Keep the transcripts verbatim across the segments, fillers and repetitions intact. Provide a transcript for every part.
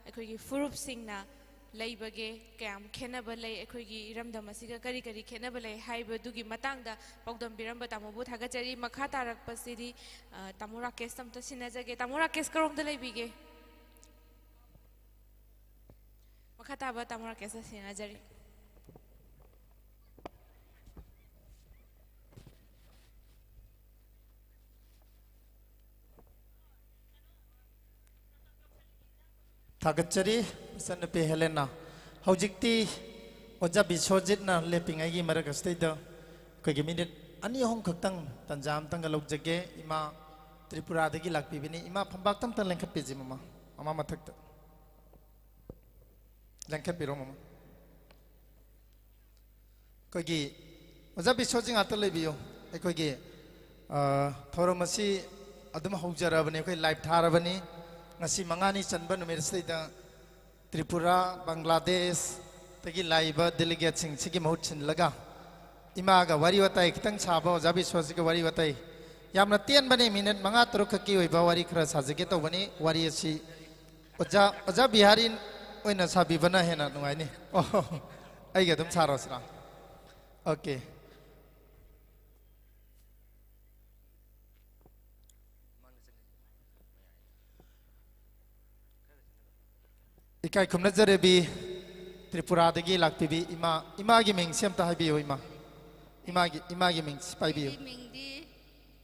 ꯑꯩꯈꯣꯏꯒꯤ ꯐꯨꯔꯨꯞꯁꯤꯡꯅ ꯂꯩꯕꯒꯦ, ꯀꯌꯥꯝ ꯈꯦꯠꯅꯕ ꯂꯩ, ꯑꯩꯈꯣꯏꯒꯤ ꯏꯔꯝꯗꯝ ꯑꯁꯤꯒ ꯀꯔꯤ ꯀꯔꯤ ꯈꯦꯠꯅꯕ ꯂꯩ ꯍꯥꯏꯕꯗꯨꯒꯤ ꯃꯇꯥꯡꯗ ꯄꯥꯎꯗꯝꯕꯤꯔꯝꯕ ꯇꯥꯃꯣꯕꯨ ꯊꯥꯒꯠꯆꯔꯤ꯫ ꯃꯈꯥ ꯇꯥꯔꯛꯄꯁꯤꯗꯤ, ꯑ, ꯇꯥꯃꯣ ꯔꯥꯀꯦꯁꯇ ꯑꯝꯇ ꯁꯤꯟꯅꯖꯒꯦ꯫ ꯇꯥꯃꯣ ꯔꯥꯀꯦꯁ ꯀꯔꯣꯝꯗ ꯂꯩꯕꯤꯒꯦ? ꯃꯈꯥ ꯇꯥꯕ ꯇꯥꯃꯣ ꯔꯥꯀꯦꯁꯇ ꯁꯤꯟꯅꯖꯔꯤ꯫ ꯊꯥꯒꯠꯆꯔꯤ, ꯏꯆꯟꯅꯨꯄꯤ ꯍꯦꯂꯦꯅꯥ꯫ ꯍꯧꯖꯤꯛꯇꯤ ꯑꯣꯖꯥ ꯕꯤꯁ꯭ꯋꯖꯤꯠꯅ ꯂꯦꯞꯄꯤꯉꯩꯒꯤ ꯃꯔꯛ ꯑꯁꯤꯗꯩꯗ ꯑꯩꯈꯣꯏꯒꯤ ꯃꯤꯅꯤꯠ ꯑꯅꯤ ꯑꯍꯨꯝ ꯈꯛꯇꯪ ꯇꯟꯖꯥ ꯑꯃꯇꯪꯒ ꯂꯧꯖꯒꯦ꯫ ꯏꯃꯥ ꯇ꯭ꯔꯤꯄꯨꯔꯥꯗꯒꯤ ꯂꯥꯛꯄꯤꯕꯅꯤ꯫ ꯏꯃꯥ ꯐꯝꯄꯥꯛꯇ ꯑꯝꯇꯪ ꯂꯦꯡꯈꯠꯄꯤꯁꯤ, ꯃꯃꯥ, ꯃꯃꯥ ꯃꯊꯛꯇ꯫ ꯂꯦꯡꯈꯠꯄꯤꯔꯣ, ꯃꯃꯥ꯫ ꯑꯩꯈꯣꯏꯒꯤ ꯑꯣꯖꯥ ꯕꯤꯁ꯭ꯋꯖꯤꯠ ꯉꯥꯛꯇ ꯂꯩꯕꯤꯌꯨ꯫ ꯑꯩꯈꯣꯏꯒꯤ, ꯑ, ꯊꯧꯔꯝ ꯑꯁꯤ ꯑꯗꯨꯝ ꯍꯧꯖꯔꯕꯅꯤ, ꯑꯩꯈꯣꯏ ꯂꯥꯏꯚ ꯊꯥꯔꯕꯅꯤ꯫ ꯉꯁꯤ ꯃꯉꯥꯅꯤ ꯆꯟꯕ ꯅꯨꯃꯤꯠ ꯑꯁꯤꯗꯩꯗ ꯇ꯭ꯔꯤꯄꯨꯔꯥ, ꯕꯪꯒ꯭ꯂꯥꯗꯦꯁꯇꯒꯤ ꯂꯥꯛꯏꯕ ꯗꯦꯂꯤꯒꯦꯠꯁꯤꯡꯁꯤꯒꯤ ꯃꯍꯨꯠ ꯁꯤꯜꯂꯒ ꯏꯃꯥꯒ ꯋꯥꯔꯤ ꯋꯥꯇꯥꯏ ꯈꯤꯇꯪ ꯁꯥꯕ, ꯑꯣꯖꯥ ꯕꯤꯁ꯭ꯋꯖꯤꯠꯀ ꯋꯥꯔꯤ ꯋꯥꯇꯥꯏ ꯌꯥꯝꯅ ꯇꯦꯟꯕꯅꯤ, ꯃꯤꯅꯤꯠ ꯃꯉꯥ ꯇꯔꯨꯛ ꯈꯛꯀꯤ ꯑꯣꯏꯕ ꯋꯥꯔꯤ ꯈꯔ ꯁꯥꯖꯒꯦ ꯇꯧꯕꯅꯤ꯫ ꯋꯥꯔꯤ ꯑꯁꯤ ꯑꯣꯖꯥ, ꯑꯣꯖꯥ ꯕꯤꯍꯥꯔꯤ ꯑꯣꯏꯅ ꯁꯥꯕꯤꯕꯅ ꯍꯦꯟꯅ ꯅꯨꯡꯉꯥꯏꯅꯤ꯫ ꯑꯣ, ꯑꯩꯒ ꯑꯗꯨꯝ ꯁꯥꯔꯣꯁꯤꯔꯥ? ꯑꯣꯀꯦ꯫ ꯏꯀꯥꯏ ꯈꯨꯝꯅꯖꯔꯦꯕꯤ, ꯇ꯭ꯔꯤꯄꯨꯔꯥꯗꯒꯤ ꯂꯥꯛꯄꯤꯕꯤ ꯏꯃꯥ꯫ ꯏꯃꯥꯒꯤ ꯃꯤꯡꯁꯤ ꯑꯝꯇ ꯍꯥꯏꯕꯤꯌꯨ, ꯏꯃꯥ꯫ ꯏꯃꯥꯒꯤ, ꯏꯃꯥꯒꯤ ꯃꯤꯡꯁꯤ ꯄꯥꯏꯕꯤꯌꯨ꯫ ꯑꯩꯒꯤ ꯃꯤꯡꯗꯤ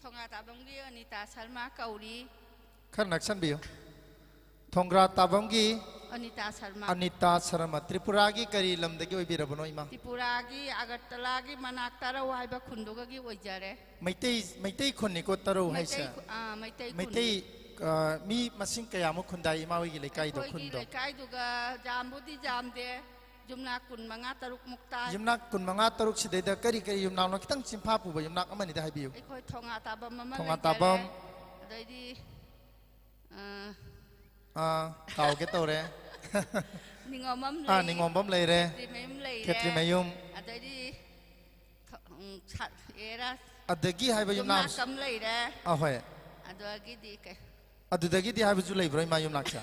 ꯊꯣꯉꯥ ꯇꯥꯕꯝꯒꯤ ꯑꯅꯤꯇꯥ ꯁꯔꯃ ꯀꯧꯔꯤ꯫ ꯈꯔ ꯅꯛꯁꯟꯕꯤꯌꯨ꯫ ꯊꯣꯡꯒ꯭ꯔꯥ ꯇꯥꯕꯝꯒꯤ ꯑꯅꯤꯇꯥ ꯁꯔꯃ꯫ ꯑꯅꯤꯇꯥ ꯁꯔꯃ꯫ ꯇ꯭ꯔꯤꯄꯨꯔꯥꯒꯤ ꯀꯔꯤ ꯂꯝꯗꯒꯤ ꯑꯣꯏꯕꯤꯔꯕꯅꯣ, ꯏꯃꯥ? ꯇ꯭ꯔꯤꯄꯨꯔꯥꯒꯤ ꯑꯒꯔꯇꯂꯥꯒꯤ ꯃꯅꯥꯛ ꯇꯔꯧ ꯍꯥꯏꯕ ꯈꯨꯟꯗꯨꯒꯒꯤ ꯑꯣꯏꯖꯔꯦ꯫ ꯃꯩꯇꯩ, ꯃꯩꯇꯩ ꯈꯨꯟꯅꯤꯀꯣ ꯇꯔꯧ ꯍꯥꯏꯁꯦ? ꯃꯩꯇꯩ ꯈꯨ-, ꯑꯥ, ꯃꯩꯇꯩ ꯈꯨꯟꯅꯤ꯫ ꯃꯩꯇꯩ, ꯑ, ꯃꯤ ꯃꯁꯤꯡ ꯀꯌꯥꯃꯨꯛ ꯈꯨꯟꯗꯥꯏ ꯏꯃꯥ ꯍꯣꯏꯒꯤ ꯂꯩꯀꯥꯏꯗꯣ, ꯑꯩꯈꯣꯏꯒꯤ ꯈꯨꯟꯗꯣ? ꯂꯩꯀꯥꯏꯗꯨꯒ ꯌꯥꯝꯕꯨꯗꯤ ꯌꯥꯝꯗꯦ, ꯌꯨꯝꯅꯥꯛ ꯀꯨꯟꯃꯉꯥ ꯇꯔꯨꯛꯃꯨꯛ ꯇꯥꯏ꯫ ꯌꯨꯝꯅꯥꯛ ꯀꯨꯟꯃꯉꯥ ꯇꯔꯨꯛ ꯁꯤꯗꯩꯗ ꯀꯔꯤ ꯀꯔꯤ ꯌꯨꯝꯅꯥꯛꯅꯣ? ꯈꯤꯇꯪ ꯆꯤꯟꯐꯥ ꯄꯨꯕ ꯌꯨꯝꯅꯥꯛ ꯑꯃꯅꯤꯗ ꯍꯥꯏꯕꯤꯌꯨ꯫ ꯑꯩꯈꯣꯏ ꯊꯣꯉꯥ ꯇꯥꯕꯝ ꯑꯃ ꯊꯣꯉꯥ ꯂꯩꯖꯔꯦ꯫ ꯇꯥꯕꯝ꯫ ꯑꯗꯩꯗꯤ, ꯑ, ꯑꯥ, ꯀꯥꯎꯒꯦ ꯇꯧꯔꯦ꯫ ꯅꯤꯉꯣꯝꯕꯝ ꯑꯥ, ꯂꯩ꯫ ꯅꯤꯉꯣꯝꯕꯝ ꯂꯩꯔꯦ꯫ ꯈꯦꯇ꯭ꯔꯤꯃꯌꯨꯝ ꯂꯩꯔꯦ꯫ ꯈꯦꯇ꯭ꯔꯤꯃꯌꯨꯝ꯫ ꯑꯗꯩꯗꯤ ꯊ-, ꯎꯝ, ꯁꯥ-, ꯑꯦꯔꯥ ꯑꯗꯒꯤ ꯍꯥꯏꯕ ꯌꯨꯝꯅꯥꯛ ꯌꯨꯝꯅꯥꯛ ꯑꯃ ꯂꯩꯔꯦ꯫ ꯑꯥ, ꯍꯣꯏ꯫ ꯑꯗꯨꯗꯒꯤꯗꯤ ꯀꯩ? ꯑꯗꯨꯗꯒꯤꯗꯤ ꯍꯥꯏꯕꯁꯨ ꯂꯩꯕ꯭ꯔꯣ, ꯏꯃꯥ ꯌꯨꯝꯅꯥꯛꯁꯦ?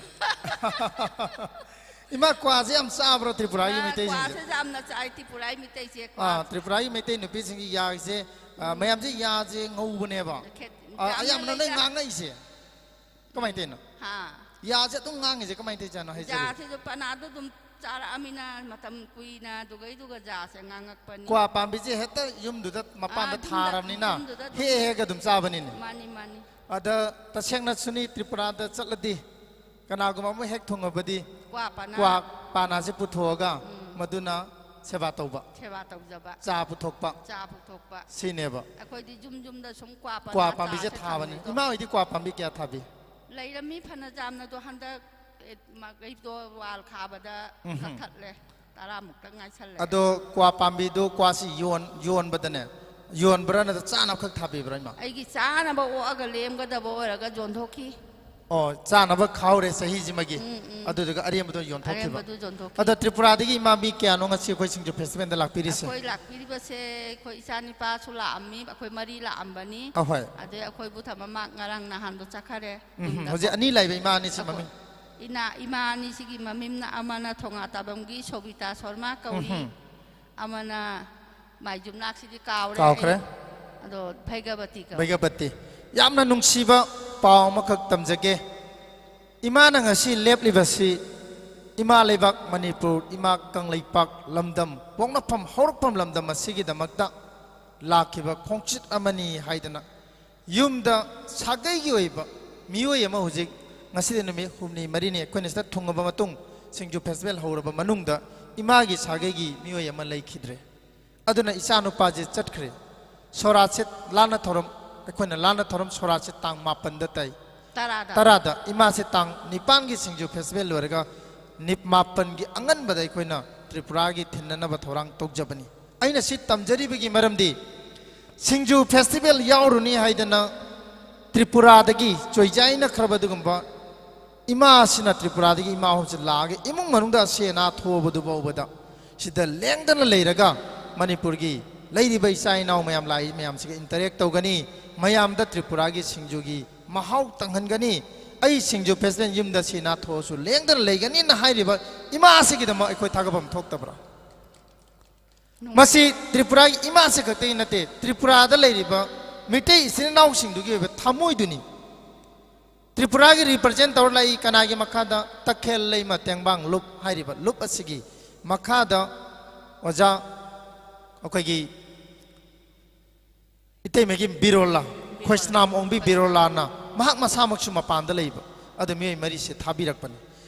ꯏꯃꯥ, ꯀ꯭ꯋꯥꯁꯦ ꯌꯥꯝ ꯆꯥꯕ꯭ꯔꯣ ꯇ꯭ꯔꯤꯄꯨꯔꯥꯒꯤ ꯃꯩꯇꯩꯁꯤꯡꯁꯦ? ꯀ꯭ꯋꯥꯁꯦ ꯌꯥꯝꯅ ꯆꯥꯏ ꯇ꯭ꯔꯤꯄꯨꯔꯥꯒꯤ ꯃꯩꯇꯩꯁꯦ꯫ ꯑꯥ, ꯇ꯭ꯔꯤꯄꯨꯔꯥꯒꯤ ꯃꯩꯇꯩ ꯅꯨꯄꯤꯁꯤꯡꯒꯤ ꯌꯥꯁꯦ, ꯑꯥ, ꯃꯌꯥꯝꯁꯦ ꯌꯥꯁꯦ ꯉꯧꯕꯅꯦꯕ꯫ ꯑꯥ, ꯑꯌꯥꯝꯕꯅ ꯅꯣꯏ ꯉꯥꯡꯉꯛꯏꯁꯦ ꯀꯃꯥꯏꯅ ꯇꯧꯔꯤꯅꯣ? ꯍꯥ꯫ ꯌꯥꯁꯦ ꯑꯗꯨꯝ ꯉꯥꯡꯉꯤꯁꯦ ꯀꯃꯥꯏꯅ ꯇꯧꯔꯤꯖꯥꯠꯅꯣ ꯍꯥꯏꯖꯔꯤꯕ? ꯌꯥꯁꯤꯁꯨ ꯄꯅꯥꯗꯣ ꯑꯗꯨꯝ ꯆꯥꯔꯛꯑꯃꯤꯅ ꯃꯇꯝ ꯀꯨꯏꯅ ꯑꯗꯨꯒꯩꯗꯨꯒ ꯌꯥꯁꯦ ꯉꯥꯡꯉꯛꯄꯅꯤ꯫ ꯀ꯭ꯋꯥ ꯄꯥꯝꯕꯤꯁꯦ ꯍꯦꯛꯇ ꯌꯨꯝꯗꯨꯗ ꯃꯄꯥꯟꯗ ꯑꯥ, ꯌꯨꯝꯗ, ꯊꯥꯔꯕꯅꯤꯅ ꯌꯨꯝꯗꯨꯗ ꯑꯗꯨꯝ ꯍꯦꯛ ꯍꯦꯛ ꯑꯗꯨꯝ ꯆꯥꯕꯅꯤꯅꯦ꯫ ꯃꯥꯅꯤ, ꯃꯥꯅꯤ꯫ ꯑꯗ ꯇꯁꯦꯡꯅꯁꯨꯅꯤ, ꯇ꯭ꯔꯤꯄꯨꯔꯥꯗ ꯆꯠꯂꯗꯤ ꯀꯅꯥꯒꯨꯝꯕ ꯑꯃ ꯍꯦꯛ ꯊꯨꯡꯉꯕꯗꯤ ꯀ꯭ꯋꯥ ꯄꯅꯥ꯫ ꯀ꯭ꯋꯥ ꯄꯥꯅꯥꯁꯦ ꯄꯨꯊꯣꯛꯑꯒ ꯃꯗꯨꯅ ꯁꯦꯕꯥ ꯇꯧꯕ, ꯁꯦꯕꯥ ꯇꯧꯖꯕ꯫ ꯆꯥ ꯄꯨꯊꯣꯛꯄ, ꯆꯥ ꯄꯨꯊꯣꯛꯄ꯫ ꯁꯤꯅꯦꯕ꯫ ꯑꯩꯈꯣꯏꯗꯤ ꯌꯨꯝ ꯌꯨꯝꯗ ꯁꯨꯝ ꯀ꯭ꯋꯥ ꯄꯅꯥ ꯀ꯭ꯋꯥ ꯄꯥꯝꯕꯤꯁꯦ ꯆꯥꯁꯦ ꯊꯥꯕꯅꯤ꯫ ꯊꯝꯃꯦꯗꯣ꯫ ꯏꯃꯥ ꯍꯣꯏꯗꯤ ꯀ꯭ꯋꯥ ꯄꯥꯝꯕꯤ ꯀꯌꯥ ꯊꯥꯕꯤ? ꯂꯩꯔꯝꯃꯤ ꯐꯅ ꯌꯥꯝꯅꯗꯣ, ꯍꯟꯗꯛ, ꯑꯦ, ꯃ-, ꯀꯩꯗꯣ ꯋꯥꯜ ꯈꯥꯕꯗ ꯀꯛꯊꯠꯂꯦ꯫ ꯇꯔꯥꯃꯨꯛꯇ ꯉꯥꯏꯁꯜꯂꯦ꯫ ꯑꯗꯣ ꯀ꯭ꯋꯥ ꯄꯥꯝꯕꯤꯗꯨ ꯀ꯭ꯋꯥꯁꯤ ꯌꯣꯟ-, ꯌꯣꯟꯕꯗꯅꯦ, ꯌꯣꯟꯕ꯭ꯔꯥ ꯅꯠꯇ꯭ꯔ ꯆꯥꯅꯕ ꯈꯛ ꯊꯥꯕꯤꯕ꯭ꯔꯥ, ꯏꯃꯥ? ꯑꯩꯒꯤ ꯆꯥꯅꯕ ꯑꯣꯛꯑꯒ ꯂꯦꯝꯒꯗꯕ ꯑꯣꯏꯔꯒ ꯌꯣꯟꯊꯣꯛꯈꯤ꯫ ꯑꯣ, ꯆꯥꯅꯕ ꯈꯥꯎꯔꯦ ꯆꯍꯤꯁꯤꯃꯒꯤ꯫ ꯑꯗꯨꯗꯨꯒ ꯑꯔꯦꯝꯕꯗꯣ ꯌꯣꯟꯊꯣꯛꯈꯤꯕ꯫ ꯑꯔꯦꯝꯕꯗꯨ ꯌꯣꯟꯊꯣꯛꯈꯤ꯫ ꯑꯗꯣ ꯇ꯭ꯔꯤꯄꯨꯔꯥꯗꯒꯤ ꯏꯃꯥ ꯃꯤ ꯀꯌꯥꯅꯣ ꯉꯁꯤ ꯑꯩꯈꯣꯏ ꯁꯤꯡꯖꯨ ꯐꯦꯁꯇꯤꯚꯦꯜꯗ ꯂꯥꯛꯄꯤꯔꯤꯁꯦ? ꯑꯩꯈꯣꯏ ꯂꯥꯛꯄꯤꯔꯤꯕꯁꯦ, ꯑꯩꯈꯣꯏ ꯏꯆꯥ ꯅꯤꯄꯥꯁꯨ ꯂꯥꯛꯑꯝꯃꯤ, ꯑꯩꯈꯣꯏ ꯃꯔꯤ ꯂꯥꯛꯑꯝꯕꯅꯤ꯫ ꯑꯍꯣꯏ꯫ ꯑꯗꯩ ꯑꯩꯈꯣꯏꯕꯨ ꯊꯝꯃ ꯃꯥ ꯉꯔꯥꯡ ꯅꯍꯥꯟꯗꯣ ꯆꯠꯈꯔꯦ꯫ ꯎꯝ, ꯌꯨꯝꯗ꯫ ꯍꯧꯖꯤꯛ ꯑꯅꯤ ꯂꯩꯕ ꯏꯃꯥ ꯑꯅꯤꯁꯤ ꯑꯩꯈꯣꯏ ꯃꯃꯤꯡ? ꯏꯅꯥ-, ꯏꯃꯥ ꯑꯅꯤꯁꯤꯒꯤ ꯃꯃꯤꯡꯅ ꯑꯃꯅ ꯊꯣꯉꯥ ꯇꯥꯕꯝꯒꯤ ꯁꯣꯕꯤꯇꯥ ꯁꯣꯔꯃꯥ ꯀꯧꯏ, ꯑꯃꯅ ꯃꯥꯏ ꯌꯨꯝꯅꯥꯛꯁꯤꯗꯤ ꯀꯥꯎꯔꯦ ꯀꯥꯎꯈ꯭ꯔꯦ꯫ ꯑꯩ꯫ ꯑꯗꯣ ꯚꯩꯒꯕꯇꯤ ꯀꯧꯏ꯫ ꯚꯩꯒꯕꯇꯤ꯫ ꯌꯥꯝꯅ ꯅꯨꯡꯁꯤꯕ ꯄꯥꯎ ꯑꯃꯈꯛ ꯇꯝꯖꯒꯦ꯫ ꯏꯃꯥꯅ ꯉꯁꯤ ꯂꯦꯞꯂꯤꯕꯁꯤ ꯏꯃꯥ ꯂꯩꯕꯥꯛ ꯃꯅꯤꯄꯨꯔ, ꯏꯃꯥ ꯀꯪꯂꯩꯄꯥꯛ ꯂꯝꯗꯝ, ꯄꯣꯛꯅꯐꯝ ꯍꯧꯔꯛꯐꯝ ꯂꯝꯗꯝ ꯑꯁꯤꯒꯤꯗꯃꯛꯇ ꯂꯥꯛꯈꯤꯕ ꯈꯣꯡꯆꯠ ꯑꯃꯅꯤ ꯍꯥꯏꯗꯅ ꯌꯨꯝꯗ ꯁꯥꯒꯩꯒꯤ ꯑꯣꯏꯕ ꯃꯤꯑꯣꯏ ꯑꯃ ꯍꯧꯖꯤꯛ ꯉꯁꯤꯗꯤ ꯅꯨꯃꯤꯠ ꯍꯨꯝꯅꯤ ꯃꯔꯤꯅꯤ ꯑꯩꯈꯣꯏꯅ ꯁꯤꯗ ꯊꯨꯡꯉꯕ ꯃꯇꯨꯡ, ꯁꯤꯡꯖꯨ ꯐꯦꯁꯇꯤꯚꯦꯜ ꯍꯧꯔꯕ ꯃꯅꯨꯡꯗ ꯏꯃꯥꯒꯤ ꯁꯥꯒꯩꯒꯤ ꯃꯤꯑꯣꯏ ꯑꯃ ꯂꯩꯈꯤꯗ꯭ꯔꯦ꯫ ꯑꯗꯨꯅ ꯏꯆꯥ ꯅꯨꯄꯥꯁꯦ ꯆꯠꯈ꯭ꯔꯦ꯫ ꯁꯣꯔꯥꯠꯁꯦ ꯂꯥꯟꯅ ꯊꯧꯔꯝ, ꯑꯩꯈꯣꯏꯅ ꯂꯥꯟꯅ ꯊꯧꯔꯝ ꯁꯣꯔꯥꯠꯁꯦ ꯇꯥꯡ ꯃꯥꯄꯟꯗ ꯇꯥꯏ꯫ ꯇꯔꯥꯗ꯫ ꯇꯔꯥꯗ꯫ ꯏꯃꯥꯁꯦ ꯇꯥꯡ ꯅꯤꯄꯥꯟꯒꯤ ꯁꯤꯡꯖꯨ ꯐꯦꯁꯇꯤꯚꯦꯜ ꯂꯣꯏꯔꯒ ꯅꯤꯞ-, ꯃꯥꯄꯟꯒꯤ ꯑꯉꯟꯕꯗ ꯑꯩꯈꯣꯏꯅ ꯇ꯭ꯔꯤꯄꯨꯔꯥꯒꯤ ꯊꯤꯟꯅꯅꯕ ꯊꯧꯔꯥꯡ ꯇꯧꯖꯕꯅꯤ꯫ ꯑꯩꯅ ꯁꯤ ꯇꯝꯖꯔꯤꯕꯒꯤ ꯃꯔꯝꯗꯤ ꯁꯤꯡꯖꯨ ꯐꯦꯁꯇꯤꯚꯦꯜ ꯌꯥꯎꯔꯨꯅꯤ ꯍꯥꯏꯗꯅ ꯇ꯭ꯔꯤꯄꯨꯔꯥꯗꯒꯤ ꯆꯣꯏꯖꯥꯏꯅꯈ꯭ꯔꯕ ꯑꯗꯨꯒꯨꯝꯕ ꯏꯃꯥꯁꯤꯅ ꯇ꯭ꯔꯤꯄꯨꯔꯥꯗꯒꯤ ꯏꯃꯥ ꯑꯍꯨꯝꯁꯤ ꯂꯥꯛꯑꯒ ꯏꯃꯨꯡ ꯃꯅꯨꯡꯗ ꯑꯁꯤ ꯑꯅꯥ ꯊꯣꯛꯑꯕꯗꯨ ꯐꯥꯎꯕꯗ ꯁꯤꯗ ꯂꯦꯡꯗꯅ ꯂꯩꯔꯒ ꯃꯅꯤꯄꯨꯔꯒꯤ ꯂꯩꯔꯤꯕ ꯏꯆꯥ ꯏꯅꯥꯎ ꯃꯌꯥꯝ ꯂꯥꯛꯏ ꯃꯌꯥꯝꯁꯤꯒ interact ꯇꯧꯒꯅꯤ, ꯃꯌꯥꯝꯗ ꯇ꯭ꯔꯤꯄꯨꯔꯥꯒꯤ ꯁꯤꯡꯖꯨꯒꯤ ꯃꯍꯥꯎ ꯇꯪꯍꯟꯒꯅꯤ꯫ ꯑꯩ ꯁꯤꯡꯖꯨ ꯐꯦꯁꯇꯤꯚꯦꯜ ꯌꯨꯝꯗ ꯁꯤ ꯅꯥꯊꯣꯛꯑꯁꯨ ꯂꯦꯡꯗꯅ ꯂꯩꯒꯅꯤꯅ ꯍꯥꯏꯔꯤꯕ ꯏꯃꯥ ꯑꯁꯤꯒꯤꯗꯃꯛ ꯑꯩꯈꯣꯏ ꯊꯥꯒꯠꯐꯝ ꯊꯣꯛꯇꯕ꯭ꯔꯥ? ꯃꯁꯤ ꯇ꯭ꯔꯤꯄꯨꯔꯥꯒꯤ ꯏꯃꯥꯁꯤ ꯈꯛꯇꯒꯤ ꯅꯠꯇꯦ, ꯇ꯭ꯔꯤꯄꯨꯔꯥꯗ ꯂꯩꯔꯤꯕ ꯃꯤꯇꯩ ꯏꯆꯤꯟ ꯏꯅꯥꯎꯁꯤꯡꯗꯨꯒꯤ ꯑꯣꯏꯕ ꯊꯃꯣꯏꯗꯨꯅꯤ꯫ ꯇ꯭ꯔꯤꯄꯨꯔꯥꯒꯤ ꯔꯤꯄ꯭ꯔꯖꯦꯟ ꯇꯧꯔ ꯂꯥꯛꯏ ꯀꯅꯥꯒꯤ ꯃꯈꯥꯗ? ꯇꯈꯦꯜ ꯂꯩꯃ ꯇꯦꯡꯕꯥꯡ ꯂꯨꯞ ꯍꯥꯏꯔꯤꯕ ꯂꯨꯞ ꯑꯁꯤꯒꯤ ꯃꯈꯥꯗ ꯑꯣꯖꯥ ꯑꯩꯈꯣꯏꯒꯤ ꯏꯇꯩꯃꯒꯤ ꯕꯤꯔꯣꯂꯥ, ꯈꯣꯏꯁꯅꯥꯝ ꯑꯣꯡꯕꯤ ꯕꯤꯔꯣꯂꯥꯅ, ꯃꯍꯥꯛ ꯃꯁꯥꯃꯛꯁꯨ ꯃꯄꯥꯟꯗ ꯂꯩꯕ, ꯑꯗꯨ ꯃꯤꯑꯣꯏ ꯃꯔꯤꯁꯦ ꯊꯥꯕꯤꯔꯛꯄꯅꯤ꯫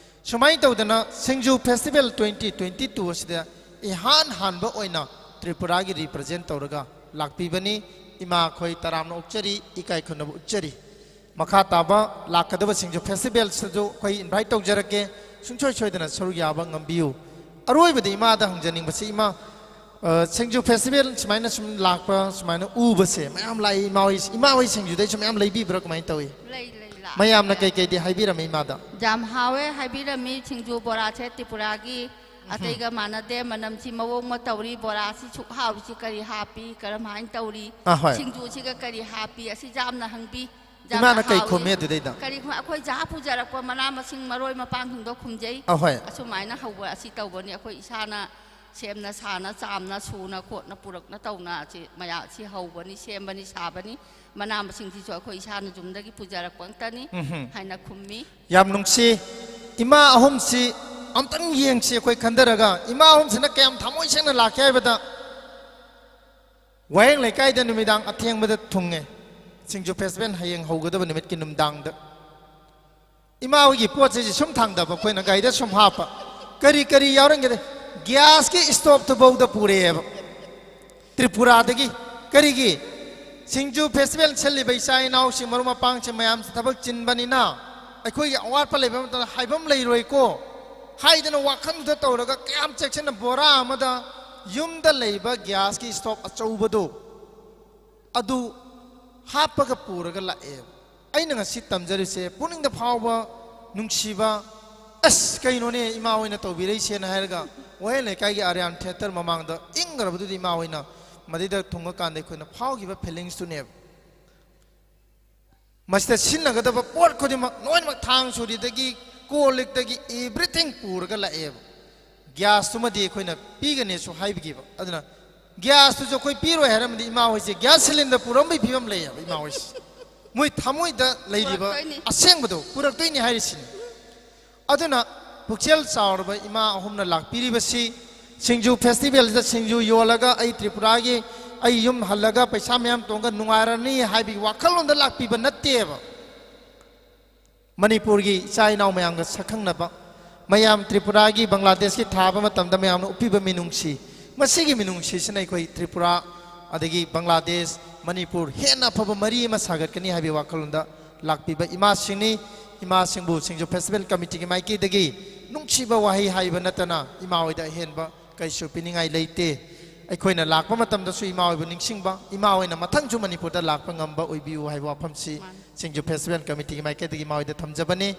ꯁꯨꯃꯥꯏꯅ ꯇꯧꯗꯅ ꯁꯤꯡꯖꯨ ꯐꯦꯁꯇꯤꯚꯦꯜ ꯇ꯭ꯋꯦꯟꯇꯤ ꯇ꯭ꯋꯦꯟꯇꯤ ꯇꯨ ꯑꯁꯤꯗ ꯏꯍꯥꯟ ꯍꯥꯟꯕ ꯑꯣꯏꯅ ꯇ꯭ꯔꯤꯄꯨꯔꯥꯒꯤ ꯔꯤꯄ꯭ꯔꯖꯦꯟ ꯇꯧꯔꯒ ꯂꯥꯛꯄꯤꯕꯅꯤ꯫ ꯏꯃꯥ ꯑꯩꯈꯣꯏ ꯇꯔꯥꯝꯅ ꯑꯣꯛꯆꯔꯤ, ꯏꯀꯥꯏ ꯈꯨꯝꯅꯕ ꯎꯠꯆꯔꯤ꯫ ꯃꯈꯥ ꯇꯥꯕ ꯂꯥꯛꯀꯗꯕ ꯁꯤꯡꯖꯨ ꯐꯦꯁꯇꯤꯚꯦꯜꯁꯤꯁꯨ ꯑꯩꯈꯣꯏ ꯏꯟꯚꯥꯏꯠ ꯇꯧꯖꯔꯛꯀꯦ, ꯁꯨꯡꯁꯣꯏ ꯁꯣꯏꯗꯅ ꯁꯔꯨꯛ ꯌꯥꯕ ꯉꯝꯕꯤꯌꯨ꯫ ꯑꯔꯣꯏꯕꯗ ꯏꯃꯥꯗ ꯍꯪꯖꯅꯤꯡꯕꯁꯤ, ꯏꯃꯥ, ꯑ, ꯁꯤꯡꯖꯨ ꯐꯦꯁꯇꯤꯚꯦꯜ ꯁꯨꯃꯥꯏꯅ ꯁꯨꯝ ꯂꯥꯛꯄ, ꯁꯨꯃꯥꯏꯅ ꯎꯕꯁꯦ ꯃꯌꯥꯝ ꯂꯥꯛꯏ, ꯏꯃꯥ ꯍꯣꯏ, ꯏꯃꯥ ꯍꯣꯏ ꯁꯤꯡꯖꯨꯗꯩꯁꯨ ꯃꯌꯥꯝ ꯂꯩꯕꯤꯕ꯭ꯔꯥ, ꯀꯃꯥꯏꯅ ꯇꯧꯏ? ꯂꯩ ꯂꯩ ꯂꯥꯛ ꯃꯌꯥꯝꯅ ꯀꯩꯀꯩꯗꯤ ꯍꯥꯏꯕꯤꯔꯝꯃꯤ ꯏꯃꯥꯗ? ꯌꯥꯝ ꯍꯥꯎꯋꯦ ꯍꯥꯏꯕꯤꯔꯝꯃꯤ꯫ ꯁꯤꯡꯖꯨ ꯕꯣꯔꯥꯁꯦ ꯇ꯭ꯔꯤꯄꯨꯔꯥꯒꯤ ꯑꯇꯩꯒ ꯃꯥꯟꯅꯗꯦ, ꯃꯅꯝꯁꯤ ꯃꯑꯣꯡ ꯑꯃ ꯇꯧꯔꯤ, ꯕꯣꯔꯥꯁꯤ ꯁꯨꯛ ꯍꯥꯎꯔꯤꯁꯤ ꯀꯔꯤ ꯍꯥꯞꯄꯤ, ꯀꯔꯝꯍꯥꯏꯅ ꯇꯧꯔꯤ, ꯑꯍꯣꯏ꯫ ꯁꯤꯡꯖꯨꯁꯤꯒ ꯀꯔꯤ ꯍꯥꯞꯄꯤ, ꯑꯁꯤ ꯌꯥꯝꯅ ꯍꯪꯕꯤ꯫ ꯌꯥꯝꯅ ꯏꯃꯥꯅ ꯀꯩ ꯍꯥꯎꯏ꯫ ꯈꯨꯝꯃꯤ ꯑꯗꯨꯗꯩꯗ? ꯀꯔꯤ ꯈꯨꯝ-, ꯑꯩꯈꯣꯏ ꯖꯍꯥ ꯄꯨꯖꯔꯛꯄ ꯃꯅꯥ ꯃꯁꯤꯡ ꯃꯔꯣꯏ ꯃꯄꯥꯡꯁꯤꯡꯗꯣ ꯈꯨꯝꯖꯩ꯫ ꯑꯍꯣꯏ꯫ ꯑꯁꯨꯃꯥꯏꯅ ꯍꯧꯕ ꯑꯁꯤ ꯇꯧꯕꯅꯤ꯫ ꯑꯩꯈꯣꯏ ꯏꯁꯥꯅ ꯁꯦꯝꯅ ꯁꯥꯅ ꯆꯥꯝꯅ ꯁꯨꯅ ꯈꯣꯠꯅ ꯄꯨꯔꯛꯅ ꯇꯧꯅ ꯑꯁꯤ ꯃꯌꯥ-, ꯑꯁꯤ ꯍꯧꯕꯅꯤ, ꯁꯦꯝꯕꯅꯤ, ꯁꯥꯕꯅꯤ꯫ ꯃꯅꯥ ꯃꯁꯤꯡꯁꯤꯁꯨ ꯑꯩꯈꯣꯏ ꯏꯁꯥꯅ ꯌꯨꯝꯗꯒꯤ ꯄꯨꯖꯔꯛꯄ ꯉꯥꯛꯇꯅꯤ ꯎꯝꯍꯨꯝ꯫ ꯍꯥꯏꯅ ꯈꯨꯝꯃꯤ꯫ ꯌꯥꯝ ꯅꯨꯡꯁꯤ꯫ ꯏꯃꯥ ꯑꯍꯨꯝꯁꯤ ꯑꯝꯇꯪ ꯌꯦꯡꯁꯤ ꯑꯩꯈꯣꯏ ꯈꯟꯊꯔꯒ, ꯏꯃꯥ ꯑꯍꯨꯝꯁꯤꯅ ꯀꯌꯥꯝ ꯊꯃꯣꯏ ꯁꯦꯡꯅ ꯂꯥꯛꯀꯦ ꯍꯥꯏꯕꯗ, ꯋꯥꯍꯦꯡ ꯂꯩꯀꯥꯏꯗ ꯅꯨꯃꯤꯗꯥꯡ ꯑꯊꯦꯡꯕꯗ ꯊꯨꯡꯉꯦ꯫ ꯁꯤꯡꯖꯨ ꯐꯦꯁꯇꯤꯚꯦꯜ ꯍꯌꯦꯡ ꯍꯧꯒꯗꯕ ꯅꯨꯃꯤꯠꯀꯤ ꯅꯨꯃꯤꯗꯥꯡꯗ ꯏꯃꯥ ꯍꯣꯏꯒꯤ ꯄꯣꯠ ꯆꯩꯁꯤ ꯁꯨꯝ ꯊꯥꯡꯗꯕ, ꯑꯩꯈꯣꯏꯅ ꯒꯥꯔꯤꯗ ꯁꯨꯝ ꯍꯥꯞꯄ꯫ ꯀꯔꯤ ꯀꯔꯤ ꯌꯥꯎꯔꯝꯒꯦꯗ? ꯒ꯭ꯌꯥꯁꯀꯤ ꯏꯁꯇꯣꯞꯇꯨꯐꯥꯎꯗ ꯄꯨꯔꯛꯑꯦꯕ ꯇ꯭ꯔꯤꯄꯨꯔꯥꯗꯒꯤ꯫ ꯀꯔꯤꯒꯤ? ꯁꯤꯡꯖꯨ ꯐꯦꯁꯇꯤꯚꯦꯜ ꯁꯤꯜꯂꯤꯕ ꯏꯆꯥ ꯏꯅꯥꯎꯁꯤꯡ, ꯃꯔꯨꯞ ꯃꯄꯥꯡꯁꯤꯡ ꯃꯌꯥꯝꯁꯤ ꯊꯕꯛ ꯆꯤꯟꯕꯅꯤꯅ ꯑꯩꯈꯣꯏꯒꯤ ꯑꯋꯥꯠꯄ ꯂꯩꯕ ꯃꯇꯝꯗ ꯍꯥꯏꯐꯝ ꯂꯩꯔꯣꯏꯀꯣ ꯍꯥꯏꯗꯅ ꯋꯥꯈꯜꯗꯨꯗ ꯇꯧꯔꯒ ꯀꯌꯥꯝ ꯆꯦꯛꯁꯤꯟꯅ ꯕꯣꯔꯥ ꯑꯃꯗ ꯌꯨꯝꯗ ꯂꯩꯕ ꯒ꯭ꯌꯥꯁꯀꯤ ꯏꯁꯇꯣꯞ ꯑꯆꯧꯕꯗꯣ ꯑꯗꯨ ꯍꯥꯞꯄꯒ ꯄꯨꯔꯒ ꯂꯥꯛꯑꯦ꯫ ꯑꯩꯅ ꯉꯁꯤ ꯇꯝꯖꯔꯤꯁꯦ ꯄꯨꯛꯅꯤꯡꯗ ꯐꯥꯎꯕ ꯅꯨꯡꯁꯤꯕ, ꯑꯁ, ꯀꯩꯅꯣꯅꯦ ꯏꯃꯥ ꯍꯣꯏꯅ ꯇꯧꯕꯤꯔꯛꯏꯁꯦꯅ ꯍꯥꯏꯔꯒ ꯋꯥꯍꯦꯡ ꯂꯩꯀꯥꯏꯒꯤ ꯑꯥꯔꯌꯥꯟ ꯊꯤꯌꯦꯇꯔ ꯃꯃꯥꯡꯗ ꯏꯪꯈ꯭ꯔꯕꯗꯨꯗꯤ ꯏꯃꯥ ꯍꯣꯏꯅ ꯃꯗꯩꯗ ꯊꯨꯡꯉꯀꯥꯟꯗ ꯑꯩꯈꯣꯏꯅ ꯐꯥꯎꯈꯤꯕ ꯐꯤꯂꯤꯡꯁꯇꯨꯅꯦꯕ꯫ ꯃꯁꯤꯗ ꯁꯤꯖꯤꯟꯅꯒꯗꯕ ꯄꯣꯠ ꯈꯨꯗꯤꯡꯃꯛ ꯂꯣꯏꯅꯃꯛ, ꯊꯥꯡ ꯁꯣꯔꯤꯗꯒꯤ, ꯀꯣꯜ ꯂꯤꯛꯇꯒꯤ, everything ꯄꯨꯔꯒ ꯂꯥꯛꯑꯦꯕ꯫ ꯒ꯭ꯌꯥꯁꯇꯨꯃꯗꯤ ꯑꯩꯈꯣꯏꯅ ꯄꯤꯒꯅꯤꯁꯨ ꯍꯥꯏꯕꯤꯈꯤꯕ꯫ ꯑꯗꯨꯅ ꯒ꯭ꯌꯥꯁꯇꯨꯁꯨ ꯑꯩꯈꯣꯏ ꯄꯤꯔꯣꯏ ꯍꯥꯏꯔꯝꯃꯗꯤ ꯏꯃꯥ ꯍꯣꯏꯁꯦ ꯒ꯭ꯌꯥꯁ ꯁꯤꯂꯤꯟꯗꯔ ꯄꯨꯔꯝꯕꯒꯤ ꯐꯤꯕꯝ ꯂꯩꯌꯦꯕ ꯏꯃꯥ ꯍꯣꯏꯁꯦ꯫ ꯃꯣꯏ ꯊꯃꯣꯏꯗ ꯂꯩꯔꯤꯕ ꯄꯨꯔꯛꯇꯣꯏꯅꯤ꯫ ꯑꯁꯦꯡꯕꯗꯣ ꯄꯨꯔꯛꯇꯣꯏꯅꯤ ꯍꯥꯏꯔꯤꯁꯤꯅꯤ꯫ ꯑꯗꯨꯅ ꯄꯨꯛꯆꯦꯜ ꯆꯥꯎꯔꯕ ꯏꯃꯥ ꯑꯍꯨꯝꯅ ꯂꯥꯛꯄꯤꯔꯤꯕꯁꯤ, ꯁꯤꯡꯖꯨ ꯐꯦꯁꯇꯤꯚꯦꯜꯁꯤꯗ ꯁꯤꯡꯖꯨ ꯌꯣꯜꯂꯒ ꯑꯩ ꯇ꯭ꯔꯤꯄꯨꯔꯥꯒꯤ, ꯑꯩ ꯌꯨꯝ ꯍꯜꯂꯒ ꯄꯩꯁꯥ ꯃꯌꯥꯝ ꯇꯣꯡꯉꯒ ꯅꯨꯡꯉꯥꯏꯔꯅꯤ ꯍꯥꯏꯕꯒꯤ ꯋꯥꯈꯜꯂꯣꯟꯗ ꯂꯥꯛꯄꯤꯕ ꯅꯠꯇꯦꯕ꯫ ꯃꯅꯤꯄꯨꯔꯒꯤ ꯏꯆꯥ ꯏꯅꯥꯎ ꯃꯌꯥꯝꯒ ꯁꯛꯈꯪꯅꯕ, ꯃꯌꯥꯝ ꯇ꯭ꯔꯤꯄꯨꯔꯥꯒꯤ, ꯕꯪꯒ꯭ꯂꯥꯗꯦꯁꯀꯤ ꯊꯥꯕ ꯃꯇꯝꯗ ꯃꯌꯥꯝꯅ ꯎꯠꯄꯤꯕ ꯃꯤꯅꯨꯡꯁꯤ, ꯃꯁꯤꯒꯤ ꯃꯤꯅꯨꯡꯁꯤꯁꯤꯅ ꯑꯩꯈꯣꯏ ꯇ꯭ꯔꯤꯄꯨꯔꯥ, ꯑꯗꯒꯤ ꯕꯪꯒ꯭ꯂꯥꯗꯦꯁ, ꯃꯅꯤꯄꯨꯔ ꯍꯦꯟꯅ ꯑꯐꯕ ꯃꯔꯤ ꯑꯃ ꯁꯥꯒꯠꯀꯅꯤ ꯍꯥꯏꯕꯒꯤ ꯋꯥꯈꯜꯂꯣꯟꯗ ꯂꯥꯛꯄꯤꯕ ꯏꯃꯥꯁꯤꯡꯅꯤ꯫ ꯏꯃꯥꯁꯤꯡꯕꯨ ꯁꯤꯡꯖꯨ ꯐꯦꯁꯇꯤꯚꯦꯜ ꯀꯃꯤꯇꯤꯒꯤ ꯃꯥꯏꯀꯩꯗꯒꯤ ꯅꯨꯡꯁꯤꯕ ꯋꯥꯍꯩ ꯍꯥꯏꯕ ꯅꯠꯇꯅ ꯏꯃꯥ ꯍꯣꯏꯗ ꯑꯍꯦꯟꯕ ꯀꯩꯁꯨ ꯄꯤꯅꯤꯡꯉꯥꯏ ꯂꯩꯇꯦ꯫ ꯑꯩꯈꯣꯏꯅ ꯂꯥꯛꯄ ꯃꯇꯝꯗꯁꯨ ꯏꯃꯥ ꯍꯣꯏꯕꯨ ꯅꯤꯡꯁꯤꯡꯕ, ꯏꯃꯥ ꯍꯣꯏꯅ ꯃꯊꯪꯁꯨ ꯃꯅꯤꯄꯨꯔꯗ ꯂꯥꯛꯄ ꯉꯝꯕ ꯑꯣꯏꯕꯤꯌꯨ ꯍꯥꯏꯕ ꯋꯥꯐꯝꯁꯤ ꯃꯥꯅꯤ꯫ ꯁꯤꯡꯖꯨ ꯐꯦꯁꯇꯤꯚꯦꯜ ꯀꯃꯤꯇꯤꯒꯤ ꯃꯥꯏꯀꯩꯗꯒꯤ ꯏꯃꯥ ꯍꯣꯏꯗ ꯊꯝꯖꯕꯅꯤ꯫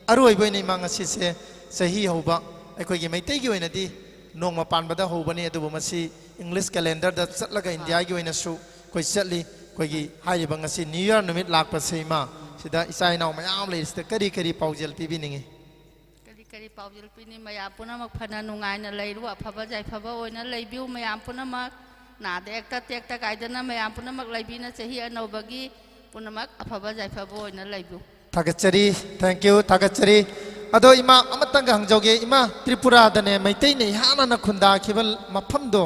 ꯑꯔꯣꯏꯕ ꯑꯣꯏꯅ ꯏꯃꯥ, ꯉꯁꯤꯁꯦ ꯆꯍꯤ ꯍꯧꯕ, ꯑꯩꯈꯣꯏꯒꯤ ꯃꯩꯇꯩꯒꯤ ꯑꯣꯏꯅꯗꯤ ꯅꯣꯡꯃ ꯄꯥꯟꯕꯗ ꯍꯧꯕꯅꯤ, ꯑꯗꯨꯕꯨ ꯃꯁꯤ ꯏꯪꯂꯤꯁ ꯀꯦꯂꯦꯟꯗꯔꯗ ꯆꯠꯂꯒ ꯏꯟꯗꯤꯌꯥꯒꯤ ꯑꯣꯏꯅꯁꯨ ꯑꯩꯈꯣꯏ ꯆꯠꯂꯤ꯫ ꯑꯩꯈꯣꯏꯒꯤ ꯍꯥꯏꯔꯤꯕ ꯉꯁꯤ ꯅ꯭ꯌꯨ ꯌꯔ ꯅꯨꯃꯤꯠ ꯂꯥꯛꯄꯁꯦ ꯏꯃꯥ, ꯁꯤꯗ ꯏꯆꯥ ꯏꯅꯥꯎ ꯃꯌꯥꯝ ꯂꯩꯔꯤꯁꯤꯗ ꯀꯔꯤ ꯀꯔꯤ ꯄꯥꯎꯖꯦꯜ ꯄꯤꯕꯤꯅꯤꯡꯉꯤ? ꯀꯔꯤ ꯀꯔꯤ ꯄꯥꯎꯖꯦꯜ ꯄꯤꯅꯤ? ꯃꯌꯥꯝ ꯄꯨꯝꯅꯃꯛ ꯐꯅ ꯅꯨꯡꯉꯥꯏꯅ ꯂꯩꯔꯨ, ꯑꯐꯕ ꯌꯥꯏꯐꯕ ꯑꯣꯏꯅ ꯂꯩꯕꯤꯌꯨ꯫ ꯃꯌꯥꯝ ꯄꯨꯝꯅꯃꯛ ꯅꯥꯗ ꯌꯦꯛꯇ ꯇꯦꯛꯇ ꯀꯥꯏꯗꯅ ꯃꯌꯥꯝ ꯄꯨꯝꯅꯃꯛ ꯂꯩꯕꯤꯅ ꯆꯍꯤ ꯑꯅꯧꯕꯒꯤ ꯄꯨꯝꯅꯃꯛ ꯑꯐꯕ ꯌꯥꯏꯐꯕ ꯑꯣꯏꯅ ꯂꯩꯕꯤꯌꯨ꯫ ꯊꯥꯒꯠꯆꯔꯤ꯫ Thank you꯫ ꯊꯥꯒꯠꯆꯔꯤ꯫ ꯑꯗꯣ ꯏꯃꯥ, ꯑꯃꯇꯪꯒ ꯍꯪꯖꯧꯒꯦ꯫ ꯏꯃꯥ, ꯇ꯭ꯔꯤꯄꯨꯔꯥꯗꯅꯦ ꯃꯩꯇꯩꯅ ꯏꯍꯥꯟ ꯍꯥꯟꯅ ꯈꯨꯟꯗꯥꯈꯤꯕ ꯃꯐꯝꯗꯣ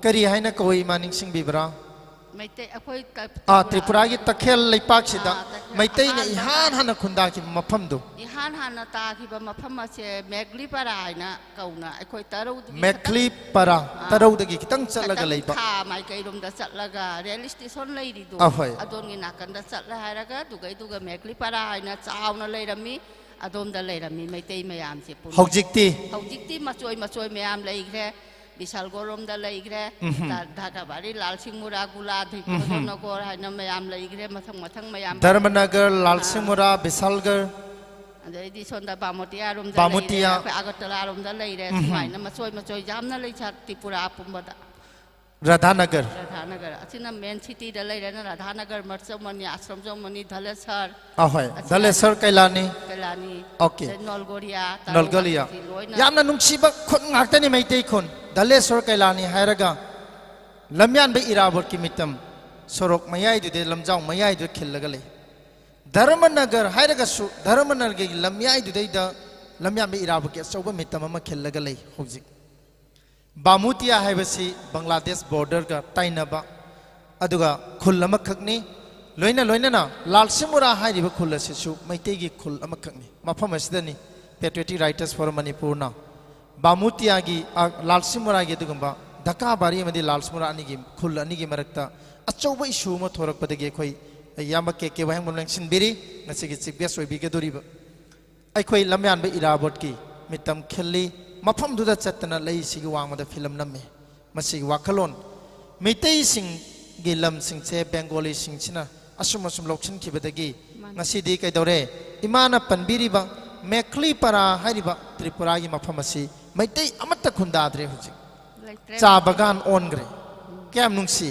ꯀꯔꯤ ꯍꯥꯏꯅ ꯀꯧꯏ, ꯏꯃꯥ, ꯅꯤꯡꯁꯤꯡꯕꯤꯕ꯭ꯔꯥ? ꯃꯩꯇꯩ, ꯑꯩꯈꯣꯏ ꯇ-, ꯑꯥ, ꯇ꯭ꯔꯤꯄꯨꯔꯥ-, ꯇ꯭ꯔꯤꯄꯨꯔꯥꯒꯤ ꯇꯈꯦꯜ ꯂꯩꯄꯥꯛꯁꯤꯗ ꯑꯥ, ꯇꯈꯦꯜ ꯃꯩꯇꯩꯅ ꯑꯍꯥꯟꯕ ꯏꯍꯥꯟ ꯍꯥꯟꯅ ꯈꯨꯟꯗꯥꯈꯤꯕ ꯃꯐꯝꯗꯣ꯫ ꯏꯍꯥꯟ ꯍꯥꯟꯅ ꯇꯥꯈꯤꯕ ꯃꯐꯝ ꯑꯁꯦ ꯃꯦꯒ꯭ꯂꯤꯄꯔꯥ ꯍꯥꯏꯅ ꯀꯧꯅ ꯑꯩꯈꯣꯏ ꯇꯔꯧꯗꯒꯤ ꯈꯤꯇꯪ, ꯃꯦꯒ꯭ꯂꯤꯄꯔꯥ, ꯑꯥ, ꯇꯔꯧꯗꯒꯤ ꯈꯤꯇꯪ ꯆꯠꯂꯒ ꯈꯤꯇꯪ ꯂꯩꯕ꯫ ꯈꯥ ꯃꯥꯏꯀꯩꯔꯣꯝꯗ ꯆꯠꯂꯒ ꯔꯦꯜ ꯏꯁꯇꯦꯁꯟ ꯂꯩꯔꯤꯗꯣ, ꯑꯍꯣꯏ꯫ ꯑꯗꯣꯝꯒꯤ ꯅꯥꯀꯟꯗ ꯆꯠꯂꯦ ꯍꯥꯏꯔꯒ ꯑꯗꯨꯒꯩꯗꯨꯒ ꯃꯦꯒ꯭ꯂꯤꯄꯔꯥ ꯍꯥꯏꯅ ꯆꯥꯎꯅ ꯂꯩꯔꯝꯃꯤ꯫ ꯑꯗꯣꯝꯗ ꯂꯩꯔꯝꯃꯤ ꯃꯩꯇꯩ ꯃꯌꯥꯝꯁꯦ ꯄꯨꯟꯅ꯫ ꯍꯧꯖꯤꯛꯇꯤ? ꯍꯧꯖꯤꯛꯇꯤ ꯃꯆꯣꯏ ꯃꯆꯣꯏ ꯃꯌꯥꯝ ꯂꯩꯈ꯭ꯔꯦ꯫ ꯕꯤꯁꯥꯜꯒꯣꯔꯣꯝꯗ ꯂꯩꯈ꯭ꯔꯦ, ꯎꯝꯍꯨꯝ꯫ ꯙ-, ꯙꯥꯀꯥꯕꯥꯔꯤ, ꯂꯥꯜꯁꯤꯡꯃꯨꯔꯥ, ꯒꯨꯂꯥ, ꯎꯝꯍꯨꯝ꯫ ꯙꯤꯄꯣꯗꯣꯅꯒꯣꯔ ꯍꯥꯏꯅ ꯃꯌꯥꯝ ꯂꯩꯈ꯭ꯔꯦ, ꯃꯊꯪ ꯃꯊꯪ ꯃꯌꯥꯝ꯫ ꯙꯔꯃꯅꯒꯔ, ꯑꯥ꯫ ꯂꯥꯜꯁꯤꯡꯃꯨꯔꯥ, ꯕꯤꯁꯥꯜꯒꯔ꯫ ꯑꯗꯩꯗꯤ ꯁꯣꯝꯗ ꯕꯥꯃꯣꯇꯤꯌꯥꯔꯣꯝꯗ ꯕꯥꯃꯣꯇꯤꯌꯥ꯫ ꯂꯩꯔꯦ, ꯑꯩꯈꯣꯏ ꯑꯒꯔꯇꯂꯥꯔꯣꯝꯗ ꯂꯩꯔꯦ, ꯎꯝꯍꯨꯝ꯫ ꯁꯨꯃꯥꯏꯅ ꯃꯆꯣꯏ ꯃꯆꯣꯏ ꯌꯥꯝꯅ ꯂꯩ ꯁꯥ-, ꯇ꯭ꯔꯤꯄꯨꯔꯥ ꯄꯨꯝꯕꯗ꯫ ꯔꯥꯙꯥꯅꯒꯔ꯫ ꯔꯥꯙꯥꯅꯒꯔ ꯑꯁꯤꯅ ꯃꯦꯟ ꯁꯤꯇꯤꯗ ꯂꯩꯔꯦꯅ, ꯔꯥꯙꯥꯅꯒꯔ, ꯃꯔꯆꯧꯃꯅꯤ, ꯑꯥꯁ꯭ꯔꯝ ꯆꯧꯃꯅꯤ, ꯙꯂꯦꯁꯔ, ꯑꯍꯣꯏ, ꯙꯂꯦꯁꯔ, ꯀꯩꯂꯥꯅꯤ꯫ ꯀꯩꯂꯥꯅꯤ, Okay. ꯑꯗꯩ ꯅꯣꯜꯒꯣꯔꯤꯌꯥ, ꯅꯣꯜꯒꯣꯔꯤꯌꯥ꯫ ꯇꯥꯔꯣꯡ, ꯂꯣꯏꯅ꯫ ꯌꯥꯝꯅ ꯅꯨꯡꯁꯤꯕ ꯈꯨꯟ ꯉꯥꯛꯇꯅꯤ ꯃꯩꯇꯩ ꯈꯨꯟ꯫ ꯙꯂꯦꯁ꯭ꯋꯔ ꯀꯩꯂꯥꯅꯤ ꯍꯥꯏꯔꯒ ꯂꯝꯌꯥꯟꯕ ꯏꯔꯥꯕꯣꯠꯀꯤ ꯃꯤꯇꯝ ꯁꯣꯔꯣꯛ ꯃꯌꯥꯏꯗꯨꯗ, ꯂꯝꯖꯥꯎ ꯃꯌꯥꯏꯗꯨꯗ ꯈꯤꯜꯂꯒ ꯂꯩ꯫ ꯙꯔꯃꯅꯒꯔ ꯍꯥꯏꯔꯒꯁꯨ ꯙꯔꯃꯅꯒꯔꯒꯤ ꯂꯝꯌꯥꯏꯗꯨꯗꯩꯗ ꯂꯝꯌꯥꯟꯕ ꯏꯔꯥꯕꯣꯠꯀꯤ ꯑꯆꯧꯕ ꯃꯤꯇꯝ ꯑꯃ ꯈꯤꯜꯂꯒ ꯂꯩ ꯍꯧꯖꯤꯛ꯫ ꯕꯥꯃꯨꯇꯤꯌꯥ ꯍꯥꯏꯕꯁꯤ ꯕꯪꯒ꯭ꯂꯥꯗꯦꯁ ꯕꯣꯔꯗꯔꯒ ꯇꯥꯏꯅꯕ ꯑꯗꯨꯒ ꯈꯨꯜ ꯑꯃꯈꯛꯅꯤ꯫ ꯂꯣꯏꯅ ꯂꯣꯏꯅꯅ ꯂꯥꯜꯁꯤꯃꯨꯔꯥ ꯍꯥꯏꯔꯤꯕ ꯈꯨꯜ ꯑꯁꯤꯁꯨ ꯃꯩꯇꯩꯒꯤ ꯈꯨꯜ ꯑꯃꯈꯛꯅꯤ꯫ ꯃꯐꯝ ꯑꯁꯤꯗꯅꯤ Patriotic Writers Forum ꯃꯅꯤꯄꯨꯔꯅ ꯕꯥꯃꯨꯇꯤꯌꯥꯒꯤ, ꯑ, ꯂꯥꯜꯁꯤꯃꯨꯔꯥꯒꯤ ꯑꯗꯨꯒꯨꯝꯕ ꯙꯀꯥ ꯕꯥꯔꯤ ꯑꯃꯗꯤ ꯂꯥꯜꯁꯤꯃꯨꯔꯥ ꯑꯅꯤꯒꯤ ꯈꯨꯜ ꯑꯅꯤꯒꯤ ꯃꯔꯛꯇ ꯑꯆꯧꯕ issue ꯑꯃ ꯊꯣꯔꯛꯄꯗꯒꯤ ꯑꯩꯈꯣꯏ ꯏꯌꯥꯝꯕ ꯀꯦ ꯀꯦ ꯋꯥꯍꯦꯡꯕꯝ ꯂꯦꯡꯁꯤꯟꯕꯤꯔꯤ꯫ ꯉꯁꯤꯒꯤ chief guest ꯑꯣꯏꯕꯤꯒꯗꯧꯔꯤꯕ ꯑꯩꯈꯣꯏ ꯂꯝꯌꯥꯟꯕ ꯏꯔꯥꯕꯣꯠꯀꯤ ꯃꯤꯇꯝ ꯈꯤꯜꯂꯤ꯫ ꯃꯐꯝꯗꯨꯗ ꯆꯠꯇꯅ ꯂꯩꯁꯤꯒꯤ ꯋꯥꯡꯃꯗ ꯐꯤꯂꯝ ꯅꯝꯃꯤ꯫ ꯃꯁꯤꯒꯤ ꯋꯥꯈꯜꯂꯣꯟ, ꯃꯩꯇꯩꯁꯤꯡꯒꯤ ꯂꯝꯁꯤꯡꯁꯦ ꯕꯦꯡꯒꯣꯂꯤꯁꯤꯡꯁꯤꯅ ꯑꯁꯨꯝ ꯑꯁꯨꯝ ꯂꯧꯁꯤꯟꯈꯤꯕꯗꯒꯤ ꯉꯁꯤꯗꯤ ꯀꯩꯗꯧꯔꯦ? ꯏꯃꯥꯅ ꯄꯟꯕꯤꯔꯤꯕ ꯃꯦꯈꯂꯤ ꯄꯔꯥ ꯍꯥꯏꯔꯤꯕ ꯇ꯭ꯔꯤꯄꯨꯔꯥꯒꯤ ꯃꯐꯝ ꯑꯁꯤ ꯃꯩꯇꯩ ꯑꯃꯠꯇ ꯈꯨꯟꯗꯥꯗ꯭ꯔꯦ ꯍꯧꯖꯤꯛ꯫ ꯂꯩꯇ꯭ꯔꯦ꯫ ꯆꯥ ꯕꯒꯥꯟ ꯑꯣꯟꯈ꯭ꯔꯦ꯫ ꯀꯌꯥꯝ ꯅꯨꯡꯁꯤ꯫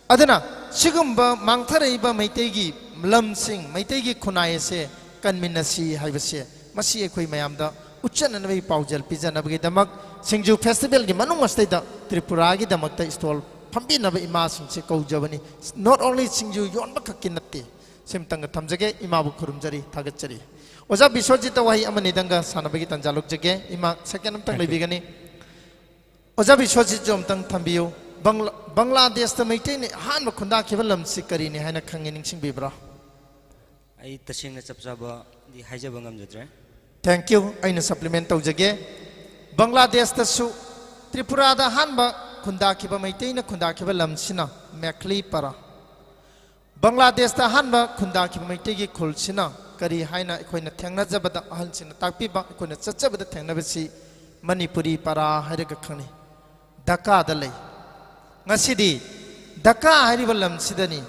ꯑꯗꯨꯅ ꯁꯤꯒꯨꯝꯕ ꯃꯥꯡꯊꯔꯛꯏꯕ ꯃꯩꯇꯩꯒꯤ ꯂꯝꯁꯤꯡ, ꯃꯩꯇꯩꯒꯤ ꯈꯨꯟꯅꯥꯏ ꯑꯁꯦ ꯀꯟꯃꯤꯟꯅꯁꯤ ꯍꯥꯏꯕꯁꯦ, ꯃꯁꯤ ꯑꯩꯈꯣꯏ ꯃꯌꯥꯝꯗ ꯎꯠꯆꯅꯅꯕꯒꯤ ꯄꯥꯎꯖꯦꯜ ꯄꯤꯖꯅꯕꯒꯤꯗꯃꯛ ꯁꯤꯡꯖꯨ festivalꯒꯤ ꯃꯅꯨꯡ ꯑꯁꯤꯗꯩꯗ ꯇ꯭ꯔꯤꯄꯨꯔꯥꯒꯤꯗꯃꯛꯇ stall ꯐꯝꯕꯤꯅꯕ ꯏꯃꯥꯁꯤꯡꯁꯦ ꯀꯧꯖꯕꯅꯤ꯫ Not only ꯁꯤꯡꯖꯨ ꯌꯣꯟꯕ ꯈꯛꯀꯤ ꯅꯠꯇꯦ꯫ ꯁꯤꯃꯇꯪꯒ ꯊꯝꯖꯒꯦ꯫ ꯏꯃꯥꯕꯨ ꯈꯨꯔꯨꯝꯖꯔꯤ, ꯊꯥꯒꯠꯆꯔꯤ꯫ ꯑꯣꯖꯥ ꯕꯤꯁ꯭ꯋꯖꯤꯠꯇ ꯋꯥꯍꯩ ꯑꯃꯅꯤꯗꯪꯒ ꯁꯥꯟꯅꯕꯒꯤ ꯇꯥꯟꯖꯥ ꯂꯧꯖꯒꯦ꯫ ꯏꯃꯥ second ꯑꯃꯇꯪ ꯂꯩꯕꯤꯒꯅꯤ꯫ ꯑꯣꯖꯥ ꯕꯤꯁ꯭ꯋꯖꯤꯠꯁꯨ ꯑꯃꯇꯪ ꯊꯝꯕꯤꯌꯨ꯫ ꯕꯪꯒ꯭ꯂꯥ-, ꯕꯪꯒ꯭ꯂꯥꯗꯦꯁꯇ ꯃꯩꯇꯩꯅ ꯑꯍꯥꯟꯕ ꯈꯨꯟꯗꯥꯈꯤꯕ ꯂꯝꯁꯤ ꯀꯔꯤꯅꯤ ꯍꯥꯏꯅ ꯈꯪꯉꯤ, ꯅꯤꯡꯁꯤꯡꯕꯤꯕ꯭ꯔꯥ? ꯑꯩ ꯇꯁꯦꯡꯅ ꯆꯞ ꯆꯥꯕꯗꯤ ꯍꯥꯏꯖꯕ ꯉꯝꯖꯗ꯭ꯔꯦ꯫ Thank you꯫ ꯑꯩꯅ supplement ꯇꯧꯖꯒꯦ꯫ ꯕꯪꯒ꯭ꯂꯥꯗꯦꯁꯇꯁꯨ ꯇ꯭ꯔꯤꯄꯨꯔꯥꯗ ꯑꯍꯥꯟꯕ ꯈꯨꯟꯗꯥꯈꯤꯕ, ꯃꯩꯇꯩꯅ ꯈꯨꯟꯗꯥꯈꯤꯕ ꯂꯝꯁꯤꯅ ꯃꯦꯈꯂꯤ ꯄꯔꯥ꯫ ꯕꯪꯒ꯭ꯂꯥꯗꯦꯁꯇ ꯑꯍꯥꯟꯕ ꯈꯨꯟꯗꯥꯈꯤꯕ ꯃꯩꯇꯩꯒꯤ ꯈꯨꯜꯁꯤꯅ ꯀꯔꯤ ꯍꯥꯏꯅ ꯑꯩꯈꯣꯏꯅ ꯊꯦꯡꯅꯖꯕꯗ, ꯑꯍꯜꯁꯤꯡꯅ ꯇꯥꯛꯄꯤꯕ, ꯑꯩꯈꯣꯏꯅ ꯆꯠꯆꯕꯗ ꯊꯦꯡꯅꯕꯁꯤ ꯃꯅꯤꯄꯨꯔꯤ ꯄꯔꯥ ꯍꯥꯏꯔꯒ ꯈꯪꯅꯩ꯫ ꯙꯀꯥꯗ ꯂꯩ꯫ ꯉꯁꯤꯗꯤ ꯙꯀꯥ ꯍꯥꯏꯔꯤꯕ ꯂꯝꯁꯤꯗꯅꯤ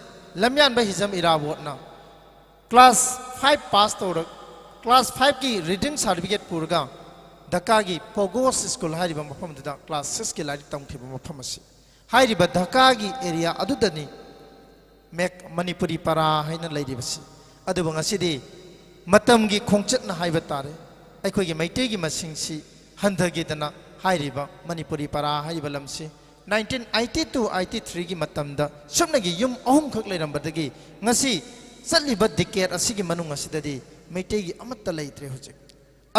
ꯂꯝꯌꯥꯟꯕ ꯍꯤꯖꯝ ꯏꯔꯥꯕꯣꯠꯅ class five pass ꯇꯧꯔ, class fiveꯀꯤ reading certificate ꯄꯨꯔꯒ ꯙꯀꯥꯒꯤ ꯄꯣꯒꯣꯁ ꯁ꯭ꯀꯨꯜ ꯍꯥꯏꯔꯤꯕ ꯃꯐꯝꯗꯨꯗ class sixꯀꯤ ꯂꯥꯏꯔꯤꯛ ꯇꯝꯈꯤꯕ ꯃꯐꯝ ꯑꯁꯤ꯫ ꯍꯥꯏꯔꯤꯕ ꯙꯀꯥꯒꯤ ꯑꯦꯔꯤꯌꯥ ꯑꯗꯨꯗꯅꯤ ꯃꯦꯛ ꯃꯅꯤꯄꯨꯔꯤ ꯄꯔꯥ ꯍꯥꯏꯅ ꯂꯩꯔꯤꯕꯁꯤ꯫ ꯑꯗꯨꯕꯨ ꯉꯁꯤꯗꯤ ꯃꯇꯝꯒꯤ ꯈꯣꯡꯆꯠꯅ ꯍꯥꯏꯕ ꯇꯥꯔꯦ, ꯑꯩꯈꯣꯏꯒꯤ ꯃꯩꯇꯩꯒꯤ ꯃꯁꯤꯡꯁꯤ ꯍꯟꯊꯈꯤꯗꯅ ꯍꯥꯏꯔꯤꯕ ꯃꯅꯤꯄꯨꯔꯤ ꯄꯔꯥ ꯍꯥꯏꯔꯤꯕ ꯂꯝꯁꯤ nineteen eighty two eighty three ꯒꯤ ꯃꯇꯝꯗ ꯁꯨꯞꯅꯒꯤ ꯌꯨꯝ ꯑꯍꯨꯝꯈꯛ ꯂꯩꯔꯝꯕꯗꯒꯤ ꯉꯁꯤ ꯆꯠꯂꯤꯕ decade ꯑꯁꯤꯒꯤ ꯃꯅꯨꯡ ꯑꯁꯤꯗꯗꯤ ꯃꯩꯇꯩꯒꯤ ꯑꯃꯠꯇ ꯂꯩꯇ꯭ꯔꯦ ꯍꯧꯖꯤꯛ꯫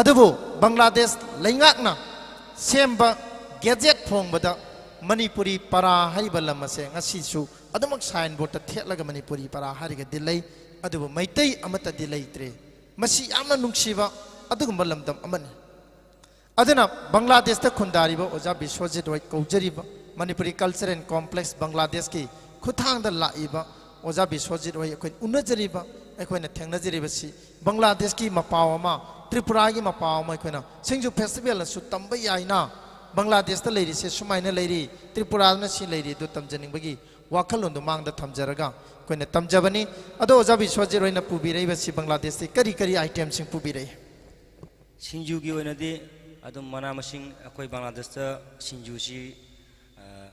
ꯑꯗꯨꯕꯨ ꯕꯪꯒ꯭ꯂꯥꯗꯦꯁ ꯂꯩꯉꯥꯛꯅ ꯁꯦꯝꯕ ꯒꯦꯖꯦꯠ ꯐꯣꯡꯕꯗ ꯃꯅꯤꯄꯨꯔꯤ ꯄꯔꯥ ꯍꯥꯏꯔꯤꯕ ꯂꯝ ꯑꯁꯦ ꯉꯁꯤꯁꯨ ꯑꯗꯨꯃꯛ ꯁꯥꯏꯟ ꯕꯣꯔꯗꯇ ꯊꯦꯠꯂꯒ ꯃꯅꯤꯄꯨꯔꯤ ꯄꯔꯥ ꯍꯥꯏꯔꯒꯗꯤ ꯂꯩ, ꯑꯗꯨꯕꯨ ꯃꯩꯇꯩ ꯑꯃꯠꯇꯗꯤ ꯂꯩꯇ꯭ꯔꯦ꯫ ꯃꯁꯤ ꯌꯥꯝꯅ ꯅꯨꯡꯁꯤꯕ ꯑꯗꯨꯒꯨꯝꯕ ꯂꯝꯗꯝ ꯑꯃꯅꯤ꯫ ꯑꯗꯨꯅ ꯕꯪꯒ꯭ꯂꯥꯗꯦꯁꯇ ꯈꯨꯟꯗꯥꯔꯤꯕ ꯑꯣꯖꯥ ꯕꯤꯁ꯭ꯋꯖꯤꯠ ꯍꯣꯏ ꯀꯧꯖꯔꯤꯕ ꯃꯅꯤꯄꯨꯔꯤ Culture and Complex ꯕꯪꯒ꯭ꯂꯥꯗꯦꯁꯀꯤ ꯈꯨꯠꯊꯥꯡꯗ ꯂꯥꯛꯏꯕ ꯑꯣꯖꯥ ꯕꯤꯁ꯭ꯋꯖꯤꯠ ꯍꯣꯏ ꯑꯩꯈꯣꯏ ꯎꯅꯖꯔꯤꯕ, ꯑꯩꯈꯣꯏꯅ ꯊꯦꯡꯅꯖꯔꯤꯕꯁꯤ ꯕꯪꯒ꯭ꯂꯥꯗꯦꯁꯀꯤ ꯃꯄꯥꯎ ꯑꯃ, ꯇ꯭ꯔꯤꯄꯨꯔꯥꯒꯤ ꯃꯄꯥꯎ ꯑꯃ ꯑꯩꯈꯣꯏꯅ ꯁꯤꯡꯖꯨ ꯐꯦꯁꯇꯤꯚꯦꯜꯅꯁꯨ ꯇꯝꯕ ꯌꯥꯏꯅ, ꯕꯪꯒ꯭ꯂꯥꯗꯦꯁꯇ ꯂꯩꯔꯤꯁꯦ ꯁꯨꯃꯥꯏꯅ ꯂꯩꯔꯤ, ꯇ꯭ꯔꯤꯄꯨꯔꯥꯗꯅ ꯁꯤ ꯂꯩꯔꯤ ꯑꯗꯨ ꯇꯝꯖꯅꯤꯡꯕꯒꯤ ꯋꯥꯈꯜꯂꯣꯟꯗꯨ ꯃꯥꯡꯗ ꯊꯝꯖꯔꯒ ꯑꯩꯈꯣꯏꯅ ꯇꯝꯖꯕꯅꯤ꯫ ꯑꯗꯣ ꯑꯣꯖꯥ ꯕꯤꯁ꯭ꯋꯖꯤꯠ ꯍꯣꯏꯅ ꯄꯨꯕꯤꯔꯛꯏꯕꯁꯤ ꯕꯪꯒ꯭ꯂꯥꯗꯦꯁꯇꯤ ꯀꯔꯤ ꯀꯔꯤ item ꯁꯤꯡ ꯄꯨꯕꯤꯔꯛꯏ? ꯁꯤꯡꯖꯨꯒꯤ ꯑꯣꯏꯅꯗꯤ ꯑꯗꯨꯝ ꯃꯅꯥ ꯃꯁꯤꯡ ꯑꯩꯈꯣꯏ ꯕꯪꯒ꯭ꯂꯥꯗꯦꯁꯇ ꯁꯤꯡꯖꯨꯁꯤ, ꯑ,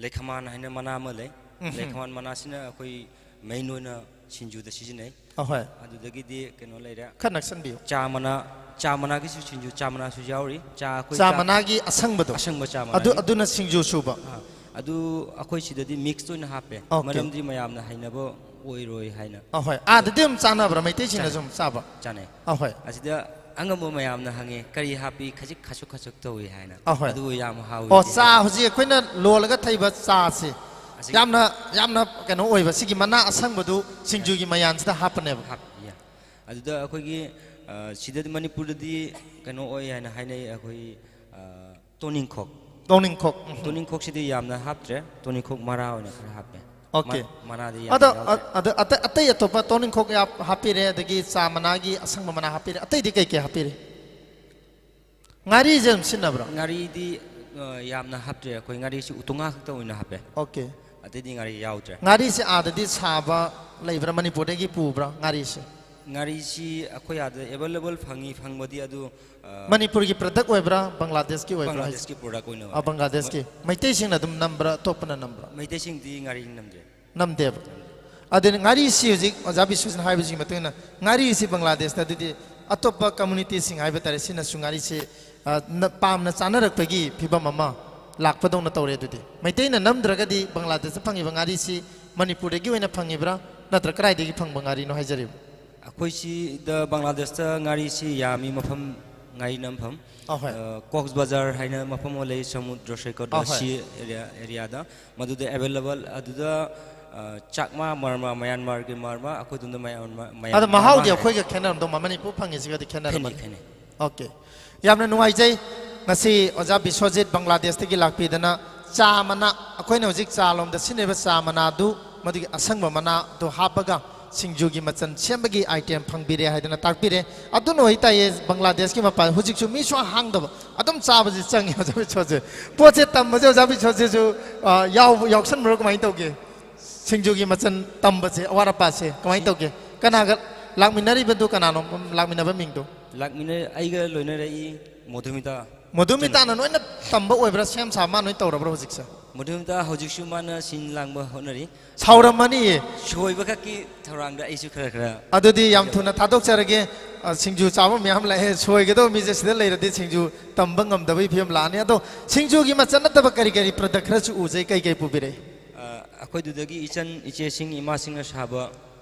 ꯂꯩꯈꯃꯥꯟ ꯍꯥꯏꯅ ꯃꯅꯥ ꯑꯃ ꯂꯩ꯫ ꯎꯝ꯫ ꯂꯩꯈꯃꯥꯟ ꯃꯅꯥꯁꯤꯅ ꯑꯩꯈꯣꯏ main ꯑꯣꯏꯅ ꯁꯤꯡꯖꯨꯗ ꯁꯤꯖꯤꯟꯅꯩ꯫ ꯑꯍꯣꯏ꯫ ꯑꯗꯨꯗꯒꯤꯗꯤ ꯀꯩꯅꯣ ꯂꯩꯔꯦ꯫ ꯈꯔ ꯅꯛꯁꯟꯕꯤꯌꯨ꯫ ꯆꯥ ꯃꯅꯥ, ꯆꯥ ꯃꯅꯥꯒꯤꯁꯨ ꯁꯤꯡꯖꯨ, ꯆꯥ ꯃꯅꯥꯁꯨ ꯌꯥꯎꯔꯤ꯫ ꯆꯥ ꯑꯩꯈꯣꯏ ꯆꯥ ꯆꯥ ꯃꯅꯥꯒꯤ ꯑꯁꯪꯕꯗꯣ? ꯑꯁꯪꯕ ꯆꯥ ꯑꯗꯨ, ꯃꯅꯥꯒꯤ꯫ ꯑꯗꯨꯅ ꯁꯤꯡꯖꯨ ꯁꯨꯕ? ꯑꯥ, ꯑꯗꯨ ꯑꯩꯈꯣꯏ ꯁꯤꯗꯗꯤ mix ꯑꯣꯏꯅ ꯍꯥꯞꯄꯦ꯫ Okay꯫ ꯃꯔꯝꯗꯤ ꯃꯌꯥꯝꯅ ꯍꯩꯅꯕ ꯑꯣꯏꯔꯣꯏ ꯍꯥꯏꯅ꯫ ꯑꯍꯣꯏ꯫ ꯑꯥꯗꯗꯤ ꯑꯗꯨꯝ ꯆꯥꯅꯕ꯭ꯔꯥ? ꯃꯩꯇꯩꯁꯤꯡꯅꯁꯨ ꯆꯥꯅꯩ꯫ ꯑꯗꯨꯝ ꯆꯥꯕ? ꯆꯥꯅꯩ꯫ ꯑꯍꯣꯏ꯫ ꯑꯁꯤꯗ ꯑꯉꯝꯕ ꯃꯌꯥꯝꯅ ꯍꯪꯉꯦ, "ꯀꯔꯤ ꯍꯥꯞꯄꯤ? ꯈꯖꯤꯛ ꯈꯥꯁꯨꯛ ꯈꯥꯁꯨꯛ ꯇꯧꯏ" ꯍꯥꯏꯅ꯫ ꯑꯍꯣꯏ꯫ ꯑꯗꯨ ꯌꯥꯝ ꯍꯥꯎꯏ ꯑꯣ, ꯍꯥꯏ꯫ ꯆꯥ ꯍꯧꯖꯤꯛ ꯑꯩꯈꯣꯏꯅ ꯂꯣꯜꯂꯒ ꯊꯛꯏꯕ ꯆꯥꯁꯦ꯫ ꯑꯁꯤ ꯌꯥꯝꯅ, ꯌꯥꯝꯅ ꯀꯩꯅꯣ ꯑꯣꯏꯕ, ꯁꯤꯒꯤ ꯃꯅꯥ ꯑꯁꯪꯕꯗꯨ ꯁꯤꯡꯖꯨꯒꯤ ꯃꯌꯥꯟꯁꯤꯗ ꯍꯥꯞꯄꯅꯦꯕ꯫ ꯍꯥꯞ-, ꯌꯥ꯫ ꯑꯗꯨꯗ ꯑꯩꯈꯣꯏꯒꯤ, ꯑ, ꯁꯤꯗꯗꯤ ꯃꯅꯤꯄꯨꯔꯗꯗꯤ ꯀꯩꯅꯣ ꯑꯣꯏ ꯍꯥꯏꯅ ꯍꯥꯏꯅꯩ, ꯑꯩꯈꯣꯏ, ꯑ, ꯇꯣꯅꯤꯡꯈꯣꯛ꯫ ꯇꯣꯅꯤꯡꯈꯣꯛ, ꯎꯝ꯫ ꯇꯣꯅꯤꯡꯈꯣꯛꯁꯤꯗꯤ ꯌꯥꯝꯅ ꯍꯥꯞꯇ꯭ꯔꯦ, ꯇꯣꯅꯤꯡꯈꯣꯛ ꯃꯔꯥ ꯑꯣꯏꯅ ꯈꯔ ꯍꯥꯞꯄꯦ꯫ Okay꯫ ꯃ-, ꯃꯅꯥꯗꯤ ꯌꯥꯝꯅ ꯑꯗꯣ, ꯌꯥꯎꯗ꯭ꯔꯦ꯫ ꯑ-, ꯑꯗ ꯑꯇꯩ, ꯑꯇꯩ ꯑꯇꯣꯞꯄ ꯇꯣꯅꯤꯡꯈꯣꯛ ꯌꯥꯞ-, ꯍꯥꯞꯄꯤꯔꯦ, ꯑꯗꯒꯤ ꯆꯥ ꯃꯅꯥꯒꯤ ꯑꯁꯪꯕ ꯃꯅꯥ ꯍꯥꯞꯄꯤꯔꯦ, ꯑꯇꯩꯗꯤ ꯀꯩ ꯀꯩ ꯍꯥꯞꯄꯤꯔꯦ? ꯉꯥꯔꯤꯁꯦ ꯑꯗꯨꯝ ꯁꯤꯖꯤꯟꯅꯕ꯭ꯔꯣ? ꯉꯥꯔꯤꯗꯤ, ꯑ, ꯌꯥꯝꯅ ꯍꯥꯞꯇ꯭ꯔꯦ, ꯑꯩꯈꯣꯏ ꯉꯥꯔꯤꯁꯤ ꯎꯇꯣꯡꯉꯥ ꯈꯛꯇ ꯑꯣꯏꯅ ꯍꯥꯞꯄꯦ꯫ Okay꯫ ꯑꯇꯩꯗꯤ ꯉꯥꯔꯤ ꯌꯥꯎꯗ꯭ꯔꯦ꯫ ꯉꯥꯔꯤꯁꯦ ꯑꯥꯗꯗꯤ ꯁꯥꯕ ꯂꯩꯕ꯭ꯔꯥ, ꯃꯅꯤꯄꯨꯔꯗꯒꯤ ꯄꯨꯕ꯭ꯔꯥ ꯉꯥꯔꯤꯁꯦ? ꯉꯥꯔꯤꯁꯤ ꯑꯩꯈꯣꯏ ꯑꯥꯗ ꯑꯦꯕꯥꯏꯂꯦꯕꯜ ꯐꯪꯉꯤ, ꯐꯪꯕꯗꯤ, ꯑꯗꯨ, ꯑ, ꯃꯅꯤꯄꯨꯔꯒꯤ ꯄ꯭ꯔꯗꯛ ꯑꯣꯏꯕ꯭ꯔꯥ, ꯕꯪꯒ꯭ꯂꯥꯗꯦꯁꯀꯤ ꯑꯣꯏꯕ꯭ꯔꯥ ꯍꯥꯏꯁꯦ? ꯕꯪꯒ꯭ꯂꯥꯗꯦꯁꯀꯤ ꯄ꯭ꯔꯗꯛ ꯑꯣꯏꯅ ꯑ, ꯑꯣꯏ꯫ ꯕꯪꯒ꯭ꯂꯥꯗꯦꯁꯀꯤ꯫ ꯃꯩꯇꯩꯁꯤꯡꯅ ꯑꯗꯨꯝ ꯅꯝꯕ꯭ꯔꯥ, ꯑꯇꯣꯞꯄꯅ ꯅꯝꯕ꯭ꯔꯥ? ꯃꯩꯇꯩꯁꯤꯡꯗꯤ ꯉꯥꯔꯤ ꯅꯝꯗꯦ꯫ ꯅꯝꯗꯦꯕ꯫ ꯑꯗꯨꯅ ꯉꯥꯔꯤꯁꯤ ꯍꯧꯖꯤꯛ ꯑꯣꯖꯥ ꯕꯤꯁ꯭ꯋꯖꯤꯠꯅ ꯍꯥꯏꯕꯁꯤꯒꯤ ꯃꯇꯨꯡ ꯏꯟꯅ, ꯉꯥꯔꯤꯁꯤ ꯕꯪꯒ꯭ꯂꯥꯗꯦꯁꯇ, ꯑꯗꯨꯗꯤ ꯑꯇꯣꯞꯄ ꯀꯝꯃꯨꯅꯤꯇꯤꯁꯤꯡ ꯍꯥꯏꯕ ꯇꯥꯔꯦ, ꯁꯤꯅꯁꯨ ꯉꯥꯔꯤꯁꯤ, ꯑ, ꯅ-, ꯄꯥꯝꯅ ꯆꯥꯅꯔꯛꯄꯒꯤ ꯐꯤꯕꯝ ꯑꯃ ꯂꯥꯛꯄꯗꯧꯅ ꯇꯧꯔꯦ꯫ ꯑꯗꯨꯗꯤ ꯃꯩꯇꯩꯅ ꯅꯝꯗ꯭ꯔꯒꯗꯤ ꯕꯪꯒ꯭ꯂꯥꯗꯦꯁꯇ ꯐꯪꯉꯤꯕ ꯉꯥꯔꯤꯁꯤ ꯃꯅꯤꯄꯨꯔꯗꯒꯤ ꯑꯣꯏꯅ ꯐꯪꯉꯤꯕ꯭ꯔꯥ, ꯅꯠꯇ꯭ꯔ ꯀꯗꯥꯏꯗꯒꯤ ꯐꯪꯕ ꯉꯥꯔꯤꯅꯣ ꯍꯥꯏꯖꯔꯤꯕ? ꯑꯩꯈꯣꯏ ꯁꯤꯗ ꯕꯪꯒ꯭ꯂꯥꯗꯦꯁꯇ ꯉꯥꯔꯤꯁꯤ ꯌꯥꯝꯃꯤ, ꯃꯐꯝ, ꯉꯥꯔꯤ ꯅꯝꯐꯝ꯫ ꯑꯍꯣꯏ꯫ ꯑ, ꯀꯣꯛꯁ ꯕꯖꯥꯔ ꯍꯥꯏꯅ ꯃꯐꯝ ꯑꯃ ꯂꯩ, ꯁꯃꯨꯗ꯭ꯔ ꯁꯩꯀꯣꯠꯇ, ꯑꯍꯣꯏ꯫ ꯁꯤ ꯑꯦꯔꯤꯌꯥ, ꯑꯦꯔꯤꯌꯥꯗ꯫ ꯃꯗꯨꯗ ꯑꯦꯕꯥꯏꯂꯦꯕꯜ, ꯑꯗꯨꯗ, ꯑ, ꯆꯥꯛꯃꯥ, ꯃꯔꯃꯥ, ꯃꯌꯥꯟꯃꯥꯔꯒꯤ ꯃꯔꯃꯥ, ꯑꯩꯈꯣꯏ ꯑꯗꯣꯝꯗ ꯃꯌꯥꯟꯃꯥ-, ꯃꯌꯥꯟ-, ꯑꯗꯣ ꯃꯍꯥꯎꯗꯤ ꯃꯔꯃꯥ ꯍꯥꯏ꯫ ꯑꯩꯈꯣꯏꯒ ꯈꯦꯠꯅꯔꯝꯗꯧ ꯃꯥ-, ꯃꯅꯤꯄꯨꯔ ꯐꯪꯉꯤꯁꯤꯒꯗꯤ ꯈꯦꯠꯅꯔꯝꯃꯅꯤ꯫ ꯈꯦꯠꯅꯩ, ꯈꯦꯠꯅꯩ꯫ ꯑꯣꯀꯦ꯫ ꯌꯥꯝꯅ ꯅꯨꯡꯉꯥꯏꯖꯩ꯫ ꯉꯁꯤ ꯑꯣꯖꯥ ꯕꯤꯁ꯭ꯋꯖꯤꯠ ꯕꯪꯒ꯭ꯂꯥꯗꯦꯁꯇꯒꯤ ꯂꯥꯛꯄꯤꯗꯅ ꯆꯥ ꯃꯅꯥ, ꯑꯩꯈꯣꯏꯅ ꯍꯧꯖꯤꯛ ꯆꯥ ꯂꯣꯝꯗ ꯁꯤꯖꯤꯟꯅꯔꯤꯕ ꯆꯥ ꯃꯅꯥꯗꯨ, ꯃꯗꯨꯒꯤ ꯑꯁꯪꯕ ꯃꯅꯥꯗꯨ ꯍꯥꯞꯄꯒ ꯁꯤꯡꯖꯨꯒꯤ ꯃꯆꯜ ꯁꯦꯝꯕꯒꯤ ꯑꯥꯏꯇꯦꯝ ꯐꯪꯕꯤꯔꯦ ꯍꯥꯏꯗꯅ ꯇꯥꯛꯄꯤꯔꯦ꯫ ꯑꯗꯨꯅ ꯑꯣꯏꯇꯥꯏꯌꯦ, ꯕꯪꯒ꯭ꯂꯥꯗꯦꯁꯀꯤ ꯃꯄꯥꯟ ꯍꯧꯖꯤꯛꯁꯨ ꯃꯤ ꯁꯨꯡꯍꯥꯡ ꯍꯥꯡꯗꯕ, ꯑꯗꯨꯝ ꯆꯥꯕꯁꯤ ꯆꯪꯉꯤ ꯑꯣꯖꯥ ꯕꯤꯁ꯭ꯋꯖꯤꯠ꯫ ꯄꯣꯠꯁꯦ ꯇꯝꯕꯁꯦ ꯑꯣꯖꯥ ꯕꯤꯁ꯭ꯋꯖꯤꯠꯁꯨ, ꯑ, ꯌꯥꯎꯕ, ꯌꯥꯎꯁꯟꯕ꯭ꯔꯣ, ꯀꯃꯥꯏꯅ ꯇꯧꯒꯦ? ꯁꯤꯡꯖꯨꯒꯤ ꯃꯆꯜ ꯇꯝꯕꯁꯦ, ꯑꯋꯥꯠ ꯑꯄꯥꯁꯦ ꯀꯃꯥꯏꯅ ꯇꯧꯒꯦ? ꯀꯅꯥꯒ ꯂꯥꯛꯃꯤꯟꯅꯔꯤꯕꯗꯨ ꯀꯅꯥꯅꯣ? ꯂꯥꯛꯃꯤꯟꯅꯕ ꯃꯤꯡꯗꯣ? ꯂꯥꯛꯃꯤꯟꯅ-, ꯑꯩꯒ ꯂꯣꯏꯅꯔꯛꯏ ꯃꯣꯙꯨꯃꯤꯇꯥ꯫ ꯃꯣꯙꯨꯃꯤꯇꯥꯅ ꯂꯣꯏꯅ ꯇꯝꯕ ꯑꯣꯏꯕ꯭ꯔꯥ? ꯁꯦꯝ ꯁꯥꯕ ꯃꯥ ꯂꯣꯏ ꯇꯧꯔꯕ꯭ꯔꯥ ꯍꯧꯖꯤꯛꯁꯦ? ꯃꯣꯙꯨꯃꯤꯇꯥ ꯍꯧꯖꯤꯛꯁꯨ ꯃꯥꯅ ꯁꯤꯟ ꯂꯥꯡꯕ ꯍꯣꯠꯅꯔꯤ꯫ ꯁꯥꯎꯔꯝꯃꯅꯤꯌꯦ꯫ ꯁꯣꯏꯕꯈꯛꯀꯤ ꯊꯧꯔꯥꯡꯗ ꯑꯩꯁꯨ ꯈꯔ ꯈꯔ ꯑꯗꯨꯗꯤ ꯌꯥꯝ ꯌꯥꯎꯖꯩ꯫ ꯊꯨꯅ ꯊꯥꯗꯣꯛꯆꯔꯒꯦ꯫ ꯑ, ꯁꯤꯡꯖꯨ ꯆꯥꯕ ꯃꯌꯥꯝ ꯂꯥꯛꯑꯦ꯫ ꯁꯣꯏꯒꯗꯧꯕ ꯃꯤꯁꯦ ꯁꯤꯗ ꯂꯩꯔꯗꯤ ꯁꯤꯡꯖꯨ ꯇꯝꯕ ꯉꯝꯗꯕꯒꯤ ꯐꯤꯕꯝ ꯂꯥꯛꯑꯅꯤ꯫ ꯑꯗꯣ ꯁꯤꯡꯖꯨꯒꯤ ꯃꯆꯜ ꯅꯠꯇꯕ ꯀꯔꯤ ꯀꯔꯤ ꯄ꯭ꯔꯗꯛ ꯈꯔꯁꯨ ꯎꯖꯩ, ꯀꯩ ꯀꯩ ꯄꯨꯕꯤꯔꯛꯏ? ꯑ, ꯑꯩꯈꯣꯏꯗꯨꯗꯒꯤ ꯏꯆꯟ ꯏꯆꯦꯁꯤꯡ, ꯏꯃꯥꯁꯤꯡꯅ ꯁꯥꯕ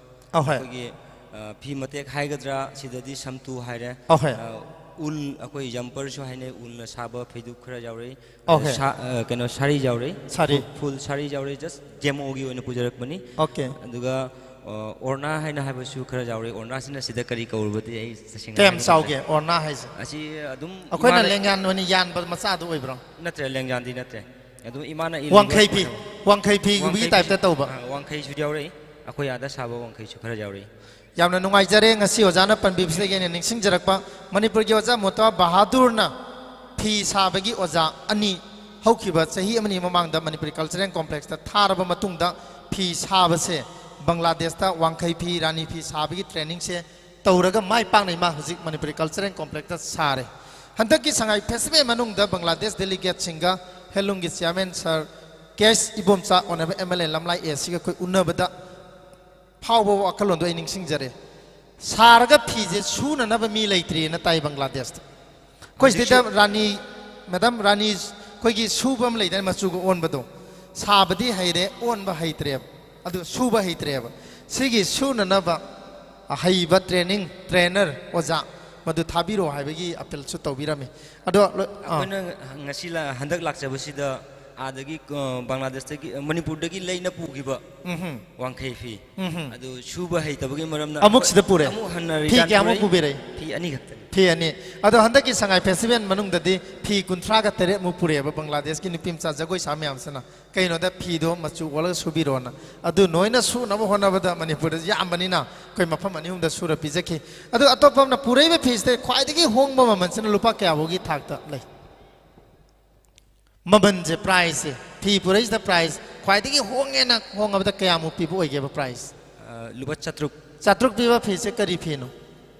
ꯑꯍꯣꯏ꯫ ꯑꯩꯈꯣꯏꯒꯤ, ꯑ, ꯐꯤ ꯃꯇꯦꯛ ꯍꯥꯏꯒꯗ꯭ꯔꯥ, ꯁꯤꯗꯗꯤ ꯁꯝꯇꯨ ꯍꯥꯏꯔꯦ꯫ ꯑꯍꯣꯏ꯫ ꯑ, ꯎꯜ, ꯑꯩꯈꯣꯏ ꯖꯝꯄꯔꯁꯨ ꯍꯥꯏꯅꯩ, ꯎꯜꯅ ꯁꯥꯕ ꯐꯩꯖꯨꯞ ꯈꯔ ꯌꯥꯎꯔꯛꯏ꯫ ꯑꯣꯀꯦ꯫ ꯁꯥ-, ꯑ, ꯀꯩꯅꯣ, ꯁꯥꯔꯤ ꯌꯥꯎꯔꯛꯏ꯫ ꯁꯥꯔꯤ꯫ ꯐꯨꯜ, ꯐꯨꯜ ꯁꯥꯔꯤ ꯌꯥꯎꯔꯛꯏ, just demo ꯒꯤ ꯑꯣꯏꯅ ꯄꯨꯖꯔꯛꯄꯅꯤ꯫ ꯑꯣꯀꯦ꯫ ꯑꯗꯨꯒ, ꯑ, ꯑꯣꯔꯅꯥ ꯍꯥꯏꯅ ꯍꯥꯏꯕꯁꯨ ꯈꯔ ꯌꯥꯎꯔꯛꯏ꯫ ꯑꯣꯔꯅꯥꯁꯤꯅ ꯁꯤꯗ ꯀꯔꯤ ꯀꯧꯔꯨꯕꯗꯤ ꯑꯩ ꯇꯁꯦꯡꯅ ꯀꯌꯥꯝ ꯍꯥꯏꯕ ꯆꯥꯎꯒꯦ ꯉꯝꯗ꯭ꯔꯦ꯫ ꯑꯣꯔꯅꯥ ꯍꯥꯏꯁꯦ? ꯑꯁꯤ ꯑꯗꯨꯝ ꯑꯩꯈꯣꯏꯅ ꯏꯃꯥꯅ ꯂꯦꯡꯌꯥꯟ ꯑꯣꯏꯅ ꯌꯥꯟꯕ ꯃꯆꯥꯗꯨ ꯑꯣꯏꯕ꯭ꯔꯣ? ꯅꯠꯇ꯭ꯔꯦ, ꯂꯦꯡꯌꯥꯟꯗꯤ ꯅꯠꯇ꯭ꯔꯦ꯫ ꯑꯗꯨꯝ ꯏꯃꯥꯅ ꯏꯜꯂꯤꯕ ꯋꯥꯡꯈꯩ ꯐꯤ, ꯑꯣꯏꯅ ꯋꯥꯡꯈꯩ ꯐꯤ ꯎꯕꯤꯒꯤ ꯋꯥꯡꯈꯩ ꯇꯥꯏꯞꯇ ꯐꯤ-, ꯇꯧꯕ꯫ ꯑ, ꯋꯥꯡꯈꯩꯁꯨ ꯌꯥꯎꯔꯛꯏ꯫ ꯑꯩꯈꯣꯏ ꯑꯥꯗ ꯁꯥꯕ ꯋꯥꯡꯈꯩꯁꯨ ꯈꯔ ꯌꯥꯎꯔꯛꯏ꯫ ꯌꯥꯝꯅ ꯅꯨꯡꯉꯥꯏꯖꯔꯦ꯫ ꯉꯁꯤ ꯑꯣꯖꯥꯅ ꯄꯟꯕꯤꯕꯁꯤꯗꯒꯤ ꯑꯩꯅ ꯅꯤꯡꯁꯤꯡꯖꯔꯛꯄ, ꯃꯅꯤꯄꯨꯔꯒꯤ ꯑꯣꯖꯥ ꯃꯣꯇꯥ ꯕꯍꯥꯗꯨꯔꯅ ꯐꯤ ꯁꯥꯕꯒꯤ ꯑꯣꯖꯥ ꯑꯅꯤ ꯍꯧꯈꯤꯕ ꯆꯍꯤ ꯑꯃꯅꯤ ꯃꯃꯥꯡꯗ ꯃꯅꯤꯄꯨꯔꯤ ꯀꯜꯆꯔꯦꯜ ꯀꯣꯝꯄ꯭ꯂꯦꯛꯁꯇ ꯊꯥꯔꯕ ꯃꯇꯨꯡꯗ ꯐꯤ ꯁꯥꯕꯁꯦ ꯕꯪꯒ꯭ꯂꯥꯗꯦꯁꯇ ꯋꯥꯡꯈꯩ ꯐꯤ, ꯔꯥꯅꯤ ꯐꯤ ꯁꯥꯕꯒꯤ trainingꯁꯦ ꯇꯧꯔꯒ ꯃꯥꯏ ꯄꯥꯛꯅ ꯏꯃꯥ ꯍꯧꯖꯤꯛ ꯃꯅꯤꯄꯨꯔꯤ Cultural Complexꯇ ꯁꯥꯔꯦ꯫ ꯍꯟꯗꯛꯀꯤ ꯁꯉꯥꯏ Festival ꯃꯅꯨꯡꯗ ꯕꯪꯒ꯭ꯂꯥꯗꯦꯁ delegateꯁꯤꯡꯒ handloomꯒꯤ chairman sir K S Ibomcha, honourable M L A Lamlai ꯑꯦ ꯁꯤꯒ ꯑꯩꯈꯣꯏ ꯎꯅꯕꯗ ꯐꯥꯎꯕ ꯋꯥꯈꯜꯂꯣꯟꯗꯣ ꯑꯩ ꯅꯤꯡꯁꯤꯡꯖꯔꯦ꯫ ꯁꯥꯔꯒ ꯐꯤꯁꯦ ꯁꯨꯅꯅꯕ ꯃꯤ ꯂꯩꯇ꯭ꯔꯤꯅ ꯇꯥꯏ ꯕꯪꯒ꯭ꯂꯥꯗꯦꯁꯇ꯫ ꯑꯩꯈꯣꯏ ꯍꯧꯖꯤꯛꯁꯨ ꯁꯤꯗ ꯔꯥꯅꯤ, ꯃꯦꯗꯥꯝ, ꯔꯥꯅꯤ ꯑꯩꯈꯣꯏꯒꯤ ꯁꯨꯕ ꯑꯃ ꯂꯩꯗꯅ, ꯃꯆꯨꯒ ꯑꯣꯟꯕꯗꯣ, ꯁꯥꯕꯗꯤ ꯍꯩꯔꯦ, ꯑꯣꯟꯕ ꯍꯩꯇ꯭ꯔꯦꯕ, ꯑꯗꯨ ꯁꯨꯕ ꯍꯩꯇ꯭ꯔꯦꯕ꯫ ꯁꯤꯒꯤ ꯁꯨꯅꯅꯕ ꯑꯍꯩꯕ training, trainer, ꯑꯣꯖꯥ ꯃꯗꯨ ꯊꯥꯕꯤꯔꯛꯑꯣ ꯍꯥꯏꯕꯒꯤ appealꯁꯨ ꯇꯧꯕꯤꯔꯝꯃꯤ꯫ ꯑꯗꯣ ꯂꯣ-, ꯑꯥ꯫ ꯑꯩꯈꯣꯏꯅ ꯉꯁꯤ ꯂꯥ-, ꯍꯟꯗꯛ ꯂꯥꯛꯆꯕꯁꯤꯗ ꯑꯥꯗꯒꯤ, ꯑ, ꯕꯪꯒ꯭ꯂꯥꯗꯦꯁꯇꯒꯤ, ꯑ, ꯃꯅꯤꯄꯨꯔꯗꯒꯤ ꯂꯩꯅ ꯄꯨꯈꯤꯕ ꯎꯝꯍꯨꯝ꯫ ꯋꯥꯡꯈꯩ ꯐꯤ꯫ ꯎꯝꯍꯨꯝ꯫ ꯑꯗꯨ ꯁꯨꯕ ꯍꯩꯇꯕꯒꯤ ꯃꯔꯝꯅ ꯑꯃꯨꯛ ꯁꯤꯗ ꯄꯨꯔꯦ꯫ ꯑꯃꯨꯛ ꯍꯟꯅ ꯐꯤ return ꯀꯌꯥꯃꯨꯛ ꯄꯨꯔꯛꯏ? ꯄꯨꯕꯤꯔꯛꯏ? ꯐꯤ ꯑꯅꯤ ꯈꯛꯇꯅꯤ꯫ ꯐꯤ ꯑꯅꯤ꯫ ꯑꯗꯣ ꯍꯟꯗꯛꯀꯤ ꯁꯉꯥꯏ Festival ꯃꯅꯨꯡꯗꯗꯤ ꯐꯤ ꯀꯨꯟꯊ꯭ꯔꯥꯒ ꯇꯔꯦꯠꯃꯨꯛ ꯄꯨꯔꯛꯑꯦꯕ ꯕꯪꯒ꯭ꯂꯥꯗꯦꯁꯀꯤ ꯅꯨꯄꯤ ꯃꯆꯥ ꯖꯒꯣꯏ ꯁꯥ ꯃꯌꯥꯝꯁꯤꯅ꯫ ꯀꯩꯅꯣꯗ ꯐꯤꯗꯣ ꯃꯆꯨ ꯑꯣꯜꯂꯒ ꯁꯨꯕꯤꯔꯣꯅ꯫ ꯑꯗꯨ ꯅꯣꯏꯅ ꯁꯨꯅꯕ ꯍꯣꯠꯅꯕꯗ ꯃꯅꯤꯄꯨꯔꯗ ꯌꯥꯝꯕꯅꯤꯅ ꯑꯩꯈꯣꯏ ꯃꯐꯝ ꯑꯅꯤ ꯑꯍꯨꯝꯗ ꯁꯨꯔ ꯄꯤꯖꯈꯤ꯫ ꯑꯗꯨ ꯑꯇꯣꯞꯄ ꯑꯃꯅ ꯄꯨꯔꯛꯏꯕ ꯐꯤꯁꯤꯗ ꯈ꯭ꯋꯥꯏꯗꯒꯤ ꯍꯣꯡꯕ ꯃꯃꯜꯁꯤꯅ ꯂꯨꯄꯥ ꯀꯌꯥꯐꯥꯎꯒꯤ ꯊꯥꯛꯇ ꯂꯩ? ꯃꯃꯜꯁꯦ, priceꯁꯦ, ꯐꯤ ꯄꯨꯔꯛꯏꯁꯤꯗ price ꯈ꯭ꯋꯥꯏꯗꯒꯤ ꯍꯣꯡꯉꯦꯅ ꯍꯣꯡꯉꯕꯗ ꯀꯌꯥꯃꯨꯛ ꯄꯤꯕ ꯑꯣꯏꯒꯦꯕ price? ꯑ, ꯂꯨꯄꯥ ꯆꯥꯇ꯭ꯔꯨꯛ꯫ ꯆꯥꯇ꯭ꯔꯨꯛ ꯄꯤꯕ ꯐꯤꯁꯦ ꯀꯔꯤ ꯐꯤꯅꯣ?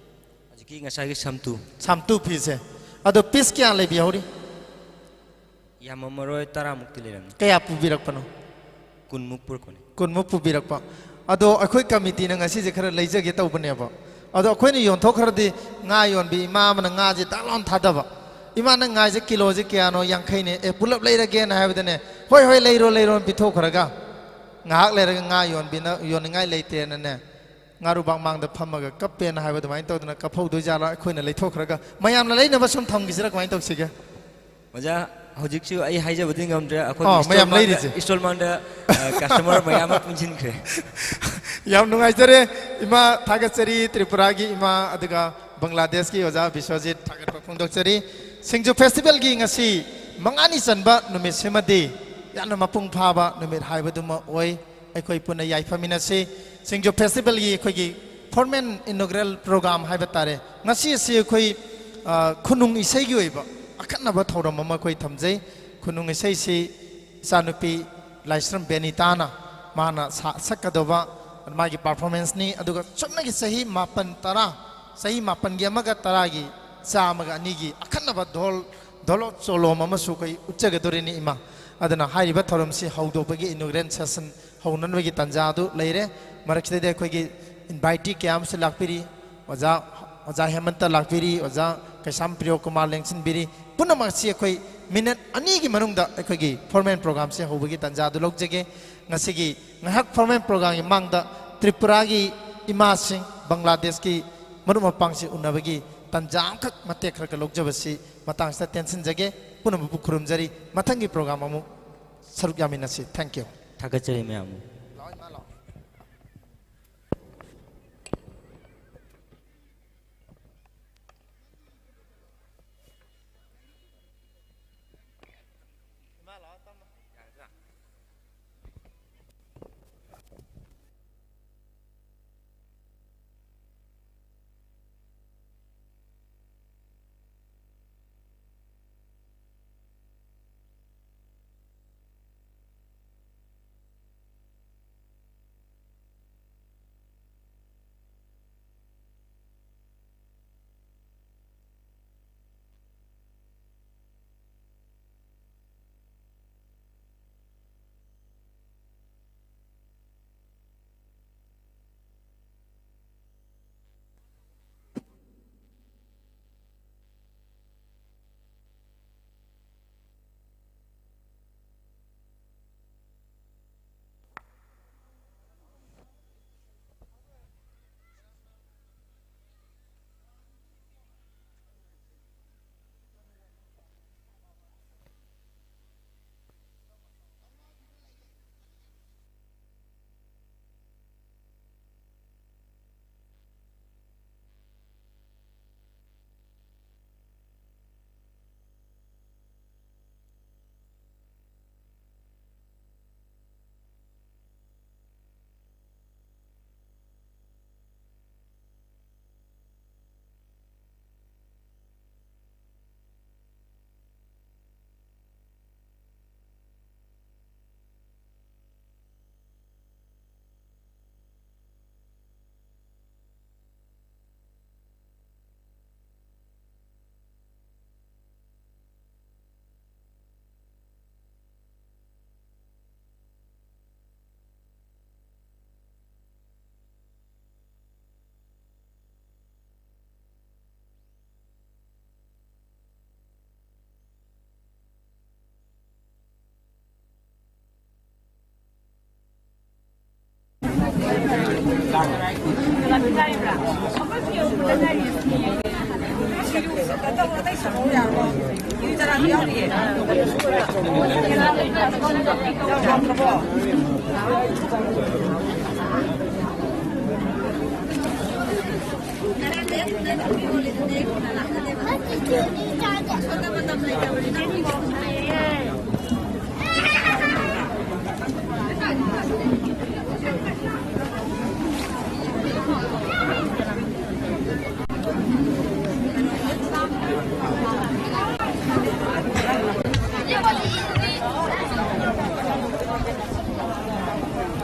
ꯍꯧꯖꯤꯛꯀꯤ ꯉꯁꯥꯏꯒꯤ ꯁꯝꯇꯨ꯫ ꯁꯝꯇꯨ ꯐꯤꯁꯦ꯫ ꯑꯗꯣ piece ꯀꯌꯥ ꯂꯩꯕꯤꯍꯧꯔꯤ? ꯌꯥꯝꯃꯝꯃꯔꯣꯏ, ꯇꯔꯥꯃꯨꯛꯇꯤ ꯂꯩꯔꯝꯅꯤ꯫ ꯀꯌꯥ ꯄꯨꯕꯤꯔꯛꯄꯅꯣ? ꯀꯨꯟꯃꯨꯛ ꯄꯨꯔꯛꯄꯅꯤ꯫ ꯀꯨꯟꯃꯨꯛ ꯄꯨꯕꯤꯔꯛꯄ꯫ ꯑꯗꯣ ꯑꯩꯈꯣꯏ committeeꯅ ꯉꯁꯤꯁꯦ ꯈꯔ ꯂꯩꯖꯒꯦ ꯇꯧꯕꯅꯦꯕ꯫ ꯑꯗꯣ ꯑꯩꯈꯣꯏꯅ ꯌꯣꯟꯊꯣꯛꯈ꯭ꯔꯗꯤ ꯉꯥ ꯌꯣꯟꯕꯤ ꯏꯃꯥ ꯑꯃꯅ ꯉꯥꯁꯦ ꯗꯛ ꯂꯥꯎꯅ ꯊꯥꯗꯕ꯫ "ꯏꯃꯥ, ꯅꯪ ꯉꯥꯁꯦ ꯀꯤꯂꯣꯁꯦ ꯀꯌꯥꯅꯣ?" "ꯌꯥꯡꯈꯩꯅꯦ"꯫ "ꯑꯦ, ꯄꯨꯂꯞ ꯂꯩꯔꯒꯦꯅ" ꯍꯥꯏꯕꯗꯅꯦ, "ꯍꯣꯏ, ꯍꯣꯏ, ꯂꯩꯔꯣ, ꯂꯩꯔꯣꯅ" ꯄꯤꯊꯣꯛꯈ꯭ꯔꯒ, ꯉꯥꯏꯍꯥꯛ ꯂꯩꯔꯒ ꯉꯥ ꯌꯣꯟꯕꯤꯅ, ꯌꯣꯟꯅꯤꯡꯉꯥꯏ ꯂꯩꯇꯦꯅꯅꯦ, ꯉꯥꯔꯨꯕꯥꯛ ꯃꯥꯡꯗ ꯐꯝꯃꯒ ꯀꯞꯄꯦꯅ ꯍꯥꯏꯕ ꯑꯗꯨꯃꯥꯏꯅ ꯇꯧꯗꯅ ꯀꯞꯍꯧꯗꯣꯏꯖꯥꯠꯂꯣ? ꯑꯩꯈꯣꯏꯅ ꯂꯩꯊꯣꯛꯈ꯭ꯔꯒ ꯃꯌꯥꯝꯅ ꯂꯩꯅꯕ ꯁꯨꯝ ꯊꯝꯈꯤꯁꯤꯔꯥ, ꯀꯃꯥꯏꯅ ꯇꯧꯁꯤꯒꯦ? ꯑꯣꯖꯥ, ꯍꯧꯖꯤꯛꯁꯨ ꯑꯩ ꯍꯥꯏꯖꯕꯗꯤ ꯉꯝꯗ꯭ꯔꯦ꯫ ꯑꯩꯈꯣꯏꯒꯤ ꯑꯣ, ꯃꯌꯥꯝ stall ꯃꯥꯡꯗ, ꯂꯩꯔꯤꯁꯦ꯫ Stall ꯃꯥꯡꯗ, ꯑ, customer ꯃꯌꯥꯝ ꯑꯃ ꯄꯨꯟꯁꯤꯟꯈ꯭ꯔꯦ꯫ ꯌꯥꯝ ꯅꯨꯡꯉꯥꯏꯖꯔꯦ꯫ ꯏꯃꯥ ꯊꯥꯒꯠꯆꯔꯤ, ꯇ꯭ꯔꯤꯄꯨꯔꯥꯒꯤ ꯏꯃꯥ, ꯑꯗꯨꯒ ꯕꯪꯒ꯭ꯂꯥꯗꯦꯁꯀꯤ ꯑꯣꯖꯥ ꯕꯤꯁ꯭ꯋꯖꯤꯠ, ꯊꯥꯒꯠꯄ ꯐꯣꯡꯗꯣꯛꯆꯔꯤ꯫ ꯁꯤꯡꯖꯨ festivalꯒꯤ ꯉꯁꯤ ꯃꯉꯥꯅꯤ ꯆꯟꯕ ꯅꯨꯃꯤꯠꯁꯤꯃꯗꯤ ꯌꯥꯝꯅ ꯃꯄꯨꯡ ꯐꯥꯕ ꯅꯨꯃꯤꯠ ꯍꯥꯏꯕꯗꯨꯃ ꯑꯣꯏ꯫ ꯑꯩꯈꯣꯏ ꯄꯨꯟꯅ ꯌꯥꯏꯐꯃꯤꯟꯅꯁꯤ꯫ ꯁꯤꯡꯖꯨ festivalꯒꯤ ꯑꯩꯈꯣꯏꯒꯤ formal inaugural program ꯍꯥꯏꯕ ꯇꯥꯔꯦ, ꯉꯁꯤ ꯑꯁꯤ ꯑꯩꯈꯣꯏ, ꯑ, ꯈꯨꯅꯨꯡ ꯏꯁꯩꯒꯤ ꯑꯣꯏꯕ ꯑꯈꯟꯅꯕ ꯊꯧꯔꯝ ꯑꯃ ꯑꯩꯈꯣꯏ ꯊꯝꯖꯩ꯫ ꯈꯨꯅꯨꯡ ꯏꯁꯩꯁꯤ ꯏꯆꯥꯅꯨꯄꯤ ꯂꯥꯏꯁ꯭ꯔꯝ ꯕꯦꯅꯤꯇꯥꯅ ꯃꯥꯅ ꯁꯥ-, ꯁꯛꯀꯗꯧꯕ ꯃꯥꯒꯤ performanceꯅꯤ꯫ ꯑꯗꯨꯒ ꯁꯨꯞꯅꯒꯤ ꯆꯍꯤ ꯃꯥꯄꯟ, ꯇꯔꯥ, ꯆꯍꯤ ꯃꯥꯄꯟꯒꯤ ꯑꯃꯒ ꯇꯔꯥꯒꯤ ꯆꯥꯝꯃꯒ ꯑꯅꯤꯒꯤ ꯑꯈꯟꯅꯕ ꯙꯣꯜ, ꯙꯣꯂꯣ ꯆꯣꯂꯣꯝ ꯑꯃꯁꯨ ꯑꯩꯈꯣꯏ ꯎꯠꯆꯒꯗꯣꯔꯤꯅꯤ, ꯏꯃꯥ꯫ ꯑꯗꯨꯅ ꯍꯥꯏꯔꯤꯕ ꯊꯧꯔꯝꯁꯤ ꯍꯧꯗꯣꯛꯄꯒꯤ inauguration session ꯍꯧꯅꯅꯕꯒꯤ ꯇꯥꯟꯖꯥ ꯑꯗꯨ ꯂꯩꯔꯦ꯫ ꯃꯔꯛꯁꯤꯗꯩꯗ ꯑꯩꯈꯣꯏꯒꯤ invitee ꯀꯌꯥ ꯑꯃꯁꯨ ꯂꯥꯛꯄꯤꯔꯤ꯫ ꯑꯣꯖꯥ, ꯑꯣꯖꯥ ꯍꯦꯃꯟꯇ ꯂꯥꯛꯄꯤꯔꯤ, ꯑꯣꯖꯥ ꯀꯩꯁꯥꯝ ꯄ꯭ꯔꯤꯌꯣ ꯀꯨꯃꯥꯔ ꯂꯦꯡꯁꯤꯟꯕꯤꯔꯤ꯫ ꯄꯨꯝꯅꯃꯛꯁꯤ ꯑꯩꯈꯣꯏ minute ꯑꯅꯤꯒꯤ ꯃꯅꯨꯡꯗ ꯑꯩꯈꯣꯏꯒꯤ formal programꯁꯦ ꯍꯧꯕꯒꯤ ꯇꯥꯟꯖꯥ ꯑꯗꯨ ꯂꯧꯖꯒꯦ꯫ ꯉꯁꯤꯒꯤ ꯉꯥꯏꯍꯥꯛ formal programꯒꯤ ꯃꯥꯡꯗ ꯇ꯭ꯔꯤꯄꯨꯔꯥꯒꯤ ꯏꯃꯥꯁꯤꯡ, ꯕꯪꯒ꯭ꯂꯥꯗꯦꯁꯀꯤ ꯃꯔꯨꯞ ꯃꯄꯥꯡꯁꯤ ꯎꯅꯕꯒꯤ ꯇꯥꯟꯖꯥ ꯑꯃꯈꯛ ꯃꯇꯦꯛ ꯈꯔ ꯈꯔ ꯂꯧꯖꯕꯁꯤ ꯃꯇꯥꯡꯁꯤꯗ ꯇꯦꯟꯁꯤꯟꯖꯒꯦ꯫ ꯄꯨꯝꯅꯃꯛꯄꯨ ꯈꯨꯔꯨꯝꯖꯔꯤ꯫ ꯃꯊꯪꯒꯤ program ꯑꯃꯨꯛ ꯁꯔꯨꯛ ꯌꯥꯃꯤꯟꯅꯁꯤ꯫ Thank you꯫ ꯊꯥꯒꯠꯆꯔꯤ ꯃꯌꯥꯝ꯫ ꯂꯥꯛꯑꯣ, ꯏꯃꯥ, ꯂꯥꯛꯑꯣ꯫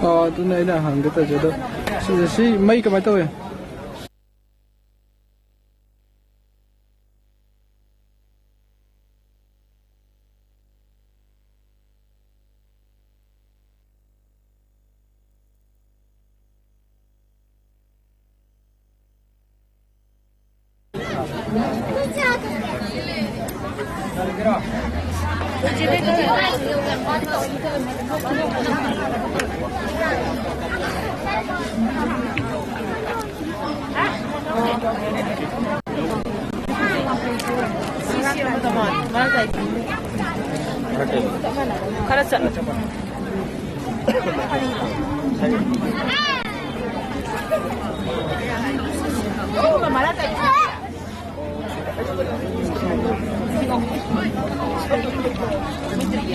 ꯑꯣ, ꯑꯗꯨꯅ ꯑꯩꯅ ꯍꯪꯒꯦ ꯇꯧꯔꯤꯁꯦ꯫ ꯑꯗꯣ ꯁꯤꯁꯦ, ꯁꯤ ꯃꯩ ꯀꯃꯥꯏꯅ ꯇꯧꯋꯤ? ꯈꯔ ꯆꯠꯂꯣ꯫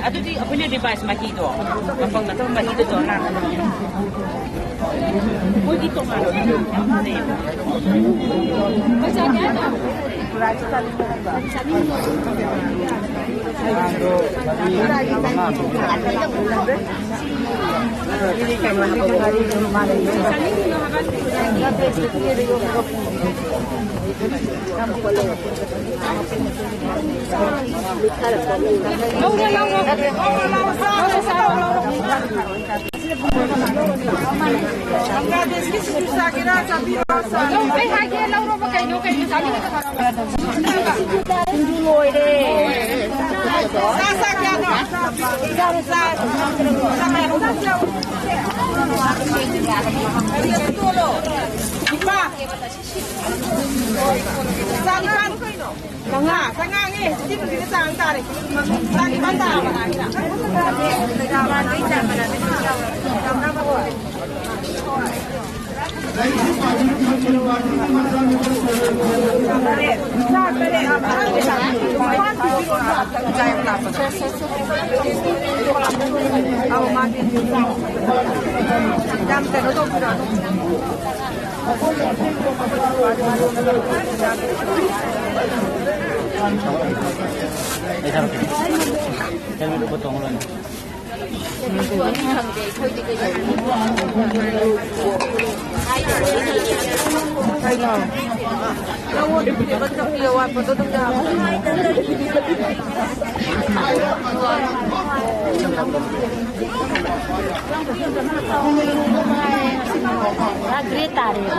ꯑꯗꯨꯗꯤ ꯑꯩꯈꯣꯏꯅ ꯔꯤꯚꯥꯏꯁ ꯃꯍꯤꯗꯣ, ꯃꯄꯪ ꯅꯠꯇꯕ ꯃꯍꯤꯗꯣ ꯇꯧꯔ ꯂꯥꯛꯀꯗꯕꯅꯦ꯫ ꯃꯣꯏꯒꯤ ꯇꯣꯉꯥꯟꯅ ꯌꯥꯝ ꯐꯖꯩꯌꯦꯕ꯫ ꯕꯪꯒ꯭ꯂꯥꯗꯦꯁꯀꯤ ꯁꯤꯡꯖꯨ ꯆꯥꯒꯦꯔꯥ? ꯆꯥꯕꯤꯔꯣ, ꯆꯥ꯫ ꯑꯩ ꯍꯥꯏꯒꯦ, ꯂꯧꯔꯣꯕ, ꯀꯩꯅꯣ, ꯀꯩꯅꯣ ꯆꯥꯅꯤꯡꯉꯤꯗꯣ ꯍꯥꯏꯔꯣ꯫ ꯁꯤꯡꯖꯨ ꯂꯣꯏꯔꯦ꯫ ꯆꯥ, ꯆꯥ ꯀꯌꯥꯅꯣ? ꯆꯥ ꯅꯤꯄꯥꯟ꯫ ꯆꯥꯉꯥ, ꯆꯥꯉꯥꯅꯦ꯫ ꯁꯤꯗꯤ ꯆꯥꯡ ꯇꯥꯔꯦ꯫ ꯆꯥ ꯅꯤꯄꯥꯟ ꯇꯥꯔꯕ ꯍꯥꯏꯁꯤꯗ꯫ ꯄꯨꯔꯥ ꯒ꯭ꯔꯦ ꯇꯥꯔꯦꯕ꯫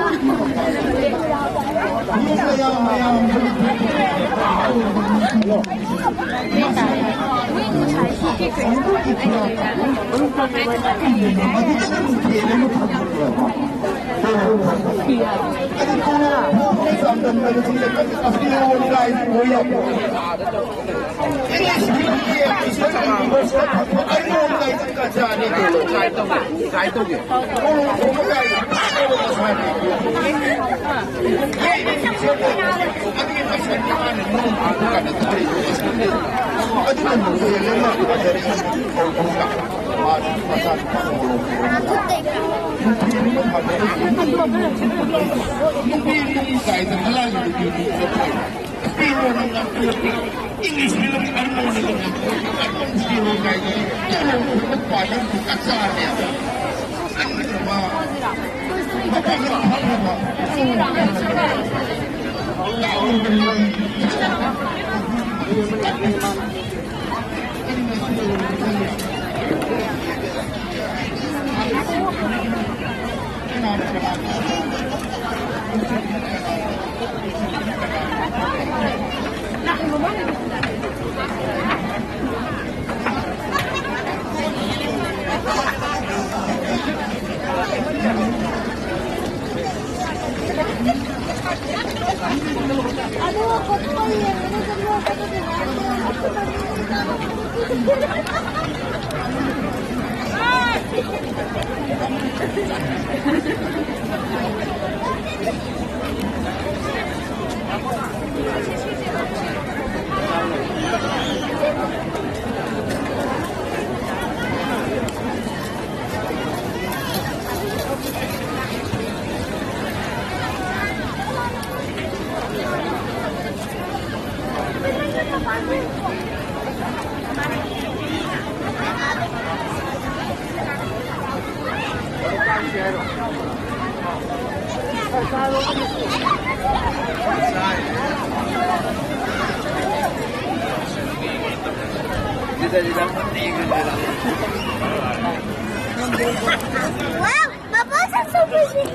English film, I don't know. Wow, my boss is so pretty.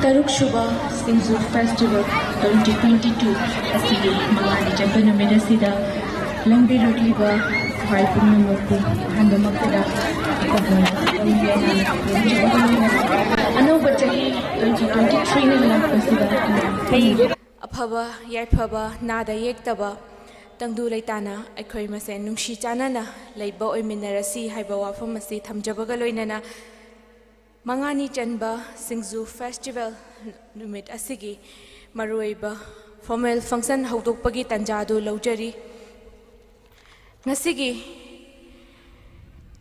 ꯇꯔꯨꯛ ꯁꯨꯕ ꯁꯤꯡꯖꯨ ꯐꯦꯁꯇꯤꯚꯦꯜ ꯇ꯭ꯋꯦꯟꯇꯤ ꯇ꯭ꯋꯦꯟꯇꯤ ꯇꯨ ꯑꯁꯤꯒꯤ ꯃꯉꯥꯅꯤ ꯆꯟꯕ ꯅꯨꯃꯤꯠ ꯑꯁꯤꯗ ꯂꯦꯡꯕꯤꯔꯛꯂꯤꯕ ꯁꯤꯐꯥꯏ ꯄꯨꯝꯅꯃꯛꯄꯨ ꯑꯍꯥꯟꯕꯃꯛꯇꯗ ꯑꯅꯧꯕ ꯆꯍꯤ ꯇ꯭ꯋꯦꯟꯇꯤ ꯇ꯭ꯋꯦꯟꯇꯤ ꯊ꯭ꯔꯤꯅ ꯂꯥꯛꯄꯁꯤꯗ ꯑꯐꯕ ꯌꯥꯏꯐꯕ ꯅꯥꯗ ꯌꯦꯛꯇꯕ ꯇꯪꯗꯨ ꯂꯩꯇꯥꯅ ꯑꯩꯈꯣꯏ ꯃꯁꯦꯟ ꯅꯨꯡꯁꯤ ꯆꯥꯟꯅꯅ ꯂꯩꯕ ꯑꯣꯏꯃꯤꯟꯅꯔꯁꯤ ꯍꯥꯏꯕ ꯋꯥꯐꯝ ꯑꯁꯤ ꯊꯝꯖꯕꯒ ꯂꯣꯏꯅꯅ ꯃꯉꯥꯅꯤ ꯆꯟꯕ ꯁꯤꯡꯖꯨ ꯐꯦꯁꯇꯤꯚꯦꯜ ꯅꯨꯃꯤꯠ ꯑꯁꯤꯒꯤ ꯃꯔꯨꯑꯣꯏꯕ ꯐꯣꯔꯃꯦꯜ ꯐꯪꯁꯟ ꯍꯧꯗꯣꯛꯄꯒꯤ ꯇꯥꯟꯖꯥ ꯑꯗꯨ ꯂꯧꯖꯔꯤ꯫ ꯉꯁꯤꯒꯤ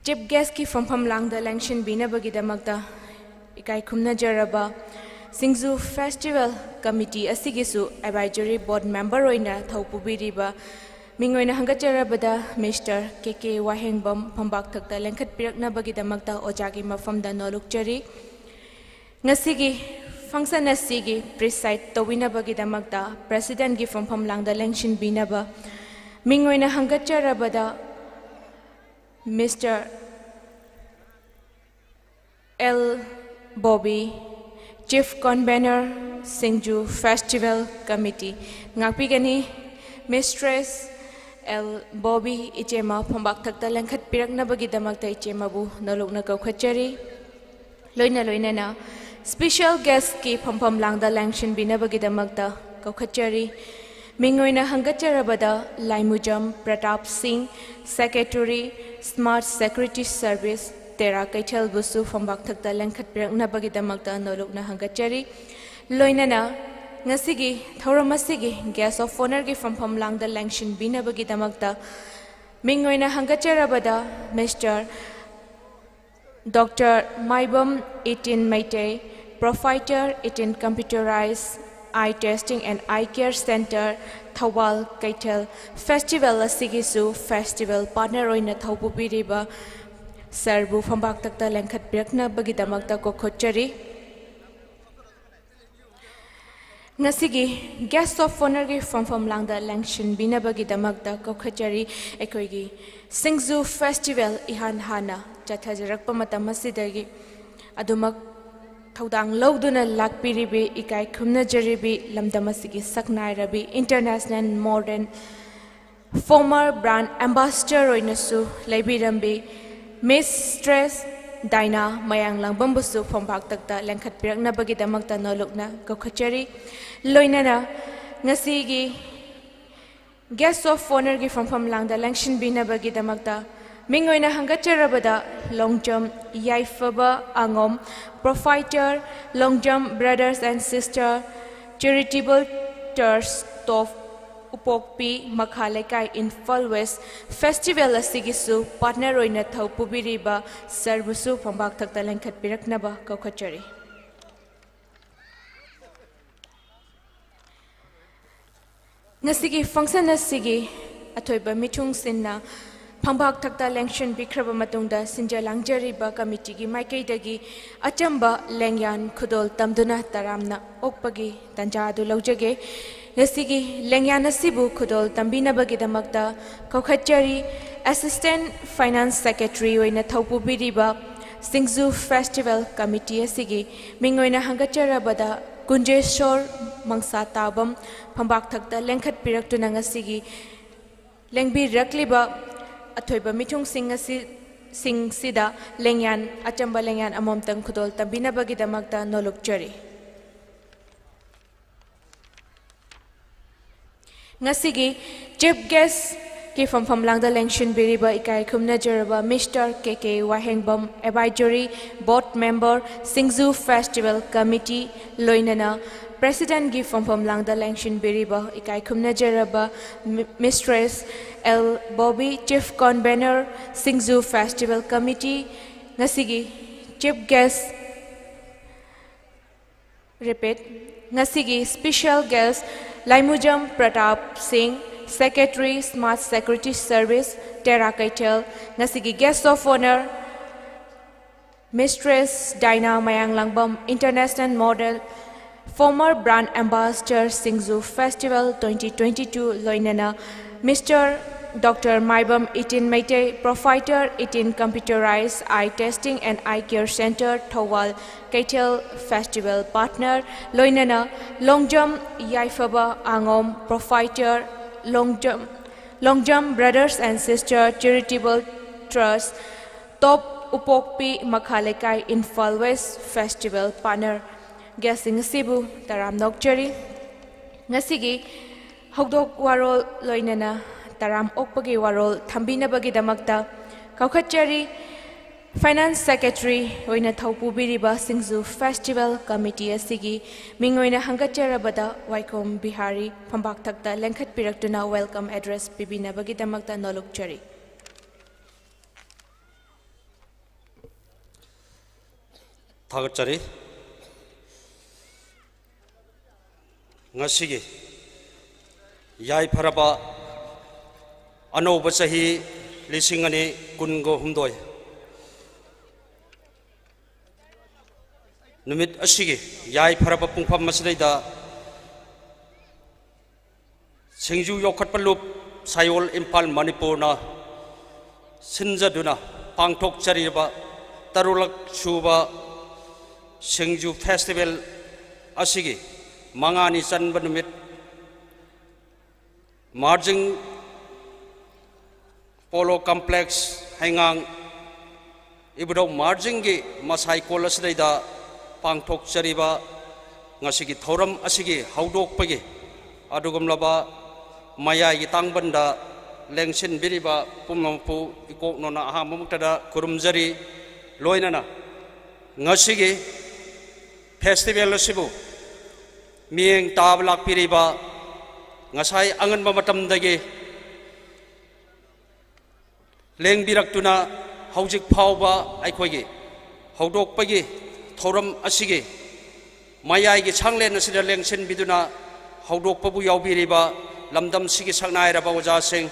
ꯆꯤꯐ ꯒꯦꯁꯀꯤ ꯐꯝꯐꯝ ꯂꯥꯡꯗ ꯂꯦꯡꯁꯤꯟꯕꯤꯅꯕꯒꯤꯗꯃꯛꯇ ꯏꯀꯥꯏ ꯈꯨꯝꯅꯖꯔꯕ ꯁꯤꯡꯖꯨ ꯐꯦꯁꯇꯤꯚꯦꯜ ꯀꯃꯤꯇꯤ ꯑꯁꯤꯒꯤꯁꯨ ꯑꯦꯗꯚꯥꯏꯖꯔꯤ ꯕꯣꯔꯗ ꯃꯦꯝꯕꯔ ꯑꯣꯏꯅ ꯊꯧ ꯄꯨꯕꯤꯔꯤꯕ ꯃꯤꯡ ꯑꯣꯏꯅ ꯍꯪꯒꯠꯆꯔꯕꯗ ꯃꯤꯁꯇꯔ ꯀꯦ ꯀꯦ ꯋꯥꯍꯦꯡꯕꯝ ꯐꯝꯕꯥꯛꯊꯛꯇ ꯂꯦꯡꯈꯠꯄꯤꯔꯛꯅꯕꯒꯤꯗꯃꯛꯇ ꯑꯣꯖꯥꯒꯤ ꯃꯐꯝꯗ ꯅꯣꯂꯨꯛꯆꯔꯤ꯫ ꯉꯁꯤꯒꯤ ꯐꯪꯁꯟ ꯑꯁꯤꯒꯤ ꯄ꯭ꯔꯤꯁꯥꯏꯠ ꯇꯧꯕꯤꯅꯕꯒꯤꯗꯃꯛꯇ ꯄ꯭ꯔꯦꯁꯤꯗꯦꯟꯒꯤ ꯐꯝꯐꯝ ꯂꯥꯡꯗ ꯂꯦꯡꯁꯤꯟꯕꯤꯅꯕ ꯃꯤꯡ ꯑꯣꯏꯅ ꯍꯪꯒꯠꯆꯔꯕꯗ mister L Bobby, chief convener, Singju festival committee ꯉꯥꯛꯄꯤꯒꯅꯤ꯫ ꯃꯤꯁꯇ꯭ꯔꯦꯁ ꯑꯦꯜ ꯕꯣꯕꯤ, ꯏꯆꯦꯃ ꯐꯝꯕꯥꯛꯊꯛꯇ ꯂꯦꯡꯈꯠꯄꯤꯔꯛꯅꯕꯒꯤꯗꯃꯛꯇ ꯏꯆꯦꯃꯕꯨ ꯅꯣꯂꯨꯛꯅ ꯀꯧꯈꯠꯆꯔꯤ꯫ ꯂꯣꯏꯅ ꯂꯣꯏꯅꯅ ꯁ꯭ꯄꯦꯁꯦꯜ ꯒꯦꯁꯀꯤ ꯐꯝꯐꯝ ꯂꯥꯡꯗ ꯂꯦꯡꯁꯤꯟꯕꯤꯅꯕꯒꯤꯗꯃꯛꯇ ꯀꯧꯈꯠꯆꯔꯤ꯫ ꯃꯤꯡ ꯑꯣꯏꯅ ꯍꯪꯒꯠꯆꯔꯕꯗ ꯂꯥꯏꯃꯨꯖꯝ Pratap Singh, secretary, smart security service, ꯇꯦꯔꯥ ꯀꯩꯊꯦꯜꯕꯨꯁꯨ ꯐꯝꯕꯥꯛꯊꯛꯇ ꯂꯦꯡꯈꯠꯄꯤꯔꯛꯅꯕꯒꯤꯗꯃꯛꯇ ꯅꯣꯂꯨꯛꯅ ꯍꯪꯒꯠꯆꯔꯤ꯫ ꯂꯣꯏꯅꯅ ꯉꯁꯤꯒꯤ ꯊꯧꯔꯝ ꯑꯁꯤꯒꯤ ꯒꯦꯁ ꯑꯣꯐ ꯑꯣꯅꯔꯒꯤ ꯐꯝꯐꯝ ꯂꯥꯡꯗ ꯂꯦꯡꯁꯤꯟꯕꯤꯅꯕꯒꯤꯗꯃꯛꯇ ꯃꯤꯡ ꯑꯣꯏꯅ ꯍꯪꯒꯠꯆꯔꯕꯗ mister doctor Maibam Itin Meitei, proprietor Itin computerised eye testing and eye care centre, Thoubal Keithel, festival ꯑꯁꯤꯒꯤꯁꯨ ꯐꯦꯁꯇꯤꯚꯦꯜ ꯄꯥꯔꯠꯅꯔ ꯑꯣꯏꯅ ꯊꯧ ꯄꯨꯕꯤꯔꯤꯕ ꯁꯔꯕꯨ ꯐꯝꯕꯥꯛꯇꯛꯇ ꯂꯦꯡꯈꯠꯄꯤꯔꯛꯅꯕꯒꯤꯗꯃꯛꯇ ꯀꯧꯈꯠꯆꯔꯤ꯫ ꯉꯁꯤꯒꯤ ꯒꯦꯁ ꯑꯣꯐ ꯑꯣꯅꯔꯒꯤ ꯐꯝꯐꯝ ꯂꯥꯡꯗ ꯂꯦꯡꯁꯤꯟꯕꯤꯅꯕꯒꯤꯗꯃꯛꯇ ꯀꯧꯈꯠꯆꯔꯤ꯫ ꯑꯩꯈꯣꯏꯒꯤ ꯁꯤꯡꯖꯨ ꯐꯦꯁꯇꯤꯚꯦꯜ ꯏꯍꯥꯟ ꯍꯥꯟꯅ ꯆꯠꯊꯖꯔꯛꯄ ꯃꯇꯝ ꯑꯁꯤꯗꯒꯤ ꯑꯗꯨꯃꯛ ꯊꯧꯗꯥꯡ ꯂꯧꯗꯨꯅ ꯂꯥꯛꯄꯤꯔꯤꯕꯤ, ꯏꯀꯥꯏ ꯈꯨꯝꯅꯖꯔꯤꯕꯤ, ꯂꯝꯗꯝ ꯑꯁꯤꯒꯤ ꯁꯛꯅꯥꯏꯔꯕꯤ International Model Former Brand Ambassador ꯑꯣꯏꯅꯁꯨ ꯂꯩꯕꯤꯔꯝꯕꯤ Mistress Dina ꯃꯌꯥꯡꯂꯥꯡꯕꯝꯕꯨꯁꯨ ꯐꯝꯕꯥꯛ ꯇꯛꯇ ꯂꯦꯡꯈꯠꯄꯤꯔꯛꯅꯕꯒꯤꯗꯃꯛꯇ ꯅꯣꯂꯨꯛꯅ ꯀꯧꯈꯠꯆꯔꯤ꯫ ꯂꯣꯏꯅꯅ ꯉꯁꯤꯒꯤ Guest of Honourꯒꯤ ꯐꯝꯐꯝ ꯂꯥꯡꯗ ꯂꯦꯡꯁꯤꯟꯕꯤꯅꯕꯒꯤꯗꯃꯛꯇ ꯃꯤꯡ ꯑꯣꯏꯅ ꯍꯪꯒꯠꯆꯔꯕꯗ ꯂꯣꯡꯖꯝ ꯌꯥꯏꯐꯕ ꯑꯉꯣꯝ, Proprietor, Longjam Brothers and Sister Charitable Trust, Top ꯎꯄꯣꯛꯄꯤ ꯃꯈꯥ ꯂꯩꯀꯥꯏ, ꯏꯝꯐꯥꯜ ꯋꯦꯁ꯫ Festival ꯑꯁꯤꯒꯤꯁꯨ partner ꯑꯣꯏꯅ ꯊꯧ ꯄꯨꯕꯤꯔꯤꯕ sirꯕꯨꯁꯨ ꯐꯝꯕꯥꯛ ꯊꯛꯇ ꯂꯦꯡꯈꯠꯄꯤꯔꯛꯅꯕ ꯀꯧꯈꯠꯆꯔꯤ꯫ ꯉꯁꯤꯒꯤ function ꯑꯁꯤꯒꯤ ꯑꯊꯣꯏꯕ ꯃꯤꯊꯨꯡꯁꯤꯟꯅ ꯐꯝꯕꯥꯛ ꯊꯛꯇ ꯂꯦꯡꯁꯤꯟꯕꯤꯈ꯭ꯔꯕ ꯃꯇꯨꯡꯗ, ꯁꯤꯟꯖ ꯂꯥꯡꯖꯔꯤꯕ committeeꯒꯤ ꯃꯥꯏꯀꯩꯗꯒꯤ ꯑꯆꯝꯕ ꯂꯦꯡꯌꯥꯟ ꯈꯨꯗꯣꯜ ꯇꯝꯗꯨꯅ ꯇꯔꯥꯝꯅ ꯑꯣꯛꯄꯒꯤ ꯇꯥꯟꯖꯥ ꯑꯗꯨ ꯂꯧꯖꯒꯦ꯫ ꯉꯁꯤꯒꯤ ꯂꯦꯡꯌꯥꯟ ꯑꯁꯤꯕꯨ ꯈꯨꯗꯣꯜ ꯇꯝꯕꯤꯅꯕꯒꯤꯗꯃꯛꯇ ꯀꯧꯈꯠꯆꯔꯤ Assistant Finance Secretary ꯑꯣꯏꯅ ꯊꯧ ꯄꯨꯕꯤꯔꯤꯕ ꯁꯤꯡꯖꯨ Festival Committee ꯑꯁꯤꯒꯤ ꯃꯤꯡ ꯑꯣꯏꯅ ꯍꯪꯒꯠꯆꯔꯕꯗ ꯀꯨꯟꯖꯦꯁꯣꯔ ꯃꯪꯁꯥ ꯇꯥꯕꯝ ꯐꯝꯕꯥꯛ ꯊꯛꯇ ꯂꯦꯡꯈꯠꯄꯤꯔꯛꯇꯨꯅ ꯉꯁꯤꯒꯤ ꯂꯦꯡꯕꯤꯔꯛꯂꯤꯕ ꯑꯊꯣꯏꯕ ꯃꯤꯊꯨꯡꯁꯤꯡ ꯑꯁꯤ, ꯁꯤꯡꯁꯤꯗ ꯂꯦꯡꯌꯥꯟ, ꯑꯆꯝꯕ ꯂꯦꯡꯌꯥꯟ ꯑꯃꯃꯝꯇꯪ ꯈꯨꯗꯣꯜ ꯇꯝꯕꯤꯅꯕꯒꯤꯗꯃꯛꯇ ꯅꯣꯂꯨꯛꯆꯔꯤ꯫ ꯉꯁꯤꯒꯤ Chief Guestꯀꯤ ꯐꯝꯐꯝ ꯂꯥꯡꯗ ꯂꯦꯡꯁꯤꯟꯕꯤꯔꯤꯕ ꯏꯀꯥꯏ ꯈꯨꯝꯅꯖꯔꯕ Mister K K ꯋꯥꯍꯦꯡꯕꯝ, Advisory Board Member, ꯁꯤꯡꯖꯨ Festival Committee, ꯂꯣꯏꯅꯅ Presidentꯀꯤ ꯐꯝꯐꯝ ꯂꯥꯡꯗ ꯂꯦꯡꯁꯤꯟꯕꯤꯔꯤꯕ ꯏꯀꯥꯏ ꯈꯨꯝꯅꯖꯔꯕ Mi-, Mistress L Bobby, Chief Convener, ꯁꯤꯡꯖꯨ Festival Committee, ꯉꯁꯤꯒꯤ Chief Guest, repeat, ꯉꯁꯤꯒꯤ special guest ꯂꯥꯏꯃꯨꯖꯝ ꯄ꯭ꯔꯇꯥꯞ ꯁꯤꯡ, Secretary, Smart Security Service, ꯇꯦꯔꯥ ꯀꯩꯊꯦꯜ꯫ ꯉꯁꯤꯒꯤ Guest of Honour Mistress Dina Mayanglangbam, International Model, Former Brand Ambassador, Singju Festival twenty twenty-two, ꯂꯣꯏꯅꯅ Mister Doctor Maibam Itin Meitei, Proprietor, Itin Computerized Eye Testing and Eye Care Center, Thoubal, Keithel Festival Partner, loinana Longjam Yaifaba Angom, Proprietor, Longjam, Longjam Brothers and Sister Charitable Trust, Top Upokpi Makha Lekai, Imphal West Festival Partner, guest ꯁꯤꯡ ꯑꯁꯤꯕꯨ ꯇꯔꯥꯝꯅ ꯑꯣꯛꯆꯔꯤ꯫ ꯉꯁꯤꯒꯤ ꯍꯧꯗꯣꯛ ꯋꯥꯔꯣꯜ ꯂꯣꯏꯅꯅ ꯇꯔꯥꯝ ꯑꯣꯛꯄꯒꯤ ꯋꯥꯔꯣꯜ ꯊꯝꯕꯤꯅꯕꯒꯤꯗꯃꯛꯇ ꯀꯧꯈꯠꯆꯔꯤ꯫ Finance Secretary ꯑꯣꯏꯅ ꯊꯧ ꯄꯨꯕꯤꯔꯤꯕ ꯁꯤꯡꯖꯨ Festival Committee ꯑꯁꯤꯒꯤ ꯃꯤꯡ ꯑꯣꯏꯅ ꯍꯪꯒꯠꯆꯔꯕꯗ ꯋꯥꯏꯈꯣꯝ ꯕꯤꯍꯥꯔꯤ ꯐꯝꯕꯥꯛꯊꯛꯇ ꯂꯦꯡꯈꯠꯄꯤꯔꯛꯇꯨꯅ welcome address ꯄꯤꯕꯤꯅꯕꯒꯤꯗꯃꯛꯇ ꯅꯣꯂꯨꯛꯆꯔꯤ꯫ ꯊꯥꯒꯠꯆꯔꯤ꯫ ꯉꯁꯤꯒꯤ ꯌꯥꯏꯐꯔꯕ ꯑꯅꯧꯕ ꯆꯍꯤ ꯂꯤꯁꯤꯡ ꯑꯅꯤ ꯀꯨꯟꯒ ꯍꯨꯝꯗꯣꯏ ꯅꯨꯃꯤꯠ ꯑꯁꯤꯒꯤ ꯌꯥꯏꯐꯔꯕ ꯄꯨꯡꯐꯝ ꯑꯁꯤꯗꯩꯗ ꯁꯤꯡꯖꯨ ꯌꯣꯛꯈꯠꯄ ꯂꯨꯞ ꯁꯥꯌꯣꯜ ꯏꯝꯐꯥꯜ ꯃꯅꯤꯄꯨꯔꯅ ꯁꯤꯟꯖꯗꯨꯅ ꯄꯥꯡꯊꯣꯛꯆꯔꯤꯕ ꯇꯔꯨꯛꯂꯛ ꯁꯨꯕ ꯁꯤꯡꯖꯨ Festival ꯑꯁꯤꯒꯤ ꯃꯉꯥꯅꯤ ꯆꯟꯕ ꯅꯨꯃꯤꯠ ꯃꯥꯔꯖꯤꯡ Polo Complex ꯍꯩꯉꯥꯡ ꯏꯕꯨꯙꯧ ꯃꯥꯔꯖꯤꯡꯒꯤ ꯃꯁꯥꯏꯀꯣꯜ ꯑꯁꯤꯗꯩꯗ ꯄꯥꯡꯊꯣꯛꯆꯔꯤꯕ ꯉꯁꯤꯒꯤ ꯊꯧꯔꯝ ꯑꯁꯤꯒꯤ ꯍꯧꯗꯣꯛꯄꯒꯤ ꯑꯗꯨꯒꯨꯝꯂꯕ ꯃꯌꯥꯏꯒꯤ ꯇꯥꯡꯕꯟꯗ ꯂꯦꯡꯁꯤꯟꯕꯤꯔꯤꯕ ꯄꯨꯝꯅꯃꯛꯄꯨ ꯏꯀꯣꯛꯅꯣꯅ ꯑꯍꯥꯟꯕꯃꯛꯇꯗ ꯈꯨꯔꯨꯝꯖꯔꯤ꯫ ꯂꯣꯏꯅꯅ ꯉꯁꯤꯒꯤ Festival ꯑꯁꯤꯕꯨ ꯃꯤꯠꯌꯦꯡ ꯇꯥꯕ ꯂꯥꯛꯄꯤꯔꯤꯕ ꯉꯁꯥꯏ ꯑꯉꯟꯕ ꯃꯇꯝꯗꯒꯤ ꯂꯦꯡꯕꯤꯔꯛꯇꯨꯅ ꯍꯧꯖꯤꯛ ꯐꯥꯎꯕ ꯑꯩꯈꯣꯏꯒꯤ ꯍꯧꯗꯣꯛꯄꯒꯤ ꯊꯧꯔꯝ ꯑꯁꯤꯒꯤ ꯃꯌꯥꯏꯒꯤ ꯁꯪꯂꯦꯟ ꯑꯁꯤꯗ ꯂꯦꯡꯁꯤꯟꯕꯤꯗꯨꯅ ꯍꯧꯗꯣꯛꯄꯕꯨ ꯌꯥꯎꯕꯤꯔꯤꯕ ꯂꯝꯗꯝꯁꯤꯒꯤ ꯁꯛꯅꯥꯏꯔꯕ ꯑꯣꯖꯥꯁꯤꯡ,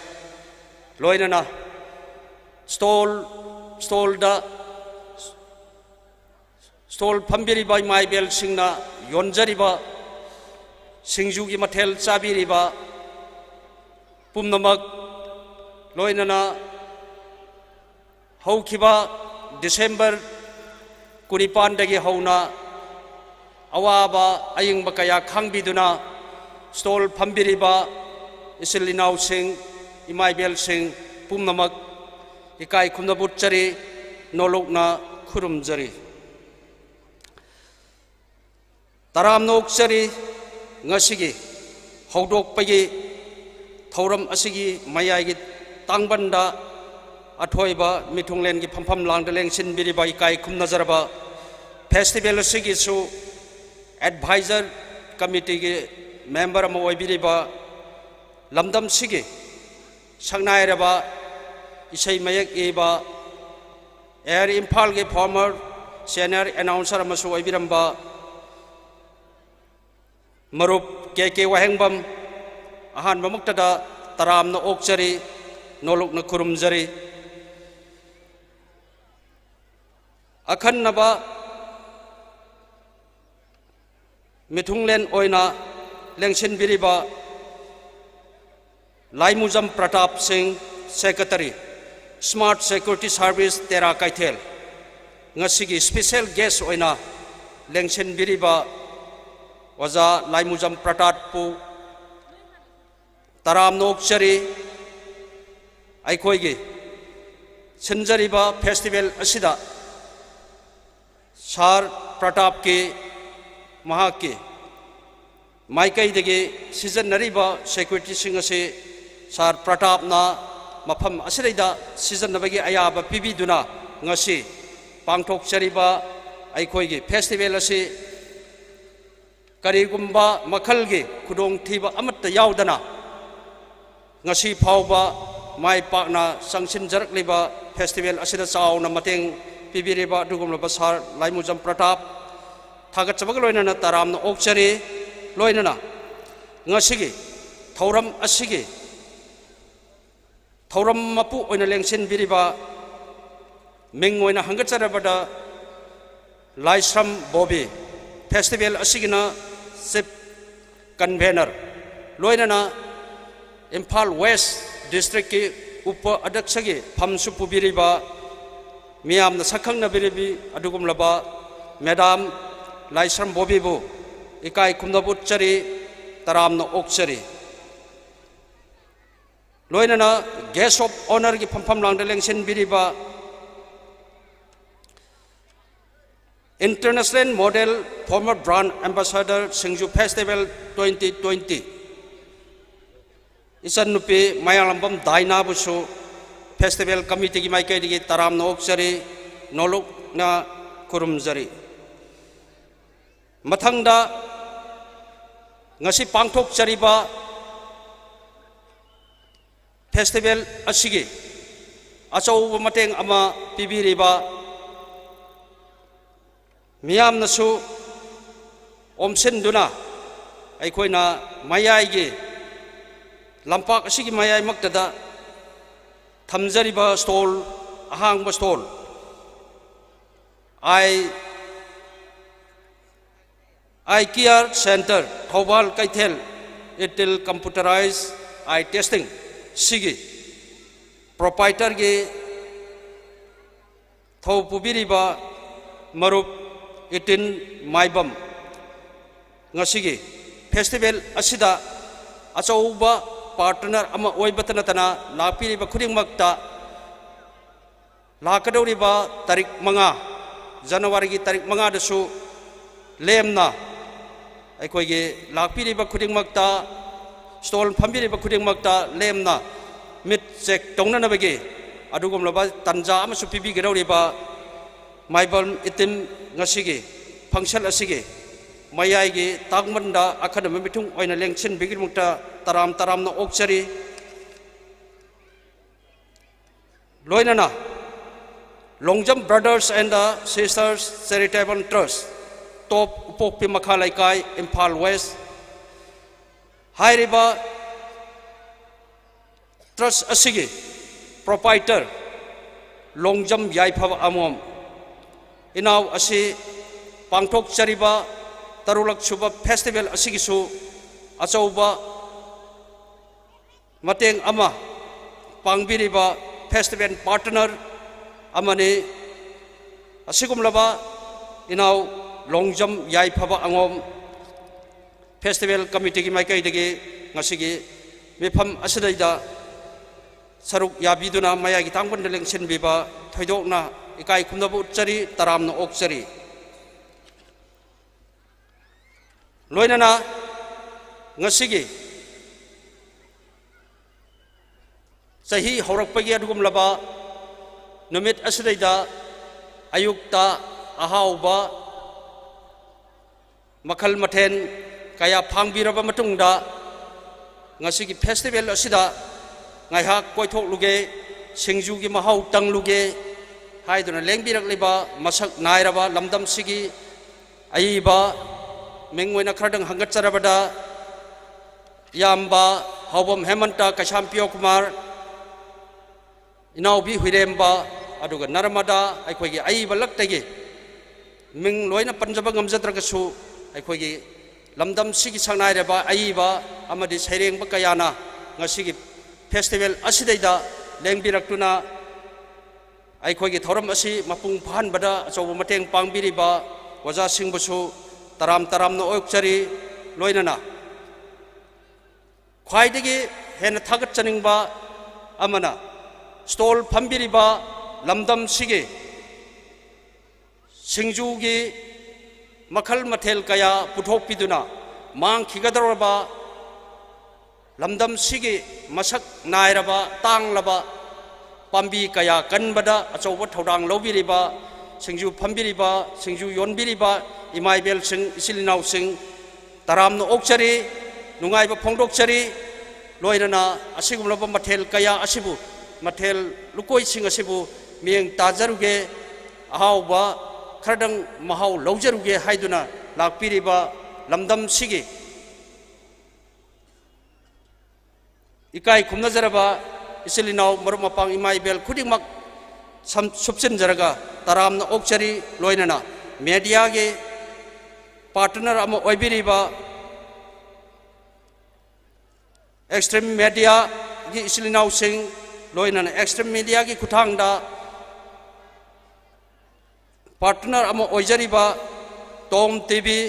ꯂꯣꯏꯅꯅ stall, stallꯗ stall ꯐꯝꯕꯤꯔꯤꯕ ꯏꯃꯥ ꯏꯕꯦꯜꯁꯤꯡꯅ ꯌꯣꯟꯖꯔꯤꯕ ꯁꯤꯡꯖꯨꯒꯤ ꯃꯊꯦꯜ ꯆꯥꯕꯤꯔꯤꯕ ꯄꯨꯝꯅꯃꯛ ꯂꯣꯏꯅꯅ ꯍꯧꯈꯤꯕ ꯗꯤꯁꯦꯝꯕꯔ ꯀꯨꯟꯅꯤꯄꯥꯟꯗꯒꯤ ꯍꯧꯅ ꯑꯋꯥꯕ ꯑꯌꯤꯡꯕ ꯀꯌꯥ ꯈꯥꯡꯕꯤꯗꯨꯅ ꯁ꯭ꯇꯣꯜ ꯐꯝꯕꯤꯔꯤꯕ ꯏꯆꯤꯜ ꯏꯅꯥꯎꯁꯤꯡ, ꯏꯃꯥ ꯏꯕꯦꯜꯁꯤꯡ ꯄꯨꯝꯅꯃꯛ ꯏꯀꯥꯏ ꯈꯨꯝꯅꯕ ꯎꯠꯆꯔꯤ, ꯅꯣꯂꯨꯛꯅ ꯈꯨꯔꯨꯝꯖꯔꯤ꯫ ꯇꯔꯥꯝꯅ ꯑꯣꯛꯆꯔꯤ꯫ ꯉꯁꯤꯒꯤ ꯍꯧꯗꯣꯛꯄꯒꯤ ꯊꯧꯔꯝ ꯑꯁꯤꯒꯤ ꯃꯌꯥꯏꯒꯤ ꯇꯥꯡꯕꯟꯗ ꯑꯊꯣꯏꯕ ꯃꯤꯊꯨꯡꯂꯦꯟꯒꯤ ꯐꯝꯐꯝ ꯂꯥꯡꯗ ꯂꯦꯡꯁꯤꯟꯕꯤꯔꯤꯕ ꯏꯀꯥꯏ ꯈꯨꯝꯅꯖꯔꯕ ꯐꯦꯁꯇꯤꯚꯦꯜ ꯑꯁꯤꯒꯤꯁꯨ ꯑꯦꯗꯚꯥꯏꯖꯔ ꯀꯃꯤꯇꯤꯒꯤ ꯃꯦꯝꯕꯔ ꯑꯃ ꯑꯣꯏꯕꯤꯔꯤꯕ, ꯂꯝꯗꯝꯁꯤꯒꯤ ꯁꯛꯅꯥꯏꯔꯕ ꯏꯁꯩ ꯃꯌꯦꯛ ꯏꯕ, ꯑꯦꯌꯔ ꯏꯝꯐꯥꯜꯒꯤ ꯐꯣꯔꯃꯔ ꯁꯦꯅꯤꯌꯔ ꯑꯦꯅꯥꯎꯟꯁꯔ ꯑꯃꯁꯨ ꯑꯣꯏꯕꯤꯔꯝꯕ ꯃꯔꯨꯞ ꯀꯦ ꯀꯦ ꯋꯥꯍꯦꯡꯕꯝ, ꯑꯍꯥꯟꯕꯃꯛꯇꯗ ꯇꯔꯥꯝꯅ ꯑꯣꯛꯆꯔꯤ, ꯅꯣꯂꯨꯛꯅ ꯈꯨꯔꯨꯝꯖꯔꯤ꯫ ꯑꯈꯟꯅꯕ ꯃꯤꯊꯨꯡꯂꯦꯟ ꯑꯣꯏꯅ ꯂꯦꯡꯁꯤꯟꯕꯤꯔꯤꯕ ꯂꯥꯏꯃꯨꯖꯝ Pratap Singh, secretary, smart security service, ꯇꯦꯔꯥ ꯀꯩꯊꯦꯜ, ꯉꯁꯤꯒꯤ ꯁ꯭ꯄꯦꯁꯦꯜ ꯒꯦꯁ ꯑꯣꯏꯅ ꯂꯦꯡꯁꯤꯟꯕꯤꯔꯤꯕ ꯑꯣꯖꯥ ꯂꯥꯏꯃꯨꯖꯝ ꯄ꯭ꯔꯇꯥꯞꯄꯨ ꯇꯔꯥꯝꯅ ꯑꯣꯛꯆꯔꯤ꯫ ꯑꯩꯈꯣꯏꯒꯤ ꯁꯤꯟꯖꯔꯤꯕ ꯐꯦꯁꯇꯤꯚꯦꯜ ꯑꯁꯤꯗ ꯁꯥꯔ ꯄ꯭ꯔꯇꯥꯞꯀꯤ, ꯃꯍꯥꯛꯀꯤ ꯃꯥꯏꯀꯩꯗꯒꯤ ꯁꯤꯖꯤꯟꯅꯔꯤꯕ ꯁꯦꯀ꯭ꯌꯨꯔꯤꯇꯤꯁꯤꯡ ꯑꯁꯤ ꯁꯥꯔ ꯄ꯭ꯔꯇꯥꯞꯅ ꯃꯐꯝ ꯑꯁꯤꯗꯩꯗ ꯁꯤꯖꯤꯟꯅꯕꯒꯤ ꯑꯌꯥꯕ ꯄꯤꯕꯤꯗꯨꯅ ꯉꯁꯤ ꯄꯥꯡꯊꯣꯛꯆꯔꯤꯕ ꯑꯩꯈꯣꯏꯒꯤ ꯐꯦꯁꯇꯤꯚꯦꯜ ꯑꯁꯤ ꯀꯔꯤꯒꯨꯝꯕ ꯃꯈꯜꯒꯤ ꯈꯨꯗꯣꯡꯊꯤꯕ ꯑꯃꯠꯇ ꯌꯥꯎꯗꯅ ꯉꯁꯤ ꯐꯥꯎꯕ ꯃꯥꯏ ꯄꯥꯛꯅ ꯆꯪꯁꯤꯟꯖꯔꯛꯂꯤꯕ ꯐꯦꯁꯇꯤꯚꯦꯜ ꯑꯁꯤꯗ ꯆꯥꯎꯅ ꯃꯇꯦꯡ ꯄꯤꯕꯤꯔꯤꯕ ꯑꯗꯨꯒꯨꯝꯂꯕ ꯁꯥꯔ ꯂꯥꯏꯃꯨꯖꯝ ꯄ꯭ꯔꯇꯥꯞ ꯊꯥꯒꯠꯆꯕꯒ ꯂꯣꯏꯅꯅ ꯇꯔꯥꯝꯅ ꯑꯣꯛꯆꯔꯤ꯫ ꯂꯣꯏꯅꯅ ꯉꯁꯤꯒꯤ ꯊꯧꯔꯝ ꯑꯁꯤꯒꯤ ꯊꯧꯔꯝ ꯃꯄꯨ ꯑꯣꯏꯅ ꯂꯦꯡꯁꯤꯟꯕꯤꯔꯤꯕ ꯃꯤꯡ ꯑꯣꯏꯅ ꯍꯪꯒꯠꯆꯔꯕꯗ ꯂꯥꯏꯁ꯭ꯔꯝ ꯕꯣꯕꯤ, ꯐꯦꯁꯇꯤꯚꯦꯜ ꯑꯁꯤꯒꯤꯅ ꯆꯤꯐ ꯀꯟꯚꯦꯅꯔ, ꯂꯣꯏꯅꯅ ꯏꯝꯐꯥꯜ ꯋꯦꯁ ꯗꯤꯁꯇ꯭ꯔꯤꯛꯀꯤ ꯎꯄ ꯑꯙ꯭ꯌꯛꯁꯒꯤ ꯐꯝꯁꯨ ꯄꯨꯕꯤꯔꯤꯕ, ꯃꯤꯌꯥꯝꯅ ꯁꯛꯈꯪꯅꯕꯤꯔꯤꯕꯤ ꯑꯗꯨꯒꯨꯝꯂꯕ ꯃꯦꯗꯥꯝ ꯂꯥꯏꯁ꯭ꯔꯝ ꯕꯣꯕꯤꯕꯨ ꯏꯀꯥꯏ ꯈꯨꯝꯅꯕ ꯎꯠꯆꯔꯤ, ꯇꯔꯥꯝꯅ ꯑꯣꯛꯆꯔꯤ꯫ ꯂꯣꯏꯅꯅ guest of honourꯒꯤ ꯐꯝꯐꯝ ꯂꯥꯡꯗ ꯂꯦꯡꯁꯤꯟꯕꯤꯔꯤꯕ International Model Former Brand Ambassador ꯁꯤꯡꯖꯨ Festival twenty twenty, ꯏꯆꯟꯅꯨꯄꯤ ꯃꯌꯥꯡꯂꯝꯕꯝ ꯗꯥꯏꯅꯥꯕꯨꯁꯨ festival committeeꯒꯤ ꯃꯥꯏꯀꯩꯗꯒꯤ ꯇꯔꯥꯝꯅ ꯑꯣꯛꯆꯔꯤ, ꯅꯣꯂꯨꯛꯅ ꯈꯨꯔꯨꯝꯖꯔꯤ꯫ ꯃꯊꯪꯗ, ꯉꯁꯤ ꯄꯥꯡꯊꯣꯛꯆꯔꯤꯕ festival ꯑꯁꯤꯒꯤ ꯑꯆꯧꯕ ꯃꯇꯦꯡ ꯑꯃ ꯄꯤꯕꯤꯔꯤꯕ, ꯃꯤꯌꯥꯝꯅꯁꯨ ꯑꯣꯝꯁꯤꯟꯗꯨꯅ ꯑꯩꯈꯣꯏꯅ ꯃꯌꯥꯏꯒꯤ ꯂꯝꯄꯥꯛ ꯑꯁꯤꯒꯤ ꯃꯌꯥꯏꯃꯛꯇꯗ ꯊꯝꯖꯔꯤꯕ stall, ꯑꯍꯥꯡꯕ stall, ꯑꯥꯏ, Eye Care Centre, ꯊꯧꯕꯥꯜ ꯀꯩꯊꯦꯜ, ꯏꯇꯤꯜ computerised eye testing ꯁꯤꯒꯤ proprietorꯒꯤ ꯊꯧ ꯄꯨꯕꯤꯔꯤꯕ ꯃꯔꯨꯞ ꯏꯇꯤꯟ ꯃꯥꯏꯕꯝ, ꯉꯁꯤꯒꯤ festival ꯑꯁꯤꯗ ꯑꯆꯧꯕ partner ꯑꯃ ꯑꯣꯏꯕꯇ ꯅꯠꯇꯅ ꯂꯥꯛꯄꯤꯔꯤꯕ ꯈꯨꯗꯤꯡꯃꯛꯇ ꯂꯥꯛꯀꯗꯧꯔꯤꯕ ꯇꯥꯔꯤꯛ ꯃꯉꯥ, ꯖꯅꯋꯥꯔꯤꯒꯤ ꯇꯥꯔꯤꯛ ꯃꯉꯥꯗꯁꯨ ꯂꯦꯝꯅ ꯑꯩꯈꯣꯏꯒꯤ ꯂꯥꯛꯄꯤꯔꯤꯕ ꯈꯨꯗꯤꯡꯃꯛꯇ, stall ꯐꯝꯕꯤꯔꯤꯕ ꯈꯨꯗꯤꯡꯃꯛꯇ ꯂꯦꯝꯅ ꯃꯤꯠ check ꯇꯧꯅꯅꯕꯒꯤ ꯑꯗꯨꯒꯨꯝꯂꯕ ꯇꯥꯟꯖꯥ ꯑꯃꯁꯨ ꯄꯤꯕꯤꯒꯗꯧꯔꯤꯕ ꯃꯥꯏꯕꯝ ꯏꯇꯤꯝ, ꯉꯁꯤꯒꯤ function ꯑꯁꯤꯒꯤ ꯃꯌꯥꯏꯒꯤ ꯇꯥꯡꯕꯟꯗ ꯑꯈꯟꯅꯕ ꯃꯤꯊꯨꯡ ꯑꯣꯏꯅ ꯂꯦꯡꯁꯤꯟꯕꯤꯒꯤꯗꯃꯛꯇ ꯇꯔꯥꯝ ꯇꯔꯥꯝꯅ ꯑꯣꯛꯆꯔꯤ꯫ ꯂꯣꯏꯅꯅ Longjam Brothers and Sisters Charitable Trust, Top ꯎꯄꯣꯛꯄꯤ ꯃꯈꯥ ꯂꯩꯀꯥꯏ, ꯏꯝꯐꯥꯜ West ꯍꯥꯏꯔꯤꯕ trust ꯑꯁꯤꯒꯤ proprietor ꯂꯣꯡꯖꯝ ꯌꯥꯏꯐꯕ ꯑꯃꯣꯝ ꯏꯅꯥꯎ ꯑꯁꯤ ꯄꯥꯡꯊꯣꯛꯆꯔꯤꯕ ꯇꯔꯨꯛꯂꯛ ꯁꯨꯕ festival ꯑꯁꯤꯒꯤꯁꯨ ꯑꯆꯧꯕ ꯃꯇꯦꯡ ꯑꯃ ꯄꯥꯡꯕꯤꯔꯤꯕ ꯐꯦꯁꯇꯤꯚꯦꯜ ꯄꯥꯔꯠꯅꯔ ꯑꯃꯅꯤ꯫ ꯑꯁꯤꯒꯨꯝꯂꯕ ꯏꯅꯥꯎ ꯂꯣꯡꯖꯝ ꯌꯥꯏꯐꯕ ꯑꯉꯣꯝ ꯐꯦꯁꯇꯤꯚꯦꯜ ꯀꯃꯤꯇꯤꯒꯤ ꯃꯥꯏꯀꯩꯗꯒꯤ ꯉꯁꯤꯒꯤ ꯃꯤꯐꯝ ꯑꯁꯤꯗꯩꯗ ꯁꯔꯨꯛ ꯌꯥꯕꯤꯗꯨꯅ ꯃꯌꯥꯏꯒꯤ ꯇꯥꯡꯕꯟꯗ ꯂꯦꯡꯁꯤꯟꯕꯤꯕ ꯊꯣꯏꯗꯣꯛꯅ ꯏꯀꯥꯏ ꯈꯨꯝꯅꯕ ꯎꯠꯆꯔꯤ, ꯇꯔꯥꯝꯅ ꯑꯣꯛꯆꯔꯤ꯫ ꯂꯣꯏꯅꯅ ꯉꯁꯤꯒꯤ ꯆꯍꯤ ꯍꯧꯔꯛꯄꯒꯤ ꯑꯗꯨꯒꯨꯝꯂꯕ ꯅꯨꯃꯤꯠ ꯑꯁꯤꯗꯩꯗ ꯑꯌꯨꯛꯇ ꯑꯍꯥꯎꯕ ꯃꯈꯜ ꯃꯊꯦꯜ ꯀꯌꯥ ꯐꯪꯕꯤꯔꯕ ꯃꯇꯨꯡꯗ, ꯉꯁꯤꯒꯤ ꯐꯦꯁꯇꯤꯚꯦꯜ ꯑꯁꯤꯗ ꯉꯥꯏꯍꯥꯛ ꯀꯣꯏꯊꯣꯛꯂꯨꯒꯦ, ꯁꯤꯡꯖꯨꯒꯤ ꯃꯍꯥꯎ ꯇꯪꯂꯨꯒꯦ ꯍꯥꯏꯗꯨꯅ ꯂꯦꯡꯕꯤꯔꯛꯂꯤꯕ ꯃꯁꯛ ꯅꯥꯏꯔꯕ ꯂꯝꯗꯝꯁꯤꯒꯤ ꯑꯏꯕ, ꯃꯤꯡ ꯑꯣꯏꯅ ꯈꯔꯗꯪ ꯍꯪꯒꯠꯆꯔꯕꯗ, ꯏꯌꯥꯝꯕ ꯍꯥꯎꯕꯝ ꯍꯦꯃꯟꯇ, ꯀꯩꯁꯥꯝ ꯄꯤꯌꯣ ꯀꯨꯃꯥꯔ, ꯏꯅꯥꯎꯕꯤ ꯍꯨꯏꯔꯦꯝꯕ, ꯑꯗꯨꯒ ꯅꯔꯃꯗꯥ, ꯑꯩꯈꯣꯏꯒꯤ ꯑꯏꯕ ꯂꯛꯇꯒꯤ ꯃꯤꯡ ꯂꯣꯏꯅ ꯄꯟꯖꯕ ꯉꯝꯖꯗ꯭ꯔꯒꯁꯨ, ꯑꯩꯈꯣꯏꯒꯤ ꯂꯝꯗꯝꯁꯤꯒꯤ ꯁꯛꯅꯥꯏꯔꯕ ꯑꯏꯕ ꯑꯃꯗꯤ ꯁꯩꯔꯦꯡꯕ ꯀꯌꯥꯅ ꯉꯁꯤꯒꯤ ꯐꯦꯁꯇꯤꯚꯦꯜ ꯑꯁꯤꯗꯩꯗ ꯂꯦꯡꯕꯤꯔꯛꯇꯨꯅ ꯑꯩꯈꯣꯏꯒꯤ ꯊꯧꯔꯝ ꯑꯁꯤ ꯃꯄꯨꯡ ꯐꯥꯍꯟꯕꯗ ꯑꯆꯧꯕ ꯃꯇꯦꯡ ꯄꯥꯡꯕꯤꯔꯤꯕ ꯑꯣꯖꯥꯁꯤꯡꯕꯨꯁꯨ ꯇꯔꯥꯝ ꯇꯔꯥꯝꯅ ꯑꯣꯛꯆꯔꯤ꯫ ꯂꯣꯏꯅꯅ ꯈ꯭ꯋꯥꯏꯗꯒꯤ ꯍꯦꯟꯅ ꯊꯥꯒꯠꯆꯅꯤꯡꯕ ꯑꯃꯅ, ꯁ꯭ꯇꯣꯜ ꯐꯝꯕꯤꯔꯤꯕ ꯂꯝꯗꯝꯁꯤꯒꯤ ꯁꯤꯡꯖꯨꯒꯤ ꯃꯈꯜ ꯃꯊꯦꯜ ꯀꯌꯥ ꯄꯨꯊꯣꯛꯄꯤꯗꯨꯅ ꯃꯥꯡꯈꯤꯒꯗꯧꯔꯕ ꯂꯝꯗꯝꯁꯤꯒꯤ ꯃꯁꯛ ꯅꯥꯏꯔꯕ, ꯇꯥꯡꯂꯕ ꯄꯥꯝꯕꯤ ꯀꯌꯥ ꯀꯟꯕꯗ ꯑꯆꯧꯕ ꯊꯧꯗꯥꯡ ꯂꯧꯕꯤꯔꯤꯕ, ꯁꯤꯡꯖꯨ ꯐꯝꯕꯤꯔꯤꯕ, ꯁꯤꯡꯖꯨ ꯌꯣꯟꯕꯤꯔꯤꯕ ꯏꯃꯥ ꯏꯕꯦꯜꯁꯤꯡ, ꯏꯆꯤꯜ ꯏꯅꯥꯎꯁꯤꯡ, ꯇꯔꯥꯝꯅ ꯑꯣꯛꯆꯔꯤ, ꯅꯨꯡꯉꯥꯏꯕ ꯐꯣꯡꯗꯣꯛꯆꯔꯤ꯫ ꯂꯣꯏꯅꯅ ꯑꯁꯤꯒꯨꯝꯂꯕ ꯃꯊꯦꯜ ꯀꯌꯥ ꯑꯁꯤꯕꯨ, ꯃꯊꯦꯜ ꯂꯨꯀꯣꯏꯁꯤꯡ ꯑꯁꯤꯕꯨ ꯃꯤꯠꯌꯦꯡ ꯇꯥꯖꯔꯨꯒꯦ, ꯑꯍꯥꯎꯕ ꯈꯔꯗꯪ ꯃꯍꯥꯎ ꯂꯧꯖꯔꯨꯒꯦ ꯍꯥꯏꯗꯨꯅ ꯂꯥꯛꯄꯤꯔꯤꯕ ꯂꯝꯗꯝꯁꯤꯒꯤ ꯏꯀꯥꯏ ꯈꯨꯝꯅꯖꯔꯕ ꯏꯆꯤꯜ ꯏꯅꯥꯎ, ꯃꯔꯨꯞ ꯃꯄꯥꯡ, ꯏꯃꯥ ꯏꯕꯦꯜ ꯈꯨꯗꯤꯡꯃꯛ ꯁꯝ-, ꯁꯨꯞꯆꯤꯟꯖꯔꯒ ꯇꯔꯥꯝꯅ ꯑꯣꯛꯆꯔꯤ꯫ ꯂꯣꯏꯅꯅ ꯃꯦꯗꯤꯌꯥꯒꯤ ꯄꯥꯔꯠꯅꯔ ꯑꯃ ꯑꯣꯏꯕꯤꯔꯤꯕ ꯑꯦꯛꯁꯇ꯭ꯔꯤꯝ ꯃꯦꯗꯤꯌꯥꯒꯤ ꯏꯆꯤꯜ ꯏꯅꯥꯎꯁꯤꯡ, ꯂꯣꯏꯅꯅ ꯑꯦꯛꯁꯇ꯭ꯔꯤꯝ ꯃꯤꯗꯤꯌꯥꯒꯤ ꯈꯨꯠꯊꯥꯡꯗ ꯄꯥꯔꯠꯅꯔ ꯑꯃ ꯑꯣꯏꯖꯔꯤꯕ ꯇꯣꯝ ꯇꯤ ꯚꯤ,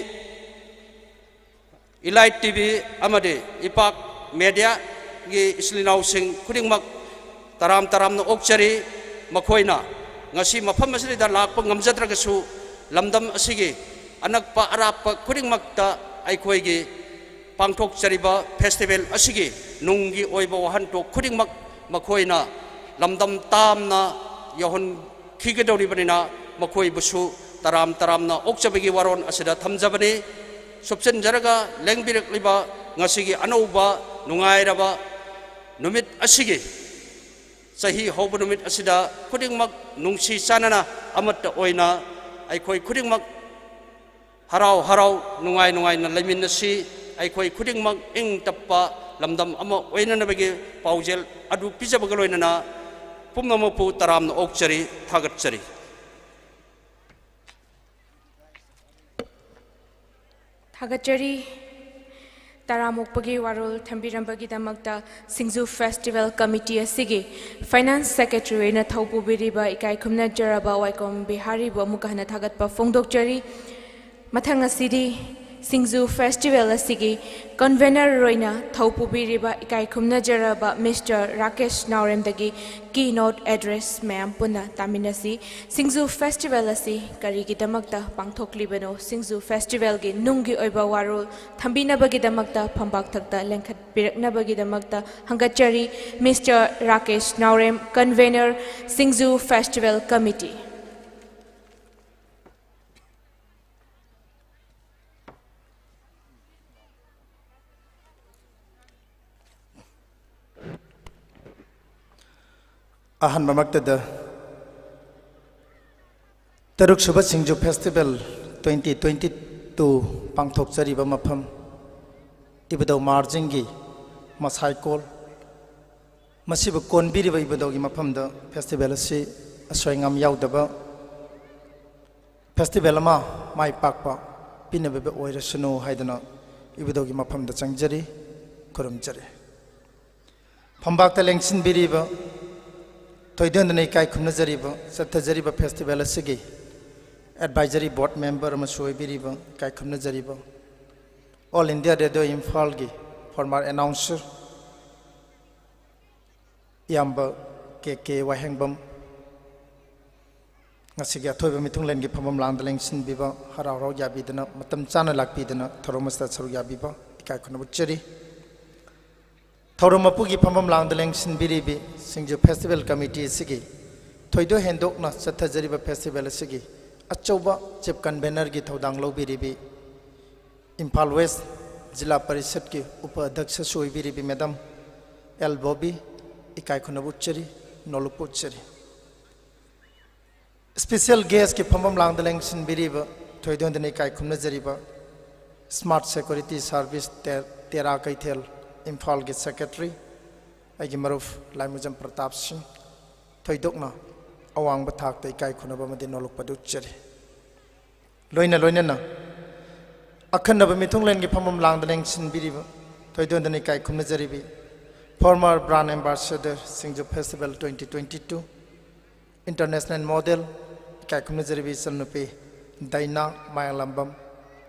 ꯏꯂꯥꯏꯠ ꯇꯤ ꯚꯤ ꯑꯃꯗꯤ ꯏꯄꯥꯛ ꯃꯦꯗꯤꯌꯥꯒꯤ ꯏꯆꯤꯜ ꯏꯅꯥꯎꯁꯤꯡ ꯈꯨꯗꯤꯡꯃꯛ ꯇꯔꯥꯝ ꯇꯔꯥꯝꯅ ꯑꯣꯛꯆꯔꯤ꯫ ꯃꯈꯣꯏꯅ ꯉꯁꯤ ꯃꯐꯝ ꯑꯁꯤꯗ ꯂꯥꯛꯄ ꯉꯝꯖꯗ꯭ꯔꯒꯁꯨ, ꯂꯝꯗꯝ ꯑꯁꯤꯒꯤ ꯑꯅꯛꯄ ꯑꯔꯥꯞꯄ ꯈꯨꯗꯤꯡꯃꯛꯇ ꯑꯩꯈꯣꯏꯒꯤ ꯄꯥꯡꯊꯣꯛꯆꯔꯤꯕ ꯐꯦꯁꯇꯤꯚꯦꯜ ꯑꯁꯤꯒꯤ ꯅꯨꯡꯒꯤ ꯑꯣꯏꯕ ꯋꯥꯍꯟꯊꯣꯛ ꯈꯨꯗꯤꯡꯃꯛ ꯃꯈꯣꯏꯅ ꯂꯝꯗꯝ ꯇꯥꯝꯅ ꯌꯧꯍꯟꯈꯤꯒꯗꯧꯔꯤꯕꯅꯤꯅ, ꯃꯈꯣꯏꯕꯨꯁꯨ ꯇꯔꯥꯝ ꯇꯔꯥꯝꯅ ꯑꯣꯛꯆꯕꯒꯤ ꯋꯥꯔꯣꯜ ꯑꯁꯤꯗ ꯊꯝꯖꯕꯅꯤ꯫ ꯁꯨꯞꯆꯤꯟꯖꯔꯒ ꯂꯦꯡꯕꯤꯔꯛꯂꯤꯕ ꯉꯁꯤꯒꯤ ꯑꯅꯧꯕ ꯅꯨꯡꯉꯥꯏꯔꯕ ꯅꯨꯃꯤꯠ ꯑꯁꯤꯒꯤ, ꯆꯍꯤ ꯍꯧꯕ ꯅꯨꯃꯤꯠ ꯑꯁꯤꯗ ꯈꯨꯗꯤꯡꯃꯛ ꯅꯨꯡꯁꯤ ꯆꯥꯟꯅꯅ ꯑꯃꯠꯇ ꯑꯣꯏꯅ ꯑꯩꯈꯣꯏ ꯈꯨꯗꯤꯡꯃꯛ ꯍꯔꯥꯎ ꯍꯔꯥꯎ, ꯅꯨꯡꯉꯥꯏ ꯅꯨꯡꯉꯥꯏꯅ ꯂꯩꯃꯤꯟꯅꯁꯤ꯫ ꯑꯩꯈꯣꯏ ꯈꯨꯗꯤꯡꯃꯛ ꯏꯪ ꯇꯞꯄ ꯂꯝꯗꯝ ꯑꯃ ꯑꯣꯏꯅꯅꯕꯒꯤ ꯄꯥꯎꯖꯦꯜ ꯑꯗꯨ ꯄꯤꯖꯕꯒ ꯂꯣꯏꯅꯅ ꯄꯨꯝꯅꯃꯛꯄꯨ ꯇꯔꯥꯝꯅ ꯑꯣꯛꯆꯔꯤ, ꯊꯥꯒꯠꯆꯔꯤ꯫ ꯊꯥꯒꯠꯆꯔꯤ꯫ ꯇꯔꯥꯃꯨꯛꯄꯒꯤ ꯋꯥꯔꯣꯜ ꯊꯝꯕꯤꯔꯝꯕꯒꯤꯗꯃꯛꯇ ꯁꯤꯡꯖꯨ ꯐꯦꯁꯇꯤꯚꯦꯜ ꯀꯃꯤꯇꯤ ꯑꯁꯤꯒꯤ ꯐꯥꯏꯅꯥꯟꯁ ꯁꯦꯀ꯭ꯔꯦꯇꯔꯤ ꯑꯣꯏꯅ ꯊꯧ ꯄꯨꯕꯤꯔꯤꯕ ꯏꯀꯥꯏ ꯈꯨꯝꯅꯖꯔꯕ ꯋꯥꯏꯀꯣꯝ ꯕꯤꯍꯥꯔꯤꯕꯨ ꯑꯃꯨꯛꯀ ꯍꯟꯅ ꯊꯥꯒꯠꯄ ꯐꯣꯡꯗꯣꯛꯆꯔꯤ꯫ ꯃꯊꯪ ꯑꯁꯤꯗꯤ ꯁꯤꯡꯖꯨ ꯐꯦꯁꯇꯤꯚꯦꯜ ꯑꯁꯤꯒꯤ ꯀꯟꯚꯦꯅꯔ ꯑꯣꯏꯅ ꯊꯧ ꯄꯨꯕꯤꯔꯤꯕ ꯏꯀꯥꯏ ꯈꯨꯝꯅꯖꯔꯕ ꯃꯤꯁꯇꯔ ꯔꯥꯀꯦꯁ ꯅꯥꯎꯔꯦꯝꯗꯒꯤ ꯀꯤ ꯅꯣꯠ ꯑꯦꯗ꯭ꯔꯦꯁ ꯃꯌꯥꯝ ꯄꯨꯟꯅ ꯇꯥꯃꯤꯟꯅꯁꯤ꯫ ꯁꯤꯡꯖꯨ ꯐꯦꯁꯇꯤꯚꯦꯜ ꯑꯁꯤ ꯀꯔꯤꯒꯤꯗꯃꯛꯇ ꯄꯥꯡꯊꯣꯛꯂꯤꯕꯅꯣ? ꯁꯤꯡꯖꯨ ꯐꯦꯁꯇꯤꯚꯦꯜꯒꯤ ꯅꯨꯡꯒꯤ ꯑꯣꯏꯕ ꯋꯥꯔꯣꯜ ꯊꯝꯕꯤꯅꯕꯒꯤꯗꯃꯛꯇ ꯐꯝꯕꯥꯛꯊꯛꯇ ꯂꯦꯡꯈꯠꯄꯤꯔꯛꯅꯕꯒꯤꯗꯃꯛꯇ ꯍꯪꯒꯠꯆꯔꯤ꯫ ꯃꯤꯁꯇꯔ ꯔꯥꯀꯦꯁ ꯅꯥꯎꯔꯦꯝ, ꯀꯟꯚꯦꯅꯔ, ꯁꯤꯡꯖꯨ ꯐꯦꯁꯇꯤꯚꯦꯜ ꯀꯃꯤꯇꯤ꯫ ꯑꯍꯥꯟꯕꯃꯛꯇꯗ ꯇꯔꯨꯛꯁꯨꯕ ꯁꯤꯡꯖꯨ ꯐꯦꯁꯇꯤꯚꯦꯜ twenty twenty two ꯄꯥꯡꯊꯣꯛꯆꯔꯤꯕ ꯃꯐꯝ ꯏꯕꯨꯙꯧ ꯃꯥꯔꯖꯤꯡꯒꯤ ꯃꯁꯥꯏꯀꯣꯜ, ꯃꯁꯤꯕꯨ ꯀꯣꯟꯕꯤꯔꯤꯕ ꯏꯕꯨꯙꯧꯒꯤ ꯃꯐꯝꯗ ꯐꯦꯁꯇꯤꯚꯦꯜ ꯑꯁꯤ ꯑꯁꯣꯏ ꯑꯉꯥꯝ ꯌꯥꯎꯗꯕ ꯐꯦꯁꯇꯤꯚꯦꯜ ꯑꯃ ꯃꯥꯏ ꯄꯥꯛꯄ ꯄꯤꯅꯕꯤꯕ ꯑꯣꯏꯔꯁꯅꯨ ꯍꯥꯏꯗꯨꯅ ꯏꯕꯨꯙꯧꯒꯤ ꯃꯐꯝꯗ ꯆꯪꯖꯔꯤ, ꯈꯨꯔꯨꯝꯖꯔꯤ꯫ ꯐꯝꯕꯥꯛꯇ ꯂꯦꯡꯁꯤꯟꯕꯤꯔꯤꯕ, ꯊꯣꯏꯗꯣꯟꯗꯅ ꯏꯀꯥꯏ ꯈꯨꯝꯅꯖꯔꯤꯕ, ꯆꯠꯊꯖꯔꯤꯕ festival ꯑꯁꯤꯒꯤ advisory board member ꯑꯃꯁꯨ ꯑꯣꯏꯕꯤꯔꯤꯕ ꯏꯀꯥꯏ ꯈꯨꯝꯅꯖꯔꯤꯕ All India Radio ꯏꯝꯐꯥꯜꯒꯤ former announcer ꯏꯌꯥꯝꯕ ꯀꯦ ꯀꯦ ꯋꯥꯍꯦꯡꯕꯝ, ꯉꯁꯤꯒꯤ ꯑꯊꯣꯏꯕ ꯃꯤꯊꯨꯡꯂꯦꯟꯒꯤ ꯐꯝꯐꯝ ꯂꯥꯡꯗ ꯂꯦꯡꯁꯤꯟꯕꯤꯕ, ꯍꯔꯥꯎ ꯍꯔꯥꯎ ꯌꯥꯕꯤꯗꯅ, ꯃꯇꯝ ꯆꯥꯅ ꯂꯥꯛꯄꯤꯗꯅ ꯊꯧꯔꯝ ꯑꯁꯤꯗ ꯁꯔꯨꯛ ꯌꯥꯕꯤꯕ ꯏꯀꯥꯏ ꯈꯨꯝꯅꯕ ꯎꯠꯆꯔꯤ꯫ ꯊꯧꯔꯝ ꯃꯄꯨꯒꯤ ꯐꯝꯐꯝ ꯂꯥꯡꯗ ꯂꯦꯡꯁꯤꯟꯕꯤꯔꯤꯕꯤ ꯁꯤꯡꯖꯨ festival committee ꯑꯁꯤꯒꯤ ꯊꯣꯏꯗꯣꯛ ꯍꯦꯟꯗꯣꯛꯅ ꯆꯠꯊꯖꯔꯤꯕ festival ꯑꯁꯤꯒꯤ ꯑꯆꯧꯕ chief convener ꯒꯤ ꯊꯧꯗꯥꯡ ꯂꯧꯕꯤꯔꯤꯕꯤ ꯏꯝꯐꯥꯜ West ꯖꯤꯂꯥ ꯄꯔꯤꯁꯠꯀꯤ ꯎꯄ ꯑꯙ꯭ꯌꯛꯁꯁꯨ ꯑꯣꯏꯕꯤꯔꯤꯕꯤ madam ꯑꯦꯜ ꯕꯣꯕꯤ, ꯏꯀꯥꯏ ꯈꯨꯝꯅꯕ ꯎꯠꯆꯔꯤ, ꯅꯣꯂꯨꯛꯄ ꯎꯠꯆꯔꯤ꯫ Special guest ꯀꯤ ꯐꯝꯐꯝ ꯂꯥꯡꯗ ꯂꯦꯡꯁꯤꯟꯕꯤꯔꯤꯕ, ꯊꯣꯏꯗꯣꯟꯗꯅ ꯏꯀꯥꯏ ꯈꯨꯝꯅꯖꯔꯤꯕ Smart Security Service ꯇꯦ-, ꯇꯦꯔꯥ ꯀꯩꯊꯦꯜ ꯏꯝꯐꯥꯜꯒꯤ secretary, ꯑꯩꯒꯤ ꯃꯔꯨꯞ ꯂꯥꯏꯃꯨꯖꯝ ꯄ꯭ꯔꯇꯥꯞ ꯁꯤꯡ, ꯊꯣꯏꯗꯣꯛꯅ ꯑꯋꯥꯡꯕ ꯊꯥꯛꯇ ꯏꯀꯥꯏ ꯈꯨꯝꯅꯕ ꯑꯃꯗꯤ ꯅꯣꯂꯨꯛꯄꯗꯨ ꯎꯠꯆꯔꯤ꯫ ꯂꯣꯏꯅ ꯂꯣꯏꯅꯅ ꯑꯈꯟꯅꯕ ꯃꯤꯊꯨꯡꯂꯦꯟꯒꯤ ꯐꯝꯐꯝ ꯂꯥꯡꯗ ꯂꯦꯡꯁꯤꯟꯕꯤꯔꯤꯕ, ꯊꯣꯏꯗꯣꯟꯗꯅ ꯏꯀꯥꯏ ꯈꯨꯝꯅꯖꯔꯤꯕꯤ former brand ambassador ꯁꯤꯡꯖꯨ festival twenty twenty two international model, ꯏꯀꯥꯏ ꯈꯨꯝꯅꯖꯔꯤꯕꯤ ꯏꯆꯟꯅꯨꯄꯤ ꯗꯥꯏꯅꯥ ꯃꯥꯌꯥꯂꯝꯕꯝ,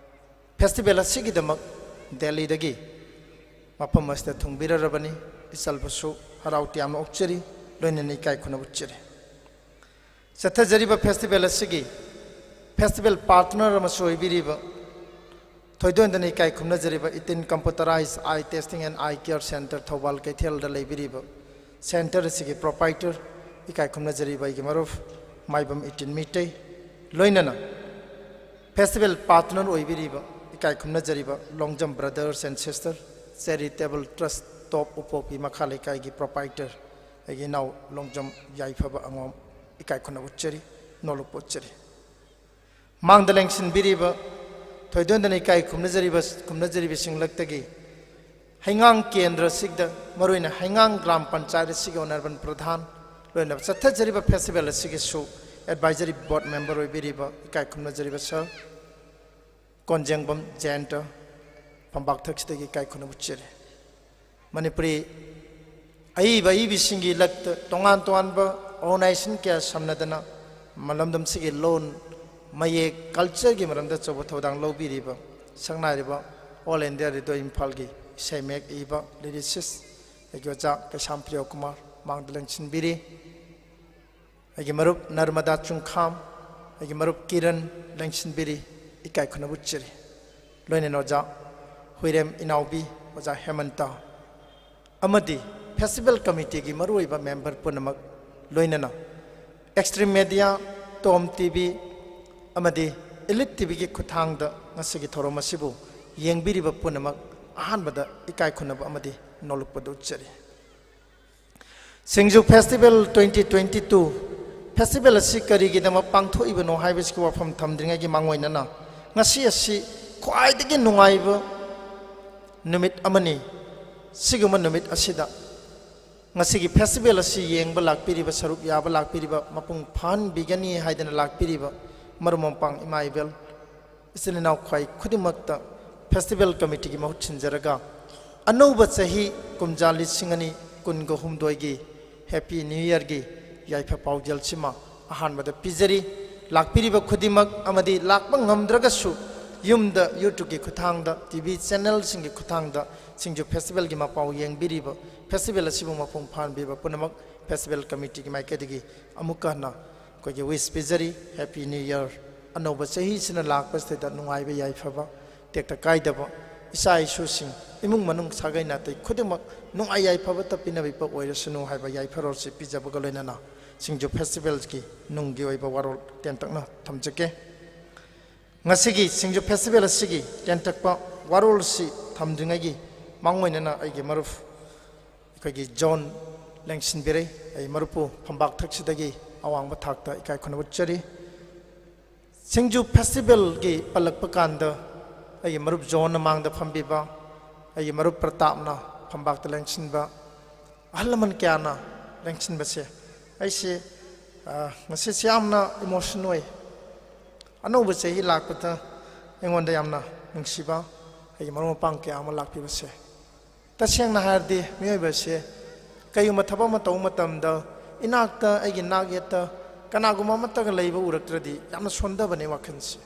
festival ꯑꯁꯤꯒꯤꯗꯃꯛ ꯗꯦꯜꯂꯤꯗꯒꯤ ꯃꯐꯝ ꯑꯁꯤꯗ ꯊꯨꯡꯕꯤꯔꯔꯕꯅꯤ꯫ ꯏꯆꯜꯕꯨꯁꯨ ꯍꯔꯥꯎ ꯇꯌꯥꯝꯅ ꯑꯣꯛꯆꯔꯤ, ꯂꯣꯏꯅꯅ ꯏꯀꯥꯏ ꯈꯨꯝꯅꯕ ꯎꯠꯆꯔꯤ꯫ ꯆꯠꯊꯖꯔꯤꯕ festival ꯑꯁꯤꯒꯤ festival partner ꯑꯃꯁꯨ ꯑꯣꯏꯕꯤꯔꯤꯕ, ꯊꯣꯏꯗꯣꯟꯗꯅ ꯏꯀꯥꯏ ꯈꯨꯝꯅꯖꯔꯤꯕ Itin Computerized Eye Testing and Eye Care Centre Thoubal ꯀꯩꯊꯦꯜꯗ ꯂꯩꯕꯤꯔꯤꯕ centre ꯑꯁꯤꯒꯤ proprietor, ꯏꯀꯥꯏ ꯈꯨꯝꯅꯖꯔꯤꯕ ꯑꯩꯒꯤ ꯃꯔꯨꯞ ꯃꯥꯏꯕꯝ ꯏꯇꯤꯟ ꯃꯤꯇꯩ, ꯂꯣꯏꯅꯅ festival partner ꯑꯣꯏꯕꯤꯔꯤꯕ, ꯏꯀꯥꯏ ꯈꯨꯝꯅꯖꯔꯤꯕ Longjam brothers and sister charitable trust, top ꯎꯄꯣꯛꯄꯤ ꯃꯈꯥ ꯂꯩꯀꯥꯏꯒꯤ proprietor ꯑꯩꯒꯤ ꯏꯅꯥꯎ ꯂꯣꯡꯖꯝ ꯌꯥꯏꯐꯕ ꯑꯉꯣꯝ, ꯏꯀꯥꯏ ꯈꯨꯝꯅꯕ ꯎꯠꯆꯔꯤ, ꯅꯣꯂꯨꯛꯄ ꯎꯠꯆꯔꯤ꯫ ꯃꯥꯡꯗ ꯂꯦꯡꯁꯤꯟꯕꯤꯔꯤꯕ, ꯊꯣꯏꯗꯣꯟꯗꯅ ꯏꯀꯥꯏ ꯈꯨꯝꯅꯖꯔꯤꯕ, ꯈꯨꯝꯅꯖꯔꯤꯕꯁꯤꯡꯂꯛꯇꯒꯤ ꯍꯩꯉꯥꯡ ꯀꯦꯟꯗ꯭ꯔ ꯑꯁꯤꯗ, ꯃꯔꯨꯑꯣꯏꯅ ꯍꯩꯉꯥꯡ ꯒ꯭ꯔꯥꯝ ꯄꯟꯆꯥꯌꯠ ꯑꯁꯤꯒꯤ honourable ꯄ꯭ꯔꯙꯥꯟ, ꯂꯣꯏꯅꯕ ꯆꯠꯊꯖꯔꯤꯕ festival ꯑꯁꯤꯒꯤꯁꯨ advisory board member ꯑꯣꯏꯕꯤꯔꯤꯕ ꯏꯀꯥꯏ ꯈꯨꯝꯅꯖꯔꯤꯕ sir ꯀꯣꯟꯖꯦꯡꯕꯝ ꯖꯌꯟꯇ, ꯐꯝꯕꯥꯛꯊꯛꯁꯤꯗꯒꯤ ꯏꯀꯥꯏ ꯈꯨꯝꯅꯕ ꯎꯠꯆꯔꯤ꯫ ꯃꯅꯤꯄꯨꯔꯤ ꯑꯏꯕ ꯑꯏꯕꯤꯁꯤꯡꯒꯤ ꯂꯛꯇ ꯇꯣꯉꯥꯟ ꯇꯣꯉꯥꯟꯕ organization ꯀꯌꯥ ꯁꯝꯅꯗꯅ ꯂꯝꯗꯝꯁꯤꯒꯤ ꯂꯣꯟ, ꯃꯌꯦꯛ, cultureꯒꯤ ꯃꯔꯝꯗ ꯑꯆꯧꯕ ꯊꯧꯗꯥꯡ ꯂꯧꯕꯤꯔꯤꯕ ꯁꯛꯅꯥꯏꯔꯤꯕ All India Radio ꯏꯝꯐꯥꯜꯒꯤ ꯏꯁꯩ ꯃꯌꯦꯛ ꯏꯕ lyricist ꯑꯩꯒꯤ ꯑꯣꯖꯥ ꯀꯩꯁꯥꯝ ꯄ꯭ꯔꯤꯌꯣ ꯀꯨꯃꯥꯔ ꯃꯥꯡꯗ ꯂꯦꯡꯁꯤꯟꯕꯤꯔꯤ꯫ ꯑꯩꯒꯤ ꯃꯔꯨꯞ ꯅꯔꯃꯗꯥ ꯆꯨꯡꯈꯥꯝ, ꯑꯩꯒꯤ ꯃꯔꯨꯞ ꯀꯤꯔꯟ ꯂꯦꯡꯁꯤꯟꯕꯤꯔꯤ, ꯏꯀꯥꯏ ꯈꯨꯝꯅꯕ ꯎꯠꯆꯔꯤ꯫ ꯂꯣꯏꯅꯅ ꯑꯣꯖꯥ ꯍꯨꯏꯔꯦꯝ ꯏꯅꯥꯎꯕꯤ, ꯑꯣꯖꯥ ꯍꯦꯃꯟꯇ, ꯑꯃꯗꯤ festival committeeꯒꯤ ꯃꯔꯨꯑꯣꯏꯕ member ꯄꯨꯝꯅꯃꯛ, ꯂꯣꯏꯅꯅ Extreme Media, Tom TV ꯑꯃꯗꯤ Elite TVꯒꯤ ꯈꯨꯠꯊꯥꯡꯗ ꯉꯁꯤꯒꯤ ꯊꯧꯔꯝ ꯑꯁꯤꯕꯨ ꯌꯦꯡꯕꯤꯔꯤꯕ ꯄꯨꯝꯅꯃꯛ ꯑꯍꯥꯟꯕꯗ ꯏꯀꯥꯏ ꯈꯨꯝꯅꯕ ꯑꯃꯗꯤ ꯅꯣꯂꯨꯛꯄꯗꯨ ꯎꯠꯆꯔꯤ꯫ ꯁꯤꯡꯖꯨ Festival twenty twenty two festival ꯑꯁꯤ ꯀꯔꯤꯒꯤꯗꯃꯛ ꯄꯥꯡꯊꯣꯛꯏꯕꯅꯣ ꯍꯥꯏꯕꯁꯤꯒꯤ ꯋꯥꯐꯝ ꯊꯝꯗ꯭ꯔꯤꯉꯩꯒꯤ ꯃꯥꯡꯑꯣꯏꯅꯅ, ꯉꯁꯤ ꯑꯁꯤ ꯈ꯭ꯋꯥꯏꯗꯒꯤ ꯅꯨꯡꯉꯥꯏꯕ ꯅꯨꯃꯤꯠ ꯑꯃꯅꯤ꯫ ꯁꯤꯒꯨꯝꯕ ꯅꯨꯃꯤꯠ ꯑꯁꯤꯗ ꯉꯁꯤꯒꯤ festival ꯑꯁꯤ ꯌꯦꯡꯕ ꯂꯥꯛꯄꯤꯔꯤꯕ, ꯁꯔꯨꯛ ꯌꯥꯕ ꯂꯥꯛꯄꯤꯔꯤꯕ, ꯃꯄꯨꯡ ꯐꯥꯍꯟꯕꯤꯒꯅꯤ ꯍꯥꯏꯗꯅ ꯂꯥꯛꯄꯤꯔꯤꯕ ꯃꯔꯨꯞ ꯃꯄꯥꯡ ꯏꯃꯥ ꯏꯕꯦꯜ, ꯏꯆꯤꯜ ꯏꯅꯥꯎ ꯈ꯭ꯋꯥꯏ ꯈꯨꯗꯤꯡꯃꯛꯇ festival committeeꯒꯤ ꯃꯍꯨꯠ ꯁꯤꯟꯖꯔꯒ ꯑꯅꯧꯕ ꯆꯍꯤ ꯀꯨꯝꯖꯥ ꯂꯤꯁꯤꯡ ꯑꯅꯤ ꯀꯨꯟꯒ ꯍꯨꯝꯗꯣꯏꯒꯤ Happy New Yearꯒꯤ ꯌꯥꯏꯐ ꯄꯥꯎꯖꯦꯜꯁꯤꯃ ꯑꯍꯥꯟꯕꯗ ꯄꯤꯖꯔꯤ꯫ ꯂꯥꯛꯄꯤꯔꯤꯕ ꯈꯨꯗꯤꯡꯃꯛ ꯑꯃꯗꯤ ꯂꯥꯛꯄ ꯉꯝꯗ꯭ꯔꯒꯁꯨ ꯌꯨꯝꯗ YouTubeꯀꯤ ꯈꯨꯠꯊꯥꯡꯗ, TV channelꯁꯤꯡꯒꯤ ꯈꯨꯠꯊꯥꯡꯗ ꯁꯤꯡꯖꯨ festivalꯒꯤ ꯃꯄꯥꯎ ꯌꯦꯡꯕꯤꯔꯤꯕ, festival ꯑꯁꯤꯕꯨ ꯃꯄꯨꯡ ꯐꯥꯍꯟꯕꯤꯕ ꯄꯨꯝꯅꯃꯛ festival committeeꯒꯤ ꯃꯥꯏꯀꯩꯗꯒꯤ ꯑꯃꯨꯛꯀ ꯍꯟꯅ ꯑꯩꯈꯣꯏꯒꯤ wish ꯄꯤꯖꯔꯤ꯫ Happy New Year꯫ ꯑꯅꯧꯕ ꯆꯍꯤꯁꯤꯅ ꯂꯥꯛꯄꯁꯤꯗ ꯅꯨꯡꯉꯥꯏꯕ, ꯌꯥꯏꯐꯕ, ꯇꯦꯛꯇ ꯀꯥꯏꯗꯕ, ꯏꯆꯥ ꯏꯁꯨꯁꯤꯡ, ꯏꯃꯨꯡ ꯃꯅꯨꯡ, ꯁꯥꯒꯩ ꯅꯥꯇꯩ ꯈꯨꯗꯤꯡꯃꯛ ꯅꯨꯡꯉꯥꯏ ꯌꯥꯏꯐꯕꯇ ꯄꯤꯅꯕꯤꯕ ꯑꯣꯏꯔꯁꯅꯨ ꯍꯥꯏꯕ ꯌꯥꯏꯐꯔꯣꯜꯁꯤ ꯄꯤꯖꯕꯒ ꯂꯣꯏꯅꯅ ꯁꯤꯡꯖꯨ festivalꯒꯤ ꯅꯨꯡꯒꯤ ꯑꯣꯏꯕ ꯋꯥꯔꯣꯜ ꯇꯦꯟꯇꯛꯅ ꯊꯝꯖꯒꯦ꯫ ꯉꯁꯤꯒꯤ ꯁꯤꯡꯖꯨ festival ꯑꯁꯤꯒꯤ ꯇꯦꯟꯇꯛꯄ ꯋꯥꯔꯣꯜꯁꯤ ꯊꯝꯗ꯭ꯔꯤꯉꯩꯒꯤ ꯃꯥꯡꯑꯣꯏꯅꯅ ꯑꯩꯒꯤ ꯃꯔꯨꯞ ꯑꯩꯈꯣꯏꯒꯤ ꯖꯣꯟ ꯂꯦꯡꯁꯤꯟꯕꯤꯔꯦ꯫ ꯑꯩ ꯃꯔꯨꯞꯄꯨ ꯐꯝꯕꯥꯛ ꯊꯛꯁꯤꯗꯒꯤ ꯑꯋꯥꯡꯕ ꯊꯥꯛꯇ ꯏꯀꯥꯏ ꯈꯨꯝꯅꯕ ꯎꯠꯆꯔꯤ꯫ ꯁꯤꯡꯖꯨ festivalꯒꯤ ꯄꯜꯂꯛꯄ ꯀꯥꯟꯗ ꯑꯩꯒꯤ ꯃꯔꯨꯞ ꯖꯣꯟꯅ ꯃꯥꯡꯗ ꯐꯝꯕꯤꯕ, ꯑꯩꯒꯤ ꯃꯔꯨꯞ ꯄ꯭ꯔꯇꯥꯞꯅ ꯐꯝꯕꯥꯛꯇ ꯂꯦꯡꯁꯤꯟꯕ, ꯑꯍꯜ ꯂꯃꯟ ꯀꯌꯥꯅ ꯂꯦꯡꯁꯤꯟꯕꯁꯦ ꯑꯩꯁꯦ, ꯑ, ꯉꯁꯤꯁꯦ ꯌꯥꯝꯅ emotion ꯑꯣꯏ꯫ ꯑꯅꯧꯕ ꯆꯍꯤ ꯂꯥꯛꯄꯗ ꯑꯩꯉꯣꯟꯗ ꯌꯥꯝꯅ ꯅꯨꯡꯁꯤꯕ ꯑꯩꯒꯤ ꯃꯔꯨꯞ ꯃꯄꯥꯡ ꯀꯌꯥ ꯑꯃ ꯂꯥꯛꯄꯤꯕꯁꯦ꯫ ꯇꯁꯦꯡꯅ ꯍꯥꯏꯔꯗꯤ ꯃꯤꯑꯣꯏꯕꯁꯦ ꯀꯩꯒꯨꯝꯕ ꯊꯕꯛ ꯑꯃ ꯇꯧꯕ ꯃꯇꯝꯗ ꯏꯅꯥꯛꯇ, ꯑꯩꯒꯤ ꯅꯥꯛ ꯌꯦꯠꯇ ꯀꯅꯥꯒꯨꯝꯕ ꯑꯃꯠꯇꯒ ꯂꯩꯕ ꯎꯔꯛꯇ꯭ꯔꯗꯤ ꯌꯥꯝꯅ ꯁꯣꯟꯊꯕꯅꯦ ꯋꯥꯈꯜꯁꯦ꯫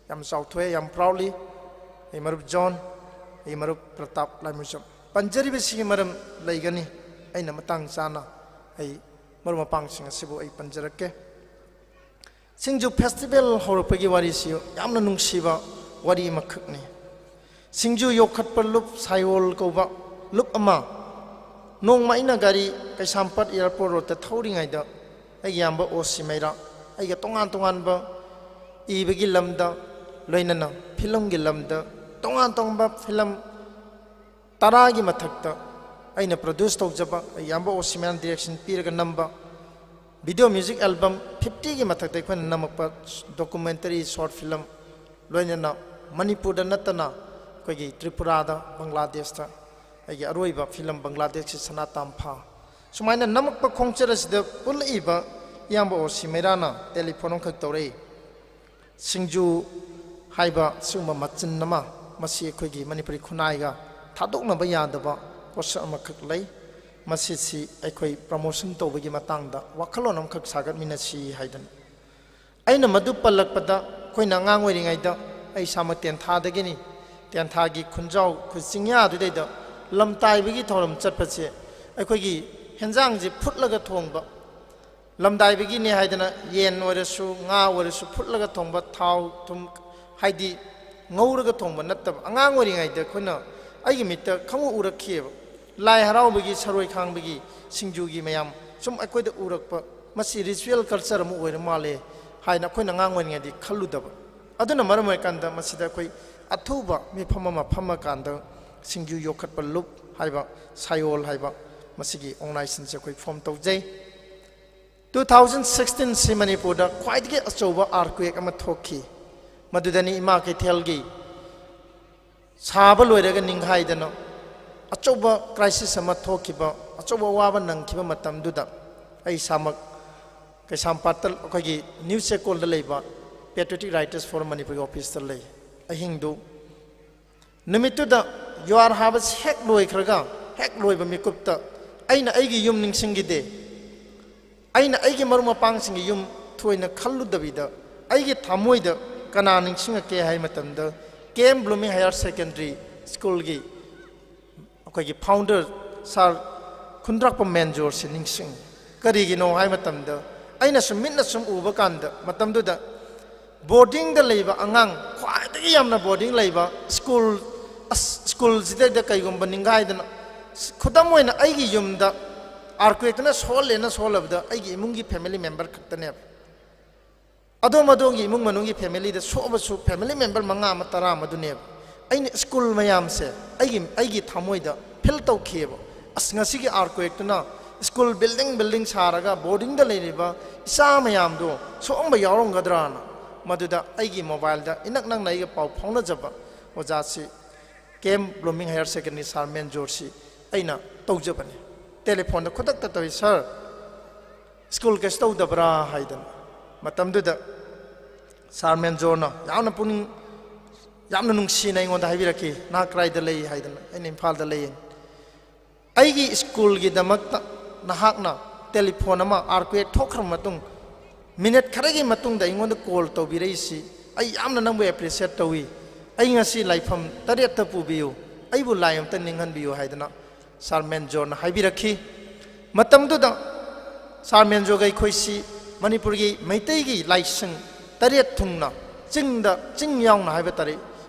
ꯌꯥꯝ ꯆꯥꯎꯊꯣꯛꯑꯦ, ꯌꯥꯝ proudly ꯑꯩ ꯃꯔꯨꯞ ꯖꯣꯟ, ꯑꯩ ꯃꯔꯨꯞ ꯄ꯭ꯔꯇꯥꯞ ꯂꯥꯏꯃꯨꯖꯝ ꯄꯟꯖꯔꯤꯕꯁꯤꯒꯤ ꯃꯔꯝ ꯂꯩꯒꯅꯤ꯫ ꯑꯩꯅ ꯃꯇꯥꯡ ꯆꯥꯅ ꯑꯩ ꯃꯔꯨꯞ ꯃꯄꯥꯡꯁꯤꯡ ꯑꯁꯤꯕꯨ ꯑꯩ ꯄꯟꯖꯔꯛꯀꯦ꯫ ꯁꯤꯡꯖꯨ festival ꯍꯧꯔꯛꯄꯒꯤ ꯋꯥꯔꯤꯁꯤ ꯌꯥꯝꯅ ꯅꯨꯡꯁꯤꯕ ꯋꯥꯔꯤ ꯑꯃꯈꯛꯅꯤ꯫ ꯁꯤꯡꯖꯨ ꯌꯣꯛꯈꯠꯄ ꯂꯨꯞ ꯁꯥꯏꯑꯣꯜ ꯀꯧꯕ ꯂꯨꯞ ꯑꯃ ꯅꯣꯡꯃ ꯑꯩꯅ ꯒꯥꯔꯤ ꯀꯩꯁꯥꯝꯄꯥꯠ airport roadꯇ ꯊꯧꯔꯤꯉꯩꯗ ꯑꯩꯒꯤ ꯏꯌꯥꯝꯕ ꯑꯣ ꯁꯤꯃꯩꯔꯥ ꯑꯩꯒ ꯇꯣꯉꯥꯟ ꯇꯣꯉꯥꯟꯕ ꯏꯕꯒꯤ ꯂꯝꯗ, ꯂꯣꯏꯅꯅ ꯐꯤꯂꯝꯒꯤ ꯂꯝꯗ ꯇꯣꯉꯥꯟ ꯇꯣꯉꯥꯟꯕ ꯐꯤꯂꯝ ꯇꯔꯥꯒꯤ ꯃꯊꯛꯇ ꯑꯩꯅ produce ꯇꯧꯖꯕ, ꯑꯩ ꯏꯌꯥꯝꯕ ꯑꯣ ꯁꯤꯃꯩꯔꯥꯅ direction ꯄꯤꯔꯒ ꯅꯝꯕ video music album fiftyꯒꯤ ꯃꯊꯛꯇ ꯑꯩꯈꯣꯏꯅ ꯅꯝꯃꯛꯄ documentary short film, ꯂꯣꯏꯅꯅ ꯃꯅꯤꯄꯨꯔꯗ ꯅꯠꯇꯅ ꯑꯩꯈꯣꯏꯒꯤ ꯇ꯭ꯔꯤꯄꯨꯔꯥꯗ, ꯕꯪꯒ꯭ꯂꯥꯗꯦꯁꯇ ꯑꯩꯒꯤ ꯑꯔꯣꯏꯕ ꯐꯤꯂꯝ ꯕꯪꯒ꯭ꯂꯥꯗꯦꯁꯀꯤ ꯁꯅꯥ ꯇꯥꯝꯐꯥ, ꯁꯨꯃꯥꯏꯅ ꯅꯝꯃꯛꯄ ꯈꯣꯡꯆꯠ ꯑꯁꯤꯗ ꯄꯨꯜꯂꯛꯏꯕ ꯏꯌꯥꯝꯕ ꯑꯣ ꯁꯤꯃꯩꯔꯥꯅ telephone ꯑꯃꯈꯛ ꯇꯧꯔꯛꯏ꯫ ꯁꯤꯡꯖꯨ ꯍꯥꯏꯕ ꯁꯤꯒꯨꯝꯕ ꯃꯆꯤꯟ ꯑꯃ, ꯃꯁꯤ ꯑꯩꯈꯣꯏꯒꯤ ꯃꯅꯤꯄꯨꯔꯤ ꯈꯨꯟꯅꯥꯏꯒ ꯊꯥꯗꯣꯛꯅꯕ ꯌꯥꯗꯕ ꯄꯣꯠꯁꯛ ꯑꯃꯈꯛ ꯂꯩ, ꯃꯁꯤꯁꯤ ꯑꯩꯈꯣꯏ promotion ꯇꯧꯕꯒꯤ ꯃꯇꯥꯡꯗ ꯋꯥꯈꯜꯂꯣꯟ ꯑꯃꯈꯛ ꯁꯥꯒꯠꯃꯤꯟꯅꯁꯤ ꯍꯥꯏꯗꯅ꯫ ꯑꯩꯅ ꯃꯗꯨ ꯄꯜꯂꯛꯄꯗ, ꯑꯩꯈꯣꯏꯅ ꯑꯉꯥꯡ ꯑꯣꯏꯔꯤꯉꯩꯗ, ꯑꯩ ꯏꯁꯥꯃꯛ ꯇꯦꯟꯊꯥꯗꯒꯤꯅꯤ, ꯇꯦꯟꯊꯥꯒꯤ ꯈꯨꯟꯖꯥꯎ, ꯑꯩꯈꯣꯏ ꯆꯤꯡꯌꯥ ꯑꯗꯨꯗꯩꯗ ꯂꯝ ꯇꯥꯏꯕꯒꯤ ꯊꯧꯔꯝ ꯆꯠꯄꯁꯦ ꯑꯩꯈꯣꯏꯒꯤ ꯍꯦꯟꯖꯥꯡꯁꯦ ꯐꯨꯠꯂꯒ ꯊꯣꯡꯕ, ꯂꯝꯗꯥꯏꯕꯒꯤꯅꯦ ꯍꯥꯏꯗꯅ ꯌꯦꯟ ꯑꯣꯏꯔꯁꯨ ꯉꯥ ꯑꯣꯏꯔꯁꯨ ꯐꯨꯠꯂꯒ ꯊꯣꯡꯕ, ꯊꯥꯎ ꯊꯨꯝ ꯍꯥꯏꯗꯤ ꯉꯧꯔꯒ ꯊꯣꯡꯕ ꯅꯠꯇꯕ, ꯑꯉꯥꯡ ꯑꯣꯏꯔꯤꯉꯩꯗ ꯑꯩꯈꯣꯏꯅ, ꯑꯩꯒꯤ ꯃꯤꯠꯇ ꯈꯪꯎ ꯎꯔꯛꯈꯤꯑꯕ꯫ ꯂꯥꯏ ꯍꯔꯥꯎꯕꯒꯤ, ꯁꯔꯣꯏ ꯈꯥꯡꯕꯒꯤ ꯁꯤꯡꯖꯨꯒꯤ ꯃꯌꯥꯝ ꯁꯨꯝ ꯑꯩꯈꯣꯏꯗ ꯎꯔꯛꯄ, ꯃꯁꯤ ritual culture ꯑꯃ ꯑꯣꯏꯔ ꯃꯥꯜꯂꯦ ꯍꯥꯏꯅ ꯑꯩꯈꯣꯏꯅ ꯑꯉꯥꯡ ꯑꯣꯏꯔꯤꯉꯩꯗꯤ ꯈꯜꯂꯨꯗꯕ꯫ ꯑꯗꯨꯅ ꯃꯔꯝ ꯑꯣꯏꯔꯀꯥꯟꯗ ꯃꯁꯤꯗ ꯑꯩꯈꯣꯏ ꯑꯊꯨꯕ ꯃꯤꯐꯝ ꯑꯃ ꯐꯝꯃꯀꯥꯟꯗ ꯁꯤꯡꯖꯨ ꯌꯣꯛꯈꯠꯄ ꯂꯨꯞ ꯍꯥꯏꯕ, ꯁꯥꯏꯑꯣꯜ ꯍꯥꯏꯕ, ꯃꯁꯤꯒꯤ organizationꯁꯦ ꯑꯩꯈꯣꯏ form ꯇꯧꯖꯩ꯫ Two thousand sixteenꯁꯤ ꯃꯅꯤꯄꯨꯔꯗ ꯈ꯭ꯋꯥꯏꯗꯒꯤ ꯑꯆꯧꯕ earthquake ꯑꯃ ꯊꯣꯛꯈꯤ꯫ ꯃꯗꯨꯗꯅꯤ ꯏꯃꯥ ꯀꯩꯊꯦꯜꯒꯤ ꯁꯥꯕ ꯂꯣꯏꯔꯒ ꯅꯤꯡꯈꯥꯏꯗꯅ ꯑꯆꯧꯕ crisis ꯑꯃ ꯊꯣꯛꯈꯤꯕ, ꯑꯆꯧꯕ ꯑꯋꯥꯕ ꯅꯪꯈꯤꯕ ꯃꯇꯝꯗꯨꯗ ꯑꯩ ꯏꯁꯥꯃꯛ ꯀꯩꯁꯥꯝꯄꯥꯠꯇ ꯑꯩꯈꯣꯏꯒꯤ ꯅ꯭ꯌꯨ ꯆꯦꯛꯀꯣꯜꯗ ꯂꯩꯕ Patriotic Writers Forum ꯃꯅꯤꯄꯨꯔꯒꯤ officeꯇ ꯂꯩ꯫ ꯑꯍꯤꯡꯗꯨ ꯅꯨꯃꯤꯠꯇꯨꯗ ꯌꯨꯍꯥꯔ ꯍꯥꯕꯁꯤ ꯍꯦꯛ ꯂꯣꯏꯈ꯭ꯔꯒ, ꯍꯦꯛ ꯂꯣꯏꯕ ꯃꯤꯀꯨꯞꯇ ꯑꯩꯅ ꯑꯩꯒꯤ ꯌꯨꯝ ꯅꯤꯡꯁꯤꯡꯈꯤꯗꯦ꯫ ꯑꯩꯅ ꯑꯩꯒꯤ ꯃꯔꯨꯞ ꯃꯄꯥꯡꯁꯤꯡꯒꯤ ꯌꯨꯝ ꯊꯣꯏꯅ ꯈꯜꯂꯨꯗꯕꯤꯗ ꯑꯩꯒꯤ ꯊꯃꯣꯏꯗ ꯀꯅꯥ ꯅꯤꯡꯁꯤꯡꯉꯛꯀꯦ ꯍꯥꯏ ꯃꯇꯝꯗ, ꯀꯦ ꯑꯦꯝ ꯕ꯭ꯂꯨꯃꯤꯡ ꯍꯥꯌꯔ ꯁꯦꯀꯦꯟꯗꯔꯤ ꯁ꯭ꯀꯨꯜꯒꯤ ꯑꯩꯈꯣꯏꯒꯤ ꯐꯥꯎꯟꯗꯔ ꯁꯥꯔ ꯈꯨꯟꯗ꯭ꯔꯥꯛꯄꯝ ꯃꯦꯟꯖꯣꯔꯁꯤ ꯅꯤꯡꯁꯤꯡꯉꯤ꯫ ꯀꯔꯤꯒꯤꯅꯣ ꯍꯥꯏ ꯃꯇꯝꯗ, ꯑꯩꯅ ꯁꯨꯝ ꯃꯤꯠꯅ ꯁꯨꯝ ꯎꯕ ꯀꯥꯟꯗ, ꯃꯇꯝꯗꯨꯗ ꯕꯣꯔꯗꯤꯡꯗ ꯂꯩꯕ ꯑꯉꯥꯡ, ꯈ꯭ꯋꯥꯏꯗꯒꯤ ꯌꯥꯝꯅ ꯕꯣꯔꯗꯤꯡ ꯂꯩꯕ ꯁ꯭ꯀꯨꯜ, ꯑꯁ, ꯁ꯭ꯀꯨꯜꯁꯤꯗꯩꯗ ꯀꯩꯒꯨꯝꯕ ꯅꯤꯡꯒꯥꯏꯗꯅ, ꯈꯨꯗꯝ ꯑꯣꯏꯅ ꯑꯩꯒꯤ ꯌꯨꯝꯗ ꯑꯥꯔꯀ꯭ꯋꯦꯛꯇꯨꯅ ꯁꯣꯛꯍꯜꯂꯦꯅ ꯁꯣꯛꯍꯜꯂꯕꯗ ꯑꯩꯒꯤ ꯏꯃꯨꯡꯒꯤ ꯐꯦꯃꯤꯂꯤ ꯃꯦꯝꯕꯔ ꯈꯛꯇꯅꯦꯕ꯫ ꯑꯗꯣꯝ ꯑꯗꯣꯝꯒꯤ ꯏꯃꯨꯡ ꯃꯅꯨꯡꯒꯤ ꯐꯦꯃꯤꯂꯤꯗ ꯁꯣꯛꯑꯕꯁꯨ ꯐꯦꯃꯤꯂꯤ ꯃꯦꯝꯕꯔ ꯃꯉꯥ ꯑꯃ, ꯇꯔꯥ ꯑꯃꯗꯨꯅꯦꯕ꯫ ꯑꯩꯅ ꯁ꯭ꯀꯨꯜ ꯃꯌꯥꯝꯁꯦ ꯑꯩꯒꯤ, ꯑꯩꯒꯤ ꯊꯃꯣꯏꯗ ꯐꯤꯜ ꯇꯧꯈꯤꯑꯕ꯫ ꯑꯁ, ꯉꯁꯤꯒꯤ ꯑꯥꯔꯀ꯭ꯋꯦꯛꯇꯨꯅ ꯁ꯭ꯀꯨꯜ ꯕꯤꯜꯗꯤꯡ ꯕꯤꯜꯗꯤꯡ ꯁꯥꯔꯒ ꯕꯣꯔꯗꯤꯡꯗ ꯂꯩꯔꯤꯕ ꯏꯆꯥ ꯃꯌꯥꯝꯗꯣ ꯁꯣꯛꯑꯝꯕ ꯌꯥꯎꯔꯝꯒꯗ꯭ꯔꯥꯅ꯫ ꯃꯗꯨꯗ ꯑꯩꯒꯤ ꯃꯣꯕꯥꯏꯜꯗ ꯏꯅꯛ ꯅꯛꯅ ꯑꯩꯒ ꯄꯥꯎ ꯐꯥꯎꯅꯖꯕ ꯑꯣꯖꯥꯁꯤ, ꯀꯦ ꯑꯦꯝ ꯕ꯭ꯂꯨꯃꯤꯡ ꯍꯥꯌꯔ ꯁꯦꯀꯦꯟꯗꯔꯤ ꯁꯥꯔ ꯃꯦꯟꯖꯣꯔꯁꯤ ꯑꯩꯅ ꯇꯧꯖꯕꯅꯤ꯫ ꯇꯦꯂꯤꯐꯣꯟꯗ ꯈꯨꯗꯛꯇ ꯇꯧꯏ, "ꯁꯥꯔ, ꯁ꯭ꯀꯨꯜ ꯀꯩꯁꯨ ꯇꯧꯗꯕ꯭ꯔꯥ?" ꯍꯥꯏꯗꯅ꯫ ꯃꯇꯝꯗꯨꯗ ꯁꯥꯔ ꯃꯦꯟꯖꯣꯔꯅ ꯌꯥꯝꯅ ꯄꯨꯛꯅꯤꯡ, ꯌꯥꯝꯅ ꯅꯨꯡꯁꯤꯅ ꯑꯩꯉꯣꯟꯗ ꯍꯥꯏꯕꯤꯔꯛꯈꯤ, "ꯅꯍꯥꯛ ꯀꯗꯥꯏꯗ ꯂꯩ?" ꯍꯥꯏꯗꯅ꯫ ꯑꯩꯅ, "ꯏꯝꯐꯥꯜꯗ ꯂꯩ꯫" "ꯑꯩꯒꯤ ꯁ꯭ꯀꯨꯜꯒꯤꯗꯃꯛꯇ ꯅꯍꯥꯛꯅ ꯇꯦꯂꯤꯐꯣꯟ ꯑꯃ ꯑꯥꯔꯀ꯭ꯋꯦꯛ ꯊꯣꯛꯈ꯭ꯔꯕ ꯃꯇꯨꯡ, ꯃꯤꯅꯠ ꯈꯔꯒꯤ ꯃꯇꯨꯡꯗ ꯑꯩꯉꯣꯟꯗ ꯀꯣꯜ ꯇꯧꯕꯤꯔꯛꯏꯁꯤ, ꯑꯩ ꯌꯥꯝꯅ ꯅꯪꯕꯨ ꯑꯦꯄ꯭ꯔꯤꯁꯤꯌꯦꯠ ꯇꯧꯏ꯫ ꯑꯩ ꯉꯁꯤ ꯂꯥꯏꯐꯝ ꯇꯔꯦꯠꯇ ꯄꯨꯕꯤꯌꯨ, ꯑꯩꯕꯨ ꯂꯥꯏ ꯑꯝꯇ ꯅꯤꯡꯍꯟꯕꯤꯌꯨ" ꯍꯥꯏꯗꯅ ꯁꯥꯔ ꯃꯦꯟꯖꯣꯔꯅ ꯍꯥꯏꯕꯤꯔꯛꯈꯤ꯫ ꯃꯇꯝꯗꯨꯗ ꯁꯥꯔ ꯃꯦꯟꯖꯣꯒ ꯑꯩꯈꯣꯏꯁꯤ ꯃꯅꯤꯄꯨꯔꯒꯤ ꯃꯩꯇꯩꯒꯤ ꯂꯥꯏꯁꯪ ꯇꯔꯦꯠ ꯊꯨꯡꯅ, ꯆꯤꯡꯗ, ꯆꯤꯡ ꯌꯥꯎꯅ ꯍꯥꯏꯕ ꯇꯥꯔꯦ,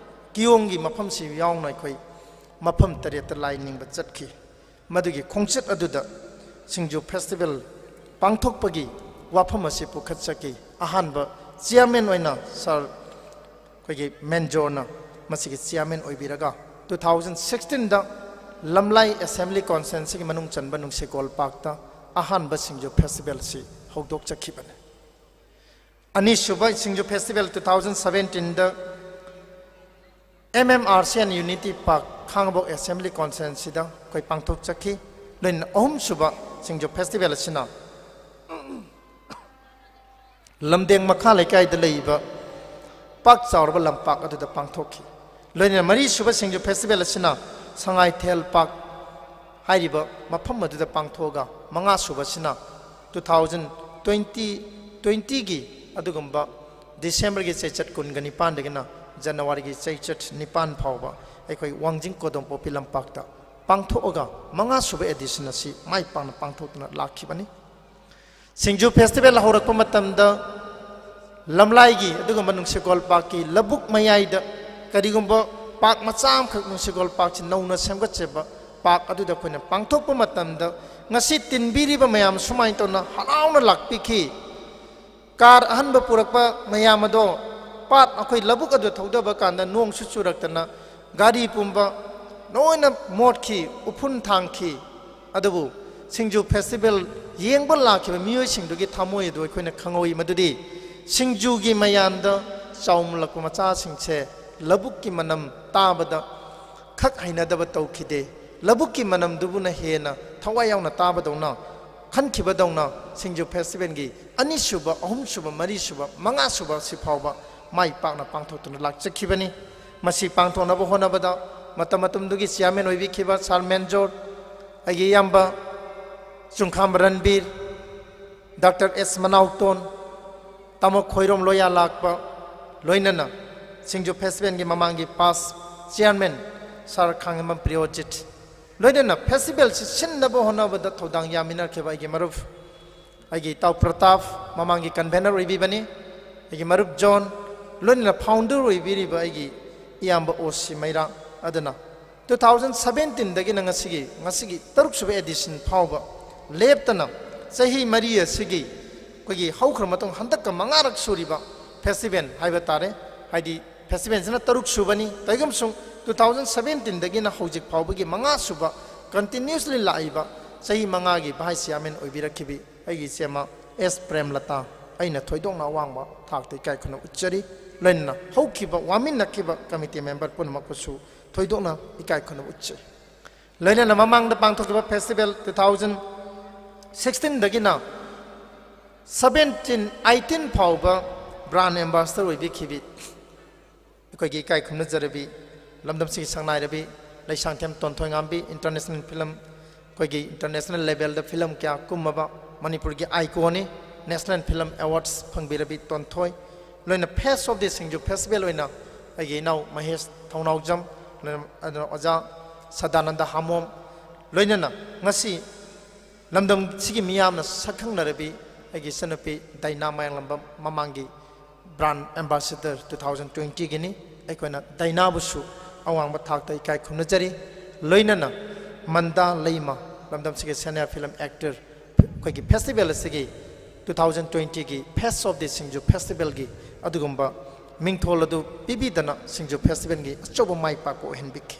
ꯀꯤꯌꯣꯡꯒꯤ ꯃꯐꯝꯁꯤ ꯌꯥꯎꯅ ꯑꯩꯈꯣꯏ ꯃꯐꯝ ꯇꯔꯦꯠꯇ ꯂꯥꯏ ꯅꯤꯡꯕ ꯆꯠꯈꯤ꯫ ꯃꯗꯨꯒꯤ ꯈꯣꯡꯆꯠ ꯑꯗꯨꯗ ꯁꯤꯡꯖꯨ ꯐꯦꯁꯇꯤꯚꯦꯜ ꯄꯥꯡꯊꯣꯛꯄꯒꯤ ꯋꯥꯐꯝ ꯑꯁꯤ ꯄꯨꯈꯠꯆꯈꯤ꯫ ꯑꯍꯥꯟꯕ ꯆꯤꯌꯥꯔꯃꯦꯟ ꯑꯣꯏꯅ ꯁꯥꯔ ꯑꯩꯈꯣꯏꯒꯤ ꯃꯦꯟꯖꯣꯔꯅ ꯃꯁꯤꯒꯤ ꯆꯤꯌꯥꯔꯃꯦꯟ ꯑꯣꯏꯕꯤꯔꯒ, ꯇꯨ ꯊꯥꯎꯖꯟ ꯁꯤꯛꯁꯇꯤꯟꯗ ꯂꯝꯂꯥꯏ ꯑꯦꯁꯦꯝꯕ꯭ꯂꯤ ꯀꯣꯟꯁꯇꯤꯇ꯭ꯋꯦꯟꯁꯤꯒꯤ ꯃꯅꯨꯡ ꯆꯟꯕ ꯅꯨꯡꯁꯤꯀꯣꯜ ꯄꯥꯔꯛꯇ ꯑꯍꯥꯟꯕ ꯁꯤꯡꯖꯨ ꯐꯦꯁꯇꯤꯚꯦꯜꯁꯤ ꯍꯧꯗꯣꯛꯆꯈꯤꯕꯅꯤ꯫ ꯑꯅꯤꯁꯨꯕ ꯁꯤꯡꯖꯨ ꯐꯦꯁꯇꯤꯚꯦꯜ ꯇꯨ ꯊꯥꯎꯖꯟ ꯁꯕꯦꯟꯇꯤꯟꯗ M M R C N unity park, Khangabok assembly ꯀꯣꯟꯁꯇꯤꯇ꯭ꯋꯦꯟꯁꯤꯗ ꯑꯩꯈꯣꯏ ꯄꯥꯡꯊꯣꯛꯆꯈꯤ꯫ ꯂꯣꯏꯅꯅ ꯑꯍꯨꯝꯁꯨꯕ ꯁꯤꯡꯖꯨ ꯐꯦꯁꯇꯤꯚꯦꯜ ꯑꯁꯤꯅ ꯂꯝꯗꯦꯡ ꯃꯈꯥ ꯂꯩꯀꯥꯏꯗ ꯂꯩꯕ ꯄꯥꯛ ꯆꯥꯎꯔꯕ ꯂꯝꯄꯥꯛ ꯑꯗꯨꯗ ꯄꯥꯡꯊꯣꯛꯈꯤ꯫ ꯂꯣꯏꯅꯅ ꯃꯔꯤꯁꯨꯕ ꯁꯤꯡꯖꯨ ꯐꯦꯁꯇꯤꯚꯦꯜ ꯑꯁꯤꯅ ꯁꯉꯥꯏꯊꯦꯜ ꯄꯥꯔꯛ ꯍꯥꯏꯔꯤꯕ ꯃꯐꯝ ꯑꯗꯨꯗ ꯄꯥꯡꯊꯣꯛꯑꯒ, ꯃꯉꯥ ꯁꯨꯕꯁꯤꯅ two thousand twenty, twenty ꯒꯤ ꯑꯗꯨꯒꯨꯝꯕ December ꯒꯤ ꯆꯩꯆꯠ ꯀꯨꯟꯒ ꯅꯤꯄꯥꯟꯗꯒꯤꯅ January ꯒꯤ ꯆꯩꯆꯠ ꯅꯤꯄꯥꯟ ꯐꯥꯎꯕ ꯑꯩꯈꯣꯏ ꯋꯥꯡꯖꯤꯡ ꯀꯣꯗꯣꯝꯄꯣꯛꯄꯤ ꯂꯝꯄꯥꯛꯇ ꯄꯥꯡꯊꯣꯛꯑꯒ, ꯃꯉꯥ ꯁꯨꯕ edition ꯑꯁꯤ ꯃꯥꯏ ꯄꯥꯛꯅ ꯄꯥꯡꯊꯣꯛꯇꯨꯅ ꯂꯥꯛꯈꯤꯕꯅꯤ꯫ ꯁꯤꯡꯖꯨ festival ꯍꯧꯔꯛꯄ ꯃꯇꯝꯗ ꯂꯝꯂꯥꯏꯒꯤ ꯑꯗꯨꯒꯨꯝꯕ ꯅꯨꯡꯁꯤꯈꯣꯜ ꯄꯥꯛꯀꯤ ꯂꯧꯕꯨꯛ ꯃꯌꯥꯏꯗ ꯀꯔꯤꯒꯨꯝꯕ ꯄꯥꯛ ꯃꯆꯥ ꯑꯃꯈꯛ, ꯅꯨꯡꯁꯤꯈꯣꯜ ꯄꯥꯛꯁꯤ ꯅꯧꯅ ꯁꯦꯝꯒꯠꯆꯕ ꯄꯥꯛ ꯑꯗꯨꯗ ꯑꯩꯈꯣꯏꯅ ꯄꯥꯡꯊꯣꯛꯄ ꯃꯇꯝꯗ, ꯉꯁꯤ ꯇꯤꯟꯕꯤꯔꯤꯕ ꯃꯌꯥꯝ ꯁꯨꯃꯥꯏꯅ ꯇꯧꯅ ꯍꯔꯥꯎꯅ ꯂꯥꯛꯄꯤꯈꯤ꯫ Car ꯑꯍꯟꯕ ꯄꯨꯔꯛꯄ ꯃꯌꯥꯝ ꯑꯗꯣ ꯄꯥꯠ, ꯑꯩꯈꯣꯏ ꯂꯧꯕꯨꯛ ꯑꯗꯨ ꯊꯧꯗꯕ ꯀꯥꯟꯗ ꯅꯣꯡꯁꯨ ꯆꯨꯔꯛꯇꯅ ꯒꯥꯔꯤ ꯄꯨꯝꯕ ꯂꯣꯏꯅ ꯃꯣꯠꯈꯤ, ꯎꯐꯨꯟ ꯊꯥꯡꯈꯤ꯫ ꯑꯗꯨꯕꯨ ꯁꯤꯡꯖꯨ festival ꯌꯦꯡꯕ ꯂꯥꯛꯈꯤꯕ ꯃꯤꯑꯣꯏꯁꯤꯡꯗꯨꯒꯤ ꯊꯃꯣꯏ ꯑꯗꯨ ꯑꯩꯈꯣꯏꯅ ꯈꯪꯍꯧꯏ, ꯃꯗꯨꯗꯤ ꯁꯤꯡꯖꯨꯒꯤ ꯃꯌꯥꯝꯗ ꯆꯥꯎꯃꯜꯂꯛꯄ ꯃꯆꯥꯁꯤꯡꯁꯦ ꯂꯧꯕꯨꯛꯀꯤ ꯃꯅꯝ ꯇꯥꯕꯗ ꯈꯛ ꯍꯩꯅꯗꯕ ꯇꯧꯈꯤꯗꯦ, ꯂꯧꯕꯨꯛꯀꯤ ꯃꯅꯝꯗꯨꯕꯨꯅ ꯍꯦꯟꯅ ꯊꯋꯥꯏ ꯌꯥꯎꯅ ꯇꯥꯕꯗꯧꯅ ꯈꯟꯈꯤꯕꯗꯧꯅ ꯁꯤꯡꯖꯨ festival ꯒꯤ ꯑꯅꯤꯁꯨꯕ, ꯑꯍꯨꯝꯁꯨꯕ, ꯃꯔꯤꯁꯨꯕ, ꯃꯉꯥꯁꯨꯕ ꯁꯤ ꯐꯥꯎꯕ ꯃꯥꯏ ꯄꯥꯛꯅ ꯄꯥꯡꯊꯣꯛꯇꯨꯅ ꯂꯥꯛꯆꯈꯤꯕꯅꯤ꯫ ꯃꯁꯤ ꯄꯥꯡꯊꯣꯛꯅꯕ ꯍꯣꯠꯅꯕꯗ ꯃꯇꯝ ꯃꯇꯝꯗꯨꯒꯤ chairman ꯑꯣꯏꯕꯤꯈꯤꯕ Sir ꯃꯦꯟꯖꯣꯔ, ꯑꯩꯒꯤ ꯏꯌꯥꯝꯕ ꯆꯨꯡꯈꯥꯝ ꯔꯟꯕꯤꯔ, Doctor ꯑꯦꯁ ꯃꯅꯥꯎꯇꯣꯟ, ꯇꯥꯃꯣ ꯈꯣꯏꯔꯣꯝ ꯂꯣꯌꯥ ꯂꯥꯛꯄ, ꯂꯣꯏꯅꯅ ꯁꯤꯡꯖꯨ festival ꯒꯤ ꯃꯃꯥꯡꯒꯤ past chairman Sir ꯈꯥꯡꯉꯦꯝꯕꯝ ꯄ꯭ꯔꯤꯌꯣꯖꯤꯠ, ꯂꯣꯏꯅꯅ festival ꯁꯤ ꯁꯤꯟꯅꯕ ꯍꯣꯠꯅꯕꯗ ꯊꯧꯗꯥꯡ ꯌꯥꯃꯤꯟꯅꯈꯤꯕ ꯑꯩꯒꯤ ꯃꯔꯨꯞ, ꯑꯩꯒꯤ ꯏꯇꯥꯎ ꯄ꯭ꯔꯇꯥꯞ, ꯃꯃꯥꯡꯒꯤ convener ꯑꯣꯏꯕꯤꯕꯅꯤ, ꯑꯩꯒꯤ ꯃꯔꯨꯞ ꯖꯣꯟ, ꯂꯣꯏꯅꯅ founder ꯑꯣꯏꯕꯤꯔꯤꯕ ꯑꯩꯒꯤ ꯏꯌꯥꯝꯕ ꯑꯣ ꯁꯤ ꯃꯩꯔꯥ, ꯑꯗꯨꯅ two thousand seventeen ꯗꯒꯤꯅ ꯉꯁꯤꯒꯤ, ꯉꯁꯤꯒꯤ ꯇꯔꯨꯛꯁꯨꯕ edition ꯐꯥꯎꯕ ꯂꯦꯞꯇꯅ ꯆꯍꯤ ꯃꯔꯤ ꯑꯁꯤꯒꯤ ꯑꯩꯈꯣꯏꯒꯤ ꯍꯧꯈ꯭ꯔ ꯃꯇꯨꯡ ꯍꯟꯗꯛꯀ ꯃꯉꯥꯔꯛ ꯁꯨꯔꯤꯕ festival ꯍꯥꯏꯕ ꯇꯥꯔꯦ꯫ ꯍꯥꯏꯗꯤ festival ꯁꯤꯅ ꯇꯔꯨꯛ ꯁꯨꯕꯅꯤ, ꯇꯧꯏꯒꯨꯝꯁꯨꯡ two thousand seventeen ꯗꯒꯤꯅ ꯍꯧꯖꯤꯛ ꯐꯥꯎꯕꯒꯤ ꯃꯉꯥ ꯁꯨꯕ continuously ꯂꯥꯛꯏꯕ ꯆꯍꯤ ꯃꯉꯥꯒꯤ vice chairman ꯑꯣꯏꯕꯤꯔꯛꯈꯤꯕꯤ ꯑꯩꯒꯤ ꯏꯆꯦꯃ ꯑꯦꯁ ꯄ꯭ꯔꯦꯝꯂꯇꯥ, ꯑꯩꯅ ꯊꯣꯏꯗꯣꯛꯅ ꯑꯋꯥꯡꯕ ꯊꯥꯛꯇ ꯏꯀꯥꯏ ꯈꯨꯝꯅꯕ ꯎꯠꯆꯔꯤ꯫ ꯂꯣꯏꯅꯅ ꯍꯧꯈꯤꯕ ꯋꯥꯃꯤꯟꯅꯈꯤꯕ committee member ꯄꯨꯝꯅꯃꯛꯄꯨꯁꯨ ꯊꯣꯏꯗꯣꯛꯅ ꯏꯀꯥꯏ ꯈꯨꯝꯅꯕ ꯎꯠꯆꯔꯤ꯫ ꯂꯣꯏꯅꯅ ꯃꯃꯥꯡꯗ ꯄꯥꯡꯊꯣꯛꯈꯤꯕ festival two thousand sixteen ꯗꯒꯤꯅ seventeen eighteen ꯐꯥꯎꯕ brand ambassador ꯑꯣꯏꯕꯤꯈꯤꯕꯤ ꯑꯩꯈꯣꯏꯒꯤ ꯏꯀꯥꯏ ꯈꯨꯝꯅꯖꯔꯕꯤ ꯂꯝꯗꯝꯁꯤꯒꯤ ꯁꯛꯅꯥꯏꯔꯕꯤ ꯂꯩꯁꯥꯡꯊꯦꯝ ꯇꯣꯟꯊꯣꯏꯉꯥꯝꯕꯤ, international film ꯑꯩꯈꯣꯏꯒꯤ ꯏꯟꯇꯔꯅꯦꯁꯅꯦꯜ ꯂꯦꯚꯦꯜꯗ ꯐꯤꯂꯝ ꯀꯌꯥ ꯀꯨꯝꯃꯕ ꯃꯅꯤꯄꯨꯔꯒꯤ ꯑꯥꯏꯀꯣꯟꯅꯤ꯫ ꯅꯦꯁꯅꯦꯜ ꯐꯤꯂꯝ ꯑꯦꯋꯥꯔꯗꯁ ꯐꯪꯕꯤꯔꯕꯤ ꯇꯣꯟꯊꯣꯏ, ꯂꯣꯏꯅ face of the Singju festival ꯑꯣꯏꯅ ꯑꯩꯒꯤ ꯏꯅꯥꯎ ꯃꯍꯦꯁ ꯊꯧꯅꯥꯎꯖꯝ, ꯂꯣꯏꯅ ꯑꯗꯨꯅ ꯑꯣꯖꯥ ꯁꯗꯥꯅꯟꯗ ꯍꯥꯃꯣꯝ, ꯂꯣꯏꯅꯅ ꯉꯁꯤ ꯂꯝꯗꯝꯁꯤꯒꯤ ꯃꯤꯌꯥꯝꯅ ꯁꯛꯈꯪꯅꯔꯕꯤ ꯑꯩꯒꯤ ꯏꯆꯟꯅꯨꯄꯤ ꯗꯥꯏꯅꯥ ꯃꯌꯥꯡꯂꯝꯕꯝ ꯃꯃꯥꯡꯒꯤ ꯕ꯭ꯔꯥꯟ ꯑꯦꯝꯕꯥꯁꯦꯗꯔ ꯇꯨ ꯊꯥꯎꯖꯟ ꯇ꯭ꯋꯦꯟꯇꯤꯒꯤꯅꯤ꯫ ꯑꯩꯈꯣꯏꯅ ꯗꯥꯏꯅꯥꯕꯨꯁꯨ ꯑꯋꯥꯡꯕ ꯊꯥꯛꯇ ꯏꯀꯥꯏ ꯈꯨꯝꯅꯖꯔꯤ꯫ ꯂꯣꯏꯅꯅ ꯃꯟꯗꯥ ꯂꯩꯃ, ꯂꯝꯗꯝꯁꯤꯒꯤ ꯁꯦꯅꯤꯌꯔ ꯐꯤꯂꯝ ꯑꯦꯛꯇꯔ, ꯑꯩꯈꯣꯏꯒꯤ ꯐꯦꯁꯇꯤꯚꯦꯜ ꯑꯁꯤꯒꯤ ꯇꯨ ꯊꯥꯎꯖꯟ ꯇ꯭ꯋꯦꯟꯇꯤꯒꯤ ꯐꯦꯁ ꯑꯣꯐ ꯗꯤ ꯁꯤꯡꯖꯨ ꯐꯦꯁꯇꯤꯚꯦꯜꯒꯤ ꯑꯗꯨꯒꯨꯝꯕ ꯃꯤꯡꯊꯣꯜ ꯑꯗꯨ ꯄꯤꯕꯤꯗꯅ ꯁꯤꯡꯖꯨ ꯐꯦꯁꯇꯤꯚꯦꯜꯒꯤ ꯑꯆꯧꯕ ꯃꯥꯏ ꯄꯥꯛꯄ ꯑꯣꯏꯍꯟꯕꯤꯈꯤ꯫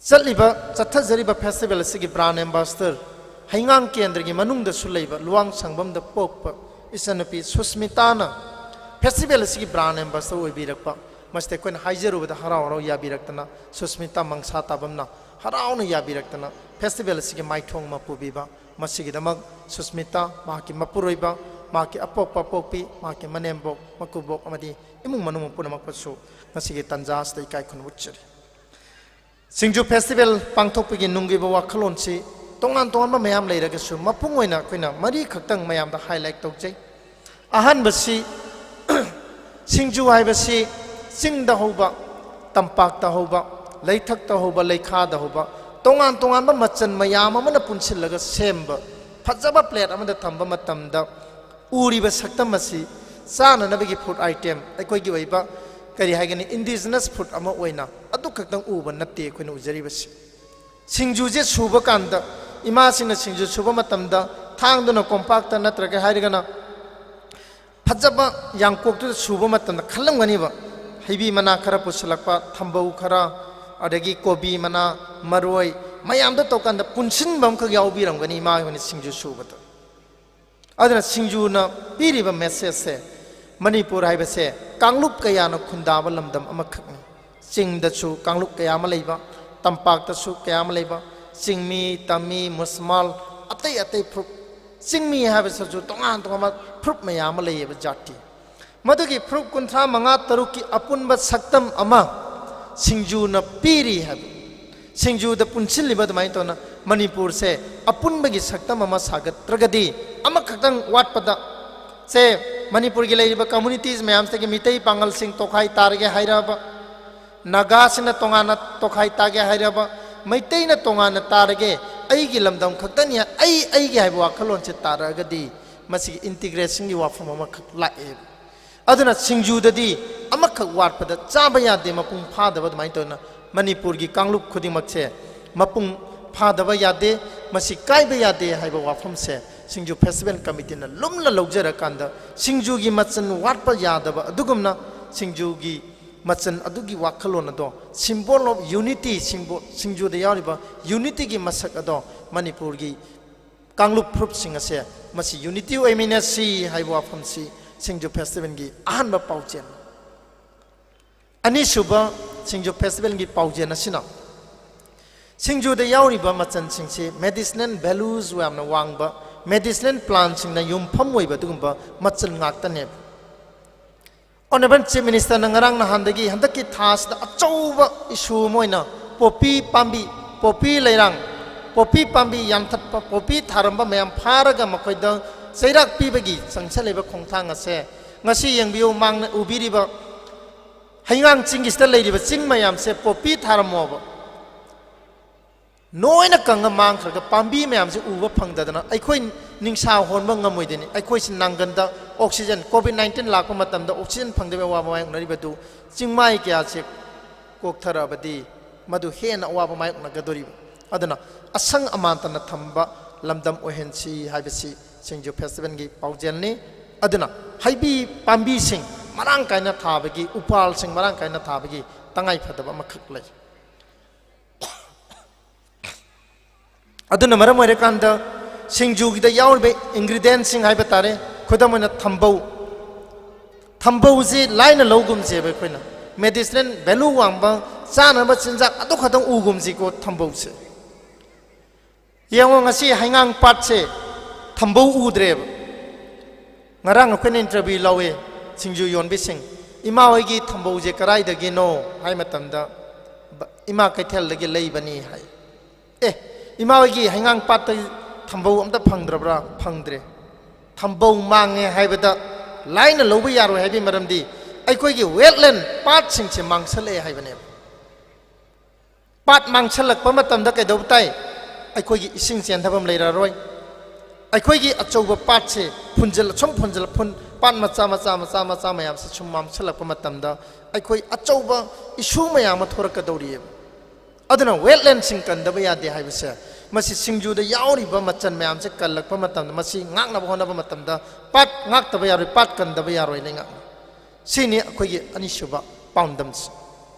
ꯆꯠꯂꯤꯕ, ꯆꯠꯊꯖꯔꯤꯕ ꯐꯦꯁꯇꯤꯚꯦꯜ ꯑꯁꯤꯒꯤ ꯕ꯭ꯔꯥꯟ ꯑꯦꯝꯕꯥꯁꯦꯗꯔ ꯍꯩꯉꯥꯡ ꯀꯦꯟꯗ꯭ꯔꯒꯤ ꯃꯅꯨꯡꯗꯁꯨ ꯂꯩꯕ ꯂꯨꯋꯥꯡꯁꯪꯕꯝꯗ ꯄꯣꯛꯄ ꯏꯆꯟꯅꯨꯄꯤ ꯁꯨꯁꯃꯤꯇꯥꯅ ꯐꯦꯁꯇꯤꯚꯦꯜ ꯑꯁꯤꯒꯤ ꯕ꯭ꯔꯥꯟ ꯑꯦꯝꯕꯥꯁꯦꯗꯔ ꯑꯣꯏꯕꯤꯔꯛꯄ, ꯃꯁꯤꯗ ꯑꯩꯈꯣꯏꯅ ꯍꯥꯏꯖꯔꯨꯕꯗ ꯍꯔꯥꯎ ꯍꯔꯥꯎ ꯌꯥꯕꯤꯔꯛꯇꯅ, ꯁꯨꯁꯃꯤꯇꯥ ꯃꯪꯁꯥ ꯇꯥꯕꯝꯅ ꯍꯔꯥꯎꯅ ꯌꯥꯕꯤꯔꯛꯇꯅ ꯐꯦꯁꯇꯤꯚꯦꯜ ꯑꯁꯤꯒꯤ ꯃꯥꯏꯊꯣꯡ ꯑꯃ ꯄꯨꯕꯤꯕ, ꯃꯁꯤꯒꯤꯗꯃꯛ ꯁꯨꯁꯃꯤꯇꯥ, ꯃꯍꯥꯛꯀꯤ ꯃꯄꯨꯔꯣꯏꯕ, ꯃꯍꯥꯛꯀꯤ ꯑꯄꯣꯛꯄ ꯑꯄꯣꯛꯄꯤ, ꯃꯍꯥꯛꯀꯤ ꯃꯅꯦꯝꯕꯣꯛ, ꯃꯀꯨꯕꯣꯛ ꯑꯃꯗꯤ ꯏꯃꯨꯡ ꯃꯅꯨꯡ ꯄꯨꯝꯅꯃꯛꯄꯨꯁꯨ ꯉꯁꯤꯒꯤ ꯇꯥꯟꯖꯥ ꯑꯁꯤꯗ ꯏꯀꯥꯏ ꯈꯨꯝꯅꯕ ꯎꯠꯆꯔꯤ꯫ ꯁꯤꯡꯖꯨ ꯐꯦꯁꯇꯤꯚꯦꯜ ꯄꯥꯡꯊꯣꯛꯄꯒꯤ ꯅꯨꯡꯒꯤ ꯑꯣꯏꯕ ꯋꯥꯈꯜꯂꯣꯟꯁꯤ ꯇꯣꯉꯥꯟ ꯇꯣꯉꯥꯟꯕ ꯃꯌꯥꯝ ꯂꯩꯔꯒꯁꯨ, ꯃꯄꯨꯡ ꯑꯣꯏꯅ ꯑꯩꯈꯣꯏꯅ ꯃꯔꯤ ꯈꯛꯇꯪ ꯃꯌꯥꯝꯗ ꯍꯥꯏꯂꯥꯏꯠ ꯇꯧꯖꯩ꯫ ꯑꯍꯥꯟꯕꯁꯤ, ꯁꯤꯡꯖꯨ ꯍꯥꯏꯕꯁꯤ ꯆꯤꯡꯗ ꯍꯧꯕ, ꯇꯝꯄꯥꯛꯇ ꯍꯧꯕ, ꯂꯩꯊꯛꯇ ꯍꯧꯕ, ꯂꯩꯈꯥꯗ ꯍꯧꯕ, ꯇꯣꯉꯥꯟ ꯇꯣꯉꯥꯟꯕ ꯃꯆꯜ ꯃꯌꯥꯝ ꯑꯃꯅ ꯄꯨꯟꯁꯤꯜꯂꯒ ꯁꯦꯝꯕ, ꯐꯖꯕ ꯄ꯭ꯂꯦꯠ ꯑꯃꯗ ꯊꯝꯕ ꯃꯇꯝꯗ ꯎꯔꯤꯕ ꯁꯛꯇꯝ ꯑꯁꯤ ꯆꯥꯅꯅꯕꯒꯤ ꯐꯨꯗ ꯑꯥꯏꯇꯦꯝ, ꯑꯩꯈꯣꯏꯒꯤ ꯑꯣꯏꯕ, ꯀꯔꯤ ꯍꯥꯏꯒꯅꯤ, ꯏꯟꯗꯤꯖꯤꯅꯁ ꯐꯨꯗ ꯑꯃ ꯑꯣꯏꯅ ꯑꯗꯨ ꯈꯛꯇꯪ ꯎꯕ ꯅꯠꯇꯦ ꯑꯩꯈꯣꯏꯅ ꯎꯖꯔꯤꯕꯁꯤ꯫ ꯁꯤꯡꯖꯨꯁꯦ ꯁꯨꯕ ꯀꯥꯟꯗ, ꯏꯃꯥꯁꯤꯡꯅ ꯁꯤꯡꯖꯨ ꯁꯨꯕ ꯃꯇꯝꯗ ꯊꯥꯡꯗꯨꯅ, ꯀꯣꯝꯄꯥꯛꯇ ꯅꯠꯇ꯭ꯔꯒ ꯍꯥꯏꯔꯒꯅ ꯐꯖꯕ ꯌꯥꯡꯀꯣꯛꯇꯨꯗ ꯁꯨꯕ ꯃꯇꯝꯗ ꯈꯜꯂꯝꯒꯅꯤꯕ, ꯍꯩꯕꯤ ꯃꯅꯥ ꯈꯔ ꯄꯨꯁꯤꯜꯂꯛꯄ, ꯊꯝꯕꯧ ꯈꯔ, ꯑꯗꯒꯤ ꯀꯣꯕꯤ ꯃꯅꯥ, ꯃꯔꯣꯏ ꯃꯌꯥꯝꯗꯣ ꯇꯧꯀꯥꯟꯗ ꯄꯨꯟꯁꯤꯟꯕ ꯑꯃꯈꯛ ꯌꯥꯎꯕꯤꯔꯝꯒꯅꯤ ꯏꯃꯥ ꯍꯣꯏꯅ ꯁꯤꯡꯖꯨ ꯁꯨꯕꯗ꯫ ꯑꯗꯨꯅ ꯁꯤꯡꯖꯨꯅ ꯄꯤꯔꯤꯕ ꯃꯦꯁꯦꯖꯁꯦ, ꯃꯅꯤꯄꯨꯔ ꯍꯥꯏꯕꯁꯦ ꯀꯥꯡꯂꯨꯞ ꯀꯌꯥꯅ ꯈꯨꯟꯗꯥꯕ ꯂꯝꯗꯝ ꯑꯃꯈꯛꯅꯤ꯫ ꯆꯤꯡꯗꯁꯨ ꯀꯥꯡꯂꯨꯞ ꯀꯌꯥ ꯑꯃ ꯂꯩꯕ, ꯇꯝꯄꯥꯛꯇꯁꯨ ꯀꯌꯥ ꯑꯃ ꯂꯩꯕ, ꯆꯤꯡꯃꯤ, ꯇꯝꯃꯤ, ꯃꯨꯁꯃꯥꯜ, ꯑꯇꯩ ꯑꯇꯩ ꯐꯨꯔꯨꯞ, ꯆꯤꯡꯃꯤ ꯍꯥꯏꯕꯁꯤꯁꯨ ꯇꯣꯉꯥꯟ ꯇꯣꯉꯥꯟꯕ ꯐꯨꯔꯨꯞ ꯃꯌꯥꯝ ꯑꯃ ꯂꯩꯌꯦꯕ, ꯖꯥꯇꯤ꯫ ꯃꯗꯨꯒꯤ ꯐꯨꯔꯨꯞ ꯀꯨꯟꯊ꯭ꯔꯥ ꯃꯉꯥ ꯇꯔꯨꯛꯀꯤ ꯑꯄꯨꯟꯕ ꯁꯛꯇꯝ ꯑꯃ ꯁꯤꯡꯖꯨꯅ ꯄꯤꯔꯤ ꯍꯥꯏꯕ꯫ ꯁꯤꯡꯖꯨꯗ ꯄꯨꯟꯁꯤꯜꯂꯤꯕ ꯑꯗꯨꯃꯥꯏꯅ ꯇꯧꯅ ꯃꯅꯤꯄꯨꯔꯁꯦ ꯑꯄꯨꯟꯕꯒꯤ ꯁꯛꯇꯝ ꯑꯃ ꯁꯥꯒꯠꯇ꯭ꯔꯒꯗꯤ, ꯑꯃꯈꯛꯇꯪ ꯋꯥꯠꯄꯗ, ꯁꯦ, ꯃꯅꯤꯄꯨꯔꯒꯤ ꯂꯩꯔꯤꯕ communities ꯃꯌꯥꯝꯁꯤꯗꯒꯤ ꯃꯤꯇꯩ ꯄꯥꯉꯜꯁꯤꯡ ꯇꯣꯈꯥꯏ ꯇꯥꯔꯒꯦ ꯍꯥꯏꯔꯕ, ꯅꯥꯒꯥꯁꯤꯅ ꯇꯣꯉꯥꯟꯅ ꯇꯣꯈꯥꯏ ꯇꯥꯒꯦ ꯍꯥꯏꯔꯕ, ꯃꯩꯇꯩꯅ ꯇꯣꯉꯥꯟꯅ ꯇꯥꯔꯒꯦ, ꯑꯩꯒꯤ ꯂꯝꯗꯝ ꯈꯛꯇꯅꯤ, ꯑꯩ ꯑꯩꯒꯤ ꯍꯥꯏꯕ ꯋꯥꯈꯜꯂꯣꯟꯁꯦ ꯇꯥꯔꯛꯑꯒꯗꯤ, ꯃꯁꯤꯒꯤ integrationꯒꯤ ꯋꯥꯐꯝ ꯑꯃꯈꯛ ꯂꯥꯛꯑꯦꯕ꯫ ꯑꯗꯨꯅ ꯁꯤꯡꯖꯨꯗꯗꯤ ꯑꯃꯈꯛ ꯋꯥꯠꯄꯗ ꯆꯥꯕ ꯌꯥꯗꯦ, ꯃꯄꯨꯡ ꯐꯥꯗꯕ꯫ ꯑꯗꯨꯃꯥꯏꯅ ꯇꯧꯗꯅ ꯃꯅꯤꯄꯨꯔꯒꯤ ꯀꯥꯡꯂꯨꯞ ꯈꯨꯗꯤꯡꯃꯛꯁꯦ ꯃꯄꯨꯡ ꯐꯥꯗꯕ ꯌꯥꯗꯦ, ꯃꯁꯤ ꯀꯥꯏꯕ ꯌꯥꯗꯦ ꯍꯥꯏꯕ ꯋꯥꯐꯝꯁꯦ ꯁꯤꯡꯖꯨ festival committeeꯅ ꯂꯨꯝꯅ ꯂꯧꯖꯔꯀꯥꯟꯗ, ꯁꯤꯡꯖꯨꯒꯤ ꯃꯆꯜ ꯋꯥꯠꯄ ꯌꯥꯗꯕ ꯑꯗꯨꯒꯨꯝꯅ ꯁꯤꯡꯖꯨꯒꯤ ꯃꯆꯜ ꯑꯗꯨꯒꯤ ꯋꯥꯈꯜꯂꯣꯟ ꯑꯗꯣ, symbol of unity, ꯁꯤꯡꯕꯣ-, ꯁꯤꯡꯖꯨꯗ ꯌꯥꯎꯔꯤꯕ unityꯒꯤ ꯃꯁꯛ ꯑꯗꯣ ꯃꯅꯤꯄꯨꯔꯒꯤ ꯀꯥꯡꯂꯨꯞ ꯐꯨꯔꯨꯞꯁꯤꯡ ꯑꯁꯦ ꯃꯁꯤ unity ꯑꯣꯏꯃꯤꯟꯅꯁꯤ ꯍꯥꯏꯕ ꯋꯥꯐꯝꯁꯤ ꯁꯤꯡꯖꯨ festivalꯒꯤ ꯑꯍꯥꯟꯕ ꯄꯥꯎꯖꯦꯜ꯫ ꯑꯅꯤꯁꯨꯕ ꯁꯤꯡꯖꯨ festivalꯒꯤ ꯄꯥꯎꯖꯦꯜ ꯑꯁꯤꯅ ꯁꯤꯡꯖꯨꯗ ꯌꯥꯎꯔꯤꯕ ꯃꯆꯜꯁꯤꯡꯁꯤ medicinal values ꯌꯥꯝꯅ ꯋꯥꯡꯕ, medicinal plantꯁꯤꯡꯅ ꯌꯨꯝꯐꯝ ꯑꯣꯏꯕ ꯑꯗꯨꯒꯨꯝꯕ ꯃꯆꯜ ꯉꯥꯛꯇꯅꯦꯕ꯫ Honourable Chief Ministerꯅ ꯉꯔꯥꯡ ꯅꯍꯥꯟꯗꯒꯤ ꯍꯟꯗꯛꯀꯤ ꯊꯥꯁꯤꯗ ꯑꯆꯧꯕ issue ꯑꯃ ꯑꯣꯏꯅ ꯄꯣꯄꯤ ꯄꯥꯝꯕꯤ, ꯄꯣꯄꯤ ꯂꯩꯔꯥꯡ, ꯄꯣꯄꯤ ꯄꯥꯝꯕꯤ ꯌꯥꯟꯊꯠꯄ, ꯄꯣꯄꯤ ꯊꯥꯔꯝꯕ ꯃꯌꯥꯝ ꯐꯥꯔꯒ ꯃꯈꯣꯏꯗ ꯆꯩꯔꯥꯛ ꯄꯤꯕꯒꯤ ꯆꯪꯁꯤꯜꯂꯤꯕ ꯈꯣꯡꯊꯥꯡ ꯑꯁꯦ ꯉꯁꯤ ꯌꯦꯡꯕꯤꯌꯨ, ꯃꯥꯡꯅ ꯎꯕꯤꯔꯤꯕ ꯍꯩꯉꯥꯡ ꯆꯤꯡꯒꯤꯁꯤꯗ ꯂꯩꯔꯤꯕ ꯆꯤꯡ ꯃꯌꯥꯝꯁꯦ ꯄꯣꯄꯤ ꯊꯥꯔꯝꯃꯣꯕ꯫ ꯂꯣꯏꯅ ꯀꯪꯉ ꯃꯥꯡꯈ꯭ꯔꯒ ꯄꯥꯝꯕꯤ ꯃꯌꯥꯝꯁꯦ ꯎꯕ ꯐꯪꯗꯗꯅ ꯑꯩꯈꯣꯏ ꯅꯤꯡꯁꯥ ꯍꯣꯟꯕ ꯉꯝꯃꯣꯏꯗꯣꯏꯅꯤ꯫ ꯑꯩꯈꯣꯏꯁꯤ ꯅꯥꯡꯒꯟꯗ oxygen, COVID nineteen ꯂꯥꯛꯄ ꯃꯇꯝꯗ oxygen ꯐꯪꯗꯕ ꯑꯋꯥꯕ ꯃꯥꯌꯣꯛꯅꯔꯤꯕꯗꯨ ꯆꯤꯡꯃꯥꯏ ꯀꯌꯥꯁꯦ ꯀꯣꯛꯊꯔꯛꯑꯕꯗꯤ ꯃꯗꯨ ꯍꯦꯟꯅ ꯑꯋꯥꯕ ꯃꯥꯌꯣꯛꯅꯒꯗꯧꯔꯤꯕ꯫ ꯑꯗꯨꯅ ꯑꯁꯪ ꯑꯃꯥꯟꯇꯅ ꯊꯝꯕ ꯂꯝꯗꯝ ꯑꯣꯏꯍꯟꯁꯤ ꯍꯥꯏꯕꯁꯤ ꯁꯤꯡꯖꯨ festivalꯒꯤ ꯄꯥꯎꯖꯦꯜꯅꯤ꯫ ꯑꯗꯨꯅ ꯍꯩꯕꯤ ꯄꯥꯝꯕꯤꯁꯤꯡ ꯃꯔꯥꯡ ꯀꯥꯏꯅ ꯊꯥꯕꯒꯤ, ꯎꯄꯥꯜꯁꯤꯡ ꯃꯔꯥꯡ ꯀꯥꯏꯅ ꯊꯥꯕꯒꯤ ꯇꯉꯥꯏ ꯐꯗꯕ ꯑꯃꯈꯛ ꯂꯩ꯫ ꯑꯗꯨꯅ ꯃꯔꯝ ꯑꯣꯏꯔꯀꯥꯟꯗ ꯁꯤꯡꯖꯨꯒꯤꯗ ꯌꯥꯎꯔꯤꯕ ingredientꯁꯤꯡ ꯍꯥꯏꯕ ꯇꯥꯔꯦ, ꯈꯨꯗꯝ ꯑꯣꯏꯅ ꯊꯝꯕꯧ꯫ ꯊꯝꯕꯧꯁꯤ ꯂꯥꯏꯅ ꯂꯧꯒꯨꯝꯁꯦꯕ ꯑꯩꯈꯣꯏꯅ꯫ Medicinal value ꯋꯥꯡꯕ ꯆꯥꯅꯕ ꯆꯤꯟꯖꯥꯛ ꯑꯗꯨ ꯈꯛꯇꯪ ꯎꯒꯨꯝꯁꯤꯀꯣ ꯊꯝꯕꯧꯁꯦ꯫ ꯌꯦꯡꯉꯣ, ꯉꯁꯤ ꯍꯩꯉꯥꯡ ꯄꯥꯠꯁꯦ ꯊꯝꯕꯧ ꯎꯗ꯭ꯔꯦꯕ꯫ ꯉꯔꯥꯡ ꯑꯩꯈꯣꯏꯅ interview ꯂꯧꯋꯦ ꯁꯤꯡꯖꯨ ꯌꯣꯟꯕꯤꯁꯤꯡ, "ꯏꯃꯥ ꯍꯣꯏꯒꯤ ꯊꯝꯕꯧꯁꯦ ꯀꯗꯥꯏꯗꯒꯤꯅꯣ?" ꯍꯥꯏ ꯃꯇꯝꯗ, "ꯕ-, ꯏꯃꯥ ꯀꯩꯊꯦꯜꯗꯒꯤ ꯂꯩꯕꯅꯤ" ꯍꯥꯏ꯫ ꯑꯦ, ꯏꯃꯥ ꯍꯣꯏꯒꯤ ꯍꯩꯉꯥꯡ ꯄꯥꯠꯇ ꯊꯝꯕꯧ ꯑꯝꯇ ꯐꯪꯗ꯭ꯔꯕ꯭ꯔꯥ? ꯐꯪꯗ꯭ꯔꯦ꯫ ꯊꯝꯕꯧ ꯃꯥꯡꯉꯦ ꯍꯥꯏꯕꯗ ꯂꯥꯏꯅ ꯂꯧꯕ ꯌꯥꯔꯣꯏ ꯍꯥꯏꯕꯒꯤ ꯃꯔꯝꯗꯤ ꯑꯩꯈꯣꯏꯒꯤ ꯋꯦꯠꯂꯦꯟ ꯄꯥꯠꯁꯤꯡꯁꯦ ꯃꯥꯡꯁꯜꯂꯛꯑꯦ ꯍꯥꯏꯕꯅꯦꯕ꯫ ꯄꯥꯠ ꯃꯥꯡꯁꯜꯂꯛꯄ ꯃꯇꯝꯗ ꯀꯩꯗꯧꯕ ꯇꯥꯏ? ꯑꯩꯈꯣꯏꯒꯤ ꯏꯁꯤꯡ ꯆꯦꯟꯊꯐꯝ ꯂꯩꯔꯔꯣꯏ꯫ ꯑꯩꯈꯣꯏꯒꯤ ꯑꯆꯧꯕ ꯄꯥꯠꯁꯦ ꯐꯨꯟꯖꯜ-, ꯁꯨꯝ ꯐꯨꯟꯖꯜ-, ꯐꯨꯟ-, ꯄꯥꯠ ꯃꯆꯥ, ꯃꯆꯥ, ꯃꯆꯥ, ꯃꯆꯥ ꯃꯌꯥꯝꯁꯦ ꯁꯨꯝ ꯃꯥꯡꯁꯜꯂꯛꯄ ꯃꯇꯝꯗ ꯑꯩꯈꯣꯏ ꯑꯆꯧꯕ issue ꯃꯌꯥꯝ ꯑꯃ ꯊꯣꯔꯛꯀꯗꯧꯔꯤꯑꯕ꯫ ꯑꯗꯨꯅ ꯋꯦꯠꯂꯦꯟꯁꯤꯡ ꯀꯟꯗꯕ ꯌꯥꯗꯦ ꯍꯥꯏꯕꯁꯦ, ꯃꯁꯤ ꯁꯤꯡꯖꯨꯗ ꯌꯥꯎꯔꯤꯕ ꯃꯆꯜ ꯃꯌꯥꯝꯁꯦ ꯀꯜꯂꯛꯄ ꯃꯇꯝꯗ, ꯃꯁꯤ ꯉꯥꯛꯅꯕ ꯍꯣꯠꯅꯕ ꯃꯇꯝꯗ ꯄꯥꯠ ꯉꯥꯛꯇꯕ ꯌꯥꯔꯣꯏ, ꯄꯥꯠ ꯀꯟꯗꯕ ꯌꯥꯔꯣꯏ ꯂꯩꯉꯥꯛꯅ꯫ ꯁꯤꯅꯤ ꯑꯩꯈꯣꯏꯒꯤ ꯑꯅꯤꯁꯨꯕ ꯄꯥꯎꯗꯝꯁꯤ꯫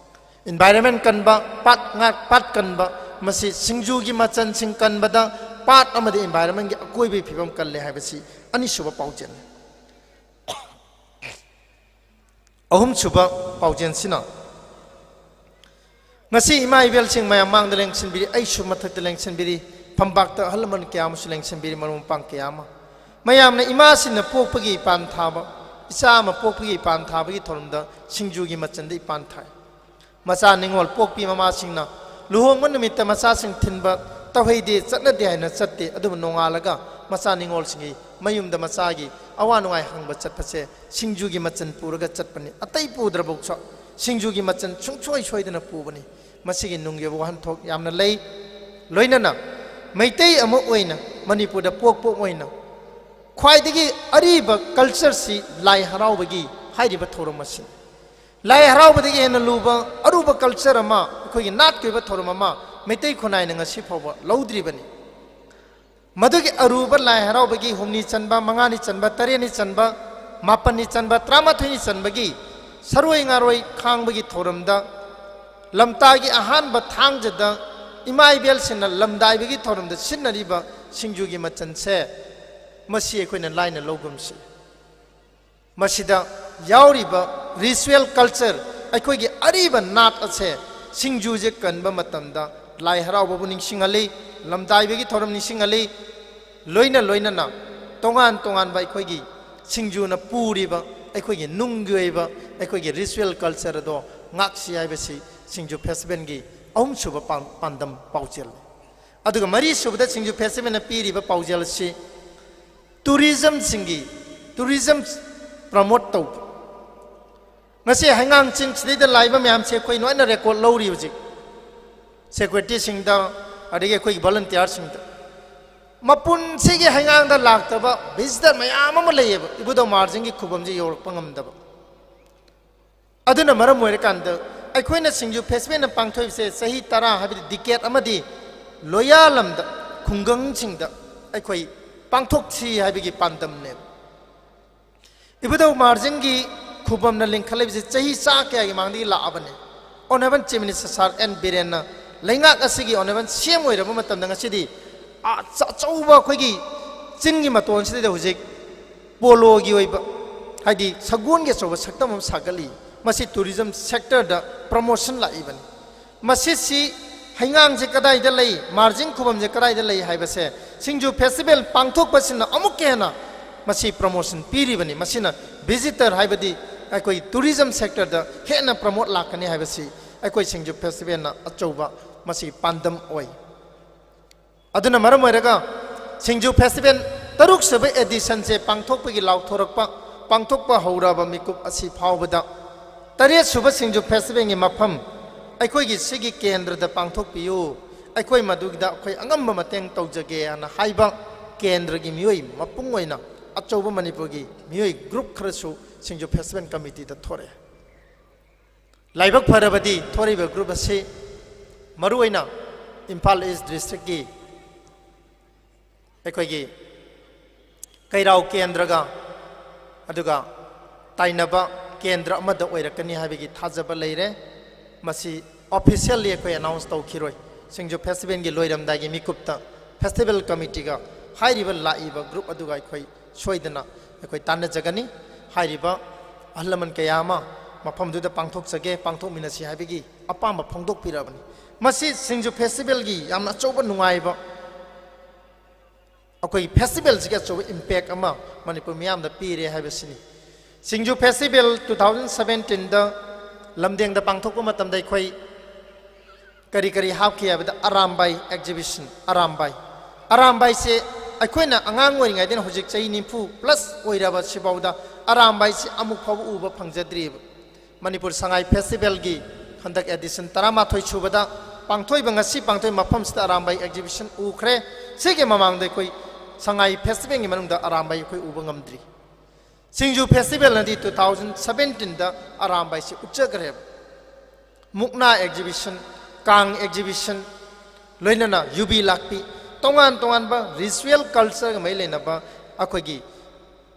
Environment ꯀꯟꯕ, ꯄꯥꯠ ꯉꯥꯛ-, ꯄꯥꯠ ꯀꯟꯕ, ꯃꯁꯤ ꯁꯤꯡꯖꯨꯒꯤ ꯃꯆꯜꯁꯤꯡ ꯀꯟꯕꯗ ꯄꯥꯠ ꯑꯃꯗꯤ environmentꯀꯤ ꯑꯀꯣꯏꯕꯒꯤ ꯐꯤꯕꯝ ꯀꯜꯂꯦ ꯍꯥꯏꯕꯁꯤ ꯑꯅꯤꯁꯨꯕ ꯄꯥꯎꯖꯦꯜꯅꯤ꯫ ꯑꯍꯨꯝꯁꯨꯕ ꯄꯥꯎꯖꯦꯜꯁꯤꯅ, ꯉꯁꯤ ꯏꯃꯥ ꯏꯕꯦꯜꯁꯤꯡ ꯃꯌꯥꯝ ꯃꯥꯡꯗ ꯂꯦꯡꯁꯤꯟꯕꯤꯔꯤ, ꯑꯩꯁꯨ ꯃꯊꯛꯇ ꯂꯦꯡꯁꯤꯟꯕꯤꯔꯤ, ꯐꯝꯄꯥꯛꯇ ꯑꯍꯜ ꯂꯃꯟ ꯀꯌꯥ ꯑꯃꯁꯨ ꯂꯦꯡꯁꯤꯟꯕꯤꯔꯤ, ꯃꯔꯨꯞ ꯃꯄꯥꯡ ꯀꯌꯥ ꯑꯃ꯫ ꯃꯌꯥꯝꯅ ꯏꯃꯥꯁꯤꯡꯅ ꯄꯣꯛꯄꯒꯤ ꯏꯄꯥꯟ ꯊꯥꯕ, ꯏꯆꯥ ꯑꯃ ꯄꯣꯛꯄꯒꯤ ꯏꯄꯥꯟ ꯊꯥꯕꯒꯤ ꯊꯧꯔꯝꯗ ꯁꯤꯡꯖꯨꯒꯤ ꯃꯆꯜꯗ ꯏꯄꯥꯟ ꯊꯥꯏ꯫ ꯃꯆꯥ ꯅꯤꯉꯣꯜ ꯄꯣꯛꯄꯤ ꯃꯃꯥꯁꯤꯡꯅ ꯂꯨꯍꯣꯡꯕ ꯅꯨꯃꯤꯠꯇ ꯃꯆꯥꯁꯤꯡ ꯊꯤꯟꯕ ꯇꯧꯍꯩꯗꯦ, ꯆꯠꯅꯗꯦ ꯍꯥꯏꯅ ꯆꯠꯇꯦ꯫ ꯑꯗꯨꯕꯨ ꯅꯣꯡꯉꯥꯜꯂꯒ ꯃꯆꯥ ꯅꯤꯉꯣꯜꯁꯤꯡꯒꯤ ꯃꯌꯨꯝꯗ ꯃꯆꯥꯒꯤ ꯑꯋꯥ ꯅꯨꯡꯉꯥꯏ ꯍꯪꯕ ꯆꯠꯄꯁꯦ ꯁꯤꯡꯖꯨꯒꯤ ꯃꯆꯜ ꯄꯨꯔꯒ ꯆꯠꯄꯅꯤ꯫ ꯑꯇꯩ ꯄꯨꯗ꯭ꯔꯕꯁꯨ ꯁꯤꯡꯖꯨꯒꯤ ꯃꯆꯜ ꯁꯨꯡꯁꯣꯏ ꯁꯣꯏꯗꯅ ꯄꯨꯕꯅꯤ꯫ ꯃꯁꯤꯒꯤ ꯅꯨꯡꯒꯤ ꯑꯣꯏꯕ ꯋꯥꯍꯟꯊꯣꯛ ꯌꯥꯝꯅ ꯂꯩ꯫ ꯂꯣꯏꯅꯅ ꯃꯩꯇꯩ ꯑꯃ ꯑꯣꯏꯅ, ꯃꯅꯤꯄꯨꯔꯗ ꯄꯣꯛꯄ ꯑꯣꯏꯅ, ꯈ꯭ꯋꯥꯏꯗꯒꯤ ꯑꯔꯤꯕ cultureꯁꯤ ꯂꯥꯏ ꯍꯔꯥꯎꯕꯒꯤ ꯍꯥꯏꯔꯤꯕ ꯊꯧꯔꯝ ꯑꯁꯤꯅꯤ꯫ ꯂꯥꯏ ꯍꯔꯥꯎꯕꯗꯒꯤ ꯍꯦꯟꯅ ꯂꯨꯕ, ꯑꯔꯨꯕ culture ꯑꯃ, ꯑꯩꯈꯣꯏꯒꯤ ꯅꯥꯠꯀꯤ ꯑꯣꯏꯕ ꯊꯧꯔꯝ ꯑꯃ ꯃꯩꯇꯩ ꯈꯨꯟꯅꯥꯏꯅ ꯉꯁꯤ ꯐꯥꯎꯕ ꯂꯧꯗ꯭ꯔꯤꯕꯅꯤ꯫ ꯃꯗꯨꯒꯤ ꯑꯔꯨꯕ ꯂꯥꯏ ꯍꯔꯥꯎꯕꯒꯤ ꯍꯨꯝꯅꯤ ꯆꯟꯕ, ꯃꯉꯥꯅꯤ ꯆꯟꯕ, ꯇꯔꯦꯠꯅꯤ ꯆꯟꯕ, ꯃꯥꯄꯟꯅꯤ ꯆꯟꯕ, ꯇꯔꯥꯃꯥꯊꯣꯏꯅꯤ ꯆꯟꯕꯒꯤ ꯁꯔꯣꯏ ꯉꯥꯔꯣꯏ ꯈꯥꯡꯕꯒꯤ ꯊꯧꯔꯝꯗ, ꯂꯝꯇꯥꯒꯤ ꯑꯍꯥꯟꯕ ꯊꯥꯡꯖꯗ ꯏꯃꯥ ꯏꯕꯦꯜꯁꯤꯡꯅ ꯂꯝꯗꯥꯏꯕꯒꯤ ꯊꯧꯔꯝꯗ ꯁꯤꯖꯤꯟꯅꯔꯤꯕ ꯁꯤꯡꯖꯨꯒꯤ ꯃꯆꯜꯁꯦ, ꯃꯁꯤ ꯑꯩꯈꯣꯏꯅ ꯂꯥꯏꯅ ꯂꯧꯒꯨꯝꯁꯤ꯫ ꯃꯁꯤꯗ ꯌꯥꯎꯔꯤꯕ ritual culture, ꯑꯩꯈꯣꯏꯒꯤ ꯑꯔꯤꯕ ꯅꯥꯠ ꯑꯁꯦ ꯁꯤꯡꯖꯨꯁꯦ ꯀꯟꯕ ꯃꯇꯝꯗ ꯂꯥꯏ ꯍꯔꯥꯎꯕꯕꯨ ꯅꯤꯡꯁꯤꯡꯍꯜꯂꯤ, ꯂꯝꯗꯥꯏꯕꯒꯤ ꯊꯧꯔꯝ ꯅꯤꯡꯁꯤꯡꯍꯜꯂꯤ, ꯂꯣꯏꯅ ꯂꯣꯏꯅꯅ ꯇꯣꯉꯥꯟ ꯇꯣꯉꯥꯟꯕ ꯑꯩꯈꯣꯏꯒꯤ ꯁꯤꯡꯖꯨꯅ ꯄꯨꯔꯤꯕ ꯑꯩꯈꯣꯏꯒꯤ ꯅꯨꯡꯒꯤ ꯑꯣꯏꯕ ꯑꯩꯈꯣꯏꯒꯤ ritual culture ꯑꯗꯣ ꯉꯥꯛꯁꯤ ꯍꯥꯏꯕꯁꯤ ꯁꯤꯡꯖꯨ festivalꯒꯤ ꯑꯍꯨꯝꯁꯨꯕ ꯄꯥꯟ-, ꯄꯥꯟꯗꯝ ꯄꯥꯎꯖꯦꯜꯅꯤ꯫ ꯑꯗꯨꯒ ꯃꯔꯤꯁꯨꯕꯗ ꯁꯤꯡꯖꯨ ꯐꯦꯁꯇꯤꯚꯦꯜꯅ ꯄꯤꯔꯤꯕ ꯄꯥꯎꯖꯦꯜ ꯑꯁꯤ ꯇꯨꯔꯤꯖꯝꯁꯤꯡꯒꯤ, ꯇꯨꯔꯤꯖꯝ ꯄ꯭ꯔꯃꯣꯠ ꯇꯧꯕ꯫ ꯉꯁꯤ ꯍꯩꯉꯥꯡ ꯆꯤꯡ ꯁꯤꯗꯩꯗ ꯂꯥꯛꯏꯕ ꯃꯌꯥꯝꯁꯦ ꯑꯩꯈꯣꯏ ꯂꯣꯏꯅ ꯔꯦꯀꯣꯔꯠ ꯂꯧꯔꯤ ꯍꯧꯖꯤꯛ, ꯁꯦꯀ꯭ꯔꯦꯇꯔꯤꯁꯤꯡꯗ, ꯑꯗꯒꯤ ꯑꯩꯈꯣꯏꯒꯤ ꯚꯣꯂꯨꯟꯇꯤꯌꯥꯔꯁꯤꯡꯗ꯫ ꯃꯄꯨꯟꯁꯤꯒꯤ ꯍꯩꯉꯥꯡꯗ ꯂꯥꯛꯇꯕ ꯚꯤꯖꯤꯇꯔ ꯃꯌꯥꯝ ꯑꯃ ꯂꯩꯌꯦꯕ, ꯏꯕꯨꯙꯧ ꯃꯍꯥꯔꯖꯤꯡꯒꯤ ꯈꯨꯕꯝꯁꯦ ꯌꯧꯔꯛꯄ ꯉꯝꯗꯕ꯫ ꯑꯗꯨꯅ ꯃꯔꯝ ꯑꯣꯏꯔꯀꯥꯟꯗ ꯑꯩꯈꯣꯏꯅ ꯁꯤꯡꯖꯨ ꯐꯦꯁꯇꯤꯚꯦꯜꯅ ꯄꯥꯡꯊꯣꯛꯏꯕꯁꯦ ꯆꯍꯤ ꯇꯔꯥ, ꯍꯥꯏꯕꯗꯤ ꯗꯤꯀꯦꯠ ꯑꯃꯗꯤ ꯂꯣꯌꯥꯂꯝꯗ, ꯈꯨꯡꯒꯪꯁꯤꯡꯗ ꯑꯩꯈꯣꯏ ꯄꯥꯡꯊꯣꯛꯁꯤ ꯍꯥꯏꯕꯒꯤ ꯄꯥꯟꯗꯝꯅꯦꯕ꯫ ꯏꯕꯨꯙꯧ ꯃꯍꯥꯔꯖꯤꯡꯒꯤ ꯈꯨꯕꯝꯅ ꯂꯤꯡꯈꯠꯂꯛꯏꯕꯁꯤ ꯆꯍꯤ ꯆꯥ ꯀꯌꯥꯒꯤ ꯃꯥꯡꯗꯒꯤ ꯂꯥꯛꯑꯕꯅꯤ꯫ Honourable chief minister sir N ꯕꯤꯔꯦꯟꯅ ꯂꯩꯉꯥꯛ ꯑꯁꯤꯒꯤ ꯑꯣꯅꯔꯦꯕꯜ ꯁꯤ ꯑꯦꯝ ꯑꯣꯏꯔꯕ ꯃꯇꯝꯗ ꯉꯁꯤꯗꯤ ꯑ-, ꯑꯆ-, ꯑꯆꯧꯕ ꯑꯩꯈꯣꯏꯒꯤ ꯆꯤꯡꯒꯤ ꯃꯇꯣꯟꯁꯤꯗ ꯍꯧꯖꯤꯛ ꯄꯣꯂꯣꯒꯤ ꯑꯣꯏꯕ, ꯍꯥꯏꯗꯤ ꯁꯒꯣꯜꯒꯤ ꯑꯆꯧꯕ ꯁꯛꯇꯝ ꯑꯃ ꯁꯥꯒꯠꯂꯤ꯫ ꯃꯁꯤ ꯇꯨꯔꯤꯖꯝ ꯁꯦꯛꯇꯔꯗ ꯄ꯭ꯔꯃꯣꯁꯟ ꯂꯥꯛꯏꯕꯅꯤ꯫ ꯃꯁꯤꯁꯤ ꯍꯩꯉꯥꯡꯁꯦ ꯀꯗꯥꯏꯗ ꯂꯩ, ꯃꯍꯥꯔꯖꯤꯡ ꯈꯨꯕꯝꯁꯦ ꯀꯗꯥꯏꯗ ꯂꯩ ꯍꯥꯏꯕꯁꯦ ꯁꯤꯡꯖꯨ ꯐꯦꯁꯇꯤꯚꯦꯜ ꯄꯥꯡꯊꯣꯛꯄꯁꯤꯅ ꯑꯃꯨꯛꯀ ꯍꯦꯟꯅ ꯃꯁꯤ ꯄ꯭ꯔꯃꯣꯁꯟ ꯄꯤꯔꯤꯕꯅꯤ꯫ ꯃꯁꯤꯅ ꯚꯤꯖꯤꯇꯔ, ꯍꯥꯏꯕꯗꯤ ꯑꯩꯈꯣꯏ ꯇꯨꯔꯤꯖꯝ ꯁꯦꯛꯇꯔꯗ ꯍꯦꯟꯅ ꯄ꯭ꯔꯃꯣꯠ ꯂꯥꯛꯀꯅꯤ ꯍꯥꯏꯕꯁꯤ ꯑꯩꯈꯣꯏ ꯁꯤꯡꯖꯨ ꯐꯦꯁꯇꯤꯚꯦꯜꯅ ꯑꯆꯧꯕ ꯃꯁꯤꯒꯤ ꯄꯥꯟꯗꯝ ꯑꯣꯏ꯫ ꯑꯗꯨꯅ ꯃꯔꯝ ꯑꯣꯏꯔꯒ ꯁꯤꯡꯖꯨ ꯐꯦꯁꯇꯤꯚꯦꯜ ꯇꯔꯨꯛ ꯁꯨꯕ ꯑꯦꯗꯤꯁꯟꯁꯦ ꯄꯥꯡꯊꯣꯛꯄꯒꯤ ꯂꯥꯎꯊꯣꯔꯛꯄ, ꯄꯥꯡꯊꯣꯛꯄ ꯍꯧꯔꯕ ꯃꯤꯀꯨꯞ ꯑꯁꯤ ꯐꯥꯎꯕꯗ ꯇꯔꯦꯠ ꯁꯨꯕ ꯁꯤꯡꯖꯨ ꯐꯦꯁꯇꯤꯚꯦꯜꯒꯤ ꯃꯐꯝ ꯑꯩꯈꯣꯏꯒꯤ ꯁꯤꯒꯤ ꯀꯦꯟꯗ꯭ꯔꯗ ꯄꯥꯡꯊꯣꯛꯄꯤꯌꯨ, ꯑꯩꯈꯣꯏ ꯃꯗꯨꯒꯤꯗ ꯑꯩꯈꯣꯏ ꯑꯉꯝꯕ ꯃꯇꯦꯡ ꯇꯧꯖꯒꯦ ꯍꯥꯏꯅ ꯍꯥꯏꯕ ꯀꯦꯟꯗ꯭ꯔꯒꯤ ꯃꯤꯑꯣꯏ ꯃꯄꯨꯡ ꯑꯣꯏꯅ ꯑꯆꯧꯕ ꯃꯅꯤꯄꯨꯔꯒꯤ ꯃꯤꯑꯣꯏ ꯒ꯭ꯔꯨꯞ ꯈꯔꯁꯨ ꯁꯤꯡꯖꯨ ꯐꯦꯁꯇꯤꯚꯦꯜ ꯀꯃꯤꯇꯤꯗ ꯊꯣꯔꯛꯑꯦ꯫ ꯂꯥꯏꯕꯛ ꯐꯔꯕꯗꯤ ꯊꯣꯔꯛꯏꯕ ꯒ꯭ꯔꯨꯞ ꯑꯁꯤ ꯃꯔꯨꯑꯣꯏꯅ ꯏꯝꯐꯥꯜ ꯏꯁ ꯗꯤꯁꯇ꯭ꯔꯤꯛꯀꯤ ꯑꯩꯈꯣꯏꯒꯤ ꯀꯩꯔꯥꯎ ꯀꯦꯟꯗ꯭ꯔꯒ ꯑꯗꯨꯒ ꯇꯥꯏꯅꯕ ꯀꯦꯟꯗ꯭ꯔ ꯑꯃꯗ ꯑꯣꯏꯔꯛꯀꯅꯤ ꯍꯥꯏꯕꯒꯤ ꯊꯥꯖꯕ ꯂꯩꯔꯦ꯫ ꯃꯁꯤ ꯑꯣꯐꯤꯁꯤꯌꯦꯜꯂꯤ ꯑꯩꯈꯣꯏ ꯑꯦꯅꯥꯎꯟꯁ ꯇꯧꯈꯤꯔꯣꯏ꯫ ꯁꯤꯡꯖꯨ ꯐꯦꯁꯇꯤꯚꯦꯜꯒꯤ ꯂꯣꯏꯔꯝꯗꯥꯏꯒꯤ ꯃꯤꯀꯨꯞꯇ ꯐꯦꯁꯇꯤꯚꯦꯜ ꯀꯃꯤꯇꯤꯒ ꯍꯥꯏꯔꯤꯕ ꯂꯥꯛꯏꯕ ꯒ꯭ꯔꯨꯞ ꯑꯗꯨꯒ ꯑꯩꯈꯣꯏ ꯁꯣꯏꯗꯅ ꯑꯩꯈꯣꯏ ꯇꯥꯟꯅꯖꯒꯅꯤ꯫ ꯍꯥꯏꯔꯤꯕ ꯑꯍꯜ ꯂꯃꯟ ꯀꯌꯥ ꯑꯃ ꯃꯐꯝꯗꯨꯗ ꯄꯥꯡꯊꯣꯛꯆꯒꯦ, ꯄꯥꯡꯊꯣꯛꯃꯤꯟꯅꯁꯤ ꯍꯥꯏꯕꯒꯤ ꯑꯄꯥꯝꯕ ꯐꯣꯡꯗꯣꯛꯄꯤꯔꯕꯅꯤ꯫ ꯃꯁꯤ ꯁꯤꯡꯖꯨ ꯐꯦꯁꯇꯤꯚꯦꯜꯒꯤ ꯌꯥꯝꯅ ꯑꯆꯧꯕ ꯅꯨꯡꯉꯥꯏꯕ, ꯑꯩꯈꯣꯏꯒꯤ ꯐꯦꯁꯇꯤꯚꯦꯜꯁꯤꯒꯤ ꯑꯆꯧꯕ ꯏꯝꯄꯦꯛ ꯑꯃ ꯃꯅꯤꯄꯨꯔ ꯃꯤꯌꯥꯝꯗ ꯄꯤꯔꯦ ꯍꯥꯏꯕꯁꯤꯅꯤ꯫ ꯁꯤꯡꯖꯨ ꯐꯦꯁꯇꯤꯚꯦꯜ ꯇꯨ ꯊꯥꯎꯖꯟ ꯁꯕꯦꯟꯇꯤꯟꯗ ꯂꯝꯗꯦꯡꯗ ꯄꯥꯡꯊꯣꯛꯄ ꯃꯇꯝꯗ ꯑꯩꯈꯣꯏ ꯀꯔꯤ ꯀꯔꯤ ꯍꯥꯞꯈꯤ ꯍꯥꯏꯕꯗ ꯑꯔꯥꯝꯕꯥꯏ ꯑꯦꯛꯖꯤꯕꯤꯁꯟ, ꯑꯔꯥꯝꯕꯥꯏ꯫ ꯑꯔꯥꯝꯕꯥꯏꯁꯦ ꯑꯩꯈꯣꯏꯅ ꯑꯉꯥꯡ ꯑꯣꯏꯔꯤꯉꯩꯗꯩꯅ ꯍꯧꯖꯤꯛ ꯆꯍꯤ ꯅꯤꯐꯨ ꯄ꯭ꯂꯁ ꯑꯣꯏꯔꯕ ꯁꯤꯐꯥꯎꯗ ꯑꯔꯥꯝꯕꯥꯏꯁꯦ ꯑꯃꯨꯛ ꯐꯥꯎꯕ ꯎꯕ ꯐꯪꯖꯗ꯭ꯔꯤꯕ꯫ ꯃꯅꯤꯄꯨꯔ ꯁꯉꯥꯏ ꯐꯦꯁꯇꯤꯚꯦꯜꯒꯤ ꯍꯟꯗꯛ ꯑꯦꯗꯤꯁꯟ ꯇꯔꯥꯃꯥꯊꯣꯏ ꯁꯨꯕꯗ ꯄꯥꯡꯊꯣꯛꯏꯕ, ꯉꯁꯤ ꯄꯥꯡꯊꯣꯛꯏ ꯃꯐꯝꯁꯤꯗ ꯑꯔꯥꯝꯕꯥꯏ ꯑꯦꯛꯖꯤꯕꯤꯁꯟ ꯎꯈ꯭ꯔꯦ꯫ ꯁꯤꯒꯤ ꯃꯃꯥꯡꯗ ꯑꯩꯈꯣꯏ ꯁꯉꯥꯏ ꯐꯦꯁꯇꯤꯚꯦꯜꯒꯤ ꯃꯅꯨꯡꯗ ꯑꯔꯥꯝꯕꯥꯏ ꯑꯩꯈꯣꯏ ꯎꯕ ꯉꯝꯗ꯭ꯔꯤ꯫ ꯁꯤꯡꯖꯨ ꯐꯦꯁꯇꯤꯚꯦꯜꯅꯗꯤ ꯇꯨ ꯊꯥꯎꯖꯟ ꯁꯕꯦꯟꯇꯤꯟꯗ ꯑꯔꯥꯝꯕꯥꯏꯁꯤ ꯎꯠꯆꯈ꯭ꯔꯦꯕ꯫ ꯃꯨꯛꯅꯥ ꯑꯦꯛꯖꯤꯕꯤꯁꯟ, ꯀꯥꯡ ꯑꯦꯛꯖꯤꯕꯤꯁꯟ, ꯂꯣꯏꯅꯅ ꯌꯨꯕꯤ ꯂꯥꯛꯄꯤ, ꯇꯣꯉꯥꯟ ꯇꯣꯉꯥꯟꯕ ꯔꯤꯆꯨꯋꯦꯜ ꯀꯜꯆꯔꯒ ꯃꯔꯤ ꯂꯩꯅꯕ ꯑꯩꯈꯣꯏꯒꯤ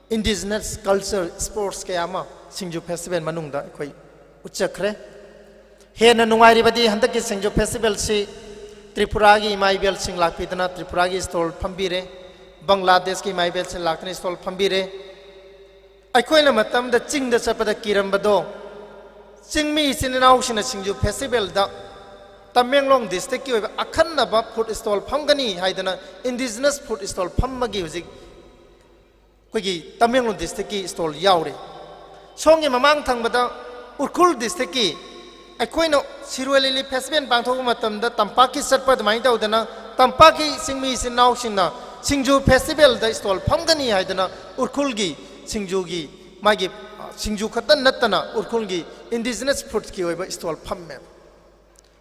ꯏꯟꯗꯤꯖꯤꯅꯁ ꯀꯜꯆꯔ, ꯁ꯭ꯄꯣꯔꯠꯁ ꯀꯌꯥ ꯑꯃ ꯁꯤꯡꯖꯨ ꯐꯦꯁꯇꯤꯚꯦꯜ ꯃꯅꯨꯡꯗ ꯑꯩꯈꯣꯏ ꯎꯠꯆꯈ꯭ꯔꯦ꯫ ꯍꯦꯟꯅ ꯅꯨꯡꯉꯥꯏꯔꯤꯕꯗꯤ ꯍꯟꯗꯛꯀꯤ ꯁꯤꯡꯖꯨ ꯐꯦꯁꯇꯤꯚꯦꯜꯁꯤ ꯇ꯭ꯔꯤꯄꯨꯔꯥꯒꯤ ꯏꯃꯥ ꯏꯕꯦꯜꯁꯤꯡ ꯂꯥꯛꯄꯤꯗꯅ ꯇ꯭ꯔꯤꯄꯨꯔꯥꯒꯤ ꯁ꯭ꯇꯣꯜ ꯐꯝꯕꯤꯔꯦ, ꯕꯪꯒ꯭ꯂꯥꯗꯦꯁꯀꯤ ꯏꯃꯥ ꯏꯕꯦꯜꯁꯤꯡ ꯂꯥꯛꯇꯨꯅ ꯁ꯭ꯇꯣꯜ ꯐꯝꯕꯤꯔꯦ꯫ ꯑꯩꯈꯣꯏꯅ ꯃꯇꯝꯗ ꯆꯤꯡꯗ ꯆꯠꯄꯗ ꯀꯤꯔꯝꯕꯗꯣ, ꯆꯤꯡꯃꯤ ꯏꯆꯤꯟ ꯏꯅꯥꯎꯁꯤꯡꯅ ꯁꯤꯡꯖꯨ ꯐꯦꯁꯇꯤꯚꯦꯜꯗ ꯇꯃꯦꯡꯂꯣꯡ ꯗꯤꯁꯇ꯭ꯔꯤꯛꯀꯤ ꯑꯣꯏꯕ ꯑꯈꯟꯅꯕ ꯐꯨꯗ ꯁ꯭ꯇꯣꯜ ꯐꯝꯒꯅꯤ ꯍꯥꯏꯗꯅ ꯏꯟꯗꯤꯖꯤꯅꯁ ꯐꯨꯗ ꯁ꯭ꯇꯣꯜ ꯐꯝꯕꯒꯤ ꯍꯧꯖꯤꯛ ꯑꯩꯈꯣꯏꯒꯤ ꯇꯃꯦꯡꯂꯣꯡ ꯗꯤꯁꯇ꯭ꯔꯤꯛꯀꯤ ꯁ꯭ꯇꯣꯜ ꯌꯥꯎꯔꯤ꯫ ꯁꯣꯝꯒꯤ ꯃꯃꯥꯡ ꯊꯪꯕꯗ ꯎꯈ꯭ꯔꯨꯜ ꯗꯤꯁꯇ꯭ꯔꯤꯛꯀꯤ ꯑꯩꯈꯣꯏꯅ ꯁꯤꯔꯣꯏ ꯂꯤꯂꯤ ꯐꯦꯁꯇꯤꯚꯦꯜ ꯄꯥꯡꯊꯣꯛꯄ ꯃꯇꯝꯗ ꯇꯝꯄꯥꯛꯀꯤ ꯆꯠꯄ ꯑꯗꯨꯃꯥꯏꯅ ꯇꯧꯗꯅ ꯇꯝꯄꯥꯛꯀꯤ ꯆꯤꯡꯃꯤ ꯏꯆꯤꯟ ꯏꯅꯥꯎꯁꯤꯡꯅ ꯁꯤꯡꯖꯨ ꯐꯦꯁꯇꯤꯚꯦꯜꯗ ꯁ꯭ꯇꯣꯜ ꯐꯝꯒꯅꯤ ꯍꯥꯏꯗꯅ ꯎꯈ꯭ꯔꯨꯜꯒꯤ ꯁꯤꯡꯖꯨꯒꯤ ꯃꯥꯒꯤ, ꯑ, ꯁꯤꯡꯖꯨ ꯈꯛꯇ ꯅꯠꯇꯅ ꯎꯈ꯭ꯔꯨꯜꯒꯤ ꯏꯟꯗꯤꯖꯤꯅꯁ ꯐꯨꯗꯀꯤ ꯑꯣꯏꯕ ꯁ꯭ꯇꯣꯜ ꯐꯝꯃꯦꯕ꯫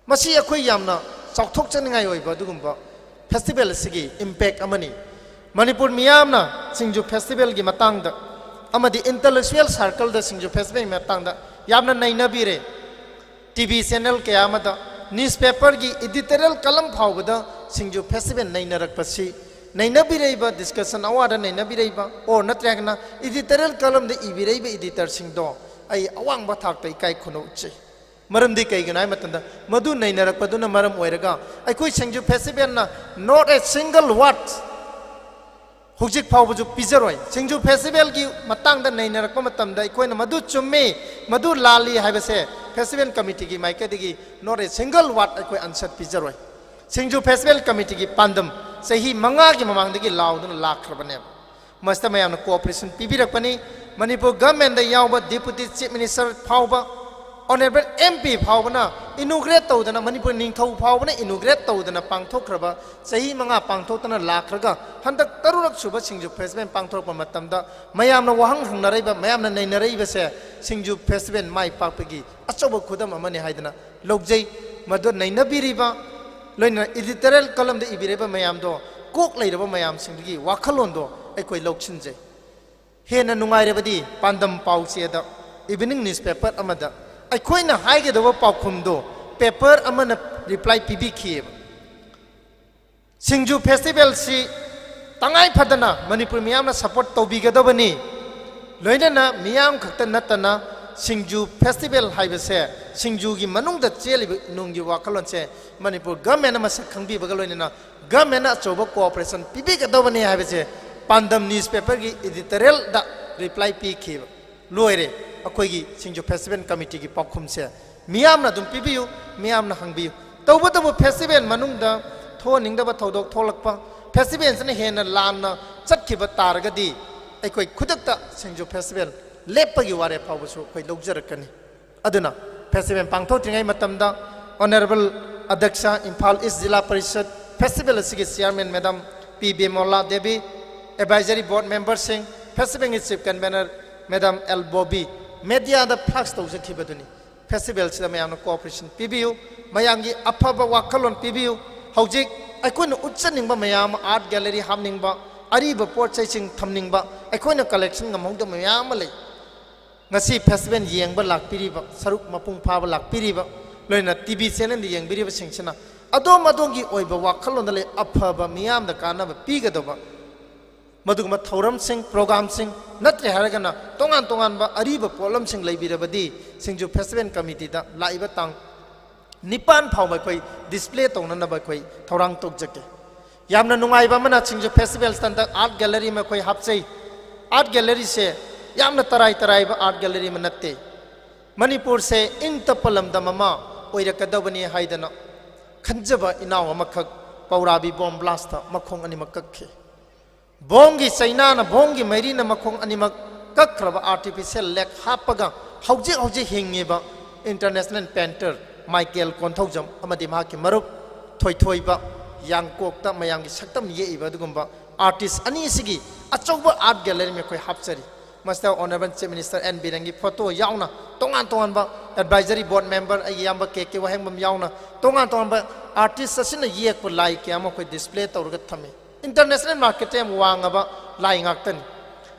ꯃꯁꯤ ꯑꯩꯈꯣꯏ ꯌꯥꯝꯅ ꯆꯥꯎꯊꯣꯛꯆꯅꯤꯡꯉꯥꯏ ꯑꯣꯏꯕ ꯑꯗꯨꯒꯨꯝꯕ ꯐꯦꯁꯇꯤꯚꯦꯜ ꯑꯁꯤꯒꯤ ꯏꯝꯄꯦꯛ ꯑꯃꯅꯤ꯫ ꯃꯅꯤꯄꯨꯔ ꯃꯤꯌꯥꯝꯅ ꯁꯤꯡꯖꯨ ꯐꯦꯁꯇꯤꯚꯦꯜꯒꯤ ꯃꯇꯥꯡꯗ ꯑꯃꯗꯤ ꯏꯟꯇꯦꯂꯦꯛꯆꯨꯋꯦꯜ ꯁꯥꯔꯀꯜꯗ ꯁꯤꯡꯖꯨ ꯐꯦꯁꯇꯤꯚꯦꯜꯒꯤ ꯃꯇꯥꯡꯗ ꯌꯥꯝꯅ ꯅꯩꯅꯕꯤꯔꯦ꯫ ꯇꯤ ꯚꯤ ꯆꯦꯅꯦꯜ ꯀꯌꯥ ꯑꯃꯗ, ꯅ꯭ꯌꯨꯁꯄꯦꯄꯔꯒꯤ ꯏꯗꯤꯇꯣꯔꯤꯌꯦꯜ ꯀꯂꯝ ꯐꯥꯎꯕꯗ ꯁꯤꯡꯖꯨ ꯐꯦꯁꯇꯤꯚꯦꯜ ꯅꯩꯅꯔꯛꯄꯁꯤ, ꯅꯩꯅꯕꯤꯔꯛꯏꯕ, ꯗꯤꯁꯀꯁꯟ ꯑꯋꯥꯔꯗ ꯅꯩꯅꯕꯤꯔꯛꯏꯕ, ꯑꯣꯔ ꯅꯠꯇ꯭ꯔꯒꯅ ꯏꯗꯤꯇꯣꯔꯤꯌꯦꯜ ꯀꯂꯝꯗ ꯏꯕꯤꯔꯛꯏꯕ ꯏꯗꯤꯇꯔꯁꯤꯡꯗꯣ ꯑꯩ ꯑꯋꯥꯡꯕ ꯊꯥꯛꯇ ꯏꯀꯥꯏ ꯈꯨꯝꯅꯧ ꯎꯠꯆꯩ꯫ ꯃꯔꯝꯗꯤ ꯀꯩꯒꯤꯅꯣ ꯍꯥꯏꯕ ꯃꯇꯝꯗ, ꯃꯗꯨ ꯅꯩꯅꯔꯛꯄꯗꯨꯅ ꯃꯔꯝ ꯑꯣꯏꯔꯒ ꯑꯩꯈꯣꯏ ꯁꯤꯡꯖꯨ ꯐꯦꯁꯇꯤꯚꯦꯜꯅ not a single word ꯍꯧꯖꯤꯛ ꯐꯥꯎꯕꯁꯨ ꯄꯤꯖꯔꯣꯏ꯫ ꯁꯤꯡꯖꯨ ꯐꯦꯁꯇꯤꯚꯦꯜꯒꯤ ꯃꯇꯥꯡꯗ ꯅꯩꯅꯔꯛꯄ ꯃꯇꯝꯗ ꯑꯩꯈꯣꯏꯅ ꯃꯗꯨ ꯆꯨꯝꯃꯤ, ꯃꯗꯨ ꯂꯥꯜꯂꯤ ꯍꯥꯏꯕꯁꯦ ꯐꯦꯁꯇꯤꯚꯦꯜ ꯀꯃꯤꯇꯤꯒꯤ ꯃꯥꯏꯀꯩꯗꯒꯤ not a single word ꯑꯩꯈꯣꯏ ꯑꯟꯁꯔ ꯄꯤꯖꯔꯣꯏ꯫ ꯁꯤꯡꯖꯨ ꯐꯦꯁꯇꯤꯚꯦꯜ ꯀꯃꯤꯇꯤꯒꯤ ꯄꯥꯟꯗꯝ ꯆꯍꯤ ꯃꯉꯥꯒꯤ ꯃꯃꯥꯡꯗꯒꯤ ꯂꯥꯎꯗꯨꯅ ꯂꯥꯛꯈ꯭ꯔꯕꯅꯦꯕ꯫ ꯃꯁꯤꯗ ꯃꯌꯥꯝꯅ ꯀꯣꯑꯣꯄꯔꯦꯁꯟ ꯄꯤꯕꯤꯔꯛꯄꯅꯤ꯫ ꯃꯅꯤꯄꯨꯔ ꯒꯚꯔꯟꯃꯦꯟꯗ ꯌꯥꯎꯕ ꯗꯤꯄꯨꯇꯤ ꯆꯤꯐ ꯃꯤꯅꯤꯁꯇꯔ ꯐꯥꯎꯕ Honourable M P ꯐꯥꯎꯕꯅ inaugurate ꯇꯧꯗꯅ, ꯃꯅꯤꯄꯨꯔ ꯅꯤꯡꯊꯧ ꯐꯥꯎꯕꯅ inaugurate ꯇꯧꯗꯅ ꯄꯥꯡꯊꯣꯛꯈ꯭ꯔꯕ, ꯆꯍꯤ ꯃꯉꯥ ꯄꯥꯡꯊꯣꯛꯇꯅ ꯂꯥꯛꯈ꯭ꯔꯒ, ꯍꯟꯗꯛ ꯇꯔꯨꯛꯔꯛ ꯁꯨꯕ ꯁꯤꯡꯖꯨ festival ꯄꯥꯡꯊꯣꯔꯛꯄ ꯃꯇꯝꯗ ꯃꯌꯥꯝꯅ ꯋꯥꯍꯪ ꯍꯪꯅꯔꯛꯏꯕ, ꯃꯌꯥꯝꯅ ꯅꯩꯅꯔꯛꯏꯕꯁꯦ ꯁꯤꯡꯖꯨ festival ꯃꯥꯏ ꯄꯥꯛꯄꯒꯤ ꯑꯆꯧꯕ ꯈꯨꯗꯝ ꯑꯃꯅꯤ ꯍꯥꯏꯗꯅ ꯂꯧꯖꯩ꯫ ꯃꯗꯨ ꯅꯩꯅꯕꯤꯔꯤꯕ, ꯂꯣꯏꯅꯅ editorial columnꯗ ꯏꯕꯤꯔꯤꯕ ꯃꯌꯥꯝꯗꯣ, ꯀꯣꯛ ꯂꯩꯔꯕ ꯃꯌꯥꯝꯁꯤꯡꯗꯨꯒꯤ ꯋꯥꯈꯜꯂꯣꯟꯗꯣ ꯑꯩꯈꯣꯏ ꯂꯧꯁꯤꯟꯖꯩ꯫ ꯍꯦꯟꯅ ꯅꯨꯡꯉꯥꯏꯔꯕꯗꯤ ꯄꯥꯟꯗꯝ ꯄꯥꯎꯆꯦꯗ, evening newspaper ꯑꯃꯗ ꯑꯩꯈꯣꯏꯅ ꯍꯥꯏꯒꯗꯧꯕ ꯄꯥꯎꯈꯨꯝꯗꯣ paper ꯑꯃꯅ reply ꯄꯤꯕꯤꯈꯤꯑꯕ꯫ ꯁꯤꯡꯖꯨ festivalꯁꯤ ꯇꯉꯥꯏ ꯐꯗꯅ ꯃꯅꯤꯄꯨꯔ ꯃꯤꯌꯥꯝꯅ support ꯇꯧꯕꯤꯒꯗꯕꯅꯤ꯫ ꯂꯣꯏꯅꯅ ꯃꯤꯌꯥꯝ ꯈꯛꯇ ꯅꯠꯇꯅ ꯁꯤꯡꯖꯨ festival ꯍꯥꯏꯕꯁꯦ, ꯁꯤꯡꯖꯨꯒꯤ ꯃꯅꯨꯡꯗ ꯆꯦꯜꯂꯤꯕ ꯅꯨꯡꯒꯤ ꯋꯥꯈꯜꯂꯣꯟꯁꯦ ꯃꯅꯤꯄꯨꯔ governmentꯅ ꯃꯁꯛ ꯈꯪꯕꯤꯕꯒ ꯂꯣꯏꯅꯅ governmentꯅ ꯑꯆꯧꯕ cooperation ꯄꯤꯕꯤꯒꯗꯕꯅꯤ ꯍꯥꯏꯕꯁꯦ ꯄꯥꯟꯗꯝ newspaperꯒꯤ editorialꯗ reply ꯄꯤꯈꯤꯕ꯫ ꯂꯣꯏꯔꯦ ꯑꯩꯈꯣꯏꯒꯤ ꯁꯤꯡꯖꯨ festival committeeꯒꯤ ꯄꯥꯎꯈꯨꯝꯁꯦ꯫ ꯃꯤꯌꯥꯝꯅ ꯑꯗꯨꯝ ꯄꯤꯕꯤꯌꯨ, ꯃꯤꯌꯥꯝꯅ ꯍꯪꯕꯤꯌꯨ꯫ ꯇꯧꯕꯇꯕꯨ festival ꯃꯅꯨꯡꯗ ꯊꯣꯛꯍꯟꯅꯤꯡꯗꯕ ꯊꯧꯗꯣꯛ ꯊꯣꯛꯂꯛꯄ, festivalꯁꯤꯅ ꯍꯦꯟꯅ ꯂꯥꯟꯅ ꯆꯠꯈꯤꯕ ꯇꯥꯔꯒꯗꯤ ꯑꯩꯈꯣꯏ ꯈꯨꯗꯛꯇ ꯁꯤꯡꯖꯨ festival ꯂꯦꯞꯄꯒꯤ ꯋꯥꯔꯦꯞ ꯐꯥꯎꯕꯁꯨ ꯑꯩꯈꯣꯏ ꯂꯧꯖꯔꯛꯀꯅꯤ꯫ ꯑꯗꯨꯅ festival ꯄꯥꯡꯊꯣꯛꯇ꯭ꯔꯤꯉꯩ ꯃꯇꯝꯗ Honourable ꯑꯗ꯭ꯌꯛꯁ, ꯏꯝꯐꯥꯜ East ꯖꯤꯂꯥ ꯄꯔꯤꯁꯠ, festival ꯑꯁꯤꯒꯤ chairman madam P Bimola Devi, advisory board memberꯁꯤꯡ, festivalꯒꯤ chief convener madam L Bobby, mediaꯗ flash ꯇꯧꯖꯈꯤꯕꯗꯨꯅꯤ꯫ Festivalꯁꯤꯗ ꯃꯌꯥꯝꯅ cooperation ꯄꯤꯕꯤꯌꯨ, ꯃꯌꯥꯝꯒꯤ ꯑꯐꯕ ꯋꯥꯈꯜꯂꯣꯟ ꯄꯤꯕꯤꯌꯨ꯫ ꯍꯧꯖꯤꯛ ꯑꯩꯈꯣꯏꯅ ꯎꯠꯆꯅꯤꯡꯕ ꯃꯌꯥꯝ ꯑꯃ, art gallery ꯍꯥꯞꯅꯤꯡꯕ, ꯑꯔꯤꯕ ꯄꯣꯠ ꯆꯩꯁꯤꯡ ꯊꯝꯅꯤꯡꯕ, ꯑꯩꯈꯣꯏꯅ collection ꯉꯝꯍꯧꯗꯕ ꯃꯌꯥꯝ ꯑꯃ ꯂꯩ꯫ ꯉꯁꯤ festival ꯌꯦꯡꯕ ꯂꯥꯛꯄꯤꯔꯤꯕ, ꯁꯔꯨꯛ ꯃꯄꯨꯡ ꯐꯥꯕ ꯂꯥꯛꯄꯤꯔꯤꯕ, ꯂꯣꯏꯅ TV channelꯗ ꯌꯦꯡꯕꯤꯔꯤꯕꯁꯤꯡꯁꯤꯅ ꯑꯗꯣꯝ ꯑꯗꯣꯝꯒꯤ ꯑꯣꯏꯕ ꯋꯥꯈꯜꯂꯣꯟꯗ ꯂꯩ, ꯑꯐꯕ ꯃꯤꯌꯥꯝꯗ ꯀꯥꯟꯅꯕ ꯄꯤꯒꯗꯧꯕ ꯃꯗꯨꯒꯨꯝꯕ ꯊꯧꯔꯝꯁꯤꯡ, programꯁꯤꯡ, ꯅꯠꯇ꯭ꯔꯦ ꯍꯥꯏꯔꯒꯅ ꯇꯣꯉꯥꯟ ꯇꯣꯉꯥꯟꯕ ꯑꯔꯤꯕ ꯄꯣꯠꯂꯝꯁꯤꯡ ꯂꯩꯕꯤꯔꯕꯗꯤ ꯁꯤꯡꯖꯨ festival committeeꯗ ꯂꯥꯛꯏꯕ ꯇꯥꯡ ꯅꯤꯄꯥꯟ ꯐꯥꯎꯕ ꯑꯩꯈꯣꯏ display ꯇꯧꯅꯅꯕ ꯑꯩꯈꯣꯏ ꯊꯧꯔꯥꯡ ꯇꯧꯖꯒꯦ꯫ ꯌꯥꯝꯅ ꯅꯨꯡꯉꯥꯏꯕ ꯑꯃꯅ ꯁꯤꯡꯖꯨ festivalꯁꯤꯗ ꯍꯟꯗꯛ art gallery ꯑꯃ ꯑꯩꯈꯣꯏ ꯍꯥꯞꯆꯩ꯫ Art galleryꯁꯦ ꯌꯥꯝꯅ ꯇꯔꯥꯏ ꯇꯔꯥꯏꯕ art gallery ꯑꯃ ꯅꯠꯇꯦ꯫ ꯃꯅꯤꯄꯨꯔꯁꯦ ꯏꯪ ꯇꯞꯄ ꯂꯝꯗꯝ ꯑꯃ ꯑꯣꯏꯔꯛꯀꯗꯕꯅꯤ ꯍꯥꯏꯗꯅ ꯈꯟꯖꯕ ꯏꯅꯥꯎ ꯑꯃꯈꯛ ꯄꯧꯔꯥꯕꯤ bomb blastꯇ ꯃꯈꯣꯡ ꯑꯅꯤꯃꯛ ꯀꯛꯈꯤ꯫ Bombꯒꯤ ꯆꯩꯅꯥꯅ, bombꯒꯤ ꯃꯩꯔꯤꯅ ꯃꯈꯣꯡ ꯑꯅꯤꯃꯛ ꯀꯛꯈ꯭ꯔꯕ artificial leg ꯍꯥꯞꯄꯒ ꯍꯧꯖꯤꯛ ꯍꯧꯖꯤꯛ ꯍꯤꯡꯉꯤꯕ International painter Michael ꯀꯣꯟꯊꯧꯖꯝ ꯑꯃꯗꯤ ꯃꯍꯥꯛꯀꯤ ꯃꯔꯨꯞ ꯊꯣꯏꯊꯣꯏꯕ, ꯌꯥꯡꯀꯣꯛꯇ ꯃꯌꯥꯝꯒꯤ ꯁꯛꯇꯝ ꯌꯦꯛꯏꯕ ꯑꯗꯨꯒꯨꯝꯕ artist ꯑꯅꯤꯁꯤꯒꯤ ꯑꯆꯧꯕ art gallery ꯑꯃ ꯑꯩꯈꯣꯏ ꯍꯥꯞꯆꯔꯤ꯫ ꯃꯁꯤꯗ Honourable Chief Minister ꯑꯦꯟ ꯕꯤꯔꯦꯟꯒꯤ photo ꯌꯥꯎꯅ, ꯇꯣꯉꯥꯟ ꯇꯣꯉꯥꯟꯕ advisory board member ꯑꯩꯒꯤ ꯏꯌꯥꯝꯕ ꯀꯦ ꯀꯦ ꯋꯥꯍꯦꯡꯕꯝ ꯌꯥꯎꯅ, ꯇꯣꯉꯥꯟ ꯇꯣꯉꯥꯟꯕ artist ꯑꯁꯤꯅ ꯌꯦꯛꯄ ꯂꯥꯏ ꯀꯌꯥ ꯑꯃ ꯑꯩꯈꯣꯏ display ꯇꯧꯔꯒ ꯊꯝꯃꯤ꯫ International marketꯇ ꯌꯥꯝ ꯋꯥꯡꯉꯕ ꯂꯥꯏ ꯉꯥꯛꯇꯅꯤ꯫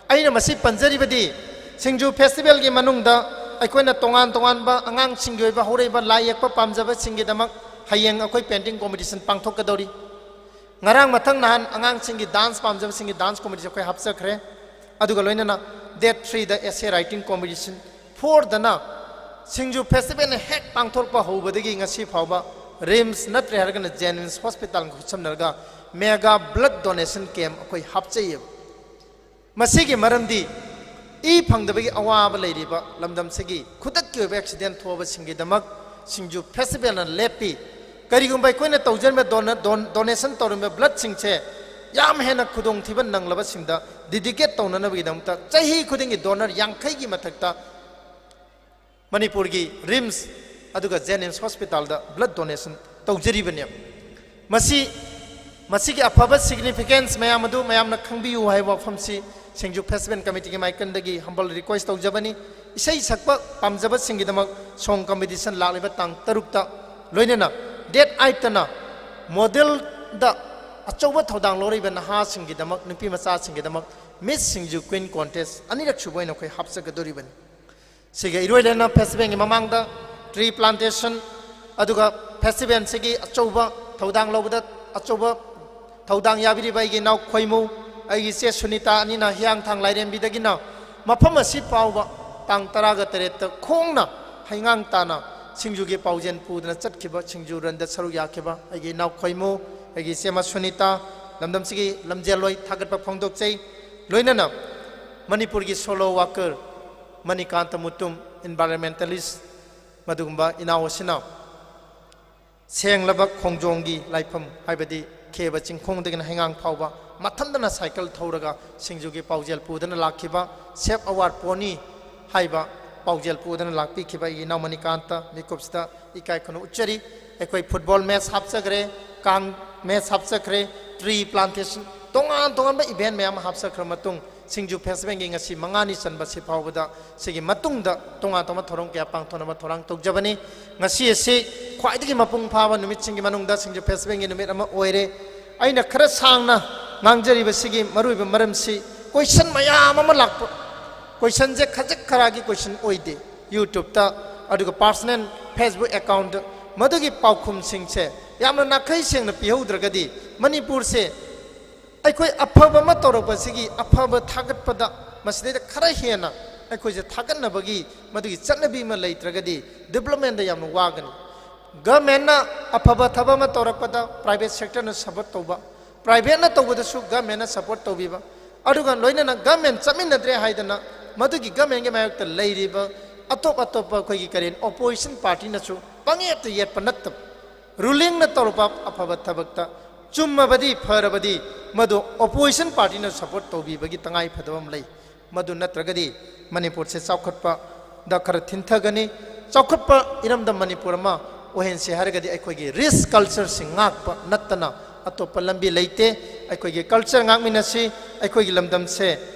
ꯑꯩꯅ ꯃꯁꯤ ꯄꯟꯖꯔꯤꯕꯗꯤ, ꯁꯤꯡꯖꯨ festivalꯒꯤ ꯃꯅꯨꯡꯗ ꯑꯩꯈꯣꯏꯅ ꯇꯣꯉꯥꯟ ꯇꯣꯉꯥꯟꯕ ꯑꯉꯥꯡꯁꯤꯡꯒꯤ ꯑꯣꯏꯕ ꯍꯧꯔꯛꯏꯕ ꯂꯥꯏ ꯌꯦꯛꯄ ꯄꯥꯝꯖꯕꯁꯤꯡꯒꯤꯗꯃꯛ ꯍꯌꯦꯡ ꯑꯩꯈꯣꯏ painting competition ꯄꯥꯡꯊꯣꯛꯀꯗꯧꯔꯤ꯫ ꯉꯔꯥꯡ ꯃꯊꯪ ꯅꯍꯥꯟ ꯑꯉꯥꯡꯁꯤꯡꯒꯤ dance ꯄꯥꯝꯖꯕꯁꯤꯡꯒꯤ dance competition ꯑꯩꯈꯣꯏ ꯍꯥꯞꯆꯈ꯭ꯔꯦ꯫ ꯑꯗꯨꯒ ꯂꯣꯏꯅꯅ date threeꯗ essay writing competition, fourꯗꯅ ꯁꯤꯡꯖꯨ festivalꯅ ꯍꯦꯛ ꯄꯥꯡꯊꯣꯛꯄ ꯍꯧꯕꯗꯒꯤ ꯉꯁꯤ ꯐꯥꯎꯕ RIMS ꯅꯠꯇ꯭ꯔꯦ ꯍꯥꯏꯔꯒꯅ JNIMS hospitalꯒ ꯈꯨꯠꯁꯝꯅꯔꯒ mega blood donation camp ꯑꯩꯈꯣꯏ ꯍꯥꯞꯆꯩꯌꯦꯕ꯫ ꯃꯁꯤꯒꯤ ꯃꯔꯝꯗꯤ ꯏ ꯐꯪꯗꯕꯒꯤ ꯑꯋꯥꯕ ꯂꯩꯔꯤꯕ ꯂꯝꯗꯝꯁꯤꯒꯤ ꯈꯨꯗꯛꯀꯤ ꯑꯣꯏꯕ accident ꯊꯣꯛꯑꯕꯁꯤꯡꯒꯤꯗꯃꯛ ꯁꯤꯡꯖꯨ festivalꯅ ꯂꯦꯞꯄꯤ꯫ ꯀꯔꯤꯒꯨꯝꯕ ꯑꯩꯈꯣꯏꯅ ꯇꯧꯖꯔꯤꯕ dona-, don-, donation ꯇꯧꯔꯤꯕ bloodꯁꯤꯡꯁꯦ ꯌꯥꯝ ꯍꯦꯟꯅ ꯈꯨꯗꯣꯡꯊꯤꯕ ꯅꯪꯂꯕꯁꯤꯡꯗ dedicate ꯇꯧꯅꯅꯕꯒꯤꯗꯃꯛꯇ ꯆꯍꯤ ꯈꯨꯗꯤꯡꯒꯤ donor ꯌꯥꯡꯈꯩꯒꯤ ꯃꯊꯛꯇ ꯃꯅꯤꯄꯨꯔꯒꯤ RIMS ꯑꯗꯨꯒ JNIMS hospitalꯗ blood donation ꯇꯧꯖꯔꯤꯕꯅꯦꯕ꯫ ꯃꯁꯤ, ꯃꯁꯤꯒꯤ ꯑꯐꯕ significance ꯃꯌꯥꯝ ꯑꯗꯨ ꯃꯌꯥꯝꯅ ꯈꯪꯕꯤꯌꯨ ꯍꯥꯏꯕ ꯋꯥꯐꯝꯁꯤ ꯁꯤꯡꯖꯨ festival committeeꯒꯤ ꯃꯥꯏꯀꯩꯗꯒꯤ humble request ꯇꯧꯖꯕꯅꯤ꯫ ꯏꯁꯩ ꯁꯛꯄ ꯄꯥꯝꯖꯕꯁꯤꯡꯒꯤꯗꯃꯛ song competition ꯂꯥꯛꯂꯤꯕ ꯇꯥꯡ ꯇꯔꯨꯛꯇ, ꯂꯣꯏꯅꯅ date eightꯇꯅ modelꯗ ꯑꯆꯧꯕ ꯊꯧꯗꯥꯡ ꯂꯧꯔꯤꯕ ꯅꯍꯥꯁꯤꯡꯒꯤꯗꯃꯛ, ꯅꯨꯄꯤ ꯃꯆꯥꯁꯤꯡꯒꯤꯗꯃꯛ Miss ꯁꯤꯡꯖꯨ Queen contest ꯑꯅꯤꯔꯛ ꯁꯨꯕ ꯑꯣꯏꯅ ꯑꯩꯈꯣꯏ ꯍꯥꯞꯆꯒꯗꯧꯔꯤꯕꯅꯤ꯫ ꯁꯤꯒ ꯏꯔꯣꯏ ꯂꯣꯏꯅꯅ festivalꯒꯤ ꯃꯃꯥꯡꯗ tree plantation, ꯑꯗꯨꯒ festivalꯁꯤꯒꯤ ꯑꯆꯧꯕ ꯊꯧꯗꯥꯡ ꯂꯧꯕꯗ, ꯑꯆꯧꯕ ꯊꯧꯗꯥꯡ ꯌꯥꯕꯤꯔꯤꯕ ꯑꯩꯒꯤ ꯏꯅꯥꯎ ꯈꯣꯏꯃꯨ, ꯑꯩꯒꯤ ꯏꯆꯦ ꯁꯨꯅꯤꯇꯥ ꯑꯅꯤꯅ ꯍꯤꯌꯥꯡꯊꯥꯡ ꯂꯥꯏꯔꯦꯝꯕꯤꯗꯒꯤꯅ ꯃꯐꯝ ꯑꯁꯤ ꯐꯥꯎꯕ ꯇꯥꯡ ꯇꯔꯥꯒ ꯇꯔꯦꯠꯇ ꯈꯣꯡꯅ ꯍꯩꯉꯥꯡ ꯇꯥꯅ ꯁꯤꯡꯖꯨꯒꯤ ꯄꯥꯎꯖꯦꯜ ꯄꯨꯗꯨꯅ ꯆꯠꯈꯤꯕ, ꯁꯤꯡꯖꯨ ꯔꯟꯗ ꯁꯔꯨꯛ ꯌꯥꯈꯤꯕ ꯑꯩꯒꯤ ꯏꯅꯥꯎ ꯈꯣꯏꯃꯨ, ꯑꯩꯒꯤ ꯏꯆꯦꯃ ꯁꯨꯅꯤꯇꯥ, ꯂꯝꯗꯝꯁꯤꯒꯤ ꯂꯝꯖꯦꯜꯂꯣꯏ ꯊꯥꯒꯠꯄ ꯐꯣꯡꯗꯣꯛꯆꯩ꯫ ꯂꯣꯏꯅꯅ ꯃꯅꯤꯄꯨꯔꯒꯤ solo worker Manikanta Mutum, environmentalist, ꯃꯗꯨꯒꯨꯝꯕ ꯏꯅꯥꯎ ꯑꯁꯤꯅ ꯁꯦꯡꯂꯕ ꯈꯣꯡꯖꯣꯝꯒꯤ ꯂꯥꯏꯐꯝ, ꯍꯥꯏꯕꯗꯤ ꯈꯦꯕ ꯆꯤꯡꯈꯣꯡꯗꯒꯤꯅ ꯍꯩꯉꯥꯡ ꯐꯥꯎꯕ ꯃꯊꯟꯇꯅ cycle ꯊꯧꯔꯒ ꯁꯤꯡꯖꯨꯒꯤ ꯄꯥꯎꯖꯦꯜ ꯄꯨꯗꯨꯅ ꯂꯥꯛꯈꯤꯕ Save Our Pony ꯍꯥꯏꯕ ꯄꯥꯎꯖꯦꯜ ꯄꯨꯗꯨꯅ ꯂꯥꯛꯄꯤꯈꯤꯕ ꯑꯩꯒꯤ ꯏꯅꯥꯎ ꯃꯅꯤꯀꯥꯟꯇ ꯃꯤꯀꯨꯞꯁꯤꯗ ꯏꯀꯥꯏ ꯈꯨꯝꯅ ꯎꯠꯆꯔꯤ꯫ ꯑꯩꯈꯣꯏ ꯐꯨꯠꯕꯣꯜ ꯃꯦꯠꯆ ꯍꯥꯞꯆꯈ꯭ꯔꯦ, ꯀꯥꯡ ꯃꯦꯠꯆ ꯍꯥꯞꯆꯈ꯭ꯔꯦ, ꯇ꯭ꯔꯤ ꯄ꯭ꯂꯥꯟꯇꯦꯁꯟ, ꯇꯣꯉꯥꯟ ꯇꯣꯉꯥꯟꯕ ꯏꯚꯦꯟ ꯃꯌꯥꯝ ꯑꯃ ꯍꯥꯞꯆꯈ꯭ꯔꯕ ꯃꯇꯨꯡ, ꯁꯤꯡꯖꯨ ꯐꯦꯁꯇꯤꯚꯦꯜꯒꯤ ꯉꯁꯤ ꯃꯉꯥꯅꯤ ꯆꯟꯕꯁꯤ ꯐꯥꯎꯕꯗ ꯁꯤꯒꯤ ꯃꯇꯨꯡꯗ ꯇꯣꯉꯥꯟ ꯇꯣꯉꯥꯟꯕ ꯊꯧꯔꯝ ꯀꯌꯥ ꯄꯥꯡꯊꯣꯛꯅꯕ ꯊꯧꯔꯥꯡ ꯇꯧꯖꯕꯅꯤ꯫ ꯉꯁꯤ ꯑꯁꯤ ꯈ꯭ꯋꯥꯏꯗꯒꯤ ꯃꯄꯨꯡ ꯐꯥꯕ ꯅꯨꯃꯤꯠꯁꯤꯡꯒꯤ ꯃꯅꯨꯡꯗ ꯁꯤꯡꯖꯨ ꯐꯦꯁꯇꯤꯚꯦꯜꯒꯤ ꯅꯨꯃꯤꯠ ꯑꯃ ꯑꯣꯏꯔꯦ꯫ ꯑꯩꯅ ꯈꯔ ꯁꯥꯡꯅ ꯉꯥꯡꯖꯔꯤꯕꯁꯤꯒꯤ ꯃꯔꯨꯑꯣꯏꯕ ꯃꯔꯝꯁꯤ, ꯀꯣꯏꯁꯟ ꯃꯌꯥꯝ ꯑꯃ ꯂꯥꯛꯄ, ꯀꯣꯏꯁꯟꯁꯦ ꯈꯖꯤꯛ ꯈꯔꯥꯒꯤ ꯀꯣꯏꯁꯟ ꯑꯣꯏꯗꯦ꯫ ꯌꯨꯇ꯭ꯌꯨꯕꯇ, ꯑꯗꯨꯒ ꯄꯥꯔꯁꯣꯅꯦꯜ ꯐꯦꯁꯕꯨꯛ ꯑꯦꯀꯥꯎꯟꯗ ꯃꯗꯨꯒꯤ ꯄꯥꯎꯈꯨꯝꯁꯤꯡꯁꯦ ꯌꯥꯝꯅ ꯅꯥꯈꯩ ꯁꯦꯡꯅ ꯄꯤꯍꯧꯗ꯭ꯔꯒꯗꯤ, ꯃꯅꯤꯄꯨꯔꯁꯦ ꯑꯩꯈꯣꯏ ꯑꯐꯕ ꯑꯃ ꯇꯧꯔꯛꯄꯁꯤꯒꯤ ꯑꯐꯕ ꯊꯥꯒꯠꯄꯗ ꯃꯁꯤꯗꯩꯗ ꯈꯔ ꯍꯦꯟꯅ ꯑꯩꯈꯣꯏꯁꯦ ꯊꯥꯒꯠꯅꯕꯒꯤ ꯃꯗꯨꯒꯤ ꯆꯠꯅꯕꯤ ꯑꯃ ꯂꯩꯇ꯭ꯔꯒꯗꯤ, ꯗꯤꯕ꯭ꯂꯞꯃꯦꯟꯗ ꯌꯥꯝꯅ ꯋꯥꯒꯅꯤ꯫ ꯒꯃꯦꯟꯅ ꯑꯐꯕ ꯊꯕꯛ ꯑꯃ ꯇꯧꯔꯛꯄꯗ ꯄ꯭ꯔꯥꯏꯚꯦꯠ ꯁꯦꯛꯇꯔꯅ ꯁꯄꯣꯔꯠ ꯇꯧꯕ, ꯄ꯭ꯔꯥꯏꯚꯦꯠꯅ ꯇꯧꯕꯗꯁꯨ ꯒꯃꯦꯟꯅ ꯁꯄꯣꯔꯠ ꯇꯧꯕꯤꯕ, ꯑꯗꯨꯒ ꯂꯣꯏꯅꯅ ꯒꯃꯦꯟ ꯆꯠꯃꯤꯟꯅꯗ꯭ꯔꯦ ꯍꯥꯏꯗꯅ ꯃꯗꯨꯒꯤ ꯒꯃꯦꯟꯒꯤ ꯃꯥꯌꯣꯛꯇ ꯂꯩꯔꯤꯕ ꯑꯇꯣꯞ ꯑꯇꯣꯞꯄ ꯑꯩꯈꯣꯏꯒꯤ ꯀꯔꯤ ꯑꯣꯄꯣꯖꯤꯁꯟ ꯄꯥꯔꯇꯤꯅꯁꯨ ꯄꯪꯌꯦꯠꯇ ꯌꯦꯠꯄ ꯅꯠꯇꯕ, ꯔꯨꯂꯤꯡꯅ ꯇꯧꯔꯕ ꯑꯐꯕ ꯊꯕꯛꯇ ꯆꯨꯝꯃꯕꯗꯤ ꯐꯔꯕꯗꯤ ꯃꯗꯨ ꯑꯣꯄꯣꯖꯤꯁꯟ ꯄꯥꯔꯇꯤꯅ ꯁꯄꯣꯔꯠ ꯇꯧꯕꯤꯕꯒꯤ ꯇꯉꯥꯏ ꯐꯗꯕ ꯑꯃ ꯂꯩ꯫ ꯃꯗꯨ ꯅꯠꯇ꯭ꯔꯒꯗꯤ ꯃꯅꯤꯄꯨꯔꯁꯦ ꯆꯥꯎꯈꯠꯄꯗ ꯈꯔ ꯊꯤꯟꯊꯒꯅꯤ꯫ ꯆꯥꯎꯈꯠꯄ ꯏꯔꯝꯗꯝ ꯃꯅꯤꯄꯨꯔ ꯑꯃ ꯑꯣꯏꯍꯟꯁꯦ ꯍꯥꯏꯔꯒꯗꯤ ꯑꯩꯈꯣꯏꯒꯤ ꯔꯦꯁ ꯀꯜꯆꯔꯁꯤ ꯉꯥꯛꯄ ꯅꯠꯇꯅ ꯑꯇꯣꯞꯄ ꯂꯝꯕꯤ ꯂꯩꯇꯦ꯫ ꯑꯩꯈꯣꯏꯒꯤ ꯀꯜꯆꯔ ꯉꯥꯛꯃꯤꯟꯅꯁꯤ꯫ ꯑꯩꯈꯣꯏꯒꯤ ꯂꯝꯗꯝꯁꯦ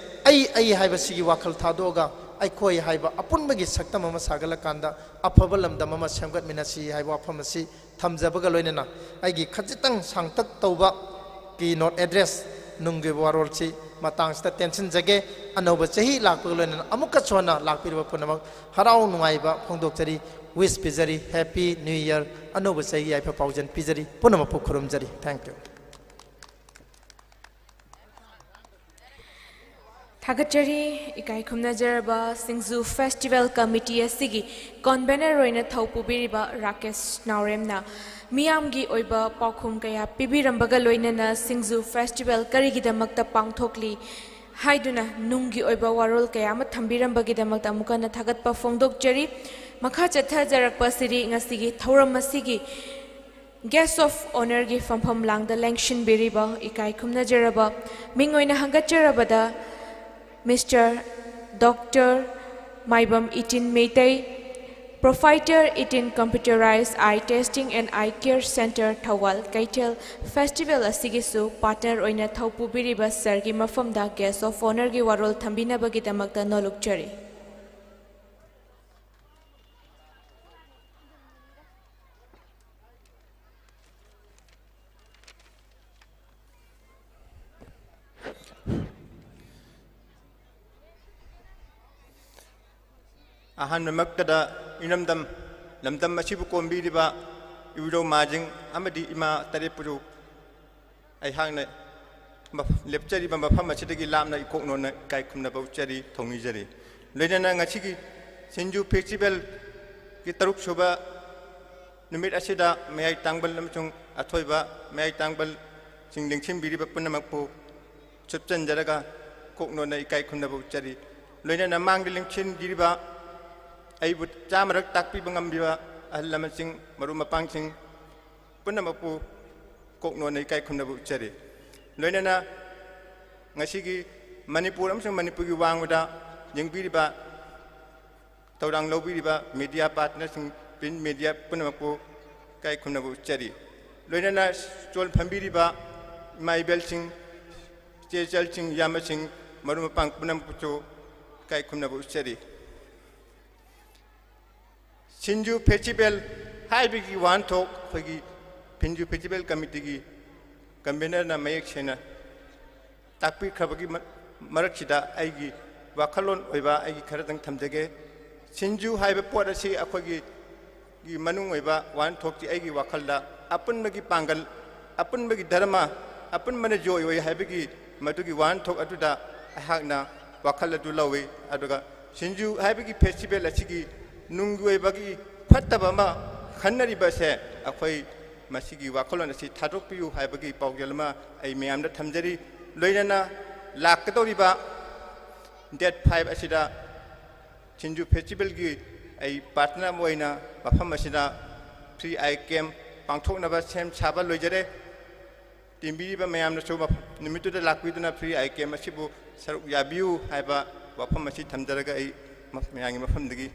ꯑꯩ, ꯑꯩ ꯍꯥꯏꯕꯁꯤꯒꯤ ꯋꯥꯈꯜ ꯊꯥꯗꯣꯛꯑꯒ ꯑꯩꯈꯣꯏ ꯍꯥꯏꯕ ꯑꯄꯨꯟꯕꯒꯤ ꯁꯛꯇꯝ ꯑꯃ ꯁꯥꯒꯠꯂꯀꯥꯟꯗ ꯑꯐꯕ ꯂꯝꯗꯝ ꯑꯃ ꯁꯦꯝꯒꯠꯃꯤꯟꯅꯁꯤ ꯍꯥꯏꯕ ꯋꯥꯐꯝ ꯑꯁꯤ ꯊꯝꯖꯕꯒ ꯂꯣꯏꯅꯅ ꯑꯩꯒꯤ ꯈꯖꯤꯛꯇꯪ ꯁꯥꯡꯇꯛ ꯇꯧꯕ keynote address ꯅꯨꯡꯒꯤ ꯋꯥꯔꯣꯜꯁꯤ ꯃꯇꯥꯡꯁꯤꯗ ꯇꯦꯟꯁꯤꯟꯖꯒꯦ꯫ ꯑꯅꯧꯕ ꯆꯍꯤ ꯂꯥꯛꯄꯒ ꯂꯣꯏꯅꯅ ꯑꯃꯨꯛꯀꯁꯨ ꯍꯟꯅ ꯂꯥꯛꯄꯤꯔꯤꯕ ꯄꯨꯝꯅꯃꯛ ꯍꯔꯥꯎ ꯅꯨꯡꯉꯥꯏꯕ ꯐꯣꯡꯗꯣꯛꯆꯔꯤ, wish ꯄꯤꯖꯔꯤ, Happy New Year, ꯑꯅꯧꯕ ꯆꯍꯤꯒꯤ ꯌꯥꯏꯐ ꯄꯥꯎꯖꯦꯜ ꯄꯤꯖꯔꯤ, ꯄꯨꯝꯅꯃꯛꯄꯨ ꯈꯨꯔꯨꯝꯖꯔꯤ꯫ Thank you꯫ ꯊꯥꯒꯠꯆꯔꯤ꯫ ꯏꯀꯥꯏ ꯈꯨꯝꯅꯖꯔꯕ ꯁꯤꯡꯖꯨ ꯐꯦꯁꯇꯤꯚꯦꯜ ꯀꯃꯤꯇꯤ ꯑꯁꯤꯒꯤ ꯀꯣꯟꯚꯦꯅꯔ ꯑꯣꯏꯅ ꯊꯧ ꯄꯨꯕꯤꯔꯤꯕ ꯔꯥꯀꯦꯁ ꯅꯥꯎꯔꯦꯝꯅ ꯃꯤꯌꯥꯝꯒꯤ ꯑꯣꯏꯕ ꯄꯥꯎꯈꯨꯝ ꯀꯌꯥ ꯄꯤꯕꯤꯔꯝꯕꯒ ꯂꯣꯏꯅꯅ ꯁꯤꯡꯖꯨ ꯐꯦꯁꯇꯤꯚꯦꯜ ꯀꯔꯤꯒꯤꯗꯃꯛꯇ ꯄꯥꯡꯊꯣꯛꯂꯤ ꯍꯥꯏꯗꯨꯅ ꯅꯨꯡꯒꯤ ꯑꯣꯏꯕ ꯋꯥꯔꯣꯜ ꯀꯌꯥ ꯑꯃ ꯊꯝꯕꯤꯔꯝꯕꯒꯤꯗꯃꯛꯇ ꯑꯃꯨꯛ ꯍꯟꯅ ꯊꯥꯒꯠꯄ ꯐꯣꯡꯗꯣꯛꯆꯔꯤ꯫ ꯃꯈꯥ ꯆꯠꯊꯖꯔꯛꯄ ꯑꯁꯤꯗꯤ ꯉꯁꯤꯒꯤ ꯊꯧꯔꯝ ꯑꯁꯤꯒꯤ guest of honourꯒꯤ ꯐꯝꯐꯝ ꯂꯥꯡꯗ ꯂꯦꯡꯁꯤꯟꯕꯤꯔꯤꯕ ꯏꯀꯥꯏ ꯈꯨꯝꯅꯖꯔꯕ ꯃꯤꯡ ꯑꯣꯏꯅ ꯍꯪꯒꯠꯆꯔꯕꯗ Mister Doctor Maibam Itin Meitei, Proprietor, Itin Computerized Eye Testing and Eye Care Center, Thoubal. Keithel festival ꯑꯁꯤꯒꯤꯁꯨ ꯄꯥꯔꯠꯅꯔ ꯑꯣꯏꯅ ꯊꯧ ꯄꯨꯕꯤꯔꯤꯕ ꯁꯔꯒꯤ ꯃꯐꯝꯗ Guest of Honourꯒꯤ ꯋꯥꯔꯣꯜ ꯊꯝꯕꯤꯅꯕꯒꯤꯗꯃꯛꯇ ꯅꯣꯂꯨꯛꯆꯔꯤ꯫ ꯑꯍꯥꯟꯕꯃꯛꯇꯗ ꯏꯔꯝꯗꯝ ꯂꯝꯗꯝ ꯑꯁꯤꯕꯨ ꯀꯣꯝꯕꯤꯔꯤꯕ ꯏꯕꯨꯙꯧ ꯃꯍꯥꯖꯤꯡ ꯑꯃꯗꯤ ꯏꯃꯥ ꯇꯔꯦꯠꯄꯨꯁꯨ ꯑꯩꯍꯥꯛꯅ ꯃꯐ-, ꯂꯦꯞꯆꯔꯤꯕ ꯃꯐꯝ ꯑꯁꯤꯗꯒꯤ ꯂꯥꯞꯅ ꯏꯀꯣꯛ ꯅꯣꯟꯅ ꯏꯀꯥꯏ ꯈꯨꯝꯅꯕ ꯎꯠꯆꯔꯤ, ꯊꯧꯅꯤꯖꯔꯤ꯫ ꯂꯣꯏꯅꯅ ꯉꯁꯤꯒꯤ ꯁꯤꯡꯖꯨ ꯐꯦꯁꯇꯤꯚꯦꯜꯒꯤ ꯇꯔꯨꯛ ꯁꯨꯕ ꯅꯨꯃꯤꯠ ꯑꯁꯤꯗ ꯃꯌꯥꯏ ꯇꯥꯡꯕꯜ ꯑꯃꯁꯨꯡ ꯑꯊꯣꯏꯕ ꯃꯌꯥꯏ ꯇꯥꯡꯕꯜꯁꯤꯡ ꯂꯦꯡꯁꯤꯟꯕꯤꯔꯤꯕ ꯄꯨꯝꯅꯃꯛꯄꯨ ꯁꯨꯞꯆꯟꯖꯔꯒ ꯀꯣꯛ ꯅꯣꯟꯅ ꯏꯀꯥꯏ ꯈꯨꯝꯅꯕ ꯎꯠꯆꯔꯤ꯫ ꯂꯣꯏꯅꯅ ꯃꯥꯡꯗ ꯂꯦꯡꯁꯤꯟꯕꯤꯔꯤꯕ ꯑꯩꯕꯨ ꯆꯥꯃꯔꯛ ꯇꯥꯛꯄꯤꯕ ꯉꯝꯕꯤꯕ ꯑꯍꯜ ꯂꯃꯟꯁꯤꯡ, ꯃꯔꯨꯞ ꯃꯄꯥꯡꯁꯤꯡ ꯄꯨꯝꯅꯃꯛꯄꯨ ꯀꯣꯛ ꯅꯣꯟꯅ ꯏꯀꯥꯏ ꯈꯨꯝꯅꯕ ꯎꯠꯆꯔꯤ꯫ ꯂꯣꯏꯅꯅ ꯉꯁꯤꯒꯤ ꯃꯅꯤꯄꯨꯔ ꯑꯃꯁꯨꯡ ꯃꯅꯤꯄꯨꯔꯒꯤ ꯋꯥꯡꯃꯗ ꯌꯦꯡꯕꯤꯔꯤꯕ, ꯊꯧꯗꯥꯡ ꯂꯧꯕꯤꯔꯤꯕ media partnerꯁꯤꯡ, print media ꯄꯨꯝꯅꯃꯛꯄꯨ ꯏꯀꯥꯏ ꯈꯨꯝꯅꯕ ꯎꯠꯆꯔꯤ꯫ ꯂꯣꯏꯅꯅ stall ꯐꯝꯕꯤꯔꯤꯕ ꯏꯃꯥ ꯏꯕꯦꯜꯁꯤꯡ, ꯏꯆꯦ ꯏꯆꯜꯁꯤꯡ, ꯏꯌꯥꯝꯕꯁꯤꯡ, ꯃꯔꯨꯞ ꯃꯄꯥꯡ ꯄꯨꯝꯅꯃꯛꯄꯨꯁꯨ ꯏꯀꯥꯏ ꯈꯨꯝꯅꯕ ꯎꯠꯆꯔꯤ꯫ ꯁꯤꯡꯖꯨ ꯐꯦꯁꯇꯤꯚꯦꯜ ꯍꯥꯏꯕꯒꯤ ꯋꯥꯍꯟꯊꯣꯛ ꯑꯩꯈꯣꯏꯒꯤ ꯁꯤꯡꯖꯨ ꯐꯦꯁꯇꯤꯚꯦꯜ ꯀꯃꯤꯇꯤꯒꯤ convenerꯅ ꯃꯌꯦꯛ ꯁꯦꯡꯅ ꯇꯥꯛꯄꯤꯈ꯭ꯔꯕꯒꯤ ꯃ-, ꯃꯔꯛꯁꯤꯗ ꯑꯩꯒꯤ ꯋꯥꯈꯜꯂꯣꯟ ꯑꯣꯏꯕ ꯑꯩꯒꯤ ꯈꯔꯗꯪ ꯊꯝꯖꯒꯦ꯫ ꯁꯤꯡꯖꯨ ꯍꯥꯏꯕ ꯄꯣꯠ ꯑꯁꯤ ꯑꯩꯈꯣꯏꯒꯤ ꯒꯤ ꯃꯅꯨꯡ ꯑꯣꯏꯕ ꯋꯥꯍꯟꯊꯣꯛꯇꯤ ꯑꯩꯒꯤ ꯋꯥꯈꯜꯗ ꯑꯄꯨꯟꯕꯒꯤ ꯄꯥꯡꯒꯜ, ꯑꯄꯨꯟꯕꯒꯤ ꯙꯔꯃ, ꯑꯄꯨꯟꯕꯅ ꯖꯣꯏ ꯑꯣꯏ ꯍꯥꯏꯕꯒꯤ ꯃꯗꯨꯒꯤ ꯋꯥꯍꯟꯊꯣꯛ ꯑꯗꯨꯗ ꯑꯩꯍꯥꯛꯅ ꯋꯥꯈꯜ ꯑꯗꯨ ꯂꯧꯏ꯫ ꯑꯗꯨꯒ ꯁꯤꯡꯖꯨ ꯍꯥꯏꯕꯒꯤ ꯐꯦꯁꯇꯤꯚꯦꯜ ꯑꯁꯤꯒꯤ ꯅꯨꯡꯒꯤ ꯑꯣꯏꯕꯒꯤ ꯐꯠꯇꯕ ꯑꯃ ꯈꯟꯅꯔꯤꯕ ꯑꯁꯦ ꯑꯩꯈꯣꯏ ꯃꯁꯤꯒꯤ ꯋꯥꯈꯜꯂꯣꯟ ꯑꯁꯤ ꯊꯥꯗꯣꯛꯄꯤꯌꯨ ꯍꯥꯏꯕꯒꯤ ꯄꯥꯎꯖꯦꯜ ꯑꯃ ꯑꯩ ꯃꯌꯥꯝꯗ ꯊꯝꯖꯔꯤ꯫ ꯂꯣꯏꯅꯅ ꯂꯥꯛꯀꯗꯧꯔꯤꯕ date five ꯑꯁꯤꯗ ꯁꯤꯡꯖꯨ ꯐꯦꯁꯇꯤꯚꯦꯜꯒꯤ ꯑꯩ ꯄꯥꯔꯠꯅꯔ ꯑꯃ ꯑꯣꯏꯅ ꯃꯐꯝ ꯑꯁꯤꯗ free eye camp ꯄꯥꯡꯊꯣꯛꯅꯕ ꯁꯦꯝ ꯁꯥꯕ ꯂꯣꯏꯖꯔꯦ꯫ ꯇꯤꯟꯕꯤꯔꯤꯕ ꯃꯌꯥꯝꯅꯁꯨ ꯃꯐ-, ꯅꯨꯃꯤꯠꯇꯨꯗ ꯂꯥꯛꯄꯤꯗꯨꯅ free eye camp ꯑꯁꯤꯕꯨ ꯁꯔꯨꯛ ꯌꯥꯕꯤꯌꯨ ꯍꯥꯏꯕ ꯋꯥꯐꯝ ꯑꯁꯤ ꯊꯝꯖꯔꯒ ꯑꯩ ꯃꯌꯥꯝꯒꯤ ꯃꯐꯝꯗꯒꯤ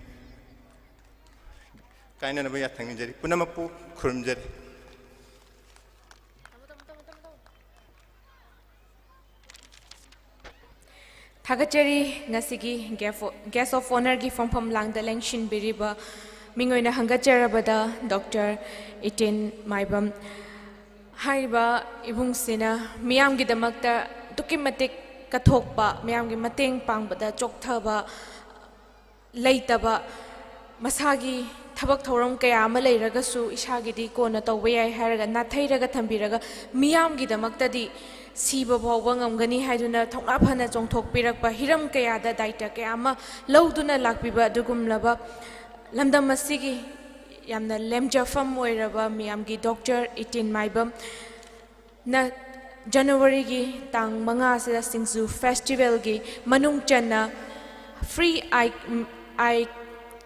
ꯀꯥꯏꯅꯅꯕ ꯌꯥꯊꯪ ꯅꯤꯖꯔꯤ꯫ ꯄꯨꯝꯅꯃꯛꯄꯨ ꯈꯨꯔꯨꯝꯖꯔꯤ꯫ ꯊꯥꯒꯠꯆꯔꯤ꯫ ꯉꯁꯤꯒꯤ Guest of Honourꯒꯤ ꯐꯝꯐꯝ ꯂꯥꯡꯗ ꯂꯦꯡꯁꯤꯟꯕꯤꯔꯤꯕ ꯃꯤꯡ ꯑꯣꯏꯅ ꯍꯪꯒꯠꯆꯔꯕꯗ ꯗꯣꯛꯇꯔ ꯏꯇꯤꯟ ꯃꯥꯏꯕꯝ꯫ ꯍꯥꯏꯔꯤꯕ ꯏꯕꯨꯡꯁꯤꯅ ꯃꯤꯌꯥꯝꯒꯤꯗꯃꯛꯇ ꯑꯗꯨꯛꯀꯤ ꯃꯇꯤꯛ ꯀꯠꯊꯣꯛꯄ, ꯃꯤꯌꯥꯝꯒꯤ ꯃꯇꯦꯡ ꯄꯥꯡꯕꯗ ꯆꯣꯛꯊꯕ ꯂꯩꯇꯕ, ꯃꯁꯥꯒꯤ ꯊꯕꯛ ꯊꯧꯔꯝ ꯀꯌꯥ ꯑꯃ ꯂꯩꯔꯒꯁꯨ ꯏꯁꯥꯒꯤꯗꯤ ꯀꯣꯟꯅ ꯇꯧꯕ ꯌꯥꯏ ꯍꯥꯏꯔꯒ ꯅꯥꯊꯩꯔꯒ ꯊꯝꯕꯤꯔꯒ ꯃꯤꯌꯥꯝꯒꯤꯗꯃꯛꯇꯗꯤ ꯁꯤꯕ ꯐꯥꯎꯕ ꯉꯝꯒꯅꯤ ꯍꯥꯏꯗꯨꯅ ꯊꯧꯅꯥ ꯐꯅ ꯆꯣꯡꯊꯣꯛꯄꯤꯔꯛꯄ, ꯍꯤꯔꯝ ꯀꯌꯥꯗ ꯗꯥꯏꯇ ꯀꯌꯥ ꯑꯃ ꯂꯧꯗꯨꯅ ꯂꯥꯛꯄꯤꯕ ꯑꯗꯨꯒꯨꯝꯂꯕ ꯂꯝꯗꯝ ꯑꯁꯤꯒꯤ ꯌꯥꯝꯅ ꯂꯦꯝꯖꯐꯝ ꯑꯣꯏꯔꯕ ꯃꯤꯌꯥꯝꯒꯤ ꯗꯣꯛꯇꯔ ꯏꯇꯤꯟ ꯃꯥꯏꯕꯝ ꯅ ꯖꯅꯋꯥꯔꯤꯒꯤ ꯇꯥꯡ ꯃꯉꯥ ꯑꯁꯤꯗ ꯁꯤꯡꯖꯨ ꯐꯦꯁꯇꯤꯚꯦꯜꯒꯤ ꯃꯅꯨꯡ ꯆꯟꯅ free eye, eye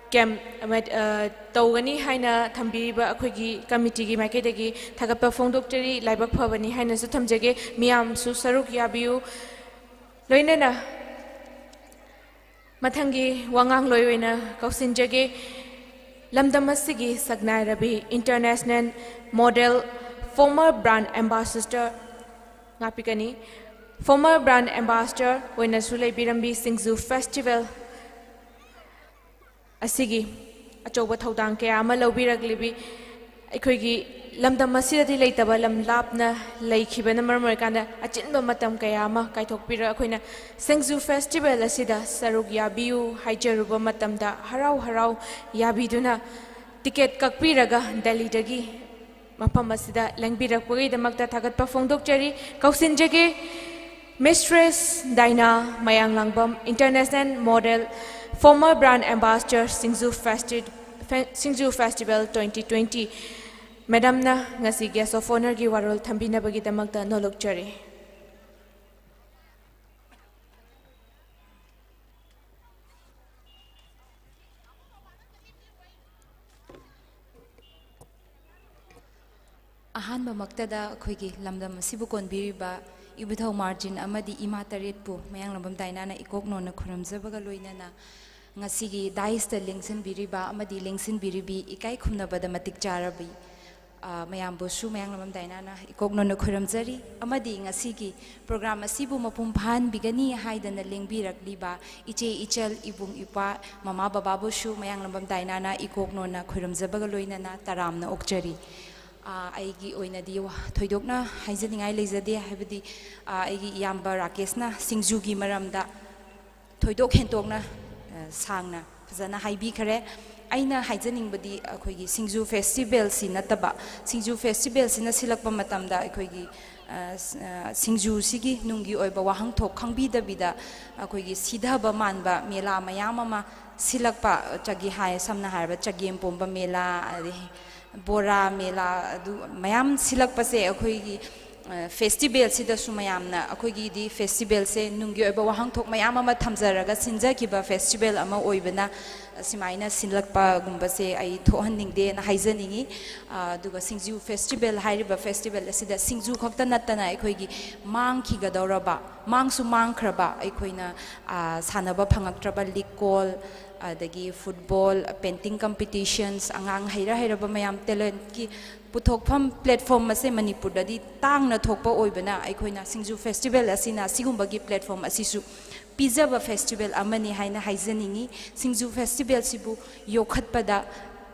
camp ꯑꯃ, ꯑ, ꯇꯧꯒꯅꯤ ꯍꯥꯏꯅ ꯊꯝꯕꯤꯔꯤꯕ ꯑꯩꯈꯣꯏꯒꯤ ꯀꯃꯤꯇꯤꯒꯤ ꯃꯥꯏꯀꯩꯗꯒꯤ ꯊꯥꯒꯠꯄ ꯐꯣꯡꯗꯣꯛꯆꯔꯤ꯫ ꯂꯥꯏꯕꯛ ꯐꯕꯅꯤ ꯍꯥꯏꯅꯁꯨ ꯊꯝꯖꯒꯦ꯫ ꯃꯤꯌꯥꯝꯁꯨ ꯁꯔꯨꯛ ꯌꯥꯕꯤꯌꯨ꯫ ꯂꯣꯏꯅꯅ ꯃꯊꯪꯒꯤ ꯋꯥꯉꯥꯡꯂꯣꯏ ꯑꯣꯏꯅ ꯀꯧꯁꯤꯟꯖꯒꯦ꯫ ꯂꯝꯗꯝ ꯑꯁꯤꯒꯤ ꯁꯛꯅꯥꯏꯔꯕꯤ international model, former brand ambassador, ꯉꯥꯛꯄꯤꯒꯅꯤ, former brand ambassador ꯑꯣꯏꯅꯁꯨ ꯂꯩꯕꯤꯔꯝꯕꯤ ꯁꯤꯡꯖꯨ ꯐꯦꯁꯇꯤꯚꯦꯜ ꯑꯁꯤꯒꯤ ꯑꯆꯧꯕ ꯊꯧꯗꯥꯡ ꯀꯌꯥ ꯑꯃ ꯂꯧꯕꯤꯔꯛꯂꯤꯕꯤ ꯑꯩꯈꯣꯏꯒꯤ ꯂꯝꯗꯝ ꯑꯁꯤꯗꯗꯤ ꯂꯩꯇꯕ, ꯂꯝ ꯂꯥꯞꯅ ꯂꯩꯈꯤꯕꯅ ꯃꯔꯝ ꯑꯣꯏꯔꯀꯥꯟꯗ ꯑꯆꯤꯟꯕ ꯃꯇꯝ ꯀꯌꯥ ꯑꯃ ꯀꯥꯏꯊꯣꯛꯄꯤꯔ ꯑꯩꯈꯣꯏꯅ ꯁꯤꯡꯖꯨ ꯐꯦꯁꯇꯤꯚꯦꯜ ꯑꯁꯤꯗ ꯁꯔꯨꯛ ꯌꯥꯕꯤꯌꯨ ꯍꯥꯏꯖꯔꯨꯕ ꯃꯇꯝꯗ ꯍꯔꯥꯎ ꯍꯔꯥꯎ ꯌꯥꯕꯤꯗꯨꯅ ꯇꯤꯀꯦꯠ ꯀꯛꯄꯤꯔꯒ ꯗꯦꯜꯂꯤꯗꯒꯤ ꯃꯐꯝ ꯑꯁꯤꯗ ꯂꯦꯡꯕꯤꯔꯛꯄꯒꯤꯗꯃꯛꯇ ꯊꯥꯒꯠꯄ ꯐꯣꯡꯗꯣꯛꯆꯔꯤ꯫ ꯀꯧꯁꯤꯟꯖꯒꯦ, Mistress Daina Mayanglambam, international model, former brand ambassador, Singju Festi-, Fe-, Singju Festival twenty twenty꯫ ꯃꯦꯗꯥꯝꯅ ꯉꯁꯤ Guest of Honourꯒꯤ ꯋꯥꯔꯣꯜ ꯊꯝꯕꯤꯅꯕꯒꯤꯗꯃꯛꯇ ꯅꯣꯂꯨꯛꯆꯔꯤ꯫ ꯑꯍꯥꯟꯕꯃꯛꯇꯗ ꯑꯩꯈꯣꯏꯒꯤ ꯂꯝꯗꯝ ꯑꯁꯤꯕꯨ ꯀꯣꯟꯕꯤꯔꯤꯕ ꯏꯕꯨꯙꯧ ꯃꯥꯔꯖꯤꯟ ꯑꯃꯗꯤ ꯏꯃꯥ ꯇꯔꯦꯠꯄꯨ ꯃꯌꯥꯡꯂꯝꯕꯝ ꯗꯥꯏꯅꯥꯅ ꯏꯀꯣꯛ ꯅꯣꯟꯅ ꯈꯨꯔꯨꯝꯖꯕꯒ ꯂꯣꯏꯅꯅ, ꯉꯁꯤꯒꯤ ꯗꯥꯏꯁꯇ ꯂꯦꯡꯁꯤꯟꯕꯤꯔꯤꯕ ꯑꯃꯗꯤ ꯂꯦꯡꯁꯤꯟꯕꯤꯔꯤꯕꯤ ꯏꯀꯥꯏ ꯈꯨꯝꯅꯕꯗ ꯃꯇꯤꯛ ꯆꯥꯔꯕꯤ, ꯑ, ꯃꯌꯥꯝꯕꯨꯁꯨ ꯃꯌꯥꯡꯂꯝꯕꯝ ꯗꯥꯏꯅꯥꯅ ꯏꯀꯣꯛ ꯅꯣꯟꯅ ꯈꯨꯔꯨꯝꯖꯔꯤ꯫ ꯑꯃꯗꯤ ꯉꯁꯤꯒꯤ ꯄ꯭ꯔꯣꯒ꯭ꯔꯥꯝ ꯑꯁꯤꯕꯨ ꯃꯄꯨꯡ ꯐꯥꯍꯟꯕꯤꯒꯅꯤ ꯍꯥꯏꯗꯅ ꯂꯦꯡꯕꯤꯔꯛꯂꯤꯕ ꯏꯆꯦ, ꯏꯆꯜ, ꯏꯕꯨꯡ, ꯏꯄ꯭ꯋꯥ, ꯃꯃꯥ ꯕꯕꯥꯕꯨꯁꯨ ꯃꯌꯥꯡꯂꯝꯕꯝ ꯗꯥꯏꯅꯥꯅ ꯏꯀꯣꯛ ꯅꯣꯟꯅ ꯈꯨꯔꯨꯝꯖꯕꯒ ꯂꯣꯏꯅꯅ ꯇꯔꯥꯝꯅ ꯑꯣꯛꯆꯔꯤ꯫ ꯑ, ꯑꯩꯒꯤ ꯑꯣꯏꯅꯗꯤ ꯋꯥ-, ꯊꯣꯏꯗꯣꯛꯅ ꯍꯥꯏꯖꯅꯤꯡꯉꯥꯏ ꯂꯩꯖꯗꯦ, ꯍꯥꯏꯕꯗꯤ, ꯑ, ꯑꯩꯒꯤ ꯏꯌꯥꯝꯕ ꯔꯥꯀꯦꯁꯅ ꯁꯤꯡꯖꯨꯒꯤ ꯃꯔꯝꯗ ꯊꯣꯏꯗꯣꯛ ꯍꯦꯟꯗꯣꯛꯅ, ꯑ, ꯁꯥꯡꯅ ꯐꯖꯅ ꯍꯥꯏꯕꯤꯈ꯭ꯔꯦ꯫ ꯑꯩꯅ ꯍꯥꯏꯖꯅꯤꯡꯕꯗꯤ, ꯑꯩꯈꯣꯏꯒꯤ ꯁꯤꯡꯖꯨ ꯐꯦꯁꯇꯤꯚꯦꯜꯁꯤ ꯅꯠꯇꯕ, ꯁꯤꯡꯖꯨ ꯐꯦꯁꯇꯤꯚꯦꯜꯁꯤꯅ ꯁꯤꯜꯂꯛꯄ ꯃꯇꯝꯗ ꯑꯩꯈꯣꯏꯒꯤ, ꯑ, ꯁ-, ꯑ, ꯁꯤꯡꯖꯨꯁꯤꯒꯤ ꯅꯨꯡꯒꯤ ꯑꯣꯏꯕ ꯋꯥꯍꯟꯊꯣꯛ ꯈꯪꯕꯤꯗꯕꯤꯗ ꯑꯩꯈꯣꯏꯒꯤ ꯁꯤꯊꯕ ꯃꯥꯟꯕ ꯃꯦꯂꯥ ꯃꯌꯥꯝ ꯑꯃ ꯁꯤꯜꯂꯛꯄ, ꯆꯒꯦ-, ꯍꯥꯏ, ꯁꯝꯅ ꯍꯥꯏꯔꯕ ꯆꯒꯦꯝꯄꯣꯝꯕ ꯃꯦꯂꯥ, ꯑꯗꯩ ꯕꯣꯔꯥ ꯃꯦꯂꯥ, ꯑꯗꯨ ꯃꯌꯥꯝ ꯁꯤꯜꯂꯛꯄꯁꯦ ꯑꯩꯈꯣꯏꯒꯤ, ꯑ, ꯐꯦꯁꯇꯤꯚꯦꯜꯁꯤꯗꯁꯨ ꯃꯌꯥꯝꯅ, ꯑꯩꯈꯣꯏꯒꯤꯗꯤ ꯐꯦꯁꯇꯤꯚꯦꯜꯁꯦ ꯅꯨꯡꯒꯤ ꯑꯣꯏꯕ ꯋꯥꯍꯟꯊꯣꯛ ꯃꯌꯥꯝ ꯑꯃ ꯊꯝꯖꯔꯒ ꯁꯤꯟꯖꯈꯤꯕ ꯐꯦꯁꯇꯤꯚꯦꯜ ꯑꯃ ꯑꯣꯏꯕꯅ, ꯁꯨꯃꯥꯏꯅ ꯁꯤꯜꯂꯛꯄꯒꯨꯝꯕꯁꯦ ꯑꯩ ꯊꯣꯛꯍꯟꯅꯤꯡꯗꯦꯅ ꯍꯥꯏꯖꯅꯤꯡꯉꯤ꯫ ꯑ, ꯑꯗꯨꯒ ꯁꯤꯡꯖꯨ ꯐꯦꯁꯇꯤꯚꯦꯜ ꯍꯥꯏꯔꯤꯕ ꯐꯦꯁꯇꯤꯚꯦꯜ ꯑꯁꯤꯗ ꯁꯤꯡꯖꯨ ꯈꯛꯇ ꯅꯠꯇꯅ ꯑꯩꯈꯣꯏꯒꯤ ꯃꯥꯡꯈꯤꯒꯗꯧꯔꯕ, ꯃꯥꯡꯁꯨ ꯃꯥꯡꯈ꯭ꯔꯕ, ꯑꯩꯈꯣꯏꯅ, ꯑ, ꯁꯥꯟꯅꯕ ꯐꯪꯉꯛꯇ꯭ꯔꯕ ꯂꯤꯛꯀꯣꯜ, ꯑꯗꯒꯤ ꯐꯨꯠꯕꯣꯜ, ꯄꯦꯟꯇꯤꯡ ꯀꯝꯄꯤꯇꯤꯁꯟꯁ, ꯑꯉꯥꯡ ꯍꯩꯔ ꯍꯩꯔꯕ ꯃꯌꯥꯝ ꯇꯦꯂꯦꯟꯠꯀꯤ ꯄꯨꯊꯣꯛꯐꯝ ꯄ꯭ꯂꯦꯠꯐꯣꯝ ꯑꯁꯦ ꯃꯅꯤꯄꯨꯔꯗꯗꯤ ꯇꯥꯡꯅ ꯊꯣꯛꯄ ꯑꯣꯏꯕꯅ, ꯑꯩꯈꯣꯏꯅ ꯁꯤꯡꯖꯨ ꯐꯦꯁꯇꯤꯚꯦꯜ ꯑꯁꯤꯅ ꯑꯁꯤꯒꯨꯝꯕꯒꯤ ꯄ꯭ꯂꯦꯠꯐꯣꯝ ꯑꯁꯤꯁꯨ ꯄꯤꯖꯕ ꯐꯦꯁꯇꯤꯚꯦꯜ ꯑꯃꯅꯤ ꯍꯥꯏꯅ ꯍꯥꯏꯖꯅꯤꯡꯏ꯫ ꯁꯤꯡꯖꯨ ꯐꯦꯁꯇꯤꯚꯦꯜꯁꯤꯕꯨ ꯌꯣꯛꯈꯠꯄꯗ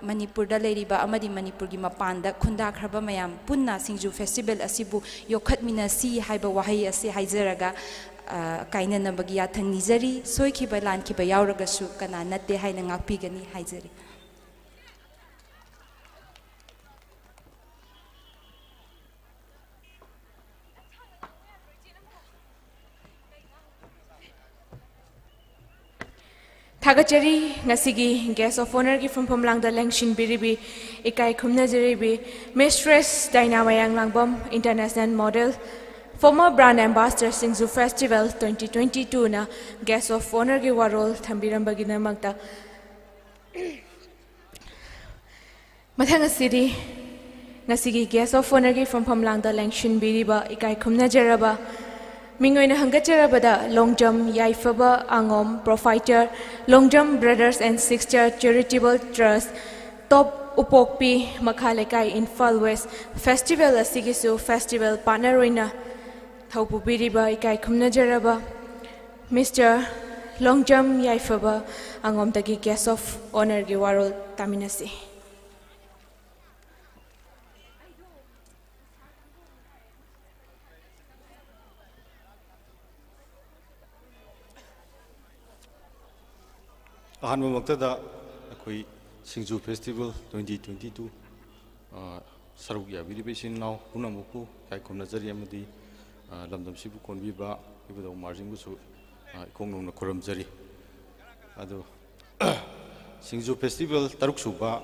ꯃꯅꯤꯄꯨꯔꯗ ꯂꯩꯔꯤꯕ ꯑꯃꯗꯤ ꯃꯅꯤꯄꯨꯔꯒꯤ ꯃꯄꯥꯟꯗ ꯈꯨꯟꯗꯥꯈ꯭ꯔꯕ ꯃꯌꯥꯝ ꯄꯨꯟꯅ ꯁꯤꯡꯖꯨ ꯐꯦꯁꯇꯤꯚꯦꯜ ꯑꯁꯤꯕꯨ ꯌꯣꯛꯈꯠꯃꯤꯟꯅꯁꯤ ꯍꯥꯏꯕ ꯋꯥꯍꯩ ꯑꯁꯤ ꯍꯥꯏꯖꯔꯒ, ꯑ, ꯀꯥꯏꯅꯅꯕꯒꯤ ꯌꯥꯊꯪ ꯅꯤꯖꯔꯤ꯫ ꯁꯣꯏꯈꯤꯕ ꯂꯥꯟꯈꯤꯕ ꯌꯥꯎꯔꯒꯁꯨ ꯀꯅꯥ ꯅꯠꯇꯦ ꯍꯥꯏꯅ ꯉꯥꯛꯄꯤꯒꯅꯤ ꯍꯥꯏꯖꯔꯤ꯫ ꯊꯥꯒꯠꯆꯔꯤ꯫ ꯉꯁꯤꯒꯤ Guest of Honourꯒꯤ ꯐꯝꯐꯝ ꯂꯥꯡꯗ ꯂꯦꯡꯁꯤꯟꯕꯤꯔꯤꯕꯤ, ꯏꯀꯥꯏ ꯈꯨꯝꯅꯖꯔꯤꯕꯤ Mistress ꯗꯥꯏꯅꯥ Mayanglangbam, International Model, former Brand Ambassador Singju Festival twenty twenty twoꯅ Guest of Honourꯒꯤ ꯋꯥꯔꯣꯜ ꯊꯝꯕꯤꯔꯝꯕꯒꯤꯗꯃꯛꯇ꯫ ꯃꯊꯪ ꯑꯁꯤꯗꯤ ꯉꯁꯤꯒꯤ Guest of Honourꯒꯤ ꯐꯝꯐꯝ ꯂꯥꯡꯗ ꯂꯦꯡꯁꯤꯟꯕꯤꯔꯤꯕ ꯏꯀꯥꯏ ꯈꯨꯝꯅꯖꯔꯕ ꯃꯤꯡ ꯑꯣꯏꯅ ꯍꯪꯒꯠꯆꯔꯕꯗ ꯂꯣꯡꯖꯝ ꯌꯥꯏꯐꯕ ꯑꯉꯣꯝ, Proprietor, Longjam Brothers and Sister Charitable Trust, Top ꯎꯄꯣꯛꯄꯤ, ꯃꯈꯥ ꯂꯩꯀꯥꯏ, ꯏꯝꯐꯥꯜ ꯋꯦꯁ, ꯐꯦꯁꯇꯤꯚꯦꯜ ꯑꯁꯤꯒꯤꯁꯨ ꯐꯦꯁꯇꯤꯚꯦꯜ ꯄꯥꯔꯠꯅꯔ ꯑꯣꯏꯅ ꯊꯧ ꯄꯨꯕꯤꯔꯤꯕ ꯏꯀꯥꯏ ꯈꯨꯝꯅꯖꯔꯕ ꯃꯤꯁꯇꯔ ꯂꯣꯡꯖꯝ ꯌꯥꯏꯐꯕ ꯑꯉꯣꯝꯗꯒꯤ Guest of Honourꯒꯤ ꯋꯥꯔꯣꯜ ꯇꯥꯃꯤꯟꯅꯁꯤ꯫ ꯑꯍꯥꯟꯕꯃꯛꯇꯗ ꯑꯩꯈꯣꯏ ꯁꯤꯡꯖꯨ ꯐꯦꯁꯇꯤꯚꯦꯜ twenty twenty two ꯁꯔꯨꯛ ꯌꯥꯕꯤꯔꯤꯕ ꯏꯆꯤꯟ ꯏꯅꯥꯎ ꯄꯨꯝꯅꯃꯛꯄꯨ ꯏꯀꯥꯏ ꯈꯨꯝꯅꯖꯔꯤ ꯑꯃꯗꯤ ꯂꯝꯗꯝꯁꯤꯕꯨ ꯀꯣꯟꯕꯤꯕ ꯏꯕꯨꯙꯧ ꯃꯥꯔꯖꯤꯡꯕꯨꯁꯨ ꯏꯀꯣꯛ ꯅꯧꯅ ꯈꯨꯔꯨꯝꯖꯔꯤ꯫ ꯑꯗꯨ ꯁꯤꯡꯖꯨ ꯐꯦꯁꯇꯤꯚꯦꯜ ꯇꯔꯨꯛ ꯁꯨꯕ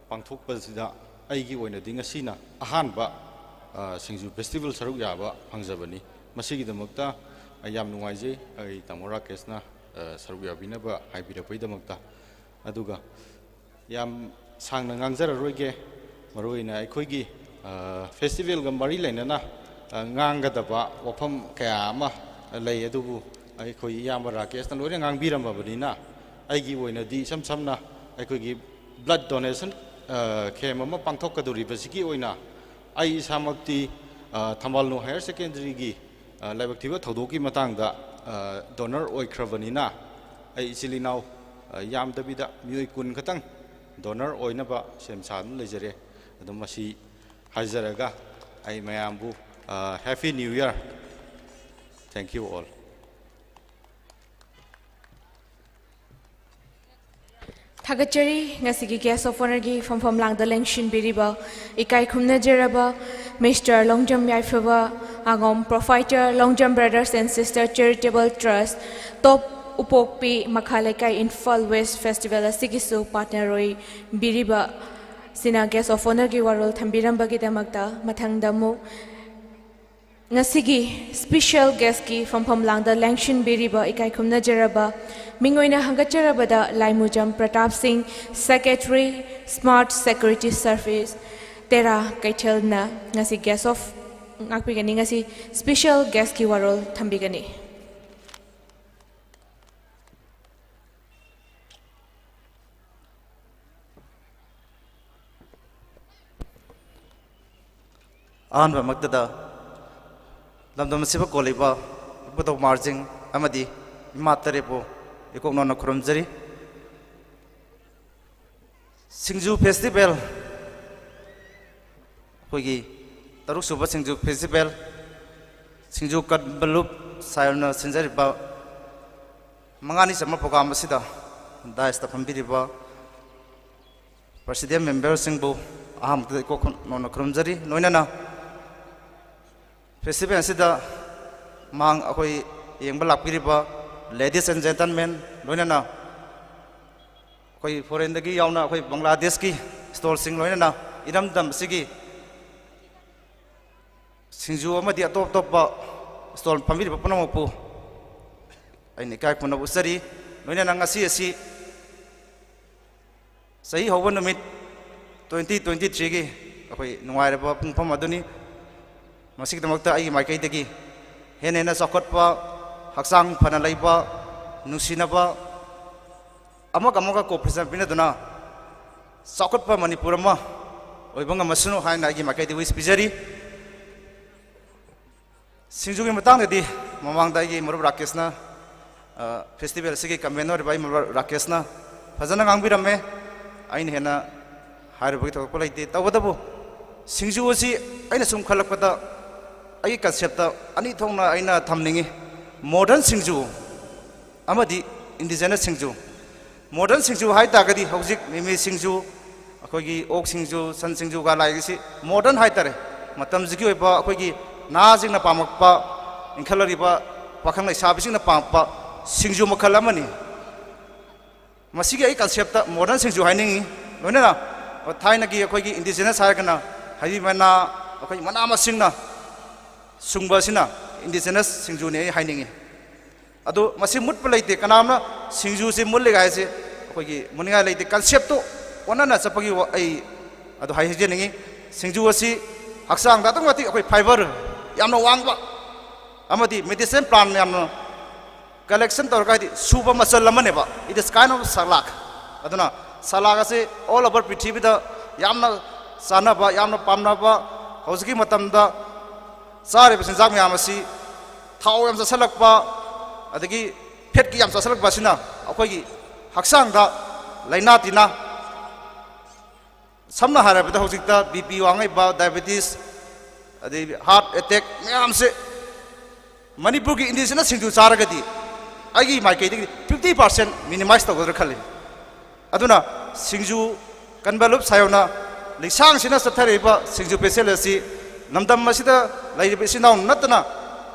ꯄꯥꯡꯊꯣꯛꯄꯁꯤꯗ ꯑꯩꯒꯤ ꯑꯣꯏꯅꯗꯤ ꯉꯁꯤꯅ ꯑꯍꯥꯟꯕ ꯁꯤꯡꯖꯨ ꯐꯦꯁꯇꯤꯚꯦꯜ ꯁꯔꯨꯛ ꯌꯥꯕ ꯐꯪꯖꯕꯅꯤ꯫ ꯃꯁꯤꯒꯤꯗꯃꯛꯇ ꯑꯩ ꯌꯥꯝ ꯅꯨꯡꯉꯥꯏꯖꯩ, ꯑꯩ ꯇꯥꯃꯣ ꯔꯥꯀꯦꯁꯅ ꯁꯔꯨꯛ ꯌꯥꯕꯤꯅꯕ ꯍꯥꯏꯕꯤꯔꯛꯄꯒꯤꯗꯃꯛꯇ꯫ ꯑꯗꯨꯒ ꯌꯥꯝ ꯁꯥꯡꯅ ꯉꯥꯡꯖꯔꯔꯣꯏꯒꯦ꯫ ꯃꯔꯨꯑꯣꯏꯅ ꯑꯩꯈꯣꯏꯒꯤ ꯐꯦꯁꯇꯤꯚꯦꯜꯒ ꯃꯔꯤ ꯂꯩꯅꯅ ꯉꯥꯡꯒꯗꯕ ꯋꯥꯐꯝ ꯀꯌꯥ ꯑꯃ ꯂꯩ, ꯑꯗꯨꯕꯨ ꯑꯩꯈꯣꯏ ꯏꯌꯥꯝꯕ ꯔꯥꯀꯦꯁꯅ ꯂꯣꯏꯅ ꯉꯥꯡꯕꯤꯔꯝꯃꯕꯅꯤꯅ ꯑꯩꯒꯤ ꯑꯣꯏꯅꯗꯤ ꯏꯁꯝ ꯁꯝꯅ ꯑꯩꯈꯣꯏꯒꯤ blood donation camp ꯑꯃ ꯄꯥꯡꯊꯣꯛꯀꯗꯧꯔꯤꯕꯁꯤꯒꯤ ꯑꯣꯏꯅ ꯑꯩ ꯏꯁꯥꯃꯛꯇꯤ ꯊꯝꯕꯥꯜꯅꯨ ꯍꯥꯌꯔ ꯁꯦꯀꯦꯟꯗꯔꯤꯒꯤ ꯂꯥꯏꯕꯛ ꯊꯤꯕ ꯊꯧꯗꯣꯛꯀꯤ ꯃꯇꯥꯡꯗ ꯗꯣꯅꯔ ꯑꯣꯏꯈ꯭ꯔꯕꯅꯤꯅ ꯑꯩ ꯏꯆꯤꯜ ꯏꯅꯥꯎ ꯌꯥꯝꯗꯕꯤꯗ ꯃꯤꯑꯣꯏ ꯀꯨꯟ ꯈꯛꯇꯪ ꯗꯣꯅꯔ ꯑꯣꯏꯅꯕ ꯁꯦꯝ ꯁꯥꯗꯨꯅ ꯂꯩꯖꯔꯦ꯫ ꯑꯗꯨ ꯃꯁꯤ ꯍꯥꯏꯖꯔꯒ ꯑꯩ ꯃꯌꯥꯝꯕꯨ Happy New Year, thank you all꯫ ꯊꯥꯒꯠꯆꯔꯤ꯫ ꯉꯁꯤꯒꯤ Guest of Honourꯒꯤ ꯐꯝꯐꯝ ꯂꯥꯡꯗ ꯂꯦꯡꯁꯤꯟꯕꯤꯔꯤꯕ ꯏꯀꯥꯏ ꯈꯨꯝꯅꯖꯔꯕ ꯃꯤꯁꯇꯔ ꯂꯣꯡꯖꯝ ꯌꯥꯏꯐꯕ ꯑꯉꯣꯝ, Proprietor, Longjam Brothers and Sister Charitable Trust, Top ꯎꯄꯣꯛꯄꯤ, ꯃꯈꯥ ꯂꯩꯀꯥꯏ, ꯏꯝꯐꯥꯜ ꯋꯦꯁ ꯐꯦꯁꯇꯤꯚꯦꯜ ꯑꯁꯤꯒꯤꯁꯨ ꯄꯥꯔꯠꯅꯔ ꯑꯣꯏꯕꯤꯔꯤꯕ ꯁꯤꯅ Guest of Honourꯒꯤ ꯋꯥꯔꯣꯜ ꯊꯝꯕꯤꯔꯝꯕꯒꯤꯗꯃꯛꯇ꯫ ꯃꯊꯪꯗ ꯑꯃꯨꯛ ꯉꯁꯤꯒꯤ special guestꯀꯤ ꯐꯝꯐꯝ ꯂꯥꯡꯗ ꯂꯦꯡꯁꯤꯟꯕꯤꯔꯤꯕ ꯏꯀꯥꯏ ꯈꯨꯝꯅꯖꯔꯕ ꯃꯤꯡ ꯑꯣꯏꯅ ꯍꯪꯒꯠꯆꯔꯕꯗ ꯂꯥꯏꯃꯨꯖꯝ ꯄ꯭ꯔꯇꯥꯞ ꯁꯤꯡ, Secretary, Smart Security Service, ꯇꯦꯔꯥ ꯀꯩꯊꯦꯜꯅ ꯉꯁꯤ Guest of ꯉꯥꯛꯄꯤꯒꯅꯤ꯫ ꯉꯁꯤ special guestꯀꯤ ꯋꯥꯔꯣꯜ ꯊꯝꯕꯤꯒꯅꯤ꯫ ꯑꯍꯥꯟꯕꯃꯛꯇꯗ ꯂꯝꯗꯝ ꯑꯁꯤꯕꯨ ꯀꯣꯜꯂꯤꯕ ꯏꯕꯨꯙꯧ ꯃꯍꯥꯔꯥꯖꯁꯤꯡ ꯑꯃꯗꯤ ꯏꯃꯥ ꯇꯔꯦꯠꯄꯨ ꯏꯀꯣꯛ ꯅꯣꯟꯅ ꯈꯨꯔꯨꯝꯖꯔꯤ꯫ ꯁꯤꯡꯖꯨ festival, ꯑꯩꯈꯣꯏꯒꯤ ꯇꯔꯨꯛꯁꯨꯕ ꯁꯤꯡꯖꯨ festival, ꯁꯤꯡꯖꯨ ꯀꯟꯕ ꯂꯨꯞ ꯁꯥꯏꯌꯣꯟꯅ ꯁꯤꯟꯖꯔꯤꯕ ꯃꯉꯥꯅꯤ ꯆꯟꯕ program ꯑꯁꯤꯗ daisꯇ ꯐꯝꯕꯤꯔꯤꯕ president memberꯁꯤꯡꯕꯨ ꯑꯍꯥꯟꯕꯗ ꯏꯀꯣꯛ ꯅꯣꯟꯅ ꯈꯨꯔꯨꯝꯖꯔꯤ꯫ ꯂꯣꯏꯅꯅ festival ꯑꯁꯤꯗ ꯃꯥꯡ ꯑꯩꯈꯣꯏ ꯌꯦꯡꯕ ꯂꯥꯛꯄꯤꯔꯤꯕ ladies and gentlemen, ꯂꯣꯏꯅꯅ ꯑꯩꯈꯣꯏ foreignꯗꯒꯤ ꯌꯥꯎꯅ ꯑꯩꯈꯣꯏ ꯕꯪꯒ꯭ꯂꯥꯗꯦꯁꯀꯤ stallꯁꯤꯡ, ꯂꯣꯏꯅꯅ ꯏꯔꯝꯗꯝ ꯑꯁꯤꯒꯤ ꯁꯤꯡꯖꯨ ꯑꯃꯗꯤ ꯑꯇꯣꯞ ꯑꯇꯣꯞꯄ stall ꯐꯝꯕꯤꯔꯤꯕ ꯄꯨꯝꯅꯃꯛꯄꯨ ꯑꯩꯅ ꯏꯀꯥꯏ ꯈꯨꯝꯅꯕ ꯎꯠꯆꯔꯤ꯫ ꯂꯣꯏꯅꯅ ꯉꯁꯤ ꯑꯁꯤ ꯆꯍꯤ ꯍꯧꯕ ꯅꯨꯃꯤꯠ twenty twenty-threeꯒꯤ ꯑꯩꯈꯣꯏ ꯅꯨꯡꯉꯥꯏꯔꯕ ꯄꯨꯡꯐꯝ ꯑꯗꯨꯅꯤ꯫ ꯃꯁꯤꯒꯤꯗꯃꯛꯇ ꯑꯩꯒꯤ ꯃꯥꯏꯀꯩꯗꯒꯤ ꯍꯦꯟꯅ ꯍꯦꯟꯅ ꯆꯥꯎꯈꯠꯄ, ꯍꯛꯆꯥꯡ ꯐꯅ ꯂꯩꯕ, ꯅꯨꯡꯁꯤꯅꯕ, ꯑꯃꯒ ꯑꯃꯒ cooperation ꯄꯤꯅꯗꯨꯅ ꯆꯥꯎꯈꯠꯄ ꯃꯅꯤꯄꯨꯔ ꯑꯃ ꯑꯣꯏꯕ ꯉꯝꯃꯁꯅꯨ ꯍꯥꯏꯅ ꯑꯩꯒꯤ ꯃꯥꯏꯀꯩꯗꯒꯤ wish ꯄꯤꯖꯔꯤ꯫ ꯁꯤꯡꯖꯨꯒꯤ ꯃꯇꯥꯡꯗꯗꯤ ꯃꯃꯥꯡꯗ ꯑꯩꯒꯤ ꯃꯔꯨꯞ ꯔꯥꯀꯦꯁꯅ, ꯑ, festival ꯑꯁꯤꯒꯤ convener ꯑꯣꯏꯔꯤꯕ ꯑꯩ ꯃꯔꯨꯞ ꯔꯥꯀꯦꯁꯅ ꯐꯖꯅ ꯉꯥꯡꯕꯤꯔꯝꯃꯦ꯫ ꯑꯩꯅ ꯍꯦꯟꯅ ꯍꯥꯏꯔꯨꯕꯒꯤ ꯊꯣꯏꯗꯣꯛꯄ ꯂꯩꯇꯦ꯫ ꯇꯧꯕꯇꯕꯨ ꯁꯤꯡꯖꯨ ꯑꯁꯤ ꯑꯩꯅ ꯁꯨꯝ ꯈꯜꯂꯛꯄꯗ ꯑꯩꯒꯤ conceptꯇ ꯑꯅꯤ ꯊꯣꯛꯅ ꯑꯩꯅ ꯊꯝꯅꯤꯡꯉꯤ꯫ Modern ꯁꯤꯡꯖꯨ ꯑꯃꯗꯤ indigenous ꯁꯤꯡꯖꯨ꯫ Modern ꯁꯤꯡꯖꯨ ꯍꯥꯏ ꯇꯥꯔꯒꯗꯤ ꯍꯧꯖꯤꯛ ꯃꯤꯃꯤ ꯁꯤꯡꯖꯨ, ꯑꯩꯈꯣꯏꯒꯤ ꯑꯣꯛ ꯁꯤꯡꯖꯨ, ꯁꯟ ꯁꯤꯡꯖꯨꯒ ꯂꯥꯛꯏꯁꯤ modern ꯍꯥꯏ ꯇꯥꯔꯦ꯫ ꯃꯇꯝꯁꯤꯒꯤ ꯑꯣꯏꯕ ꯑꯩꯈꯣꯏꯒꯤ ꯅꯍꯥꯁꯤꯡꯅ ꯄꯥꯝꯃꯛꯄ, ꯏꯟꯈꯠꯂꯛꯂꯤꯕ ꯄꯥꯈꯪ ꯂꯩꯁꯥꯕꯤꯁꯤꯡꯅ ꯄꯥꯝꯃꯛꯄ ꯁꯤꯡꯖꯨ ꯃꯈꯜ ꯑꯃꯅꯤ꯫ ꯃꯁꯤꯒꯤ ꯑꯩ conceptꯇ modern ꯁꯤꯡꯖꯨ ꯍꯥꯏꯅꯤꯡꯉꯤ꯫ ꯂꯣꯏꯅꯅ ꯊꯥꯏꯅꯒꯤ ꯑꯩꯈꯣꯏꯒꯤ indigenous ꯍꯥꯏꯔꯒꯅ ꯍꯩꯕꯤ ꯃꯅꯥ, ꯑꯩꯈꯣꯏ ꯃꯅꯥ ꯃꯁꯤꯡꯅ ꯁꯨꯡꯕ ꯑꯁꯤꯅ indigenous ꯁꯤꯡꯖꯨꯅꯤ ꯑꯩ ꯍꯥꯏꯅꯤꯡꯉꯤ꯫ ꯑꯗꯨ ꯃꯁꯤ ꯃꯨꯠꯄ ꯂꯩꯇꯦ꯫ ꯀꯅꯥꯝꯅ ꯁꯤꯡꯖꯨꯁꯤ ꯃꯨꯠꯂꯦꯒ ꯍꯥꯏꯁꯦ ꯑꯩꯈꯣꯏꯒꯤ ꯃꯨꯠꯅꯤꯡꯉꯥꯏ ꯂꯩꯇꯦ꯫ Conceptꯇꯨ ꯑꯣꯟꯅꯅ ꯆꯠꯄꯒꯤ ꯋꯥ-, ꯑꯩ ꯑꯗꯨ ꯍꯥꯏꯖꯅꯤꯡꯉꯤ꯫ ꯁꯤꯡꯖꯨ ꯑꯁꯤ ꯍꯛꯆꯥꯡꯗ ꯑꯗꯨꯛꯀꯤ ꯃꯇꯤꯛ ꯑꯩꯈꯣꯏ ꯐꯥꯏꯕꯔ ꯌꯥꯝꯅ ꯋꯥꯡꯕ ꯑꯃꯗꯤ ꯃꯦꯗꯤꯁꯤꯟ ꯄ꯭ꯂꯥꯟ ꯌꯥꯝꯅ ꯀꯂꯦꯛꯁꯟ ꯇꯧꯔꯒ, ꯍꯥꯏꯗꯤ ꯁꯨꯕ ꯃꯆꯜ ꯑꯃꯅꯦꯕ, it is kind of salad. ꯑꯗꯨꯅ ꯁꯂꯥꯗ ꯑꯁꯤ ꯑꯣꯜ ꯑꯣꯚꯔ ꯄ꯭ꯔꯤꯊꯤꯕꯤꯗ ꯌꯥꯝꯅ ꯆꯥꯅꯕ, ꯌꯥꯝꯅ ꯄꯥꯝꯅꯕ, ꯍꯧꯖꯤꯛꯀꯤ ꯃꯇꯝꯗ ꯆꯥꯔꯤꯕ ꯆꯤꯟꯖꯥꯛ ꯃꯌꯥꯝ ꯑꯁꯤ ꯊꯥꯎ ꯌꯥꯝ ꯆꯥꯁꯤꯜꯂꯛꯄ, ꯑꯗꯒꯤ ꯐꯦꯠꯀꯤ ꯌꯥꯝ ꯆꯥꯁꯤꯜꯂꯛꯄ ꯑꯁꯤꯅ ꯑꯩꯈꯣꯏꯒꯤ ꯍꯛꯆꯥꯡꯗ ꯂꯥꯏꯅꯥ ꯇꯤꯟꯅꯥ, ꯁꯝꯅ ꯍꯥꯏꯔꯕꯗ ꯍꯧꯖꯤꯛꯇ ꯕꯤ ꯄꯤ ꯋꯥꯡꯉꯛꯏꯕ, ꯗꯥꯏꯕꯦꯇꯤꯁ, ꯑꯗꯩ ꯍꯥꯔꯠ ꯑꯦꯇꯦꯛ ꯃꯌꯥꯝꯁꯦ ꯃꯅꯤꯄꯨꯔꯒꯤ ꯏꯟꯗꯤꯖꯤꯅꯁ ꯁꯤꯡꯖꯨ ꯆꯥꯔꯒꯗꯤ ꯑꯩꯒꯤ ꯃꯥꯏꯀꯩꯗꯒꯤ ꯐꯤꯐꯇꯤ ꯄꯥꯔꯁꯦꯟ ꯃꯤꯅꯤꯃꯥꯏꯁ ꯇꯧꯒꯗ꯭ꯔꯥ ꯈꯜꯂꯤ꯫ ꯑꯗꯨꯅ ꯁꯤꯡꯖꯨ ꯀꯟꯕ ꯂꯨꯞ ꯁꯥꯌꯧꯅ ꯂꯤꯁꯥꯡꯁꯤꯅ ꯆꯠꯊꯔꯛꯏꯕ ꯁꯤꯡꯖꯨ ꯐꯦꯁꯇꯤꯚꯦꯜ ꯑꯁꯤ ꯂꯝꯗꯝ ꯑꯁꯤꯗ ꯂꯩꯔꯤꯕ ꯏꯆꯤꯟ ꯏꯅꯥꯎ ꯅꯠꯇꯅ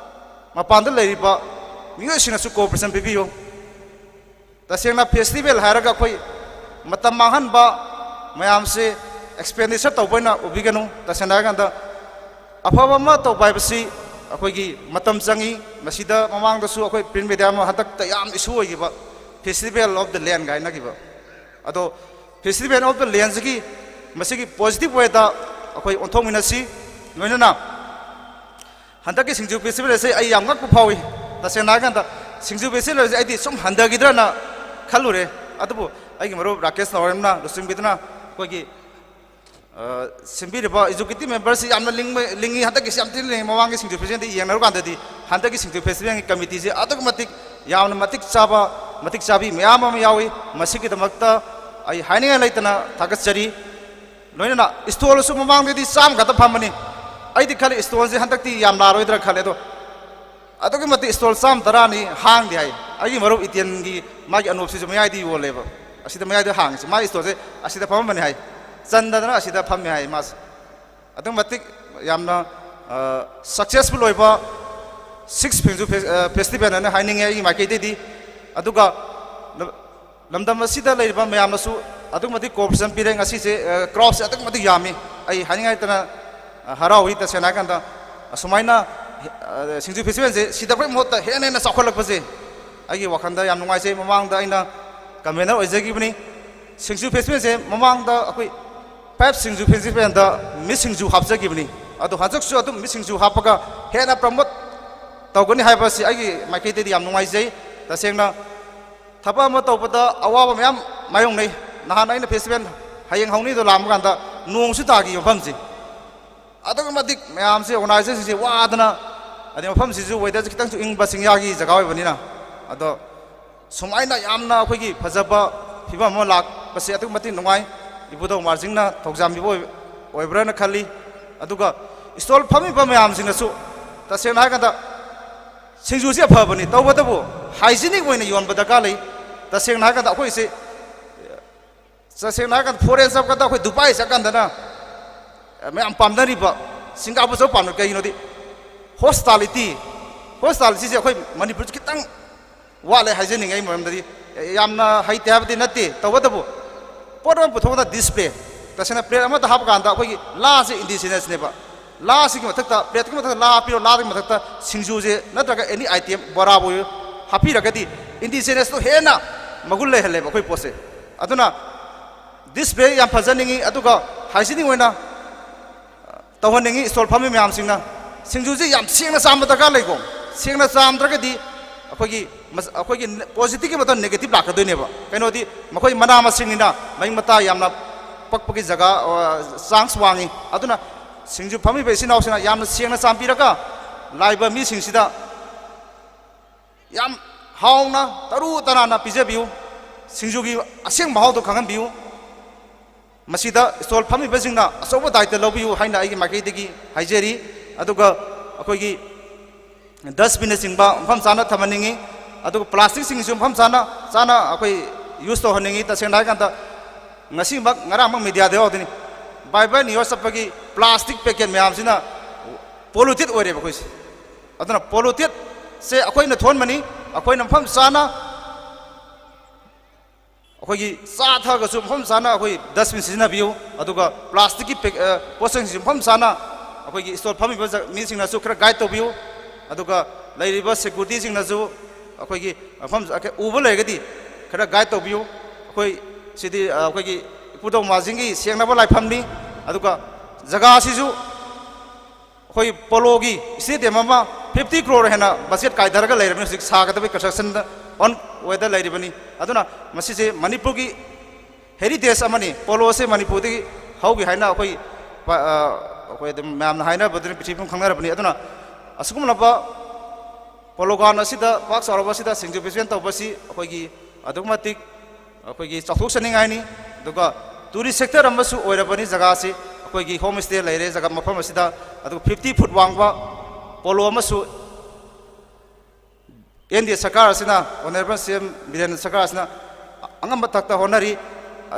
ꯃꯄꯥꯟꯗ ꯂꯩꯔꯤꯕ ꯃꯤꯑꯣꯏꯁꯤꯡꯅꯁꯨ ꯀꯣꯑꯣꯄꯔꯦꯁꯟ ꯄꯤꯕꯤꯌꯨ꯫ ꯇꯁꯦꯡꯅ ꯐꯦꯁꯇꯤꯚꯦꯜ ꯍꯥꯏꯔꯒ ꯑꯩꯈꯣꯏ ꯃꯇꯝ ꯃꯥꯡꯍꯟꯕ ꯃꯌꯥꯝꯁꯦ ꯑꯦꯛꯁꯄꯦꯟꯗꯤꯆꯔ ꯇꯧꯕ ꯑꯣꯏꯅ ꯎꯕꯤꯒꯅꯨ꯫ ꯇꯁꯦꯡꯅ ꯍꯥꯏꯔꯀꯥꯟꯗ ꯑꯐꯕ ꯑꯃ ꯇꯧꯕ ꯍꯥꯏꯕꯁꯤ ꯑꯩꯈꯣꯏꯒꯤ ꯃꯇꯝ ꯆꯪꯏ꯫ ꯃꯁꯤꯗ ꯃꯃꯥꯡꯗꯁꯨ ꯑꯩꯈꯣꯏ ꯄ꯭ꯔꯤꯟꯠ ꯃꯦꯗꯤꯌꯥ ꯑꯃ ꯍꯟꯗꯛꯇ ꯌꯥꯝ ꯏꯁꯨ ꯑꯣꯏꯈꯤꯕ, ꯐꯦꯁꯇꯤꯚꯦꯜ ꯑꯣꯐ ꯗ ꯂꯦꯟꯒ ꯍꯥꯏꯅꯈꯤꯕ꯫ ꯑꯗꯣ ꯐꯦꯁꯇꯤꯚꯦꯜ ꯑꯣꯐ ꯗ ꯂꯦꯟꯁꯤꯒꯤ ꯃꯁꯤꯒꯤ ꯄꯣꯖꯤꯇꯤꯚ ꯋꯦꯗ ꯑꯩꯈꯣꯏ ꯑꯣꯟꯊꯣꯛꯃꯤꯟꯅꯁꯤ꯫ ꯂꯣꯏꯅꯅ ꯍꯟꯗꯛꯀꯤ ꯁꯤꯡꯖꯨ ꯐꯦꯁꯇꯤꯚꯦꯜ ꯑꯁꯤ ꯑꯩ ꯌꯥꯝ ꯉꯛꯄ ꯐꯥꯎꯏ꯫ ꯇꯁꯦꯡꯅ ꯍꯥꯏꯔꯀꯥꯟꯗ ꯁꯤꯡꯖꯨ ꯐꯦꯁꯇꯤꯚꯦꯜ ꯑꯁꯤ ꯑꯩꯗꯤ ꯁꯨꯝ ꯍꯟꯊꯈꯤꯗ꯭ꯔꯅ ꯈꯜꯂꯨꯔꯦ꯫ ꯑꯗꯨꯕꯨ ꯑꯩꯒꯤ ꯃꯔꯨꯞ ꯔꯥꯀꯦꯁ ꯅꯥꯎꯔꯦꯝꯅ ꯂꯨꯆꯤꯡꯕꯤꯗꯨꯅ ꯑꯩꯈꯣꯏꯒꯤ, ꯑ, ꯁꯤꯟꯕꯤꯔꯤꯕ ꯑꯦꯛꯖꯤꯀ꯭ꯌꯨꯇꯤꯚ ꯃꯦꯝꯕꯔꯁꯤ ꯌꯥꯝꯅ ꯂꯤꯡꯕ, ꯂꯤꯡꯉꯤ꯫ ꯍꯟꯗꯛꯀꯤꯁꯤ ꯌꯥꯝ ꯊꯤꯅ ꯂꯤꯡꯉꯤ꯫ ꯃꯃꯥꯡꯒꯤ ꯁꯤꯡꯖꯨ ꯐꯦꯁꯇꯤꯚꯦꯜꯗ ꯌꯦꯡꯅꯔꯨꯀꯥꯟꯗꯗꯤ ꯍꯟꯗꯛꯀꯤ ꯁꯤꯡꯖꯨ ꯐꯦꯁꯇꯤꯚꯦꯜꯒꯤ ꯀꯃꯤꯇꯤꯁꯤ ꯑꯗꯨꯛꯀꯤ ꯃꯇꯤꯛ ꯌꯥꯝꯅ ꯃꯇꯤꯛ ꯆꯥꯕ, ꯃꯇꯤꯛ ꯆꯥꯕꯤ ꯃꯌꯥꯝ ꯑꯃ ꯌꯥꯎꯏ꯫ ꯃꯁꯤꯒꯤꯗꯃꯛꯇ ꯑꯩ ꯍꯥꯏꯅꯤꯡꯉꯥꯏ ꯂꯩꯇꯅ ꯊꯥꯒꯠꯆꯔꯤ꯫ ꯂꯣꯏꯅꯅ ꯏꯁꯇꯣꯜꯁꯨ ꯃꯃꯥꯡꯗꯗꯤ ꯆꯥꯝꯃ ꯈꯛꯇ ꯐꯝꯕꯅꯤ꯫ ꯑꯩꯗꯤ ꯈꯜꯂꯤ ꯏꯁꯇꯣꯜꯁꯦ ꯍꯟꯗꯛꯇꯤ ꯌꯥꯝ ꯂꯥꯛꯑꯔꯣꯏꯗ꯭ꯔꯥ ꯈꯜꯂꯦ꯫ ꯑꯗꯣ ꯑꯗꯨꯛꯀꯤ ꯃꯇꯤꯛ ꯏꯁꯇꯣꯜ ꯆꯥꯝꯃ ꯇꯔꯥꯅꯤ ꯍꯥꯡꯗꯦ ꯍꯥꯏ꯫ ꯑꯩꯒꯤ ꯃꯔꯨꯞ ꯏꯇꯦꯟꯒꯤ ꯃꯥꯒꯤ ꯑꯅꯣꯞꯁꯤꯁꯨ ꯃꯌꯥꯏꯗ ꯌꯣꯜꯂꯦꯕ꯫ ꯑꯁꯤꯗ ꯃꯌꯥꯏꯗ ꯍꯥꯡꯉꯤꯁꯦ꯫ ꯃꯥꯒꯤ ꯏꯁꯇꯣꯜꯁꯦ ꯑꯁꯤꯗ ꯐꯝꯃꯝꯕꯅꯤ ꯍꯥꯏ꯫ ꯆꯟꯗꯗꯅ ꯑꯁꯤꯗ ꯐꯝꯃꯦ ꯍꯥꯏ ꯃꯥꯁꯦ꯫ ꯑꯗꯨꯛꯀꯤ ꯃꯇꯤꯛ ꯌꯥꯝꯅ, ꯑ, ꯁꯛꯁꯦꯁꯐꯨꯜ ꯑꯣꯏꯕ ꯁꯤꯡꯖꯨ ꯐꯦ-, ꯑ, ꯐꯦꯁꯇꯤꯚꯦꯜ ꯍꯥꯏꯅ ꯍꯥꯏꯅꯤꯡꯉꯦ ꯑꯩꯒꯤ ꯃꯥꯏꯀꯩꯗꯒꯤꯗꯤ꯫ ꯑꯗꯨꯒ ꯂꯝꯗꯝ ꯑꯁꯤꯗ ꯂꯩꯔꯤꯕ ꯃꯌꯥꯝꯅꯁꯨ ꯑꯗꯨꯛꯀꯤ ꯃꯇꯤꯛ ꯀꯣꯑꯣꯄꯔꯦꯁꯟ ꯄꯤꯔꯦ꯫ ꯉꯁꯤꯁꯦ, ꯑ, ꯀ꯭ꯔꯥꯎꯗꯁꯦ ꯑꯗꯨꯛꯀꯤ ꯃꯇꯤꯛ ꯌꯥꯝꯃꯤ꯫ ꯑꯩ ꯍꯥꯏꯅꯤꯡꯉꯥꯏ ꯂꯩꯇꯅ, ꯑ, ꯍꯔꯥꯎꯏ꯫ ꯇꯁꯦꯡꯅ ꯍꯥꯏꯔꯀꯥꯟꯗ ꯑꯁꯨꯃꯥꯏꯅ, ꯑ, ꯁꯤꯡꯖꯨ ꯐꯦꯁꯇꯤꯚꯦꯜꯁꯦ ꯁꯤꯗꯕꯒꯤ ꯃꯍꯨꯠꯇ ꯍꯦꯟꯅ ꯍꯦꯟꯅ ꯆꯥꯎꯈꯠꯂꯛꯄꯁꯦ ꯑꯩꯒꯤ ꯋꯥꯈꯜꯗ ꯌꯥꯝ ꯅꯨꯡꯉꯥꯏꯖꯩ꯫ ꯃꯃꯥꯡꯗ ꯑꯩꯅ ꯀꯟꯚꯦꯅꯔ ꯑꯣꯏꯖꯈꯤꯕꯅꯤ꯫ ꯁꯤꯡꯖꯨ ꯐꯦꯁꯇꯤꯚꯦꯜꯁꯦ ꯃꯃꯥꯡꯗ ꯑꯩꯈꯣꯏ ꯐꯥꯏꯚ ꯁꯤꯡꯖꯨ ꯐꯦꯁꯇꯤꯚꯦꯜꯗ ꯃꯤꯁ ꯁꯤꯡꯖꯨ ꯍꯥꯞꯆꯈꯤꯕꯅꯤ꯫ ꯑꯗꯣ ꯍꯟꯗꯛꯁꯨ ꯑꯗꯨꯝ ꯃꯤꯁꯤꯡꯁꯨ ꯍꯥꯞꯄꯒ ꯍꯦꯟꯅ ꯄ꯭ꯔꯃꯣꯠ ꯇꯧꯒꯅꯤ ꯍꯥꯏꯕꯁꯤ ꯑꯩꯒꯤ ꯃꯥꯏꯀꯩꯗꯒꯤ ꯌꯥꯝ ꯅꯨꯡꯉꯥꯏꯖꯩ꯫ ꯇꯁꯦꯡꯅ ꯊꯕꯛ ꯑꯃ ꯇꯧꯕꯗ ꯑꯋꯥꯕ ꯃꯌꯥꯝ ꯃꯥꯌꯣꯛꯅꯩ꯫ ꯅꯍꯥꯟ ꯑꯩꯅ ꯐꯦꯁꯇꯤꯚꯦꯜ ꯍꯌꯦꯡ ꯍꯧꯅꯤꯗꯣ ꯂꯥꯛꯄ ꯀꯥꯟꯗ ꯅꯣꯡꯁꯨ ꯇꯥꯈꯤ ꯃꯐꯝꯁꯤ꯫ ꯑꯗꯨꯛꯀꯤ ꯃꯇꯤꯛ ꯃꯌꯥꯝꯁꯦ, ꯑꯣꯔꯒꯅꯥꯏꯖꯔꯁꯤꯡꯁꯦ ꯋꯥꯗꯅ, ꯑꯗꯩ ꯃꯐꯝꯁꯤꯁꯨ ꯋꯦꯗꯔꯁꯦ ꯈꯤꯇꯪꯁꯨ ꯏꯪꯕ, ꯆꯤꯡꯌꯥꯒꯤ ꯖꯒꯥ ꯑꯣꯏꯕꯅꯤꯅ꯫ ꯑꯗꯣ ꯁꯨꯃꯥꯏꯅ ꯌꯥꯝꯅ ꯑꯩꯈꯣꯏꯒꯤ ꯐꯖꯕ ꯐꯤꯕꯝ ꯑꯃ ꯂꯥꯛꯄꯁꯦ ꯑꯗꯨꯛꯀꯤ ꯃꯇꯤꯛ ꯅꯨꯡꯉꯥꯏ꯫ ꯏꯕꯨꯙꯧ ꯃꯥꯔꯖꯤꯡꯅ ꯊꯧꯖꯥꯟꯕꯤꯕ ꯑꯣꯏ-, ꯑꯣꯏꯕ꯭ꯔꯥꯅ ꯈꯜꯂꯤ꯫ ꯑꯗꯨꯒ ꯁ꯭ꯇꯣꯜ ꯐꯝꯃꯤꯕ ꯃꯌꯥꯝꯁꯤꯡꯅꯁꯨ, ꯇꯁꯦꯡꯅ ꯍꯥꯏꯔꯀꯥꯟꯗ, ꯁꯤꯡꯖꯨꯁꯤ ꯑꯐꯕꯅꯤ, ꯇꯧꯕꯇꯕꯨ ꯍꯥꯏꯖꯤꯅꯤꯛ ꯑꯣꯏꯅ ꯌꯣꯟꯕ ꯗꯔꯀꯥꯔ ꯂꯩ꯫ ꯇꯁꯦꯡꯅ ꯍꯥꯏꯔꯀꯥꯟꯗ ꯑꯩꯈꯣꯏꯁꯦ, ꯇꯁꯦꯡꯅ ꯍꯥꯏꯔꯀꯥꯟꯗ, ꯐꯣꯔꯦꯟ ꯆꯠꯄꯗ, ꯑꯩꯈꯣꯏ ꯗꯨꯕꯥꯏ ꯆꯠꯀꯥꯟꯗꯅ ꯃꯌꯥꯝ ꯄꯥꯝꯅꯔꯤꯕ, ꯁꯤꯡꯒꯥꯄꯨꯔ ꯆꯠꯄ ꯄꯥꯝꯅꯔꯤ꯫ ꯀꯩꯒꯤꯅꯣꯗꯤ ꯍꯣꯁꯄꯤꯇꯥꯂꯤꯇꯤ, ꯍꯣꯁꯄꯤꯇꯥꯂꯤꯇꯤꯁꯦ ꯑꯩꯈꯣꯏ ꯃꯅꯤꯄꯨꯔꯁꯦ ꯈꯤꯇꯪ ꯋꯥꯠꯂꯦ ꯍꯥꯏꯖꯅꯤꯡꯉꯦ꯫ ꯑꯩ ꯃꯔꯝꯗꯗꯤ ꯌꯥꯝꯅ ꯍꯩꯇꯦ ꯍꯥꯏꯕꯗꯤ ꯅꯠꯇꯦ, ꯇꯧꯕꯇꯕꯨ ꯄꯣꯠ ꯑꯃ ꯄꯨꯊꯣꯛꯄꯗ ꯗꯤꯁꯄ꯭ꯂꯦ, ꯇꯁꯦꯡꯅ ꯄ꯭ꯂꯦꯠ ꯑꯃꯗ ꯍꯥꯞꯄ ꯀꯥꯟꯗ ꯑꯩꯈꯣꯏꯒꯤ ꯂꯥꯁꯦ ꯏꯟꯗꯤꯖꯤꯅꯁꯅꯦꯕ꯫ ꯂꯥꯁꯤꯒꯤ ꯃꯊꯛꯇ, ꯄ꯭ꯂꯦꯠꯀꯤ ꯃꯊꯛꯇ ꯂꯥ ꯍꯥꯞꯄꯤꯔꯣ, ꯂꯥꯗꯨꯒꯤ ꯃꯊꯛꯇ ꯁꯤꯡꯖꯨꯁꯦ ꯅꯠꯇ꯭ꯔꯒ ꯑꯦꯅꯤ ꯑꯥꯏꯇꯦꯝ, ꯕꯣꯔꯥꯕꯨ ꯑꯣꯏꯔꯣ, ꯍꯥꯞꯄꯤꯔꯒꯗꯤ ꯏꯟꯗꯤꯖꯤꯅꯁꯇꯣ ꯍꯦꯟꯅ ꯃꯒꯨꯟ ꯂꯩꯍꯜꯂꯦꯕ ꯑꯩꯈꯣꯏ ꯄꯣꯠꯁꯦ꯫ ꯑꯗꯨꯅ ꯗꯤꯁꯄ꯭ꯂꯦ ꯌꯥꯝ ꯐꯖꯅꯤꯡꯉꯤ, ꯑꯗꯨꯒ ꯍꯥꯏꯖꯤꯅꯤꯛ ꯑꯣꯏꯅ ꯇꯧꯍꯟꯅꯤꯡꯉꯤ꯫ ꯁ꯭ꯇꯣꯜ ꯐꯝꯃꯤ ꯃꯌꯥꯝꯁꯤꯡꯅ ꯁꯤꯡꯖꯨꯁꯤ ꯌꯥꯝ ꯁꯦꯡꯅ ꯆꯥꯝꯕ ꯗꯔꯀꯥꯔ ꯂꯩꯀꯣ꯫ ꯁꯦꯡꯅ ꯆꯥꯝꯗ꯭ꯔꯒꯗꯤ ꯑꯩꯈꯣꯏꯒꯤ ꯃꯁ-, ꯑꯩꯈꯣꯏꯒꯤ ꯄꯣꯖꯤꯇꯤꯚꯀꯤ ꯃꯇꯝ ꯅꯦꯒꯦꯇꯤꯚ ꯂꯥꯛꯀꯗꯣꯏꯅꯦꯕ꯫ ꯀꯩꯅꯣꯗꯤ ꯃꯈꯣꯏ ꯃꯅꯥ ꯃꯁꯤꯡꯅꯤꯅ ꯃꯍꯤꯛ ꯃꯇꯥꯏ ꯌꯥꯝꯅ ꯄꯛꯄꯒꯤ ꯖꯒꯥ, ꯑ, ꯆꯥꯟꯁ ꯋꯥꯡꯉꯤ꯫ ꯑꯗꯨꯅ ꯁꯤꯡꯖꯨ ꯐꯝꯃꯤꯕ ꯏꯆꯤꯟ ꯏꯅꯥꯎꯁꯤꯡꯅ ꯌꯥꯝꯅ ꯁꯦꯡꯅ ꯆꯥꯝꯕꯤꯔꯒ ꯂꯥꯛꯏꯕ ꯃꯤꯁꯤꯡꯁꯤꯗ ꯌꯥꯝ ꯍꯥꯎꯅ ꯇꯔꯨ ꯇꯅꯥꯟꯅ ꯄꯤꯖꯕꯤꯌꯨ꯫ ꯁꯤꯡꯖꯨꯒꯤ ꯑꯁꯦꯡꯕ ꯃꯍꯥꯎꯗꯣ ꯈꯪꯍꯟꯕꯤꯌꯨ꯫ ꯃꯁꯤꯗ ꯁ꯭ꯇꯣꯜ ꯐꯝꯃꯤꯕꯁꯤꯡꯅ ꯑꯆꯧꯕ ꯗꯥꯏꯇ ꯂꯧꯕꯤꯌꯨ ꯍꯥꯏꯅ ꯑꯩꯒꯤ ꯃꯥꯏꯀꯩꯗꯒꯤ ꯍꯥꯏꯖꯔꯤ꯫ ꯑꯗꯨꯒ ꯑꯩꯈꯣꯏꯒꯤ ꯗꯁꯕꯤꯟꯅꯆꯤꯡꯕ ꯃꯐꯝ ꯆꯥꯅ ꯊꯝꯍꯟꯅꯤꯡꯉꯤ꯫ ꯑꯗꯨꯒ ꯄ꯭ꯂꯥꯁꯇꯤꯛꯁꯤꯡꯁꯤꯁꯨ ꯃꯐꯝ ꯆꯥꯅ, ꯆꯥꯅ ꯑꯩꯈꯣꯏ ꯌꯨꯁ ꯇꯧꯍꯟꯅꯤꯡꯉꯤ꯫ ꯇꯁꯦꯡꯅ ꯍꯥꯏꯔꯀꯥꯟꯗ, ꯉꯁꯤꯃꯛ, ꯉꯔꯥꯡꯃꯛ ꯃꯦꯗꯤꯌꯥꯗ ꯌꯥꯎꯗꯣꯏꯅꯤ, ꯕꯥꯏ ꯕꯥꯏ ꯅ꯭ꯌꯨ ꯌꯔ ꯆꯠꯄꯒꯤ ꯄ꯭ꯂꯥꯁꯇꯤꯛ ꯄꯦꯀꯦꯠ ꯃꯌꯥꯝꯁꯤꯅ ꯄꯣꯂꯨꯇꯦꯠ ꯑꯣꯏꯔꯦꯕ ꯑꯩꯈꯣꯏꯁꯦ꯫ ꯑꯗꯨꯅ ꯄꯣꯂꯨꯇꯦꯠꯁꯦ ꯑꯩꯈꯣꯏꯅ ꯊꯣꯛꯍꯟꯕꯅꯤ꯫ ꯑꯩꯈꯣꯏꯅ ꯃꯐꯝ ꯆꯥꯅ ꯑꯩꯈꯣꯏꯒꯤ ꯆꯥ ꯊꯛꯑꯒꯁꯨ ꯃꯐꯝ ꯆꯥꯅ ꯑꯩꯈꯣꯏ ꯗꯁꯕꯤꯟ ꯁꯤꯖꯤꯟꯅꯕꯤꯌꯨ꯫ ꯑꯗꯨꯒ ꯄ꯭ꯂꯥꯁꯇꯤꯛꯀꯤ ꯄꯦꯛ-, ꯑ, ꯄꯣꯠꯁꯛꯁꯤꯡꯁꯤ ꯃꯐꯝ ꯆꯥꯅ ꯑꯩꯈꯣꯏꯒꯤ ꯁ꯭ꯇꯣꯜ ꯐꯝꯃꯤꯕ ꯖ-, ꯃꯤꯁꯤꯡꯅꯁꯨ ꯈꯔ ꯒꯥꯏꯗ ꯇꯧꯕꯤꯌꯨ꯫ ꯑꯗꯨꯒ ꯂꯩꯔꯤꯕ ꯁꯦꯀ꯭ꯌꯨꯔꯤꯇꯤꯁꯤꯡꯅꯁꯨ ꯑꯩꯈꯣꯏꯒꯤ ꯃꯐꯝ ꯎꯕ ꯂꯩꯔꯒꯗꯤ ꯈꯔ ꯒꯥꯏꯗ ꯇꯧꯕꯤꯌꯨ꯫ ꯑꯩꯈꯣꯏ ꯁꯤꯗꯤ, ꯑ, ꯑꯩꯈꯣꯏꯒꯤ ꯏꯄꯨꯗꯧ ꯃꯥꯔꯖꯤꯡꯒꯤ ꯁꯦꯡꯅꯕ ꯂꯥꯏꯐꯝꯅꯤ꯫ ꯑꯗꯨꯒ ꯖꯒꯥꯁꯤꯁꯨ ꯑꯩꯈꯣꯏ ꯄꯣꯂꯣꯒꯤ ꯁ꯭ꯇꯦꯗꯤꯌꯝ ꯑꯃ ꯐꯤꯐꯇꯤ ꯀ꯭ꯔꯣꯔ ꯍꯦꯟꯅ ꯕꯖꯦꯠ ꯀꯥꯏꯊꯔꯒ ꯂꯩꯔꯕꯅꯤ, ꯍꯧꯖꯤꯛ ꯁꯥꯒꯗꯕꯒꯤ ꯀꯟꯁꯇ꯭ꯔꯛꯁꯟꯗ ꯑꯣꯟ ꯋꯦꯗ ꯂꯩꯔꯤꯕꯅꯤ꯫ ꯑꯗꯨꯅ ꯃꯁꯤꯁꯦ ꯃꯅꯤꯄꯨꯔꯒꯤ ꯍꯦꯔꯤꯇꯦꯖ ꯑꯃꯅꯤ꯫ ꯄꯣꯂꯣꯁꯦ ꯃꯅꯤꯄꯨꯔꯗꯒꯤ ꯍꯧꯈꯤ ꯍꯥꯏꯅ ꯑꯩꯈꯣꯏ ꯄ-, ꯑ, ꯑꯩꯈꯣꯏ ꯑꯗꯨꯝ ꯃꯌꯥꯝꯅ ꯍꯥꯏꯅꯕꯗꯨꯅ ꯄ꯭ꯔꯤꯊꯤꯕꯤ ꯄꯨꯝ ꯈꯪꯅꯔꯕꯅꯤ꯫ ꯑꯗꯨꯅ ꯑꯁꯤꯒꯨꯝꯂꯕ ꯄꯣꯂꯣ ꯒ꯭ꯔꯥꯎꯟ ꯑꯁꯤꯗ, ꯄꯥꯛ ꯆꯥꯎꯔꯕ ꯑꯁꯤꯗ ꯁꯤꯡꯖꯨ ꯐꯦꯁꯇꯤꯚꯦꯜ ꯇꯧꯕꯁꯤ ꯑꯩꯈꯣꯏꯒꯤ ꯑꯗꯨꯛꯀꯤ ꯃꯇꯤꯛ ꯑꯩꯈꯣꯏꯒꯤ ꯆꯥꯎꯊꯣꯛꯆꯅꯤꯡꯉꯥꯏꯅꯤ꯫ ꯑꯗꯨꯒ ꯇꯨꯔꯤꯁ ꯁꯦꯛꯇꯔ ꯑꯃꯁꯨ ꯑꯣꯏꯔꯕꯅꯤ ꯖꯒꯥꯁꯤ꯫ ꯑꯩꯈꯣꯏꯒꯤ ꯍꯣꯝ ꯁ꯭ꯇꯦ ꯂꯩꯔꯦ ꯖꯒꯥ ꯃꯐꯝ ꯑꯁꯤꯗ, ꯑꯗꯨꯒ ꯐꯤꯐꯇꯤ ꯐꯨꯠ ꯋꯥꯡꯕ ꯄꯣꯂꯣ ꯑꯃꯁꯨ ꯑꯦꯟ ꯗꯤ ꯑꯦ ꯁꯔꯀꯥꯔ ꯑꯁꯤꯅ, ꯑꯣꯅꯔꯦꯕꯜ ꯁꯤ ꯑꯦꯝ ꯕꯤꯔꯦꯟ ꯁꯔꯀꯥꯔ ꯑꯁꯤꯅ ꯑꯉꯝꯕ ꯊꯥꯛꯇ ꯍꯣꯠꯅꯔꯤ꯫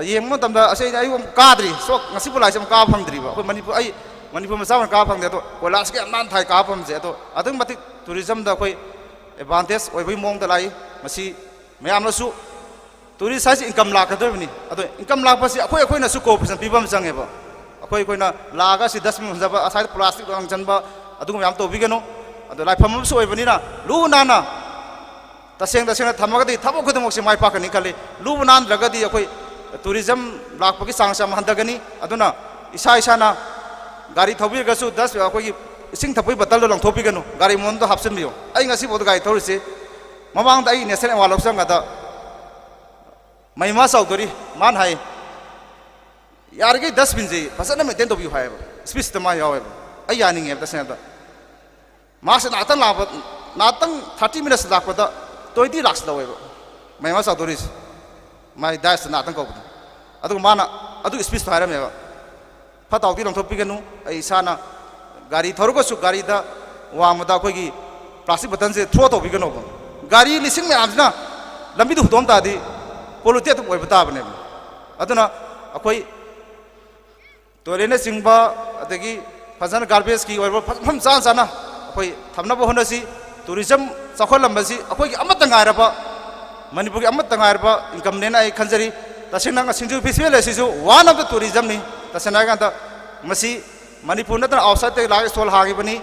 ꯌꯦꯡꯕ ꯃꯇꯝꯗ ꯑꯁꯤ ꯑꯩ ꯑꯃꯨꯛ ꯀꯥꯗ꯭ꯔꯤ, ꯁꯣ ꯉꯁꯤꯕꯨ ꯂꯥꯛꯏꯁꯦ ꯑꯃꯨꯛ ꯀꯥꯕ ꯐꯪꯗ꯭ꯔꯤꯕ꯫ ꯑꯩꯈꯣꯏ ꯃꯅꯤꯄꯨꯔ, ꯑꯩ ꯃꯅꯤꯄꯨꯔ ꯃꯆꯥ ꯑꯣꯏꯅ ꯀꯥꯕ ꯐꯪꯗꯦ꯫ ꯑꯗꯣ ꯀꯣꯏꯂꯥꯁꯀꯤ ꯌꯥꯝ ꯅꯥꯟ ꯊꯥꯏ ꯀꯥꯕ ꯐꯝꯁꯦ꯫ ꯑꯗꯣ ꯑꯗꯨꯛꯀꯤ ꯃꯇꯤꯛ ꯇꯨꯔꯤꯖꯝꯗ ꯑꯩꯈꯣꯏ ꯑꯦꯗꯚꯥꯟꯇꯦꯖ ꯑꯣꯏꯕꯒꯤ ꯃꯑꯣꯡꯗ ꯂꯥꯛꯏ꯫ ꯃꯁꯤ ꯃꯌꯥꯝꯅꯁꯨ, ꯇꯨꯔꯤꯁ ꯍꯥꯏꯁꯤ ꯏꯟꯀꯝ ꯂꯥꯛꯀꯗꯧꯔꯤꯕꯅꯤ꯫ ꯑꯗꯣ ꯏꯟꯀꯝ ꯂꯥꯛꯄꯁꯤ ꯑꯩꯈꯣꯏ ꯑꯩꯈꯣꯏꯅꯁꯨ ꯀꯣꯑꯣꯄꯔꯦꯁꯟ ꯄꯤꯕ ꯑꯃ ꯆꯪꯉꯦꯕ꯫ ꯑꯩꯈꯣꯏ ꯑꯩꯈꯣꯏꯅ ꯂꯥꯛꯑꯒ ꯁꯤ ꯗꯁꯕꯤꯟ ꯍꯨꯟꯖꯕ, ꯑꯁ꯭ꯋꯥꯏꯗ ꯄ꯭ꯂꯥꯁꯇꯤꯛ ꯂꯪꯁꯟꯕ, ꯑꯗꯨꯒꯨꯝꯕ ꯌꯥꯝ ꯇꯧꯕꯤꯒꯅꯨ꯫ ꯑꯗꯣ ꯂꯥꯏꯐꯝ ꯑꯃꯁꯨ ꯑꯣꯏꯕꯅꯤꯅ ꯂꯨ ꯅꯥꯟꯅ, ꯇꯁꯦꯡ ꯇꯁꯦꯡꯅ ꯊꯝꯃꯒꯗꯤ ꯊꯕꯛ ꯈꯨꯗꯤꯡꯃꯛꯁꯦ ꯃꯥꯏ ꯄꯥꯛꯀꯅꯤ ꯈꯜꯂꯤ꯫ ꯂꯨꯕ ꯅꯥꯟꯗ꯭ꯔꯒꯗꯤ ꯑꯩꯈꯣꯏ ꯇꯨꯔꯤꯖꯝ ꯂꯥꯛꯄꯒꯤ ꯆꯥꯡꯁꯦ ꯌꯥꯝ ꯍꯟꯊꯒꯅꯤ꯫ ꯑꯗꯨꯅ ꯏꯁꯥ ꯏꯁꯥꯅ ꯒꯥꯔꯤ ꯊꯧꯕꯤꯔꯒꯁꯨ ꯗꯁ-, ꯑꯩꯈꯣꯏꯒꯤ ꯏꯁꯤꯡ ꯊꯛꯄꯒꯤ ꯕꯣꯇꯜꯗꯣ ꯂꯪꯊꯣꯛꯄꯤꯒꯅꯨ, ꯒꯥꯔꯤ ꯃꯅꯨꯡꯗ ꯍꯥꯞꯆꯤꯟꯕꯤꯌꯨ꯫ ꯑꯩ ꯉꯁꯤꯐꯥꯎꯗ ꯒꯥꯔꯤ ꯊꯧꯔꯤꯁꯤ, ꯃꯃꯥꯡꯗ ꯑꯩ ꯅꯦꯁꯅꯦꯜ ꯑꯦꯋꯥꯔꯗ ꯂꯧ ꯆꯪꯒꯗ ꯃꯍꯤꯃꯥ ꯆꯧꯙꯨꯔꯤ ꯃꯥꯅ ꯍꯥꯏ, "ꯌꯥꯔꯤꯈꯩ ꯗꯁꯕꯤꯟꯁꯤ ꯐꯖꯅ ꯃꯦꯟꯇꯦꯟ ꯇꯧꯕꯤꯌꯨ" ꯍꯥꯏꯌꯦꯕ꯫ ꯁ꯭ꯄꯤꯁꯇ ꯃꯥ ꯌꯥꯎꯋꯦꯕ꯫ ꯑꯩ ꯌꯥꯅꯤꯡꯉꯦꯕ ꯇꯁꯦꯡꯅ꯫ ꯃꯥꯁꯦ ꯉꯥꯛꯇꯪ ꯂꯥꯛꯄ, ꯉꯥꯛꯇꯪ ꯊꯥꯔꯇꯤ ꯃꯤꯅꯠꯁ ꯂꯥꯛꯄꯗ ꯇ꯭ꯋꯦꯟꯇꯤ ꯂꯥꯛꯁ ꯂꯧꯋꯦꯕ ꯃꯍꯤꯃꯥ ꯆꯧꯙꯨꯔꯤꯁꯦ, ꯃꯥꯏ ꯗꯥꯏꯁꯇ ꯉꯥꯛꯇꯪ ꯀꯧꯕꯗ꯫ ꯑꯗꯨꯒ ꯃꯥꯅ ꯑꯗꯨꯒꯤ ꯁ꯭ꯄꯤꯁꯇꯣ ꯍꯥꯏꯔꯝꯃꯦꯕ, "ꯐꯠꯇ ꯍꯥꯎꯗꯤ ꯂꯪꯊꯣꯛꯄꯤꯒꯅꯨ, ꯑꯩ ꯏꯁꯥꯅ ꯒꯥꯔꯤ ꯊꯧꯔꯒꯁꯨ ꯒꯥꯔꯤꯗ ꯋꯥꯡꯃꯗ ꯑꯩꯈꯣꯏꯒꯤ ꯄ꯭ꯂꯥꯁꯇꯤꯛ ꯕꯣꯇꯜꯁꯦ ꯊ꯭ꯔꯣ ꯇꯧꯕꯤꯒꯅꯣꯕ꯫ ꯒꯥꯔꯤ ꯂꯤꯁꯤꯡ ꯃꯌꯥꯝꯁꯤꯅ ꯂꯝꯕꯤꯗ ꯍꯨꯟꯗꯣꯛꯑꯝ ꯇꯥꯔꯗꯤ ꯄꯣꯂꯨꯇꯦꯠ ꯑꯗꯨꯝ ꯑꯣꯏꯕ ꯇꯥꯕꯅꯦꯕ"꯫ ꯑꯗꯨꯅ ꯑꯩꯈꯣꯏ ꯇꯣꯏꯂꯦꯠꯅꯆꯤꯡꯕ, ꯑꯗꯒꯤ ꯐꯖꯅ ꯒꯥꯔꯕꯦꯖꯀꯤ ꯑꯣꯏꯕ ꯐꯖ-, ꯃꯐꯝ ꯆꯥꯅ ꯆꯥꯅ ꯑꯩꯈꯣꯏ ꯊꯝꯅꯕ ꯍꯣꯠꯅꯁꯤ꯫ ꯇꯨꯔꯤꯖꯝ ꯆꯥꯎꯈꯠꯂꯝꯕꯁꯤ ꯑꯩꯈꯣꯏꯒꯤ ꯑꯃꯠꯇ ꯉꯥꯏꯔꯕ, ꯃꯅꯤꯄꯨꯔꯒꯤ ꯑꯃꯠꯇ ꯉꯥꯏꯔꯕ ꯏꯟꯀꯝꯅꯦꯅ ꯑꯩ ꯈꯟꯖꯔꯤ꯫ ꯇꯁꯦꯡꯅ ꯁꯤꯡꯖꯨ ꯐꯦꯁꯇꯤꯚꯦꯜ ꯑꯁꯤꯁꯨ one of the tourismꯅꯤ꯫ ꯇꯁꯦꯡꯅ ꯍꯥꯏꯔꯀꯥꯟꯗ ꯃꯁꯤ ꯃꯅꯤꯄꯨꯔ ꯅꯠꯇꯅ ꯑꯥꯎꯠꯁꯥꯏꯗꯇꯒꯤ ꯂꯥꯛꯑꯒ ꯁ꯭ꯇꯣꯜ ꯍꯥꯡꯉꯤꯕꯅꯤ꯫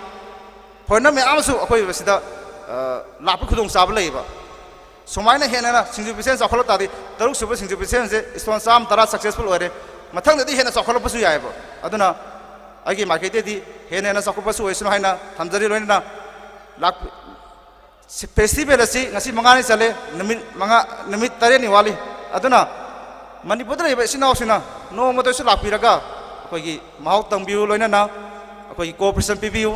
ꯐꯣꯔꯦꯟꯅꯔ ꯃꯌꯥꯝ ꯑꯃꯁꯨ ꯑꯩꯈꯣꯏ ꯁꯤꯗ, ꯑ, ꯂꯥꯛꯄ ꯈꯨꯗꯣꯡꯆꯥꯕ ꯂꯩꯌꯦꯕ꯫ ꯁꯨꯃꯥꯏꯅ ꯍꯦꯟꯅ ꯁꯤꯡꯖꯨ ꯐꯦꯁꯇꯤꯚꯦꯜ ꯆꯥꯎꯈꯠꯂꯛ ꯇꯥꯔꯗꯤ, ꯇꯔꯨꯛ ꯁꯨꯕ ꯁꯤꯡꯖꯨ ꯐꯦꯁꯇꯤꯚꯦꯜꯁꯦ ꯁ꯭ꯇꯣꯜ ꯆꯥꯝꯃ ꯇꯔꯥ ꯁꯛꯁꯦꯁꯐꯨꯜ ꯑꯣꯏꯔꯦ꯫ ꯃꯊꯪꯗꯗꯤ ꯍꯦꯟꯅ ꯆꯥꯎꯈꯠꯂꯛꯄꯁꯨ ꯌꯥꯏꯑꯕ꯫ ꯑꯗꯨꯅ ꯑꯩꯒꯤ ꯃꯥꯏꯀꯩꯗꯒꯤꯗꯤ ꯍꯦꯟꯅ ꯍꯦꯟꯅ ꯆꯥꯎꯈꯠꯄꯁꯨ ꯑꯣꯏꯁꯅꯨ ꯍꯥꯏꯅ ꯊꯝꯖꯔꯤ꯫ ꯂꯣꯏꯅꯅ ꯂꯥꯛꯄꯤ-, ꯁꯤ-, ꯐꯦꯁꯇꯤꯚꯦꯜ ꯑꯁꯤ ꯉꯁꯤ ꯃꯉꯥꯅꯤ ꯆꯠꯂꯦ, ꯅꯨꯃꯤꯠ ꯃꯉꯥ, ꯅꯨꯃꯤꯠ ꯇꯔꯦꯠꯅꯤ ꯋꯥꯠꯂꯤ꯫ ꯑꯗꯨꯅ ꯃꯅꯤꯄꯨꯔꯗ ꯂꯩꯕ ꯏꯆꯤꯟ ꯏꯅꯥꯎꯁꯤꯡꯅ ꯅꯣꯡꯃꯇꯁꯨ ꯂꯥꯛꯄꯤꯔꯒ ꯑꯩꯈꯣꯏꯒꯤ ꯃꯍꯥꯎ ꯇꯪꯕꯤꯌꯨ, ꯂꯣꯏꯅꯅ ꯑꯩꯈꯣꯏꯒꯤ ꯀꯣꯑꯣꯄꯔꯦꯁꯟ ꯄꯤꯕꯤꯌꯨ꯫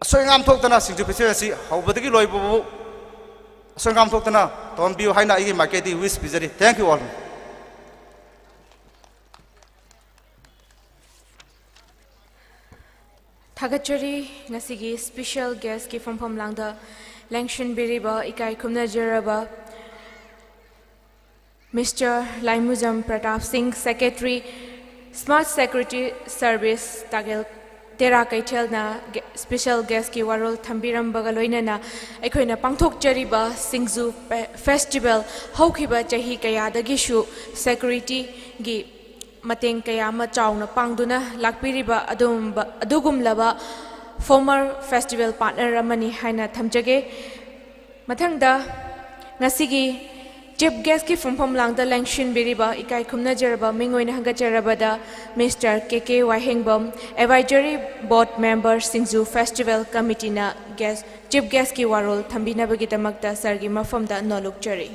ꯑꯁꯣꯏ ꯑꯉꯥꯝ ꯊꯣꯛꯇꯅ ꯁꯤꯡꯖꯨ ꯐꯦꯁꯇꯤꯚꯦꯜ ꯑꯁꯤ ꯍꯧꯕꯗꯒꯤ ꯂꯣꯏꯕꯕꯨ ꯑꯁꯣꯏ ꯑꯉꯥꯝ ꯊꯣꯛꯇꯅ ꯇꯧꯍꯟꯕꯤꯌꯨ ꯍꯥꯏꯅ ꯑꯩꯒꯤ ꯃꯥꯏꯀꯩꯗꯒꯤ ꯋꯤꯁ ꯄꯤꯖꯔꯤ꯫ Thank you all. ꯊꯥꯒꯠꯆꯔꯤ꯫ ꯉꯁꯤꯒꯤ ꯁ꯭ꯄꯤꯁꯦꯜ ꯒꯦꯁꯀꯤ ꯐꯝꯐꯝ ꯂꯥꯡꯗ ꯂꯦꯡꯁꯤꯟꯕꯤꯔꯤꯕ ꯏꯀꯥꯏ ꯈꯨꯝꯅꯖꯔꯕ mister ꯂꯥꯏꯃꯨꯖꯝ Pratap Singh, secretary, smart security service, ꯇꯥꯒꯦꯜ ꯇꯦꯔꯥ ꯀꯩꯊꯦꯜꯅ ꯒꯦ-, ꯁ꯭ꯄꯤꯁꯦꯜ ꯒꯦꯁꯀꯤ ꯋꯥꯔꯣꯜ ꯊꯝꯕꯤꯔꯝꯕꯒ ꯂꯣꯏꯅꯅ ꯑꯩꯈꯣꯏꯅ ꯄꯥꯡꯊꯣꯛꯆꯔꯤꯕ ꯁꯤꯡꯖꯨ ꯐꯦ-, ꯐꯦꯁꯇꯤꯚꯦꯜ ꯍꯧꯈꯤꯕ ꯆꯍꯤ ꯀꯌꯥꯗꯒꯤꯁꯨ ꯁꯦꯀ꯭ꯌꯨꯔꯤꯇꯤꯒꯤ ꯃꯇꯦꯡ ꯀꯌꯥ ꯑꯃ ꯆꯥꯎꯅ ꯄꯥꯡꯗꯨꯅ ꯂꯥꯛꯄꯤꯔꯤꯕ ꯑꯗꯨꯒꯨꯝꯕ, ꯑꯗꯨꯒꯨꯝꯂꯕ ꯐꯣꯔꯃꯔ ꯐꯦꯁꯇꯤꯚꯦꯜ ꯄꯥꯔꯠꯅꯔ ꯑꯃꯅꯤ ꯍꯥꯏꯅ ꯊꯝꯖꯒꯦ꯫ ꯃꯊꯪꯗ ꯉꯁꯤꯒꯤ ꯆꯤꯐ ꯒꯦꯁꯀꯤ ꯐꯝꯐꯝ ꯂꯥꯡꯗ ꯂꯦꯡꯁꯤꯟꯕꯤꯔꯤꯕ ꯏꯀꯥꯏ ꯈꯨꯝꯅꯖꯔꯕ ꯃꯤꯡ ꯑꯣꯏꯅ ꯍꯪꯒꯠꯆꯔꯕꯗ ꯃꯤꯁꯇꯔ ꯀꯦ ꯀꯦ ꯋꯥꯍꯦꯡꯕꯝ, ꯑꯦꯗꯚꯥꯏꯖꯔꯤ ꯕꯣꯔꯗ ꯃꯦꯝꯕꯔ ꯁꯤꯡꯖꯨ ꯐꯦꯁꯇꯤꯚꯦꯜ ꯀꯃꯤꯇꯤꯅ ꯒꯦꯁ, ꯆꯤꯐ ꯒꯦꯁꯀꯤ ꯋꯥꯔꯣꯜ ꯊꯝꯕꯤꯅꯕꯒꯤꯗꯃꯛꯇ ꯁꯥꯔꯒꯤ ꯃꯐꯝꯗ ꯅꯣꯜꯂꯨꯛꯆꯔꯤ꯫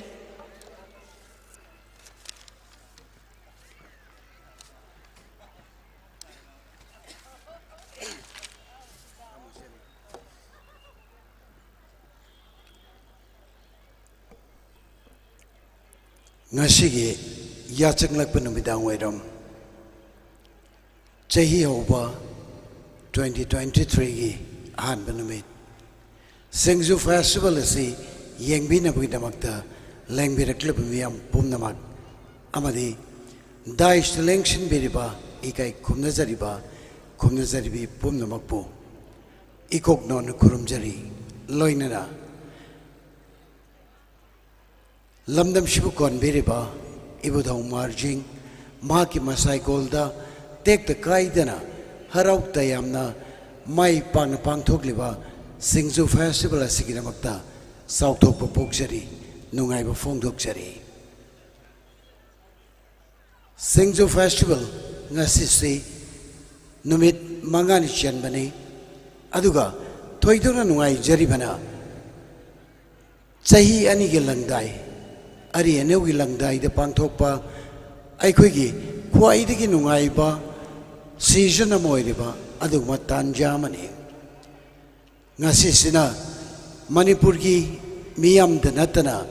ꯉꯁꯤꯒꯤ ꯌꯥꯆꯪꯂꯛꯄ ꯅꯨꯃꯤꯗꯥꯡ ꯋꯥꯏꯔꯝ, ꯆꯍꯤ ꯍꯧꯕ twenty twenty-threeꯒꯤ ꯑꯍꯥꯟꯕ ꯅꯨꯃꯤꯠ, ꯁꯤꯡꯖꯨ ꯐꯦꯁꯇꯤꯚꯦꯜ ꯑꯁꯤ ꯌꯦꯡꯕꯤꯅꯕꯒꯤꯗꯃꯛꯇ ꯂꯦꯡꯕꯤꯔꯛꯂꯤꯕ ꯃꯤꯌꯥꯝ ꯄꯨꯝꯅꯃꯛ ꯑꯃꯗꯤ ꯗꯥꯏꯁꯇ ꯂꯦꯡꯁꯤꯟꯕꯤꯔꯤꯕ ꯏꯀꯥꯏ ꯈꯨꯝꯅꯖꯔꯤꯕ ꯈꯨꯝꯅꯖꯔꯤꯕꯤ ꯄꯨꯝꯅꯃꯛꯄꯨ ꯏꯀꯣꯛ ꯅꯧꯅ ꯈꯨꯔꯨꯝꯖꯔꯤ꯫ ꯂꯣꯏꯅꯅ ꯂꯝꯗꯝꯁꯤꯕꯨ ꯀꯣꯟꯕꯤꯔꯤꯕ ꯏꯕꯨꯙꯧ ꯃꯥꯔꯖꯤꯡ, ꯃꯍꯥꯛꯀꯤ ꯃꯁꯥꯏꯀꯣꯜꯗ ꯇꯦꯛꯇ ꯀꯥꯏꯗꯅ ꯍꯔꯥꯎ ꯇꯌꯥꯝꯅ ꯃꯥꯏ ꯄꯥꯛꯅ ꯄꯥꯡꯊꯣꯛꯂꯤꯕ ꯁꯤꯡꯖꯨ ꯐꯦꯁꯇꯤꯚꯦꯜ ꯑꯁꯤꯒꯤꯗꯃꯛꯇ ꯆꯥꯎꯊꯣꯛꯄ ꯄꯣꯛꯆꯔꯤ, ꯅꯨꯡꯉꯥꯏꯕ ꯐꯣꯡꯗꯣꯛꯆꯔꯤ꯫ ꯁꯤꯡꯖꯨ ꯐꯦꯁꯇꯤꯚꯦꯜ ꯉꯁꯤꯁꯤ ꯅꯨꯃꯤꯠ ꯃꯉꯥꯅꯤ ꯆꯟꯕꯅꯤ꯫ ꯑꯗꯨꯒ ꯊꯣꯏꯗꯣꯛꯅ ꯅꯨꯡꯉꯥꯏꯖꯔꯤꯕꯅ, ꯆꯍꯤ ꯑꯅꯤꯒꯤ ꯂꯪꯗꯥꯏ, ꯑꯔꯤ ꯑꯅꯧꯒꯤ ꯂꯪꯗꯥꯏꯗ ꯄꯥꯡꯊꯣꯛꯄ ꯑꯩꯈꯣꯏꯒꯤ ꯈ꯭ꯋꯥꯏꯗꯒꯤ ꯅꯨꯡꯉꯥꯏꯕ season ꯑꯃ ꯑꯣꯏꯔꯤꯕ ꯑꯗꯨꯒꯨꯝꯕ ꯇꯥꯟꯖꯥ ꯑꯃꯅꯤ꯫ ꯉꯁꯤꯁꯤꯅ ꯃꯅꯤꯄꯨꯔꯒꯤ ꯃꯤꯌꯥꯝꯗ ꯅꯠꯇꯅ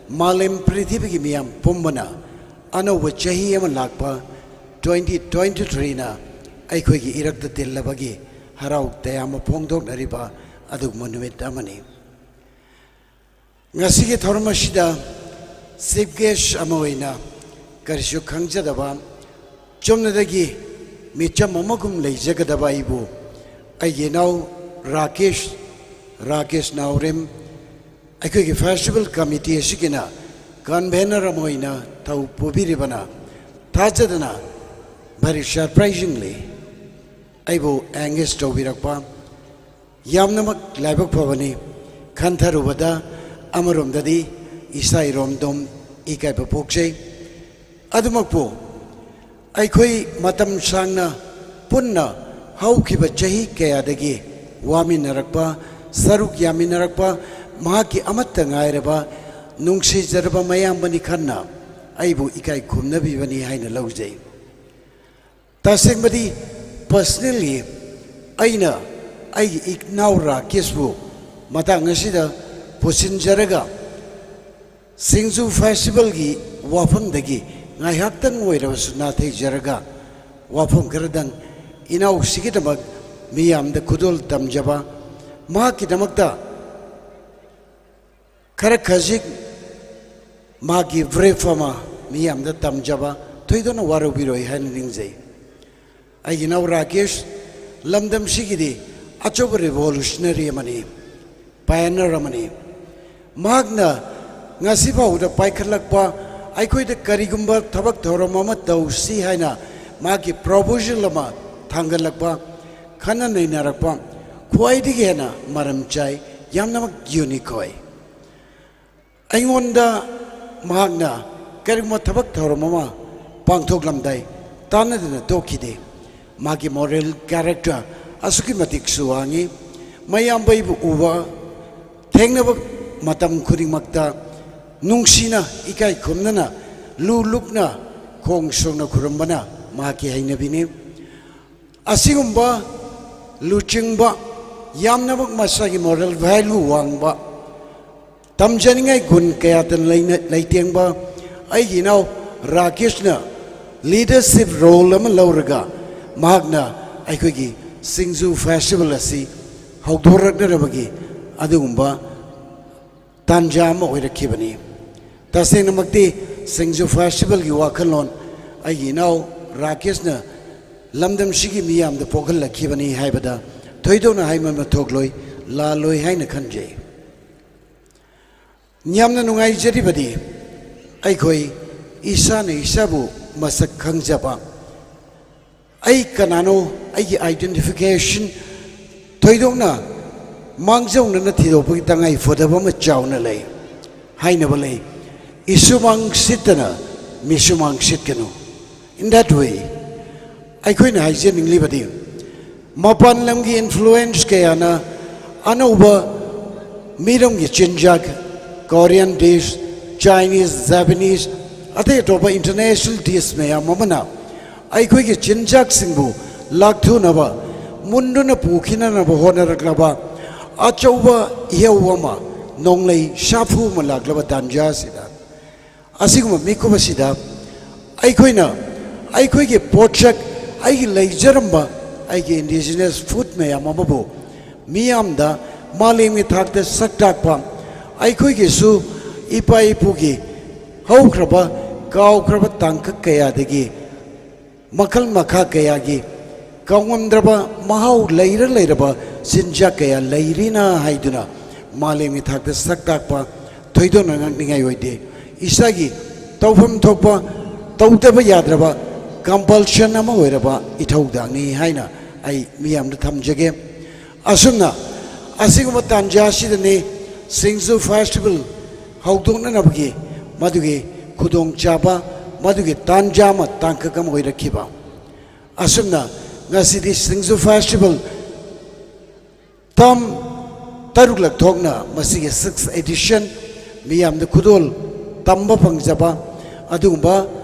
ꯃꯥꯂꯦꯝ ꯄ꯭ꯔꯤꯊꯤꯕꯤꯒꯤ ꯃꯤꯌꯥꯝ ꯄꯨꯝꯕꯅ ꯑꯅꯧꯕ ꯆꯍꯤ ꯑꯃ ꯂꯥꯛꯄ twenty twenty threeꯅ ꯑꯩꯈꯣꯏꯒꯤ ꯏꯔꯛꯇ ꯇꯤꯜꯂꯕꯒꯤ ꯍꯔꯥꯎ ꯇꯌꯥꯝꯕ ꯐꯣꯡꯗꯣꯛꯅꯔꯤꯕ ꯑꯗꯨꯒꯨꯝꯕ ꯅꯨꯃꯤꯠ ꯑꯃꯅꯤ꯫ ꯉꯁꯤꯒꯤ ꯊꯧꯔꯝ ꯑꯁꯤꯗ chief guest ꯑꯃ ꯑꯣꯏꯅ ꯀꯔꯤꯁꯨ ꯈꯪꯖꯗꯕ, ꯆꯨꯝꯅꯗꯒꯤ ꯃꯤꯆꯝ ꯑꯃꯒꯨꯝ ꯂꯩꯖꯒꯗꯕ ꯑꯩꯕꯨ ꯑꯩꯒꯤ ꯏꯅꯥꯎ ꯔꯥꯀꯦꯁ, ꯔꯥꯀꯦꯁ ꯅꯥꯎꯔꯦꯝ, ꯑꯩꯈꯣꯏꯒꯤ festival committee ꯑꯁꯤꯒꯤꯅ convener ꯑꯃ ꯑꯣꯏꯅ ꯊꯧ ꯄꯨꯕꯤꯔꯤꯕꯅ ꯊꯥꯖꯗꯅ, very surprisingly, ꯑꯩꯕꯨ engage ꯇꯧꯕꯤꯔꯛꯄ ꯌꯥꯝꯅꯃꯛ ꯂꯥꯏꯕꯛ ꯐꯕꯅꯤ꯫ ꯈꯟꯊꯔꯨꯕꯗ ꯑꯃꯔꯣꯝꯗꯗꯤ ꯏꯁꯥ ꯏꯔꯣꯝꯗꯣꯝ ꯏꯀꯥꯏꯕ ꯄꯣꯛꯆꯩ꯫ ꯑꯗꯨꯃꯛꯄꯨ ꯑꯩꯈꯣꯏ ꯃꯇꯝ ꯁꯥꯡꯅ ꯄꯨꯟꯅ ꯍꯧꯈꯤꯕ ꯆꯍꯤ ꯀꯌꯥꯗꯒꯤ ꯋꯥꯃꯤꯟꯅꯔꯛꯄ, ꯁꯔꯨꯛ ꯌꯥꯃꯤꯟꯅꯔꯛꯄ ꯃꯍꯥꯛꯀꯤ ꯑꯃꯠꯇ ꯉꯥꯏꯔꯕ ꯅꯨꯡꯁꯤꯖꯔꯕ ꯃꯌꯥꯝꯕꯅꯤ ꯈꯟꯅ ꯑꯩꯕꯨ ꯏꯀꯥꯏ ꯈꯨꯝꯅꯕꯤꯕꯅꯤ ꯍꯥꯏꯅ ꯂꯧꯖꯩ꯫ ꯇꯁꯦꯡꯕꯗꯤ, personally ꯑꯩꯅ ꯑꯩꯒꯤ ꯏꯅꯥꯎ ꯔꯥꯀꯦꯁꯄꯨ ꯃꯇꯥꯡ ꯑꯁꯤꯗ ꯄꯨꯁꯤꯟꯖꯔꯒ ꯁꯤꯡꯖꯨ festivalꯒꯤ ꯋꯥꯐꯝꯗꯒꯤ ꯉꯥꯏꯍꯥꯛꯇꯪ ꯑꯣꯏꯔꯕꯁꯨ ꯅꯥꯊꯩꯖꯔꯒ ꯋꯥꯐꯝ ꯈꯔꯗꯪ ꯏꯅꯥꯎꯁꯤꯒꯤꯗꯃꯛ ꯃꯤꯌꯥꯝꯗ ꯈꯨꯗꯣꯜ ꯇꯝꯖꯕ, ꯃꯍꯥꯛꯀꯤꯗꯃꯛꯇ ꯈꯔ ꯈꯖꯤꯛ ꯃꯥꯒꯤ brief ꯑꯃ ꯃꯤꯌꯥꯝꯗ ꯇꯝꯖꯕ ꯊꯣꯏꯗꯣꯛꯅ ꯋꯥꯔꯧꯕꯤꯔꯣꯏ ꯍꯥꯏꯅ ꯅꯤꯡꯖꯩ꯫ ꯑꯩꯒꯤ ꯏꯅꯥꯎ ꯔꯥꯀꯦꯁ ꯂꯝꯗꯝꯁꯤꯒꯤꯗꯤ ꯑꯆꯧꯕ revolutionary ꯑꯃꯅꯤ, pioneer ꯑꯃꯅꯤ꯫ ꯃꯍꯥꯛꯅ ꯉꯁꯤ ꯐꯥꯎꯕꯗ ꯄꯥꯏꯈꯠꯂꯛꯄ ꯑꯩꯈꯣꯏꯗ ꯀꯔꯤꯒꯨꯝꯕ ꯊꯕꯛ ꯊꯧꯔꯝ ꯑꯃ ꯇꯧꯁꯤ ꯍꯥꯏꯅ ꯃꯍꯥꯛꯀꯤ proposal ꯑꯃ ꯊꯥꯡꯒꯠꯂꯛꯄ, ꯈꯟꯅ ꯅꯩꯅꯔꯛꯄ ꯈ꯭ꯋꯥꯏꯗꯒꯤ ꯍꯦꯟꯅ ꯃꯔꯝ ꯆꯥꯏ, ꯌꯥꯝꯅꯃꯛ unique ꯑꯣꯏ꯫ ꯑꯩꯉꯣꯟꯗ ꯃꯍꯥꯛꯅ ꯀꯔꯤꯒꯨꯝꯕ ꯊꯕꯛ ꯊꯧꯔꯝ ꯑꯃ ꯄꯥꯡꯊꯣꯛꯂꯝꯗꯥꯏ ꯇꯥꯟꯅꯗꯅ ꯇꯣꯛꯈꯤꯗꯦ꯫ ꯃꯍꯥꯛꯀꯤ moral character ꯑꯁꯨꯛꯀꯤ ꯃꯇꯤꯛꯁꯨ ꯋꯥꯡꯉꯤ꯫ ꯃꯌꯥꯝꯕ ꯑꯩꯕꯨ ꯎꯕ, ꯊꯦꯡꯅꯕ ꯃꯇꯝ ꯈꯨꯗꯤꯡꯃꯛꯇ ꯅꯨꯡꯁꯤꯅ, ꯏꯀꯥꯏ ꯈꯨꯝꯅꯅ, ꯂꯨ ꯂꯨꯛꯅ, ꯈꯣꯡ ꯁꯣꯛꯅ ꯈꯨꯔꯨꯝꯕꯅ ꯃꯍꯥꯛꯀꯤ ꯍꯩꯅꯕꯤꯅꯤ꯫ ꯑꯁꯤꯒꯨꯝꯕ ꯂꯨꯆꯤꯡꯕ, ꯌꯥꯝꯅꯃꯛ ꯃꯁꯥꯒꯤ moral value ꯋꯥꯡꯕ, ꯇꯝꯖꯅꯤꯡꯉꯥꯏ ꯒꯨꯟ ꯀꯌꯥꯇ ꯂꯩꯅ-, ꯂꯩꯇꯦꯡꯕ ꯑꯩꯒꯤ ꯏꯅꯥꯎ ꯔꯥꯀꯦꯁꯅ leadership role ꯑꯃ ꯂꯧꯔꯒ ꯃꯍꯥꯛꯅ ꯑꯩꯈꯣꯏꯒꯤ ꯁꯤꯡꯖꯨ festival ꯑꯁꯤ ꯍꯧꯗꯣꯔꯛꯅꯅꯕꯒꯤ ꯑꯗꯨꯒꯨꯝꯕ ꯇꯥꯟꯖꯥ ꯑꯃ ꯑꯣꯏꯔꯛꯈꯤꯕꯅꯤ꯫ ꯇꯁꯦꯡꯅꯃꯛꯇꯤ ꯁꯤꯡꯖꯨ festivalꯒꯤ ꯋꯥꯈꯜꯂꯣꯟ ꯑꯩꯒꯤ ꯏꯅꯥꯎ ꯔꯥꯀꯦꯁꯅ ꯂꯝꯗꯝꯁꯤꯒꯤ ꯃꯤꯌꯥꯝꯗ ꯄꯣꯛꯍꯜꯂꯛꯈꯤꯕꯅꯤ ꯍꯥꯏꯕꯗ ꯊꯣꯏꯗꯣꯛꯅ ꯍꯥꯏꯃꯟꯕ ꯊꯣꯛꯂꯣꯏ, ꯂꯥꯜꯂꯣꯏ ꯍꯥꯏꯅ ꯈꯟꯖꯩ꯫ ꯌꯥꯝꯅ ꯅꯨꯡꯉꯥꯏꯖꯔꯤꯕꯗꯤ ꯑꯩꯈꯣꯏ ꯏꯁꯥꯅ ꯏꯁꯥꯕꯨ ꯃꯁꯛ ꯈꯪꯖꯕ, ꯑꯩ ꯀꯅꯥꯅꯣ, ꯑꯩꯒꯤ identification ꯊꯣꯏꯗꯣꯛꯅ ꯃꯥꯡꯖꯧꯅꯅ ꯊꯤꯗꯣꯛꯄꯒꯤ ꯇꯉꯥꯏ ꯐꯗꯕ ꯑꯃ ꯆꯥꯎꯅ ꯂꯩ꯫ ꯍꯥꯏꯅꯕ ꯂꯩ, "ꯏꯁꯨꯃꯥꯡ ꯁꯤꯠꯇꯅ ꯃꯤꯁꯨꯃꯥꯡ ꯁꯤꯠꯀꯅꯨ"꯫ In that way, ꯑꯩꯈꯣꯏꯅ ꯍꯥꯏꯖꯅꯤꯡꯂꯤꯕꯗꯤ, ꯃꯄꯥꯟ ꯂꯝꯒꯤ influence ꯀꯌꯥꯅ ꯑꯅꯧꯕ ꯃꯤꯔꯝꯒꯤ ꯆꯤꯟꯖꯥꯛ, Korean dish, Chinese, Japanese, ꯑꯇꯩ ꯑꯇꯣꯞꯄ international dish ꯃꯌꯥꯝ ꯑꯃꯅ ꯑꯩꯈꯣꯏꯒꯤ ꯆꯤꯟꯖꯥꯛꯁꯤꯡꯕꯨ ꯂꯥꯛꯊꯨꯅꯕ, ꯃꯨꯟꯗꯨꯅ ꯄꯨꯈꯤꯅꯅꯕ ꯍꯣꯠꯅꯔꯛꯂꯕ ꯑꯆꯧꯕ ꯏꯍꯧ ꯑꯃ, ꯅꯣꯡꯂꯩ ꯁꯥꯐꯨ ꯑꯃ ꯂꯥꯛꯂꯕ ꯇꯥꯟꯖꯥ ꯑꯁꯤꯗ, ꯑꯁꯤꯒꯨꯝꯕ ꯃꯤꯀꯨꯞ ꯑꯁꯤꯗ ꯑꯩꯈꯣꯏꯅ ꯑꯩꯈꯣꯏꯒꯤ ꯄꯣꯠꯁꯛ, ꯑꯩꯒꯤ ꯂꯩꯖꯔꯝꯕ ꯑꯩꯒꯤ indigenous food ꯃꯌꯥꯝ ꯑꯃꯕꯨ ꯃꯤꯌꯥꯝꯗ, ꯃꯥꯂꯦꯝꯒꯤ ꯊꯥꯛꯇ ꯁꯛ ꯇꯥꯛꯄ, ꯑꯩꯈꯣꯏꯒꯤꯁꯨ ꯏꯄꯥ ꯏꯄꯨꯒꯤ ꯍꯧꯈ꯭ꯔꯕ, ꯀꯥꯎꯈ꯭ꯔꯕ ꯇꯥꯡꯀꯛ ꯀꯌꯥꯗꯒꯤ ꯃꯈꯜ ꯃꯈꯥ ꯀꯌꯥꯒꯤ ꯀꯥꯎꯉꯝꯗ꯭ꯔꯕ ꯃꯍꯥꯎ ꯂꯩꯔ ꯂꯩꯔꯕ ꯆꯤꯟꯖꯥꯛ ꯀꯌꯥ ꯂꯩꯔꯤꯅ ꯍꯥꯏꯗꯨꯅ ꯃꯥꯂꯦꯝꯒꯤ ꯊꯥꯛꯇ ꯁꯛ ꯇꯥꯛꯄ ꯊꯣꯏꯗꯣꯛꯅ ꯉꯛꯅꯤꯡꯉꯥꯏ ꯑꯣꯏꯗꯦ꯫ ꯏꯁꯥꯒꯤ ꯇꯧꯐꯝ ꯊꯣꯛꯄ, ꯇꯧꯗꯕ ꯌꯥꯗ꯭ꯔꯕ compulsion ꯑꯃ ꯑꯣꯏꯔꯕ ꯏꯊꯧꯗꯥꯡꯅꯤ ꯍꯥꯏꯅ ꯑꯩ ꯃꯤꯌꯥꯝꯗ ꯊꯝꯖꯒꯦ꯫ ꯑꯁꯨꯝꯅ ꯑꯁꯤꯒꯨꯝꯕ ꯇꯥꯟꯖꯥ ꯑꯁꯤꯗꯅꯤ ꯁꯤꯡꯖꯨ festival ꯍꯧꯗꯣꯛꯅꯅꯕꯒꯤ ꯃꯗꯨꯒꯤ ꯈꯨꯗꯣꯡꯆꯥꯕ, ꯃꯗꯨꯒꯤ ꯇꯥꯟꯖꯥ ꯑꯃ, ꯇꯥꯡꯀꯛ ꯑꯃ ꯑꯣꯏꯔꯛꯈꯤꯕ꯫ ꯑꯁꯨꯝꯅ ꯉꯁꯤꯗꯤ ꯁꯤꯡꯖꯨ ꯐꯦꯁꯇꯤꯚꯦꯜ ꯇꯥꯝ ꯇꯔꯨꯛꯂꯛ ꯊꯣꯛꯅ ꯃꯁꯤꯒꯤ sixth edition ꯃꯤꯌꯥꯝꯗ ꯈꯨꯗꯣꯜ ꯇꯝꯕ ꯐꯪꯖꯕ ꯑꯗꯨꯒꯨꯝꯕ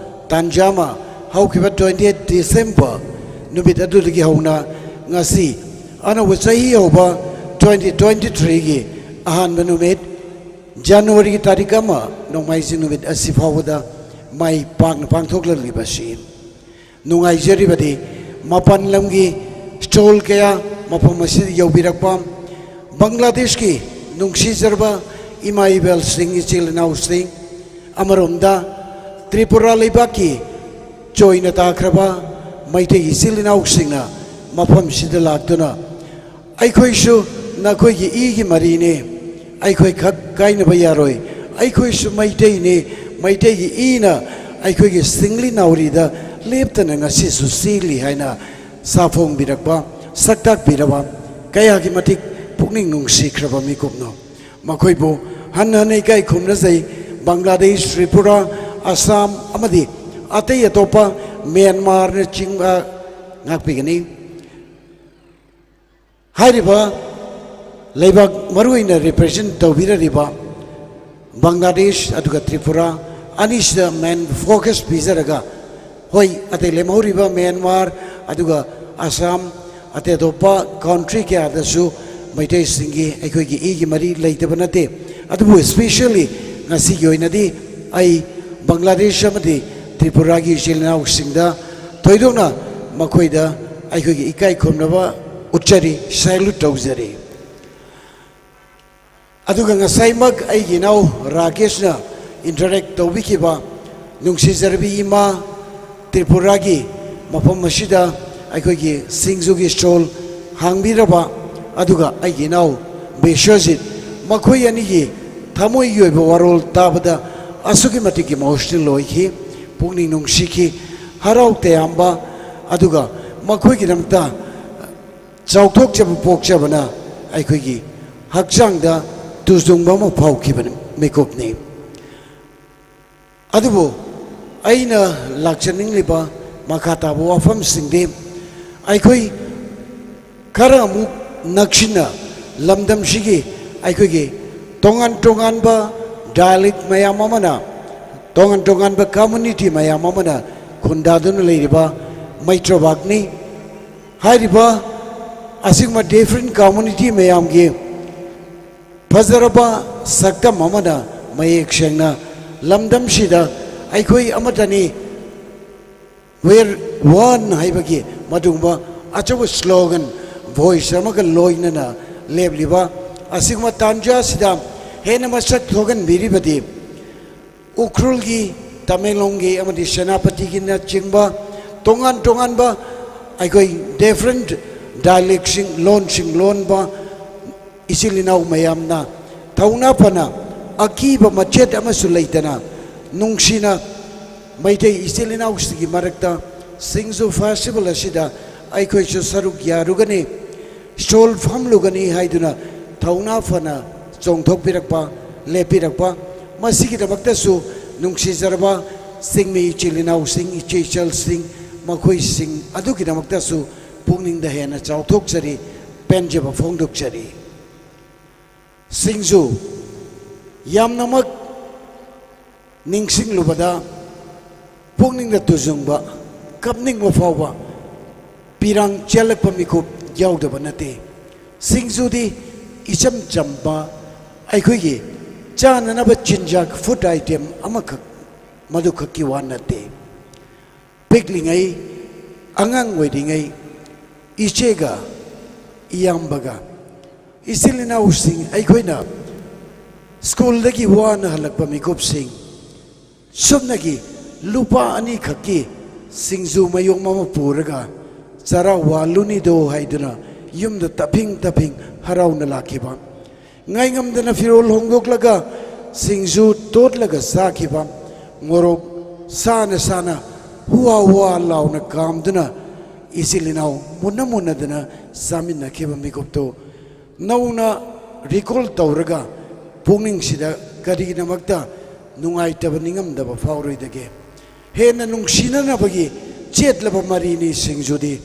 ꯇꯥꯟꯖꯥ ꯑꯃ ꯍꯧꯈꯤꯕ twenty eight December ꯅꯨꯃꯤꯠ ꯑꯗꯨꯗꯒꯤ ꯍꯧꯅ ꯉꯁꯤ ꯑꯅꯧꯕ ꯆꯍꯤ ꯍꯧꯕ twenty twenty threeꯒꯤ ꯑꯍꯥꯟꯕ ꯅꯨꯃꯤꯠ, ꯖꯅꯋꯥꯔꯤꯒꯤ ꯇꯥꯔꯤꯛ ꯑꯃ, ꯅꯣꯡꯃꯥꯏꯖꯤꯡ ꯅꯨꯃꯤꯠ ꯑꯁꯤ ꯐꯥꯎꯕꯗ ꯃꯥꯏ ꯄꯥꯛꯅ ꯄꯥꯡꯊꯣꯛꯂꯛꯂꯤꯕꯁꯤ꯫ ꯅꯨꯡꯉꯥꯏꯖꯔꯤꯕꯗꯤ ꯃꯄꯥꯟ ꯂꯝꯒꯤ ꯁ꯭ꯇꯣꯜ ꯀꯌꯥ ꯃꯐꯝ ꯑꯁꯤꯗ ꯌꯧꯕꯤꯔꯛꯄ, ꯕꯪꯒ꯭ꯂꯥꯗꯦꯁꯀꯤ ꯅꯨꯡꯁꯤꯖꯔꯕ ꯏꯃꯥ ꯏꯕꯦꯜꯁꯤꯡ, ꯏꯆꯤꯜ ꯏꯅꯥꯎꯁꯤꯡ, ꯑꯃꯔꯣꯝꯗ ꯇ꯭ꯔꯤꯄꯨꯔꯥ ꯂꯩꯕꯥꯛꯀꯤ ꯆꯣꯏꯅ ꯇꯥꯈ꯭ꯔꯕ ꯃꯩꯇꯩ ꯏꯆꯤꯜ ꯏꯅꯥꯎꯁꯤꯡꯅ ꯃꯐꯝꯁꯤꯗ ꯂꯥꯛꯇꯨꯅ ꯑꯩꯈꯣꯏꯁꯨ ꯅꯈꯣꯏꯒꯤ ꯏꯒꯤ ꯃꯔꯤꯅꯤ, ꯑꯩꯈꯣꯏ ꯈꯛ ꯀꯥꯏꯅꯕ ꯌꯥꯔꯣꯏ, ꯑꯩꯈꯣꯏꯁꯨ ꯃꯩꯇꯩꯅꯤ, ꯃꯩꯇꯩꯒꯤ ꯏꯅ ꯑꯩꯈꯣꯏꯒꯤ ꯁꯤꯡꯂꯤ ꯅꯥꯎꯔꯤꯗ ꯂꯦꯞꯇꯅ ꯉꯁꯤꯁꯨ ꯆꯦꯜꯂꯤ ꯍꯥꯏꯅ ꯁꯥꯐꯣꯡꯕꯤꯔꯛꯄ, ꯁꯛꯇꯥꯛꯄꯤꯔꯕ ꯀꯌꯥꯒꯤ ꯃꯇꯤꯛ ꯄꯨꯛꯅꯤꯡ ꯅꯨꯡꯁꯤꯈ꯭ꯔꯕ ꯃꯤꯀꯨꯞꯅꯣ꯫ ꯃꯈꯣꯏꯕꯨ ꯍꯟꯅ ꯍꯟꯅ ꯏꯀꯥꯏ ꯈꯨꯝꯅꯖꯩ꯫ ꯕꯪꯒ꯭ꯂꯥꯗꯦꯁ, ꯇ꯭ꯔꯤꯄꯨꯔꯥ, ꯑꯁꯥꯝ ꯑꯃꯗꯤ ꯑꯇꯩ ꯑꯇꯣꯞꯄ ꯃ꯭ꯌꯥꯟꯃꯥꯔꯅꯆꯤꯡꯕ ꯉꯥꯛꯄꯤꯒꯅꯤ꯫ ꯍꯥꯏꯔꯤꯕ ꯂꯩꯕꯥꯛ ꯃꯔꯨꯑꯣꯏꯅ ꯔꯤꯄ꯭ꯔꯖꯦꯟ ꯇꯧꯕꯤꯔꯔꯤꯕ ꯕꯪꯒ꯭ꯂꯥꯗꯦꯁ ꯑꯗꯨꯒ ꯇ꯭ꯔꯤꯄꯨꯔꯥ ꯑꯅꯤꯁꯤꯗ ꯃꯦꯟ ꯐꯣꯀꯁ ꯄꯤꯖꯔꯒ, ꯍꯣꯏ, ꯑꯇꯩ ꯂꯦꯝꯍꯧꯔꯤꯕ ꯃ꯭ꯌꯥꯟꯃꯥꯔ ꯑꯗꯨꯒ ꯑꯁꯥꯝ, ꯑꯇꯩ ꯑꯇꯣꯞꯄ ꯀꯟꯇ꯭ꯔꯤ ꯀꯌꯥꯗꯁꯨ ꯃꯩꯇꯩꯁꯤꯡꯒꯤ ꯑꯩꯈꯣꯏꯒꯤ ꯏꯒꯤ ꯃꯔꯤ ꯂꯩꯇꯕ ꯅꯠꯇꯦ꯫ ꯑꯗꯨꯕꯨ especially ꯉꯁꯤꯒꯤ ꯑꯣꯏꯅꯗꯤ ꯑꯩ ꯕꯪꯒ꯭ꯂꯥꯗꯦꯁ ꯑꯃꯗꯤ ꯇ꯭ꯔꯤꯄꯨꯔꯥꯒꯤ ꯏꯆꯤꯜ ꯏꯅꯥꯎꯁꯤꯡꯗ ꯊꯣꯏꯗꯣꯛꯅ ꯃꯈꯣꯏꯗ ꯑꯩꯈꯣꯏꯒꯤ ꯏꯀꯥꯏ ꯈꯨꯝꯅꯕ ꯎꯠꯆꯔꯤ, ꯁꯦꯂ꯭ꯌꯨꯠ ꯇꯧꯖꯔꯤ꯫ ꯑꯗꯨꯒ ꯉꯁꯥꯏꯃꯛ ꯑꯩꯒꯤ ꯏꯅꯥꯎ ꯔꯥꯀꯦꯁꯅ ꯏꯟꯇꯔꯦꯛ ꯇꯧꯕꯤꯈꯤꯕ ꯅꯨꯡꯁꯤꯖꯔꯕꯤ ꯏꯃꯥ ꯇ꯭ꯔꯤꯄꯨꯔꯥꯒꯤ ꯃꯐꯝ ꯑꯁꯤꯗ ꯑꯩꯈꯣꯏꯒꯤ ꯁꯤꯡꯖꯨꯒꯤ ꯁ꯭ꯇꯣꯜ ꯍꯥꯡꯕꯤꯔꯕ, ꯑꯗꯨꯒ ꯑꯩꯒꯤ ꯏꯅꯥꯎ ꯕꯤꯁ꯭ꯋꯖꯤꯠ, ꯃꯈꯣꯏ ꯑꯅꯤꯒꯤ ꯊꯃꯣꯏꯒꯤ ꯑꯣꯏꯕ ꯋꯥꯔꯣꯜ ꯇꯥꯕꯗ ꯑꯁꯨꯛꯀꯤ ꯃꯇꯤꯛ ꯏꯃꯣꯁꯅꯦꯜ ꯑꯣꯏꯈꯤ, ꯄꯨꯛꯅꯤꯡ ꯅꯨꯡꯁꯤꯈꯤ, ꯍꯔꯥꯎ ꯇꯌꯥꯝꯕ, ꯑꯗꯨꯒ ꯃꯈꯣꯏꯒꯤꯗꯃꯛꯇ ꯆꯥꯎꯊꯣꯛꯆꯕ ꯄꯣꯛꯆꯕꯅ ꯑꯩꯈꯣꯏꯒꯤ ꯍꯛꯆꯥꯡꯗ ꯇꯨꯖꯨꯡꯕ ꯑꯃ ꯐꯥꯎꯈꯤꯕ ꯃꯤꯀꯨꯞꯅꯤ꯫ ꯑꯗꯨꯕꯨ ꯑꯩꯅ ꯂꯥꯛꯆꯅꯤꯡꯂꯤꯕ ꯃꯈꯥ ꯇꯥꯕ ꯋꯥꯐꯝꯁꯤꯡꯗꯤ ꯑꯩꯈꯣꯏ ꯈꯔ ꯑꯃꯨꯛ ꯅꯛꯁꯤꯟꯅ ꯂꯝꯗꯝꯁꯤꯒꯤ ꯑꯩꯈꯣꯏꯒꯤ ꯇꯣꯉꯥꯟ ꯇꯣꯉꯥꯟꯕ dialect ꯃꯌꯥꯝ ꯑꯃꯅ, ꯇꯣꯉꯥꯟ ꯇꯣꯉꯥꯟꯕ community ꯃꯌꯥꯝ ꯑꯃꯅ ꯈꯨꯟꯗꯥꯗꯨꯅ ꯂꯩꯔꯤꯕ ꯃꯩꯇ꯭ꯔꯕꯥꯛꯅꯤ꯫ ꯍꯥꯏꯔꯤꯕ ꯑꯁꯤꯒꯨꯝꯕ different community ꯃꯌꯥꯝꯒꯤ ꯐꯖꯔꯕ ꯁꯛꯇꯝ ꯑꯃꯅ ꯃꯌꯦꯛ ꯁꯦꯡꯅ ꯂꯝꯗꯝꯁꯤꯗ ꯑꯩꯈꯣꯏ ꯑꯃꯠꯇꯅꯤ, "We're one" ꯍꯥꯏꯕꯒꯤ ꯃꯗꯨꯒꯨꯝꯕ ꯑꯆꯧꯕ slogan, voice ꯑꯃꯒ ꯂꯣꯏꯅꯅ ꯂꯦꯞꯂꯤꯕ ꯑꯁꯤꯒꯨꯝꯕ ꯇꯥꯟꯖꯥ ꯑꯁꯤꯗ ꯍꯦꯟꯅ ꯃꯁꯛ ꯊꯣꯛꯍꯟꯕꯤꯔꯤꯕꯗꯤ ꯎꯈ꯭ꯔꯨꯜꯒꯤ, ꯇꯃꯦꯡꯂꯣꯡꯒꯤ ꯑꯃꯗꯤ ꯁꯦꯅꯥꯄꯇꯤꯒꯤꯅꯆꯤꯡꯕ ꯇꯣꯉꯥꯟ ꯇꯣꯉꯥꯟꯕ ꯑꯩꯈꯣꯏ different dialectꯁꯤꯡ, ꯂꯣꯟꯁꯤꯡ ꯂꯣꯟꯕ ꯏꯆꯤꯜ ꯏꯅꯥꯎ ꯃꯌꯥꯝꯅ ꯊꯧꯅꯥ ꯐꯅ, ꯑꯀꯤꯕ ꯃꯆꯦꯠ ꯑꯃꯁꯨ ꯂꯩꯇꯅ, ꯅꯨꯡꯁꯤꯅ ꯃꯩꯇꯩ ꯏꯆꯤꯜ ꯏꯅꯥꯎꯁꯤꯡꯒꯤ ꯃꯔꯛꯇ ꯁꯤꯡꯖꯨ festival ꯑꯁꯤꯗ ꯑꯩꯈꯣꯏꯁꯨ ꯁꯔꯨꯛ ꯌꯥꯔꯨꯒꯅꯤ, stall ꯐꯝꯂꯨꯒꯅꯤ ꯍꯥꯏꯗꯨꯅ ꯊꯧꯅꯥ ꯐꯅ ꯆꯣꯡꯊꯣꯛꯄꯤꯔꯛꯄ, ꯂꯦꯞꯄꯤꯔꯛꯄ, ꯃꯁꯤꯒꯤꯗꯃꯛꯇꯁꯨ ꯅꯨꯡꯁꯤꯖꯔꯕ ꯆꯤꯡꯃꯤ ꯏꯆꯤꯜ ꯏꯅꯥꯎꯁꯤꯡ, ꯏꯆꯦ ꯏꯆꯜꯁꯤꯡ, ꯃꯈꯣꯏꯁꯤꯡ ꯑꯗꯨꯒꯤꯗꯃꯛꯇꯁꯨ ꯄꯨꯛꯅꯤꯡꯗ ꯍꯦꯟꯅ ꯆꯥꯎꯊꯣꯛꯆꯔꯤ, ꯄꯦꯟꯖꯕ ꯐꯣꯡꯗꯣꯛꯆꯔꯤ꯫ ꯁꯤꯡꯖꯨ ꯌꯥꯝꯅꯃꯛ ꯅꯤꯡꯁꯤꯡꯂꯨꯕꯗ ꯄꯨꯛꯅꯤꯡꯗ ꯇꯨꯖꯨꯡꯕ, ꯀꯞꯅꯤꯡꯕ ꯐꯥꯎꯕ, ꯄꯤꯔꯥꯡ ꯆꯦꯜꯂꯛꯄ ꯃꯤꯀꯨꯞ ꯌꯥꯎꯗꯕ ꯅꯠꯇꯦ꯫ ꯁꯤꯡꯖꯨꯗꯤ ꯏꯆꯝ ꯆꯝꯕ ꯑꯩꯈꯣꯏꯒꯤ ꯆꯥꯅꯅꯕ ꯆꯤꯟꯖꯥꯛ, food item ꯑꯃꯈꯛ, ꯃꯗꯨꯈꯛꯀꯤ ꯋꯥ ꯅꯠꯇꯦ꯫ ꯄꯤꯛꯂꯤꯉꯩ, ꯑꯉꯥꯡ ꯑꯣꯏꯔꯤꯉꯩ, ꯏꯆꯦꯒ, ꯏꯌꯥꯝꯕꯒ, ꯏꯆꯤꯜ ꯏꯅꯥꯎꯁꯤꯡ, ꯑꯩꯈꯣꯏꯅ ꯁ꯭ꯀꯨꯜꯗꯒꯤ ꯋꯥꯅ ꯍꯜꯂꯛꯄ ꯃꯤꯀꯨꯞꯁꯤꯡ, ꯁꯨꯞꯅꯒꯤ ꯂꯨꯄꯥ ꯑꯅꯤꯈꯛꯀꯤ ꯁꯤꯡꯖꯨ ꯃꯌꯣꯝ ꯑꯃ ꯄꯨꯔꯒ ꯆꯔꯥ ꯋꯥꯜꯂꯨꯅꯤꯗꯣ ꯍꯥꯏꯗꯨꯅ ꯌꯨꯝꯗ ꯇꯞꯐꯤꯡ ꯇꯞꯐꯤꯡ ꯍꯔꯥꯎꯅ ꯂꯥꯛꯈꯤꯕ, ꯉꯥꯏꯉꯝꯗꯅ ꯐꯤꯔꯣꯜ ꯍꯣꯡꯗꯣꯛꯂꯒ ꯁꯤꯡꯖꯨ ꯇꯣꯠꯂꯒ ꯆꯥꯈꯤꯕ, ꯃꯣꯔꯣꯛ ꯁꯥꯅ ꯁꯥꯅ ꯍꯨꯋꯥ ꯍꯨꯋꯥ ꯂꯥꯎꯅ ꯀꯥꯝꯗꯨꯅ ꯏꯆꯤꯜ ꯏꯅꯥꯎ ꯃꯨꯟꯅ ꯃꯨꯟꯅꯗꯅ ꯆꯥꯃꯤꯟꯅꯈꯤꯕ ꯃꯤꯀꯨꯞꯇꯨ ꯅꯧꯅ recall ꯇꯧꯔꯒ ꯄꯨꯛꯅꯤꯡꯁꯤꯗ ꯀꯔꯤꯒꯤꯗꯃꯛꯇ ꯅꯨꯡꯉꯥꯏꯇꯕ, ꯅꯤꯡꯉꯝꯗꯕ ꯐꯥꯎꯔꯣꯏꯗꯒꯦ? ꯍꯦꯟꯅ ꯅꯨꯡꯁꯤꯅꯅꯕꯒꯤ ꯆꯦꯠꯂꯕ ꯃꯔꯤꯅꯤ ꯁꯤꯡꯖꯨꯗꯤ꯫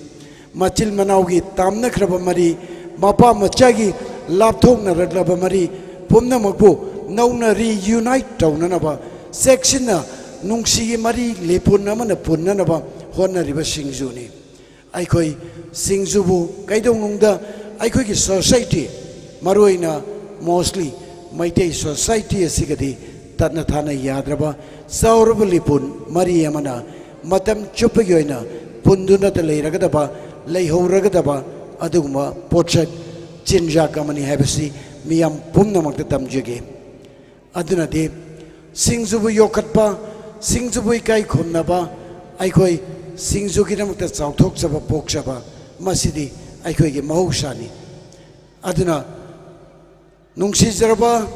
ꯃꯆꯤꯜ ꯃꯅꯥꯎꯒꯤ ꯇꯥꯝꯅꯈ꯭ꯔꯕ ꯃꯔꯤ, ꯃꯄꯥ ꯃꯆꯥꯒꯤ ꯂꯥꯞꯊꯣꯛꯅꯔꯛꯂꯕ ꯃꯔꯤ ꯄꯨꯝꯅꯃꯛꯄꯨ ꯅꯧꯅ reunite ꯇꯧꯅꯅꯕ, ꯆꯦꯛꯁꯤꯟꯅ ꯅꯨꯡꯁꯤꯒꯤ ꯃꯔꯤ ꯂꯦꯄꯨꯟ ꯑꯃꯅ ꯄꯨꯟꯅꯅꯕ ꯍꯣꯠꯅꯔꯤꯕ ꯁꯤꯡꯖꯨꯅꯤ꯫ ꯑꯩꯈꯣꯏ ꯁꯤꯡꯖꯨꯕꯨ ꯀꯩꯗꯧꯅꯨꯡꯗ ꯑꯩꯈꯣꯏꯒꯤ society, ꯃꯔꯨꯑꯣꯏꯅ mostly ꯃꯩꯇꯩ society ꯑꯁꯤꯒꯗꯤ ꯇꯠꯅ ꯊꯥꯅ ꯌꯥꯗ꯭ꯔꯕ ꯆꯥꯎꯔꯕ ꯂꯤꯄꯨꯟ ꯃꯔꯤ ꯑꯃꯅ ꯃꯇꯝ ꯆꯨꯞꯄꯒꯤ ꯑꯣꯏꯅ ꯄꯨꯟꯗꯨꯅꯇ ꯂꯩꯔꯒꯗꯕ, ꯂꯩꯍꯧꯔꯒꯗꯕ ꯑꯗꯨꯒꯨꯝꯕ ꯄꯣꯠꯁꯛ ꯆꯤꯟꯖꯥꯛ ꯑꯃꯅꯤ ꯍꯥꯏꯕꯁꯤ ꯃꯤꯌꯥꯝ ꯄꯨꯝꯅꯃꯛꯇ ꯇꯝꯖꯒꯦ꯫ ꯑꯗꯨꯅꯗꯤ ꯁꯤꯡꯖꯨꯕꯨ ꯌꯣꯛꯈꯠꯄ, ꯁꯤꯡꯖꯨꯕꯨ ꯏꯀꯥꯏ ꯈꯨꯝꯅꯕ, ꯑꯩꯈꯣꯏ ꯁꯤꯡꯖꯨꯒꯤꯗꯃꯛꯇ ꯆꯥꯎꯊꯣꯛꯆꯕ ꯄꯣꯛꯆꯕ, ꯃꯁꯤꯗꯤ ꯑꯩꯈꯣꯏꯒꯤ ꯃꯍꯧꯁꯥꯅꯤ꯫ ꯑꯗꯨꯅ ꯅꯨꯡꯁꯤꯖꯔꯕ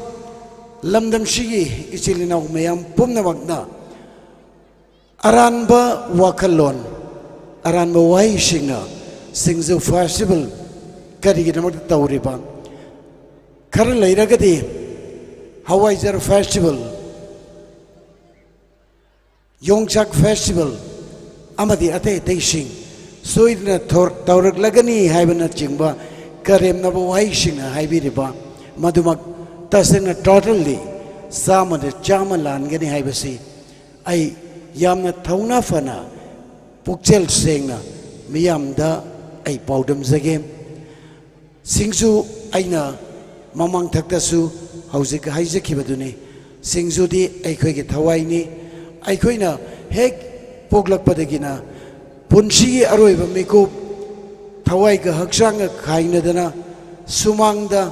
ꯂꯝꯗꯝꯁꯤꯒꯤ ꯏꯆꯤꯜ ꯏꯅꯥꯎ ꯃꯌꯥꯝ ꯄꯨꯝꯅꯃꯛꯅ ꯑꯔꯥꯟꯕ ꯋꯥꯈꯜꯂꯣꯟ, ꯑꯔꯥꯟꯕ ꯋꯥꯍꯩꯁꯤꯡꯅ ꯁꯤꯡꯖꯨ festival ꯀꯔꯤꯒꯤꯗꯃꯛꯇ ꯇꯧꯔꯤꯕ? ꯈꯔ ꯂꯩꯔꯒꯗꯤ ꯍꯋꯥꯏꯖꯥꯔ festival, ꯌꯣꯡꯆꯥꯛ festival ꯑꯃꯗꯤ ꯑꯇꯩ ꯑꯇꯩꯁꯤꯡ ꯁꯣꯏꯗꯅ ꯊꯣꯔ-, ꯇꯧꯔꯛꯂꯒꯅꯤ ꯍꯥꯏꯕꯅꯆꯤꯡꯕ ꯀꯔꯦꯝꯅꯕ ꯋꯥꯍꯩꯁꯤꯡꯅ ꯍꯥꯏꯕꯤꯔꯤꯕ ꯃꯗꯨꯃꯛ ꯇꯁꯦꯡꯅ totally ꯆꯥꯝꯃꯗ ꯆꯥꯝꯃ ꯂꯥꯟꯒꯅꯤ ꯍꯥꯏꯕꯁꯤ ꯑꯩ ꯌꯥꯝꯅ ꯊꯧꯅꯥ ꯐꯅ, ꯄꯨꯛꯆꯦꯜ ꯁꯦꯡꯅ ꯃꯤꯌꯥꯝꯗ ꯑꯩ ꯄꯥꯎꯗꯝꯖꯒꯦ꯫ ꯁꯤꯡꯖꯨ, ꯑꯩꯅ ꯃꯃꯥꯡꯊꯛꯇꯁꯨ ꯍꯧꯖꯤꯛ ꯍꯥꯏꯖꯈꯤꯕꯗꯨꯅꯤ, ꯁꯤꯡꯖꯨꯗꯤ ꯑꯩꯈꯣꯏꯒꯤ ꯊꯋꯥꯏꯅꯤ꯫ ꯑꯩꯈꯣꯏꯅ ꯍꯦꯛ ꯄꯣꯛꯂꯛꯄꯗꯒꯤꯅ ꯄꯨꯟꯁꯤꯒꯤ ꯑꯔꯣꯏꯕ ꯃꯤꯀꯨꯞ, ꯊꯋꯥꯏꯒ ꯍꯛꯆꯥꯡꯒ ꯈꯥꯏꯅꯗꯅ, ꯁꯨꯃꯥꯡꯗ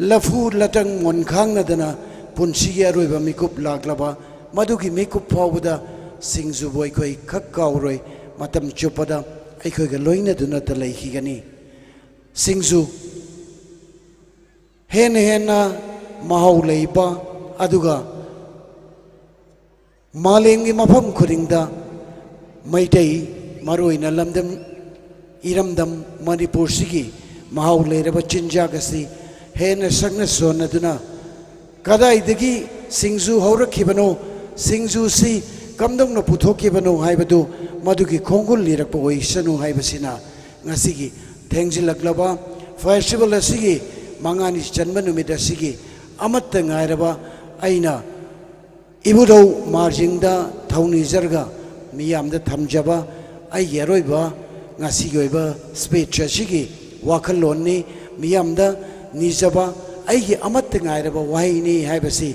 ꯂꯐꯨ ꯂꯇꯪ ꯃꯣꯟꯈꯥꯡꯅꯗꯅ ꯄꯨꯟꯁꯤꯒꯤ ꯑꯔꯣꯏꯕ ꯃꯤꯀꯨꯞ ꯂꯥꯛꯂꯕ, ꯃꯗꯨꯒꯤ ꯃꯤꯀꯨꯞ ꯐꯥꯎꯕꯗ ꯁꯤꯡꯖꯨꯕꯨ ꯑꯩꯈꯣꯏ ꯈꯛ ꯀꯥꯎꯔꯣꯏ, ꯃꯇꯝ ꯆꯨꯞꯄꯗ ꯑꯩꯈꯣꯏꯒ ꯂꯣꯏꯅꯗꯨꯅꯇ ꯂꯩꯈꯤꯒꯅꯤ꯫ ꯁꯤꯡꯖꯨ ꯍꯦꯟꯅ ꯍꯦꯟꯅ ꯃꯍꯥꯎ ꯂꯩꯕ, ꯑꯗꯨꯒ ꯃꯥꯂꯦꯝꯒꯤ ꯃꯐꯝ ꯈꯨꯗꯤꯡꯗ ꯃꯩꯇꯩ, ꯃꯔꯨꯑꯣꯏꯅ ꯂꯝꯗꯝ ꯏꯔꯝꯗꯝ ꯃꯅꯤꯄꯨꯔꯁꯤꯒꯤ ꯃꯍꯥꯎ ꯂꯩꯔꯕ ꯆꯤꯟꯖꯥꯛ ꯑꯁꯤ ꯍꯦꯟꯅ ꯁꯛꯅ ꯁꯣꯟꯅꯗꯨꯅ, ꯀꯗꯥꯏꯗꯒꯤ ꯁꯤꯡꯖꯨ ꯍꯧꯔꯛꯈꯤꯕꯅꯣ, ꯁꯤꯡꯖꯨꯁꯤ ꯀꯝꯗꯧꯅ ꯄꯨꯊꯣꯛꯈꯤꯕꯅꯣ ꯍꯥꯏꯕꯗꯨ ꯃꯗꯨꯒꯤ ꯈꯣꯡꯒꯨꯜ ꯂꯤꯔꯛꯄ ꯑꯣꯏꯁꯅꯨ ꯍꯥꯏꯕꯁꯤꯅ ꯉꯁꯤꯒꯤ ꯊꯦꯡꯖꯤꯜꯂꯛꯂꯕ festival ꯑꯁꯤꯒꯤ ꯃꯉꯥꯅꯤ ꯆꯟꯕ ꯅꯨꯃꯤꯠ ꯑꯁꯤꯒꯤ ꯑꯃꯠꯇ ꯉꯥꯏꯔꯕ ꯑꯩꯅ ꯏꯕꯨꯙꯧ ꯃꯥꯔꯖꯤꯡꯗ ꯊꯧꯅꯤꯖꯔꯒ ꯃꯤꯌꯥꯝꯗ ꯊꯝꯖꯕ ꯑꯩꯒꯤ ꯑꯔꯣꯏꯕ ꯉꯁꯤꯒꯤ ꯑꯣꯏꯕ speech ꯑꯁꯤꯒꯤ ꯋꯥꯈꯜꯂꯣꯟꯅꯤ꯫ ꯃꯤꯌꯥꯝꯗ ꯅꯤꯖꯕ ꯑꯩꯒꯤ ꯑꯃꯠꯇ ꯉꯥꯏꯔꯕ ꯋꯥꯍꯩꯅꯤ ꯍꯥꯏꯕꯁꯤ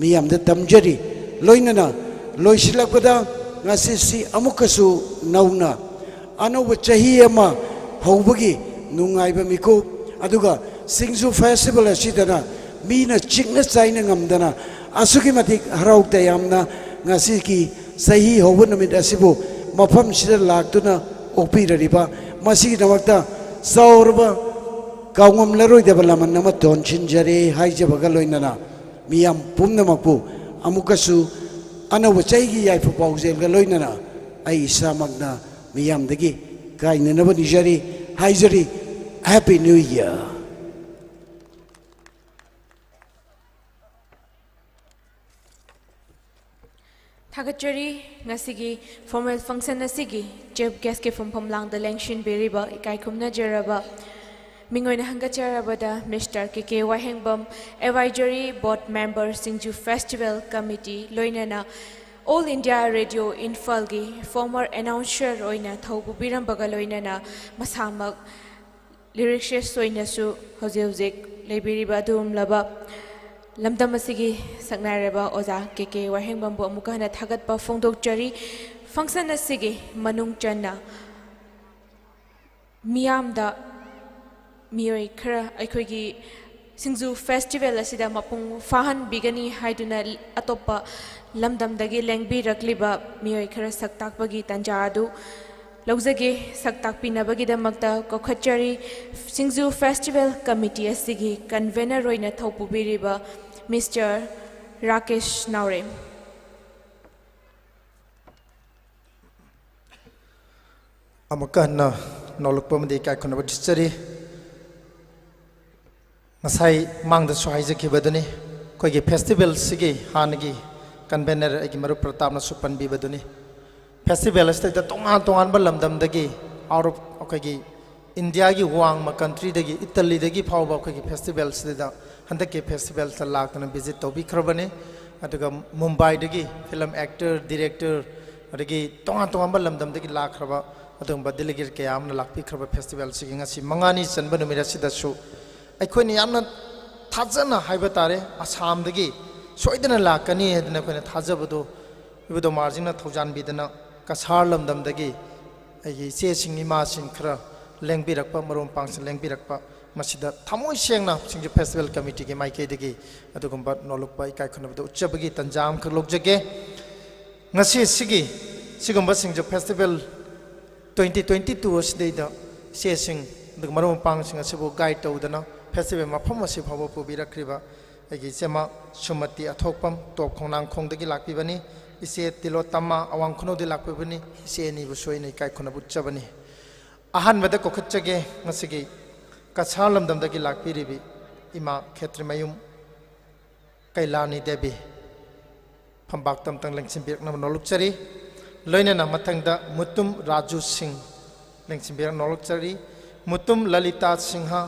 ꯃꯤꯌꯥꯝꯗ ꯇꯝꯖꯔꯤ꯫ ꯂꯣꯏꯅꯅ ꯂꯣꯏꯁꯤꯜꯂꯛꯄꯗ ꯉꯁꯤꯁꯤ ꯑꯃꯨꯛꯀꯁꯨ ꯅꯧꯅ ꯑꯅꯧꯕ ꯆꯍꯤ ꯑꯃ ꯍꯧꯕꯒꯤ ꯅꯨꯡꯉꯥꯏꯕ ꯃꯤꯀꯨꯞ, ꯑꯗꯨꯒ ꯁꯤꯡꯖꯨ festival ꯑꯁꯤꯗꯅ ꯃꯤꯅ ꯆꯤꯛꯅ ꯆꯥꯏꯅ ꯉꯝꯗꯅ ꯑꯁꯨꯛꯀꯤ ꯃꯇꯤꯛ ꯍꯔꯥꯎ ꯇꯌꯥꯝꯅ ꯉꯁꯤꯒꯤ ꯆꯍꯤ ꯍꯧꯕ ꯅꯨꯃꯤꯠ ꯑꯁꯤꯕꯨ ꯃꯐꯝꯁꯤꯗ ꯂꯥꯛꯇꯨꯅ ꯑꯣꯛꯄꯤꯔꯔꯤꯕ ꯃꯁꯤꯒꯤꯗꯃꯛꯇ ꯆꯥꯎꯔꯕ ꯀꯥꯎꯉꯝꯂꯔꯣꯏꯗꯕ ꯂꯃꯟ ꯑꯃ ꯇꯣꯟꯁꯤꯟꯖꯔꯦ ꯍꯥꯏꯖꯕꯒ ꯂꯣꯏꯅꯅ ꯃꯤꯌꯥꯝ ꯄꯨꯝꯅꯃꯛꯄꯨ ꯑꯃꯨꯛꯀꯁꯨ ꯑꯅꯧꯕ ꯆꯍꯤꯒꯤ ꯌꯥꯏꯐ ꯄꯥꯎꯖꯦꯜꯒ ꯂꯣꯏꯅꯅ ꯑꯩ ꯏꯁꯥꯃꯛꯅ ꯃꯤꯌꯥꯝꯗꯒꯤ ꯀꯥꯏꯅꯅꯕ ꯅꯤꯖꯔꯤ, ꯍꯥꯏꯖꯔꯤ꯫ Happy New Year! ꯊꯥꯒꯠꯆꯔꯤ꯫ ꯉꯁꯤꯒꯤ formal function ꯑꯁꯤꯒꯤ chief guestꯀꯤ ꯐꯝꯐꯝ ꯂꯥꯡꯗ ꯂꯦꯡꯁꯤꯟꯕꯤꯔꯤꯕ ꯏꯀꯥꯏ ꯈꯨꯝꯅꯖꯔꯕ ꯃꯤꯡ ꯑꯣꯏꯅ ꯍꯪꯒꯠꯆꯔꯕꯗ Mister ꯀꯦ ꯀꯦ ꯋꯥꯍꯦꯡꯕꯝ, advisory board member, ꯁꯤꯡꯖꯨ festival committee, ꯂꯣꯏꯅꯅ All India Radio ꯏꯝꯐꯥꯜꯒꯤ former announcer ꯑꯣꯏꯅ ꯊꯧ ꯄꯨꯕꯤꯔꯝꯕꯒ ꯂꯣꯏꯅꯅ ꯃꯁꯥꯃꯛ lyricist ꯑꯣꯏꯅꯁꯨ ꯍꯧꯖꯤꯛ ꯍꯧꯖꯤꯛ ꯂꯩꯕꯤꯔꯤꯕ ꯑꯗꯨꯒꯨꯝꯂꯕ ꯂꯝꯗꯝ ꯑꯁꯤꯒꯤ ꯁꯛꯅꯥꯏꯔꯕ ꯑꯣꯖꯥ ꯀꯦ ꯀꯦ ꯋꯥꯍꯦꯡꯕꯝꯕꯨ ꯑꯃꯨꯛꯀ ꯍꯟꯅ ꯊꯥꯒꯠꯄ ꯐꯣꯡꯗꯣꯛꯆꯔꯤ꯫ Function ꯑꯁꯤꯒꯤ ꯃꯅꯨꯡ ꯆꯟꯅ ꯃꯤꯌꯥꯝꯗ ꯃꯤꯑꯣꯏ ꯈꯔ ꯑꯩꯈꯣꯏꯒꯤ ꯁꯤꯡꯖꯨ festival ꯑꯁꯤꯗ ꯃꯄꯨꯡ ꯐꯥꯍꯟꯕꯤꯒꯅꯤ ꯍꯥꯏꯗꯨꯅ ꯑꯇꯣꯞꯄ ꯂꯝꯗꯝꯗꯒꯤ ꯂꯦꯡꯕꯤꯔꯛꯂꯤꯕ ꯃꯤꯑꯣꯏ ꯈꯔ ꯁꯛ ꯇꯥꯛꯄꯒꯤ ꯇꯥꯟꯖꯥ ꯑꯗꯨ ꯂꯧꯖꯒꯦ꯫ ꯁꯛ ꯇꯥꯛꯄꯤꯅꯕꯒꯤꯗꯃꯛꯇ ꯀꯧꯈꯠꯆꯔꯤ꯫ ꯁꯤꯡꯖꯨ festival committee ꯑꯁꯤꯒꯤ convener ꯑꯣꯏꯅ ꯊꯧ ꯄꯨꯕꯤꯔꯤꯕ Mister ꯔꯥꯀꯦꯁ ꯅꯥꯎꯔꯦꯝ꯫ ꯑꯃꯨꯛꯀ ꯍꯟꯅ ꯅꯣꯂꯨꯛꯄ ꯑꯃꯗꯤ ꯏꯀꯥꯏ ꯈꯨꯝꯅꯕ ꯊꯤꯖꯔꯤ꯫ ꯉꯁꯥꯏ ꯃꯥꯡꯗꯁꯨ ꯍꯥꯏꯖꯈꯤꯕꯗꯨꯅꯤ, ꯑꯩꯈꯣꯏꯒꯤ festivalꯁꯤꯒꯤ ꯍꯥꯟꯅꯒꯤ ꯀꯟꯚꯦꯅꯔ ꯑꯩꯒꯤ ꯃꯔꯨꯞ ꯄ꯭ꯔꯇꯥꯞꯅꯁꯨ ꯄꯟꯕꯤꯕꯗꯨꯅꯤ꯫ ꯐꯦꯁꯇꯤꯚꯦꯜ ꯑꯁꯤꯗꯩꯗ ꯇꯣꯉꯥꯟ ꯇꯣꯉꯥꯟꯕ ꯂꯝꯗꯝꯗꯒꯤ, ꯑꯥꯎꯠ ꯑꯣꯐ ꯑꯩꯈꯣꯏꯒꯤ ꯏꯟꯗꯤꯌꯥꯒꯤ ꯋꯥꯡꯃ ꯀꯟꯇ꯭ꯔꯤꯗꯒꯤ, ꯏꯇꯂꯤꯗꯒꯤ ꯐꯥꯎꯕ ꯑꯩꯈꯣꯏꯒꯤ ꯐꯦꯁꯇꯤꯚꯦꯜꯁꯤꯗ, ꯍꯟꯗꯛꯀꯤ ꯐꯦꯁꯇꯤꯚꯦꯜꯁꯤꯗ ꯂꯥꯛꯇꯨꯅ ꯚꯤꯖꯤꯠ ꯇꯧꯕꯤꯈ꯭ꯔꯕꯅꯤ꯫ ꯑꯗꯨꯒ ꯃꯨꯝꯕꯥꯏꯗꯒꯤ ꯐꯤꯂꯝ ꯑꯦꯛꯇꯔ, ꯗꯤꯔꯦꯛꯇꯔ, ꯑꯗꯒꯤ ꯇꯣꯉꯥꯟ ꯇꯣꯉꯥꯟꯕ ꯂꯝꯗꯝꯗꯒꯤ ꯂꯥꯛꯈ꯭ꯔꯕ ꯑꯗꯨꯒꯨꯝꯕ ꯗꯦꯂꯤꯒꯦꯠ ꯀꯌꯥ ꯑꯃꯅ ꯂꯥꯛꯄꯤꯈ꯭ꯔꯕ ꯐꯦꯁꯇꯤꯚꯦꯜꯁꯤꯒꯤ ꯉꯁꯤ ꯃꯉꯥꯅꯤ ꯆꯟꯕ ꯅꯨꯃꯤꯠ ꯑꯁꯤꯗꯁꯨ ꯑꯩꯈꯣꯏꯅ ꯌꯥꯝꯅ ꯊꯥꯖꯅ ꯍꯥꯏꯕ ꯇꯥꯔꯦ, ꯑꯁꯥꯝꯗꯒꯤ ꯁꯣꯏꯗꯅ ꯂꯥꯛꯀꯅꯤ ꯍꯥꯏꯗꯅ ꯑꯩꯈꯣꯏꯅ ꯊꯥꯖꯕꯗꯨ ꯏꯕꯨꯙꯧ ꯃꯍꯥꯔꯥꯖꯁꯤꯡꯅ ꯊꯧꯖꯥꯟꯕꯤꯗꯅ ꯀꯁꯥꯔ ꯂꯝꯗꯝꯗꯒꯤ ꯑꯩꯒꯤ ꯏꯆꯦꯁꯤꯡ ꯏꯃꯥꯁꯤꯡ ꯈꯔ ꯂꯦꯡꯕꯤꯔꯛꯄ, ꯃꯔꯨꯞ ꯃꯄꯥꯡꯁꯤꯡ ꯂꯦꯡꯕꯤꯔꯛꯄ, ꯃꯁꯤꯗ ꯊꯃꯣꯏ ꯁꯦꯡꯅ ꯁꯤꯡꯖꯨ ꯐꯦꯁꯇꯤꯚꯦꯜ ꯀꯃꯤꯇꯤꯒꯤ ꯃꯥꯏꯀꯩꯗꯒꯤ ꯑꯗꯨꯒꯨꯝꯕ ꯅꯣꯂꯨꯛꯄ ꯏꯀꯥꯏ ꯈꯨꯝꯅꯕꯗ ꯎꯠꯆꯕꯒꯤ ꯇꯟꯖꯥ ꯑꯃꯈꯛ ꯂꯧꯖꯒꯦ꯫ ꯉꯁꯤ ꯁꯤꯒꯤ ꯁꯤꯒꯨꯝꯕ ꯁꯤꯡꯖꯨ ꯐꯦꯁꯇꯤꯚꯦꯜ ꯇ꯭ꯋꯦꯟꯇꯤ ꯇ꯭ꯋꯦꯟꯇꯤ ꯇꯨ ꯑꯁꯤꯗꯩꯗ ꯏꯆꯦꯁꯤꯡ ꯑꯗꯨꯒ ꯃꯔꯨꯞ ꯃꯄꯥꯡꯁꯤꯡ ꯑꯁꯤꯕꯨ ꯒꯥꯏꯗ ꯇꯧꯗꯅ ꯐꯦꯁꯇꯤꯚꯦꯜ ꯃꯐꯝ ꯑꯁꯤ ꯐꯥꯎꯕ ꯄꯨꯕꯤꯔꯛꯈ꯭ꯔꯤꯕ ꯑꯩꯒꯤ ꯏꯆꯦꯃ ꯁꯨꯃꯇꯤ ꯑꯊꯣꯛꯄꯝ, ꯇꯣꯞ ꯈꯣꯡꯅꯥꯡꯈꯣꯡꯗꯒꯤ ꯂꯥꯛꯄꯤꯕꯅꯤ꯫ ꯏꯆꯦ ꯇꯤꯂꯣꯇꯃ, ꯑꯋꯥꯡ ꯈꯨꯅꯧꯗꯒꯤ ꯂꯥꯛꯄꯤꯕꯅꯤ꯫ ꯏꯆꯦ ꯑꯅꯤꯕꯨꯁꯨ ꯑꯩꯅ ꯏꯀꯥꯏ ꯈꯨꯝꯅꯕ ꯎꯠꯆꯕꯅꯤ꯫ ꯑꯍꯥꯟꯕꯗ ꯀꯧꯈꯠꯆꯒꯦ ꯉꯁꯤꯒꯤ ꯀꯁꯥꯔ ꯂꯝꯗꯝꯗꯒꯤ ꯂꯥꯛꯄꯤꯔꯤꯕꯤ ꯏꯃꯥ ꯈꯦꯇ꯭ꯔꯤꯃꯌꯨꯝ ꯀꯩꯂꯥꯅꯤ ꯗꯦꯕꯤ꯫ ꯐꯝꯕꯥꯛꯇ ꯑꯝꯇꯪ ꯂꯦꯡꯁꯤꯟꯕꯤꯔꯛꯅꯕ ꯅꯣꯂꯨꯛꯆꯔꯤ꯫ ꯂꯣꯏꯅꯅ ꯃꯊꯪꯗ ꯃꯨꯇꯨꯝ ꯔꯥꯖꯨ ꯁꯤꯡ ꯂꯦꯡꯁꯤꯟꯕꯤꯔꯛꯅꯕ ꯅꯣꯂꯨꯛꯆꯔꯤ꯫ ꯃꯨꯇꯨꯝ ꯂꯂꯤꯇꯥ ꯁꯤꯡꯍ,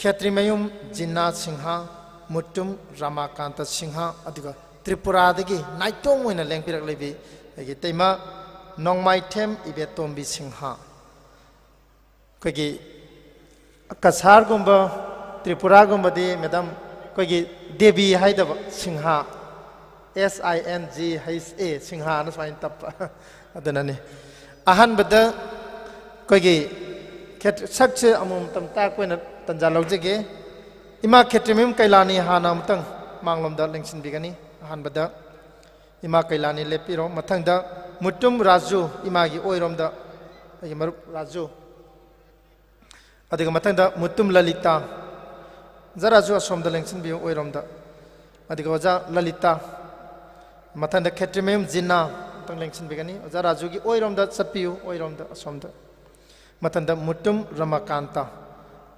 ꯈꯦꯇ꯭ꯔꯤꯃꯌꯨꯝ ꯖꯤꯅꯥ ꯁꯤꯡꯍ, ꯃꯨꯇꯨꯝ ꯔꯥꯃꯥꯀꯥꯟꯇ ꯁꯤꯡꯍ, ꯑꯗꯨꯒ ꯇ꯭ꯔꯤꯄꯨꯔꯥꯗꯒꯤ ꯅꯥꯏꯇꯣꯝ ꯑꯣꯏꯅ ꯂꯦꯡꯕꯤꯔꯛꯂꯤꯕꯤ ꯑꯩꯒꯤ ꯏꯇꯩꯃ ꯅꯣꯡꯃꯥꯏꯊꯦꯝ ꯏꯕꯦꯇꯣꯝꯕꯤ ꯁꯤꯡꯍ꯫ ꯑꯩꯈꯣꯏꯒꯤ ꯀꯁꯥꯔꯒꯨꯝꯕ, ꯇ꯭ꯔꯤꯄꯨꯔꯥꯒꯨꯝꯕꯗꯤ, ꯃꯦꯗꯥꯝ, ꯑꯩꯈꯣꯏꯒꯤ ꯗꯦꯕꯤ ꯍꯥꯏꯗꯕ, ꯁꯤꯡꯍꯥ, S I N G H A, ꯁꯤꯡꯍꯥꯅ ꯁꯨꯃꯥꯏꯅ ꯇꯞꯄ꯫ ꯑꯗꯨꯅꯅꯤ꯫ ꯑꯍꯥꯟꯕꯗ ꯑꯩꯈꯣꯏꯒꯤ ꯈꯦꯇ꯭ꯔ-, ꯁꯛꯁꯦ ꯑꯃꯨꯛ ꯑꯃꯨꯛꯇꯪ ꯇꯥꯛꯄ ꯑꯣꯏꯅ ꯇꯟꯖꯥ ꯂꯧꯖꯒꯦ꯫ ꯏꯃꯥ ꯈꯦꯇ꯭ꯔꯤꯃꯌꯨꯝ ꯀꯩꯂꯥꯅꯤ ꯍꯥꯟꯅ ꯑꯃꯨꯛꯇꯪ ꯃꯥꯡꯂꯣꯝꯗ ꯂꯦꯡꯁꯤꯟꯕꯤꯒꯅꯤ꯫ ꯑꯍꯥꯟꯕꯗ ꯏꯃꯥ ꯀꯩꯂꯥꯅꯤ ꯂꯦꯞꯄꯤꯔꯣ꯫ ꯃꯊꯪꯗ ꯃꯨꯇꯨꯝ ꯔꯥꯖꯨ, ꯏꯃꯥꯒꯤ ꯑꯣꯏꯔꯣꯝꯗ ꯑꯩꯒꯤ ꯃꯔꯨꯞ ꯔꯥꯖꯨ꯫ ꯑꯗꯨꯒ ꯃꯊꯪꯗ ꯃꯨꯇꯨꯝ ꯂꯂꯤꯇꯥ, ꯑꯣꯖꯥ ꯔꯥꯖꯨ ꯑꯁꯣꯝꯗ ꯂꯦꯡꯁꯤꯟꯕꯤꯌꯨ, ꯑꯣꯏꯔꯣꯝꯗ꯫ ꯑꯗꯨꯒ ꯑꯣꯖꯥ ꯂꯂꯤꯇꯥ, ꯃꯊꯪꯗ ꯈꯦꯇ꯭ꯔꯤꯃꯌꯨꯝ ꯖꯤꯅꯥ ꯑꯃꯨꯛꯇꯪ ꯂꯦꯡꯁꯤꯟꯕꯤꯒꯅꯤ꯫ ꯑꯣꯖꯥ ꯔꯥꯖꯨꯒꯤ ꯑꯣꯏꯔꯣꯝꯗ ꯆꯠꯄꯤꯌꯨ, ꯑꯣꯏꯔꯣꯝꯗ, ꯑꯁꯣꯝꯗ꯫ ꯃꯊꯪꯗ ꯃꯨꯇꯨꯝ ꯔꯃꯥꯀꯥꯟꯇ,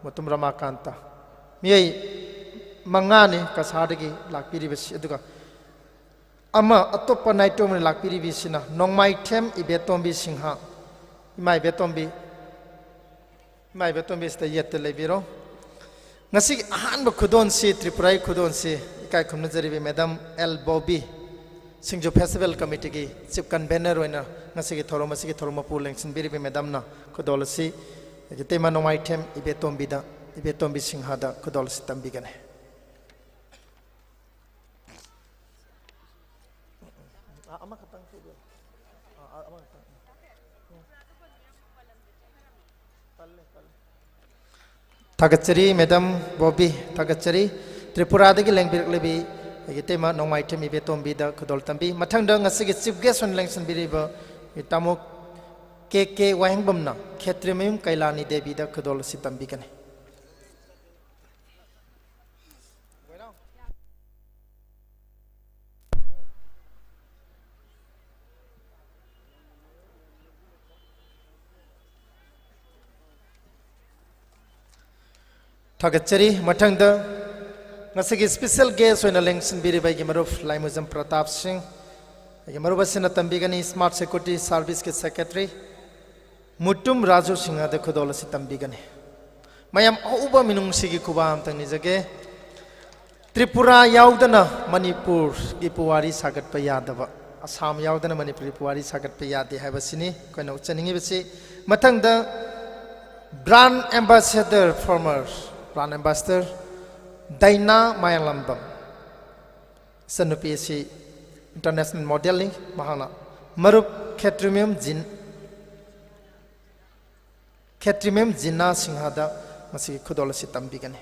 ꯃꯨꯇꯨꯝ ꯔꯃꯥꯀꯥꯟꯇ꯫ ꯃꯤꯑꯣꯏ ꯃꯉꯥꯅꯤ ꯀꯁꯥꯔꯗꯒꯤ ꯂꯥꯛꯄꯤꯔꯤꯕꯁꯤ꯫ ꯑꯗꯨꯒ ꯑꯃ, ꯑꯇꯣꯞꯄ ꯅꯥꯏꯇꯣꯝ ꯑꯣꯏꯅ ꯂꯥꯛꯄꯤꯔꯤꯕꯤꯁꯤꯅ ꯅꯣꯡꯃꯥꯏꯊꯦꯝ ꯏꯕꯦꯇꯣꯝꯕꯤ ꯁꯤꯡꯍ꯫ ꯏꯃꯥ ꯏꯕꯦꯇꯣꯝꯕꯤ, ꯏꯃꯥ ꯏꯕꯦꯇꯣꯝꯕꯤ ꯁꯤꯗ ꯌꯦꯠꯇ ꯂꯩꯕꯤꯔꯣ꯫ ꯉꯁꯤꯒꯤ ꯑꯍꯥꯟꯕ ꯈꯨꯗꯣꯜꯁꯤ, ꯇ꯭ꯔꯤꯄꯨꯔꯥꯒꯤ ꯈꯨꯗꯣꯜꯁꯤ, ꯏꯀꯥꯏ ꯈꯨꯝꯅꯖꯔꯤꯕꯤ ꯃꯦꯗꯥꯝ ꯑꯦꯜ ꯕꯣꯕꯤ, ꯁꯤꯡꯖꯨ ꯐꯦꯁꯇꯤꯚꯦꯜ ꯀꯃꯤꯇꯤꯒꯤ ꯆꯤꯐ ꯀꯟꯚꯦꯅꯔ ꯑꯣꯏꯅ ꯉꯁꯤꯒꯤ ꯊꯧꯔꯝ ꯑꯁꯤꯒꯤ ꯊꯧꯔꯝ ꯃꯄꯨ ꯂꯦꯡꯁꯤꯟꯕꯤꯔꯤꯕꯤ ꯃꯦꯗꯥꯝꯅ ꯈꯨꯗꯣꯜ ꯑꯁꯤ ꯏꯇꯩꯃ ꯅꯣꯡꯃꯥꯏꯊꯦꯝ ꯏꯕꯦꯇꯣꯝꯕꯤꯗ, ꯏꯕꯦꯇꯣꯝꯕꯤ ꯁꯤꯡꯍꯗ ꯈꯨꯗꯣꯜ ꯑꯁꯤ ꯇꯝꯕꯤꯒꯅꯤ꯫ ꯑꯥ, ꯑꯃꯈꯛꯇꯪ ꯄꯨꯕꯤꯔꯣ꯫ ꯑꯥ, ꯑꯥ, ꯑꯃꯈꯛꯇꯪ꯫ ꯎꯝ꯫ ꯇꯜꯂꯦ, ꯇꯜꯂꯦ꯫ ꯊꯥꯒꯠꯆꯔꯤ, ꯃꯦꯗꯥꯝ ꯕꯣꯕꯤ, ꯊꯥꯒꯠꯆꯔꯤ꯫ ꯇ꯭ꯔꯤꯄꯨꯔꯥꯗꯒꯤ ꯂꯦꯡꯕꯤꯔꯛꯂꯤꯕꯤ ꯑꯩꯒꯤ ꯏꯇꯩꯃ ꯅꯣꯡꯃꯥꯏꯊꯦꯝ ꯏꯕꯦꯇꯣꯝꯕꯤꯗ ꯈꯨꯗꯣꯜ ꯇꯝꯕꯤ꯫ ꯃꯊꯪꯗ ꯉꯁꯤꯒꯤ ꯆꯤꯐ ꯒꯦꯁ ꯑꯣꯏꯅ ꯂꯦꯡꯁꯤꯟꯕꯤꯔꯤꯕ ꯇꯥꯃꯣ ꯀꯦ ꯀꯦ ꯋꯥꯍꯦꯡꯕꯝꯅ ꯈꯦꯇ꯭ꯔꯤꯃꯌꯨꯝ ꯀꯩꯂꯥꯅꯤ ꯗꯦꯕꯤꯗ ꯈꯨꯗꯣꯜ ꯑꯁꯤ ꯇꯝꯕꯤꯒꯅꯤ꯫ ꯊꯥꯒꯠꯆꯔꯤ꯫ ꯃꯊꯪꯗ ꯉꯁꯤꯒꯤ ꯁ꯭ꯄꯦꯁꯦꯜ ꯒꯦꯁ ꯑꯣꯏꯅ ꯂꯦꯡꯁꯤꯟꯕꯤꯔꯤꯕ ꯑꯩꯒꯤ ꯃꯔꯨꯞ ꯂꯥꯏꯃꯨꯖꯝ ꯄ꯭ꯔꯇꯥꯞ ꯁꯤꯡ, ꯑꯩꯒꯤ ꯃꯔꯨꯞ ꯑꯁꯤꯅ ꯇꯝꯕꯤꯒꯅꯤ ꯁ꯭ꯃꯥꯔꯠ ꯁꯦꯀ꯭ꯌꯨꯔꯤꯇꯤ ꯁꯥꯔꯚꯤꯁꯀꯤ ꯁꯦꯀ꯭ꯔꯦꯇꯔꯤ ꯃꯨꯇꯨꯝ ꯔꯥꯖꯨ ꯁꯤꯡꯍꯗ ꯈꯨꯗꯣꯜ ꯑꯁꯤ ꯇꯝꯕꯤꯒꯅꯤ꯫ ꯃꯌꯥꯝ ꯑꯍꯧꯕ ꯃꯤꯅꯨꯡꯁꯤꯒꯤ ꯈꯨꯕꯥꯛ ꯑꯝꯇꯪ ꯅꯤꯖꯒꯦ꯫ ꯇ꯭ꯔꯤꯄꯨꯔꯥ ꯌꯥꯎꯗꯅ ꯃꯅꯤꯄꯨꯔꯒꯤ ꯄꯨꯋꯥꯔꯤ ꯁꯥꯒꯠꯄ ꯌꯥꯗꯕ, ꯑꯁꯥꯝ ꯌꯥꯎꯗꯅ ꯃꯅꯤꯄꯨꯔꯒꯤ ꯄꯨꯋꯥꯔꯤ ꯁꯥꯒꯠꯄ ꯌꯥꯗꯦ ꯍꯥꯏꯕꯁꯤꯅꯤ ꯑꯩꯈꯣꯏꯅ ꯎꯠꯆꯅꯤꯡꯉꯤꯕꯁꯤ꯫ ꯃꯊꯪꯗ brand ambassador, former brand ambassador ꯗꯥꯏꯅꯥ ꯃꯌꯥꯡꯂꯥꯝꯕꯝ, ꯏꯆꯟꯅꯨꯄꯤ ꯑꯁꯤ international modelꯅꯤ꯫ ꯃꯍꯥꯛꯅ ꯃꯔꯨꯞ ꯈꯦꯇ꯭ꯔꯤꯃꯌꯨꯝ ꯖꯤꯟ, ꯈꯦꯇ꯭ꯔꯤꯃꯌꯨꯝ ꯖꯤꯅꯥ ꯁꯤꯡꯍꯗ ꯃꯁꯤꯒꯤ ꯈꯨꯗꯣꯜ ꯑꯁꯤ ꯇꯝꯕꯤꯒꯅꯤ꯫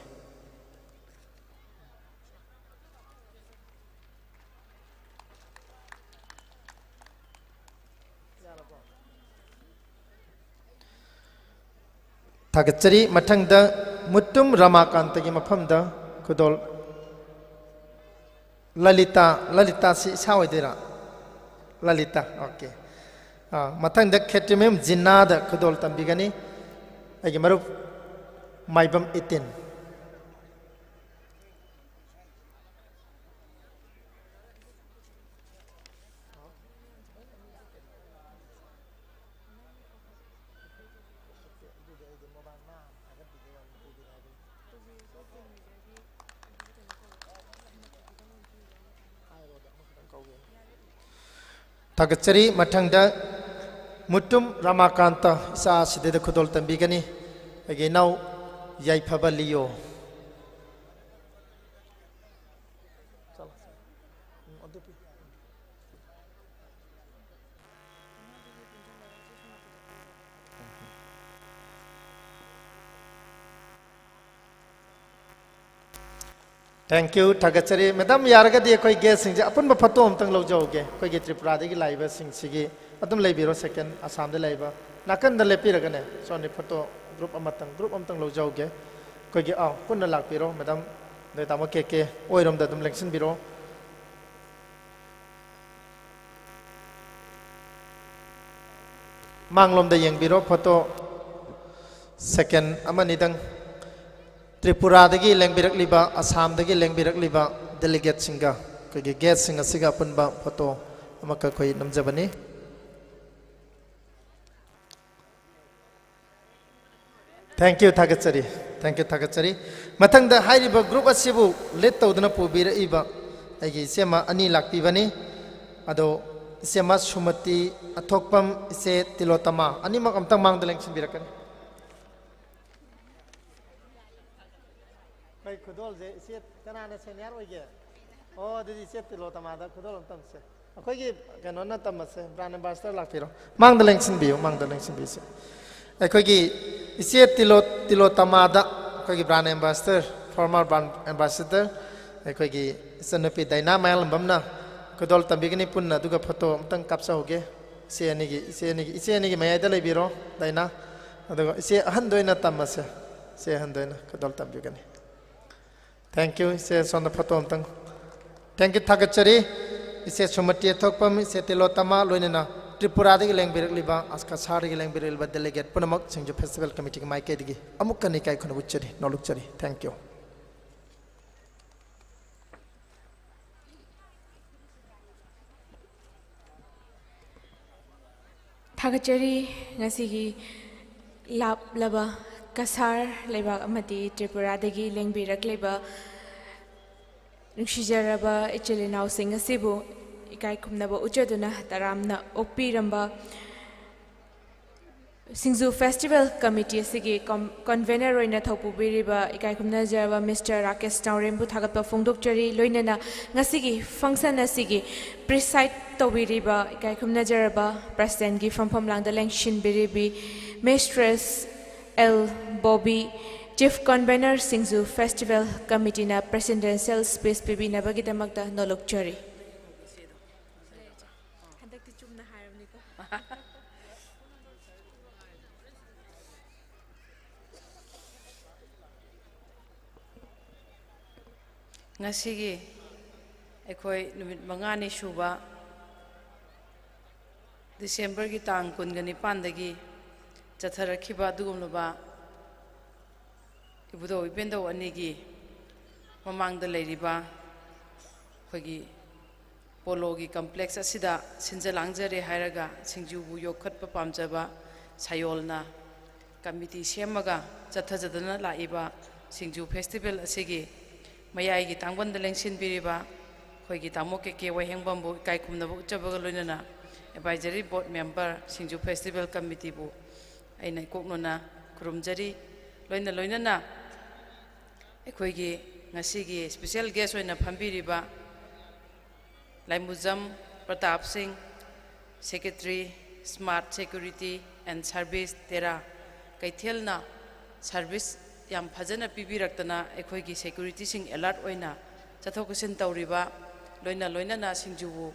ꯊꯥꯒꯠꯆꯔꯤ꯫ ꯃꯊꯪꯗ ꯃꯨꯇꯨꯝ ꯔꯥꯃꯥꯀꯥꯟꯇꯒꯤ ꯃꯐꯝꯗ ꯈꯨꯗꯣꯜ꯫ ꯂꯂꯤꯇꯥ, ꯂꯂꯤꯇꯥꯁꯤ ꯏꯁꯥ ꯑꯣꯏꯗꯣꯏꯔꯥ? ꯂꯂꯤꯇꯥ, okay꯫ ꯑꯥ, ꯃꯊꯪꯗ ꯈꯦꯇ꯭ꯔꯤꯃꯌꯨꯝ ꯖꯤꯅꯥꯗ ꯈꯨꯗꯣꯜ ꯇꯝꯕꯤꯒꯅꯤ꯫ ꯑꯩꯒꯤ ꯃꯔꯨꯞ ꯃꯥꯏꯕꯝ ꯏꯇꯤꯟ꯫ ꯊꯥꯒꯠꯆꯔꯤ꯫ ꯃꯊꯪꯗ ꯃꯨꯇꯨꯝ ꯔꯥꯃꯥꯀꯥꯟꯇ ꯏꯆꯥ ꯑꯁꯤꯗ ꯈꯨꯗꯣꯜ ꯇꯝꯕꯤꯒꯅꯤ꯫ ꯑꯩꯒꯤ ꯏꯅꯥꯎ ꯌꯥꯏꯐꯕ ꯂꯤꯌꯣ꯫ Thank you, ꯊꯥꯒꯠꯆꯔꯤ꯫ Madam, ꯌꯥꯔꯒꯗꯤ ꯑꯩꯈꯣꯏ guest ꯁꯤꯡꯁꯦ ꯑꯄꯨꯟꯕ photo ꯑꯝꯇꯪ ꯂꯧꯖꯍꯧꯒꯦ꯫ ꯑꯩꯈꯣꯏꯒꯤ ꯇ꯭ꯔꯤꯄꯨꯔꯥꯗꯒꯤ ꯂꯥꯛꯏꯕꯁꯤꯡꯁꯤꯒꯤ ꯑꯗꯨꯝ ꯂꯩꯕꯤꯔꯣ, second ꯑꯁꯥꯝꯗ ꯂꯩꯕ ꯅꯥꯀꯟꯗ ꯂꯦꯞꯄꯤꯔꯒꯅꯦ꯫ ꯁꯣꯝꯗ photo group ꯑꯃꯇꯪ, group ꯑꯃꯇꯪ ꯂꯧꯖꯍꯧꯒꯦ꯫ ꯑꯩꯈꯣꯏꯒꯤ, ꯑꯥ, ꯄꯨꯟꯅ ꯂꯥꯛꯄꯤꯔꯣ, madam꯫ ꯑꯗꯩ ꯇꯥꯃꯣ ꯀꯦ ꯀꯦ ꯑꯣꯏꯔꯣꯝꯗ ꯑꯗꯨꯝ ꯂꯦꯡꯁꯤꯟꯕꯤꯔꯣ꯫ ꯃꯥꯡꯂꯣꯝꯗ ꯌꯦꯡꯕꯤꯔꯣ, photo second ꯑꯃꯅꯤꯗꯪ꯫ ꯇ꯭ꯔꯤꯄꯨꯔꯥꯗꯒꯤ ꯂꯦꯡꯕꯤꯔꯛꯂꯤꯕ, ꯑꯁꯥꯝꯗꯒꯤ ꯂꯦꯡꯕꯤꯔꯛꯂꯤꯕ delegateꯁꯤꯡꯒ ꯑꯩꯈꯣꯏꯒꯤ guestꯁꯤꯡ ꯑꯁꯤꯒ ꯑꯄꯨꯟꯕ photo ꯑꯃꯈꯛ ꯑꯩꯈꯣꯏ ꯅꯝꯖꯕꯅꯤ꯫ Thank you, ꯊꯥꯒꯠꯆꯔꯤ꯫ Thank you, ꯊꯥꯒꯠꯆꯔꯤ꯫ ꯃꯊꯪꯗ ꯍꯥꯏꯔꯤꯕ group ꯑꯁꯤꯕꯨ lead ꯇꯧꯗꯨꯅ ꯄꯨꯕꯤꯔꯛꯏꯕ ꯑꯩꯒꯤ ꯏꯆꯦꯃ ꯑꯅꯤ ꯂꯥꯛꯄꯤꯕꯅꯤ꯫ ꯑꯗꯣ ꯏꯆꯦꯃ ꯁꯨꯃꯇꯤ ꯑꯊꯣꯛꯄꯝ, ꯏꯆꯦ ꯇꯤꯂꯣꯇꯃꯥ, ꯑꯅꯤꯃꯛ ꯑꯝꯇꯪ ꯃꯥꯡꯗ ꯂꯦꯡꯁꯤꯟꯕꯤꯔꯛꯀꯅꯤ꯫ ꯑꯩꯈꯣꯏ ꯈꯨꯗꯣꯜꯁꯦ ꯏꯆꯦ ꯀꯅꯥꯅ senior ꯑꯣꯏꯒꯦ? ꯑꯣ, ꯑꯗꯨꯗꯤ ꯏꯆꯦ ꯇꯤꯂꯣꯇꯃꯥꯗ ꯈꯨꯗꯣꯜ ꯑꯃ ꯇꯝꯁꯦ꯫ ꯑꯩꯈꯣꯏꯒꯤ ꯀꯩꯅꯣꯅ ꯇꯝꯃꯁꯦ, brand ambassador ꯂꯥꯛꯄꯤꯔꯣ꯫ ꯃꯥꯡꯗ ꯂꯦꯡꯁꯤꯟꯕꯤꯌꯨ, ꯃꯥꯡꯗ ꯂꯦꯡꯁꯤꯟꯕꯤꯁꯦ꯫ ꯑꯩꯈꯣꯏꯒꯤ ꯏꯆꯦ ꯇꯤꯂꯣ, ꯇꯤꯂꯣꯇꯃꯥꯗ ꯑꯩꯈꯣꯏꯒꯤ brand ambassador, former brand ambassador, ꯑꯩꯈꯣꯏꯒꯤ ꯏꯆꯟꯅꯨꯄꯤ ꯗꯥꯏꯅꯥ ꯃꯌꯥꯡꯂꯝꯕꯝꯅ ꯈꯨꯗꯣꯜ ꯇꯝꯕꯤꯒꯅꯤ꯫ ꯄꯨꯟꯅ ꯑꯗꯨꯒ photo ꯑꯝꯇꯪ ꯀꯥꯞꯆꯍꯧꯒꯦ꯫ ꯏꯆꯦ ꯑꯅꯤꯒꯤ, ꯏꯆꯦ ꯑꯅꯤꯒꯤ, ꯏꯆꯦ ꯑꯅꯤꯒꯤ ꯃꯌꯥꯏꯗ ꯂꯩꯕꯤꯔꯣ, ꯗꯥꯏꯅꯥ꯫ ꯑꯗꯨꯒ ꯏꯆꯦ ꯑꯍꯟꯗ ꯑꯣꯏꯅ ꯇꯝꯃꯁꯦ꯫ ꯏꯆꯦ ꯑꯍꯟꯗ ꯑꯣꯏꯅ ꯈꯨꯗꯣꯜ ꯇꯝꯕꯤꯒꯅꯤ꯫ Thank you, ꯏꯆꯦ, ꯁꯣꯝꯗ photo ꯑꯝꯇꯪ꯫ Thank you, ꯊꯥꯒꯠꯆꯔꯤ꯫ ꯏꯆꯦ ꯁꯨꯃꯇꯤ ꯑꯊꯣꯛꯄꯝ, ꯏꯆꯦ ꯇꯤꯂꯣꯇꯃꯥ, ꯂꯣꯏꯅꯅ ꯇ꯭ꯔꯤꯄꯨꯔꯥꯗꯒꯤ ꯂꯦꯡꯕꯤꯔꯛꯂꯤꯕ, ꯀꯁꯥꯔꯗꯒꯤ ꯂꯦꯡꯕꯤꯔꯛꯂꯤꯕ delegate ꯄꯨꯝꯅꯃꯛ ꯁꯤꯡꯖꯨ festival committeeꯒꯤ ꯃꯥꯏꯀꯩꯗꯒꯤ ꯑꯃꯨꯛꯀ ꯍꯟꯅ ꯏꯀꯥꯏ ꯈꯨꯝꯅꯕ ꯎꯠꯆꯔꯤ, ꯅꯣꯂꯨꯛꯆꯔꯤ꯫ Thank you꯫ ꯊꯥꯒꯠꯆꯔꯤ꯫ ꯉꯁꯤꯒꯤ ꯂꯥꯞꯂꯕ ꯀꯁꯥꯔ ꯂꯩꯕꯥꯛ ꯑꯃꯗꯤ ꯇ꯭ꯔꯤꯄꯨꯔꯥꯗꯒꯤ ꯂꯦꯡꯕꯤꯔꯛꯂꯤꯕ ꯅꯨꯡꯁꯤꯖꯔꯕ ꯏꯆꯤꯜ ꯏꯅꯥꯎꯁꯤꯡ ꯑꯁꯤꯕꯨ ꯏꯀꯥꯏ ꯈꯨꯝꯅꯕ ꯎꯠꯆꯗꯨꯅ ꯇꯔꯥꯝꯅ ꯑꯣꯛꯄꯤꯔꯝꯕ ꯁꯤꯡꯖꯨ ꯐꯦꯁꯇꯤꯚꯦꯜ ꯀꯃꯤꯇꯤ ꯑꯁꯤꯒꯤ ꯀꯝ-, ꯀꯟꯚꯦꯅꯔ ꯑꯣꯏꯅ ꯊꯧꯄꯨꯕꯤꯔꯤꯕ ꯏꯀꯥꯏ ꯈꯨꯝꯅꯖꯔꯕ ꯃꯤꯁꯇꯔ ꯔꯥꯀꯦꯁ ꯅꯥꯎꯔꯦꯝꯕꯨ ꯊꯥꯒꯠꯄ ꯐꯣꯡꯗꯣꯛꯆꯔꯤ꯫ ꯂꯣꯏꯅꯅ ꯉꯁꯤꯒꯤ ꯐꯪꯁꯟ ꯑꯁꯤꯒꯤ ꯄ꯭ꯔꯤꯁꯥꯏꯗ ꯇꯧꯕꯤꯔꯤꯕ ꯏꯀꯥꯏ ꯈꯨꯝꯅꯖꯔꯕ ꯄ꯭ꯔꯦꯁꯤꯗꯦꯟꯒꯤ ꯐꯝꯐꯝ ꯂꯥꯡꯗ ꯂꯦꯡꯁꯤꯟꯕꯤꯔꯤꯕꯤ mistress L Bobby, chief convener ꯁꯤꯡꯖꯨ ꯐꯦꯁꯇꯤꯚꯦꯜ ꯀꯃꯤꯇꯤꯅ ꯄ꯭ꯔꯦꯁꯤꯗꯦꯟꯁꯤꯌꯦꯜ ꯁ꯭ꯄꯤꯆ ꯄꯤꯕꯤꯅꯕꯒꯤꯗꯃꯛꯇ ꯅꯣꯂꯨꯛꯆꯔꯤ꯫ ꯍꯟꯗꯛꯇꯤ ꯆꯨꯝꯅ ꯍꯥꯏꯔꯕꯅꯤꯀꯣ꯫ ꯉꯁꯤꯒꯤ ꯑꯩꯈꯣꯏ ꯅꯨꯃꯤꯠ ꯃꯉꯥꯅꯤ ꯁꯨꯕ ꯗꯤꯁꯦꯝꯕꯔꯒꯤ ꯇꯥꯡ ꯀꯨꯟꯒ ꯅꯤꯄꯥꯟꯗꯒꯤ ꯆꯠꯊꯔꯛꯈꯤꯕ ꯑꯗꯨꯒꯨꯝꯂꯕ ꯏꯕꯨꯙꯧ ꯏꯄꯦꯟꯗꯧ ꯑꯅꯤꯒꯤ ꯃꯃꯥꯡꯗ ꯂꯩꯔꯤꯕ ꯑꯩꯈꯣꯏꯒꯤ ꯄꯣꯂꯣꯒꯤ ꯀꯝꯄ꯭ꯂꯦꯛꯁ ꯑꯁꯤꯗ ꯁꯤꯟꯖ ꯂꯥꯡꯖꯔꯦ ꯍꯥꯏꯔꯒ ꯁꯤꯡꯖꯨꯕꯨ ꯌꯣꯛꯈꯠꯄ ꯄꯥꯝꯖꯕ ꯁꯥꯌꯣꯜꯅ ꯀꯃꯤꯇꯤ ꯁꯦꯝꯃꯒ ꯆꯠꯊꯖꯗꯨꯅ ꯂꯥꯛꯏꯕ ꯁꯤꯡꯖꯨ ꯐꯦꯁꯇꯤꯚꯦꯜ ꯑꯁꯤꯒꯤ ꯃꯌꯥꯏꯒꯤ ꯇꯥꯡꯕꯟꯗ ꯂꯦꯡꯁꯤꯟꯕꯤꯔꯤꯕ ꯑꯩꯈꯣꯏꯒꯤ ꯇꯥꯃꯣ ꯀꯦ ꯀꯦ ꯋꯥꯏꯍꯦꯡꯕꯝꯕꯨ ꯏꯀꯥꯏ ꯈꯨꯝꯅꯕ ꯎꯠꯆꯕꯒ ꯂꯣꯏꯅꯅ ꯑꯦꯗꯚꯥꯏꯖꯔꯤ ꯕꯣꯔꯗ ꯃꯦꯝꯕꯔ ꯁꯤꯡꯖꯨ ꯐꯦꯁꯇꯤꯚꯦꯜ ꯀꯃꯤꯇꯤꯕꯨ ꯑꯩꯅ ꯏꯀꯣꯛꯅꯅ ꯈꯨꯔꯨꯝꯖꯔꯤ꯫ ꯂꯣꯏꯅ ꯂꯣꯏꯅꯅ ꯑꯩꯈꯣꯏꯒꯤ ꯉꯁꯤꯒꯤ ꯁ꯭ꯄꯤꯁꯦꯜ ꯒꯦꯁ ꯑꯣꯏꯅ ꯐꯝꯕꯤꯔꯤꯕ Laimujam Pratap Singh, secretary, smart security and service, ꯇꯦꯔꯥ꯫ ꯀꯩꯊꯦꯜꯅ ꯁꯥꯔꯚꯤꯁ ꯌꯥꯝ ꯐꯖꯅ ꯄꯤꯕꯤꯔꯛꯇꯅ ꯑꯩꯈꯣꯏꯒꯤ ꯁꯦꯀ꯭ꯌꯨꯔꯤꯇꯤꯁꯤꯡ ꯑꯦꯂꯔꯠ ꯑꯣꯏꯅ ꯆꯠꯊꯣꯛ ꯆꯠꯁꯤꯟ ꯇꯧꯔꯤꯕ, ꯂꯣꯏꯅ ꯂꯣꯏꯅꯅ ꯁꯤꯡꯖꯨꯕꯨ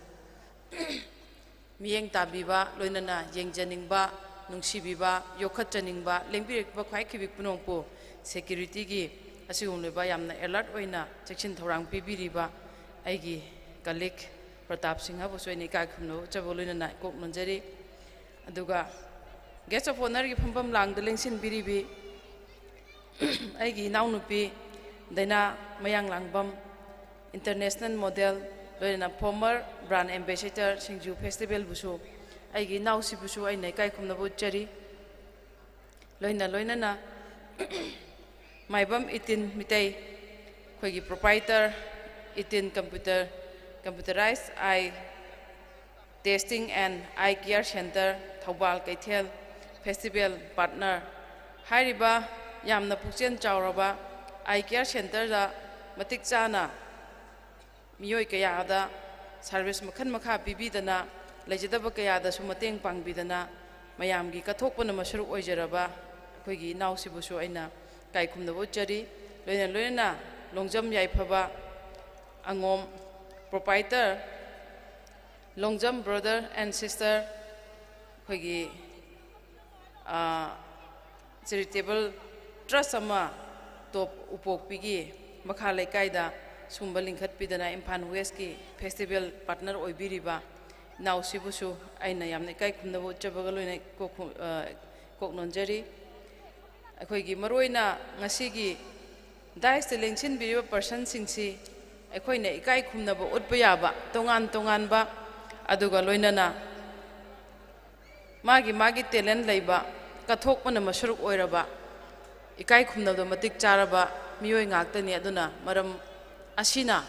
ꯃꯤꯠꯌꯦꯡ ꯇꯥꯕꯤꯕ, ꯂꯣꯏꯅꯅ ꯌꯦꯡꯖꯅꯤꯡꯕ, ꯅꯨꯡꯁꯤꯕꯤꯕ, ꯌꯣꯛꯈꯠꯆꯅꯤꯡꯕ, ꯂꯦꯡꯕꯤꯔꯛꯄ ꯈ꯭ꯋꯥꯏ ꯈꯤꯕꯤꯛ ꯄꯨꯝꯅꯃꯛꯄꯨ ꯁꯦꯀ꯭ꯌꯨꯔꯤꯇꯤꯒꯤ ꯑꯁꯤꯒꯨꯝꯂꯕ ꯌꯥꯝꯅ ꯑꯦꯂꯔꯠ ꯑꯣꯏꯅ ꯆꯦꯛꯁꯤꯟ ꯊꯧꯔꯥꯡ ꯄꯤꯕꯤꯔꯤꯕ ꯑꯩꯒꯤ ꯀꯂꯤꯛ ꯄ꯭ꯔꯇꯥꯞ ꯁꯤꯡꯍꯕꯨꯁꯨ ꯑꯩꯅ ꯏꯀꯥꯏ ꯈꯨꯝꯅꯕ ꯎꯠꯆꯕ ꯂꯣꯏꯅꯅ ꯏꯀꯣꯛ ꯅꯣꯟꯖꯔꯤ꯫ ꯑꯗꯨꯒ ꯒꯦꯁ ꯑꯣꯐ ꯑꯣꯅꯔꯒꯤ ꯐꯝꯐꯝ ꯂꯥꯡꯗ ꯂꯦꯡꯁꯤꯟꯕꯤꯔꯤꯕꯤ ꯑꯩꯒꯤ ꯏꯅꯥꯎꯅꯨꯄꯤ ꯗꯥꯏꯅꯥ ꯃꯌꯥꯡꯂꯥꯡꯕꯝ, ꯏꯟꯇꯔꯅꯦꯁꯅꯦꯜ ꯃꯣꯗꯦꯜ, ꯂꯣꯏꯅꯅ ꯐꯣꯔꯃꯔ ꯕ꯭ꯔꯥꯟ ꯑꯦꯝꯕꯦꯁꯦꯗꯔ ꯁꯤꯡꯖꯨ ꯐꯦꯁꯇꯤꯚꯦꯜꯕꯨꯁꯨ, ꯑꯩꯒꯤ ꯏꯅꯥꯎꯁꯤꯕꯨꯁꯨ ꯑꯩꯅ ꯏꯀꯥꯏ ꯈꯨꯝꯅꯕ ꯎꯠꯆꯔꯤ꯫ ꯂꯣꯏꯅ ꯂꯣꯏꯅꯅ ꯃꯥꯏꯕꯝ ꯏꯇꯤꯟ ꯃꯤꯇꯩ, ꯑꯩꯈꯣꯏꯒꯤ proprietor Itin computer Computerized Eye Testing and Eye Care Center, Thoubal Keithel, festival partner꯫ ꯍꯥꯏꯔꯤꯕ ꯌꯥꯝꯅ ꯄꯨꯛꯆꯦꯜ ꯆꯥꯎꯔꯕ eye care centerꯗ ꯃꯇꯤꯛ ꯆꯥꯅ ꯃꯤꯑꯣꯏ ꯀꯌꯥꯗ service ꯃꯈꯜ ꯃꯈꯥ ꯄꯤꯕꯤꯗꯅ, ꯂꯩꯖꯗꯕ ꯀꯌꯥꯗꯁꯨ ꯃꯇꯦꯡ ꯄꯥꯡꯕꯤꯗꯅ, ꯃꯌꯥꯝꯒꯤ ꯀꯠꯊꯣꯛꯄꯅ ꯃꯁꯔꯨꯛ ꯑꯣꯏꯖꯔꯕ ꯑꯩꯈꯣꯏꯒꯤ ꯏꯅꯥꯎꯁꯤꯕꯨꯁꯨ ꯑꯩꯅ ꯏꯀꯥꯏ ꯈꯨꯝꯅꯕ ꯎꯠꯆꯔꯤ꯫ ꯂꯣꯏꯅ ꯂꯣꯏꯅꯅ ꯂꯣꯡꯖꯝ ꯌꯥꯏꯐꯕ ꯑꯉꯣꯝ proprietor, Longjam brother and sister, ꯑꯩꯈꯣꯏꯒꯤ, ꯑ, charitable trust ꯑꯃ ꯇꯣꯞ ꯎꯄꯣꯛꯄꯤꯒꯤ ꯃꯈꯥ ꯂꯩꯀꯥꯏꯗ ꯁꯨꯝꯕ ꯂꯤꯡꯈꯠꯄꯤꯗꯅ ꯏꯝꯐꯥꯜ Westꯀꯤ festival partner ꯑꯣꯏꯕꯤꯔꯤꯕ ꯏꯅꯥꯎꯁꯤꯕꯨꯁꯨ ꯑꯩꯅ ꯌꯥꯝꯅ ꯏꯀꯥꯏ ꯈꯨꯝꯅꯕ ꯎꯠꯆꯕꯒ ꯂꯣꯏꯅ ꯀꯣꯛ ꯈꯨ-, ꯑ, ꯀꯣꯛ ꯅꯣꯟꯖꯔꯤ꯫ ꯑꯩꯈꯣꯏꯒꯤ ꯃꯔꯨꯑꯣꯏꯅ ꯉꯁꯤꯒꯤ dais ꯂꯦꯡꯁꯤꯟꯕꯤꯔꯤꯕ personꯁꯤꯡꯁꯤ ꯑꯩꯈꯣꯏꯅ ꯏꯀꯥꯏ ꯈꯨꯝꯅꯕ ꯎꯠꯄ ꯌꯥꯕ ꯇꯣꯉꯥꯟ ꯇꯣꯉꯥꯟꯕ, ꯑꯗꯨꯒ ꯂꯣꯏꯅꯅ ꯃꯥꯒꯤ ꯃꯥꯒꯤ talent ꯂꯩꯕ, ꯀꯠꯊꯣꯛꯄꯅ ꯃꯁꯔꯨꯛ ꯑꯣꯏꯔꯕ, ꯏꯀꯥꯏ ꯈꯨꯝꯅꯕꯗ ꯃꯇꯤꯛ ꯆꯥꯔꯕ ꯃꯤꯑꯣꯏ ꯉꯥꯛꯇꯅꯤ꯫ ꯑꯗꯨꯅ ꯃꯔꯝ ꯑꯁꯤꯅ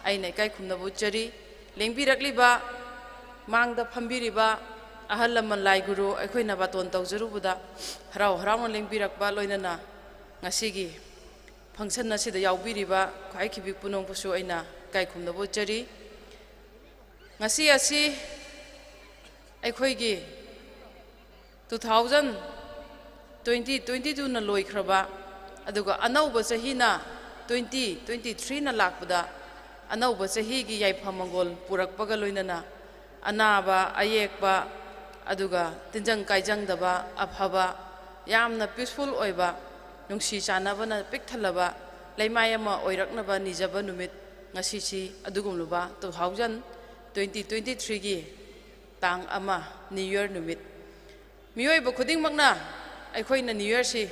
ꯑꯩꯅ ꯏꯀꯥꯏ ꯈꯨꯝꯅꯕ ꯎꯠꯆꯔꯤ꯫ ꯂꯦꯡꯕꯤꯔꯛꯂꯤꯕ, ꯃꯥꯡꯗ ꯐꯝꯕꯤꯔꯤꯕ ꯑꯍꯜ ꯂꯃꯟ, ꯂꯥꯏ ꯒꯨꯔꯨ, ꯑꯩꯈꯣꯏꯅ ꯕꯥꯇꯣꯟ ꯇꯧꯖꯔꯨꯕꯗ ꯍꯔꯥꯎ ꯍꯔꯥꯎꯅ ꯂꯦꯡꯕꯤꯔꯛꯄ, ꯂꯣꯏꯅꯅ ꯉꯁꯤꯒꯤ function ꯑꯁꯤꯗ ꯌꯥꯎꯕꯤꯔꯤꯕ ꯈ꯭ꯋꯥꯏꯈꯤꯕꯤ ꯄꯨꯝꯅꯃꯛꯄꯨꯁꯨ ꯑꯩꯅ ꯏꯀꯥꯏ ꯈꯨꯝꯅꯕ ꯎꯠꯆꯔꯤ꯫ ꯉꯁꯤ ꯑꯁꯤ ꯑꯩꯈꯣꯏꯒꯤ two thousand twenty twenty twoꯅ ꯂꯣꯏꯈ꯭ꯔꯕ, ꯑꯗꯨꯒ ꯑꯅꯧꯕ ꯆꯍꯤꯅ twenty twenty threeꯅ ꯂꯥꯛꯄꯗ, ꯑꯅꯧꯕ ꯆꯍꯤꯒꯤ ꯌꯥꯏꯐ ꯃꯪꯒꯣꯜ ꯄꯨꯔꯛꯄꯒ ꯂꯣꯏꯅꯅ ꯑꯅꯥꯕ ꯑꯌꯦꯛꯄ, ꯑꯗꯨꯒ ꯇꯤꯟꯖꯪ ꯀꯥꯏꯖꯪꯗꯕ, ꯑꯐꯕ, ꯌꯥꯝꯅ peaceful ꯑꯣꯏꯕ, ꯅꯨꯡꯁꯤ ꯆꯥꯟꯅꯕꯅ ꯄꯤꯛ ꯊꯜꯂꯕ ꯂꯩꯃꯥꯏ ꯑꯃ ꯑꯣꯏꯔꯛꯅꯕ ꯅꯤꯖꯕ ꯅꯨꯃꯤꯠ ꯉꯁꯤꯁꯤ ꯑꯗꯨꯒꯨꯝꯂꯕ two thousand twenty twenty threeꯒꯤ ꯇꯥꯡ ꯑꯃ, New Year ꯅꯨꯃꯤꯠ꯫ ꯃꯤꯑꯣꯏꯕ ꯈꯨꯗꯤꯡꯃꯛꯅ ꯑꯩꯈꯣꯏꯅ New Yearꯁꯤ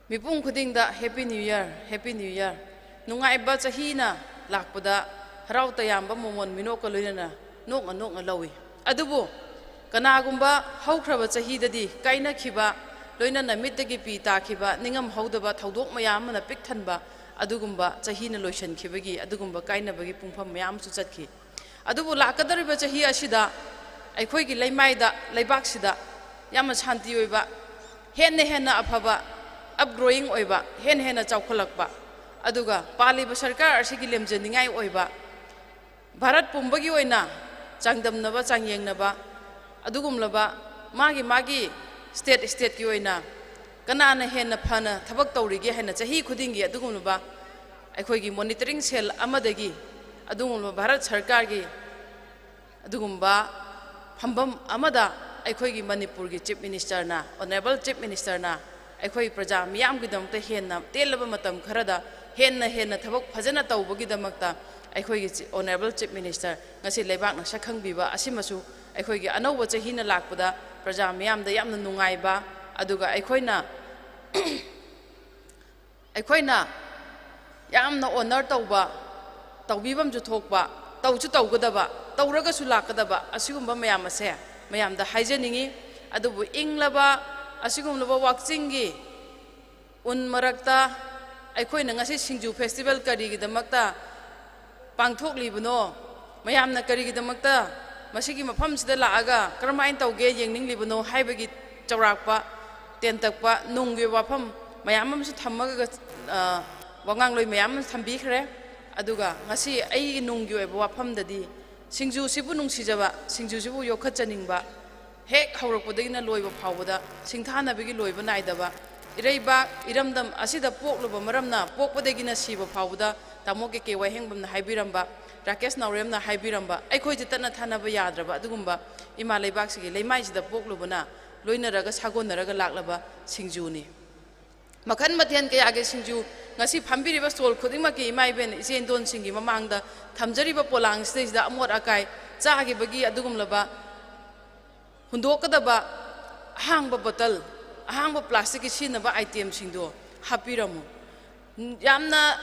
ꯃꯤꯄꯨꯝ ꯈꯨꯗꯤꯡꯗ Happy New Year, Happy New Year, ꯅꯨꯡꯉꯥꯏꯕ ꯆꯍꯤꯅ ꯂꯥꯛꯄꯗ ꯍꯔꯥꯎ ꯇꯌꯥꯝꯕ ꯃꯣꯃꯣꯟ ꯃꯤꯅꯣꯛꯀ ꯂꯣꯏꯅꯅ ꯅꯣꯛꯅ ꯅꯣꯛꯅ ꯂꯧꯏ꯫ ꯑꯗꯨꯕꯨ ꯀꯅꯥꯒꯨꯝꯕ ꯍꯧꯈ꯭ꯔꯕ ꯆꯍꯤꯗꯗꯤ ꯀꯥꯏꯅꯈꯤꯕ, ꯂꯣꯏꯅꯅ ꯃꯤꯠꯇꯒꯤ ꯄꯤ ꯇꯥꯈꯤꯕ, ꯅꯤꯡꯉꯝꯍꯧꯗꯕ ꯊꯧꯗꯣꯛ ꯃꯌꯥꯝ ꯑꯃꯅ ꯄꯤꯛ ꯊꯟꯕ ꯑꯗꯨꯒꯨꯝꯕ ꯆꯍꯤꯅ ꯂꯣꯏꯁꯤꯟꯈꯤꯕꯒꯤ ꯑꯗꯨꯒꯨꯝꯕ ꯀꯥꯏꯅꯕꯒꯤ ꯄꯨꯡꯐꯝ ꯃꯌꯥꯝ ꯑꯃꯁꯨ ꯆꯠꯈꯤ꯫ ꯑꯗꯨꯕꯨ ꯂꯥꯛꯀꯗꯧꯔꯤꯕ ꯆꯍꯤ ꯑꯁꯤꯗ ꯑꯩꯈꯣꯏꯒꯤ ꯂꯩꯃꯥꯏꯗ, ꯂꯩꯕꯥꯛꯁꯤꯗ ꯌꯥꯝꯅ ꯁꯥꯟꯇꯤ ꯑꯣꯏꯕ, ꯍꯦꯟꯅ ꯍꯦꯟꯅ ꯑꯐꯕ, ꯑꯞꯒ꯭ꯔꯣꯌꯤꯡ ꯑꯣꯏꯕ, ꯍꯦꯟꯅ ꯍꯦꯟꯅ ꯆꯥꯎꯈꯠꯂꯛꯄ, ꯑꯗꯨꯒ ꯄꯥꯜꯂꯤꯕ ꯁꯔꯀꯥꯔ ꯑꯁꯤꯒꯤ ꯂꯦꯝꯖꯅꯤꯡꯉꯥꯏ ꯑꯣꯏꯕ, ꯚꯥꯔꯠ ꯄꯨꯝꯕꯒꯤ ꯑꯣꯏꯅ ꯆꯥꯡꯗꯝꯅꯕ, ꯆꯥꯡꯌꯦꯡꯅꯕ, ꯑꯗꯨꯒꯨꯝꯂꯕ ꯃꯥꯒꯤ ꯃꯥꯒꯤ ꯁ꯭ꯇꯦꯠ ꯁ꯭ꯇꯦꯠꯀꯤ ꯑꯣꯏꯅ ꯀꯅꯥꯅ ꯍꯦꯟꯅ ꯐꯅ ꯊꯕꯛ ꯇꯧꯔꯤꯒꯦ ꯍꯥꯏꯅ ꯆꯍꯤ ꯈꯨꯗꯤꯡꯒꯤ ꯑꯗꯨꯒꯨꯝꯂꯕ ꯑꯩꯈꯣꯏꯒꯤ ꯃꯣꯅꯤꯇꯔꯤꯡ ꯁꯦꯜ ꯑꯃꯗꯒꯤ ꯑꯗꯨꯒꯨꯝꯂꯕ ꯚꯥꯔꯠ ꯁꯔꯀꯥꯔꯒꯤ ꯑꯗꯨꯒꯨꯝꯕ ꯐꯝꯐꯝ ꯑꯃꯗ ꯑꯩꯈꯣꯏꯒꯤ ꯃꯅꯤꯄꯨꯔꯒꯤ ꯆꯤꯐ ꯃꯤꯅꯤꯁꯇꯔꯅ, ꯑꯣꯅꯔꯦꯕꯜ ꯆꯤꯐ ꯃꯤꯅꯤꯁꯇꯔꯅ ꯑꯩꯈꯣꯏ ꯄ꯭ꯔꯖꯥ ꯃꯤꯌꯥꯝꯒꯤꯗꯃꯛꯇ ꯍꯦꯟꯅ ꯇꯦꯜꯂꯕ ꯃꯇꯝ ꯈꯔꯗ ꯍꯦꯟꯅ ꯍꯦꯟꯅ ꯊꯕꯛ ꯐꯖꯅ ꯇꯧꯕꯒꯤꯗꯃꯛꯇ ꯑꯩꯈꯣꯏꯒꯤ ꯆꯤ-, ꯑꯣꯅꯔꯦꯕꯜ ꯆꯤꯐ ꯃꯤꯅꯤꯁꯇꯔ ꯉꯁꯤ ꯂꯩꯕꯥꯛꯅ ꯁꯛ ꯈꯪꯕꯤꯕ ꯑꯁꯤꯃꯁꯨ ꯑꯩꯈꯣꯏꯒꯤ ꯑꯅꯧꯕ ꯆꯍꯤꯅ ꯂꯥꯛꯄꯗ ꯄ꯭ꯔꯖꯥ ꯃꯤꯌꯥꯝꯗ ꯌꯥꯝꯅ ꯅꯨꯡꯉꯥꯏꯕ, ꯑꯗꯨꯒ ꯑꯩꯈꯣꯏꯅ ꯑꯩꯈꯣꯏꯅ ꯌꯥꯝꯅ ꯑꯣꯅꯔ ꯇꯧꯕ, ꯇꯧꯕꯤꯐꯝꯁꯨ ꯊꯣꯛꯄ, ꯇꯧꯁꯨ ꯇꯧꯒꯗꯕ, ꯇꯧꯔꯒꯁꯨ ꯂꯥꯛꯀꯗꯕ ꯑꯁꯤꯒꯨꯝꯕ ꯃꯌꯥꯝ ꯑꯁꯦ ꯃꯌꯥꯝꯗ ꯍꯥꯏꯖꯅꯤꯡꯉꯤ꯫ ꯑꯗꯨꯕꯨ ꯏꯪꯂꯕ ꯑꯁꯤꯒꯨꯝꯂꯕ ꯋꯥꯛꯆꯤꯡꯒꯤ ꯎꯟ ꯃꯔꯛꯇ ꯑꯩꯈꯣꯏꯅ ꯉꯁꯤ ꯁꯤꯡꯖꯨ ꯐꯦꯁꯇꯤꯚꯦꯜ ꯀꯔꯤꯒꯤꯗꯃꯛꯇ ꯄꯥꯡꯊꯣꯛꯂꯤꯕꯅꯣ, ꯃꯌꯥꯝꯅ ꯀꯔꯤꯒꯤꯗꯃꯛꯇ ꯃꯁꯤꯒꯤ ꯃꯐꯝꯁꯤꯗ ꯂꯥꯛꯑꯒ ꯀꯔꯝꯍꯥꯏꯅ ꯇꯧꯒꯦ, ꯌꯦꯡꯅꯤꯡꯂꯤꯕꯅꯣ ꯍꯥꯏꯕꯒꯤ ꯆꯥꯎꯔꯥꯛꯄ ꯇꯦꯟꯇꯛꯄ ꯅꯨꯡꯒꯤ ꯋꯥꯐꯝ ꯃꯌꯥꯝ ꯑꯃꯁꯨ ꯊꯝꯃꯒ, ꯑ, ꯋꯥꯉꯥꯡꯂꯣꯏ ꯃꯌꯥꯝ ꯑꯃꯁꯨ ꯊꯝꯕꯤꯈ꯭ꯔꯦ꯫ ꯑꯗꯨꯒ ꯉꯁꯤ ꯑꯩꯒꯤ ꯅꯨꯡꯒꯤ ꯑꯣꯏꯕ ꯋꯥꯐꯝꯗꯗꯤ ꯁꯤꯡꯖꯨꯁꯤꯕꯨ ꯅꯨꯡꯁꯤꯖꯕ, ꯁꯤꯡꯖꯨꯁꯤꯕꯨ ꯌꯣꯛꯈꯠꯆꯅꯤꯡꯕ, ꯍꯦꯛ ꯍꯧꯔꯛꯄꯗꯒꯤꯅ ꯂꯣꯏꯕ ꯐꯥꯎꯕꯗ ꯁꯤꯡꯊꯥꯅꯕꯒꯤ ꯂꯣꯏꯕ ꯅꯥꯏꯗꯕ, ꯏꯔꯩꯕꯥꯛ ꯏꯔꯝꯗꯝ ꯑꯁꯤꯗ ꯄꯣꯛꯂꯨꯕ ꯃꯔꯝꯅ ꯄꯣꯛꯄꯗꯒꯤꯅ ꯁꯤꯕ ꯐꯥꯎꯕꯗ ꯇꯥꯃꯣ ꯀꯦ ꯀꯦ ꯋꯥꯍꯦꯡꯕꯝꯅ ꯍꯥꯏꯕꯤꯔꯝꯕ, ꯔꯥꯀꯦꯁ ꯅꯥꯎꯔꯦꯝꯅ ꯍꯥꯏꯕꯤꯔꯝꯕ, ꯑꯩꯈꯣꯏꯁꯦ ꯇꯠꯅ ꯊꯥꯅꯕ ꯌꯥꯗ꯭ꯔꯕ ꯑꯗꯨꯒꯨꯝꯕ ꯏꯃꯥ ꯂꯩꯕꯥꯛꯁꯤꯒꯤ ꯂꯩꯃꯥꯏꯁꯤꯗ ꯄꯣꯛꯂꯨꯕꯅ ꯂꯣꯏꯅꯔꯒ ꯁꯥꯒꯣꯟꯅꯔꯒ ꯂꯥꯛꯂꯕ ꯁꯤꯡꯖꯨꯅꯤ꯫ ꯃꯈꯜ ꯃꯊꯦꯜ ꯀꯌꯥꯒꯤ ꯁꯤꯡꯖꯨ ꯉꯁꯤ ꯐꯝꯕꯤꯔꯤꯕ ꯁ꯭ꯇꯣꯜ ꯈꯨꯗꯤꯡꯃꯛꯀꯤ ꯏꯃꯥ ꯏꯕꯦꯟ ꯏꯆꯦ ꯏꯟꯗꯣꯟꯁꯤꯡꯒꯤ ꯃꯃꯥꯡꯗ ꯊꯝꯖꯔꯤꯕ ꯄꯣꯂꯥꯡꯁꯤꯗꯩꯁꯤꯗ ꯑꯃꯣꯠ ꯑꯀꯥꯏ ꯆꯥꯈꯤꯕꯒꯤ ꯑꯗꯨꯒꯨꯝꯂꯕ ꯍꯨꯟꯗꯣꯛꯀꯗꯕ ꯑꯍꯥꯡꯕ ꯕꯣꯇꯜ, ꯑꯍꯥꯡꯕ ꯄ꯭ꯂꯥꯁꯇꯤꯛꯀꯤ ꯁꯤꯖꯤꯟꯅꯕ ꯑꯥꯏꯇꯦꯝꯁꯤꯡꯗꯣ ꯍꯥꯞꯄꯤꯔꯝꯃꯨ꯫ ꯌꯥꯝꯅ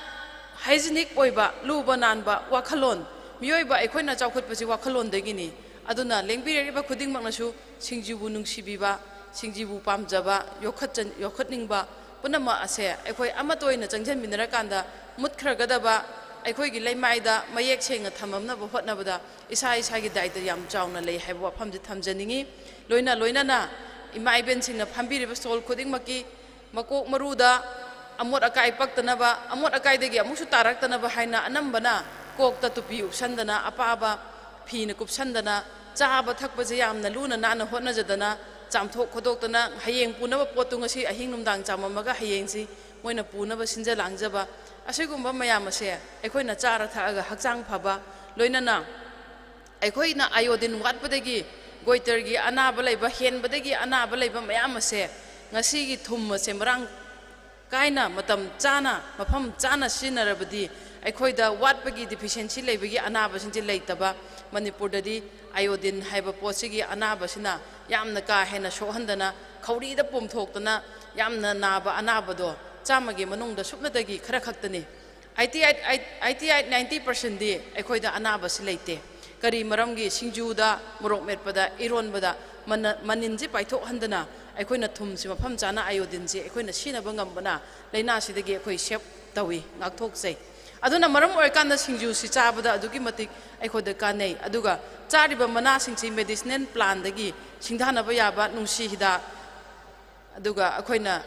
ꯍꯥꯏꯖꯤꯅꯤꯛ ꯑꯣꯏꯕ, ꯂꯨꯕ ꯅꯥꯟꯕ ꯋꯥꯈꯜꯂꯣꯟ, ꯃꯤꯑꯣꯏꯕ ꯑꯩꯈꯣꯏꯅ ꯆꯥꯎꯈꯠꯄꯁꯤ ꯋꯥꯈꯜꯂꯣꯟꯗꯒꯤꯅꯤ꯫ ꯑꯗꯨꯅ ꯂꯦꯡꯕꯤꯔꯛꯂꯤꯕ ꯈꯨꯗꯤꯡꯃꯛꯅꯁꯨ ꯁꯤꯡꯖꯨꯕꯨ ꯅꯨꯡꯁꯤꯕꯤꯕ, ꯁꯤꯡꯖꯨꯕꯨ ꯄꯥꯝꯖꯕ, ꯌꯣꯛꯈꯠꯆ-, ꯌꯣꯛꯈꯠꯅꯤꯡꯕ, ꯄꯨꯝꯅꯃꯛ ꯑꯁꯦ ꯑꯩꯈꯣꯏ ꯑꯃꯠꯇ ꯑꯣꯏꯅ ꯆꯪꯁꯤꯟꯃꯤꯟꯅꯔꯀꯥꯟꯗ ꯃꯨꯠꯈ꯭ꯔꯒꯗꯕ ꯑꯩꯈꯣꯏꯒꯤ ꯂꯩꯃꯥꯏꯗ ꯃꯌꯦꯛ ꯁꯦꯡꯅ ꯊꯝꯃꯝꯅꯕ ꯍꯣꯠꯅꯕꯗ ꯏꯁꯥ ꯏꯁꯥꯒꯤ ꯗꯥꯏꯇ ꯌꯥꯝ ꯆꯥꯎꯅ ꯂꯩ ꯍꯥꯏꯕ ꯋꯥꯐꯝꯁꯤ ꯊꯝꯖꯅꯤꯡꯏ꯫ ꯂꯣꯏꯅ ꯂꯣꯏꯅꯅ ꯏꯃꯥ ꯏꯕꯦꯟꯁꯤꯡꯅ ꯐꯝꯕꯤꯔꯤꯕ ꯁ꯭ꯇꯣꯜ ꯈꯨꯗꯤꯡꯃꯛꯀꯤ ꯃꯀꯣꯛ ꯃꯔꯨꯗ ꯑꯃꯣꯠ ꯑꯀꯥꯏ ꯄꯛꯇꯅꯕ, ꯑꯃꯣꯠ ꯑꯀꯥꯏꯗꯒꯤ ꯑꯃꯨꯛꯁꯨ ꯇꯥꯔꯛꯇꯅꯕ ꯍꯥꯏꯅ ꯑꯅꯝꯕꯅ ꯀꯣꯛꯇ ꯇꯨꯄꯤ ꯎꯞꯁꯟꯗꯅ, ꯑꯄꯥꯕ ꯐꯤꯅ ꯀꯨꯞꯁꯟꯗꯅ, ꯆꯥꯕ ꯊꯛꯄꯁꯦ ꯌꯥꯝꯅ ꯂꯨꯅ ꯅꯥꯟꯅ ꯍꯣꯠꯅꯖꯗꯅ, ꯆꯥꯝꯊꯣꯛ ꯈꯣꯠꯇꯣꯛꯇꯅ, ꯍꯌꯦꯡ ꯄꯨꯅꯕ ꯄꯣꯠꯇꯨ ꯉꯁꯤ ꯑꯍꯤꯡ ꯅꯨꯡꯗꯥꯡ ꯆꯥꯝꯃꯝꯃꯒ ꯍꯌꯦꯡꯁꯤ ꯃꯣꯏꯅ ꯄꯨꯅꯕ ꯁꯤꯟꯖ ꯂꯥꯡꯖꯕ, ꯑꯁꯤꯒꯨꯝꯕ ꯃꯌꯥꯝ ꯑꯁꯦ ꯑꯩꯈꯣꯏꯅ ꯆꯥꯔ ꯊꯛꯑꯒ ꯍꯛꯆꯥꯡ ꯐꯕ, ꯂꯣꯏꯅꯅ ꯑꯩꯈꯣꯏꯅ ꯑꯥꯏꯑꯣꯗꯤꯟ ꯋꯥꯠꯄꯗꯒꯤ, ꯒꯣꯏꯇꯔꯒꯤ ꯑꯅꯥꯕ ꯂꯩꯕ, ꯍꯦꯟꯕꯗꯒꯤ ꯑꯅꯥꯕ ꯂꯩꯕ ꯃꯌꯥꯝ ꯑꯁꯦ ꯉꯁꯤꯒꯤ ꯊꯨꯝ ꯑꯁꯦ ꯃꯔꯥꯡ ꯀꯥꯏꯅ, ꯃꯇꯝ ꯆꯥꯅ, ꯃꯐꯝ ꯆꯥꯅ ꯁꯤꯖꯤꯟꯅꯔꯕꯗꯤ ꯑꯩꯈꯣꯏꯗ ꯋꯥꯠꯄꯒꯤ, ꯗꯤꯐꯤꯁꯦꯟꯁꯤ ꯂꯩꯕꯒꯤ ꯑꯅꯥꯕꯁꯤꯡꯁꯦ ꯂꯩꯇꯕ꯫ ꯃꯅꯤꯄꯨꯔꯗꯗꯤ ꯑꯥꯏꯑꯣꯗꯤꯟ ꯍꯥꯏꯕ ꯄꯣꯠꯁꯤꯒꯤ ꯑꯅꯥꯕꯁꯤꯅ ꯌꯥꯝꯅ ꯀꯥ ꯍꯦꯟꯅ ꯁꯣꯛꯍꯟꯗꯅ, ꯈꯧꯔꯤꯗ ꯄꯣꯝꯊꯣꯛꯇꯅ ꯌꯥꯝꯅ ꯅꯥꯕ ꯑꯅꯥꯕꯗꯣ ꯆꯥꯝꯃꯒꯤ ꯃꯅꯨꯡꯗ ꯁꯨꯞꯅꯇꯒꯤ ꯈꯔ ꯈꯛꯇꯅꯤ꯫ Eighty eight, eighty eight, ninety ꯄꯥꯔꯁꯦꯟꯗꯤ ꯑꯩꯈꯣꯏꯗ ꯑꯅꯥꯕꯁꯤ ꯂꯩꯇꯦ꯫ ꯀꯔꯤ ꯃꯔꯝꯒꯤ? ꯁꯤꯡꯖꯨꯗ, ꯃꯣꯔꯣꯛ ꯃꯦꯠꯄꯗ, ꯏꯔꯣꯟꯕꯗ ꯃꯅ-, ꯃꯅꯤꯟꯁꯤ ꯄꯥꯏꯊꯣꯛꯍꯟꯗꯅ ꯑꯩꯈꯣꯏꯅ ꯊꯨꯝꯁꯤ ꯃꯐꯝ ꯆꯥꯅ, ꯑꯥꯏꯑꯣꯗꯤꯟꯁꯤ ꯑꯩꯈꯣꯏꯅ ꯁꯤꯖꯤꯟꯅꯕ ꯉꯝꯕꯅ ꯂꯥꯏꯅꯥꯁꯤꯗꯒꯤ ꯑꯩꯈꯣꯏ ꯁꯦꯞ ꯇꯧꯏ, ꯉꯥꯛꯊꯣꯛꯆꯩ꯫ ꯑꯗꯨꯅ ꯃꯔꯝ ꯑꯣꯏꯔꯀꯥꯟꯗ ꯁꯤꯡꯖꯨꯁꯤ ꯆꯥꯕꯗ ꯑꯗꯨꯛꯀꯤ ꯃꯇꯤꯛ ꯑꯩꯈꯣꯏꯗ ꯀꯥꯟꯅꯩ꯫ ꯑꯗꯨꯒ ꯆꯥꯔꯤꯕ ꯃꯅꯥꯁꯤꯡꯁꯤ ꯃꯦꯗꯤꯁꯤꯅꯦꯜ ꯄ꯭ꯂꯥꯟꯗꯒꯤ ꯁꯤꯡꯊꯥꯅꯕ ꯌꯥꯕ ꯅꯨꯡꯁꯤ ꯍꯤꯗꯥꯛ, ꯑꯗꯨꯒ ꯑꯩꯈꯣꯏꯅ,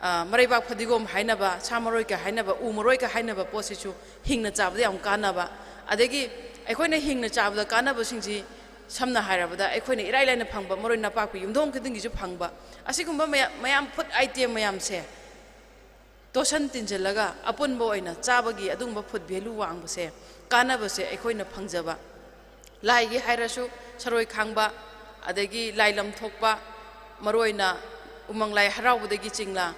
ꯑ, ꯃꯔꯩꯕꯥꯛ ꯐꯗꯤꯒꯣꯝ ꯍꯥꯏꯅꯕ, ꯁꯥ ꯃꯔꯣꯏꯒ ꯍꯥꯏꯅꯕ, ꯎ ꯃꯔꯣꯏꯒ ꯍꯥꯏꯅꯕ ꯄꯣꯠꯁꯤꯁꯨ ꯍꯤꯡꯅ ꯆꯥꯕꯗ ꯌꯥꯝ ꯀꯥꯟꯅꯕ꯫ ꯑꯗꯒꯤ ꯑꯩꯈꯣꯏꯅ ꯍꯤꯡꯅ ꯆꯥꯕꯗ ꯀꯥꯟꯅꯕꯁꯤꯡꯁꯤ ꯁꯝꯅ ꯍꯥꯏꯔꯕꯗ ꯑꯩꯈꯣꯏꯅ ꯏꯔꯥꯏ ꯂꯥꯏꯅ ꯐꯪꯕ ꯃꯔꯣꯏ ꯅꯄꯥꯛꯄꯤ ꯌꯨꯝꯊꯣꯡ ꯈꯨꯗꯤꯡꯒꯤꯁꯨ ꯐꯪꯕ, ꯑꯁꯤꯒꯨꯝꯕ ꯃꯌꯥꯝ, ꯃꯌꯥꯝ ꯐꯨꯗ ꯑꯥꯏꯇꯦꯝ ꯃꯌꯥꯝꯁꯦ ꯇꯣꯠꯁꯟ ꯇꯤꯟꯁꯤꯜꯂꯒ ꯑꯄꯨꯟꯕ ꯑꯣꯏꯅ ꯆꯥꯕꯒꯤ ꯑꯗꯨꯒꯨꯝꯕ ꯐꯨꯗ ꯚꯦꯂꯨ ꯋꯥꯡꯕꯁꯦ, ꯀꯥꯟꯅꯕꯁꯦ ꯑꯩꯈꯣꯏꯅ ꯐꯪꯖꯕ꯫ ꯂꯥꯏꯒꯤ ꯍꯥꯏꯔꯁꯨ ꯁꯔꯣꯏ ꯈꯥꯡꯕ, ꯑꯗꯒꯤ ꯂꯥꯏꯂꯝ ꯊꯣꯛꯄ, ꯃꯔꯨꯑꯣꯏꯅ ꯎꯃꯪ ꯂꯥꯏ ꯍꯔꯥꯎꯕꯗꯒꯤ ꯆꯤꯡꯅ,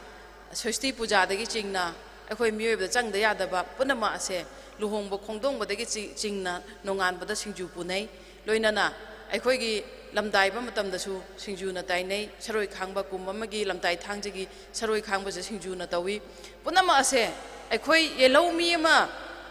ꯁꯣꯁꯇꯤ ꯄꯨꯖꯥꯗꯒꯤ ꯆꯤꯡꯅ ꯑꯩꯈꯣꯏ ꯃꯤꯑꯣꯏꯕꯗ ꯆꯪꯗ ꯌꯥꯗꯕ ꯄꯨꯝꯅꯃꯛ ꯑꯁꯦ ꯂꯨꯍꯣꯡꯕ ꯈꯣꯡꯗꯣꯡꯕꯗꯒꯤ ꯆꯤ-, ꯆꯤꯡꯅ ꯅꯣꯡꯉꯥꯟꯕꯗ ꯁꯤꯡꯖꯨ ꯄꯨꯅꯩ꯫ ꯂꯣꯏꯅꯅ ꯑꯩꯈꯣꯏꯒꯤ ꯂꯝꯗꯥꯏꯕ ꯃꯇꯝꯗꯁꯨ ꯁꯤꯡꯖꯨꯅ ꯇꯥꯏꯅꯩ꯫ ꯁꯔꯣꯏ ꯈꯥꯡꯕ ꯀꯨꯝ ꯑꯃꯒꯤ ꯂꯝꯗꯥꯏ ꯊꯥꯡꯖꯒꯤ ꯁꯔꯣꯏ ꯈꯥꯡꯕꯁꯦ ꯁꯤꯡꯖꯨꯅ ꯇꯧꯏ꯫ ꯄꯨꯝꯅꯃꯛ ꯑꯁꯦ ꯑꯩꯈꯣꯏ ꯌꯦꯜꯍꯧꯃꯤ ꯑꯃ,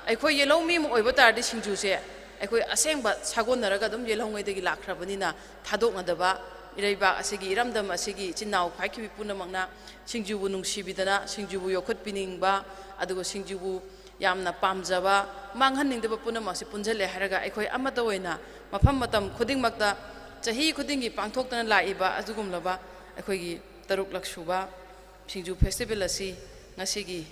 ꯑꯩꯈꯣꯏ ꯌꯦꯜꯍꯧꯃꯤ ꯑꯃ ꯑꯣꯏꯕ ꯇꯥꯔꯗꯤ ꯁꯤꯡꯖꯨꯁꯦ ꯑꯩꯈꯣꯏ ꯑꯁꯦꯡꯕ ꯁꯥꯒꯣꯟꯅꯔꯒ ꯑꯗꯨꯝ ꯌꯦꯜꯍꯧꯉꯩꯗꯒꯤ ꯂꯥꯛꯈ꯭ꯔꯕꯅꯤꯅ ꯊꯥꯗꯣꯛꯅꯗꯕ, ꯏꯔꯩꯕꯥꯛ ꯑꯁꯤꯒꯤ, ꯏꯔꯝꯗꯝ ꯑꯁꯤꯒꯤ ꯏꯆꯤꯟ ꯏꯅꯥꯎ ꯈ꯭ꯋꯥꯏꯈꯤꯕꯤ ꯄꯨꯝꯅꯃꯛꯅ ꯁꯤꯡꯖꯨꯕꯨ ꯅꯨꯡꯁꯤꯕꯤꯗꯅ, ꯁꯤꯡꯖꯨꯕꯨ ꯌꯣꯛꯈꯠꯄꯤꯅꯤꯡꯕ, ꯑꯗꯨꯒ ꯁꯤꯡꯖꯨꯕꯨ ꯌꯥꯝꯅ ꯄꯥꯝꯖꯕ, ꯃꯥꯡꯍꯟꯅꯤꯡꯗꯕ ꯄꯨꯝꯅꯃꯛ ꯑꯁꯤ ꯄꯨꯟꯁꯤꯜꯂꯦ ꯍꯥꯏꯔꯒ, ꯑꯩꯈꯣꯏ ꯑꯃꯠꯇ ꯑꯣꯏꯅ ꯃꯐꯝ ꯃꯇꯝ ꯈꯨꯗꯤꯡꯃꯛꯇ ꯆꯍꯤ ꯈꯨꯗꯤꯡꯒꯤ ꯄꯥꯡꯊꯣꯛꯇꯨꯅ ꯂꯥꯛꯏꯕ ꯑꯗꯨꯒꯨꯝꯂꯕ ꯑꯩꯈꯣꯏꯒꯤ ꯇꯔꯨꯛꯂꯛ ꯁꯨꯕ ꯁꯤꯡꯖꯨ ꯐꯦꯁꯇꯤꯚꯦꯜ ꯑꯁꯤ ꯉꯁꯤꯒꯤ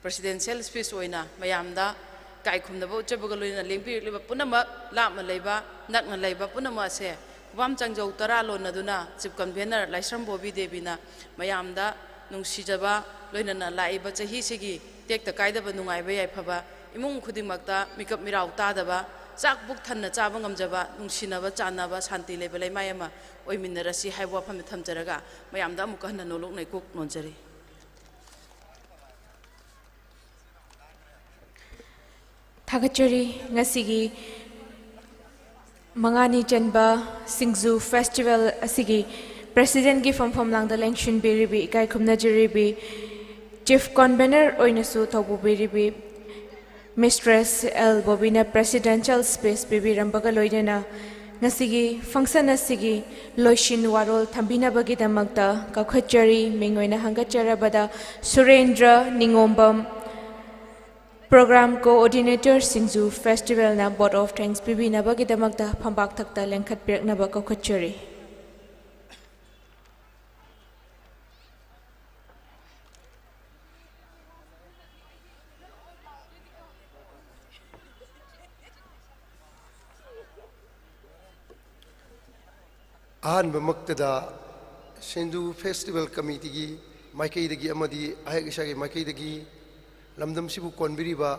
ꯄ꯭ꯔꯦꯁꯤꯗꯦꯟꯁꯤꯌꯦꯜ ꯁ꯭ꯄꯤꯆ ꯑꯣꯏꯅ ꯃꯌꯥꯝꯗ ꯏꯀꯥꯏ ꯈꯨꯝꯅꯕ ꯎꯠꯆꯕꯒ ꯂꯣꯏꯅꯅ ꯂꯦꯡꯕꯤꯔꯛꯂꯤꯕ ꯄꯨꯝꯅꯃꯛ, ꯂꯥꯞꯅ ꯂꯩꯕ, ꯅꯛꯅ ꯂꯩꯕ ꯄꯨꯝꯅꯃꯛ ꯑꯁꯦ ꯈꯨꯕꯥꯝ ꯆꯥꯡꯖꯧ ꯇꯔꯥ ꯂꯣꯟꯅꯗꯨꯅ ꯆꯤꯐ ꯀꯟꯚꯦꯅꯔ ꯂꯥꯏꯁ꯭ꯔꯝ ꯕꯣꯕꯤ ꯗꯦꯕꯤꯅ ꯃꯌꯥꯝꯗ ꯅꯨꯡꯁꯤꯖꯕ, ꯂꯣꯏꯅꯅ ꯂꯥꯛꯏꯕ ꯆꯍꯤꯁꯤꯒꯤ ꯇꯦꯛꯇ ꯀꯥꯏꯗꯕ ꯅꯨꯡꯉꯥꯏꯕ ꯌꯥꯏꯐꯕ, ꯏꯃꯨꯡ ꯈꯨꯗꯤꯡꯃꯛꯇ ꯃꯤꯀꯞ ꯃꯤꯔꯥꯎ ꯇꯥꯗꯕ, ꯆꯥꯛ ꯄꯨꯛ ꯊꯟꯅ ꯆꯥꯕ ꯉꯝꯖꯕ, ꯅꯨꯡꯁꯤꯅꯕ ꯆꯥꯟꯅꯕ, ꯁꯥꯟꯇꯤ ꯂꯩꯕ ꯂꯩꯃꯥꯏ ꯑꯃ ꯑꯣꯏꯃꯤꯟꯅꯔꯁꯤ ꯍꯥꯏꯕ ꯋꯥꯐꯝꯗ ꯊꯝꯖꯔꯒ, ꯃꯌꯥꯝꯗ ꯑꯃꯨꯛꯀ ꯍꯟꯅ ꯅꯣꯂꯨꯛ ꯅꯩꯀꯣꯛ ꯅꯣꯟꯖꯔꯤ꯫ ꯊꯥꯒꯠꯆꯔꯤ꯫ ꯉꯁꯤꯒꯤ ꯃꯉꯥꯅꯤ ꯆꯟꯕ ꯁꯤꯡꯖꯨ ꯐꯦꯁꯇꯤꯚꯦꯜ ꯑꯁꯤꯒꯤ ꯄ꯭ꯔꯦꯁꯤꯗꯦꯟꯒꯤ ꯐꯝꯐꯝ ꯂꯥꯡꯗ ꯂꯦꯡꯁꯤꯟꯕꯤꯔꯤꯕꯤ, ꯏꯀꯥꯏ ꯈꯨꯝꯅꯖꯔꯤꯕꯤ, ꯆꯤꯐ ꯀꯟꯚꯦꯅꯔ ꯑꯣꯏꯅꯁꯨ ꯇꯧꯕꯤꯔꯤꯕꯤ ꯃꯤꯁꯇ꯭ꯔꯦꯁ ꯑꯦꯜ ꯕꯣꯕꯤꯅ ꯄ꯭ꯔꯦꯁꯤꯗꯦꯟꯁꯤꯌꯦꯜ ꯁ꯭ꯄꯤꯆ ꯄꯤꯕꯤꯔꯝꯕꯒ ꯂꯣꯏꯅꯅ ꯉꯁꯤꯒꯤ ꯐꯪꯁꯟ ꯑꯁꯤꯒꯤ ꯂꯣꯏꯁꯤꯟ ꯋꯥꯔꯣꯜ ꯊꯝꯕꯤꯅꯕꯒꯤꯗꯃꯛꯇ ꯀꯧꯈꯠꯆꯔꯤ꯫ ꯃꯤꯡ ꯑꯣꯏꯅ ꯍꯪꯒꯠꯆꯔꯕꯗ ꯁꯨꯔꯦꯟꯗ꯭ꯔ ꯅꯤꯉꯣꯝꯕꯝ, ꯄ꯭ꯔꯣꯒ꯭ꯔꯥꯝ ꯀꯣꯑꯣꯔꯗꯤꯅꯦꯇꯔ ꯁꯤꯡꯖꯨ ꯐꯦꯁꯇꯤꯚꯦꯜꯅ ꯚꯣꯠ ꯑꯣꯐ ꯊꯦꯡꯛꯁ ꯄꯤꯕꯤꯅꯕꯒꯤꯗꯃꯛꯇ ꯐꯝꯕꯥꯛ ꯊꯛꯇ ꯂꯦꯡꯈꯠꯄꯤꯔꯛꯅꯕ ꯀꯧꯈꯠꯆꯔꯤ꯫ ꯑꯍꯥꯟꯕꯃꯛꯇꯗ ꯁꯤꯡꯖꯨ ꯐꯦꯁꯇꯤꯚꯦꯜ ꯀꯃꯤꯇꯤꯒꯤ ꯃꯥꯏꯀꯩꯗꯒꯤ ꯑꯃꯗꯤ ꯑꯩꯍꯥꯛ ꯏꯁꯥꯒꯤ ꯃꯥꯏꯀꯩꯗꯒꯤ ꯂꯝꯗꯝꯁꯤꯕꯨ ꯀꯣꯟꯕꯤꯔꯤꯕ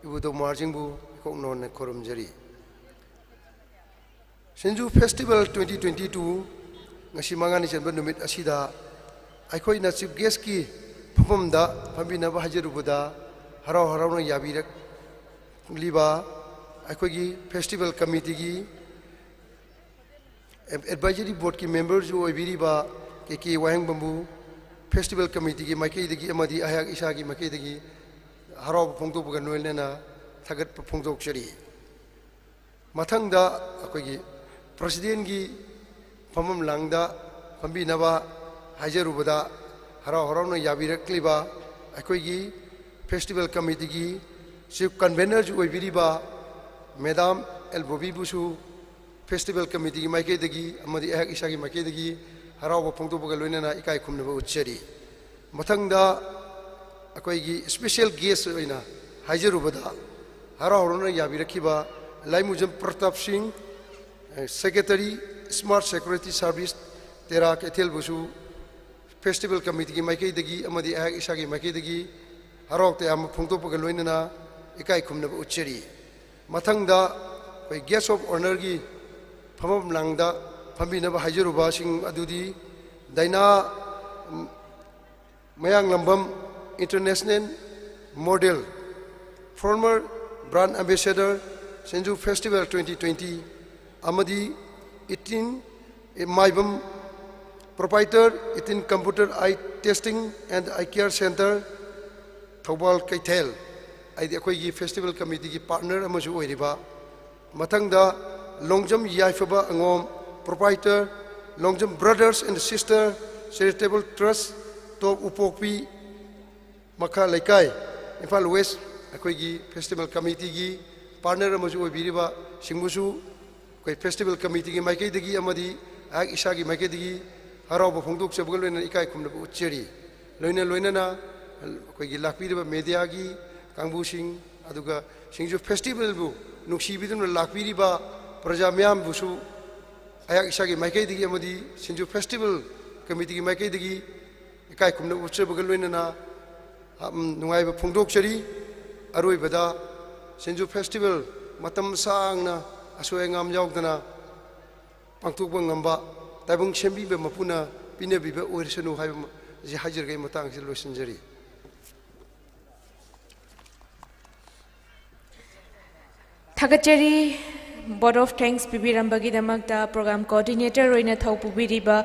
ꯏꯕꯨꯙꯧ ꯃꯍꯥꯔꯥꯖꯁꯤꯡꯕꯨ ꯏꯀꯣꯛ ꯅꯣꯟꯅ ꯈꯨꯔꯨꯝꯖꯔꯤ꯫ Singju festival twenty twenty two ꯉꯁꯤ ꯃꯉꯥꯅꯤ ꯆꯟꯕ ꯅꯨꯃꯤꯠ ꯑꯁꯤꯗ ꯑꯩꯈꯣꯏꯅ ꯆꯤꯐ ꯒꯦꯁꯀꯤ ꯐꯝꯐꯝꯗ ꯐꯝꯃꯤꯟꯅꯕ ꯍꯥꯏꯖꯔꯨꯕꯗ ꯍꯔꯥꯎ ꯍꯔꯥꯎꯅ ꯌꯥꯕꯤꯔꯛꯂꯤꯕ ꯑꯩꯈꯣꯏꯒꯤ ꯐꯦꯁꯇꯤꯚꯦꯜ ꯀꯃꯤꯇꯤꯒꯤ ꯑꯦꯗꯚꯥꯏꯖꯔꯤ ꯕꯣꯔꯗꯀꯤ ꯃꯦꯝꯕꯔꯁꯨ ꯑꯣꯏꯕꯤꯔꯤꯕ ꯀꯦ ꯀꯦ ꯋꯥꯍꯦꯡꯕꯝꯕꯨ ꯐꯦꯁꯇꯤꯚꯦꯜ ꯀꯃꯤꯇꯤꯒꯤ ꯃꯥꯏꯀꯩꯗꯒꯤ ꯑꯃꯗꯤ ꯑꯩꯍꯥꯛ ꯏꯁꯥꯒꯤ ꯃꯥꯏꯀꯩꯗꯒꯤ ꯍꯔꯥꯎꯕ ꯐꯣꯡꯗꯣꯛꯄꯒ ꯂꯣꯏꯅꯅ ꯊꯥꯒꯠꯄ ꯐꯣꯡꯗꯣꯛꯆꯔꯤ꯫ ꯃꯊꯪꯗ ꯑꯩꯈꯣꯏꯒꯤ ꯄ꯭ꯔꯁꯤꯗꯦꯟꯒꯤ ꯐꯝꯐꯝ ꯂꯥꯡꯗ ꯐꯝꯕꯤꯅꯕ ꯍꯥꯏꯖꯔꯨꯕꯗ, ꯍꯔꯥꯎ ꯍꯔꯥꯎꯅ ꯌꯥꯕꯤꯔꯛꯂꯤꯕ ꯑꯩꯈꯣꯏꯒꯤ ꯐꯦꯁꯇꯤꯚꯦꯜ ꯀꯃꯤꯇꯤꯒꯤ ꯆꯤꯐ ꯀꯟꯚꯦꯅꯔꯁꯨ ꯑꯣꯏꯕꯤꯔꯤꯕ ꯃꯦꯗꯥꯝ ꯑꯦꯜ ꯕꯣꯕꯤꯕꯨꯁꯨ ꯐꯦꯁꯇꯤꯚꯦꯜ ꯀꯃꯤꯇꯤꯒꯤ ꯃꯥꯏꯀꯩꯗꯒꯤ ꯑꯃꯗꯤ ꯑꯩꯍꯥꯛ ꯏꯁꯥꯒꯤ ꯃꯥꯏꯀꯩꯗꯒꯤ ꯍꯔꯥꯎꯕ ꯐꯣꯡꯗꯣꯛꯄꯒ ꯂꯣꯏꯅꯅ ꯏꯀꯥꯏ ꯈꯨꯝꯅꯕ ꯎꯠꯆꯔꯤ꯫ ꯃꯊꯪꯗ ꯑꯩꯈꯣꯏꯒꯤ ꯁ꯭ꯄꯦꯁꯦꯜ ꯒꯦꯁ ꯑꯣꯏꯅ ꯍꯥꯏꯖꯔꯨꯕꯗ, ꯍꯔꯥꯎ ꯍꯔꯥꯎꯅ ꯌꯥꯕꯤꯔꯛꯈꯤꯕ ꯂꯥꯏꯃꯨꯖꯝ Pratap Singh, secretary, smart security service, ꯇꯦꯔꯥ ꯀꯩꯊꯦꯜꯕꯨꯁꯨ ꯐꯦꯁꯇꯤꯚꯦꯜ ꯀꯃꯤꯇꯤꯒꯤ ꯃꯥꯏꯀꯩꯗꯒꯤ ꯑꯃꯗꯤ ꯑꯩꯍꯥꯛ ꯏꯁꯥꯒꯤ ꯃꯥꯏꯀꯩꯗꯒꯤ ꯍꯔꯥꯎ ꯇꯌꯥꯝꯕ ꯐꯣꯡꯗꯣꯛꯄꯒ ꯂꯣꯏꯅꯅ ꯏꯀꯥꯏ ꯈꯨꯝꯅꯕ ꯎꯠꯆꯔꯤ꯫ ꯃꯊꯪꯗ ꯑꯩꯈꯣꯏ ꯒꯦꯁ ꯑꯣꯐ ꯑꯣꯅꯔꯒꯤ ꯐꯝꯐꯝ ꯂꯥꯡꯗ ꯐꯝꯕꯤꯅꯕ ꯍꯥꯏꯖꯔꯨꯕꯁꯤꯡ ꯑꯗꯨꯗꯤ Diana, um, Mayanglambam, international model, former brand ambassador, Singju festival twenty twenty, ꯑꯃꯗꯤ Itin Maibam, proprietor, Itin computer eye testing and eye care centre, Thoubal Keithel, ꯍꯥꯏꯗꯤ ꯑꯩꯈꯣꯏꯒꯤ ꯐꯦꯁꯇꯤꯚꯦꯜ ꯀꯃꯤꯇꯤꯒꯤ ꯄꯥꯔꯠꯅꯔ ꯑꯃꯁꯨ ꯑꯣꯏꯔꯤꯕ, ꯃꯊꯪꯗ ꯂꯣꯡꯖꯝ ꯌꯥꯏꯐꯕ ꯑꯉꯣꯝ, proprietor, Longjam brothers and sister charitable ꯇ꯭ꯔꯁ, ꯇꯣꯞ ꯎꯄꯣꯛꯄꯤ, ꯃꯈꯥ ꯂꯩꯀꯥꯏ, ꯏꯝꯐꯥꯜ ꯋꯦꯁ, ꯑꯩꯈꯣꯏꯒꯤ ꯐꯦꯁꯇꯤꯚꯦꯜ ꯀꯃꯤꯇꯤꯒꯤ ꯄꯥꯔꯠꯅꯔ ꯑꯃꯁꯨ ꯑꯣꯏꯕꯤꯔꯤꯕ ꯁꯤꯡꯕꯨꯁꯨ ꯑꯩꯈꯣꯏ ꯐꯦꯁꯇꯤꯚꯦꯜ ꯀꯃꯤꯇꯤꯒꯤ ꯃꯥꯏꯀꯩꯗꯒꯤ ꯑꯃꯗꯤ ꯑꯩꯍꯥꯛ ꯏꯁꯥꯒꯤ ꯃꯥꯏꯀꯩꯗꯒꯤ ꯍꯔꯥꯎꯕ ꯐꯣꯡꯗꯣꯛꯆꯕꯒ ꯂꯣꯏꯅꯅ ꯏꯀꯥꯏ ꯈꯨꯝꯅꯕ ꯎꯠꯆꯔꯤ꯫ ꯂꯣꯏꯅ ꯂꯣꯏꯅꯅ ꯑꯩꯈꯣꯏꯒꯤ ꯂꯥꯛꯄꯤꯔꯤꯕ ꯃꯦꯗꯤꯌꯥꯒꯤ ꯀꯥꯡꯕꯨꯁꯤꯡ, ꯑꯗꯨꯒ ꯁꯤꯡꯖꯨ ꯐꯦꯁꯇꯤꯚꯦꯜꯕꯨ ꯅꯨꯡꯁꯤꯕꯤꯗꯨꯅ ꯂꯥꯛꯄꯤꯔꯤꯕ ꯄ꯭ꯔꯖꯥ ꯃꯤꯌꯥꯝꯕꯨꯁꯨ ꯑꯩꯍꯥꯛ ꯏꯁꯥꯒꯤ ꯃꯥꯏꯀꯩꯗꯒꯤ ꯑꯃꯗꯤ ꯁꯤꯡꯖꯨ ꯐꯦꯁꯇꯤꯚꯦꯜ ꯀꯃꯤꯇꯤꯒꯤ ꯃꯥꯏꯀꯩꯗꯒꯤ ꯏꯀꯥꯏ ꯈꯨꯝꯅꯕ ꯎꯠꯆꯕꯒ ꯂꯣꯏꯅꯅ, ꯑꯝ, ꯅꯨꯡꯉꯥꯏꯕ ꯐꯣꯡꯗꯣꯛꯆꯔꯤ꯫ ꯑꯔꯣꯏꯕꯗ, ꯁꯤꯡꯖꯨ ꯐꯦꯁꯇꯤꯚꯦꯜ ꯃꯇꯝ ꯁꯥꯡꯅ ꯑꯁꯣꯏ ꯑꯉꯥꯝ ꯌꯥꯎꯗꯅ ꯄꯥꯡꯊꯣꯛꯄ ꯉꯝꯕ ꯇꯥꯏꯕꯪ ꯁꯦꯝꯕꯤꯕ ꯃꯄꯨꯅ ꯄꯤꯅꯕꯤꯕ ꯑꯣꯏꯔꯁꯅꯨ ꯍꯥꯏꯕ ꯑꯁꯤ ꯍꯥꯏꯖꯔꯒ ꯑꯩ ꯃꯇꯥꯡ ꯑꯁꯤꯗ ꯂꯣꯏꯁꯤꯟꯖꯔꯤ꯫ ꯊꯥꯒꯠꯆꯔꯤ꯫ Vote of thanks ꯄꯤꯕꯤꯔꯝꯕꯒꯤꯗꯃꯛꯇ program coordinator ꯑꯣꯏꯅ ꯊꯧ ꯄꯨꯕꯤꯔꯤꯕ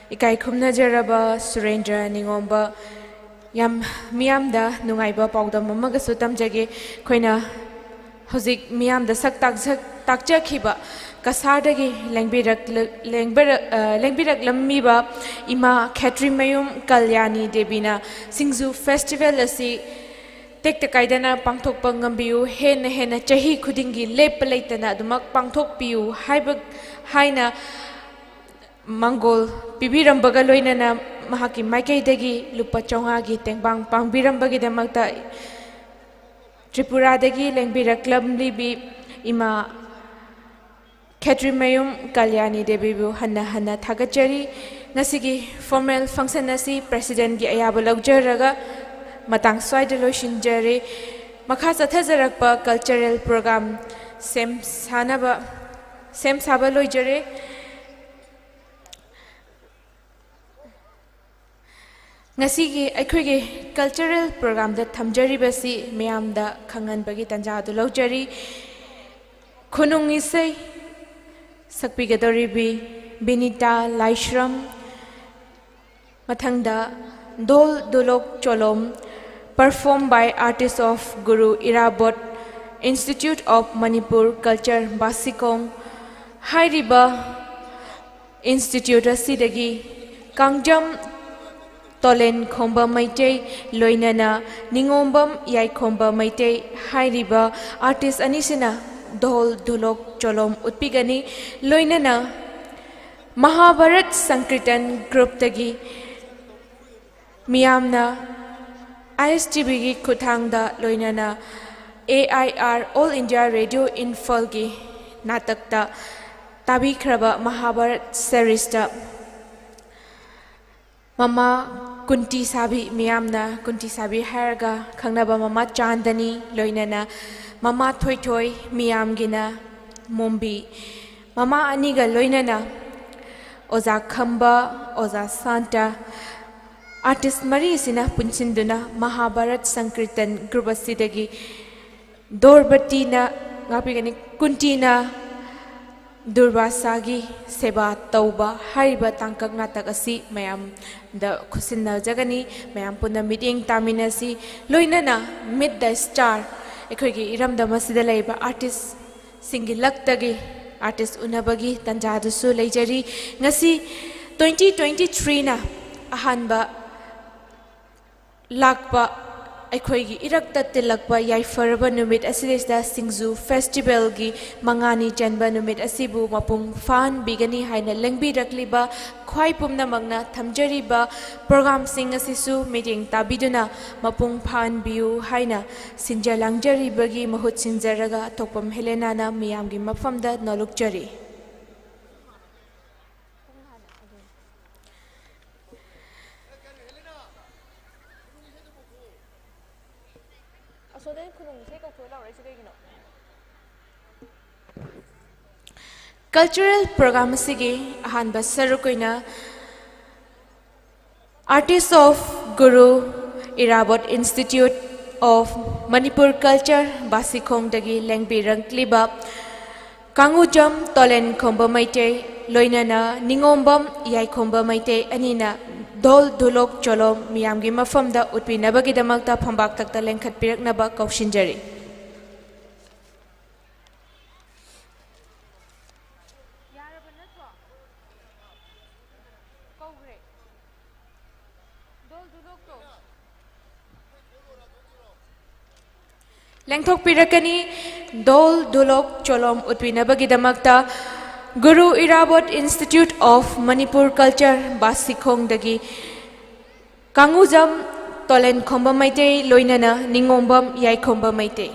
ꯏꯀꯥꯏ ꯈꯨꯝꯅꯖꯔꯕ ꯁꯨꯔꯦꯟꯗ꯭ꯔ ꯅꯤꯉꯣꯝꯕ꯫ ꯌꯥꯝ, ꯃꯤꯌꯥꯝꯗ ꯅꯨꯡꯉꯥꯏꯕ ꯄꯥꯎꯗꯝ ꯑꯃꯒꯁꯨ ꯇꯝꯖꯒꯦ꯫ ꯑꯩꯈꯣꯏꯅ ꯍꯧꯖꯤꯛ ꯃꯤꯌꯥꯝꯗ ꯁꯛ ꯇꯥꯛꯆ- ꯇꯥꯛꯆꯈꯤꯕ ꯀꯁꯥꯔꯗꯒꯤ ꯂꯦꯡꯕꯤꯔꯛꯂ- ꯂꯦꯡꯕꯤꯔꯛ- ꯑ, ꯂꯦꯡꯕꯤꯔꯛꯂꯝꯃꯤꯕ ꯏꯃꯥ ꯈꯦꯇ꯭ꯔꯤꯃꯌꯨꯝ ꯀꯜꯌꯥꯅꯤ ꯗꯦꯕꯤꯅ ꯁꯤꯡꯖꯨ ꯐꯦꯁꯇꯤꯚꯦꯜ ꯑꯁꯤ ꯇꯦꯛꯇ ꯀꯥꯏꯗꯅ ꯄꯥꯡꯊꯣꯛꯄ ꯉꯝꯕꯤꯌꯨ, ꯍꯦꯟꯅ ꯍꯦꯟꯅ ꯆꯍꯤ ꯈꯨꯗꯤꯡꯒꯤ ꯂꯦꯞꯄ ꯂꯩꯇꯅ ꯑꯗꯨꯃꯛ ꯄꯥꯡꯊꯣꯛꯄꯤꯌꯨ ꯍꯥꯏꯕ, ꯍꯥꯏꯅ ꯃꯪꯒꯣꯜ ꯄꯤꯕꯤꯔꯝꯕꯒ ꯂꯣꯏꯅꯅ ꯃꯍꯥꯛꯀꯤ ꯃꯥꯏꯀꯩꯗꯒꯤ ꯂꯨꯄꯥ ꯆꯥꯝꯃꯉꯥꯒꯤ ꯇꯦꯡꯕꯥꯡ ꯄꯥꯡꯕꯤꯔꯝꯕꯒꯤꯗꯃꯛꯇ ꯇ꯭ꯔꯤꯄꯨꯔꯥꯗꯒꯤ ꯂꯦꯡꯕꯤꯔꯛꯂꯝꯂꯤꯕꯤ ꯏꯃꯥ ꯈꯦꯇ꯭ꯔꯤꯃꯌꯨꯝ ꯀꯜꯌꯥꯅꯤ ꯗꯦꯕꯤꯕꯨ ꯍꯟꯅ ꯍꯟꯅ ꯊꯥꯒꯠꯆꯔꯤ꯫ ꯉꯁꯤꯒꯤ ꯐꯣꯔꯃꯦꯜ ꯐꯪꯁꯟ ꯑꯁꯤ ꯄ꯭ꯔꯦꯁꯤꯗꯦꯟꯒꯤ ꯑꯌꯥꯕ ꯂꯧꯖꯔꯒ ꯃꯇꯥꯡ ꯁ꯭ꯋꯥꯏꯗ ꯂꯣꯏꯁꯤꯟꯖꯔꯦ꯫ ꯃꯈꯥ ꯆꯠꯊꯖꯔꯛꯄ ꯀꯜꯆꯔꯦꯜ ꯄ꯭ꯔꯣꯒ꯭ꯔꯥꯝ ꯁꯦꯝ ꯁꯥꯅꯕ, ꯁꯦꯝ ꯁꯥꯕ ꯂꯣꯏꯖꯔꯦ꯫ ꯉꯁꯤꯒꯤ ꯑꯩꯈꯣꯏꯒꯤ ꯀꯜꯆꯔꯦꯜ ꯄ꯭ꯔꯣꯒ꯭ꯔꯥꯝꯗ ꯊꯝꯖꯔꯤꯕꯁꯤ ꯃꯌꯥꯝꯗ ꯈꯪꯍꯟꯕꯒꯤ ꯇꯥꯟꯖꯥ ꯑꯗꯨ ꯂꯧꯖꯔꯤ꯫ ꯈꯨꯅꯨꯡ ꯏꯁꯩ ꯁꯛꯄꯤꯒꯗꯧꯔꯤꯕꯤ ꯕꯤꯅꯤꯇꯥ ꯂꯥꯏꯁ꯭ꯔꯝ, ꯃꯊꯪꯗ ꯙꯣꯜ ꯙꯣꯂꯣꯛ ꯆꯣꯂꯣꯝ, perform by artist of Guru Irabot, Institute of Manipur Culture, ꯕꯥꯁꯤꯈꯣꯡ꯫ ꯍꯥꯏꯔꯤꯕ ꯏꯟꯁꯇꯤꯇ꯭ꯌꯨꯠ ꯑꯁꯤꯗꯒꯤ ꯀꯥꯡꯖꯝ ꯇꯣꯂꯦꯟ ꯈꯣꯝꯕ ꯃꯩꯇꯩ, ꯂꯣꯏꯅꯅ ꯅꯤꯉꯣꯝꯕꯝ ꯌꯥꯏꯈꯣꯝꯕ ꯃꯩꯇꯩ ꯍꯥꯏꯔꯤꯕ ꯑꯥꯔꯇꯤꯁ ꯑꯅꯤꯁꯤꯅ ꯙꯣꯜ ꯙꯣꯂꯣꯛ ꯆꯣꯂꯣꯝ ꯎꯠꯄꯤꯒꯅꯤ꯫ ꯂꯣꯏꯅꯅ ꯃꯍꯥꯚꯥꯔꯠ ꯁꯪꯀ꯭ꯔꯤꯇꯟ ꯒ꯭ꯔꯨꯞꯇꯒꯤ ꯃꯤꯌꯥꯝꯅ ꯑꯥꯏ ꯑꯦꯁ ꯇꯤ ꯚꯤꯒꯤ ꯈꯨꯠꯊꯥꯡꯗ, ꯂꯣꯏꯅꯅ A I R, All India Radio ꯏꯝꯐꯥꯜꯒꯤ ꯅꯥꯇꯛꯇ ꯇꯥꯕꯤꯈ꯭ꯔꯕ ꯃꯍꯥꯚꯥꯔꯠ ꯁꯦꯔꯤꯁꯇ ꯃꯃꯥ ꯀꯨꯟꯇꯤ ꯁꯥꯕꯤ, ꯃꯤꯌꯥꯝꯅ ꯀꯨꯟꯇꯤ ꯁꯥꯕꯤ ꯍꯥꯏꯔꯒ ꯈꯪꯅꯕ ꯃꯃꯥ ꯆꯥꯟꯗꯅꯤ, ꯂꯣꯏꯅꯅ ꯃꯃꯥ ꯊꯣꯏꯊꯣꯏ, ꯃꯤꯌꯥꯝꯒꯤꯅ ꯃꯣꯝꯕꯤ, ꯃꯃꯥ ꯑꯅꯤꯒ ꯂꯣꯏꯅꯅ ꯑꯣꯖꯥ ꯈꯝꯕ, ꯑꯣꯖꯥ ꯁꯥꯟꯇ, ꯑꯥꯔꯇꯤꯁ ꯃꯔꯤꯁꯤꯅ ꯄꯨꯟꯁꯤꯟꯗꯨꯅ ꯃꯍꯥꯚꯥꯔꯠ ꯁꯪꯀ꯭ꯔꯤꯇꯟ ꯒ꯭ꯔꯨꯞ ꯑꯁꯤꯗꯒꯤ ꯗꯣꯔꯕꯇꯤꯅ ꯉꯥꯛꯄꯤꯒꯅꯤ, ꯀꯨꯟꯇꯤꯅ ꯗꯨꯔꯕꯥꯁꯥꯒꯤ ꯁꯦꯕꯥ ꯇꯧꯕ ꯍꯥꯏꯔꯤꯕ ꯇꯥꯡꯀꯛ ꯅꯥꯇꯛ ꯑꯁꯤ ꯃꯌꯥꯝꯗ ꯈꯨꯠꯁꯤꯟꯅꯖꯒꯅꯤ꯫ ꯃꯌꯥꯝ ꯄꯨꯟꯅ ꯃꯤꯠꯌꯦꯡ ꯇꯥꯃꯤꯟꯅꯁꯤ꯫ ꯂꯣꯏꯅꯅ Meet the Star, ꯑꯩꯈꯣꯏꯒꯤ ꯏꯔꯝꯗꯝ ꯑꯁꯤꯗ ꯂꯩꯕ ꯑꯥꯔꯇꯤꯁꯁꯤꯡꯒꯤ ꯂꯛꯇꯒꯤ ꯑꯥꯔꯇꯤꯁ ꯎꯅꯕꯒꯤ ꯇꯥꯟꯖꯥꯗꯨꯁꯨ ꯂꯩꯖꯔꯤ꯫ ꯉꯁꯤ ꯇ꯭ꯋꯦꯟꯇꯤ ꯇ꯭ꯋꯦꯟꯇꯤ ꯊ꯭ꯔꯤꯅ ꯑꯍꯥꯟꯕ ꯂꯥꯛꯄ ꯑꯩꯈꯣꯏꯒꯤ ꯏꯔꯛꯇ ꯇꯤꯜꯂꯛꯄ ꯌꯥꯏꯐꯔꯕ ꯅꯨꯃꯤꯠ ꯑꯁꯤꯗꯩꯁꯤꯗ ꯁꯤꯡꯖꯨ ꯐꯦꯁꯇꯤꯚꯦꯜꯒꯤ ꯃꯉꯥꯅꯤ ꯆꯟꯕ ꯅꯨꯃꯤꯠ ꯑꯁꯤꯕꯨ ꯃꯄꯨꯡ ꯐꯥꯍꯟꯕꯤꯒꯅꯤ ꯍꯥꯏꯅ ꯂꯦꯡꯕꯤꯔꯛꯂꯤꯕ ꯈ꯭ꯋꯥꯏ ꯄꯨꯝꯅꯃꯛꯅ ꯊꯝꯖꯔꯤꯕ ꯄ꯭ꯔꯣꯒ꯭ꯔꯥꯝꯁꯤꯡ ꯑꯁꯤꯁꯨ ꯃꯤꯠꯌꯦꯡ ꯇꯥꯕꯤꯗꯨꯅ ꯃꯄꯨꯡ ꯐꯥꯍꯟꯕꯤꯌꯨ ꯍꯥꯏꯅ ꯁꯤꯟꯖ ꯂꯥꯡꯖꯔꯤꯕꯒꯤ ꯃꯍꯨꯠ ꯁꯤꯟꯖꯔꯒ ꯊꯣꯛꯄꯝ ꯍꯦꯂꯦꯅꯥꯅ ꯃꯤꯌꯥꯝꯒꯤ ꯃꯐꯝꯗ ꯅꯣꯂꯨꯛꯆꯔꯤ꯫ ꯑꯁꯣꯝꯗ ꯈꯨꯅꯨꯡ ꯏꯁꯩ ꯀꯧꯊꯣꯛꯑ ꯂꯥꯎꯔꯛꯏꯁꯦ ꯀꯩꯒꯤꯅꯣ? ꯀꯜꯆꯔꯦꯜ ꯄ꯭ꯔꯣꯒ꯭ꯔꯥꯝ ꯑꯁꯤꯒꯤ ꯑꯍꯥꯟꯕ ꯁꯔꯨꯛ ꯑꯣꯏꯅ Artist of Guru Irabot Institute of Manipur Culture ꯕꯥꯁꯤꯈꯣꯡꯗꯒꯤ ꯂꯦꯡꯕꯤꯔꯛꯂꯤꯕ ꯀꯥꯡꯉꯨꯖꯝ ꯇꯣꯂꯦꯟ ꯈꯣꯝꯕ ꯃꯩꯇꯩ, ꯂꯣꯏꯅꯅ ꯅꯤꯉꯣꯝꯕꯝ ꯌꯥꯏꯈꯣꯝꯕ ꯃꯩꯇꯩ ꯑꯅꯤꯅ ꯙꯣꯜ ꯙꯨꯂꯣꯛ ꯆꯣꯂꯣꯝ ꯃꯤꯌꯥꯝꯒꯤ ꯃꯐꯝꯗ ꯎꯠꯄꯤꯅꯕꯒꯤꯗꯃꯛꯇ ꯐꯝꯕꯥꯛꯇꯛꯇ ꯂꯦꯡꯈꯠꯄꯤꯔꯛꯅꯕ ꯀꯧꯁꯤꯟꯖꯔꯤ꯫ ꯌꯥꯔꯕ ꯅꯠꯇ꯭ꯔꯣ? ꯀꯧꯈ꯭ꯔꯦ꯫ ꯙꯣꯜ ꯙꯨꯂꯣꯛꯇꯣ꯫ ꯂꯦꯡꯊꯣꯛꯄꯤꯔꯛꯀꯅꯤ꯫ ꯙꯣꯜ ꯙꯨꯂꯣꯛ ꯆꯣꯂꯣꯝ ꯎꯠꯄꯤꯅꯕꯒꯤꯗꯃꯛꯇ ꯒꯨꯔꯨ ꯏꯔꯥꯕꯣꯠ Institute of Manipur Culture ꯕꯥꯁꯤꯈꯣꯡꯗꯒꯤ ꯀꯥꯡꯉꯨꯖꯝ ꯇꯣꯂꯦꯟꯈꯣꯝꯕ Meitei, ꯂꯣꯏꯅꯅ ꯅꯤꯉꯣꯝꯕꯝ ꯌꯥꯏꯈꯣꯝꯕ ꯃꯩꯇꯩ꯫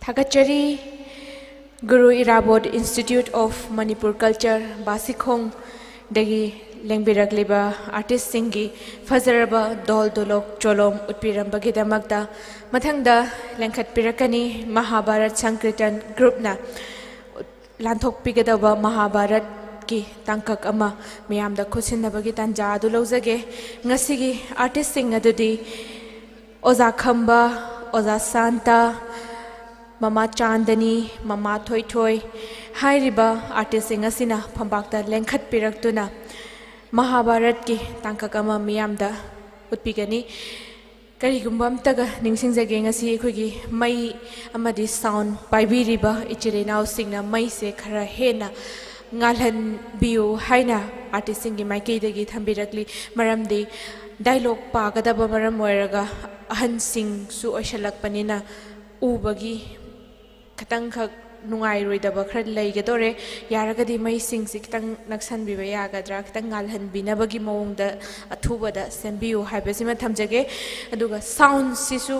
ꯊꯥꯒꯠꯆꯔꯤ꯫ ꯒꯨꯔꯨ ꯏꯔꯥꯕꯣꯠ Institute of Manipur Culture, ꯕꯥꯁꯤꯈꯣꯡꯗꯒꯤ ꯂꯦꯡꯕꯤꯔꯛꯂꯤꯕ ꯑꯥꯔꯇꯤꯁꯁꯤꯡꯒꯤ ꯐꯖꯔꯕ ꯗꯣꯜ ꯗꯣꯂꯣꯛ ꯆꯣꯂꯣꯝ ꯎꯠꯄꯤꯔꯝꯕꯒꯤꯗꯃꯛꯇ꯫ ꯃꯊꯪꯗ ꯂꯦꯡꯈꯠꯄꯤꯔꯛꯀꯅꯤ ꯃꯍꯥꯚꯥꯔꯠ ꯁꯪꯀ꯭ꯔꯤꯇꯟ ꯒ꯭ꯔꯨꯞꯅ ꯂꯥꯟꯊꯣꯛꯄꯤꯒꯗꯧꯕ ꯃꯍꯥꯚꯥꯔꯠꯀꯤ ꯇꯥꯡꯀꯛ ꯑꯃ ꯃꯤꯌꯥꯝꯗ ꯈꯨꯠꯁꯤꯟꯅꯕꯒꯤ ꯇꯥꯟꯖꯥ ꯑꯗꯨ ꯂꯧꯖꯒꯦ꯫ ꯉꯁꯤꯒꯤ ꯑꯥꯔꯇꯤꯁꯁꯤꯡ ꯑꯗꯨꯗꯤ ꯑꯣꯖꯥ ꯈꯝꯕ, ꯑꯣꯖꯥ ꯁꯥꯟꯇ, ꯃꯃꯥ ꯆꯥꯟꯗꯅꯤ, ꯃꯃꯥ ꯊꯣꯏꯊꯣꯏ ꯍꯥꯏꯔꯤꯕ ꯑꯥꯔꯇꯤꯁꯁꯤꯡ ꯑꯁꯤꯅ ꯐꯝꯄꯥꯛꯇ ꯂꯦꯡꯈꯠꯄꯤꯔꯛꯇꯨꯅ ꯃꯍꯥꯚꯥꯔꯠꯀꯤ ꯇꯥꯡꯀꯛ ꯑꯃ ꯃꯤꯌꯥꯝꯗ ꯎꯠꯄꯤꯒꯅꯤ꯫ ꯀꯔꯤꯒꯨꯝꯕ ꯑꯝꯇꯒ ꯅꯤꯡꯁꯤꯡꯖꯒꯦ, ꯉꯁꯤ ꯑꯩꯈꯣꯏꯒꯤ ꯃꯩ ꯑꯃꯗꯤ ꯁꯥꯎꯟ ꯄꯥꯏꯕꯤꯔꯤꯕ ꯏꯆꯤꯜ ꯏꯅꯥꯎꯁꯤꯡꯅ ꯃꯩꯁꯦ ꯈꯔ ꯍꯦꯟꯅ ꯉꯥꯜꯍꯟꯕꯤꯌꯨ ꯍꯥꯏꯅ ꯑꯥꯔꯇꯤꯁꯁꯤꯡꯒꯤ ꯃꯥꯏꯀꯩꯗꯒꯤ ꯊꯝꯕꯤꯔꯛꯂꯤ꯫ ꯃꯔꯝꯗꯤ ꯗꯥꯏꯂꯣꯛ ꯄꯥꯒꯗꯕ ꯃꯔꯝ ꯑꯣꯏꯔꯒ ꯑꯍꯟꯁꯤꯡꯁꯨ ꯑꯣꯏꯁꯜꯂꯛꯄꯅꯤꯅ ꯎꯕꯒꯤ ꯈꯤꯇꯪꯈꯛ ꯅꯨꯡꯉꯥꯏꯔꯣꯏꯗꯕ ꯈꯔ ꯂꯩꯒꯗꯣꯔꯦ꯫ ꯌꯥꯔꯒꯗꯤ ꯃꯩꯁꯤꯡꯁꯤ ꯈꯤꯇꯪ ꯅꯛꯁꯟꯕꯤꯕ ꯌꯥꯒꯗ꯭ꯔꯥ? ꯈꯤꯇꯪ ꯉꯥꯜꯍꯟꯕꯤꯅꯕꯒꯤ ꯃꯑꯣꯡꯗ ꯑꯊꯨꯕꯗ ꯁꯦꯝꯕꯤꯌꯨ ꯍꯥꯏꯕꯁꯤꯃ ꯊꯝꯖꯒꯦ꯫ ꯑꯗꯨꯒ ꯁꯥꯎꯟꯁꯤꯁꯨ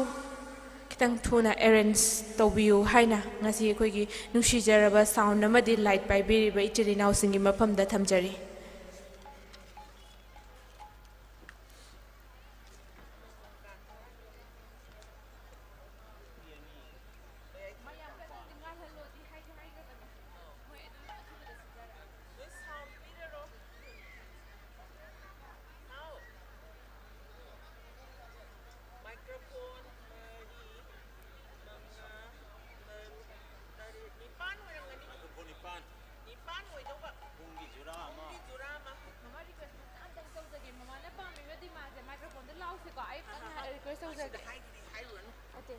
ꯈꯤꯇꯪ ꯊꯨꯅ ꯑꯦꯔꯦꯟꯖ ꯇꯧꯕꯤꯌꯨ ꯍꯥꯏꯅ ꯉꯁꯤ ꯑꯩꯈꯣꯏꯒꯤ ꯅꯨꯡꯁꯤꯖꯔꯕ ꯁꯥꯎꯟ ꯑꯃꯗꯤ ꯂꯥꯏꯠ ꯄꯥꯏꯕꯤꯔꯤꯕ ꯏꯆꯤꯜ ꯏꯅꯥꯎꯁꯤꯡꯒꯤ ꯃꯐꯝꯗ ꯊꯝꯖꯔꯤ꯫ Microphone ꯃꯔꯤ, ꯃꯉꯥ, ꯇꯔꯨꯛ, ꯇꯔꯦꯠ, ꯅꯤꯄꯥꯟ ꯑꯣꯏꯔꯝꯒꯅꯤ꯫ Microphone ꯅꯤꯄꯥꯟ꯫ ꯅꯤꯄꯥꯟ ꯑꯣꯏꯗꯧꯕ꯫ ꯄꯨꯡꯒꯤ ꯖꯨꯔꯥ ꯑꯃ꯫ ꯄꯨꯡꯒꯤ ꯖꯨꯔꯥ ꯑꯃ꯫ ꯃꯃꯥ request ꯃꯆꯥ ꯑꯝꯇꯪ ꯇꯧꯖꯒꯦ꯫ ꯃꯃꯥꯅ ꯄꯥꯝꯃꯤꯕ demandꯁꯦ microphoneꯗ ꯂꯥꯎꯁꯦꯀꯣ꯫ ꯑꯩ ꯑꯃꯇꯪ request ꯇꯧꯖꯒꯦ꯫ ꯁꯤꯗ ꯍꯥꯏꯗ꯭ꯔꯤ, ꯍꯥꯏꯔꯨꯔꯅꯨ꯫ ꯑꯣꯀꯦ꯫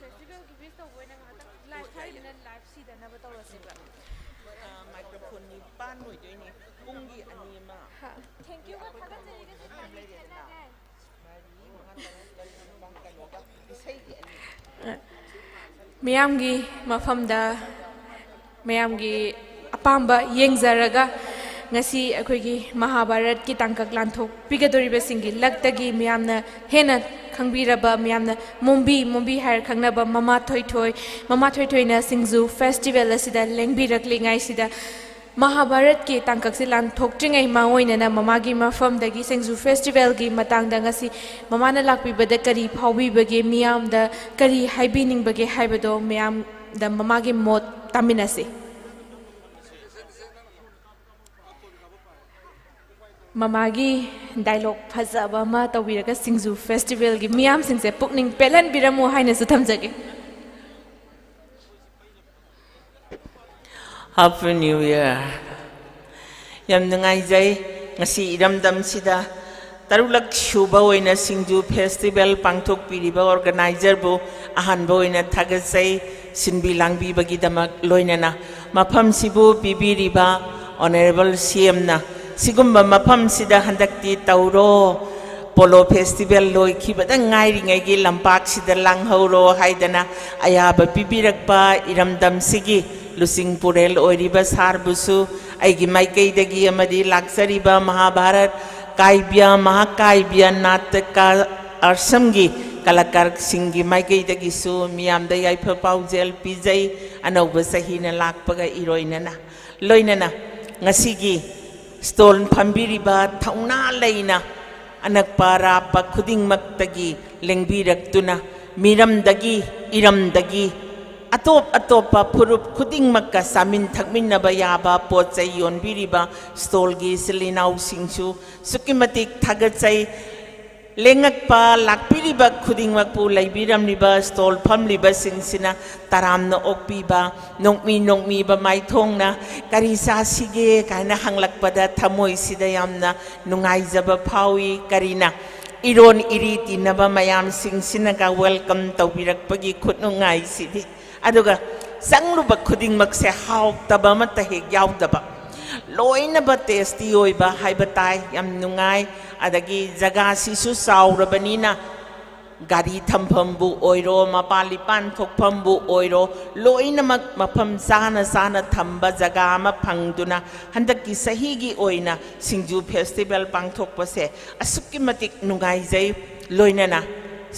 Festivalꯒꯤ wish ꯇꯧꯕ ꯑꯣꯏꯅ ꯉꯥꯏꯍꯥꯛꯇꯪ live ꯊꯥꯔꯤꯕꯅꯤꯅ live ꯁꯤꯗꯅꯕ ꯇꯧꯔꯁꯦꯕ꯫ ꯑ, microphone ꯅꯤꯄꯥꯟ ꯑꯣꯏꯗꯣꯏꯅꯤ꯫ ꯄꯨꯡꯒꯤ ꯑꯅꯤ ꯑꯃ꯫ Thank youꯒ ꯊꯥꯒꯠꯆꯔꯤꯒ ꯁꯤ ꯃꯌꯥꯝ ꯂꯩꯔꯦꯗꯅ꯫ ꯃꯔꯤ, ꯃꯉꯥ, ꯇꯔꯨꯛ, ꯇꯔꯦꯠ, ꯅꯤꯄꯥꯟ, ꯀꯩꯅꯣꯒ ꯏꯁꯩꯒꯤ ꯑꯅꯤ꯫ ꯃꯤꯌꯥꯝꯒꯤ ꯃꯐꯝꯗ ꯃꯌꯥꯝꯒꯤ ꯑꯄꯥꯝꯕ ꯌꯦꯡꯖꯔꯒ ꯉꯁꯤ ꯑꯩꯈꯣꯏꯒꯤ ꯃꯍꯥꯚꯥꯔꯠꯀꯤ ꯇꯥꯡꯀꯛ ꯂꯥꯟꯊꯣꯛꯄꯤꯒꯗꯧꯔꯤꯕꯁꯤꯡꯒꯤ ꯂꯛꯇꯒꯤ ꯃꯤꯌꯥꯝꯅ ꯍꯦꯟꯅ ꯈꯪꯕꯤꯔꯕ ꯃꯌꯥꯝꯅ ꯃꯣꯝꯕꯤ, ꯃꯣꯝꯕꯤ ꯍꯥꯏꯔ ꯈꯪꯅꯕ ꯃꯃꯥ ꯊꯣꯏꯊꯣꯏ, ꯃꯃꯥ ꯊꯣꯏꯊꯣꯏꯅ ꯁꯤꯡꯖꯨ ꯐꯦꯁꯇꯤꯚꯦꯜ ꯑꯁꯤꯗ ꯂꯦꯡꯕꯤꯔꯛꯂꯤꯉꯩꯁꯤꯗ, ꯃꯍꯥꯚꯥꯔꯠꯀꯤ ꯇꯥꯡꯀꯛꯁꯦ ꯂꯥꯟꯊꯣꯛꯇ꯭ꯔꯤꯉꯩ ꯃꯥꯡꯑꯣꯏꯅꯅ ꯃꯃꯥꯒꯤ ꯃꯐꯝꯗꯒꯤ ꯁꯤꯡꯖꯨ ꯐꯦꯁꯇꯤꯚꯦꯜꯒꯤ ꯃꯇꯥꯡꯗ ꯉꯁꯤ ꯃꯃꯥꯅ ꯂꯥꯛꯄꯤꯕꯗ ꯀꯔꯤ ꯐꯥꯎꯕꯤꯕꯒꯦ, ꯃꯤꯌꯥꯝꯗ ꯀꯔꯤ ꯍꯥꯏꯕꯤꯅꯤꯡꯕꯒꯦ ꯍꯥꯏꯕꯗꯣ ꯃꯌꯥꯝꯗ ꯃꯃꯥꯒꯤ ꯃꯣꯠ ꯇꯥꯃꯤꯟꯅꯁꯤ꯫ ꯃꯃꯥꯒꯤ ꯗꯥꯏꯂꯣꯛ ꯐꯖꯕ ꯑꯃ ꯇꯧꯕꯤꯔꯒ ꯁꯤꯡꯖꯨ ꯐꯦꯁꯇꯤꯚꯦꯜꯒꯤ ꯃꯤꯌꯥꯝꯁꯤꯡꯁꯦ ꯄꯨꯛꯅꯤꯡ ꯄꯦꯜꯍꯟꯕꯤꯔꯝꯃꯨ ꯍꯥꯏꯅꯁꯨ ꯊꯝꯖꯒꯦ꯫ Happy New Year. ꯌꯥꯝ ꯅꯨꯡꯉꯥꯏꯖꯩ, ꯉꯁꯤ ꯏꯔꯝꯗꯝꯁꯤꯗ ꯇꯔꯨꯛꯂꯛ ꯁꯨꯕ ꯑꯣꯏꯅ ꯁꯤꯡꯖꯨ ꯐꯦꯁꯇꯤꯚꯦꯜ ꯄꯥꯡꯊꯣꯛꯄꯤꯔꯤꯕ ꯑꯣꯔꯒꯅꯥꯏꯖꯔꯕꯨ ꯑꯍꯥꯟꯕ ꯑꯣꯏꯅ ꯊꯥꯒꯠꯆꯩ, ꯁꯤꯟꯕꯤ ꯂꯥꯡꯕꯤꯕꯒꯤꯗꯃꯛ꯫ ꯂꯣꯏꯅꯅ ꯃꯐꯝꯁꯤꯕꯨ ꯄꯤꯕꯤꯔꯤꯕ ꯑꯣꯅꯔꯦꯕꯜ ꯁꯤ ꯑꯦꯝꯅ ꯁꯤꯒꯨꯝꯕ ꯃꯐꯝꯁꯤꯗ ꯍꯟꯗꯛꯇꯤ ꯇꯧꯔꯣ, ꯄꯣꯂꯣ ꯐꯦꯁꯇꯤꯚꯦꯜ ꯂꯣꯏꯈꯤꯕꯗ ꯉꯥꯏꯔꯤꯉꯩꯒꯤ ꯂꯝꯄꯥꯛꯁꯤꯗ ꯂꯥꯡꯍꯧꯔꯣ ꯍꯥꯏꯗꯅ ꯑꯌꯥꯕ ꯄꯤꯕꯤꯔꯛꯄ ꯏꯔꯝꯗꯝꯁꯤꯒꯤ ꯂꯨꯆꯤꯡ ꯄꯨꯔꯦꯜ ꯑꯣꯏꯔꯤꯕ ꯁꯥꯔꯕꯨꯁꯨ ꯑꯩꯒꯤ ꯃꯥꯏꯀꯩꯗꯒꯤ ꯑꯃꯗꯤ ꯂꯥꯛꯆꯔꯤꯕ ꯃꯍꯥꯚꯥꯔꯠ ꯀꯥꯏꯕ꯭ꯌ ꯃꯍꯥꯀꯥꯏꯕ꯭ꯌ ꯅꯥꯇꯀ ꯑꯥꯁ꯭ꯔꯝꯒꯤ ꯀꯂꯥꯀꯥꯔꯁꯤꯡꯒꯤ ꯃꯥꯏꯀꯩꯗꯒꯤꯁꯨ ꯃꯤꯌꯥꯝꯗ ꯌꯥꯏꯐ ꯄꯥꯎꯖꯦꯜ ꯄꯤꯖꯩ꯫ ꯑꯅꯧꯕ ꯆꯍꯤꯅ ꯂꯥꯛꯄꯒ ꯏꯔꯣꯏꯅꯅ꯫ ꯂꯣꯏꯅꯅ ꯉꯁꯤꯒꯤ ꯁ꯭ꯇꯣꯜ ꯐꯝꯕꯤꯔꯤꯕ ꯊꯧꯅꯥ ꯂꯩꯅ ꯑꯅꯛꯄ ꯑꯔꯥꯞꯄ ꯈꯨꯗꯤꯡꯃꯛꯇꯒꯤ ꯂꯦꯡꯕꯤꯔꯛꯇꯨꯅ, ꯃꯤꯔꯝꯗꯒꯤ, ꯏꯔꯝꯗꯒꯤ, ꯑꯇꯣꯞ ꯑꯇꯣꯞꯄ ꯐꯨꯔꯨꯞ ꯈꯨꯗꯤꯡꯃꯛꯀ ꯆꯥꯃꯤꯟ ꯊꯛꯃꯤꯟꯅꯕ ꯌꯥꯕ ꯄꯣꯠ ꯆꯩ ꯌꯣꯟꯕꯤꯔꯤꯕ ꯁ꯭ꯇꯣꯜꯒꯤ ꯏꯆꯤꯜ ꯏꯅꯥꯎꯁꯤꯡꯁꯨ ꯑꯁꯨꯛꯀꯤ ꯃꯇꯤꯛ ꯊꯥꯒꯠꯆꯩ꯫ ꯂꯦꯡꯉꯛꯄ ꯂꯥꯛꯄꯤꯔꯤꯕ ꯈꯨꯗꯤꯡꯃꯛꯄꯨ ꯂꯩꯕꯤꯔꯝꯂꯤꯕ ꯁ꯭ꯇꯣꯜ ꯐꯝꯂꯤꯕꯁꯤꯡꯁꯤꯅ ꯇꯔꯥꯝꯅ ꯑꯣꯛꯄꯤꯕ, ꯅꯣꯛꯃꯤ ꯅꯣꯛꯃꯤꯕ ꯃꯥꯏꯊꯣꯡꯅ "ꯀꯔꯤ ꯆꯥꯁꯤꯒꯦ?" ꯀꯥꯏꯅ ꯍꯪꯂꯛꯄꯗ ꯊꯃꯣꯏꯁꯤꯗ ꯌꯥꯝꯅ ꯅꯨꯡꯉꯥꯏꯖꯕ ꯐꯥꯎꯏ꯫ ꯀꯔꯤꯅ ꯏꯔꯣꯟ ꯏꯔꯤ ꯇꯤꯟꯅꯕ ꯃꯌꯥꯝꯁꯤꯡꯁꯤꯅꯒ ꯋꯦꯜꯀꯝ ꯇꯧꯕꯤꯔꯛꯄꯒꯤ ꯈꯨꯅꯨꯡꯉꯥꯏꯁꯤꯗꯤ꯫ ꯑꯗꯨꯒ ꯆꯪꯂꯨꯕ ꯈꯨꯗꯤꯡꯃꯛꯁꯦ ꯍꯥꯎꯇꯕ ꯑꯃꯠꯇ ꯍꯦꯛ ꯌꯥꯎꯗꯕ, ꯂꯣꯏꯅꯕ ꯇꯦꯁꯇꯤ ꯑꯣꯏꯕ ꯍꯥꯏꯕ ꯇꯥꯏ꯫ ꯌꯥꯝ ꯅꯨꯡꯉꯥꯏ꯫ ꯑꯗꯒꯤ ꯖꯒꯥꯁꯤꯁꯨ ꯆꯥꯎꯔꯕꯅꯤꯅ ꯒꯥꯔꯤ ꯊꯝꯐꯝꯕꯨ ꯑꯣꯏꯔꯣ, ꯃꯄꯥꯟ ꯂꯤꯄꯥꯟ ꯊꯣꯛꯐꯝꯕꯨ ꯑꯣꯏꯔꯣ, ꯂꯣꯏꯅꯃꯛ ꯃꯐꯝ ꯆꯥꯅ ꯆꯥꯅ ꯊꯝꯕ ꯖꯒꯥ ꯑꯃ ꯐꯪꯗꯨꯅ ꯍꯟꯗꯛꯀꯤ ꯆꯍꯤꯒꯤ ꯑꯣꯏꯅ ꯁꯤꯡꯖꯨ ꯐꯦꯁꯇꯤꯚꯦꯜ ꯄꯥꯡꯊꯣꯛꯄꯁꯦ ꯑꯁꯨꯛꯀꯤ ꯃꯇꯤꯛ ꯅꯨꯡꯉꯥꯏꯖꯩ꯫ ꯂꯣꯏꯅꯅ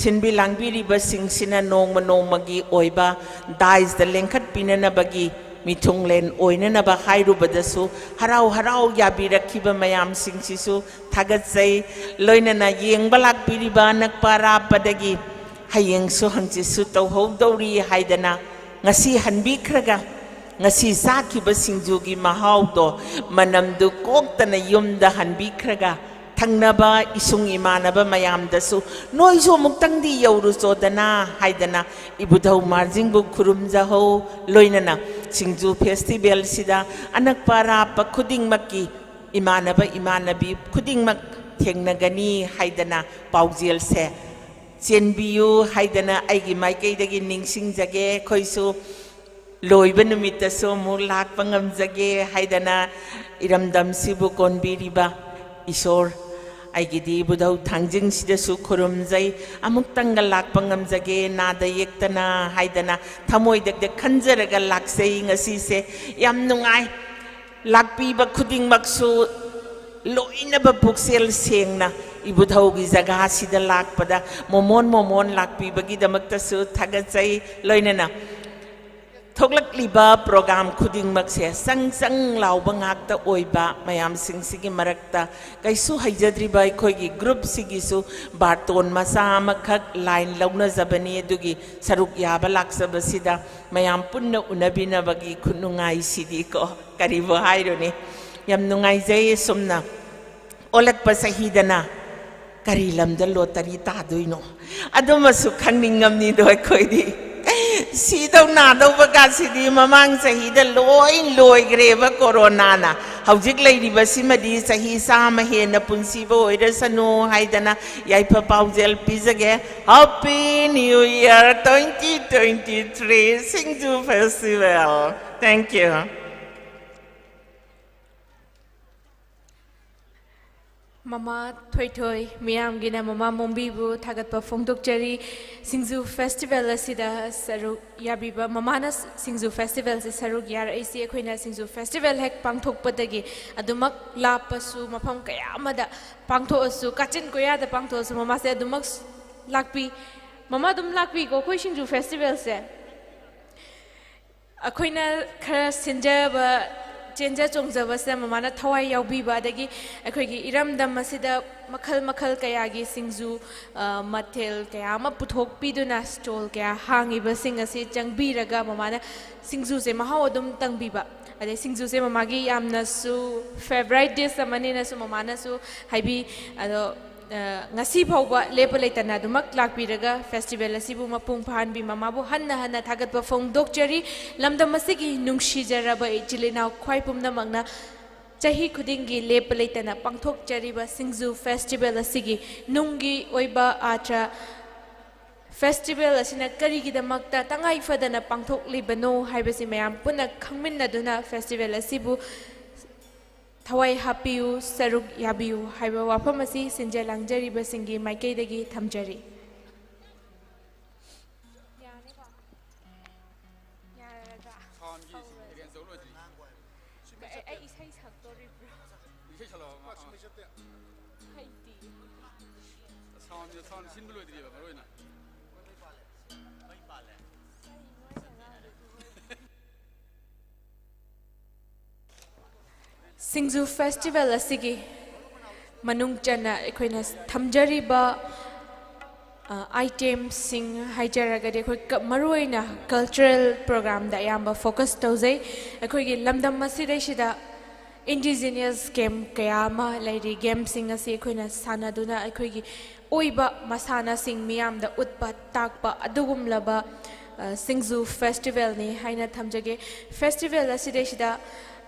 ꯁꯤꯟꯕꯤ ꯂꯥꯡꯕꯤꯔꯤꯕꯁꯤꯡꯁꯤꯅ ꯅꯣꯡꯃ ꯅꯣꯡꯃꯒꯤ ꯑꯣꯏꯕ ꯗꯥꯏꯁꯇ ꯂꯦꯡꯈꯠꯄꯤꯅꯅꯕꯒꯤ ꯃꯤꯊꯨꯡꯂꯦꯟ ꯑꯣꯏꯅꯅꯕ ꯍꯥꯏꯔꯨꯕꯗꯁꯨ ꯍꯔꯥꯎ ꯍꯔꯥꯎ ꯌꯥꯕꯤꯔꯛꯈꯤꯕ ꯃꯌꯥꯝꯁꯤꯡꯁꯤꯁꯨ ꯊꯥꯒꯠꯆꯩ꯫ ꯂꯣꯏꯅꯅ ꯌꯦꯡꯕ ꯂꯥꯛꯄꯤꯔꯤꯕ ꯑꯅꯛꯄ ꯑꯔꯥꯞꯄꯗꯒꯤ ꯍꯌꯦꯡꯁꯨ ꯍꯪꯆꯤꯠꯁꯨ ꯇꯧꯍꯧꯗꯧꯔꯤ ꯍꯥꯏꯗꯅ ꯉꯁꯤ ꯍꯟꯕꯤꯈ꯭ꯔꯒ ꯉꯁꯤ ꯆꯥꯈꯤꯕ ꯁꯤꯡꯖꯨꯒꯤ ꯃꯍꯥꯎꯗꯣ, ꯃꯅꯝꯗꯨ ꯀꯣꯛꯇꯅ ꯌꯨꯝꯗ ꯍꯟꯕꯤꯈ꯭ꯔꯒ ꯊꯪꯅꯕ ꯏꯁꯨꯡ ꯏꯃꯥꯟꯅꯕ ꯃꯌꯥꯝꯗꯁꯨ "ꯅꯣꯏꯁꯨ ꯑꯃꯨꯛꯇꯪꯗꯤ ꯌꯧꯔꯨꯆꯣꯗꯅ" ꯍꯥꯏꯗꯅ ꯏꯕꯨꯙꯧ ꯃꯥꯔꯖꯤꯡꯕꯨ ꯈꯨꯔꯨꯝꯖꯍꯧ꯫ ꯂꯣꯏꯅꯅ ꯁꯤꯡꯖꯨ ꯐꯦꯁꯇꯤꯚꯦꯜꯁꯤꯗ ꯑꯅꯛꯄ ꯑꯔꯥꯞꯄ ꯈꯨꯗꯤꯡꯃꯛꯀꯤ ꯏꯃꯥꯟꯅꯕ ꯏꯃꯥꯟꯅꯕꯤ ꯈꯨꯗꯤꯡꯃꯛ ꯊꯦꯡꯅꯒꯅꯤ ꯍꯥꯏꯗꯅ ꯄꯥꯎꯖꯦꯜꯁꯦ ꯆꯦꯟꯕꯤꯌꯨ ꯍꯥꯏꯗꯅ ꯑꯩꯒꯤ ꯃꯥꯏꯀꯩꯗꯒꯤ ꯅꯤꯡꯁꯤꯡꯖꯒꯦ꯫ ꯑꯩꯈꯣꯏꯁꯨ ꯂꯣꯏꯕ ꯅꯨꯃꯤꯠꯇꯁꯨ ꯑꯃꯨꯛ ꯂꯥꯛꯄ ꯉꯝꯖꯒꯦ ꯍꯥꯏꯗꯅ ꯏꯔꯝꯗꯝꯁꯤꯕꯨ ꯀꯣꯟꯕꯤꯔꯤꯕ ꯏꯁꯣꯔ, ꯑꯩꯒꯤꯗꯤ ꯏꯕꯨꯙꯧ ꯊꯥꯡꯖꯤꯡꯁꯤꯗꯁꯨ ꯈꯨꯔꯨꯝꯖꯩ꯫ ꯑꯃꯨꯛꯇꯪꯒ ꯂꯥꯛꯄ ꯉꯝꯖꯒꯦ ꯅꯥꯗ ꯌꯦꯛꯇꯅ ꯍꯥꯏꯗꯅ ꯊꯃꯣꯏꯗꯛꯇ ꯈꯟꯖꯔꯒ ꯂꯥꯛꯆꯩ ꯉꯁꯤꯁꯦ꯫ ꯌꯥꯝ ꯅꯨꯡꯉꯥꯏ꯫ ꯂꯥꯛꯄꯤꯕ ꯈꯨꯗꯤꯡꯃꯛꯁꯨ ꯂꯣꯏꯅꯕ ꯄꯨꯛꯆꯦꯜ ꯁꯦꯡꯅ ꯏꯕꯨꯙꯧꯒꯤ ꯖꯒꯥꯁꯤꯗ ꯂꯥꯛꯄꯗ ꯃꯣꯃꯣꯟ ꯃꯣꯃꯣꯟ ꯂꯥꯛꯄꯤꯕꯒꯤꯗꯃꯛꯇꯁꯨ ꯊꯥꯒꯠꯆꯩ꯫ ꯂꯣꯏꯅꯅ ꯊꯣꯛꯂꯛꯂꯤꯕ ꯄ꯭ꯔꯣꯒ꯭ꯔꯥꯝ ꯈꯨꯗꯤꯡꯃꯛꯁꯦ ꯆꯪ ꯆꯪ ꯂꯥꯎꯕ ꯉꯥꯛꯇ ꯑꯣꯏꯕ ꯃꯌꯥꯝꯁꯤꯡꯁꯤꯒꯤ ꯃꯔꯛꯇ ꯀꯩꯁꯨ ꯍꯩꯖꯗ꯭ꯔꯤꯕ ꯑꯩꯈꯣꯏꯒꯤ ꯒ꯭ꯔꯨꯞꯁꯤꯒꯤꯁꯨ ꯕꯥꯔꯇꯣꯟ ꯃꯆꯥ ꯑꯃꯈꯛ ꯂꯥꯏꯟ ꯂꯧꯅꯖꯕꯅꯤ꯫ ꯑꯗꯨꯒꯤ ꯁꯔꯨꯛ ꯌꯥꯕ ꯂꯥꯛꯆꯕꯁꯤꯗ ꯃꯌꯥꯝ ꯄꯨꯟꯅ ꯎꯅꯕꯤꯅꯕꯒꯤ ꯈꯨꯅꯨꯡꯉꯥꯏꯁꯤꯗꯤꯀꯣ ꯀꯔꯤꯕꯨ ꯍꯥꯏꯔꯨꯅꯤ꯫ ꯌꯥꯝ ꯅꯨꯡꯉꯥꯏꯖꯩ꯫ ꯑꯁꯨꯝꯅ ꯑꯣꯜꯂꯛꯄ ꯆꯍꯤꯗꯅ ꯀꯔꯤ ꯂꯝꯗ ꯂꯣꯇꯔꯤ ꯇꯥꯗꯣꯏꯅꯣ ꯑꯗꯨꯃꯁꯨ ꯈꯪꯅꯤꯡꯉꯝꯅꯤꯗꯣ꯫ ꯑꯩꯈꯣꯏꯗꯤ ꯁꯤꯗꯧ ꯅꯥꯗꯧꯕ ꯀꯥꯁꯤꯗꯤ ꯃꯃꯥꯡ ꯆꯍꯤꯗ ꯂꯣꯏ ꯂꯣꯏꯈ꯭ꯔꯦꯕ ꯀꯣꯔꯣꯅꯥꯅ꯫ ꯍꯧꯖꯤꯛ ꯂꯩꯔꯤꯕꯁꯤꯃꯗꯤ ꯆꯍꯤ ꯆꯥꯝꯃ ꯍꯦꯟꯅ ꯄꯨꯟꯁꯤꯕ ꯑꯣꯏꯔꯁꯅꯨ ꯍꯥꯏꯗꯅ ꯌꯥꯏꯐ ꯄꯥꯎꯖꯦꯜ ꯄꯤꯖꯒꯦ꯫ Happy New Year twenty twenty-three Singju Festival. Thank you. ꯃꯃꯥ ꯊꯣꯏꯊꯣꯏ, ꯃꯤꯌꯥꯝꯒꯤꯅ ꯃꯃꯥ ꯃꯣꯝꯕꯤꯕꯨ ꯊꯥꯒꯠꯄ ꯐꯣꯡꯗꯣꯛꯆꯔꯤ꯫ ꯁꯤꯡꯖꯨ ꯐꯦꯁꯇꯤꯚꯦꯜ ꯑꯁꯤꯗ ꯁꯔꯨꯛ ꯌꯥꯕꯤꯕ, ꯃꯃꯥꯅ ꯁꯤꯡꯖꯨ ꯐꯦꯁꯇꯤꯚꯦꯜꯁꯦ ꯁꯔꯨꯛ ꯌꯥꯔꯛꯏꯁꯤ ꯑꯩꯈꯣꯏꯅ ꯁꯤꯡꯖꯨ ꯐꯦꯁꯇꯤꯚꯦꯜ ꯍꯦꯛ ꯄꯥꯡꯊꯣꯛꯄꯗꯒꯤ꯫ ꯑꯗꯨꯃꯛ ꯂꯥꯞꯄꯁꯨ, ꯃꯐꯝ ꯀꯌꯥ ꯑꯃꯗ ꯄꯥꯡꯊꯣꯛꯑꯁꯨ, ꯀꯥꯆꯤꯟ ꯀꯣꯌꯥꯗ ꯄꯥꯡꯊꯣꯛꯑꯁꯨ, ꯃꯃꯥꯁꯦ ꯑꯗꯨꯃꯛ ꯂꯥꯛꯄꯤ꯫ ꯃꯃꯥ ꯑꯗꯨꯝ ꯂꯥꯛꯄꯤꯀꯣ ꯑꯩꯈꯣꯏ ꯁꯤꯡꯖꯨ ꯐꯦꯁꯇꯤꯚꯦꯜꯁꯦ꯫ ꯑꯩꯈꯣꯏꯅ ꯈꯔ ꯁꯤꯟꯖꯕ, ꯆꯦꯟꯖ ꯆꯣꯡꯖꯕꯁꯤꯗ ꯃꯃꯥꯅ ꯊꯋꯥꯏ ꯌꯥꯎꯕꯤꯕ, ꯑꯗꯒꯤ ꯑꯩꯈꯣꯏꯒꯤ ꯏꯔꯝꯗꯝ ꯑꯁꯤꯗ ꯃꯈꯜ ꯃꯈꯜ ꯀꯌꯥꯒꯤ ꯁꯤꯡꯖꯨ, ꯑ, ꯃꯊꯦꯜ ꯀꯌꯥ ꯑꯃ ꯄꯨꯊꯣꯛꯄꯤꯗꯨꯅ ꯁ꯭ꯇꯣꯜ ꯀꯌꯥ ꯍꯥꯡꯉꯤꯕꯁꯤꯡ ꯑꯁꯤ ꯆꯪꯕꯤꯔꯒ ꯃꯃꯥꯅ ꯁꯤꯡꯖꯨꯁꯦ ꯃꯍꯥꯎ ꯑꯗꯨꯝ ꯇꯪꯕꯤꯕ꯫ ꯑꯗꯩ ꯁꯤꯡꯖꯨꯁꯦ ꯃꯃꯥꯒꯤ ꯌꯥꯝꯅꯁꯨ ꯐꯦꯚꯔꯥꯏꯠ ꯗꯤꯁ ꯑꯃꯅꯤꯅꯁꯨ ꯃꯃꯥꯅꯁꯨ ꯍꯥꯏꯕꯤ꯫ ꯑꯗꯣ, ꯑ, ꯉꯁꯤ ꯐꯥꯎꯕ ꯂꯦꯞꯄ ꯂꯩꯇꯅ ꯑꯗꯨꯃꯛ ꯂꯥꯛꯄꯤꯔꯒ ꯐꯦꯁꯇꯤꯚꯦꯜ ꯑꯁꯤꯕꯨ ꯃꯄꯨꯡ ꯐꯥꯍꯟꯕꯤ ꯃꯃꯥꯕꯨ ꯍꯟꯅ ꯍꯟꯅ ꯊꯥꯒꯠꯄ ꯐꯣꯡꯗꯣꯛꯆꯔꯤ꯫ ꯂꯝꯗꯝ ꯑꯁꯤꯒꯤ ꯅꯨꯡꯁꯤꯖꯔꯕ ꯏꯆꯤꯜ ꯏꯅꯥꯎ ꯈ꯭ꯋꯥꯏ ꯄꯨꯝꯅꯃꯛꯅ ꯆꯍꯤ ꯈꯨꯗꯤꯡꯒꯤ ꯂꯦꯞꯄ ꯂꯩꯇꯅ ꯄꯥꯡꯊꯣꯛꯆꯔꯤꯕ ꯁꯤꯡꯖꯨ ꯐꯦꯁꯇꯤꯚꯦꯜ ꯑꯁꯤꯒꯤ ꯅꯨꯡꯒꯤ ꯑꯣꯏꯕ ꯑꯥꯔꯊ, ꯐꯦꯁꯇꯤꯚꯦꯜ ꯑꯁꯤꯅ ꯀꯔꯤꯒꯤꯗꯃꯛꯇ ꯇꯉꯥꯏ ꯐꯗꯅ ꯄꯥꯡꯊꯣꯛꯂꯤꯕꯅꯣ ꯍꯥꯏꯕꯁꯤ ꯃꯌꯥꯝ ꯄꯨꯟꯅ ꯈꯪꯃꯤꯟꯅꯗꯨꯅ ꯐꯦꯁꯇꯤꯚꯦꯜ ꯑꯁꯤꯕꯨ ꯊꯋꯥꯏ ꯍꯥꯞꯄꯤꯌꯨ, ꯁꯔꯨꯛ ꯌꯥꯕꯤꯌꯨ ꯍꯥꯏꯕ ꯋꯥꯐꯝ ꯑꯁꯤ ꯁꯤꯟꯖ ꯂꯥꯡꯖꯔꯤꯕꯁꯤꯡꯒꯤ ꯃꯥꯏꯀꯩꯗꯒꯤ ꯊꯝꯖꯔꯤ꯫ ꯌꯥꯔꯦꯀꯣ? ꯌꯥꯔꯗ꯭ꯔꯥ? ꯁꯥꯎꯟꯒꯤ ꯍꯧꯔꯁꯦ꯫ ꯑꯦꯔꯦꯟꯖ ꯇꯧ ꯂꯣꯏꯗ꯭ꯔꯤ꯫ ꯑꯩ, ꯑꯩ ꯏꯁꯩ ꯁꯛꯇꯣꯔꯤꯕ꯭ꯔꯣ? ꯏꯁꯩ ꯁꯛꯂꯛꯑꯣ꯫ ꯍꯩꯇꯦ꯫ ꯁꯥꯎꯟꯁꯦ, ꯁꯥꯎꯟ ꯁꯤꯟꯕ ꯂꯣꯏꯗ꯭ꯔꯤꯕ ꯃꯔꯨ ꯑꯣꯏꯅ꯫ ꯀꯩꯅꯣ ꯑꯩꯅ ꯉꯥꯡꯗꯣꯏꯗꯨꯕꯨ? ꯁꯤꯡꯖꯨ ꯐꯦꯁꯇꯤꯚꯦꯜ ꯑꯁꯤꯒꯤ ꯃꯅꯨꯡ ꯆꯟꯅ ꯑꯩꯈꯣꯏꯅ ꯊꯝꯖꯔꯤꯕ, ꯑ, ꯑꯥꯏꯇꯦꯝꯁꯤꯡ ꯍꯥꯏꯖꯔꯒꯗꯤ ꯑꯩꯈꯣꯏ ꯀ-, ꯃꯔꯨꯑꯣꯏꯅ ꯀꯜꯆꯔꯦꯜ ꯄ꯭ꯔꯣꯒ꯭ꯔꯥꯝꯗ ꯑꯌꯥꯝꯕ ꯐꯣꯀꯁ ꯇꯧꯖꯩ꯫ ꯑꯩꯈꯣꯏꯒꯤ ꯂꯝꯗꯝ ꯑꯁꯤꯗꯩꯁꯤꯗ ꯏꯟꯗꯤꯖꯤꯅ꯭ꯌꯁ ꯒꯦꯝ ꯀꯌꯥ ꯑꯃ ꯂꯩꯔꯤ꯫ ꯒꯦꯝꯁꯤꯡ ꯑꯁꯤ ꯑꯩꯈꯣꯏꯅ ꯁꯥꯟꯅꯗꯨꯅ ꯑꯩꯈꯣꯏꯒꯤ ꯑꯣꯏꯕ ꯃꯁꯥꯟꯅꯁꯤꯡ ꯃꯤꯌꯥꯝꯗ ꯎꯠꯄ ꯇꯥꯛꯄ ꯑꯗꯨꯒꯨꯝꯂꯕ, ꯑ, ꯁꯤꯡꯖꯨ ꯐꯦꯁꯇꯤꯚꯦꯜꯅꯤ ꯍꯥꯏꯅ ꯊꯝꯖꯒꯦ꯫ ꯐꯦꯁꯇꯤꯚꯦꯜ ꯑꯁꯤꯗꯩꯁꯤꯗ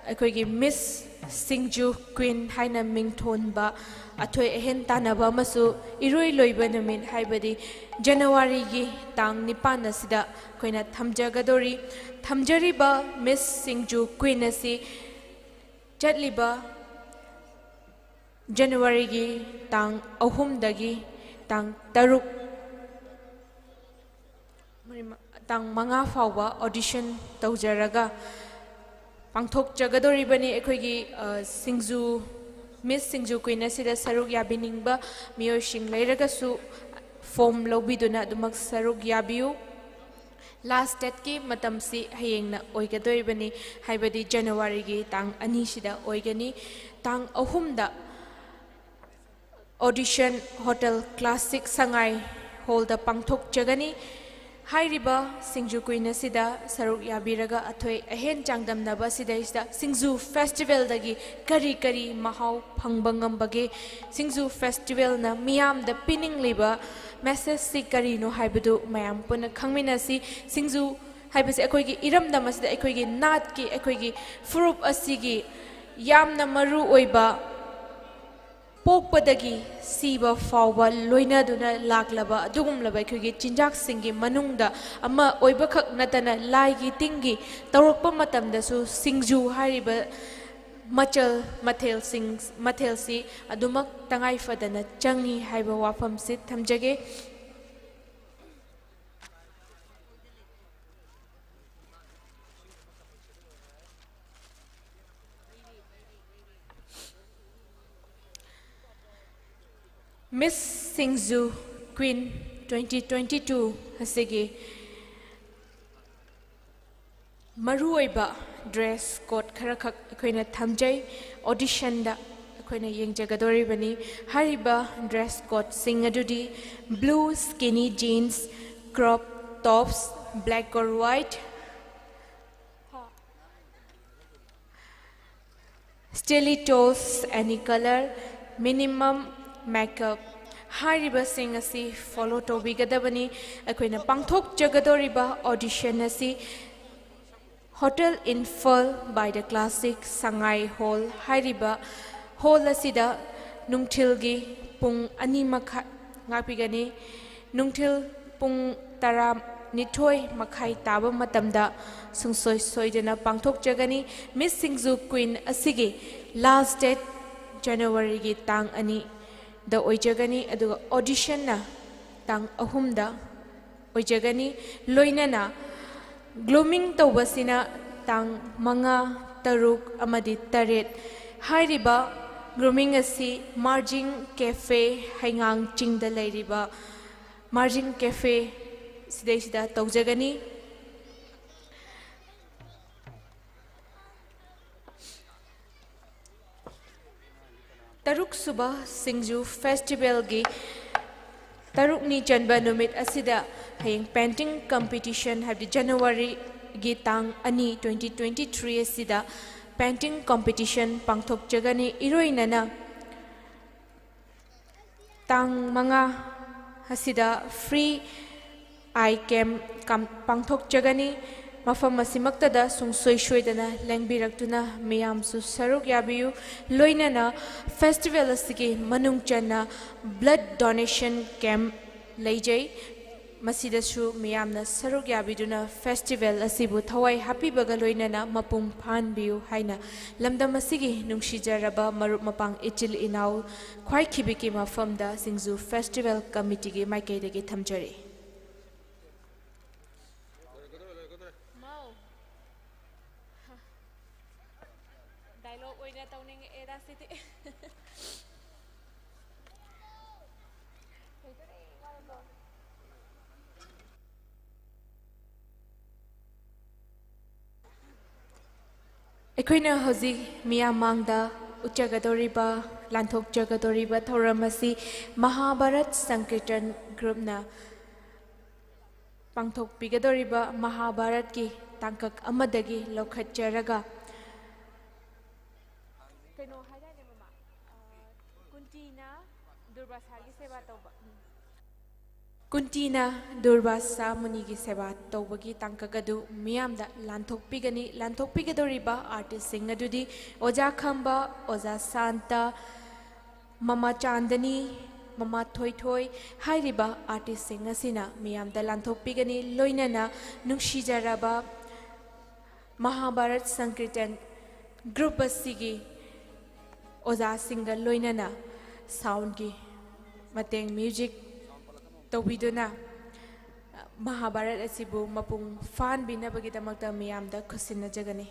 ꯑꯩꯈꯣꯏꯒꯤ ꯃꯤꯁ ꯁꯤꯡꯖꯨ ꯀ꯭ꯋꯤꯟ ꯍꯥꯏꯅ ꯃꯤꯡꯊꯣꯟꯕ ꯑꯊꯣꯏ ꯑꯍꯦꯟ ꯇꯥꯟꯅꯕ ꯑꯃꯁꯨ ꯏꯔꯣꯏ ꯂꯣꯏꯕ ꯅꯨꯃꯤꯠ ꯍꯥꯏꯕꯗꯤ ꯖꯅꯋꯥꯔꯤꯒꯤ ꯇꯥꯡ ꯅꯤꯄꯥꯟ ꯑꯁꯤꯗ ꯑꯩꯈꯣꯏꯅ ꯊꯝꯖꯒꯗꯧꯔꯤ꯫ ꯊꯝꯖꯔꯤꯕ ꯃꯤꯁ ꯁꯤꯡꯖꯨ ꯀ꯭ꯋꯤꯟ ꯑꯁꯤ ꯆꯠꯂꯤꯕ ꯖꯅꯋꯥꯔꯤꯒꯤ ꯇꯥꯡ ꯑꯍꯨꯝꯗꯒꯤ ꯇꯥꯡ ꯇꯔꯨꯛ, ꯃꯔꯤ ꯃ-, ꯇꯥꯡ ꯃꯉꯥ ꯐꯥꯎꯕ ꯑꯣꯗꯤꯁꯟ ꯇꯧꯖꯔꯒ ꯄꯥꯡꯊꯣꯛꯆꯒꯗꯧꯔꯤꯕꯅꯤ꯫ ꯑꯩꯈꯣꯏꯒꯤ, ꯑ, ꯁꯤꯡꯖꯨ, ꯃꯤꯁ ꯁꯤꯡꯖꯨ ꯀ꯭ꯋꯤꯟ ꯑꯁꯤꯗ ꯁꯔꯨꯛ ꯌꯥꯕꯤꯅꯤꯡꯕ ꯃꯤꯑꯣꯏꯁꯤꯡ ꯂꯩꯔꯒꯁꯨ ꯐꯣꯝ ꯂꯧꯕꯤꯗꯨꯅ ꯑꯗꯨꯃꯛ ꯁꯔꯨꯛ ꯌꯥꯕꯤꯌꯨ꯫ ꯂꯥꯁ ꯗꯦꯠꯀꯤ ꯃꯇꯝꯁꯤ ꯍꯌꯦꯡꯅ ꯑꯣꯏꯒꯗꯣꯔꯤꯕꯅꯤ, ꯍꯥꯏꯕꯗꯤ ꯖꯅꯋꯥꯔꯤꯒꯤ ꯇꯥꯡ ꯑꯅꯤꯁꯤꯗ ꯑꯣꯏꯒꯅꯤ꯫ ꯇꯥꯡ ꯑꯍꯨꯝꯗ ꯑꯣꯗꯤꯁꯟ ꯍꯣꯇꯦꯜ ꯀ꯭ꯂꯥꯁꯤꯛ ꯁꯉꯥꯏ ꯍꯣꯜꯗ ꯄꯥꯡꯊꯣꯛꯆꯒꯅꯤ꯫ ꯍꯥꯏꯔꯤꯕ ꯁꯤꯡꯖꯨ ꯀꯨꯏꯟ ꯑꯁꯤꯗ ꯁꯔꯨꯛ ꯌꯥꯕꯤꯔꯒ ꯑꯊꯣꯏ ꯑꯍꯦꯟ ꯆꯥꯡꯗꯝꯅꯕ ꯑꯁꯤꯗꯩꯁꯤꯗ ꯁꯤꯡꯖꯨ ꯐꯦꯁꯇꯤꯚꯦꯜꯗꯒꯤ ꯀꯔꯤ ꯀꯔꯤ ꯃꯍꯥꯎ ꯐꯪꯕ ꯉꯝꯕꯒꯦ, ꯁꯤꯡꯖꯨ ꯐꯦꯁꯇꯤꯚꯦꯜꯅ ꯃꯤꯌꯥꯝꯗ ꯄꯤꯅꯤꯡꯂꯤꯕ ꯃꯦꯁꯦꯖꯁꯤ ꯀꯔꯤꯅꯣ ꯍꯥꯏꯕꯗꯨ ꯃꯌꯥꯝ ꯄꯨꯟꯅ ꯈꯪꯃꯤꯟꯅꯁꯤ꯫ ꯁꯤꯡꯖꯨ ꯍꯥꯏꯕꯁꯤ ꯑꯩꯈꯣꯏꯒꯤ ꯏꯔꯝꯗꯝ ꯑꯁꯤꯗ ꯑꯩꯈꯣꯏꯒꯤ ꯅꯥꯠꯀꯤ, ꯑꯩꯈꯣꯏꯒꯤ ꯐꯨꯔꯨꯞ ꯑꯁꯤꯒꯤ ꯌꯥꯝꯅ ꯃꯔꯨ ꯑꯣꯏꯕ, ꯄꯣꯛꯄꯗꯒꯤ ꯁꯤꯕ ꯐꯥꯎꯕ ꯂꯣꯏꯅꯗꯨꯅ ꯂꯥꯛꯂꯕ ꯑꯗꯨꯒꯨꯝꯂꯕ ꯑꯩꯈꯣꯏꯒꯤ ꯆꯤꯟꯖꯥꯛꯁꯤꯡꯒꯤ ꯃꯅꯨꯡꯗ ꯑꯃ ꯑꯣꯏꯕꯈꯛ ꯅꯠꯇꯅ ꯂꯥꯏꯒꯤ ꯇꯤꯟꯒꯤ ꯇꯧꯔꯛꯄ ꯃꯇꯝꯗꯁꯨ ꯁꯤꯡꯖꯨ ꯍꯥꯏꯔꯤꯕ ꯃꯆꯜ ꯃꯊꯦꯜꯁꯤꯡ, ꯃꯊꯦꯜꯁꯤ ꯑꯗꯨꯃꯛ ꯇꯉꯥꯏ ꯐꯗꯅ ꯆꯪꯏ ꯍꯥꯏꯕ ꯋꯥꯐꯝꯁꯤ ꯊꯝꯖꯒꯦ꯫ Miss Singju Queen twenty twenty-two ꯑꯁꯤꯒꯤ ꯃꯔꯨꯑꯣꯏꯕ ꯗ꯭ꯔꯦꯁ ꯀꯣꯗ ꯈꯔꯈꯛ ꯑꯩꯈꯣꯏꯅ ꯊꯝꯖꯩ꯫ ꯑꯣꯗꯤꯁꯟꯗ ꯑꯩꯈꯣꯏꯅ ꯌꯦꯡꯖꯒꯗꯧꯔꯤꯕꯅꯤ꯫ ꯍꯥꯏꯔꯤꯕ ꯗ꯭ꯔꯦꯁ ꯀꯣꯗꯁꯤꯡ ꯑꯗꯨꯗꯤ blue skinny jeans, crop tops, black or white, stilettos, any color, minimum makeup, ꯍꯥꯏꯔꯤꯕꯁꯤꯡ ꯑꯁꯤ ꯐꯣꯂꯣ ꯇꯧꯕꯤꯒꯗꯕꯅꯤ꯫ ꯑꯩꯈꯣꯏꯅ ꯄꯥꯡꯊꯣꯛꯆꯒꯗꯧꯔꯤꯕ ꯑꯣꯗꯤꯁꯟ ꯑꯁꯤ hotel Imphal by the Classic Sangai hall ꯍꯥꯏꯔꯤꯕ ꯍꯣꯜ ꯑꯁꯤꯗ ꯅꯨꯡꯊꯤꯜꯒꯤ ꯄꯨꯡ ꯑꯅꯤ ꯃꯈꯥꯏ ꯉꯥꯛꯄꯤꯒꯅꯤ꯫ ꯅꯨꯡꯊꯤꯜ ꯄꯨꯡ ꯇꯔꯥꯅꯤꯊꯣꯏ ꯃꯈꯥꯏ ꯇꯥꯕ ꯃꯇꯝꯗ ꯁꯨꯡꯁꯣꯏ ꯁꯣꯏꯗꯅ ꯄꯥꯡꯊꯣꯛꯆꯒꯅꯤ꯫ ꯃꯤꯁ ꯁꯤꯡꯖꯨ ꯀ꯭ꯋꯤꯟ ꯑꯁꯤꯒꯤ ꯂꯥꯁ ꯗꯦꯠ ꯖꯅꯋꯥꯔꯤꯒꯤ ꯇꯥꯡ ꯑꯅꯤꯗ ꯑꯣꯏꯖꯒꯅꯤ, ꯑꯗꯨꯒ ꯑꯣꯗꯤꯁꯟꯅ ꯇꯥꯡ ꯑꯍꯨꯝꯗ ꯑꯣꯏꯖꯒꯅꯤ꯫ ꯂꯣꯏꯅꯅ ꯒ꯭ꯔꯨꯃꯤꯡ ꯇꯧꯕꯁꯤꯅ ꯇꯥꯡ ꯃꯉꯥ, ꯇꯔꯨꯛ ꯑꯃꯗꯤ ꯇꯔꯦꯠ꯫ ꯍꯥꯏꯔꯤꯕ ꯒ꯭ꯔꯨꯃꯤꯡ ꯑꯁꯤ ꯃꯥꯔꯖꯤꯡ ꯀꯦꯐꯦ, ꯍꯩꯉꯥꯡ ꯆꯤꯡꯗ ꯂꯩꯔꯤꯕ ꯃꯥꯔꯖꯤꯡ ꯀꯦꯐꯦ ꯁꯤꯗꯩꯁꯤꯗ ꯇꯧꯖꯒꯅꯤ꯫ ꯇꯔꯨꯛꯁꯨꯕ ꯁꯤꯡꯖꯨ ꯐꯦꯁꯇꯤꯚꯦꯜꯒꯤ ꯇꯔꯨꯛꯅꯤ ꯆꯟꯕ ꯅꯨꯃꯤꯠ ꯑꯁꯤꯗ ꯍꯌꯦꯡ ꯄꯦꯟꯇꯤꯡ ꯀꯝꯄꯤꯇꯤꯁꯟ, ꯍꯥꯏꯕꯗꯤ ꯖꯅꯋꯥꯔꯤꯒꯤ ꯇꯥꯡ ꯑꯅꯤ, twenty twenty three ꯑꯁꯤꯗ ꯄꯦꯟꯇꯤꯡ ꯀꯝꯄꯤꯇꯤꯁꯟ ꯄꯥꯡꯊꯣꯛꯆꯒꯅꯤ꯫ ꯏꯔꯣꯏꯅꯅ ꯇꯥꯡ ꯃꯉꯥ ꯑꯁꯤꯗ ꯐ꯭ꯔꯤ ꯑꯥꯏ ꯀꯦꯝ ꯄꯥꯡꯊꯣꯛꯆꯒꯅꯤ꯫ ꯃꯐꯝ ꯑꯁꯤꯃꯛꯇꯗ ꯁꯨꯡꯁꯣꯏ ꯁꯣꯏꯗꯅ ꯂꯦꯡꯕꯤꯔꯛꯇꯨꯅ ꯃꯤꯌꯥꯝꯁꯨ ꯁꯔꯨꯛ ꯌꯥꯕꯤꯌꯨ꯫ ꯂꯣꯏꯅꯅ ꯐꯦꯁꯇꯤꯚꯦꯜ ꯑꯁꯤꯒꯤ ꯃꯅꯨꯡ ꯆꯟꯅ ꯕ꯭ꯂꯗ ꯗꯣꯅꯦꯁꯟ ꯀꯦꯝ ꯂꯩꯖꯩ꯫ ꯃꯁꯤꯗꯁꯨ ꯃꯤꯌꯥꯝꯅ ꯁꯔꯨꯛ ꯌꯥꯕꯤꯗꯨꯅ ꯐꯦꯁꯇꯤꯚꯦꯜ ꯑꯁꯤꯕꯨ ꯊꯋꯥꯏ ꯍꯥꯞꯄꯤꯕꯒ ꯂꯣꯏꯅꯅ ꯃꯄꯨꯡ ꯐꯥꯍꯟꯕꯤꯌꯨ ꯍꯥꯏꯅ ꯂꯝꯗꯝ ꯑꯁꯤꯒꯤ ꯅꯨꯡꯁꯤꯖꯔꯕ ꯃꯔꯨꯞ ꯃꯄꯥꯡ, ꯏꯆꯤꯜ ꯏꯅꯥꯎ ꯈ꯭ꯋꯥꯏꯈꯤꯕꯤꯛꯀꯤ ꯃꯐꯝꯗ ꯁꯤꯡꯖꯨ ꯐꯦꯁꯇꯤꯚꯦꯜ ꯀꯃꯤꯇꯤꯒꯤ ꯃꯥꯏꯀꯩꯗꯒꯤ ꯊꯝꯖꯔꯤ꯫ ꯃꯧ꯫ ꯗꯥꯏꯂꯣꯒ ꯑꯣꯏꯅ ꯇꯧꯅꯤꯡꯉꯛꯑꯦꯗ ꯁꯤꯗꯤ꯫ ꯑꯩꯈꯣꯏꯅ ꯍꯧꯖꯤꯛ ꯃꯤꯌꯥꯝ ꯃꯥꯡꯗ ꯎꯠꯆꯒꯗꯧꯔꯤꯕ, ꯂꯥꯟꯊꯣꯛꯆꯒꯗꯧꯔꯤꯕ ꯊꯧꯔꯝ ꯑꯁꯤ ꯃꯍꯥꯚꯥꯔꯠ ꯁꯪꯀꯤꯔꯇꯟ ꯒ꯭ꯔꯨꯞꯅ ꯄꯥꯡꯊꯣꯛꯄꯤꯒꯗꯧꯔꯤꯕ ꯃꯍꯥꯚꯥꯔꯠꯀꯤ ꯇꯥꯡꯀꯛ ꯑꯃꯗꯒꯤ ꯂꯧꯈꯠꯆꯔꯒ, ꯀꯩꯅꯣ ꯍꯥꯏꯗꯥꯏꯅꯦ ꯃꯃꯥ? ꯑ, ꯀꯨꯟꯇꯤꯅ ꯗꯨꯔꯕꯥꯁꯥꯒꯤ ꯁꯦꯕꯥ ꯇꯧꯕ꯫ ꯎꯝ꯫ ꯀꯨꯟꯇꯤꯅ ꯗꯨꯔꯕꯥꯁꯥ ꯃꯨꯅꯤꯒꯤ ꯁꯦꯕꯥ ꯇꯧꯕꯒꯤ ꯇꯥꯡꯀꯛ ꯑꯗꯨ ꯃꯤꯌꯥꯝꯗ ꯂꯥꯟꯊꯣꯛꯄꯤꯒꯅꯤ꯫ ꯂꯥꯟꯊꯣꯛꯄꯤꯒꯗꯧꯔꯤꯕ ꯑꯥꯔꯇꯤꯁꯁꯤꯡ ꯑꯗꯨꯗꯤ ꯑꯣꯖꯥ ꯈꯝꯕ, ꯑꯣꯖꯥ ꯁꯥꯟꯇ, ꯃꯃꯥ ꯆꯥꯟꯗꯅꯤ, ꯃꯃꯥ ꯊꯣꯏꯊꯣꯏ ꯍꯥꯏꯔꯤꯕ ꯑꯥꯔꯇꯤꯁꯁꯤꯡ ꯑꯁꯤꯅ ꯃꯤꯌꯥꯝꯗ ꯂꯥꯟꯊꯣꯛꯄꯤꯒꯅꯤ꯫ ꯂꯣꯏꯅꯅ ꯅꯨꯡꯁꯤꯖꯔꯕ ꯃꯍꯥꯚꯥꯔꯠ ꯁꯪꯀꯤꯔꯇꯟ ꯒ꯭ꯔꯨꯞ ꯑꯁꯤꯒꯤ ꯑꯣꯖꯥꯁꯤꯡꯒ ꯂꯣꯏꯅꯅ ꯁꯥꯎꯟꯒꯤ ꯃꯇꯦꯡ, ꯃ꯭ꯌꯨꯖꯤꯛ ꯇꯧꯕꯤꯗꯨꯅ ꯃꯍꯥꯚꯥꯔꯠ ꯑꯁꯤꯕꯨ ꯃꯄꯨꯡ ꯐꯥꯍꯟꯕꯤꯅꯕꯒꯤꯗꯃꯛꯇ ꯃꯤꯌꯥꯝꯗ ꯈꯨꯠꯁꯤꯟꯅꯖꯒꯅꯤ꯫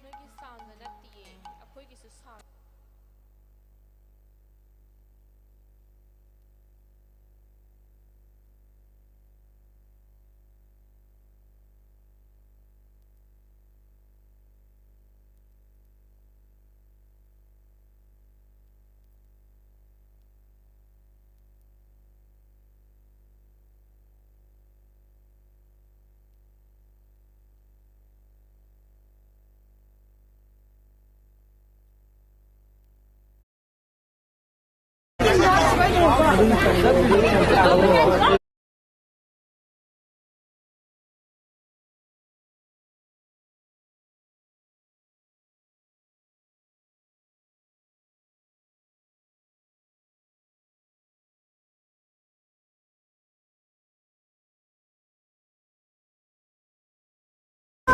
ꯅꯣꯏꯒꯤ ꯁꯥꯎꯟꯗ ꯅꯠꯇꯤꯌꯦ, ꯑꯩꯈꯣꯏꯒꯤꯁꯨ ꯁꯥꯎꯟ꯫ ꯑꯣ, ꯊꯝꯃꯦ, ꯊꯝꯃꯦ꯫ ꯑ,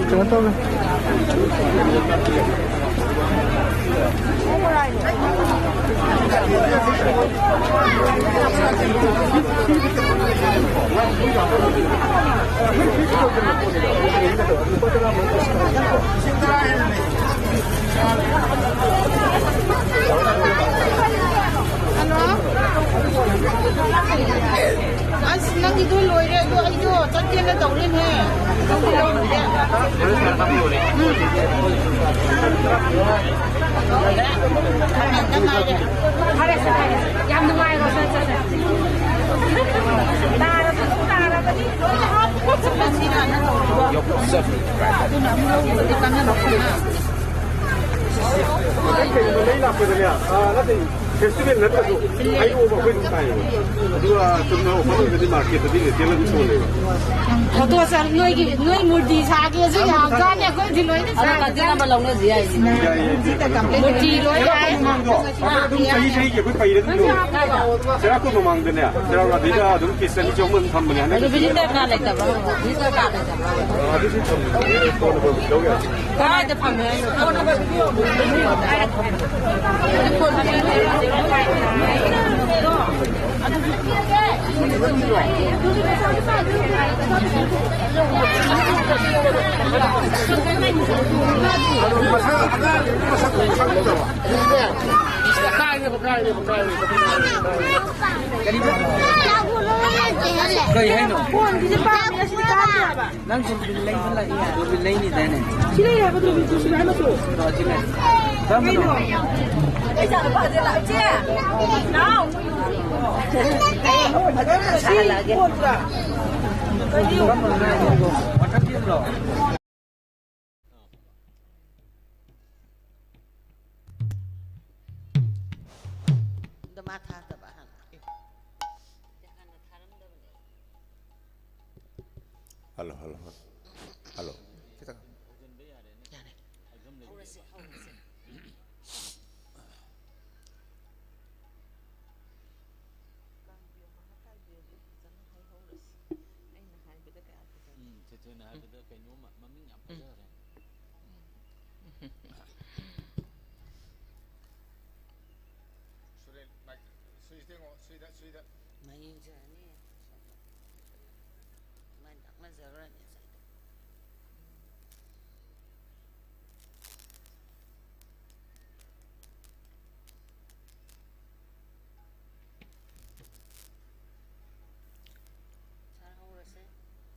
ꯀꯩꯅꯣ ꯇꯧꯔꯦ꯫ ꯍꯜꯂꯣ꯫ ꯑꯁ, ꯅꯪꯒꯤꯗꯣ ꯂꯣꯏꯔꯦ, ꯑꯗꯣ ꯑꯩꯗꯣ ꯆꯠꯀꯦꯅ ꯇꯧꯔꯤꯅꯦ꯫ ꯂꯧꯗꯤ ꯂꯧꯔꯨꯒꯦ꯫ ꯎꯝ꯫ ꯂꯣꯏꯔꯦ꯫ ꯈꯔ ꯈꯛꯇ ꯉꯥꯏꯔꯦ꯫ ꯐꯔꯦꯁꯦ, ꯐꯔꯦꯁꯦ꯫ ꯌꯥꯝ ꯅꯨꯡꯉꯥꯏꯔꯣ, ꯆꯠ, ꯆꯠ, ꯆꯠ꯫ ꯇꯥꯔꯕꯅꯤ, ꯇꯥꯔꯕꯅꯤ꯫ ꯆꯠꯂꯁꯤ ꯍꯥꯟꯅ ꯇꯧꯔꯣ꯫ ꯑꯗꯨꯅ ꯑꯃꯨꯛ ꯂꯧꯕꯗꯤ ꯀꯥꯟꯅꯕ ꯐꯪꯉꯣꯏ꯫ ꯀꯩꯅꯣ, ꯂꯩ ꯂꯥꯛꯄꯗꯅꯦ, ꯑꯥ, ꯅꯠꯇꯦ, ꯐꯦꯁꯇꯤꯚꯦꯜ ꯅꯠꯇ꯭ꯔꯁꯨ ꯍꯩꯔꯣꯛꯑꯕ ꯑꯩꯈꯣꯏ ꯑꯗꯨꯝ ꯇꯥꯏꯌꯦꯕ꯫ ꯑꯗꯨꯒ ꯆꯨꯝꯅ ꯑꯣꯐꯔ ꯑꯣꯏꯔꯒꯗꯤ ꯃꯥꯔꯀꯦꯠꯇꯗꯤ ꯔꯤꯇꯦꯜ ꯑꯗꯨꯝ ꯌꯣꯜꯂꯦꯕ꯫ ꯐꯣꯇꯣ ꯁꯥꯔ, ꯅꯣꯏꯒꯤ, ꯅꯣꯏ ꯃꯨꯔꯇꯤ ꯁꯥꯒꯦꯁꯨ ꯌꯥꯝ ꯆꯥꯅꯤ, ꯑꯩꯈꯣꯏꯗꯤ ꯂꯣꯏꯅ ꯑꯗꯣ ꯁꯥꯒꯦ꯫ ꯀꯛꯆꯤꯡ ꯑꯃ ꯂꯧꯅꯁꯤ ꯌꯥꯏꯌꯦ꯫ ꯌꯥꯏ, ꯌꯥꯏ, ꯌꯥꯏ꯫ ꯃꯨꯔꯇꯤ ꯂꯣꯏ ꯌꯥꯏ꯫ ꯑꯗꯨꯝ ꯆꯍꯤ ꯆꯍꯤꯒꯤ ꯑꯩꯈꯣꯏ ꯄꯩꯔ ꯑꯗꯨꯝ ꯌꯣꯜꯂꯦ꯫ ꯆꯩꯔꯥꯛꯄ ꯃꯃꯥꯡꯗꯅꯦ, ꯆꯩꯔꯥꯛ ꯑꯗꯩꯗ ꯑꯗꯨꯝ ꯄꯤꯁ ꯑꯅꯤ ꯆꯍꯨꯝ ꯑꯗꯨꯝ ꯊꯝꯕꯅꯦ꯫ ꯍꯟꯗꯛ ꯑꯗꯨ ꯚꯤꯖꯤꯇꯔ ꯀꯥꯔꯗ ꯂꯩꯇꯕ꯭ꯔꯣ? ꯚꯤꯖꯤꯇꯔ ꯀꯥꯔꯗ ꯂꯩꯇꯕ꯭ꯔꯣ? ꯑꯗꯨꯗꯤ ꯊꯝꯗ꯭ꯔꯦ, ꯐꯣꯟ ꯅꯝꯕꯔ ꯂꯧ ꯌꯥꯏ꯫ ꯀꯗꯥꯏꯗ ꯐꯪꯉꯦ ꯍꯥꯏꯅꯣ? ꯀꯔꯤ ꯍꯥꯏꯅꯣ? ꯐꯣꯟꯒꯤꯁꯦ ꯄꯥꯝꯃꯦ, ꯑꯁꯤꯗꯤ ꯀꯥꯞꯄꯦ ꯍꯥꯏꯕ꯫ ꯅꯪꯁꯨ ꯗꯣꯔꯕꯤꯟ ꯂꯩꯕ ꯂꯥꯛꯏ? ꯗꯣꯔꯕꯤꯟ ꯂꯩꯅꯤꯗꯥꯏꯅꯦ? ꯁꯤ ꯂꯩ ꯍꯥꯏꯕ ꯗꯣꯔꯕꯤꯟ, ꯗꯣꯔꯕꯤꯟ ꯍꯥꯏ ꯃꯆꯨ꯫ ꯑꯗꯣ ꯑꯁꯤ ꯂꯩ꯫ ꯀꯔꯝꯕꯅꯣ? ꯀꯩꯅꯣ? ꯑꯩ ꯏꯆꯥ ꯅꯨꯄꯥꯁꯦ ꯂꯥꯛ-, ꯏꯆꯦ! ꯅꯥꯎ! ꯁꯤ ꯐꯣꯟꯗꯨꯔꯥ? ꯀꯔꯝꯕꯅꯣ ꯅꯪ ꯍꯥꯏꯁꯤꯕꯣ? ꯋꯥꯇꯔ ꯐꯤꯜꯂꯣ? ꯅꯨꯄꯥ ꯊꯥꯗꯕ ꯍꯥꯟꯅ꯫ ꯑꯦ꯫ ꯍꯥꯟꯅ ꯊꯥꯔꯝꯗꯕꯅꯦ꯫ Hello, hello, hello. ꯍꯜꯂꯣ꯫ ꯈꯤꯇꯪ꯫ ꯌꯥꯔꯦ꯫ ꯍꯧꯔꯁꯦ, ꯍꯧꯔꯁꯦ꯫ ꯀꯥꯡꯕꯤꯌꯣ, ꯃꯍꯥꯀꯥꯜꯕꯤꯌꯣꯗꯤ ꯐꯖꯅ ꯍꯥꯏꯍꯧꯔꯁꯤ꯫ ꯑꯩꯅ ꯍꯥꯏꯕꯗ ꯀꯌꯥ ꯐꯖꯗꯦ꯫ ꯎꯝ, ꯊꯣꯏꯊꯣꯏꯅ ꯍꯥꯏꯕꯗ ꯀꯩꯅꯣꯝꯃ ꯃꯃꯤꯡ ꯌꯥꯝ ꯐꯖꯈ꯭ꯔꯦ꯫ ꯎꯝ꯫ ꯁꯨꯔꯦꯟ, ꯃꯥꯏꯛ, ꯁ꯭ꯋꯤꯆꯇ ꯌꯦꯡꯉꯣ, ꯁ꯭ꯋꯤꯗ, ꯁ꯭ꯋꯤꯗ꯫ ꯃꯥꯏ ꯌꯦꯡꯖꯔꯅꯤ꯫ ꯃꯥꯏ ꯅꯛꯅꯖꯔꯅꯤ ꯉꯁꯥꯏꯗꯣ꯫ ꯁꯥꯔ, ꯍꯧꯔꯁꯦ꯫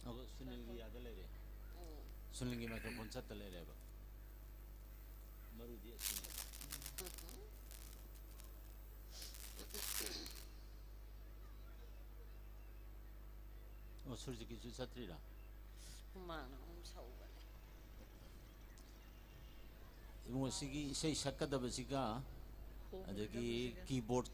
ꯑꯗꯣ ꯁꯨꯅꯤꯜꯒꯤ ꯑꯥꯗ ꯂꯩꯔꯦ꯫ ꯎꯝ꯫ ꯁꯨꯅꯤꯜꯒꯤ ꯃꯥꯏꯀ꯭ꯔꯣꯐꯣꯟ ꯆꯠꯇ ꯂꯩꯔꯦꯕ꯫ ꯃꯔꯨꯗꯤ ꯑꯁꯤꯅꯦꯕ꯫ ꯑꯣ, ꯁꯨꯔꯖꯤꯠꯀꯤꯁꯨ ꯆꯠꯇ꯭ꯔꯤꯔꯥ? ꯍꯨꯃꯥꯡꯅ ꯑꯍꯨꯝ ꯁꯧꯕꯅꯦ꯫ ꯏꯕꯨꯡꯉꯣ, ꯁꯤꯒꯤ ꯏꯁꯩ ꯁꯛꯀꯗꯕꯁꯤꯒ, ꯑꯗꯒꯤ ꯀꯤꯕꯣꯔꯗ,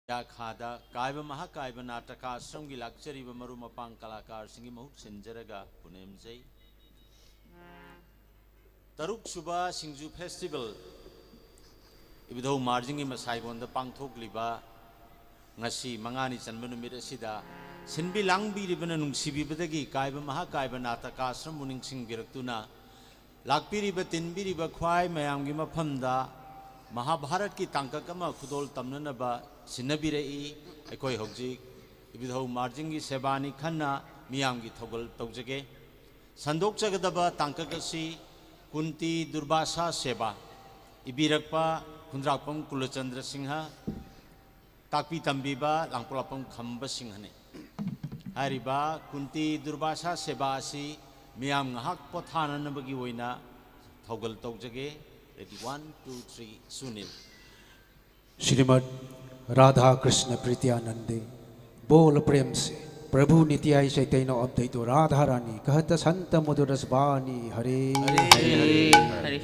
ꯌꯥꯈꯥꯗ ꯀꯥꯏꯕ ꯃꯍꯥꯀꯥꯏꯕ ꯅꯥꯇꯀꯥ ꯑꯥꯁ꯭ꯔꯝꯒꯤ ꯂꯥꯛꯆꯔꯤꯕ ꯃꯔꯨꯞ ꯃꯄꯥꯡ ꯀꯂꯥꯀꯥꯔꯁꯤꯡꯒꯤ ꯃꯍꯨꯠ ꯁꯤꯟꯖꯔꯒ ꯄꯨꯅꯦꯝꯖꯩ꯫ ꯇꯔꯨꯛ ꯁꯨꯕ ꯁꯤꯡꯖꯨ ꯐꯦꯁꯇꯤꯚꯦꯜ ꯏꯕꯨꯙꯧ ꯃꯥꯔꯖꯤꯡꯒꯤ ꯃꯁꯥꯏꯕꯣꯟꯗ ꯄꯥꯡꯊꯣꯛꯂꯤꯕ ꯉꯁꯤ ꯃꯉꯥꯅꯤ ꯆꯟꯕ ꯅꯨꯃꯤꯠ ꯑꯁꯤꯗ ꯁꯤꯟꯕꯤ ꯂꯥꯡꯕꯤꯔꯤꯕꯅ ꯅꯨꯡꯁꯤꯕꯤꯕꯗꯒꯤ ꯀꯥꯏꯕ ꯃꯍꯥꯀꯥꯏꯕ ꯅꯥꯇꯀꯥ ꯑꯥꯁ꯭ꯔꯝꯕꯨ ꯅꯤꯡꯁꯤꯡꯕꯤꯔꯛꯇꯨꯅ ꯂꯥꯛꯄꯤꯔꯤꯕ ꯇꯤꯟꯕꯤꯔꯤꯕ ꯈ꯭ꯋꯥꯏ ꯃꯌꯥꯝꯒꯤ ꯃꯐꯝꯗ ꯃꯍꯥꯚꯥꯔꯠꯀꯤ ꯇꯥꯡꯀꯛ ꯑꯃ ꯈꯨꯗꯣꯜ ꯇꯝꯅꯅꯕ ꯁꯤꯟꯅꯕꯤꯔꯛꯏ꯫ ꯑꯩꯈꯣꯏ ꯍꯧꯖꯤꯛ ꯏꯕꯨꯙꯧ ꯃꯥꯔꯖꯤꯡꯒꯤ ꯁꯦꯕꯥꯅꯤ ꯈꯟꯅ ꯃꯤꯌꯥꯝꯒꯤ ꯊꯧꯒꯜ ꯇꯧꯖꯒꯦ꯫ ꯁꯟꯗꯣꯛꯆꯒꯗꯕ ꯇꯥꯡꯀꯛ ꯑꯁꯤ ꯀꯨꯟꯇꯤ ꯗꯨꯔꯕꯥꯁꯥ ꯁꯦꯕꯥ ꯏꯕꯤꯔꯛꯄ ꯈꯨꯟꯗ꯭ꯔꯥꯛꯄꯝ ꯀꯨꯂꯆꯟꯗ꯭ꯔ ꯁꯤꯡꯍ, ꯇꯥꯛꯄꯤ ꯇꯝꯕꯤꯕ ꯂꯥꯡꯄꯣꯛꯂꯥꯛꯄꯝ ꯈꯝꯕ ꯁꯤꯡꯍꯅꯤ꯫ ꯍꯥꯏꯔꯤꯕ ꯀꯨꯟꯇꯤ ꯗꯨꯔꯕꯥꯁꯥ ꯁꯦꯕꯥ ꯑꯁꯤ ꯃꯤꯌꯥꯝ ꯉꯥꯏꯍꯥꯛ ꯄꯣꯊꯥꯅꯅꯕꯒꯤ ꯑꯣꯏꯅ ꯊꯧꯒꯜ ꯇꯧꯖꯒꯦ꯫ Ready, one, two, three, Sunil. Shrimad Radha Krishna प्रीत्यानंदे। बोल प्रेम से प्रभु नित्याय चैतन्य अद्वैत राधा रानी कहत संत मधुर रस बानी। हरे हरे हरे।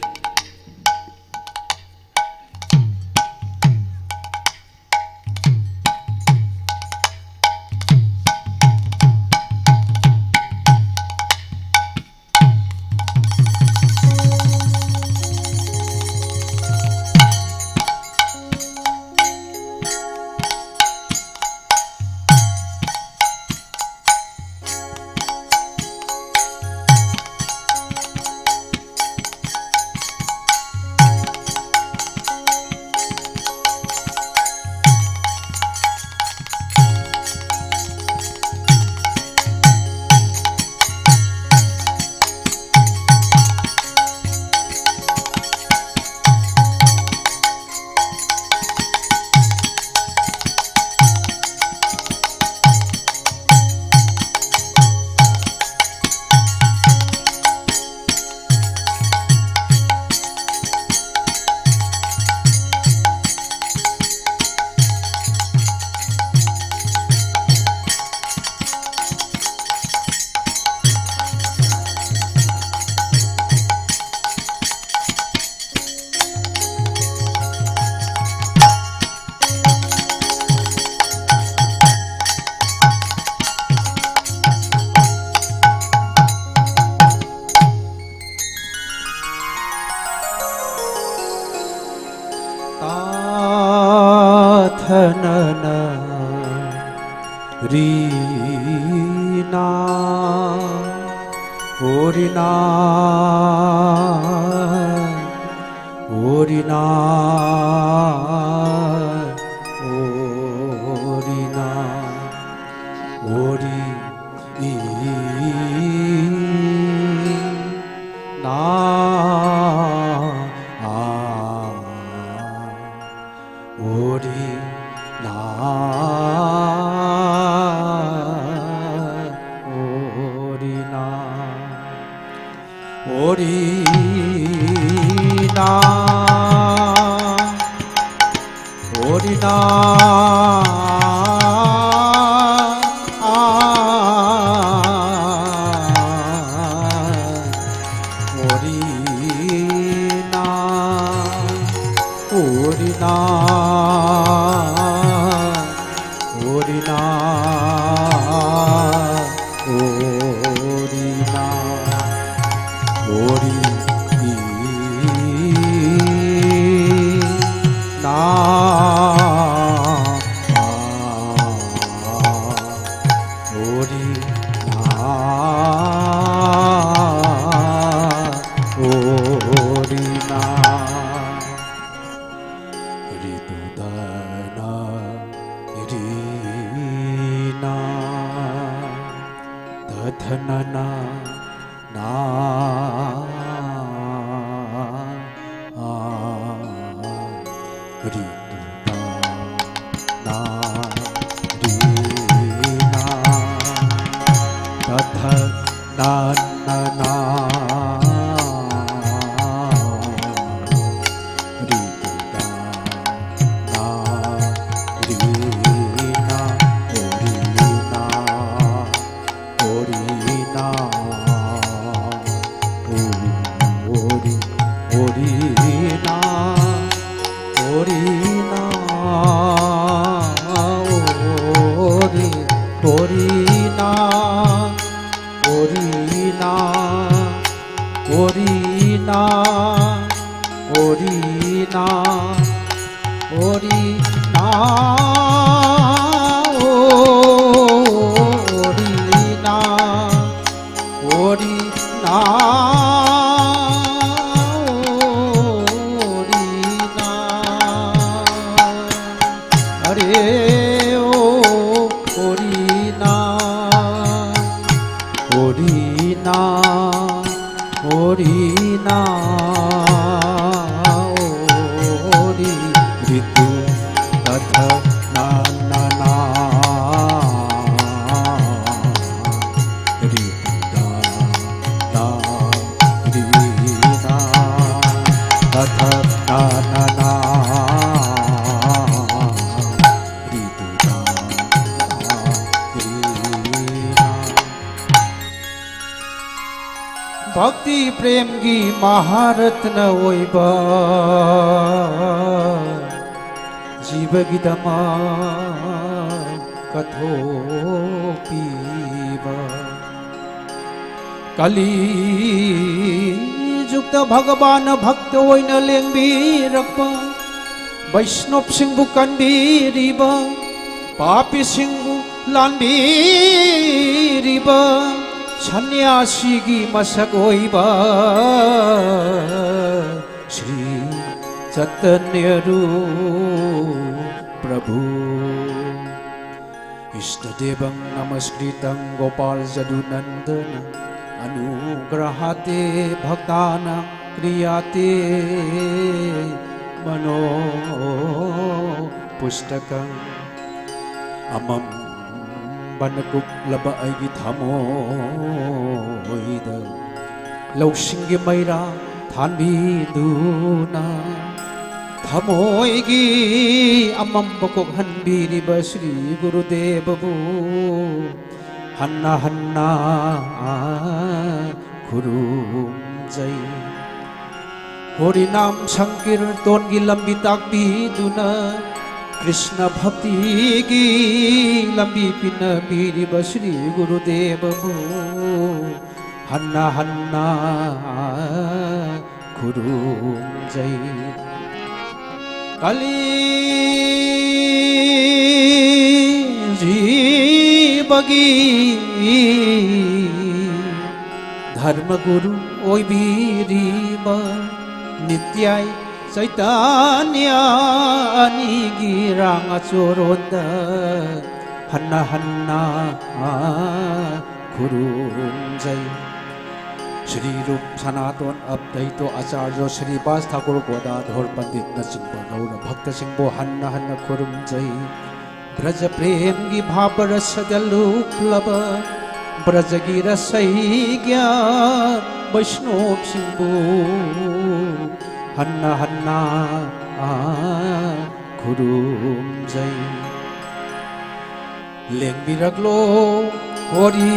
ꯅ ꯅ ꯔꯤ ꯅ ꯑꯣ ꯔꯤ ꯅ ꯑꯣ ꯔꯤ ꯅ ꯑꯣ ꯔꯤ ꯅ ꯑꯣ ꯔꯤ ꯏ ꯅ ꯑ ꯑꯣ ꯔꯤ ꯅ ꯑꯣ ꯔꯤ ꯅ ꯑꯣ ꯔꯤ ꯅ ꯑꯣ ꯔꯤ ꯅ ꯑ ꯑꯣ ꯔꯤ ꯅ ꯑꯣ ꯔꯤ ꯅ ꯑꯣ ꯔꯤ ꯅ ꯑꯣ ꯔꯤ ꯅ ꯑꯣ ꯔꯤ ꯏ ꯅ ꯑ ꯑꯣ ꯔꯤ ꯅ ꯑꯣ ꯔꯤ ꯅ ꯔꯤ ꯇꯨ ꯙ ꯅ ꯔꯤ ꯅ ꯙ ꯙ ꯅ ꯅ ꯅ ꯑ ꯔꯤ ꯇꯨ ꯙ ꯅ ꯔꯤ ꯅ ꯙ ꯙ ꯅ ꯅ ꯅ ꯔꯤ ꯇꯨ ꯙ ꯅ ꯔꯤ ꯅ ꯑꯣ ꯔꯤ ꯅ ꯑꯣ ꯔꯤ ꯅ ꯑꯣ ꯔꯤ ꯑꯣ ꯔꯤ ꯅ ꯑꯣ ꯔꯤ ꯅ ꯑꯣ ꯔꯤ ꯑꯣ ꯔꯤ ꯅ ꯑꯣ ꯔꯤ ꯅ ꯑꯣ ꯔꯤ ꯅ ꯑꯣ ꯔꯤ ꯅ Hori na, Hori na, Hori na, Hori na. Hare O, Hori na, Hori na, Hori na, Hori ritu tatha na na na. Ritu da da ri na tatha na na na. Ritu da da ri na. ꯚꯛꯇꯤ ꯄ꯭ꯔꯦꯝꯒꯤ ꯃꯍꯥꯔꯠꯅ ꯑꯣꯏꯕ ꯖꯤꯕꯒꯤꯗꯃꯛ ꯀꯠꯊꯣꯛꯄꯤꯕ꯫ ꯀꯂꯤ ꯖꯨꯒꯇ ꯚꯒꯕꯥꯟꯅ ꯚꯛꯇ ꯑꯣꯏꯅ ꯂꯦꯡꯕꯤꯔꯛꯄ, ꯕꯩꯁꯅꯣꯞꯁꯤꯡꯕꯨ ꯀꯟꯕꯤꯔꯤꯕ, ꯄꯥꯄꯤꯁꯤꯡꯕꯨ ꯂꯥꯟꯕꯤꯔꯤꯕ, ꯁꯟꯅ꯭ꯌꯥꯁꯤꯒꯤ ꯃꯁꯛ ꯑꯣꯏꯕ Sri Chaitanya Rup Prabhu. Istadevaṃ namaskritam gopālajadunandanam, anugrahate bhaktānaṃ kriyate manopustakamam. ꯑꯃꯝꯕꯅ ꯀꯨꯞꯂꯕ ꯑꯩꯒꯤ ꯊꯃꯣꯏꯗ ꯂꯧꯁꯤꯡꯒꯤ ꯃꯩꯔꯥ ꯊꯥꯟꯕꯤꯗꯨꯅ, ꯊꯃꯣꯏꯒꯤ ꯑꯃꯝꯕ ꯀꯣꯛꯍꯟꯕꯤꯔꯤꯕ ꯁ꯭ꯔꯤ ꯒꯨꯔꯨꯗꯦꯕꯕꯨ ꯍꯟꯅ ꯍꯟꯅ ꯈꯨꯔꯨꯝꯖꯩ꯫ ꯍꯣꯔꯤꯅꯥꯝ ꯁꯪꯀꯤꯔꯇꯣꯟꯒꯤ ꯂꯝꯕꯤ ꯇꯥꯛꯄꯤꯗꯨꯅ, ꯀ꯭ꯔꯤꯁꯅ ꯚꯛꯇꯤꯒꯤ ꯂꯝꯕꯤ ꯄꯤꯅꯕꯤꯔꯤꯕ ꯁ꯭ꯔꯤ ꯒꯨꯔꯨꯗꯦꯕꯕꯨ ꯍꯟꯅ ꯍꯟꯅ ꯈꯨꯔꯨꯝꯖꯩ꯫ ꯀꯂꯤꯖꯤꯕꯒꯤ ꯙꯔꯃꯒꯨꯔꯨ ꯑꯣꯏꯕꯤꯔꯤꯕ ꯅꯤꯇ꯭ꯌꯥꯏ ꯆꯩꯇꯟꯌ ꯑꯅꯤꯒꯤ ꯔꯥꯡ ꯑꯆꯣꯔꯣꯟꯗ ꯍꯟꯅ ꯍꯟꯅ ꯈꯨꯔꯨꯝꯖꯩ꯫ ꯁ꯭ꯔꯤ ꯔꯨꯞ ꯁꯅꯥꯇꯣꯟ ꯑꯕꯗꯩꯇꯣ ꯑꯆꯥꯔꯌ ꯁ꯭ꯔꯤꯕꯥꯁ ꯊꯥꯀꯨꯔ ꯒꯣꯗꯥꯙꯣꯔ ꯄꯟꯗꯤꯠꯅꯆꯤꯡꯕ ꯒꯧꯔ ꯚꯛꯇꯁꯤꯡꯕꯨ ꯍꯟꯅ ꯍꯟꯅ ꯈꯨꯔꯨꯝꯖꯩ꯫ ꯕ꯭ꯔꯖ ꯄ꯭ꯔꯦꯝꯒꯤ ꯚꯥꯕ ꯔꯁꯗ ꯂꯨꯞꯂꯕ ꯕ꯭ꯔꯖꯒꯤ ꯔꯁꯩꯒ꯭ꯌꯥ ꯕꯩꯁꯅꯣꯞꯁꯤꯡꯕꯨ ꯍꯟꯅ ꯍꯟꯅ ꯈꯨꯔꯨꯝꯖꯩ꯫ ꯂꯦꯡꯕꯤꯔꯛꯂꯣ ꯍꯣꯔꯤ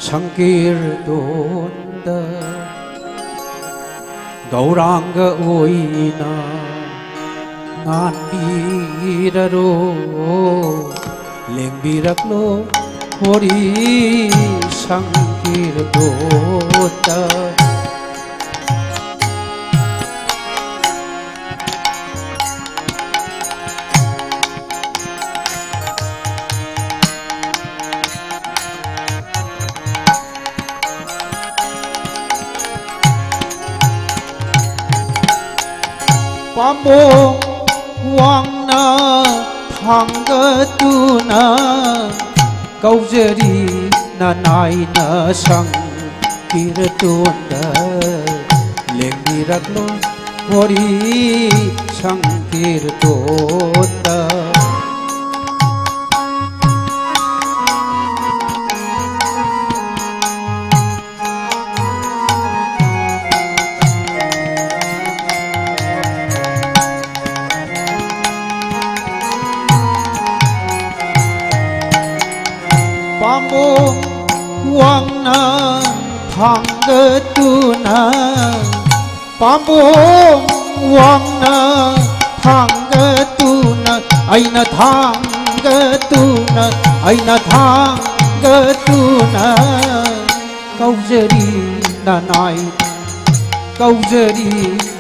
ꯁꯪꯀꯤꯔꯇꯣꯟꯗ ꯒꯧꯔꯥꯡꯒ ꯑꯣꯏꯅ ꯉꯥꯟꯕꯤꯔꯔꯣ꯫ ꯂꯦꯡꯕꯤꯔꯛꯂꯣ ꯍꯣꯔꯤ ꯁꯪꯀꯤꯔꯇꯣꯟꯗ꯫ ꯄꯥꯝꯕꯣꯝ ꯋꯥꯡꯅ ꯊꯥꯡꯒꯠꯇꯨꯅ ꯀꯧꯖꯔꯤ ꯅꯅꯥꯏꯅ ꯁꯪꯀꯤꯔꯇꯣꯟꯗ꯫ ꯂꯦꯡꯕꯤꯔꯛꯂꯣ ꯍꯣꯔꯤ ꯁꯪꯀꯤꯔꯇꯣꯟꯗ꯫ ꯄꯥꯝꯕꯣꯝ ꯋꯥꯡꯅ ꯊꯥꯡꯒꯠꯇꯨꯅ, ꯄꯥꯝꯕꯣꯝ ꯋꯥꯡꯅ ꯊꯥꯡꯒꯠꯇꯨꯅ, ꯑꯩꯅ ꯊꯥꯡꯒꯠꯇꯨꯅ, ꯑꯩꯅ ꯊꯥꯡꯒꯠꯇꯨꯅ ꯀꯧꯖꯔꯤ ꯅꯅꯥꯏ꯫ ꯀꯧꯖꯔꯤ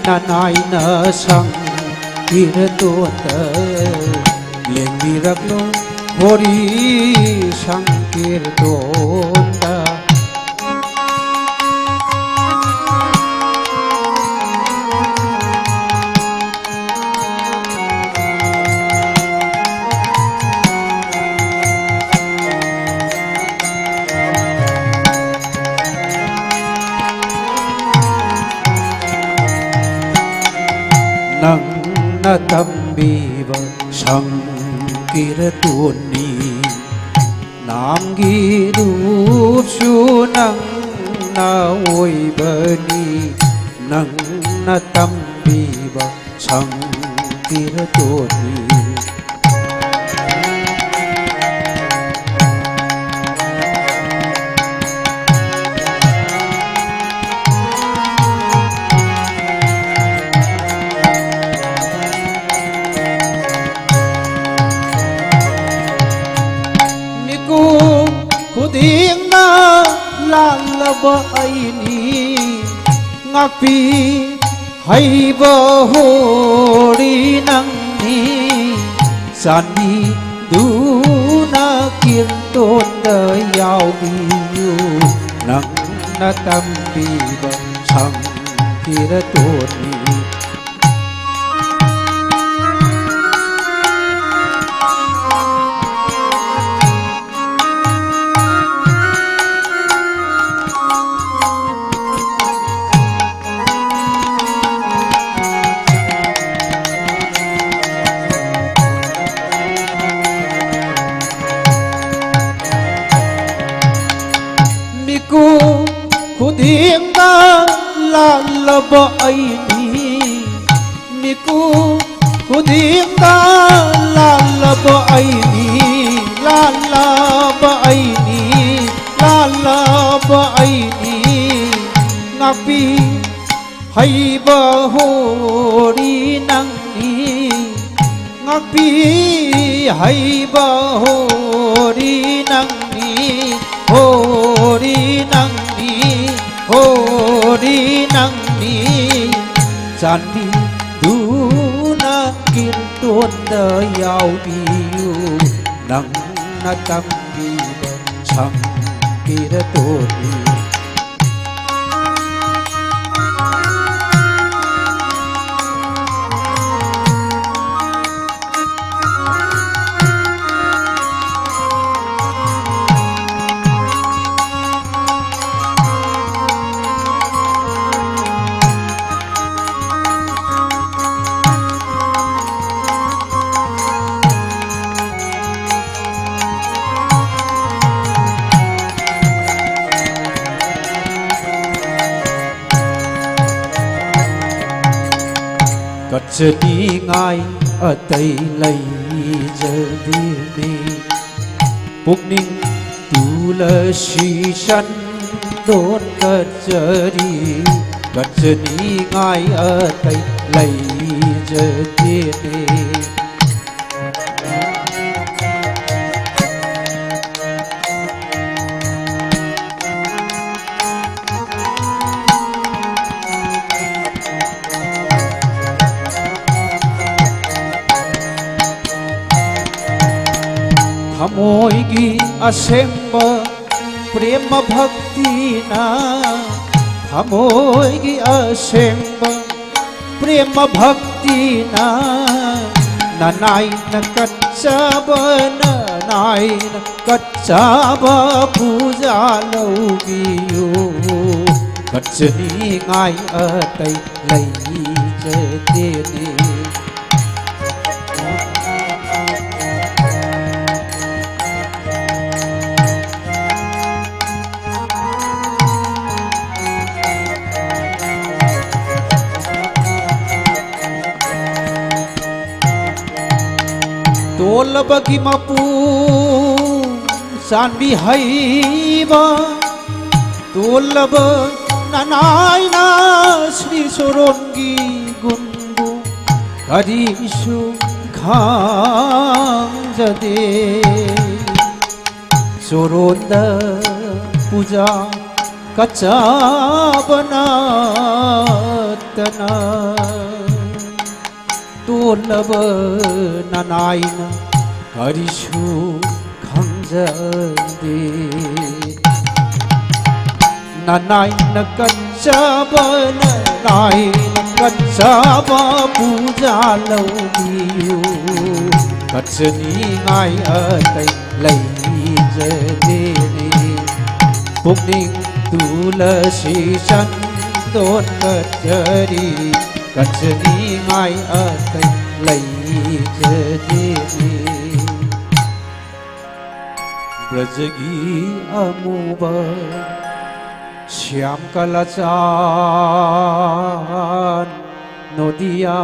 ꯅꯅꯥꯏꯅ ꯁꯪꯀꯤꯔꯇꯣꯟꯗ, ꯂꯦꯡꯕꯤꯔꯛꯂꯣ ꯍꯣꯔꯤ ꯁꯪꯀꯤꯔꯇꯣꯟꯗ꯫ ꯅꯪꯅ ꯇꯝꯕꯤꯕ ꯁꯪꯀꯤꯔꯇꯣꯟꯅꯤ꯫ ꯅꯥꯝꯒꯤ ꯔꯨꯞꯁꯨ ꯅꯪꯅ ꯑꯣꯏꯕꯅꯤ꯫ ꯅꯪꯅ ꯇꯝꯕꯤꯕ ꯁꯪꯀꯤꯔꯇꯣꯟꯅꯤ꯫ ꯃꯤꯀꯨꯞ ꯈꯨꯗꯤꯡꯅ ꯂꯥꯜꯂꯕ ꯑꯩꯅꯤ꯫ ꯉꯥꯛꯄꯤ ꯍꯩꯕ ꯍꯣꯔꯤ ꯅꯪꯅꯤ꯫ ꯆꯥꯟꯕꯤꯗꯨꯅ ꯀꯤꯔꯇꯣꯟꯗ ꯌꯥꯎꯕꯤꯌꯨ꯫ ꯅꯪꯅ ꯇꯝꯕꯤꯕ ꯁꯪꯀꯤꯔꯇꯣꯟꯅꯤ꯫ ꯃꯤꯀꯨꯞ ꯈꯨꯗꯤꯡꯗ ꯂꯥꯜꯂꯕ ꯑꯩꯅꯤ꯫ ꯃꯤꯀꯨꯞ ꯈꯨꯗꯤꯡꯗ ꯂꯥꯜꯂꯕ ꯑꯩꯅꯤ, ꯂꯥꯜꯂꯕ ꯑꯩꯅꯤ, ꯂꯥꯜꯂꯕ ꯑꯩꯅꯤ꯫ ꯉꯥꯛꯄꯤ ꯍꯩꯕ ꯍꯣꯔꯤ ꯅꯪꯅꯤ꯫ ꯉꯥꯛꯄꯤ ꯍꯩꯕ ꯍꯣꯔꯤ ꯅꯪꯅꯤ, ꯍꯣꯔꯤ ꯅꯪꯅꯤ, ꯍꯣꯔꯤ ꯅꯪꯅꯤ꯫ ꯆꯥꯟꯕꯤꯗꯨꯅ ꯀꯤꯔꯇꯣꯟꯗ ꯌꯥꯎꯕꯤꯌꯨ, ꯅꯪꯅ ꯇꯝꯕꯤꯕ ꯁꯪꯀꯤꯔꯇꯣꯟꯅꯤ꯫ ꯀꯠꯆꯅꯤꯡꯉꯥꯏ ꯑꯇꯩ ꯂꯩꯖꯗꯦꯅꯦ꯫ ꯄꯨꯛꯅꯤꯡ ꯇꯨꯂꯁꯤ ꯆꯟꯗꯣꯟ ꯀꯠꯆꯔꯤ, ꯀꯠꯆꯅꯤꯡꯉꯥꯏ ꯑꯇꯩ ꯂꯩꯖꯗꯦꯅꯦ꯫ ꯊꯃꯣꯏꯒꯤ ꯑꯁꯦꯡꯕ ꯄ꯭ꯔꯦꯃ ꯚꯛꯇꯤꯅ, ꯊꯃꯣꯏꯒꯤ ꯑꯁꯦꯡꯕ ꯄ꯭ꯔꯦꯃ ꯚꯛꯇꯤꯅ, ꯅꯅꯥꯏꯅ ꯀꯠꯆꯕ, ꯅꯅꯥꯏꯅ ꯀꯠꯆꯕ ꯄꯨꯖꯥ ꯂꯧꯕꯤꯌꯨ꯫ ꯀꯠꯆꯅꯤꯡꯉꯥꯏ ꯑꯇꯩ ꯂꯩꯖꯗꯦꯅꯦ꯫ ꯇꯣꯜꯂꯕꯒꯤ ꯃꯄꯨ ꯆꯥꯟꯕꯤ ꯍꯩꯕ, ꯇꯣꯜꯂꯕ ꯅꯅꯥꯏꯅ ꯁ꯭ꯔꯤ ꯆꯣꯔꯣꯟꯒꯤ ꯒꯨꯟꯕꯨ ꯀꯔꯤꯁꯨ ꯈꯪꯖꯗꯦ꯫ ꯆꯣꯔꯣꯟꯗ ꯄꯨꯖꯥ ꯀꯠꯆꯕꯅ ꯇꯅ ꯇꯣꯜꯂꯕ ꯅꯅꯥꯏꯅ ꯀꯔꯤꯁꯨ ꯈꯪꯖꯗꯦ꯫ ꯅꯅꯥꯏꯅ ꯀꯠꯆꯕ, ꯅꯅꯥꯏꯅ ꯀꯠꯆꯕ ꯄꯨꯖꯥ ꯂꯧꯕꯤꯌꯨ꯫ ꯀꯠꯆꯅꯤꯡꯉꯥꯏ ꯑꯇꯩ ꯂꯩꯖꯗꯦꯅꯦ꯫ ꯄꯨꯛꯅꯤꯡ ꯇꯨꯂꯁꯤ ꯆꯟꯗꯣꯟ ꯀꯠꯆꯔꯤ꯫ ꯀꯠꯆꯅꯤꯡꯉꯥꯏ ꯑꯇꯩ ꯂꯩꯖꯗꯦꯅꯦ꯫ ꯕ꯭ꯔꯖꯒꯤ ꯑꯃꯨꯕ ꯁ꯭ꯌꯥꯝ ꯀꯂꯆꯥꯟ ꯅꯣꯗꯤꯌꯥ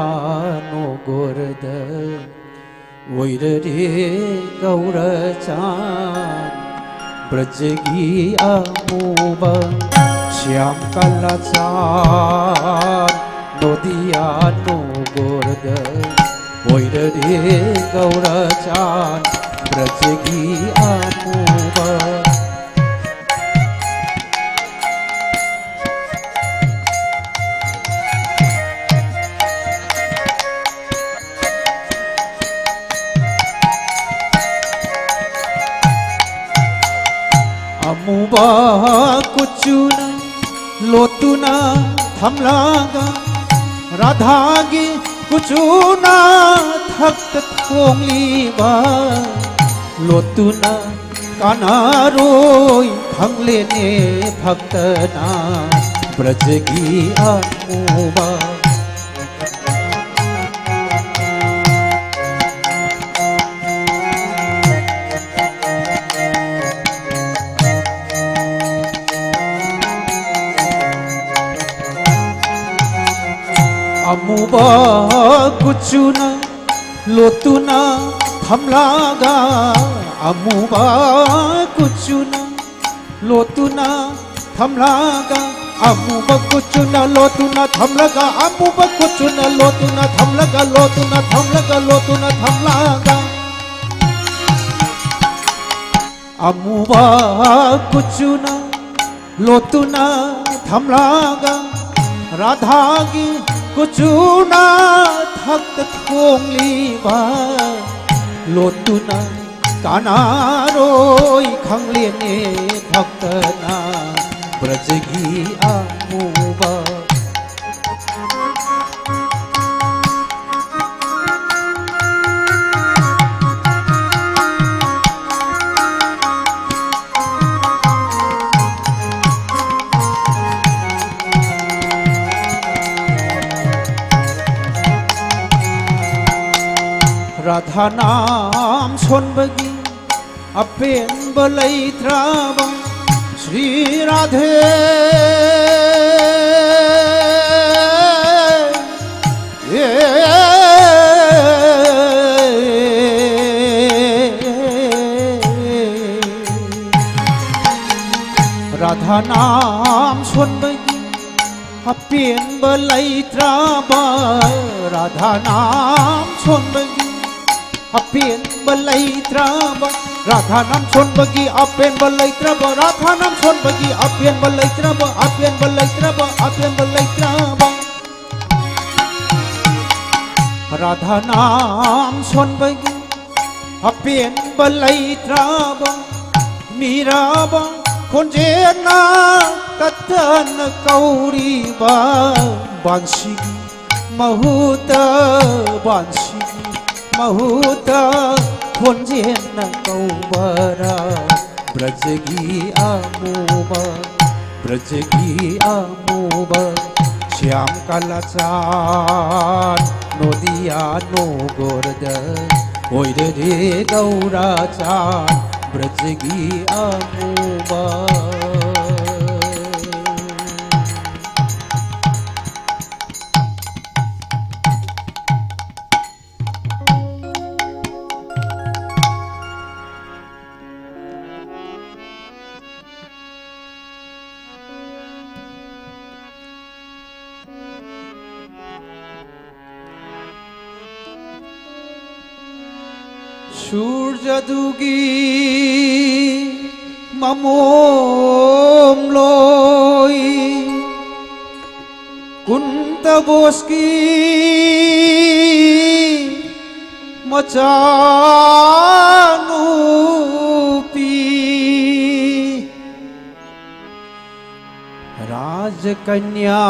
ꯅꯣꯒꯣꯔꯗ ꯑꯣꯏꯔꯔꯦ ꯒꯧꯔꯆꯥꯟ꯫ ꯕ꯭ꯔꯖꯒꯤ ꯑꯃꯨꯕ ꯁ꯭ꯌꯥꯝ ꯀꯂꯆꯥꯟ ꯅꯣꯗꯤꯌꯥ ꯅꯣꯒꯣꯔꯗ ꯑꯣꯏꯔꯔꯦ ꯒꯧꯔꯆꯥꯟ꯫ ꯕ꯭ꯔꯖꯒꯤ ꯑꯃꯨꯕ ꯑꯃꯨꯕ ꯀꯨꯆꯨꯅ ꯂꯣꯠꯇꯨꯅ ꯊꯝꯂꯒ, ꯔꯥꯙꯥꯒꯤ ꯀꯨꯆꯨꯅ ꯊꯛꯇ ꯊꯣꯡꯂꯤꯕ, ꯂꯣꯠꯇꯨꯅ ꯀꯥꯟꯅꯔꯣꯏ ꯈꯪꯂꯦꯅꯦ ꯐꯛꯇꯅ ꯕ꯭ꯔꯖꯒꯤ ꯑꯃꯨꯕ꯫ ꯑꯃꯨꯕ ꯀꯨꯆꯨꯅ ꯂꯣꯠꯇꯨꯅ ꯊꯝꯂꯒ, ꯑꯃꯨꯕ ꯀꯨꯆꯨꯅ ꯂꯣꯠꯇꯨꯅ ꯊꯝꯂꯒ, ꯑꯃꯨꯕ ꯀꯨꯆꯨꯅ ꯂꯣꯠꯇꯨꯅ ꯊꯝꯂꯒ, ꯑꯃꯨꯕ ꯀꯨꯆꯨꯅ ꯂꯣꯠꯇꯨꯅ ꯊꯝꯂꯒ, ꯂꯣꯠꯇꯨꯅ ꯊꯝꯂꯒ, ꯂꯣꯠꯇꯨꯅ ꯊꯝꯂꯒ, ꯑꯃꯨꯕ ꯀꯨꯆꯨꯅ ꯂꯣꯠꯇꯨꯅ ꯊꯝꯂꯒ, ꯔꯥꯙꯥꯒꯤ ꯀꯨꯆꯨꯅ ꯊꯛꯇ ꯊꯣꯡꯂꯤꯕ, ꯂꯣꯠꯇꯨꯅ ꯀꯅꯥꯔꯣꯏ ꯈꯪꯂꯦꯅꯦ ꯚꯛꯇꯅ ꯕ꯭ꯔꯖꯒꯤ ꯑꯃꯨꯕ꯫ ꯔꯥꯙꯥ ꯅꯥꯝ ꯁꯣꯟꯕꯒꯤ ꯑꯄꯦꯟꯕ ꯂꯩꯇ꯭ꯔꯕ ꯁ꯭ꯔꯤ ꯔꯥꯙꯦ꯫ ꯔꯥꯙꯥ ꯅꯥꯝ ꯁꯣꯟꯕꯒꯤ ꯑꯄꯦꯟꯕ ꯂꯩꯇ꯭ꯔꯕ, ꯔꯥꯙꯥ ꯅꯥꯝ ꯁꯣꯟꯕꯒꯤ ꯑꯄꯦꯟꯕ ꯂꯩꯇ꯭ꯔꯕ, ꯔꯥꯙꯥ ꯅꯥꯝ ꯁꯣꯟꯕꯒꯤ ꯑꯄꯦꯟꯕ ꯂꯩꯇ꯭ꯔꯕ, ꯔꯥꯙꯥ ꯅꯥꯝ ꯁꯣꯟꯕꯒꯤ ꯑꯄꯦꯟꯕ ꯂꯩꯇ꯭ꯔꯕ, ꯑꯄꯦꯟꯕ ꯂꯩꯇ꯭ꯔꯕ, ꯑꯄꯦꯟꯕ ꯂꯩꯇ꯭ꯔꯕ꯫ ꯔꯥꯙꯥ ꯅꯥꯝ ꯁꯣꯟꯕꯒꯤ ꯑꯄꯦꯟꯕ ꯂꯩꯇ꯭ꯔꯕ, ꯃꯤꯔꯥꯕ ꯈꯣꯟꯖꯦꯜꯅ ꯇꯠꯇꯅ ꯀꯧꯔꯤꯕ, ꯕꯥꯟꯁꯤꯒꯤ ꯃꯍꯨꯠꯇ, ꯕꯥꯟꯁꯤꯒꯤ ꯃꯍꯨꯠꯇ ꯈꯣꯟꯖꯦꯜꯅ ꯀꯧꯕꯔꯥ? ꯕ꯭ꯔꯖꯒꯤ ꯑꯃꯨꯕ, ꯕ꯭ꯔꯖꯒꯤ ꯑꯃꯨꯕ, ꯁ꯭ꯌꯥꯝ ꯀꯂꯥꯆꯥꯟ, ꯅꯣꯗꯤꯌꯥ ꯅꯣꯒꯣꯔꯗ ꯑꯣꯏꯔꯦ ꯒꯧꯔꯥꯆꯥꯟ, ꯕ꯭ꯔꯖꯒꯤ ꯑꯃꯨꯕ꯫ ꯁꯨꯔꯖꯗꯨꯒꯤ ꯃꯃꯣꯝꯂꯣꯏ ꯀꯨꯟꯇ ꯕꯣꯁꯀꯤ ꯃꯆꯥꯅꯨꯄꯤ ꯔꯥꯖꯀꯟꯌꯥ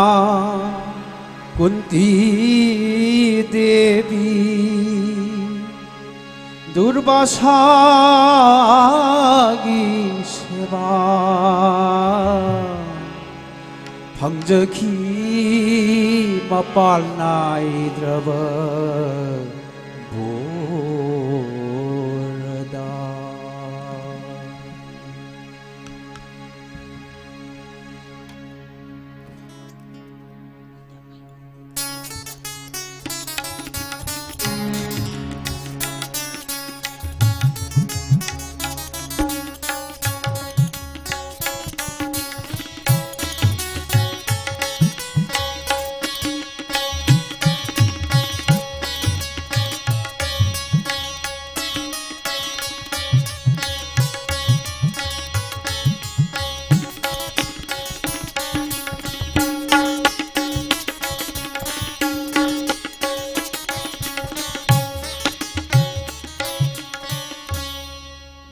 ꯀꯨꯟꯇꯤ ꯗꯦꯕꯤ ꯗꯨꯔꯕꯥꯁꯥꯒꯤ ꯁꯦꯕꯥ ꯐꯪꯖꯈꯤ ꯃꯄꯥꯜ ꯅꯥꯏꯗ꯭ꯔꯕ ꯕꯣꯔꯗ꯫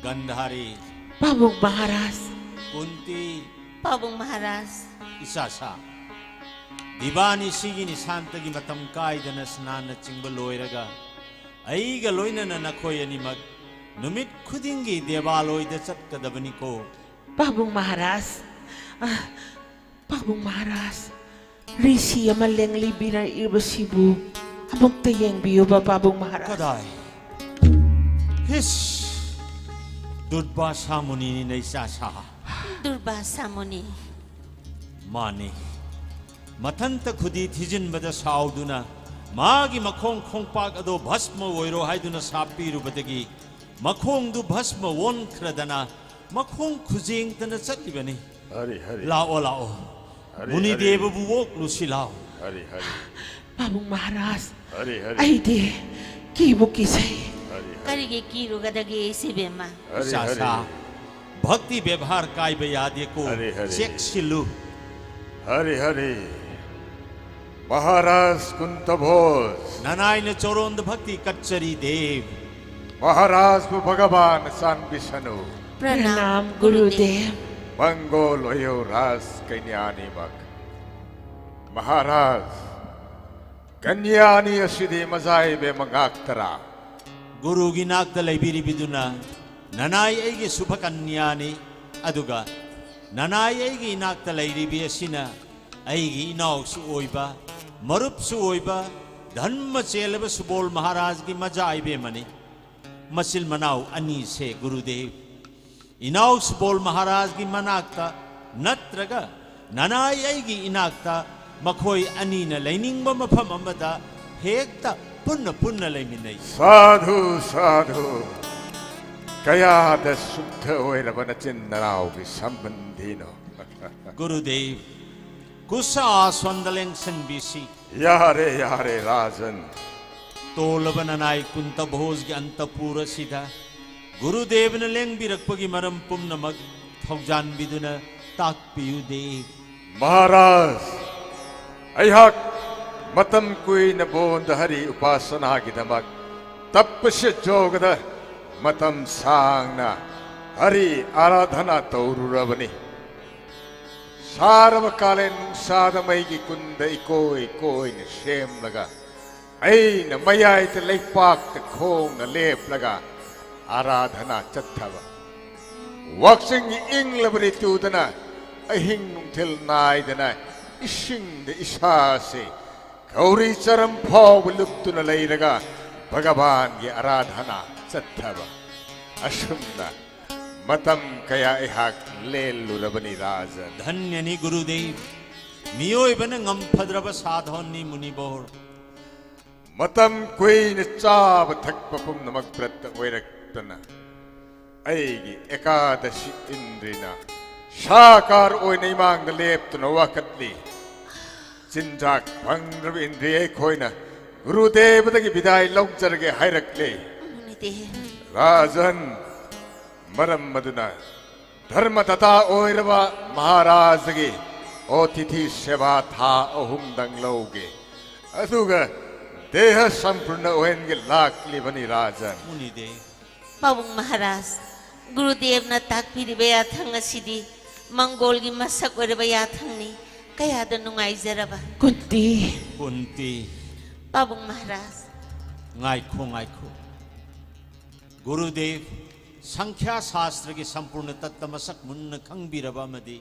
ꯒꯟꯙꯥꯔꯤ꯫ ꯄꯥꯕꯨꯡ ꯃꯍꯥꯔꯥꯖ꯫ ꯀꯨꯟꯇꯤ꯫ ꯄꯥꯕꯨꯡ ꯃꯍꯥꯔꯥꯖ꯫ ꯏꯆꯥꯁꯥ, ꯗꯤꯕꯥꯅꯤꯁꯤꯒꯤ ꯅꯤꯁꯥꯟꯇꯒꯤ ꯃꯇꯝ ꯀꯥꯏꯗꯅ ꯁ꯭ꯅꯥꯟꯅꯆꯤꯡꯕ ꯂꯣꯏꯔꯒ ꯑꯩꯒ ꯂꯣꯏꯅꯅ ꯅꯈꯣꯏ ꯑꯅꯤꯃꯛ ꯅꯨꯃꯤꯠ ꯈꯨꯗꯤꯡꯒꯤ ꯗꯦꯕꯥꯂꯣꯏꯗ ꯆꯠꯀꯗꯕꯅꯤꯀꯣ꯫ ꯄꯥꯕꯨꯡ ꯃꯍꯥꯔꯥꯖ, ꯑ, ꯄꯥꯕꯨꯡ ꯃꯍꯥꯔꯥꯖ, ꯔꯤꯁꯤ ꯑꯃ ꯂꯦꯡꯂꯤꯕꯤꯔꯛꯏꯕꯁꯤꯕꯨ ꯑꯃꯨꯛꯇ ꯌꯦꯡꯕꯤꯌꯨꯕ, ꯄꯥꯕꯨꯡ ꯃꯍꯥꯔꯥꯖ꯫ ꯀꯗꯥꯏ? ꯍꯤꯁ! ꯗꯨꯔꯕꯥꯁꯥ ꯃꯨꯅꯤꯅꯤꯅꯦ, ꯏꯆꯥꯁꯥ꯫ ꯗꯨꯔꯕꯥꯁꯥ ꯃꯨꯅꯤ꯫ ꯃꯥꯅꯤ꯫ ꯃꯊꯟꯇ ꯈꯨꯗꯤ ꯊꯤꯖꯤꯟꯕꯗ ꯁꯥꯎꯗꯨꯅ ꯃꯥꯒꯤ ꯃꯈꯣꯡ ꯈꯣꯡꯄꯥꯛ ꯑꯗꯣ ꯚꯁꯃ ꯑꯣꯏꯔꯣ ꯍꯥꯏꯗꯨꯅ ꯁꯥꯞ ꯄꯤꯔꯨꯕꯗꯒꯤ ꯃꯈꯣꯡꯗꯨ ꯚꯁꯃ ꯑꯣꯟꯈ꯭ꯔꯗꯅ ꯃꯈꯣꯡ ꯈꯨꯖꯦꯡꯇꯅ ꯆꯠꯂꯤꯕꯅꯤ꯫ ꯍꯔꯤ, ꯍꯔꯤ꯫ ꯂꯥꯛꯑꯣ, ꯂꯥꯛꯑꯣ꯫ ꯍꯔꯤ, ꯍꯔꯤ꯫ ꯃꯨꯅꯤꯗꯦꯕꯕꯨ ꯑꯣꯛꯂꯨꯁꯤ ꯂꯥꯛꯑꯣ꯫ ꯍꯔꯤ, ꯍꯔꯤ꯫ ꯄꯥꯕꯨꯡ ꯃꯍꯥꯔꯥꯖ, ꯍꯔꯤ, ꯍꯔꯤ꯫ ꯑꯩꯗꯤ ꯀꯤꯕꯨ ꯀꯤꯖꯩ꯫ ꯍꯔꯤ, ꯍꯔꯤ꯫ ꯀꯔꯤꯒꯤ ꯀꯤꯔꯨꯒꯗꯒꯦ, ꯏꯆꯦꯕꯦꯝꯃ? ꯍꯔꯤ, ꯏꯆꯥꯁꯥ, ꯍꯔꯤ꯫ ꯚꯛꯇꯤ ꯕꯦꯕꯥꯔ ꯀꯥꯏꯕ ꯌꯥꯗꯦꯀꯣ꯫ ꯍꯔꯤ, ꯍꯔꯤ꯫ ꯆꯦꯛꯁꯤꯜꯂꯨ꯫ ꯍꯔꯤ, ꯍꯔꯤ꯫ ꯃꯍꯥꯔꯥꯖ ꯀꯨꯟꯇ ꯚꯣꯖ꯫ ꯅꯅꯥꯏꯅ ꯆꯣꯔꯣꯟꯗ ꯚꯛꯇꯤ ꯀꯠꯆꯔꯤ ꯗꯦꯕ꯫ ꯃꯍꯥꯔꯥꯖꯕꯨ ꯚꯒꯕꯥꯟꯅ ꯆꯥꯟꯕꯤꯁꯅꯨ꯫ प्रणाम गुरुदेव। ꯃꯪꯒꯣꯜ ꯑꯣꯏꯌꯨ ꯔꯥꯖ ꯀꯩꯅ꯭ꯌꯥꯅꯤꯃꯛ꯫ ꯃꯍꯥꯔꯥꯖ, ꯀꯩꯅ꯭ꯌꯥꯅꯤ ꯑꯁꯤꯗꯤ ꯃꯖꯥ ꯏꯕꯦꯝꯃ ꯉꯥꯛꯇꯔꯥ? ꯒꯨꯔꯨꯒꯤ ꯅꯥꯛꯇ ꯂꯩꯕꯤꯔꯤꯕꯤꯗꯨꯅ ꯅꯅꯥꯏ ꯑꯩꯒꯤ ꯁꯨꯚꯀꯟꯌꯥꯅꯤ, ꯑꯗꯨꯒ ꯅꯅꯥꯏ ꯑꯩꯒꯤ ꯏꯅꯥꯛꯇ ꯂꯩꯔꯤꯕꯤ ꯑꯁꯤꯅ ꯑꯩꯒꯤ ꯏꯅꯥꯎꯁꯨ ꯑꯣꯏꯕ, ꯃꯔꯨꯞꯁꯨ ꯑꯣꯏꯕ, ꯙꯔꯃ ꯆꯦꯜꯂꯕ ꯁꯨꯕꯣꯜ ꯃꯍꯥꯔꯥꯖꯒꯤ ꯃꯖꯥ ꯏꯕꯦꯝꯃꯅꯤ꯫ ꯃꯆꯤꯜ ꯃꯅꯥꯎ ꯑꯅꯤꯁꯦ ꯒꯨꯔꯨꯗꯦꯕ, ꯏꯅꯥꯎ ꯁꯨꯕꯣꯜ ꯃꯍꯥꯔꯥꯖꯒꯤ ꯃꯅꯥꯛꯇ ꯅꯠꯇ꯭ꯔꯒ ꯅꯅꯥꯏ ꯑꯩꯒꯤ ꯏꯅꯥꯛꯇ ꯃꯈꯣꯏ ꯑꯅꯤꯅ ꯂꯩꯅꯤꯡꯕ ꯃꯐꯝ ꯑꯃꯗ ꯍꯦꯛꯇ ꯄꯨꯟꯅ ꯄꯨꯟꯅ ꯂꯩꯃꯤꯟꯅꯩ꯫ ꯁꯥꯙꯨ, ꯁꯥꯙꯨ꯫ ꯀꯌꯥꯗ ꯁꯨꯗ꯭ꯙ ꯑꯣꯏꯔꯕ ꯅꯆꯤꯟ ꯅꯅꯥꯎꯒꯤ ꯁꯝꯕꯟꯗꯤꯅꯣ꯫ ꯒꯨꯔꯨꯗꯦꯕ, ꯀꯨꯁꯥ ꯑꯥꯁꯣꯟꯗ ꯂꯦꯡꯁꯟꯕꯤꯁꯤ꯫ ꯌꯥꯔꯦ, ꯌꯥꯔꯦ, ꯔꯥꯖꯟ꯫ ꯇꯣꯜꯂꯕ ꯅꯅꯥꯏ ꯀꯨꯟꯇ ꯚꯣꯖꯒꯤ ꯑꯟꯇꯄꯨꯔ ꯑꯁꯤꯗ ꯒꯨꯔꯨꯗꯦꯕꯅ ꯂꯦꯡꯕꯤꯔꯛꯄꯒꯤ ꯃꯔꯝ ꯄꯨꯝꯅꯃꯛ ꯊꯧꯖꯥꯟꯕꯤꯗꯨꯅ ꯇꯥꯛꯄꯤꯌꯨ ꯗꯦꯕ꯫ ꯃꯍꯥꯔꯥꯖ, ꯑꯩꯍꯥꯛ ꯃꯇꯝ ꯀꯨꯏꯅ ꯕꯣꯟꯗ ꯍꯔꯤ ꯎꯄꯥꯁꯅꯥꯒꯤꯗꯃꯛ ꯇꯞꯄꯁꯦ ꯖꯣꯒꯗ ꯃꯇꯝ ꯁꯥꯡꯅ ꯍꯔꯤ ꯑꯥꯔꯥꯙꯅꯥ ꯇꯧꯔꯨꯔꯕꯅꯤ꯫ ꯁꯥꯔꯕ ꯀꯥꯂꯦꯟ ꯅꯨꯡꯁꯥꯗ ꯃꯩꯒꯤ ꯀꯨꯟꯗ ꯏꯀꯣꯏ ꯀꯣꯏꯅ ꯁꯦꯝꯂꯒ ꯑꯩꯅ ꯃꯌꯥꯏꯗ ꯂꯩꯄꯥꯛꯇ ꯈꯣꯡꯅ ꯂꯦꯞꯂꯒ ꯑꯥꯔꯥꯙꯅꯥ ꯆꯠꯊꯕ꯫ ꯋꯥꯛꯆꯤꯡꯒꯤ ꯏꯪꯂꯕ ꯔꯤꯇꯨꯗꯅ ꯑꯍꯤꯡ ꯅꯨꯡꯊꯤꯜ ꯅꯥꯏꯗꯅ ꯏꯁꯤꯡꯗ ꯏꯁꯥꯁꯦ ꯈꯧꯔꯤ ꯆꯔꯝ ꯐꯥꯎꯕ ꯂꯨꯞꯇꯨꯅ ꯂꯩꯔꯒ ꯚꯒꯕꯥꯟꯒꯤ ꯑꯥꯔꯥꯙꯅꯥ ꯆꯠꯊꯕ꯫ ꯑꯁꯨꯝꯅ ꯃꯇꯝ ꯀꯌꯥ ꯑꯩꯍꯥꯛ ꯂꯦꯜꯂꯨꯔꯕꯅꯤ ꯔꯥꯖꯟ꯫ ꯙꯟꯌꯅꯤ ꯒꯨꯔꯨꯗꯦꯕ, ꯃꯤꯑꯣꯏꯕꯅ ꯉꯝꯐꯗ꯭ꯔꯕ ꯁꯥꯙꯣꯟꯅꯤ ꯃꯨꯅꯤꯕꯣꯔ꯫ ꯃꯇꯝ ꯀꯨꯏꯅ ꯆꯥꯕ ꯊꯛꯄ ꯄꯨꯝꯅꯃꯛ ꯕ꯭ꯔꯠꯇ ꯑꯣꯏꯔꯛꯇꯅ ꯑꯩꯒꯤ ꯑꯦꯀꯥꯗꯁꯤ ꯏꯟꯗ꯭ꯔꯤꯅ ꯁꯥꯀꯥꯔ ꯑꯣꯏꯅ ꯏꯃꯥꯡꯗ ꯂꯦꯞꯇꯨꯅ ꯋꯥꯀꯠꯂꯤ꯫ ꯆꯤꯟꯖꯥꯛ ꯐꯪꯗ꯭ꯔꯕ ꯏꯟꯗ꯭ꯔꯤ ꯑꯩꯈꯣꯏꯅ ꯒꯨꯔꯨꯗꯦꯕꯗꯒꯤ ꯕꯤꯗꯥꯏ ꯂꯧꯖꯔꯒꯦ ꯍꯥꯏꯔꯛꯂꯦ꯫ मुनिदेव। ꯔꯥꯖꯟ, ꯃꯔꯝ ꯑꯗꯨꯅ ꯙꯔꯃꯗꯇꯥ ꯑꯣꯏꯔꯕ ꯃꯍꯥꯔꯥꯖꯒꯤ ꯑꯣꯊꯤꯊꯤ ꯁꯦꯕꯥ ꯊꯥ ꯑꯍꯨꯝꯗꯪ ꯂꯧꯒꯦ, ꯑꯗꯨꯒ ꯗꯦꯍ ꯁꯝꯄꯨꯔꯅ ꯑꯣꯏꯍꯟꯒꯦ ꯂꯥꯛꯂꯤꯕꯅꯤ ꯔꯥꯖꯟ꯫ ꯃꯨꯅꯤꯗꯦꯕ꯫ ꯄꯥꯕꯨꯡ ꯃꯍꯥꯔꯥꯖ, ꯒꯨꯔꯨꯗꯦꯕꯅ ꯇꯥꯛꯄꯤꯔꯤꯕ ꯌꯥꯊꯪ ꯑꯁꯤꯗꯤ ꯃꯪꯒꯣꯜꯒꯤ ꯃꯁꯛ ꯑꯣꯏꯔꯕ ꯌꯥꯊꯪꯅꯤ꯫ ꯀꯌꯥꯗ ꯅꯨꯡꯉꯥꯏꯖꯔꯕ꯫ ꯀꯨꯟꯇꯤ꯫ ꯀꯨꯟꯇꯤ꯫ ꯄꯥꯕꯨꯡ ꯃꯍꯥꯔꯥꯖ꯫ ꯉꯥꯏꯈꯣ, ꯉꯥꯏꯈꯣ꯫ ꯒꯨꯔꯨꯗꯦꯕ, ꯁꯪꯈ꯭ꯌꯥ ꯁꯥꯁꯇ꯭ꯔꯒꯤ ꯁꯝꯄꯨꯔꯅ ꯇꯠꯇ ꯃꯁꯛ ꯃꯨꯟꯅ ꯈꯪꯕꯤꯔꯕ ꯑꯃꯗꯤ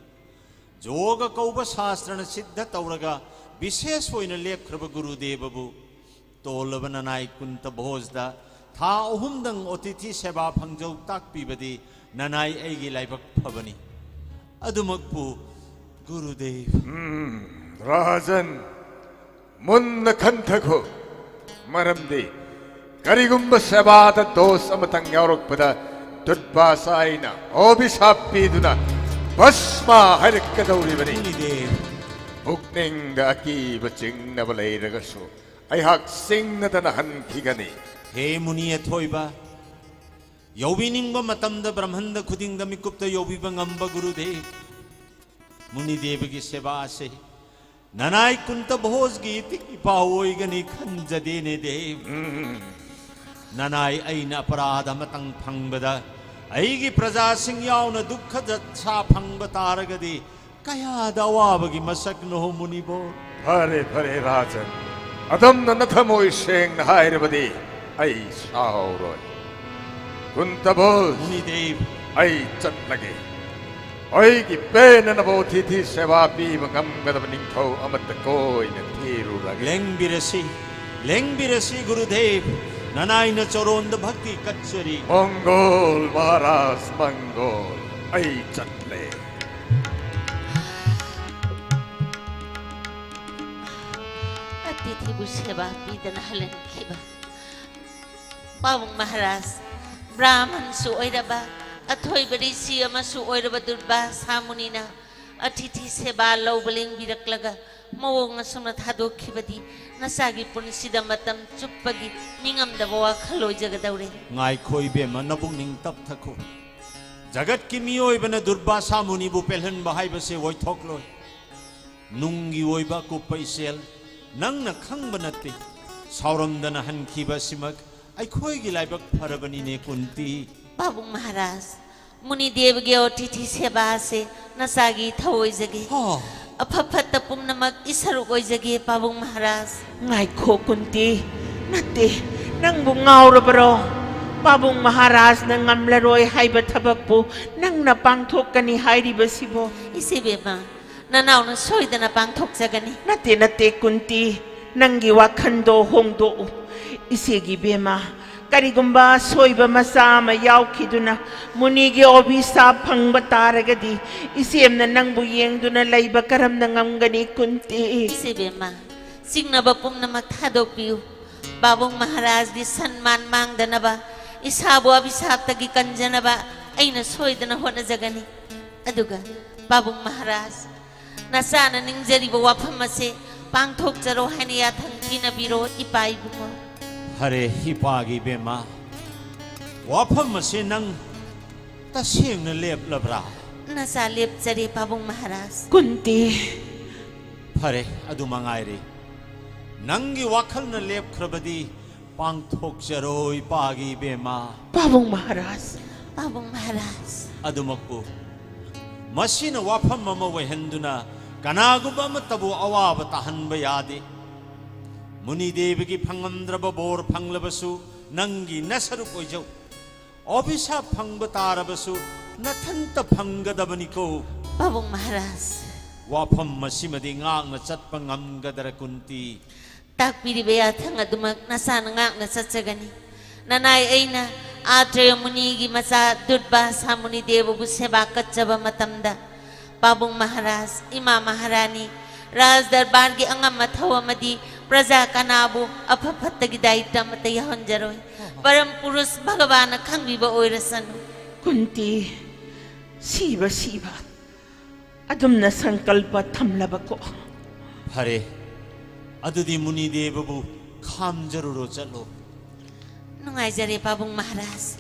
ꯌꯣꯒ ꯀꯧꯕ ꯁꯥꯁꯇ꯭ꯔꯅ ꯁꯤꯗ ꯇꯧꯔꯒ ꯕꯤꯁꯦꯁ ꯑꯣꯏꯅ ꯂꯦꯞꯈ꯭ꯔꯕ ꯒꯨꯔꯨꯗꯦꯕꯕꯨ ꯇꯣꯜꯂꯕ ꯅꯅꯥꯏ ꯀꯨꯟꯇ ꯚꯣꯖꯗ ꯊꯥ ꯑꯍꯨꯝꯗꯪ ꯑꯣꯇꯤꯊꯤ ꯁꯦꯕꯥ ꯐꯪꯖꯧ ꯇꯥꯛꯄꯤꯕꯗꯤ ꯅꯅꯥꯏ ꯑꯩꯒꯤ ꯂꯥꯏꯕꯛ ꯐꯕꯅꯤ꯫ ꯑꯗꯨꯃꯛꯄꯨ ꯒꯨꯔꯨꯗꯦꯕ꯫ ꯎꯝ, ꯔꯥꯖꯟ, ꯃꯨꯟꯅ ꯈꯟꯊꯈꯣ꯫ ꯃꯔꯝꯗꯤ ꯀꯔꯤꯒꯨꯝꯕ ꯁꯦꯕꯥꯗ ꯗꯣꯁ ꯑꯃꯇꯪ ꯌꯥꯎꯔꯛꯄꯗ ꯗꯨꯠꯕꯥꯁꯥ ꯑꯩꯅ ꯑꯣꯕꯤꯁꯥꯞ ꯄꯤꯗꯨꯅ ꯚꯁꯃ ꯍꯥꯏꯔꯛꯀꯗꯧꯔꯤꯕꯅꯤ꯫ ꯃꯨꯅꯤꯗꯦꯕ꯫ ꯄꯨꯛꯅꯤꯡꯗ ꯑꯀꯤꯕ ꯆꯤꯡꯅꯕ ꯂꯩꯔꯒꯁꯨ ꯑꯩꯍꯥꯛ ꯆꯤꯡꯅꯗꯅ ꯍꯟꯈꯤꯒꯅꯤ꯫ ꯍꯦ ꯃꯨꯅꯤ ꯑꯊꯣꯏꯕ, ꯌꯧꯕꯤꯅꯤꯡꯕ ꯃꯇꯝꯗ ꯕ꯭ꯔꯍꯃꯟꯗ ꯈꯨꯗꯤꯡꯗ ꯃꯤꯀꯨꯞꯇ ꯌꯧꯕꯤꯕ ꯉꯝꯕ ꯒꯨꯔꯨꯗꯦꯕ, ꯃꯨꯅꯤꯗꯦꯕꯒꯤ ꯁꯦꯕꯥ ꯑꯁꯤ ꯅꯅꯥꯏ ꯀꯨꯟꯇ ꯚꯣꯖꯒꯤ ꯏꯇꯤꯛ ꯏꯄꯥꯎ ꯑꯣꯏꯒꯅꯤ ꯈꯟꯖꯗꯦꯅꯦ ꯗꯦꯕ꯫ ꯎꯝ꯫ ꯅꯅꯥꯏ ꯑꯩꯅ ꯑꯄꯔꯥꯙ ꯑꯃꯇꯪ ꯐꯪꯕꯗ ꯑꯩꯒꯤ ꯄ꯭ꯔꯖꯥꯁꯤꯡ ꯌꯥꯎꯅ ꯗꯨꯛꯈ ꯗꯁꯥ ꯐꯪꯕ ꯇꯥꯔꯒꯗꯤ ꯀꯌꯥꯗ ꯑꯋꯥꯕꯒꯤ ꯃꯁꯛꯅꯣ ꯃꯨꯅꯤꯕꯣ꯫ ꯐꯔꯦ, ꯐꯔꯦ, ꯔꯥꯖꯟ꯫ ꯑꯗꯣꯝꯅ ꯅꯊꯃꯣꯏ ꯁꯦꯡꯅ ꯍꯥꯏꯔꯕꯗꯤ ꯑꯩ ꯁꯥꯎꯔꯣꯏ꯫ ꯀꯨꯟꯇ ꯚꯣꯖ, ꯃꯨꯅꯤꯗꯦꯕ꯫ ꯑꯩ ꯆꯠꯂꯒꯦ꯫ ꯑꯩꯒꯤ ꯄꯦꯟꯅꯅꯕ ꯑꯣꯊꯤꯊꯤ ꯁꯦꯕꯥ ꯄꯤꯕ ꯉꯝꯒꯗꯕ ꯅꯤꯡꯊꯧ ꯑꯃꯠꯇ ꯀꯣꯏꯅ ꯊꯤꯔꯨꯔꯒꯦ꯫ ꯂꯦꯡꯕꯤꯔꯁꯤ, ꯂꯦꯡꯕꯤꯔꯁꯤ ꯒꯨꯔꯨꯗꯦꯕ, ꯅꯅꯥꯏꯅ ꯆꯣꯔꯣꯟꯗ ꯚꯛꯇꯤ ꯀꯠꯆꯔꯤ꯫ ꯃꯪꯒꯣꯜ ꯃꯍꯥꯔꯥꯖ, ꯃꯪꯒꯣꯜ꯫ ꯑꯩ ꯆꯠꯂꯦ꯫ ꯑꯇꯤꯊꯤꯕꯨ ꯁꯦꯕꯥ ꯄꯤꯗꯅ ꯍꯜꯍꯟꯈꯤꯕ ꯄꯥꯕꯨꯡ ꯃꯍꯥꯔꯥꯖ, ꯕ꯭ꯔꯥꯍꯃꯟꯁꯨ ꯑꯣꯏꯔꯕ, ꯑꯊꯣꯏꯕ ꯔꯤꯁꯤ ꯑꯃꯁꯨ ꯑꯣꯏꯔꯕ ꯗꯨꯔꯕꯥꯁꯥ ꯃꯨꯅꯤꯅ ꯑꯇꯤꯊꯤ ꯁꯦꯕꯥ ꯂꯧꯕ ꯂꯦꯡꯕꯤꯔꯛꯂꯒ ꯃꯑꯣꯡ ꯑꯁꯨꯝꯅ ꯊꯥꯗꯣꯛꯈꯤꯕꯗꯤ ꯅꯆꯥꯒꯤ ꯄꯨꯟꯁꯤꯗ ꯃꯇꯝ ꯆꯨꯞꯄꯒꯤ ꯅꯤꯡꯉꯝꯗꯕ ꯋꯥꯈꯜ ꯑꯣꯏꯖꯒꯗꯧꯔꯦ꯫ ꯉꯥꯏꯈꯣ ꯏꯕꯦꯝꯃ, ꯅꯕꯨꯛꯅꯤꯡ ꯇꯞꯊꯈꯣ꯫ ꯖꯒꯠꯀꯤ ꯃꯤꯑꯣꯏꯕꯅ ꯗꯨꯔꯕꯥꯁꯥ ꯃꯨꯅꯤꯕꯨ ꯄꯦꯜꯍꯟꯕ ꯍꯥꯏꯕꯁꯦ ꯑꯣꯏꯊꯣꯛꯂꯣꯏ꯫ ꯅꯨꯡꯒꯤ ꯑꯣꯏꯕ ꯑꯀꯨꯞꯄ ꯏꯆꯦꯜ ꯅꯪꯅ ꯈꯪꯕ ꯅꯠꯇꯦ꯫ ꯁꯥꯎꯔꯝꯗꯅ ꯍꯟꯈꯤꯕ ꯑꯁꯤꯃꯛ ꯑꯩꯈꯣꯏꯒꯤ ꯂꯥꯏꯕꯛ ꯐꯔꯕꯅꯤꯅꯦ, ꯀꯨꯟꯇꯤ꯫ ꯄꯥꯕꯨꯡ ꯃꯍꯥꯔꯥꯖ, ꯃꯨꯅꯤꯗꯦꯕꯒꯤ ꯑꯣꯊꯤꯊꯤ ꯁꯦꯕꯥ ꯑꯁꯤ ꯅꯆꯥꯒꯤ ꯏꯊꯧ ꯑꯣꯏꯖꯒꯦ꯫ ꯍꯣ꯫ ꯑꯐ ꯐꯠꯇ ꯄꯨꯝꯅꯃꯛ ꯏꯁꯔꯨꯛ ꯑꯣꯏꯖꯒꯦ, ꯄꯥꯕꯨꯡ ꯃꯍꯥꯔꯥꯖ꯫ ꯉꯥꯏꯈꯣ, ꯀꯨꯟꯇꯤ꯫ ꯅꯠꯇꯦ, ꯅꯪꯕꯨ ꯉꯥꯎꯔꯕꯔꯣ? ꯄꯥꯕꯨꯡ ꯃꯍꯥꯔꯥꯖꯅ ꯉꯝꯂꯔꯣꯏ ꯍꯥꯏꯕ ꯊꯕꯛꯄꯨ ꯅꯪꯅ ꯄꯥꯡꯊꯣꯛꯀꯅꯤ ꯍꯥꯏꯔꯤꯕꯁꯤꯕꯣ? ꯏꯆꯦꯕꯦꯝꯃ, ꯅꯅꯥꯎꯅ ꯁꯣꯏꯗꯅ ꯄꯥꯡꯊꯣꯛꯆꯒꯅꯤ꯫ ꯅꯠꯇꯦ, ꯅꯠꯇꯦ, ꯀꯨꯟꯇꯤ, ꯅꯪꯒꯤ ꯋꯥꯈꯜꯗꯣ ꯍꯣꯡꯗꯣꯛꯎ꯫ ꯏꯆꯦꯒꯤ ꯕꯦꯝꯃ, ꯀꯔꯤꯒꯨꯝꯕ ꯑꯁꯣꯏꯕ ꯃꯆꯥ ꯑꯃ ꯌꯥꯎꯈꯤꯗꯨꯅ ꯃꯨꯅꯤꯒꯤ ꯑꯣꯕꯤꯁꯥꯞ ꯐꯪꯕ ꯇꯥꯔꯒꯗꯤ, ꯏꯆꯦꯝꯅ ꯅꯪꯕꯨ ꯌꯦꯡꯗꯨꯅ ꯂꯩꯕ ꯀꯔꯝꯅ ꯉꯝꯒꯅꯤ, ꯀꯨꯟꯇꯤ? ꯏꯆꯦꯕꯦꯝꯃ, ꯆꯤꯡꯅꯕ ꯄꯨꯝꯅꯃꯛ ꯊꯥꯗꯣꯛꯄꯤꯌꯨ꯫ ꯄꯥꯕꯨꯡ ꯃꯍꯥꯔꯥꯖꯒꯤ ꯁꯟꯃꯥꯟ ꯃꯥꯡꯗꯅꯕ, ꯏꯁꯥꯕꯨ ꯑꯕꯤꯁꯥꯞꯇꯒꯤ ꯀꯟꯖꯅꯕ ꯑꯩꯅ ꯁꯣꯏꯗꯅ ꯍꯣꯠꯅꯖꯒꯅꯤ꯫ ꯑꯗꯨꯒ ꯄꯥꯕꯨꯡ ꯃꯍꯥꯔꯥꯖ, ꯅꯆꯥꯅ ꯅꯤꯡꯖꯔꯤꯕ ꯋꯥꯐꯝ ꯑꯁꯦ ꯄꯥꯡꯊꯣꯛꯆꯔꯣ ꯍꯥꯏꯅ ꯌꯥꯊꯪ ꯄꯤꯅꯕꯤꯔꯣ, ꯏꯄꯥ ꯏꯕꯨꯡꯉꯣ꯫ ꯐꯔꯦ, ꯏꯄꯥꯒꯤ ꯏꯕꯦꯝꯃ, ꯋꯥꯐꯝ ꯑꯁꯦ ꯅꯪ ꯇꯁꯦꯡꯅ ꯂꯦꯞꯂꯕ꯭ꯔꯥ? ꯅꯆꯥ ꯂꯦꯞꯆꯔꯦ, ꯄꯥꯕꯨꯡ ꯃꯍꯥꯔꯥꯖ꯫ ꯀꯨꯟꯇꯤ꯫ ꯐꯔꯦ, ꯑꯗꯨ ꯃꯉꯥꯏꯔꯦ꯫ ꯅꯪꯒꯤ ꯋꯥꯈꯜꯅ ꯂꯦꯞꯈ꯭ꯔꯕꯗꯤ ꯄꯥꯡꯊꯣꯛꯆꯔꯣ, ꯏꯄꯥꯒꯤ ꯏꯕꯦꯝꯃ꯫ ꯄꯥꯕꯨꯡ ꯃꯍꯥꯔꯥꯖ꯫ ꯄꯥꯕꯨꯡ ꯃꯍꯥꯔꯥꯖ꯫ ꯑꯗꯨꯃꯛꯄꯨ, ꯃꯁꯤꯅ ꯋꯥꯐꯝ ꯑꯃ ꯑꯣꯏꯍꯟꯗꯨꯅ ꯀꯅꯥꯒꯨꯝꯕ ꯑꯃꯠꯇꯕꯨ ꯑꯋꯥꯕ ꯇꯥꯍꯟꯕ ꯌꯥꯗꯦ꯫ ꯃꯨꯅꯤꯗꯦꯕꯒꯤ ꯐꯪꯉꯝꯗ꯭ꯔꯕ ꯕꯣꯔ ꯐꯪꯂꯕꯁꯨ ꯅꯪꯒꯤ ꯅꯁꯔꯨꯛ ꯑꯣꯏꯖꯧ꯫ ꯑꯣꯕꯤꯁꯥꯞ ꯐꯪꯕ ꯇꯥꯔꯕꯁꯨ ꯅꯊꯟꯇ ꯐꯪꯒꯗꯕꯅꯤꯀꯣ꯫ ꯄꯥꯕꯨꯡ ꯃꯍꯥꯔꯥꯖ꯫ ꯋꯥꯐꯝ ꯑꯁꯤꯃꯗꯤ ꯉꯥꯛꯅ ꯆꯠꯄ ꯉꯝꯒꯗ꯭ꯔꯥ, ꯀꯨꯟꯇꯤ? ꯇꯥꯛꯄꯤꯔꯤꯕ ꯌꯥꯊꯪ ꯑꯗꯨꯃꯛ ꯅꯆꯥꯅ ꯉꯥꯛꯅ ꯆꯠꯆꯒꯅꯤ꯫ ꯅꯅꯥꯏ ꯑꯩꯅ ꯑꯥꯇ꯭ꯔꯦꯌ ꯃꯨꯅꯤꯒꯤ ꯃꯆꯥ ꯗꯨꯔꯕꯥꯁꯥ ꯃꯨꯅꯤꯗꯦꯕꯕꯨ ꯁꯦꯕꯥ ꯀꯠꯆꯕ ꯃꯇꯝꯗ, ꯄꯥꯕꯨꯡ ꯃꯍꯥꯔꯥꯖ, ꯏꯃꯥ ꯃꯍꯥꯔꯥꯅꯤ, ꯔꯥꯖ ꯗꯔꯕꯥꯔꯒꯤ ꯑꯉꯝ ꯑꯊꯧ ꯑꯃꯗꯤ ꯄ꯭ꯔꯖꯥ ꯀꯅꯥꯕꯨ ꯑꯐ ꯐꯠꯇꯒꯤ ꯗꯥꯌꯤꯠꯇ ꯑꯃꯠꯇ ꯌꯥꯎꯍꯟꯖꯔꯣꯏ꯫ ꯄꯔꯝ ꯄꯨꯔꯨꯁ ꯚꯒꯕꯥꯟꯅ ꯈꯪꯕꯤꯕ ꯑꯣꯏꯔꯁꯅꯨ꯫ ꯀꯨꯟꯇꯤ, ꯁꯤꯕ ꯁꯤꯕ꯫ ꯑꯗꯨꯝꯅ ꯁꯪꯀꯜꯄ ꯊꯝꯂꯕꯀꯣ꯫ ꯐꯔꯦ, ꯑꯗꯨꯗꯤ ꯃꯨꯅꯤꯗꯦꯕꯕꯨ ꯈꯥꯝꯖꯔꯨꯔꯣ, ꯆꯠꯂꯣ꯫ ꯅꯨꯡꯉꯥꯏꯖꯔꯦ, ꯄꯥꯕꯨꯡ ꯃꯍꯥꯔꯥꯖ꯫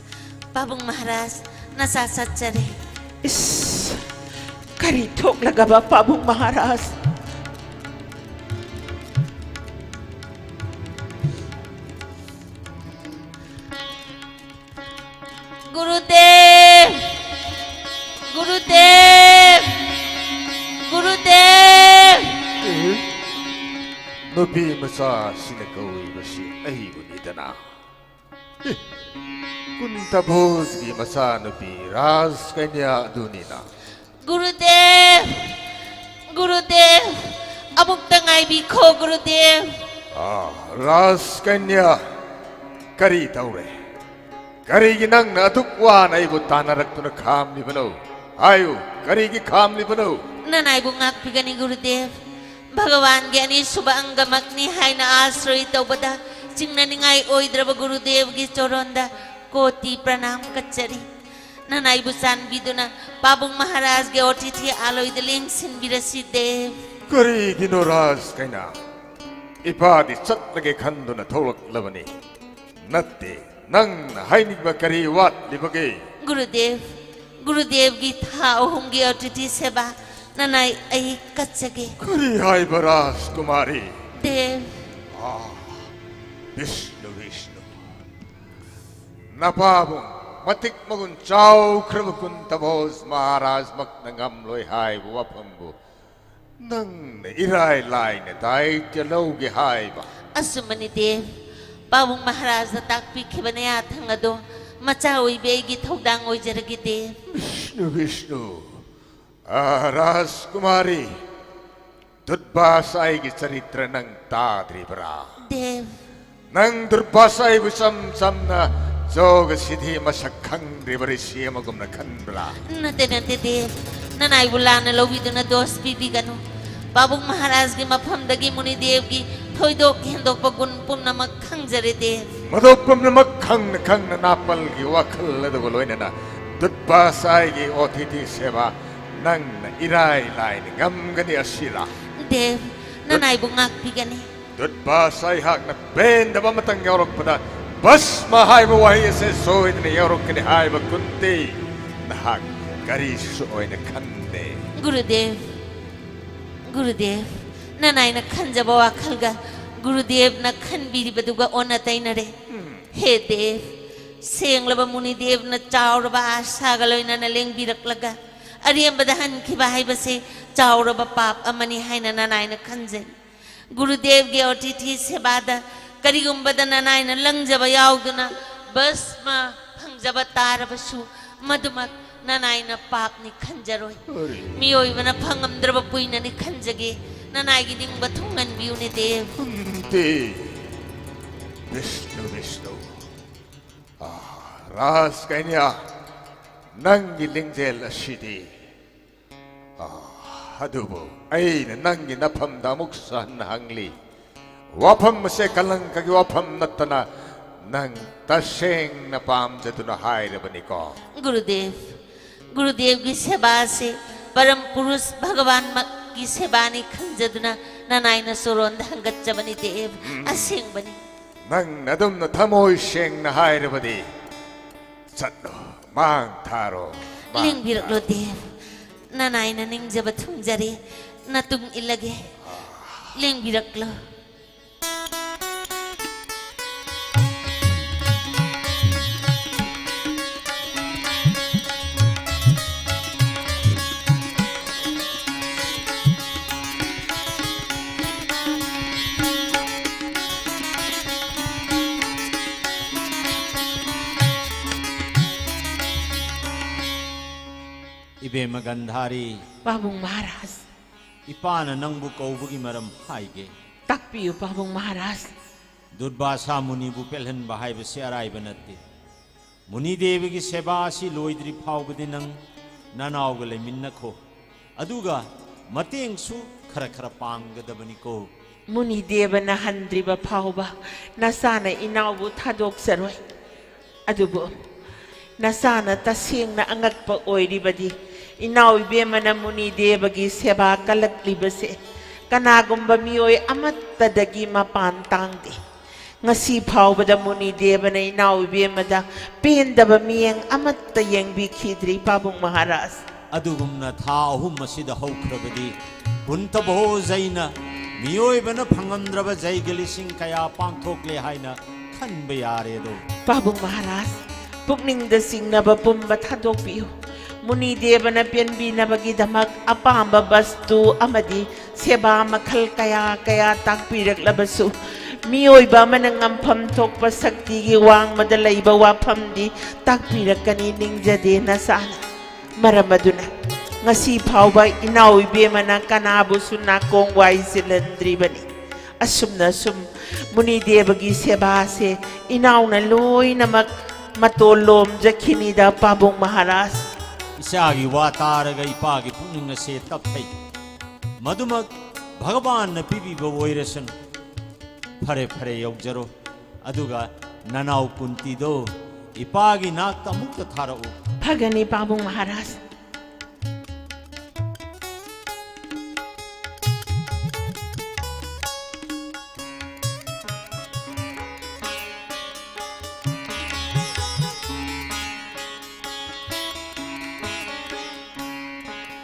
ꯄꯥꯕꯨꯡ ꯃꯍꯥꯔꯥꯖ, ꯅꯆꯥ ꯆꯠꯆꯔꯦ꯫ ꯏꯁ, ꯀꯔꯤ ꯊꯣꯛꯂꯒꯕ, ꯄꯥꯕꯨꯡ ꯃꯍꯥꯔꯥꯖ? ꯅꯨꯄꯤ ꯃꯆꯥꯁꯤꯅ ꯀꯧꯔꯤꯕꯁꯤ ꯑꯩꯕꯨꯅꯤꯗꯅ꯫ ꯍꯦ, ꯀꯨꯟꯇ ꯚꯣꯖꯒꯤ ꯃꯆꯥꯅꯨꯄꯤ ꯔꯥꯖꯀꯟꯌꯥ ꯑꯗꯨꯅꯤꯅ꯫ ꯒꯨꯔꯨꯗꯦꯕ! ꯒꯨꯔꯨꯗꯦꯕ! ꯑꯃꯨꯛꯇ ꯉꯥꯏꯕꯤꯈꯣ, ꯒꯨꯔꯨꯗꯦꯕ! ꯑꯥ, ꯔꯥꯖꯀꯟꯌꯥ, ꯀꯔꯤ ꯇꯧꯔꯦ? ꯀꯔꯤꯒꯤ ꯅꯪꯅ ꯑꯗꯨꯛ ꯋꯥꯅ ꯑꯩꯕꯨ ꯇꯥꯟꯅꯔꯛꯇꯨꯅ ꯈꯥꯝꯂꯤꯕꯅꯣ? ꯍꯥꯏꯌꯨ, ꯀꯔꯤꯒꯤ ꯈꯥꯝꯂꯤꯕꯅꯣ? ꯅꯅꯥꯏꯕꯨ ꯉꯥꯛꯄꯤꯒꯅꯤ, ꯒꯨꯔꯨꯗꯦꯕ꯫ ꯚꯒꯋꯥꯟꯒꯤ ꯑꯅꯤꯁꯨꯕ ꯑꯪꯒꯃꯛꯅꯤ ꯍꯥꯏꯅ ꯑꯥꯁ꯭ꯔꯣꯏ ꯇꯧꯕꯗ ꯆꯤꯡꯅꯅꯤꯡꯉꯥꯏ ꯑꯣꯏꯗ꯭ꯔꯕ ꯒꯨꯔꯨꯗꯦꯕꯒꯤ ꯆꯣꯔꯣꯟꯗ ꯀꯣꯇꯤ ꯄ꯭ꯔꯅꯥꯝ ꯀꯠꯆꯔꯤ꯫ ꯅꯅꯥꯏꯕꯨ ꯆꯥꯟꯕꯤꯗꯨꯅ ꯄꯥꯕꯨꯡ ꯃꯍꯥꯔꯥꯖꯒꯤ ꯑꯣꯊꯤꯊꯤ ꯑꯥꯂꯣꯏꯗ ꯂꯦꯡꯁꯤꯟꯕꯤꯔꯁꯤ, ꯗꯦꯕ꯫ ꯀꯔꯤꯒꯤꯅꯣ ꯔꯥꯖ ꯀꯩꯅꯥ? ꯏꯄꯥꯗꯤ ꯆꯠꯂꯒꯦ ꯈꯟꯗꯨꯅ ꯊꯣꯛꯂꯛꯂꯕꯅꯤ꯫ ꯅꯠꯇꯦ, ꯅꯪꯅ ꯍꯥꯏꯅꯤꯡꯕ ꯀꯔꯤ ꯋꯥꯠꯂꯤꯕꯒꯦ? ꯒꯨꯔꯨꯗꯦꯕ, ꯒꯨꯔꯨꯗꯦꯕꯒꯤ ꯊꯥ ꯑꯍꯨꯝꯒꯤ ꯑꯣꯊꯤꯊꯤ ꯁꯦꯕꯥ ꯅꯅꯥꯏ ꯑꯩ ꯀꯠꯆꯒꯦ꯫ ꯀꯔꯤ ꯍꯥꯏꯕ ꯔꯥꯖꯀꯨꯃꯥꯔꯤ? ꯗꯦꯕ꯫ ꯑꯥ, ꯕꯤꯁꯅꯨ, ꯕꯤꯁꯅꯨ꯫ ꯅꯄꯥꯕꯨꯡ ꯃꯇꯤꯛ ꯃꯒꯨꯟ ꯆꯥꯎꯈ꯭ꯔꯕ ꯀꯨꯟꯇ ꯚꯣꯖ ꯃꯍꯥꯔꯥꯖꯃꯛꯅ ꯉꯝꯂꯣꯏ ꯍꯥꯏꯕ ꯋꯥꯐꯝꯕꯨ ꯅꯪꯅ ꯏꯔꯥꯏ ꯂꯥꯏꯅ ꯗꯥꯏꯇ꯭ꯌ ꯂꯧꯒꯦ ꯍꯥꯏꯕ? ꯑꯆꯨꯝꯕꯅꯤ ꯗꯦꯕ꯫ ꯄꯥꯕꯨꯡ ꯃꯍꯥꯔꯥꯖꯅ ꯇꯥꯛꯄꯤꯈꯤꯕ ꯅꯌꯥꯊꯪ ꯑꯗꯣ ꯃꯆꯥ ꯑꯣꯏꯕꯤ ꯑꯩꯒꯤ ꯊꯧꯗꯥꯡ ꯑꯣꯏꯖꯔꯒꯦ ꯗꯦꯕ꯫ ꯕꯤꯁꯅꯨ, ꯕꯤꯁꯅꯨ꯫ ꯑꯥ, ꯔꯥꯖꯀꯨꯃꯥꯔꯤ, ꯗꯨꯠꯕꯥꯁꯥꯏꯒꯤ ꯆꯔꯤꯇ꯭ꯔ ꯅꯪ ꯇꯥꯗ꯭ꯔꯤꯕ꯭ꯔꯥ? ꯗꯦꯕ꯫ ꯅꯪ ꯗꯨꯔꯕꯥꯁꯥꯏꯕꯨ ꯏꯆꯝ ꯆꯝꯅ ꯖꯣꯒ ꯁꯤꯗꯤ ꯃꯁꯛ ꯈꯪꯗ꯭ꯔꯤꯕ ꯔꯤꯁꯤ ꯑꯃꯒꯨꯝꯅ ꯈꯟꯕ꯭ꯔꯥ? ꯅꯠꯇꯦ, ꯅꯠꯇꯦ, ꯗꯦꯕ꯫ ꯅꯅꯥꯏꯕꯨ ꯂꯥꯟꯅ ꯂꯧꯕꯤꯗꯨꯅ ꯗꯣꯁ ꯄꯤꯕꯤꯒꯅꯨ꯫ ꯄꯥꯕꯨꯡ ꯃꯍꯥꯔꯥꯖꯒꯤ ꯃꯐꯝꯗꯒꯤ ꯃꯨꯅꯤꯗꯦꯕꯒꯤ ꯊꯣꯏꯗꯣꯛ ꯍꯦꯟꯗꯣꯛꯄ ꯒꯨꯟ ꯄꯨꯝꯅꯃꯛ ꯈꯪꯖꯔꯦ, ꯗꯦꯕ꯫ ꯃꯗꯨ ꯄꯨꯝꯅꯃꯛ ꯈꯪꯅ ꯈꯪꯅ ꯅꯥꯄꯜꯒꯤ ꯋꯥꯈꯜ ꯑꯗꯨꯒ ꯂꯣꯏꯅꯅ ꯗꯨꯠꯕꯥꯁꯥꯏꯒꯤ ꯑꯣꯊꯤꯊꯤ ꯁꯦꯕꯥ ꯅꯪꯅ ꯏꯔꯥꯏ ꯂꯥꯏꯅ ꯉꯝꯒꯅꯤ ꯑꯁꯤꯔꯥ? ꯗꯦꯕ, ꯅꯅꯥꯏꯕꯨ ꯉꯥꯛꯄꯤꯒꯅꯤ꯫ ꯗꯨꯠꯕꯥꯁ, ꯑꯩꯍꯥꯛꯅ ꯄꯦꯟꯗꯕ ꯑꯃꯇꯪ ꯌꯥꯎꯔꯛꯄꯗ ꯚꯁꯃ ꯍꯥꯏꯕ ꯋꯥꯍꯩ ꯑꯁꯦ ꯁꯣꯏꯗꯅ ꯌꯥꯎꯔꯛꯀꯅꯤ ꯍꯥꯏꯕ ꯀꯨꯟꯇꯤ ꯅꯍꯥꯛ ꯀꯔꯤꯁꯨ ꯑꯣꯏꯅ ꯈꯟꯗꯦ꯫ ꯒꯨꯔꯨꯗꯦꯕ, ꯒꯨꯔꯨꯗꯦꯕ, ꯅꯅꯥꯏꯅ ꯈꯟꯖꯕ ꯋꯥꯈꯜꯒ ꯒꯨꯔꯨꯗꯦꯕꯅ ꯈꯟꯕꯤꯔꯤꯕꯗꯨꯒ ꯑꯣꯟꯅ ꯇꯩꯅꯔꯦ꯫ ꯍꯦ ꯗꯦꯕ, ꯁꯦꯡꯂꯕ ꯃꯨꯅꯤꯗꯦꯕꯅ ꯆꯥꯎꯔꯕ ꯑꯥꯁꯥꯒ ꯂꯣꯏꯅꯅ ꯂꯦꯡꯕꯤꯔꯛꯂꯒ ꯑꯔꯦꯝꯕꯗ ꯍꯟꯈꯤꯕ ꯍꯥꯏꯕꯁꯦ ꯆꯥꯎꯔꯕ ꯄꯥꯞ ꯑꯃꯅꯤ ꯍꯥꯏꯅ ꯅꯅꯥꯏꯅ ꯈꯟꯖꯩ꯫ ꯒꯨꯔꯨꯗꯦꯕꯒꯤ ꯑꯣꯇꯤꯊꯤ ꯁꯦꯕꯥꯗ ꯀꯔꯤꯒꯨꯝꯕꯗ ꯅꯅꯥꯏꯅ ꯂꯪꯖꯕ ꯌꯥꯎꯗꯨꯅ ꯚꯁꯃ ꯐꯪꯖꯕ ꯇꯥꯔꯕꯁꯨ, ꯃꯗꯨꯃꯛ ꯅꯅꯥꯏꯅ ꯄꯥꯞꯅꯤ ꯈꯟꯖꯔꯣꯏ꯫ ꯑꯔꯦ꯫ ꯃꯤꯑꯣꯏꯕꯅ ꯐꯪꯉꯝꯗ꯭ꯔꯕ ꯄꯨꯏꯅꯅꯤ ꯈꯟꯖꯒꯦ꯫ ꯅꯅꯥꯏꯒꯤ ꯅꯤꯡꯕ ꯊꯨꯡꯍꯟꯕꯤꯌꯨꯅꯦ ꯗꯦꯕ꯫ ꯎꯝ, ꯗꯦꯕ꯫ ꯕꯤꯁꯅꯨ, ꯕꯤꯁꯅꯨ꯫ ꯑꯥ, ꯔꯥꯖꯀꯩꯅ꯭ꯌꯥ, ꯅꯪꯒꯤ ꯂꯤꯡꯖꯦꯜ ꯑꯁꯤꯗꯤ ꯑꯥ, ꯑꯗꯨꯕꯨ ꯑꯩꯅ ꯅꯪꯒꯤ ꯅꯐꯝꯗ ꯑꯃꯨꯛꯁꯨ ꯍꯟꯅ ꯍꯪꯂꯤ꯫ ꯋꯥꯐꯝ ꯑꯁꯦ ꯀꯂꯪꯀꯒꯤ ꯋꯥꯐꯝ ꯅꯠꯇꯅ ꯅꯪ ꯇꯁꯦꯡꯅ ꯄꯥꯝꯖꯗꯨꯅ ꯍꯥꯏꯔꯕꯅꯤꯀꯣ? ꯒꯨꯔꯨꯗꯦꯕ, ꯒꯨꯔꯨꯗꯦꯕꯒꯤ ꯁꯦꯕꯥꯁꯦ ꯄꯔꯝ ꯄꯨꯔꯨꯁ ꯚꯒꯋꯥꯟꯃꯛꯀꯤ ꯁꯦꯕꯥꯅꯤ ꯈꯟꯖꯗꯨꯅ ꯅꯅꯥꯏꯅ ꯆꯣꯔꯣꯟꯗ ꯍꯪꯒꯠꯆꯕꯅꯤ ꯗꯦꯕ꯫ ꯎꯝ꯫ ꯑꯁꯦꯡꯕꯅꯤ꯫ ꯅꯪꯅ ꯑꯗꯨꯝꯅ ꯊꯃꯣꯏ ꯁꯦꯡꯅ ꯍꯥꯏꯔꯕꯗꯤ ꯆꯠꯂꯣ, ꯃꯥꯡ ꯊꯥꯔꯣ, ꯃꯥꯡ ꯂꯦꯡꯕꯤꯔꯛꯂꯣ ꯊꯥꯔꯣ꯫ ꯗꯦꯕ꯫ ꯅꯅꯥꯏꯅ ꯅꯤꯡꯖꯕ ꯊꯨꯡꯖꯔꯦ, ꯅꯇꯨꯡ ꯏꯜꯂꯒꯦ꯫ ꯂꯦꯡꯕꯤꯔꯛꯂꯣ꯫ ꯏꯕꯦꯝꯃ ꯒꯟꯙꯥꯔꯤ꯫ ꯄꯥꯕꯨꯡ ꯃꯍꯥꯔꯥꯖ꯫ ꯏꯄꯥꯅ ꯅꯪꯕꯨ ꯀꯧꯕꯒꯤ ꯃꯔꯝ ꯍꯥꯏꯒꯦ꯫ ꯇꯥꯛꯄꯤꯌꯨ ꯄꯥꯕꯨꯡ ꯃꯍꯥꯔꯥꯖ꯫ ꯗꯨꯔꯕꯥꯁꯥ ꯃꯨꯅꯤꯕꯨ ꯄꯦꯜꯍꯟꯕ ꯍꯥꯏꯕꯁꯤ ꯑꯔꯥꯏꯕ ꯅꯠꯇꯦ꯫ ꯃꯨꯅꯤꯗꯦꯕꯒꯤ ꯁꯦꯕꯥ ꯑꯁꯤ ꯂꯣꯏꯗ꯭ꯔꯤ ꯐꯥꯎꯕꯗꯤ ꯅꯪ ꯅꯅꯥꯎꯒ ꯂꯩꯃꯤꯟꯅꯈꯣ꯫ ꯑꯗꯨꯒ ꯃꯇꯦꯡꯁꯨ ꯈꯔ ꯈꯔ ꯄꯥꯡꯒꯗꯕꯅꯤꯀꯣ꯫ ꯃꯨꯅꯤꯗꯦꯕꯅ ꯍꯟꯗ꯭ꯔꯤꯕ ꯐꯥꯎꯕ ꯅꯆꯥꯅ ꯏꯅꯥꯎꯕꯨ ꯊꯥꯗꯣꯛꯆꯔꯣꯏ꯫ ꯑꯗꯨꯕꯨ ꯅꯆꯥꯅ ꯇꯁꯦꯡꯅ ꯑꯉꯛꯄ ꯑꯣꯏꯔꯤꯕꯗꯤ, ꯏꯅꯥꯎ ꯏꯕꯦꯝꯃꯅ ꯃꯨꯅꯤꯗꯦꯕꯒꯤ ꯁꯦꯕꯥ ꯀꯜꯂꯛꯂꯤꯕꯁꯦ ꯀꯅꯥꯒꯨꯝꯕ ꯃꯤꯑꯣꯏ ꯑꯃꯠꯇꯗꯒꯤ ꯃꯄꯥꯟ ꯇꯥꯡꯗꯦ꯫ ꯉꯁꯤ ꯐꯥꯎꯕꯗ ꯃꯨꯅꯤꯗꯦꯕꯅ ꯏꯅꯥꯎ ꯏꯕꯦꯝꯃꯗ ꯄꯦꯟꯗꯕ ꯃꯤꯠꯌꯦꯡ ꯑꯃꯠꯇ ꯌꯦꯡꯕꯤꯈꯤꯗ꯭ꯔꯤ, ꯄꯥꯕꯨꯡ ꯃꯍꯥꯔꯥꯖ꯫ ꯑꯗꯨꯒꯨꯝꯅ ꯊꯥ ꯑꯍꯨꯝ ꯑꯁꯤꯗ ꯍꯧꯈ꯭ꯔꯕꯗꯤ ꯀꯨꯟꯇ ꯚꯣꯖ ꯑꯩꯅ ꯃꯤꯑꯣꯏꯕꯅ ꯐꯪꯉꯝꯗ꯭ꯔꯕ ꯖꯩꯒ ꯂꯤꯁꯤꯡ ꯀꯌꯥ ꯄꯥꯡꯊꯣꯛꯂꯦ ꯍꯥꯏꯅ ꯈꯟꯕ ꯌꯥꯔꯦꯗꯣ꯫ ꯄꯥꯕꯨꯡ ꯃꯍꯥꯔꯥꯖ, ꯄꯨꯛꯅꯤꯡꯗ ꯆꯤꯡꯅꯕ ꯄꯨꯝꯕ ꯊꯥꯗꯣꯛꯄꯤꯌꯨ꯫ ꯃꯨꯅꯤꯗꯦꯕꯅ ꯄꯦꯟꯕꯤꯅꯕꯒꯤꯗꯃꯛ ꯑꯄꯥꯝꯕ ꯕꯁꯇꯨ ꯑꯃꯗꯤ ꯁꯦꯕꯥ ꯃꯈꯜ ꯀꯌꯥ ꯀꯌꯥ ꯇꯥꯛꯄꯤꯔꯛꯂꯕꯁꯨ, ꯃꯤꯑꯣꯏꯕ ꯑꯃꯅ ꯉꯝꯐꯝ ꯊꯣꯛꯄ ꯁꯛꯇꯤꯒꯤ ꯋꯥꯡꯃꯗ ꯂꯩꯕ ꯋꯥꯐꯝꯗꯤ ꯇꯥꯛꯄꯤꯔꯛꯀꯅꯤ ꯅꯤꯡꯖꯗꯦ ꯅꯆꯥꯅ꯫ ꯃꯔꯝ ꯑꯗꯨꯅ ꯉꯁꯤ ꯐꯥꯎꯕ ꯏꯅꯥꯎ ꯏꯕꯦꯝꯃꯅ ꯀꯅꯥꯕꯨꯁꯨ ꯅꯥꯀꯣꯡ ꯋꯥꯏꯁꯤꯜꯍꯟꯗ꯭ꯔꯤꯕꯅꯤ꯫ ꯑꯁꯨꯝꯅ ꯁꯨꯝ ꯃꯨꯅꯤꯗꯦꯕꯒꯤ ꯁꯦꯕꯥꯁꯦ ꯏꯅꯥꯎꯅ ꯂꯣꯏꯅꯃꯛ ꯃꯇꯣꯜ ꯂꯣꯝꯖꯈꯤꯅꯤꯗ, ꯄꯥꯕꯨꯡ ꯃꯍꯥꯔꯥꯖ꯫ ꯏꯆꯥꯒꯤ ꯋꯥ ꯇꯥꯔꯒ ꯏꯄꯥꯒꯤ ꯄꯨꯛꯅꯤꯡ ꯑꯁꯦ ꯇꯞꯊꯩ꯫ ꯃꯗꯨꯃꯛ ꯚꯒꯋꯥꯟꯅ ꯄꯤꯕꯤꯕ ꯑꯣꯏꯔꯁꯅꯨ꯫ ꯐꯔꯦ, ꯐꯔꯦ, ꯌꯧꯖꯔꯣ꯫ ꯑꯗꯨꯒ ꯅꯅꯥꯎ ꯀꯨꯟꯇꯤꯗꯣ ꯏꯄꯥꯒꯤ ꯅꯥꯛꯇ ꯑꯃꯨꯛꯇ ꯊꯥꯔꯛꯎ꯫ ꯐꯒꯅꯤ, ꯄꯥꯕꯨꯡ ꯃꯍꯥꯔꯥꯖ꯫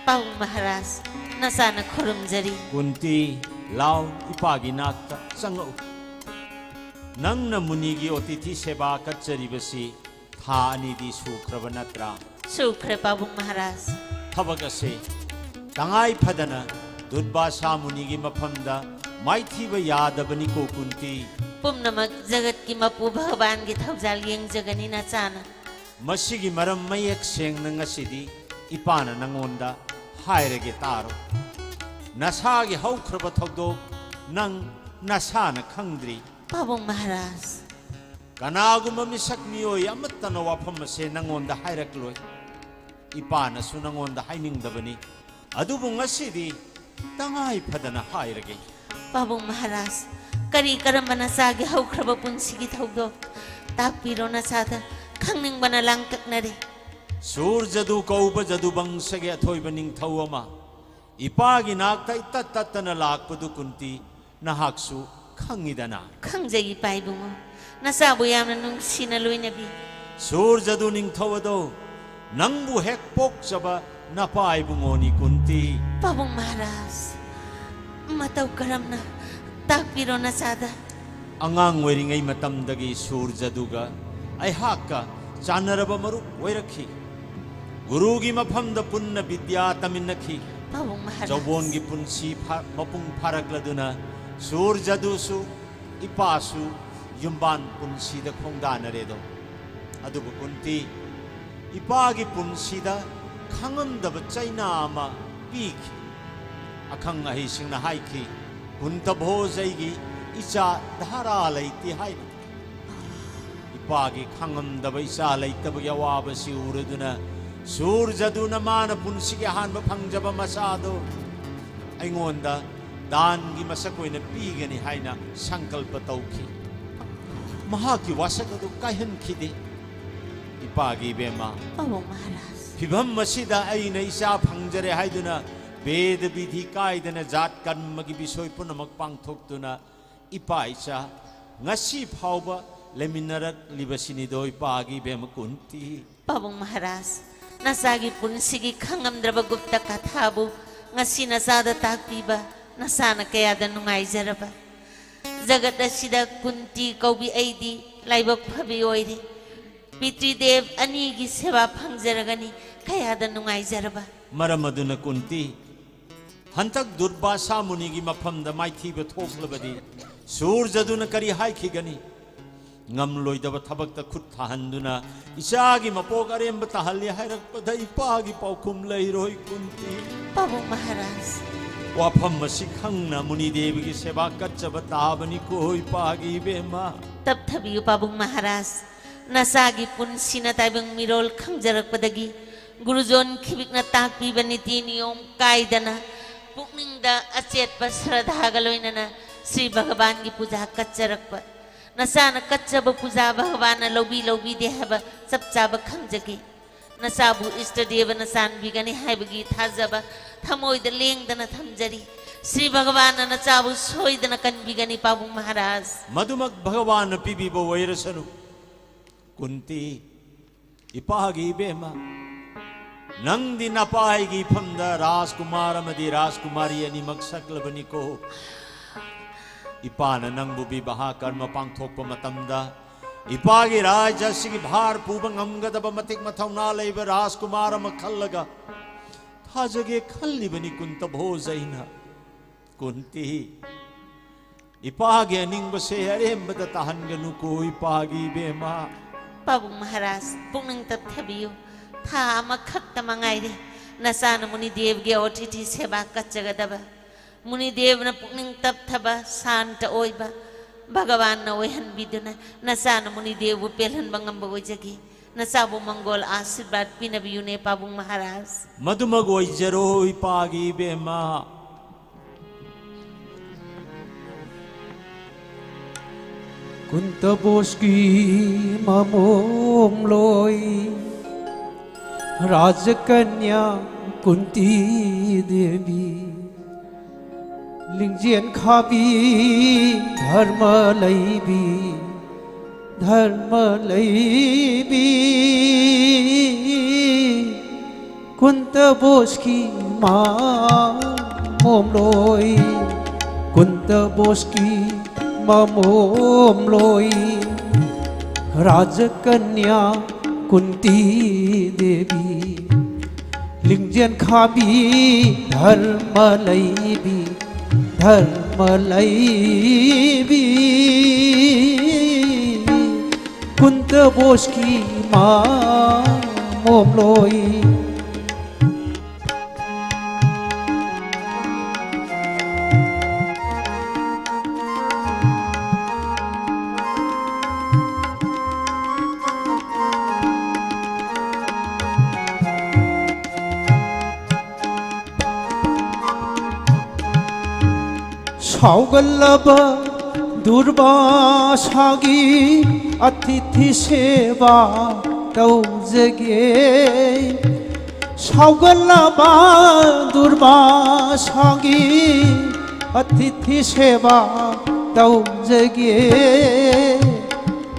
ꯄꯥꯕꯨꯡ ꯃꯍꯥꯔꯥꯖ, ꯅꯆꯥꯅ ꯈꯨꯔꯨꯝꯖꯔꯤ꯫ ꯀꯨꯟꯇꯤ, ꯂꯥꯎ, ꯏꯄꯥꯒꯤ ꯅꯥꯛꯇ ꯆꯪꯉꯛꯎ꯫ ꯅꯪꯅ ꯃꯨꯅꯤꯒꯤ ꯑꯣꯇꯤꯊꯤ ꯁꯦꯕꯥ ꯀꯠꯆꯔꯤꯕꯁꯤ ꯊꯥ ꯑꯅꯤꯗꯤ ꯁꯨꯈ꯭ꯔꯕ ꯅꯠꯇ꯭ꯔꯥ? ꯁꯨꯈ꯭ꯔꯦ, ꯄꯥꯕꯨꯡ ꯃꯍꯥꯔꯥꯖ꯫ ꯊꯕꯛ ꯑꯁꯦ ꯇꯉꯥꯏ ꯐꯗꯅ ꯗꯨꯔꯕꯥꯁꯥ ꯃꯨꯅꯤꯒꯤ ꯃꯐꯝꯗ ꯃꯥꯏꯊꯤꯕ ꯌꯥꯗꯕꯅꯤꯀꯣ, ꯀꯨꯟꯇꯤ꯫ ꯄꯨꯝꯅꯃꯛ ꯖꯒꯠꯀꯤ ꯃꯄꯨ ꯚꯒꯋꯥꯟꯒꯤ ꯊꯧꯖꯥꯜ ꯌꯦꯡꯖꯒꯅꯤ, ꯅꯆꯥꯅ꯫ ꯃꯁꯤꯒꯤ ꯃꯔꯝ ꯃꯌꯦꯛ ꯁꯦꯡꯅ ꯉꯁꯤꯗꯤ ꯏꯄꯥꯅ ꯅꯪꯉꯣꯟꯗ ꯍꯥꯏꯔꯒꯦ, ꯇꯥꯔꯣ꯫ ꯅꯁꯥꯒꯤ ꯍꯧꯈ꯭ꯔꯕ ꯊꯧꯗꯣꯛ ꯅꯪ ꯅꯁꯥꯅ ꯈꯪꯗ꯭ꯔꯤ꯫ ꯄꯥꯕꯨꯡ ꯃꯍꯥꯔꯥꯖ꯫ ꯀꯅꯥꯒꯨꯝꯕ ꯃꯤꯁꯛ ꯃꯤꯑꯣꯏ ꯑꯃꯠꯇꯅ ꯋꯥꯐꯝ ꯑꯁꯦ ꯅꯪꯉꯣꯟꯗ ꯍꯥꯏꯔꯛꯂꯣꯏ꯫ ꯏꯄꯥꯅꯁꯨ ꯅꯪꯉꯣꯟꯗ ꯍꯥꯏꯅꯤꯡꯗꯕꯅꯤ꯫ ꯑꯗꯨꯕꯨ ꯉꯁꯤꯗꯤ ꯇꯉꯥꯏ ꯐꯗꯅ ꯍꯥꯏꯔꯒꯦ꯫ ꯄꯥꯕꯨꯡ ꯃꯍꯥꯔꯥꯖ, ꯀꯔꯤ ꯀꯔꯝꯕ ꯅꯆꯥꯒꯤ ꯍꯧꯈ꯭ꯔꯕ ꯄꯨꯟꯁꯤꯒꯤ ꯊꯧꯗꯣꯛ? ꯇꯥꯛꯄꯤꯔꯣ ꯅꯆꯥꯗ, ꯈꯪꯅꯤꯡꯕꯅ ꯂꯥꯡꯇꯛꯅꯔꯦ꯫ ꯁꯨꯔ ꯖꯗꯨ ꯀꯧꯕ ꯖꯗꯨ ꯕꯪꯁꯒꯤ ꯑꯊꯣꯏꯕ ꯅꯤꯡꯊꯧ ꯑꯃ ꯏꯄꯥꯒꯤ ꯅꯥꯛꯇ ꯏꯇꯠ ꯇꯠꯇꯅ ꯂꯥꯛꯄꯗꯨ ꯀꯨꯟꯇꯤ ꯅꯍꯥꯛꯁꯨ ꯈꯪꯉꯤꯗꯅ꯫ ꯈꯪꯖꯩ, ꯏꯄꯥ ꯏꯕꯨꯡꯉꯣ꯫ ꯅꯆꯥꯕꯨ ꯌꯥꯝꯅ ꯅꯨꯡꯁꯤꯅ ꯂꯣꯏꯅꯕꯤ꯫ ꯁꯨꯔ ꯖꯗꯨ ꯅꯤꯡꯊꯧ ꯑꯗꯣ ꯅꯪꯕꯨ ꯍꯦꯛ ꯄꯣꯛꯆꯕ ꯅꯄꯥ ꯏꯕꯨꯡꯉꯣꯅꯤ, ꯀꯨꯟꯇꯤ꯫ ꯄꯥꯕꯨꯡ ꯃꯍꯥꯔꯥꯖ, ꯃꯇꯧ ꯀꯔꯝꯅ? ꯇꯥꯛꯄꯤꯔꯣ ꯅꯆꯥꯗ꯫ ꯑꯉꯥꯡ ꯑꯣꯏꯔꯤꯉꯩ ꯃꯇꯝꯗꯒꯤ ꯁꯨꯔ ꯖꯗꯨꯒ ꯑꯩꯍꯥꯛꯀ ꯆꯥꯟꯅꯔꯕ ꯃꯔꯨꯞ ꯑꯣꯏꯔꯛꯈꯤ꯫ ꯒꯨꯔꯨꯒꯤ ꯃꯐꯝꯗ ꯄꯨꯟꯅ ꯕꯤꯗ꯭ꯌꯥ ꯇꯝꯃꯤꯟꯅꯈꯤ꯫ ꯄꯥꯕꯨꯡ ꯃꯍꯥꯔꯥꯖ꯫ ꯆꯧꯕꯣꯟꯒꯤ ꯄꯨꯟꯁꯤ ꯐꯥ-, ꯃꯄꯨꯡ ꯐꯥꯔꯛꯂꯗꯨꯅ ꯁꯨꯔ ꯖꯗꯨꯁꯨ ꯏꯄꯥꯁꯨ ꯌꯨꯝꯕꯥꯟ ꯄꯨꯟꯁꯤꯗ ꯈꯣꯡꯗꯥꯅꯔꯦꯗꯣ꯫ ꯑꯗꯨꯕꯨ ꯀꯨꯟꯇꯤ, ꯏꯄꯥꯒꯤ ꯄꯨꯟꯁꯤꯗ ꯈꯪꯉꯝꯗꯕ ꯆꯩꯅꯥ ꯑꯃ ꯄꯤꯈꯤ꯫ ꯑꯈꯪ ꯑꯍꯩꯁꯤꯡꯅ ꯍꯥꯏꯈꯤ, "ꯀꯨꯟꯇ ꯚꯣꯖ ꯑꯩꯒꯤ ꯏꯆꯥ ꯙꯥꯔꯥ ꯂꯩꯇꯦ" ꯍꯥꯏꯅ꯫ ꯏꯄꯥꯒꯤ ꯈꯪꯉꯝꯗꯕ ꯏꯆꯥ ꯂꯩꯇꯕꯒꯤ ꯑꯋꯥꯕꯁꯤ ꯎꯔꯗꯨꯅ ꯁꯨꯔ ꯖꯗꯨꯅ ꯃꯥꯅ ꯄꯨꯟꯁꯤꯒꯤ ꯑꯍꯥꯟꯕ ꯐꯪꯖꯕ ꯃꯆꯥꯗꯣ ꯑꯩꯉꯣꯟꯗ ꯗꯥꯟꯒꯤ ꯃꯁꯛ ꯑꯣꯏꯅ ꯄꯤꯒꯅꯤ ꯍꯥꯏꯅ ꯁꯪꯀꯜꯄ ꯇꯧꯈꯤ꯫ ꯃꯍꯥꯛꯀꯤ ꯋꯥꯁꯛ ꯑꯗꯨ ꯀꯥꯏꯍꯟꯈꯤꯗꯦ꯫ ꯏꯄꯥꯒꯤ ꯏꯕꯦꯝꯃ, ꯄꯥꯕꯨꯡ ꯃꯍꯥꯔꯥꯖ꯫ ꯐꯤꯚꯝ ꯑꯁꯤꯗ ꯑꯩꯅ ꯏꯆꯥ ꯐꯪꯖꯔꯦ ꯍꯥꯏꯗꯨꯅ ꯚꯦꯗ ꯕꯤꯙꯤ ꯀꯥꯏꯗꯅ ꯖꯥꯠ ꯀꯔꯃꯒꯤ ꯕꯤꯁꯣꯏ ꯄꯨꯝꯅꯃꯛ ꯄꯥꯡꯊꯣꯛꯇꯨꯅ ꯏꯄꯥ ꯏꯆꯥ ꯉꯁꯤ ꯐꯥꯎꯕ ꯂꯩꯃꯤꯟꯅꯔꯛꯂꯤꯕꯁꯤꯅꯤꯗꯣ ꯏꯄꯥꯒꯤ ꯏꯕꯦꯝꯃ ꯀꯨꯟꯇꯤ꯫ ꯄꯥꯕꯨꯡ ꯃꯍꯥꯔꯥꯖ, ꯅꯆꯥꯒꯤ ꯄꯨꯟꯁꯤꯒꯤ ꯈꯪꯉꯝꯗ꯭ꯔꯕ ꯒꯨꯞꯇ ꯀꯊꯥꯕꯨ ꯉꯁꯤ ꯅꯆꯥꯗ ꯇꯥꯛꯄꯤꯕ ꯅꯆꯥꯅ ꯀꯌꯥꯗ ꯅꯨꯡꯉꯥꯏꯖꯔꯕ꯫ ꯖꯒꯠ ꯑꯁꯤꯗ ꯀꯨꯟꯇꯤ ꯀꯧꯕꯤ ꯑꯩꯗꯤ ꯂꯥꯏꯕꯛ ꯐꯕꯤ ꯑꯣꯏꯔꯦ꯫ ꯄꯤꯇ꯭ꯔꯤꯗꯦꯕ ꯑꯅꯤꯒꯤ ꯁꯦꯕꯥ ꯐꯪꯖꯔꯒꯅꯤ ꯀꯌꯥꯗ ꯅꯨꯡꯉꯥꯏꯖꯔꯕ꯫ ꯃꯔꯝ ꯑꯗꯨꯅ ꯀꯨꯟꯇꯤ, ꯍꯟꯇꯛ ꯗꯨꯔꯕꯥꯁꯥ ꯃꯨꯅꯤꯒꯤ ꯃꯐꯝꯗ ꯃꯥꯏꯊꯤꯕ ꯊꯣꯛꯂꯕꯗꯤ ꯁꯨꯔ ꯖꯗꯨꯅ ꯀꯔꯤ ꯍꯥꯏꯈꯤꯒꯅꯤ? ꯉꯝꯂꯣꯏꯗꯕ ꯊꯕꯛꯇ ꯈꯨꯠ ꯊꯥꯍꯟꯗꯨꯅ ꯏꯆꯥꯒꯤ ꯃꯄꯣꯛ ꯑꯔꯦꯝꯕ ꯇꯥꯍꯜꯂꯤ ꯍꯥꯏꯔꯛꯄꯗ ꯏꯄꯥꯒꯤ ꯄꯥꯎꯈꯨꯝ ꯂꯩꯔꯣꯏ ꯀꯨꯟꯇꯤ꯫ ꯄꯥꯕꯨꯡ ꯃꯍꯥꯔꯥꯖ꯫ ꯋꯥꯐꯝ ꯑꯁꯤ ꯈꯪꯅ ꯃꯨꯅꯤꯗꯦꯕꯒꯤ ꯁꯦꯕꯥ ꯀꯠꯆꯕ ꯇꯥꯕꯅꯤꯀꯣ ꯏꯄꯥꯒꯤ ꯏꯕꯦꯝꯃ꯫ ꯇꯞꯊꯕꯤꯌꯨ ꯄꯥꯕꯨꯡ ꯃꯍꯥꯔꯥꯖ꯫ ꯅꯆꯥꯒꯤ ꯄꯨꯟꯁꯤꯅ ꯇꯥꯏꯕꯪ ꯃꯤꯔꯣꯜ ꯈꯪꯖꯔꯛꯄꯗꯒꯤ ꯒꯨꯔꯨꯖꯣꯟ ꯈꯤꯕꯤꯛꯅ ꯇꯥꯛꯄꯤꯕ ꯅꯤꯇꯤ ꯅꯤꯌꯣꯝ ꯀꯥꯏꯗꯅ ꯄꯨꯛꯅꯤꯡꯗ ꯑꯆꯦꯠꯄ ꯁ꯭ꯔꯗꯥꯒ ꯂꯣꯏꯅꯅ ꯁ꯭ꯔꯤ ꯚꯒꯕꯥꯟꯒꯤ ꯄꯨꯖꯥ ꯀꯠꯆꯔꯛꯄ꯫ ꯅꯆꯥꯅ ꯀꯠꯆꯕ ꯄꯨꯖꯥ ꯚꯒꯕꯥꯟꯅ ꯂꯧꯕꯤ ꯂꯧꯕꯤꯗꯦ ꯍꯥꯏꯕ ꯆꯞ ꯆꯥꯕ ꯈꯪꯖꯒꯦ꯫ ꯅꯆꯥꯕꯨ ꯏꯁꯇꯗꯦꯕꯅ ꯆꯥꯟꯕꯤꯒꯅꯤ ꯍꯥꯏꯕꯒꯤ ꯊꯥꯖꯕ ꯊꯃꯣꯏꯗ ꯂꯦꯡꯗꯅ ꯊꯝꯖꯔꯤ꯫ ꯁ꯭ꯔꯤ ꯚꯒꯕꯥꯟꯅ ꯅꯆꯥꯕꯨ ꯁꯣꯏꯗꯅ ꯀꯟꯕꯤꯒꯅꯤ ꯄꯥꯕꯨꯡ ꯃꯍꯥꯔꯥꯖ꯫ ꯃꯗꯨꯃꯛ ꯚꯒꯕꯥꯟꯅ ꯄꯤꯕꯤꯕ ꯑꯣꯏꯔꯁꯅꯨ꯫ ꯀꯨꯟꯇꯤ, ꯏꯄꯥꯒꯤ ꯏꯕꯦꯝꯃ, ꯅꯪꯗꯤ ꯅꯄꯥꯒꯤ ꯏꯐꯝꯗ ꯔꯥꯖꯀꯨꯃꯥꯔ ꯑꯃꯗꯤ ꯔꯥꯖꯀꯨꯃꯥꯔꯤ ꯑꯅꯤꯃꯛ ꯁꯛꯂꯕꯅꯤꯀꯣ꯫ ꯏꯄꯥꯅ ꯅꯪꯕꯨ ꯕꯤꯕꯥꯍ ꯀꯔꯃ ꯄꯥꯡꯊꯣꯛꯄ ꯃꯇꯝꯗ ꯏꯄꯥꯒꯤ ꯔꯥꯖ꯭ꯌ ꯑꯁꯤꯒꯤ ꯚꯥꯔ ꯄꯨꯕ ꯉꯝꯒꯗꯕ ꯃꯇꯤꯛ ꯃꯊꯧꯅꯥ ꯂꯩꯕ ꯔꯥꯖꯀꯨꯃꯥꯔ ꯑꯃ ꯈꯜꯂꯒ ꯊꯥꯖꯒꯦ ꯈꯜꯂꯤꯕꯅꯤ ꯀꯨꯟꯇ ꯚꯣꯖ ꯑꯩꯅ꯫ ꯀꯨꯟꯇꯤ, ꯏꯄꯥꯒꯤ ꯑꯅꯤꯡꯕꯁꯦ ꯑꯔꯦꯝꯕꯗ ꯇꯥꯍꯟꯒꯅꯨꯀꯣ ꯏꯄꯥꯒꯤ ꯏꯕꯦꯝꯃ꯫ ꯄꯥꯕꯨꯡ ꯃꯍꯥꯔꯥꯖ, ꯄꯨꯛꯅꯤꯡ ꯇꯞꯊꯕꯤꯌꯨ꯫ ꯊꯥ ꯑꯃꯈꯛꯇ ꯃꯉꯥꯏꯔꯦ ꯅꯆꯥꯅ ꯃꯨꯅꯤꯗꯦꯕꯒꯤ ꯑꯣꯊꯤꯊꯤ ꯁꯦꯕꯥ ꯀꯠꯆꯒꯗꯕ꯫ ꯃꯨꯅꯤꯗꯦꯕꯅ ꯄꯨꯛꯅꯤꯡ ꯇꯞꯊꯕ, ꯁꯥꯟꯇ ꯑꯣꯏꯕ ꯚꯒꯋꯥꯟꯅ ꯑꯣꯏꯍꯟꯕꯤꯗꯨꯅ ꯅꯆꯥꯅ ꯃꯨꯅꯤꯗꯦꯕꯕꯨ ꯄꯦꯜꯍꯟꯕ ꯉꯝꯕ ꯑꯣꯏꯖꯒꯦ꯫ ꯅꯆꯥꯕꯨ ꯃꯪꯒꯣꯜ ꯑꯥꯁꯤꯔꯕꯥꯗ ꯄꯤꯅꯕꯤꯌꯨꯅꯦ ꯄꯥꯕꯨꯡ ꯃꯍꯥꯔꯥꯖ꯫ ꯃꯗꯨꯃꯛ ꯑꯣꯏꯖꯔꯣ ꯏꯄꯥꯒꯤ ꯏꯕꯦꯝꯃ꯫ ꯀꯨꯟꯇ ꯚꯣꯖꯀꯤ ꯃꯃꯣꯝꯂꯣꯏ ꯔꯥꯖꯀꯟꯌꯥ ꯀꯨꯟꯇꯤ ꯗꯦꯕꯤ, ꯂꯤꯡꯖꯦꯜ ꯈꯥꯕꯤ ꯙꯔꯃ ꯂꯩꯕꯤ, ꯙꯔꯃ ꯂꯩꯕꯤ, ꯀꯨꯟꯇ ꯚꯣꯖꯀꯤ ꯃꯃꯣꯝꯂꯣꯏ, ꯀꯨꯟꯇ ꯚꯣꯖꯀꯤ ꯃꯃꯣꯝꯂꯣꯏ ꯔꯥꯖꯀꯟꯌꯥ ꯀꯨꯟꯇꯤ ꯗꯦꯕꯤ, ꯂꯤꯡꯖꯦꯜ ꯈꯥꯕꯤ ꯙꯔꯃ ꯂꯩꯕꯤ, ꯙꯔꯃ ꯂꯩꯕꯤ, ꯀꯨꯟꯇ ꯚꯣꯖꯀꯤ ꯃꯃꯣꯝꯂꯣꯏ꯫ ꯁꯥꯎꯒꯜꯂꯕ ꯗꯨꯔꯕꯥꯁꯥꯒꯤ ꯑꯇꯤꯊꯤ ꯁꯦꯕꯥ ꯇꯧꯖꯒꯦ꯫ ꯁꯥꯎꯒꯜꯂꯕ ꯗꯨꯔꯕꯥꯁꯥꯒꯤ ꯑꯇꯤꯊꯤ ꯁꯦꯕꯥ ꯇꯧꯖꯒꯦ꯫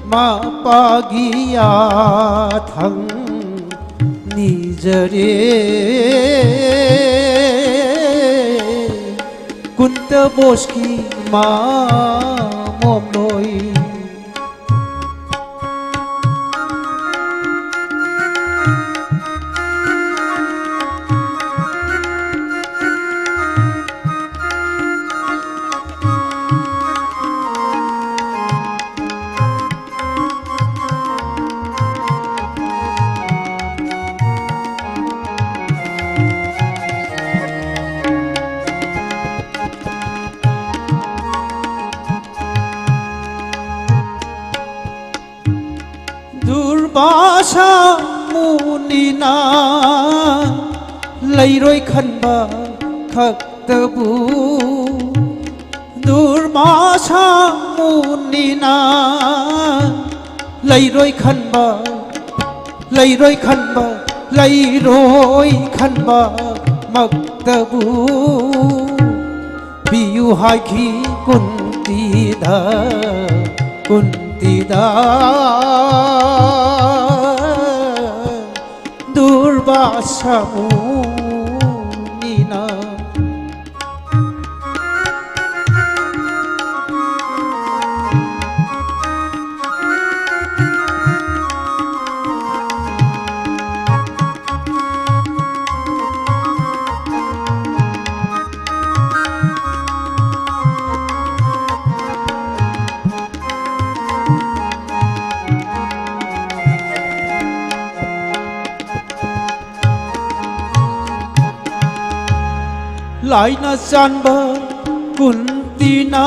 ꯃꯄꯥꯒꯤ ꯌꯥꯊꯪ ꯅꯤꯖꯔꯦ꯫ ꯀꯨꯟꯇ ꯚꯣꯖꯀꯤ ꯃꯃꯣꯝꯂꯣꯏ꯫ ꯄꯥꯁꯥ ꯃꯨꯅꯤꯅ ꯂꯩꯔꯣꯏ ꯈꯟꯕ ꯈꯛꯇꯕꯨ, ꯗꯨꯔꯃꯥꯁꯥ ꯃꯨꯅꯤꯅ ꯂꯩꯔꯣꯏ ꯈꯟꯕ, ꯂꯩꯔꯣꯏ ꯈꯟꯕ, ꯂꯩꯔꯣꯏ ꯈꯟꯕ ꯃꯛꯇꯕꯨ ꯄꯤꯌꯨ ꯍꯥꯏꯈꯤ ꯀꯨꯟꯇꯤꯗ, ꯀꯨꯟꯇꯤꯗ꯫ ꯗꯨꯔꯕꯥꯁꯥ ꯃꯨꯅꯤꯅ꯫ ꯂꯥꯏꯅ ꯆꯥꯟꯕ ꯀꯨꯟꯇꯤꯅ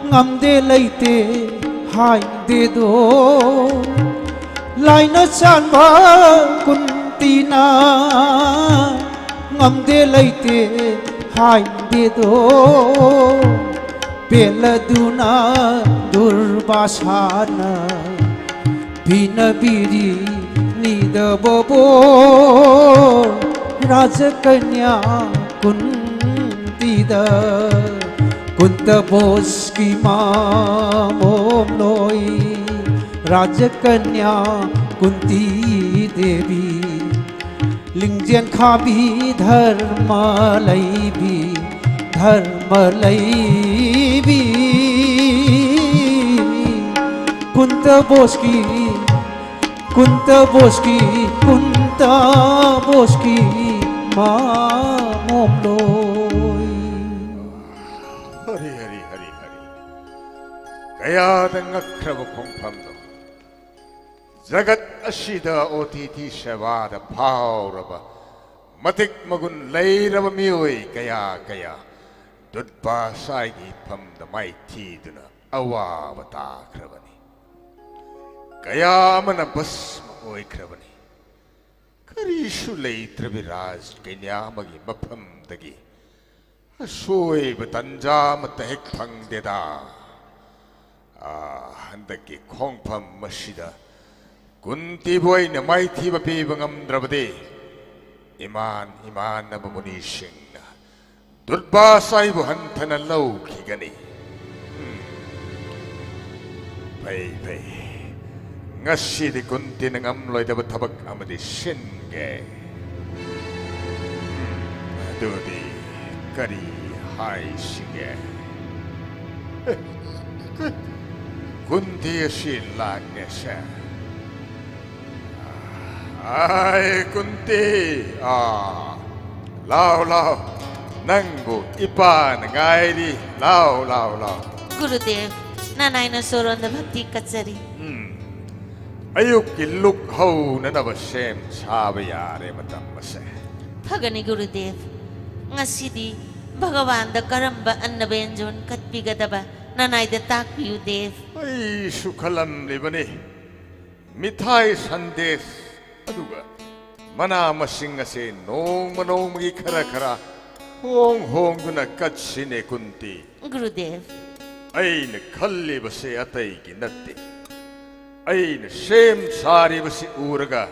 ꯉꯝꯗꯦ ꯂꯩꯇꯦ ꯍꯥꯏꯗꯦꯗꯣ꯫ ꯂꯥꯏꯅ ꯆꯥꯟꯕ ꯀꯨꯟꯇꯤꯅ ꯉꯝꯗꯦ ꯂꯩꯇꯦ ꯍꯥꯏꯗꯦꯗꯣ꯫ ꯄꯦꯜꯂꯗꯨꯅ ꯗꯨꯔꯕꯥꯁꯥꯅ ꯄꯤꯅꯕꯤꯔꯤ ꯅꯤꯗꯕꯕꯣ ꯔꯥꯖꯀꯟꯌꯥ ꯀꯨꯟꯇꯤꯗ꯫ ꯀꯨꯟꯇ ꯕꯣꯁꯀꯤ ꯃꯃꯣꯝꯂꯣꯏ ꯔꯥꯖꯀꯟꯌꯥ ꯀꯨꯟꯇꯤ ꯗꯦꯕꯤ꯫ ꯂꯤꯡꯖꯦꯜ ꯈꯥꯕꯤ ꯙꯔꯃ ꯂꯩꯕꯤ, ꯙꯔꯃ ꯂꯩꯕꯤ꯫ ꯀꯨꯟꯇ ꯕꯣꯁꯀꯤ, ꯀꯨꯟꯇ ꯕꯣꯁꯀꯤ, ꯀꯨꯟꯇ ꯕꯣꯁꯀꯤ ꯃꯃꯣꯝꯂꯣꯏ꯫ ꯍꯔꯤ, ꯍꯔꯤ, ꯍꯔꯤ, ꯍꯔꯤ꯫ ꯀꯌꯥꯗ ꯉꯛꯈ꯭ꯔꯕ ꯈꯣꯡꯐꯝꯅꯣ꯫ ꯖꯒꯠ ꯑꯁꯤꯗ ꯑꯣꯇꯤꯊꯤ ꯁꯦꯕꯥꯗ ꯐꯥꯎꯔꯕ ꯃꯇꯤꯛ ꯃꯒꯨꯟ ꯂꯩꯔꯕ ꯃꯤꯑꯣꯏ ꯀꯌꯥ ꯀꯌꯥ ꯗꯨꯠꯕꯥꯁꯥꯏꯒꯤ ꯏꯐꯝꯗ ꯃꯥꯏꯊꯤꯗꯨꯅ ꯑꯋꯥꯕ ꯇꯥꯈ꯭ꯔꯕꯅꯤ꯫ ꯀꯌꯥ ꯑꯃꯅ ꯚꯁꯃ ꯑꯣꯏꯈ꯭ꯔꯕꯅꯤ꯫ ꯀꯔꯤꯁꯨ ꯂꯩꯇ꯭ꯔꯕꯤ ꯔꯥꯖꯀꯟꯌꯥ ꯑꯃꯒꯤ ꯃꯐꯝꯗꯒꯤ ꯑꯁꯣꯏꯕ ꯇꯟꯖꯥ ꯑꯃꯠꯇ ꯍꯦꯛ ꯐꯪꯗꯦꯗ꯫ ꯑꯥ, ꯍꯟꯗꯛꯀꯤ ꯈꯣꯡꯐꯝ ꯑꯁꯤꯗ ꯀꯨꯟꯇꯤꯕꯨ ꯑꯩꯅ ꯃꯥꯏꯊꯤꯕ ꯄꯤꯕ ꯉꯝꯗ꯭ꯔꯕꯗꯤ, ꯏꯃꯥꯟ ꯏꯃꯥꯟꯅꯕ ꯃꯨꯅꯤꯁꯤꯡꯅ ꯗꯨꯔꯕꯥꯁꯥꯏꯕꯨ ꯍꯟꯊꯅ ꯂꯧꯈꯤꯒꯅꯤ꯫ ꯎꯝ꯫ ꯐꯩ, ꯐꯩ꯫ ꯉꯁꯤꯗꯤ ꯀꯨꯟꯇꯤꯅ ꯉꯝꯂꯣꯏꯗꯕ ꯊꯕꯛ ꯑꯃꯗꯤ ꯁꯤꯟꯒꯦ꯫ ꯎꯝ, ꯑꯗꯨꯗꯤ ꯀꯔꯤ ꯍꯥꯏꯁꯤꯒꯦ? ꯀꯨꯟꯇꯤ ꯑꯁꯤ ꯂꯥꯛꯅꯦꯁꯦ꯫ ꯑꯥꯏ, ꯀꯨꯟꯇꯤ! ꯑꯥ, ꯂꯥꯎ, ꯂꯥꯎ꯫ ꯅꯪꯕꯨ ꯏꯄꯥꯅ ꯉꯥꯏꯔꯤ꯫ ꯂꯥꯎ, ꯂꯥꯎ, ꯂꯥꯎ꯫ ꯒꯨꯔꯨꯗꯦꯕ, ꯅꯅꯥꯏꯅ ꯁꯣꯔꯣꯟꯗ ꯚꯛꯇꯤ ꯀꯠꯆꯔꯤ꯫ ꯎꯝ꯫ ꯑꯌꯨꯛꯀꯤ ꯂꯨꯛ ꯍꯧꯅꯅꯕ ꯁꯦꯝ ꯁꯥꯕ ꯌꯥꯔꯦ ꯃꯇꯝ ꯑꯁꯦ꯫ ꯐꯒꯅꯤ ꯒꯨꯔꯨꯗꯦꯕ꯫ ꯉꯁꯤꯗꯤ ꯚꯒꯋꯥꯟꯗ ꯀꯔꯝꯕ ꯑꯟꯅ ꯕꯦꯟꯖꯣꯟ ꯀꯠꯄꯤꯒꯗꯕ ꯅꯅꯥꯏꯗ ꯇꯥꯛꯄꯤꯌꯨ ꯗꯦꯕ꯫ ꯑꯩꯁꯨ ꯈꯜꯂꯝꯂꯤꯕꯅꯤ꯫ ꯃꯤꯊꯥꯏ ꯁꯟꯗꯦꯁ ꯑꯗꯨꯒ ꯃꯅꯥ ꯃꯁꯤꯡ ꯑꯁꯦ ꯅꯣꯡꯃ ꯅꯣꯡꯃꯒꯤ ꯈꯔ ꯈꯔ ꯍꯣꯡ ꯍꯣꯡꯗꯨꯅ ꯀꯠꯁꯤꯅꯦ ꯀꯨꯟꯇꯤ꯫ ꯒꯨꯔꯨꯗꯦꯕ꯫ ꯑꯩꯅ ꯈꯜꯂꯤꯕꯁꯦ ꯑꯇꯩꯒꯤ ꯅꯠꯇꯦ꯫ ꯑꯩꯅ ꯁꯦꯝ ꯁꯥꯔꯤꯕꯁꯤ ꯎꯔꯒ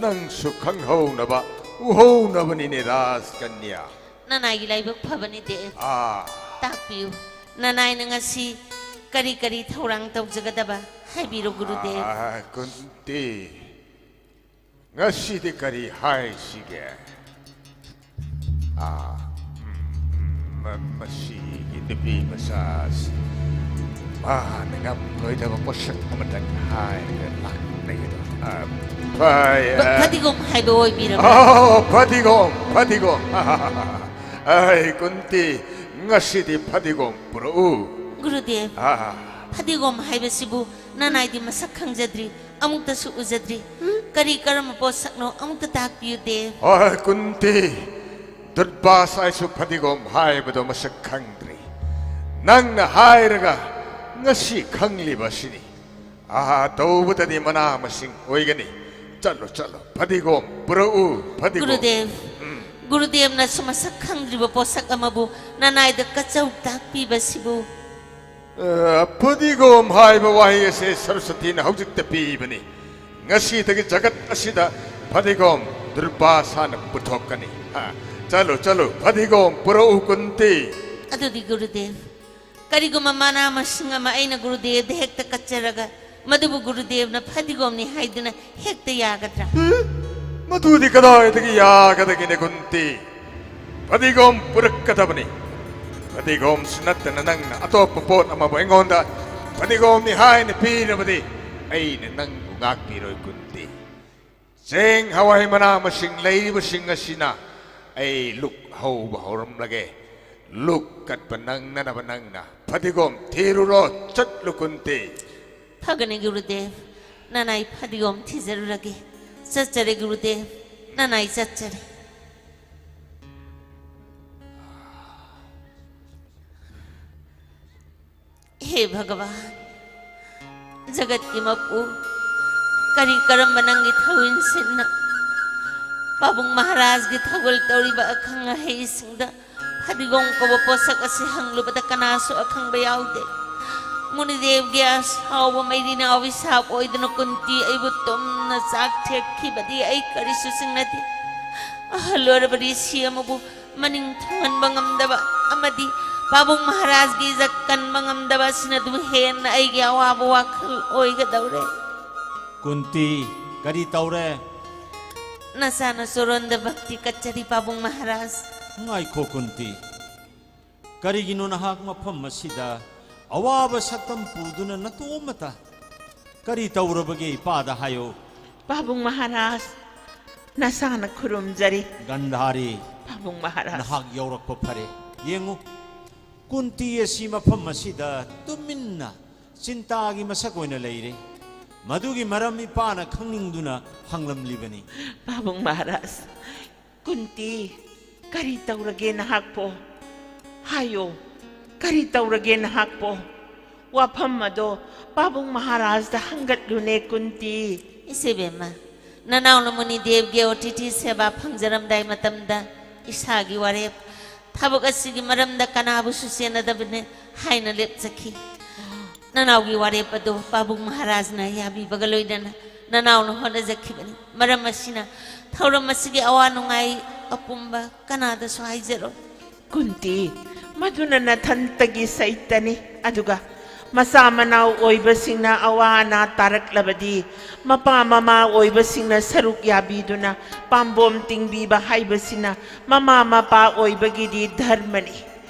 ꯅꯪꯁꯨ ꯈꯪꯍꯧꯅꯕ ꯎꯍꯧꯅꯕꯅꯤꯅꯦ ꯔꯥꯖꯀꯟꯌꯥ꯫ ꯅꯅꯥꯏꯒꯤ ꯂꯥꯏꯕꯛ ꯐꯕꯅꯤ ꯗꯦꯕ꯫ ꯑꯥ꯫ ꯇꯥꯛꯄꯤꯌꯨ꯫ ꯅꯅꯥꯏꯅ ꯉꯁꯤ ꯀꯔꯤ ꯀꯔꯤ ꯊꯧꯔꯥꯡ ꯇꯧꯖꯒꯗꯕ ꯍꯥꯏꯕꯤꯔꯣ ꯒꯨꯔꯨꯗꯦꯕ꯫ ꯑꯥ, ꯀꯨꯟꯇꯤ꯫ ꯉꯁꯤꯗꯤ ꯀꯔꯤ ꯍꯥꯏꯁꯤꯒꯦ? ꯑꯥ, ꯎꯝ, ꯃ-, ꯃꯁꯤꯒꯤ ꯅꯨꯄꯤ ꯃꯆꯥꯁꯤ ꯃꯥꯅ ꯉꯝꯂꯣꯏꯗꯕ ꯄꯣꯠꯁꯛ ꯑꯃꯇꯪ ꯍꯥꯏꯔꯒ ꯂꯥꯛꯂꯒꯦꯗꯣ꯫ ꯑꯥ, ꯐꯩ, ꯐ-, ꯑꯥ꯫ ꯐꯗꯤꯒꯣꯝ ꯍꯥꯏꯕ ꯑꯣꯏꯕꯤꯔꯕ꯭ꯔꯥ? ꯑꯣ, ꯐꯗꯤꯒꯣꯝ, ꯐꯗꯤꯒꯣꯝ꯫ ꯑꯩ ꯀꯨꯟꯇꯤ, ꯉꯁꯤꯗꯤ ꯐꯗꯤꯒꯣꯝ ꯄꯨꯔꯛꯎ꯫ ꯒꯨꯔꯨꯗꯦꯕ, ꯑꯥ꯫ ꯐꯗꯤꯒꯣꯝ ꯍꯥꯏꯕꯁꯤꯕꯨ ꯅꯅꯥꯏꯗꯤ ꯃꯁꯛ ꯈꯪꯖꯗ꯭ꯔꯤ, ꯑꯃꯨꯛꯇꯁꯨ ꯎꯖꯗ꯭ꯔꯤ꯫ ꯀꯔꯤ ꯀꯔꯝꯕ ꯄꯣꯠꯁꯛꯅꯣ ꯑꯃꯨꯛꯇ ꯇꯥꯛꯄꯤꯌꯨ ꯗꯦꯕ꯫ ꯍꯣꯏ, ꯀꯨꯟꯇꯤ, ꯗꯨꯔꯕꯥꯁꯥꯏꯁꯨ ꯐꯗꯤꯒꯣꯝ ꯍꯥꯏꯕꯗꯣ ꯃꯁꯛ ꯈꯪꯗ꯭ꯔꯤ꯫ ꯅꯪꯅ ꯍꯥꯏꯔꯒ ꯉꯁꯤ ꯈꯪꯂꯤꯕ ꯑꯁꯤꯅꯤ꯫ ꯑꯍꯥ, ꯇꯧꯕꯗꯗꯤ ꯃꯅꯥ ꯃꯁꯤꯡ ꯑꯣꯏꯒꯅꯤ꯫ ꯆꯠꯂꯣ, ꯆꯠꯂꯣ, ꯐꯗꯤꯒꯣꯝ ꯄꯨꯔꯛꯎ, ꯐꯗꯤꯒꯣꯝ꯫ ꯒꯨꯔꯨꯗꯦꯕ, ꯎꯝ꯫ ꯒꯨꯔꯨꯗꯦꯕꯅꯁꯨ ꯃꯁꯛ ꯈꯪꯗ꯭ꯔꯤꯕ ꯄꯣꯠꯁꯛ ꯑꯃꯕꯨ ꯅꯅꯥꯏꯗ ꯀꯠꯆꯧ ꯇꯥꯛꯄꯤꯕꯁꯤꯕꯨ꯫ ꯑ, ꯐꯗꯤꯒꯣꯝ ꯍꯥꯏꯕ ꯋꯥꯍꯩ ꯑꯁꯦ ꯁꯔꯁꯇꯤꯅ ꯍꯧꯖꯤꯛꯇ ꯄꯤꯕꯅꯤ꯫ ꯉꯁꯤꯗꯒꯤ ꯖꯒꯠ ꯑꯁꯤꯗ ꯐꯗꯤꯒꯣꯝ ꯗꯨꯔꯕꯥꯁꯥꯅ ꯄꯨꯊꯣꯛꯀꯅꯤ꯫ ꯑ, ꯆꯠꯂꯨ, ꯆꯠꯂꯨ, ꯐꯗꯤꯒꯣꯝ ꯄꯨꯔꯛꯎ, ꯀꯨꯟꯇꯤ꯫ ꯑꯗꯨꯗꯤ ꯒꯨꯔꯨꯗꯦꯕ, ꯀꯔꯤꯒꯨꯝꯕ ꯃꯅꯥ ꯃꯁꯤꯡ ꯑꯃ ꯑꯩꯅ ꯒꯨꯔꯨꯗꯦꯕꯗ ꯍꯦꯛꯇ ꯀꯠꯆꯔꯒ ꯃꯗꯨꯕꯨ ꯒꯨꯔꯨꯗꯦꯕꯅ ꯐꯗꯤꯒꯣꯝꯅꯤ ꯍꯥꯏꯗꯨꯅ ꯍꯦꯛꯇ ꯌꯥꯒꯗ꯭ꯔꯥ? ꯍ? ꯃꯗꯨꯗꯤ ꯀꯗꯥꯏꯗꯒꯤ ꯌꯥꯒꯗꯒꯦꯅꯦ, ꯀꯨꯟꯇꯤ? ꯐꯗꯤꯒꯣꯝ ꯄꯨꯔꯛꯀꯗꯕꯅꯤ꯫ ꯐꯗꯤꯒꯣꯝꯁꯨ ꯅꯠꯇꯅ ꯅꯪꯅ ꯑꯇꯣꯞꯄ ꯄꯣꯠ ꯑꯃꯕꯨ ꯑꯩꯉꯣꯟꯗ ꯐꯗꯤꯒꯣꯝꯅꯤ ꯍꯥꯏꯅ ꯄꯤꯔꯕꯗꯤ ꯑꯩꯅ ꯅꯪꯕꯨ ꯉꯥꯛꯄꯤꯔꯣꯏ, ꯀꯨꯟꯇꯤ꯫ ꯆꯦꯡ, ꯍꯋꯥꯏ, ꯃꯅꯥ ꯃꯁꯤꯡ ꯂꯩꯔꯤꯕꯁꯤꯡ ꯑꯁꯤꯅ ꯑꯩ ꯂꯨꯛ ꯍꯧꯕ ꯍꯧꯔꯝꯂꯒꯦ꯫ ꯂꯨꯛ ꯀꯠꯄ ꯅꯪꯅꯅꯕ ꯅꯪꯅ ꯐꯗꯤꯒꯣꯝ ꯊꯤꯔꯨꯔꯣ, ꯆꯠꯂꯨ, ꯀꯨꯟꯇꯤ꯫ ꯐꯒꯅꯤ ꯒꯨꯔꯨꯗꯦꯕ, ꯅꯅꯥꯏ ꯐꯗꯤꯒꯣꯝ ꯊꯤꯖꯔꯨꯔꯒꯦ꯫ ꯆꯠꯆꯔꯦ ꯒꯨꯔꯨꯗꯦꯕ, ꯅꯅꯥꯏ ꯆꯠꯆꯔꯦ꯫ ꯍꯦ ꯚꯒꯕꯥꯟ, ꯖꯒꯠꯀꯤ ꯃꯄꯨ, ꯀꯔꯤ ꯀꯔꯝꯕ ꯅꯪꯒꯤ ꯊꯧꯏꯟꯁꯤꯟꯅ ꯄꯥꯕꯨꯡ ꯃꯍꯥꯔꯥꯖꯒꯤ ꯊꯧꯒꯜ ꯇꯧꯔꯤꯕ ꯑꯈꯪ ꯑꯍꯩꯁꯤꯡꯗ ꯐꯗꯤꯒꯣꯝ ꯀꯧꯕ ꯄꯣꯠꯁꯛ ꯑꯁꯤ ꯍꯪꯂꯨꯕꯗ ꯀꯅꯥꯁꯨ ꯑꯈꯪꯕ ꯌꯥꯎꯗꯦ꯫ ꯃꯨꯅꯤꯗꯦꯕꯒꯤ ꯑꯁꯥꯎꯕ ꯃꯩꯔꯤꯅ ꯑꯚꯤꯁꯥꯞ ꯑꯣꯏꯗꯨꯅ ꯀꯨꯟꯇꯤ ꯑꯩꯕꯨ ꯇꯨꯝꯅ ꯆꯥꯛ ꯊꯦꯛꯈꯤꯕꯗꯤ ꯑꯩ ꯀꯔꯤꯁꯨ ꯆꯤꯡꯅꯗꯦ꯫ ꯑꯍꯜ ꯑꯣꯏꯔꯕ ꯔꯤꯁꯤ ꯑꯃꯕꯨ ꯃꯅꯤꯡ ꯊꯨꯡꯍꯟꯕ ꯉꯝꯗꯕ ꯑꯃꯗꯤ ꯄꯥꯕꯨꯡ ꯃꯍꯥꯔꯥꯖꯒꯤ ꯏꯖꯠ ꯀꯟꯕ ꯉꯝꯗꯕ ꯑꯁꯤꯅ ꯑꯗꯨꯝ ꯍꯦꯟꯅ ꯑꯩꯒꯤ ꯑꯋꯥꯕ ꯋꯥꯈꯜ ꯑꯣꯏꯒꯗꯧꯔꯦ꯫ ꯀꯨꯟꯇꯤ, ꯀꯔꯤ ꯇꯧꯔꯦ? ꯅꯆꯥꯅ ꯆꯣꯔꯣꯟꯗ ꯚꯛꯇꯤ ꯀꯠꯆꯔꯤ, ꯄꯥꯕꯨꯡ ꯃꯍꯥꯔꯥꯖ꯫ ꯉꯥꯏꯈꯣ, ꯀꯨꯟꯇꯤ꯫ ꯀꯔꯤꯒꯤꯅꯣ ꯅꯍꯥꯛ ꯃꯐꯝ ꯑꯁꯤꯗ ꯑꯋꯥꯕ ꯁꯛꯇꯝ ꯄꯨꯗꯨꯅ ꯅꯇꯣꯝꯇ? ꯀꯔꯤ ꯇꯧꯔꯕꯒꯦ, ꯏꯄꯥꯗ ꯍꯥꯏꯌꯨ꯫ ꯄꯥꯕꯨꯡ ꯃꯍꯥꯔꯥꯖ, ꯅꯆꯥꯅ ꯈꯨꯔꯨꯝꯖꯔꯤ꯫ ꯒꯟꯙꯥꯔꯤ, ꯄꯥꯕꯨꯡ ꯃꯍꯥꯔꯥꯖ꯫ ꯅꯍꯥꯛ ꯌꯧꯔꯛꯄ ꯐꯔꯦ꯫ ꯌꯦꯡꯉꯨ, ꯀꯨꯟꯇꯤ ꯑꯁꯤ ꯃꯐꯝ ꯑꯁꯤꯗ ꯇꯨꯃꯤꯟꯅ ꯆꯤꯟꯇꯥꯒꯤ ꯃꯁꯛ ꯑꯣꯏꯅ ꯂꯩꯔꯦ꯫ ꯃꯗꯨꯒꯤ ꯃꯔꯝ ꯏꯄꯥꯅ ꯈꯪꯅꯤꯡꯗꯨꯅ ꯍꯪꯂꯝꯂꯤꯕꯅꯤ꯫ ꯄꯥꯕꯨꯡ ꯃꯍꯥꯔꯥꯖ, ꯀꯨꯟꯇꯤ, ꯀꯔꯤ ꯇꯧꯔꯒꯦ ꯅꯍꯥꯛꯄꯣ? ꯍꯥꯏꯌꯣ, ꯀꯔꯤ ꯇꯧꯔꯒꯦ ꯅꯍꯥꯛꯄꯣ? ꯋꯥꯐꯝ ꯑꯗꯣ ꯄꯥꯕꯨꯡ ꯃꯍꯥꯔꯥꯖꯗ ꯍꯪꯒꯠꯂꯨꯅꯦ, ꯀꯨꯟꯇꯤ꯫ ꯏꯆꯦꯕꯦꯝꯃ, ꯅꯅꯥꯎꯅ ꯃꯨꯅꯤꯗꯦꯕꯒꯤ ꯑꯣꯇꯤꯊꯤ ꯁꯦꯕꯥ ꯐꯪꯖꯔꯝꯗꯥꯏ ꯃꯇꯝꯗ ꯏꯁꯥꯒꯤ ꯋꯥꯔꯦꯞ, ꯊꯕꯛ ꯑꯁꯤꯒꯤ ꯃꯔꯝꯗ ꯀꯅꯥꯕꯨꯁꯨ ꯆꯦꯟꯅꯗꯕꯅꯦ ꯍꯥꯏꯅ ꯂꯦꯞꯆꯈꯤ꯫ ꯅꯅꯥꯎꯒꯤ ꯋꯥꯔꯦꯞ ꯑꯗꯨ ꯄꯥꯕꯨꯡ ꯃꯍꯥꯔꯥꯖꯅ ꯌꯥꯕꯤꯕꯒ ꯂꯣꯏꯅꯅ ꯅꯅꯥꯎꯅ ꯍꯣꯠꯅꯖꯈꯤꯕꯅꯤ꯫ ꯃꯔꯝ ꯑꯁꯤꯅ ꯊꯧꯔꯝ ꯑꯁꯤꯒꯤ ꯑꯋꯥ ꯅꯨꯡꯉꯥꯏ ꯑꯄꯨꯝꯕ ꯀꯅꯥꯗꯁꯨ ꯍꯥꯏꯖꯔꯣꯏ꯫ ꯀꯨꯟꯇꯤ, ꯃꯗꯨꯅ ꯅꯊꯟꯇꯒꯤ ꯁꯩꯇꯅꯤ꯫ ꯑꯗꯨꯒ ꯃꯆꯥ ꯃꯅꯥꯎ ꯑꯣꯏꯕꯁꯤꯡꯅ ꯑꯋꯥ ꯑꯅꯥ ꯇꯥꯔꯛꯂꯕꯗꯤ, ꯃꯄꯥ ꯃꯃꯥ ꯑꯣꯏꯕꯁꯤꯡꯅ ꯁꯔꯨꯛ ꯌꯥꯕꯤꯗꯨꯅ ꯄꯥꯝꯕꯣꯝ ꯇꯤꯡꯕꯤꯕ ꯍꯥꯏꯕꯁꯤꯅ ꯃꯃꯥ ꯃꯄꯥ ꯑꯣꯏꯕꯒꯤꯗꯤ ꯙꯔꯃꯅꯤ꯫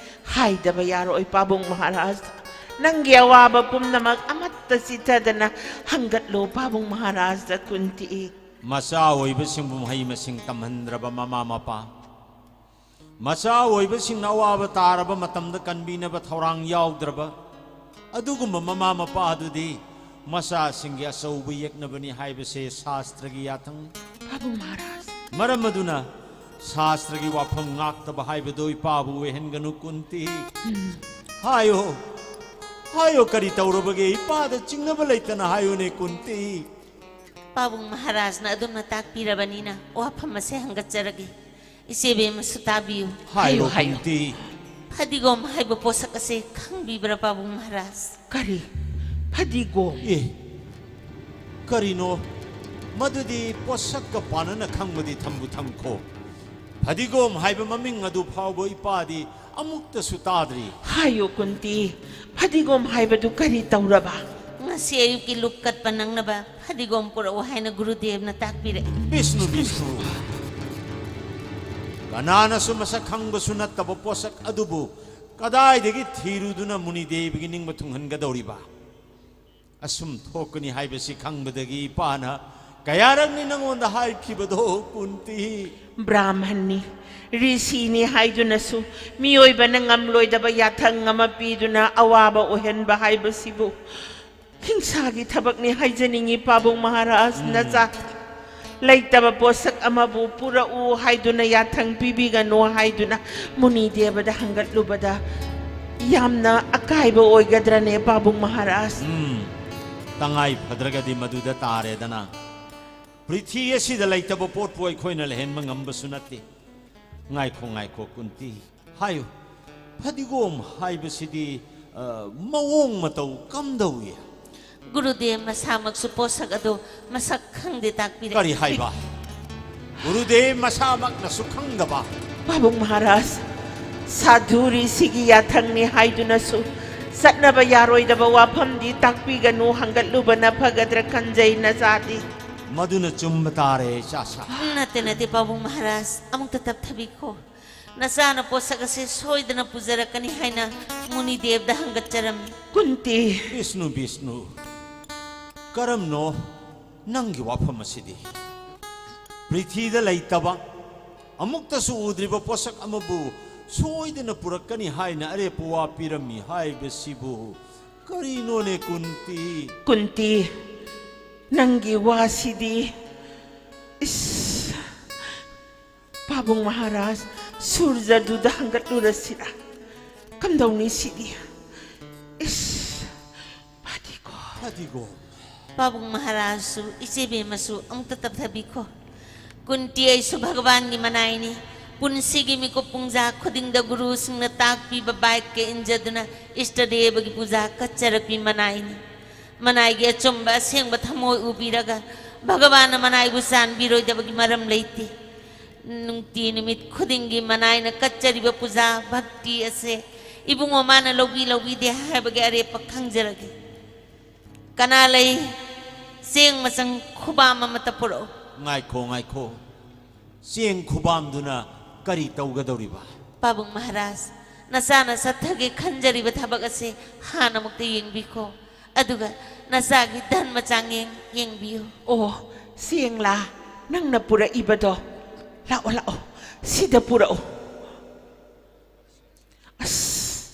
ꯍꯥꯏꯗꯕ ꯌꯥꯔꯣꯏ, ꯄꯥꯕꯨꯡ ꯃꯍꯥꯔꯥꯖ꯫ ꯅꯪꯒꯤ ꯑꯋꯥꯕ ꯄꯨꯝꯅꯃꯛ ꯑꯃꯠꯇ ꯆꯤꯊꯗꯅ ꯍꯪꯒꯠꯂꯣ, ꯄꯥꯕꯨꯡ ꯃꯍꯥꯔꯥꯖꯗ, ꯀꯨꯟꯇꯤ꯫ ꯃꯆꯥ ꯑꯣꯏꯕꯁꯤꯡꯕꯨ ꯃꯍꯩ ꯃꯁꯤꯡ ꯇꯝꯍꯟꯗ꯭ꯔꯕ ꯃꯃꯥ ꯃꯄꯥ, ꯃꯆꯥ ꯑꯣꯏꯕꯁꯤꯡꯅ ꯑꯋꯥꯕ ꯇꯥꯔꯕ ꯃꯇꯝꯗ ꯀꯟꯕꯤꯅꯕ ꯊꯧꯔꯥꯡ ꯌꯥꯎꯗ꯭ꯔꯕ ꯑꯗꯨꯒꯨꯝꯕ ꯃꯃꯥ ꯃꯄꯥ ꯑꯗꯨꯗꯤ ꯃꯆꯥꯁꯤꯡꯒꯤ ꯑꯆꯧꯕ ꯌꯦꯛꯅꯕꯅꯤ ꯍꯥꯏꯕꯁꯦ ꯁꯥꯁꯇ꯭ꯔꯒꯤ ꯌꯥꯊꯪꯅꯤ꯫ ꯄꯥꯕꯨꯡ ꯃꯍꯥꯔꯥꯖ꯫ ꯃꯔꯝ ꯑꯗꯨꯅ ꯁꯥꯁꯇ꯭ꯔꯒꯤ ꯋꯥꯐꯝ ꯉꯥꯛꯇꯕ ꯍꯥꯏꯕꯗꯨ ꯏꯄꯥꯕꯨ ꯑꯣꯏꯍꯟꯒꯅꯨ, ꯀꯨꯟꯇꯤ꯫ ꯎꯝ꯫ ꯍꯥꯏꯌꯣ, ꯍꯥꯏꯌꯣ, ꯀꯔꯤ ꯇꯧꯔꯕꯒꯦ? ꯏꯄꯥꯗ ꯆꯤꯡꯅꯕ ꯂꯩꯇꯅ ꯍꯥꯏꯌꯨꯅꯦ, ꯀꯨꯟꯇꯤ꯫ ꯄꯥꯕꯨꯡ ꯃꯍꯥꯔꯥꯖꯅ ꯑꯗꯨꯝꯅ ꯇꯥꯛꯄꯤꯔꯕꯅꯤꯅ ꯋꯥꯐꯝ ꯑꯁꯦ ꯍꯪꯒꯠꯆꯔꯒꯦ꯫ ꯏꯆꯦꯕꯦꯝꯃꯁꯨ ꯇꯥꯕꯤꯌꯨ꯫ ꯍꯥꯏꯌꯨ, ꯍꯥꯏꯌꯨ, ꯍꯥꯏꯌꯨ꯫ ꯀꯨꯟꯇꯤ꯫ ꯐꯗꯤꯒꯣꯝ ꯍꯥꯏꯕ ꯄꯣꯠꯁꯛ ꯑꯁꯦ ꯈꯪꯕꯤꯕ꯭ꯔꯥ, ꯄꯥꯕꯨꯡ ꯃꯍꯥꯔꯥꯖ? ꯀꯔꯤ? ꯐꯗꯤꯒꯣꯝ? ꯑꯦ, ꯀꯔꯤꯅꯣ? ꯃꯗꯨꯗꯤ ꯄꯣꯠꯁꯛꯀ ꯄꯥꯟꯅꯅ ꯈꯪꯕꯗꯤ ꯊꯝꯕꯨ ꯊꯝꯈꯣ꯫ ꯐꯗꯤꯒꯣꯝ ꯍꯥꯏꯕ ꯃꯃꯤꯡ ꯑꯗꯨ ꯐꯥꯎꯕ ꯏꯄꯥꯗꯤ ꯑꯃꯨꯛꯇꯁꯨ ꯇꯥꯗ꯭ꯔꯤ꯫ ꯍꯥꯏꯌꯨ, ꯀꯨꯟꯇꯤ, ꯐꯗꯤꯒꯣꯝ ꯍꯥꯏꯕꯗꯨ ꯀꯔꯤ ꯇꯧꯔꯕ? ꯉꯁꯤ ꯑꯌꯨꯛꯀꯤ ꯂꯨꯞ ꯀꯠꯄ ꯅꯪꯅꯕ ꯐꯗꯤꯒꯣꯝ ꯄꯨꯔꯛꯎ ꯍꯥꯏꯅ ꯒꯨꯔꯨꯗꯦꯕꯅ ꯇꯥꯛꯄꯤꯔꯛꯏ꯫ ꯕꯤꯁꯅꯨ, ꯕꯤꯁꯅꯨ꯫ ꯀꯅꯥꯅꯁꯨ ꯃꯁꯛ ꯈꯪꯕꯁꯨ ꯅꯠꯇꯕ ꯄꯣꯠꯁꯛ ꯑꯗꯨꯕꯨ ꯀꯗꯥꯏꯗꯒꯤ ꯊꯤꯔꯨꯗꯨꯅ ꯃꯨꯅꯤꯗꯦꯕꯒꯤ ꯅꯤꯡꯕ ꯊꯨꯡꯍꯟꯒꯗꯧꯔꯤꯕ? ꯑꯁꯨꯝ ꯊꯣꯛꯀꯅꯤ ꯍꯥꯏꯕꯁꯤ ꯈꯪꯕꯗꯒꯤ ꯏꯄꯥꯅ ꯀꯌꯥꯔꯛꯅꯤ ꯅꯉꯣꯟꯗ ꯍꯥꯏꯈꯤꯕꯗꯣ, ꯀꯨꯟꯇꯤ? ꯕ꯭ꯔꯥꯍꯃꯟꯅꯤ, ꯔꯤꯁꯤꯅꯤ ꯍꯥꯏꯗꯨꯅꯁꯨ ꯃꯤꯑꯣꯏꯕꯅ ꯉꯝꯂꯣꯏꯗꯕ ꯌꯥꯊꯪ ꯑꯃ ꯄꯤꯗꯨꯅ ꯑꯋꯥꯕ ꯑꯣꯏꯍꯟꯕ ꯍꯥꯏꯕꯁꯤꯕꯨ ꯍꯤꯡꯁꯥꯒꯤ ꯊꯕꯛꯅꯤ ꯍꯥꯏꯖꯅꯤꯡꯏ, ꯄꯥꯕꯨꯡ ꯃꯍꯥꯔꯥꯖ꯫ ꯎꯝ꯫ ꯅꯆꯥ ꯂꯩꯇꯕ ꯄꯣꯠꯁꯛ ꯑꯃꯕꯨ ꯄꯨꯔꯛꯎ ꯍꯥꯏꯗꯨꯅ, ꯌꯥꯊꯪ ꯄꯤꯕꯤꯒꯅꯨ ꯍꯥꯏꯗꯨꯅ ꯃꯨꯅꯤ ꯗꯦꯕꯗ ꯍꯪꯒꯠꯂꯨꯕꯗ, ꯌꯥꯝꯅ ꯑꯀꯥꯏꯕ ꯑꯣꯏꯒꯗ꯭ꯔꯅꯦ, ꯄꯥꯕꯨꯡ ꯃꯍꯥꯔꯥꯖ? ꯎꯝ, ꯇꯉꯥꯏ ꯐꯗ꯭ꯔꯒꯗꯤ ꯃꯗꯨꯗ ꯇꯥꯔꯦꯗꯅ꯫ ꯄ꯭ꯔꯤꯊꯤ ꯑꯁꯤꯗ ꯂꯩꯇꯕ ꯄꯣꯠꯄꯨ ꯑꯩꯈꯣꯏꯅ ꯂꯩꯍꯟꯕ ꯉꯝꯕꯁꯨ ꯅꯠꯇꯦ꯫ ꯉꯥꯏꯈꯣ, ꯉꯥꯏꯈꯣ, ꯀꯨꯟꯇꯤ꯫ ꯍꯥꯏꯌꯨ, ꯐꯗꯤꯒꯣꯝ ꯍꯥꯏꯕꯁꯤꯗꯤ, ꯑ, ꯃꯑꯣꯡ ꯃꯇꯧ ꯀꯝꯗꯧꯏ? ꯒꯨꯔꯨꯗꯦꯕ ꯃꯁꯥꯃꯛꯁꯨ ꯄꯣꯠꯁꯛ ꯑꯗꯨ ꯃꯁꯛ ꯈꯪꯗꯦ ꯇꯥꯛꯄꯤꯔꯦ꯫ ꯀꯔꯤ ꯍꯥꯏꯕ? ꯒꯨꯔꯨꯗꯦꯕ ꯃꯁꯥꯃꯛꯅꯁꯨ ꯈꯪꯗꯕ? ꯄꯥꯕꯨꯡ ꯃꯍꯥꯔꯥꯖ, ꯁꯥꯙꯨ ꯔꯤꯁꯤꯒꯤ ꯌꯥꯊꯪꯅꯤ ꯍꯥꯏꯗꯨꯅꯁꯨ ꯆꯠꯅꯕ ꯌꯥꯔꯣꯏꯗꯕ ꯋꯥꯐꯝꯗꯤ ꯇꯥꯛꯄꯤꯒꯅꯨ, ꯍꯪꯒꯠꯂꯨꯕꯅ ꯐꯒꯗ꯭ꯔꯥ ꯈꯟꯖꯩ ꯅꯆꯥꯗꯤ꯫ ꯃꯗꯨꯅ ꯆꯨꯝꯕ ꯇꯥꯔꯦ, ꯏꯆꯥꯁꯥ꯫ ꯅꯠꯇꯦ, ꯅꯠꯇꯦ, ꯄꯥꯕꯨꯡ ꯃꯍꯥꯔꯥꯖ, ꯑꯃꯨꯛꯇ ꯇꯞꯊꯕꯤꯈꯣ꯫ ꯅꯆꯥꯅ ꯄꯣꯠꯁꯛ ꯑꯁꯤ ꯁꯣꯏꯗꯅ ꯄꯨꯖꯔꯛꯀꯅꯤ ꯍꯥꯏꯅ ꯃꯨꯅꯤꯗꯦꯕꯗ ꯍꯪꯒꯠꯆꯔꯝꯃꯤ꯫ ꯀꯨꯟꯇꯤ꯫ ꯕꯤꯁꯅꯨ, ꯕꯤꯁꯅꯨ, ꯀꯔꯝꯅꯣ ꯅꯪꯒꯤ ꯋꯥꯐꯝ ꯑꯁꯤꯗꯤ? ꯄ꯭ꯔꯤꯊꯤꯗ ꯂꯩꯇꯕ, ꯑꯃꯨꯛꯇꯁꯨ ꯎꯗ꯭ꯔꯤꯕ ꯄꯣꯠꯁꯛ ꯑꯃꯕꯨ ꯁꯣꯏꯗꯅ ꯄꯨꯔꯛꯀꯅꯤ ꯍꯥꯏꯅ ꯑꯔꯦꯞꯄ ꯋꯥ ꯄꯤꯔꯝꯃꯤ ꯍꯥꯏꯕꯁꯤꯕꯨ ꯀꯔꯤꯅꯣꯅꯦ, ꯀꯨꯟꯇꯤ? ꯀꯨꯟꯇꯤ, ꯅꯪꯒꯤ ꯋꯥꯁꯤꯗꯤ, ꯏꯁ, ꯄꯥꯕꯨꯡ ꯃꯍꯥꯔꯥꯖ, ꯁꯨꯔꯖꯗꯨꯗ ꯍꯪꯒꯠꯂꯨꯔꯁꯤꯔꯥ? ꯀꯝꯗꯧꯅꯤ ꯁꯤꯗꯤ? ꯏꯁ, ꯐꯗꯤꯒꯣꯝ꯫ ꯐꯗꯤꯒꯣꯝ꯫ ꯄꯥꯕꯨꯡ ꯃꯍꯥꯔꯥꯖꯁꯨ, ꯏꯆꯦꯕꯦꯝꯃꯁꯨ ꯑꯃꯨꯛꯇ ꯇꯞꯊꯕꯤꯈꯣ꯫ ꯀꯨꯟꯇꯤ, ꯑꯩꯁꯨ ꯚꯒꯋꯥꯟꯒꯤ ꯃꯅꯥꯏꯅꯤ꯫ ꯄꯨꯟꯁꯤꯒꯤ ꯃꯤꯀꯨꯞ ꯄꯨꯡꯖꯥ ꯈꯨꯗꯤꯡꯗ ꯒꯨꯔꯨꯁꯤꯡꯅ ꯇꯥꯛꯄꯤꯕ ꯕꯥꯏꯛꯀ ꯏꯟꯖꯗꯨꯅ ꯏꯁꯇꯗꯦꯕꯒꯤ ꯄꯨꯖꯥ ꯀꯠꯆꯔꯛꯄꯤ ꯃꯅꯥꯏꯅꯤ꯫ ꯃꯅꯥꯏꯒꯤ ꯑꯆꯨꯝꯕ ꯑꯁꯦꯡꯕ ꯊꯃꯣꯏ ꯎꯕꯤꯔꯒ ꯚꯒꯋꯥꯟꯅ ꯃꯅꯥꯏꯕꯨ ꯆꯥꯟꯕꯤꯔꯣꯏꯗꯕꯒꯤ ꯃꯔꯝ ꯂꯩꯇꯦ꯫ ꯅꯨꯡꯇꯤ ꯅꯨꯃꯤꯠ ꯈꯨꯗꯤꯡꯒꯤ ꯃꯅꯥꯏꯅ ꯀꯠꯆꯔꯤꯕ ꯄꯨꯖꯥ ꯚꯛꯇꯤ ꯑꯁꯦ ꯏꯕꯨꯡꯉꯣ ꯃꯥꯅ ꯂꯧꯕꯤ ꯂꯧꯕꯤꯗꯦ ꯍꯥꯏꯕꯒꯤ ꯑꯔꯦꯞꯄ ꯈꯪꯖꯔꯒꯦ꯫ ꯀꯅꯥ ꯂꯩ? ꯆꯦꯡ ꯃꯆꯪ ꯈꯨꯕꯥꯝ ꯑꯃꯠꯇ ꯄꯨꯔꯛꯎ꯫ ꯉꯥꯏꯈꯣ, ꯉꯥꯏꯈꯣ꯫ ꯆꯦꯡ ꯈꯨꯕꯥꯝꯗꯨꯅ ꯀꯔꯤ ꯇꯧꯒꯗꯧꯔꯤꯕ? ꯄꯥꯕꯨꯡ ꯃꯍꯥꯔꯥꯖ, ꯅꯆꯥꯅ ꯆꯠꯊꯒꯦ ꯈꯟꯖꯔꯤꯕ ꯊꯕꯛ ꯑꯁꯦ ꯍꯥꯟꯅꯃꯨꯛꯇ ꯌꯦꯡꯕꯤꯈꯣ꯫ ꯑꯗꯨꯒ ꯅꯆꯥꯒꯤ ꯙꯟ ꯃꯆꯥꯡꯌꯦꯡ ꯌꯦꯡꯕꯤꯌꯨ꯫ ꯑꯣ, ꯆꯦꯡꯂꯥ ꯅꯪꯅ ꯄꯨꯔꯛꯏꯕꯗꯣ? ꯂꯥꯛꯑꯣ, ꯂꯥꯛꯑꯣ, ꯁꯤꯗ ꯄꯨꯔꯛꯑꯣ꯫ ꯑꯁ꯫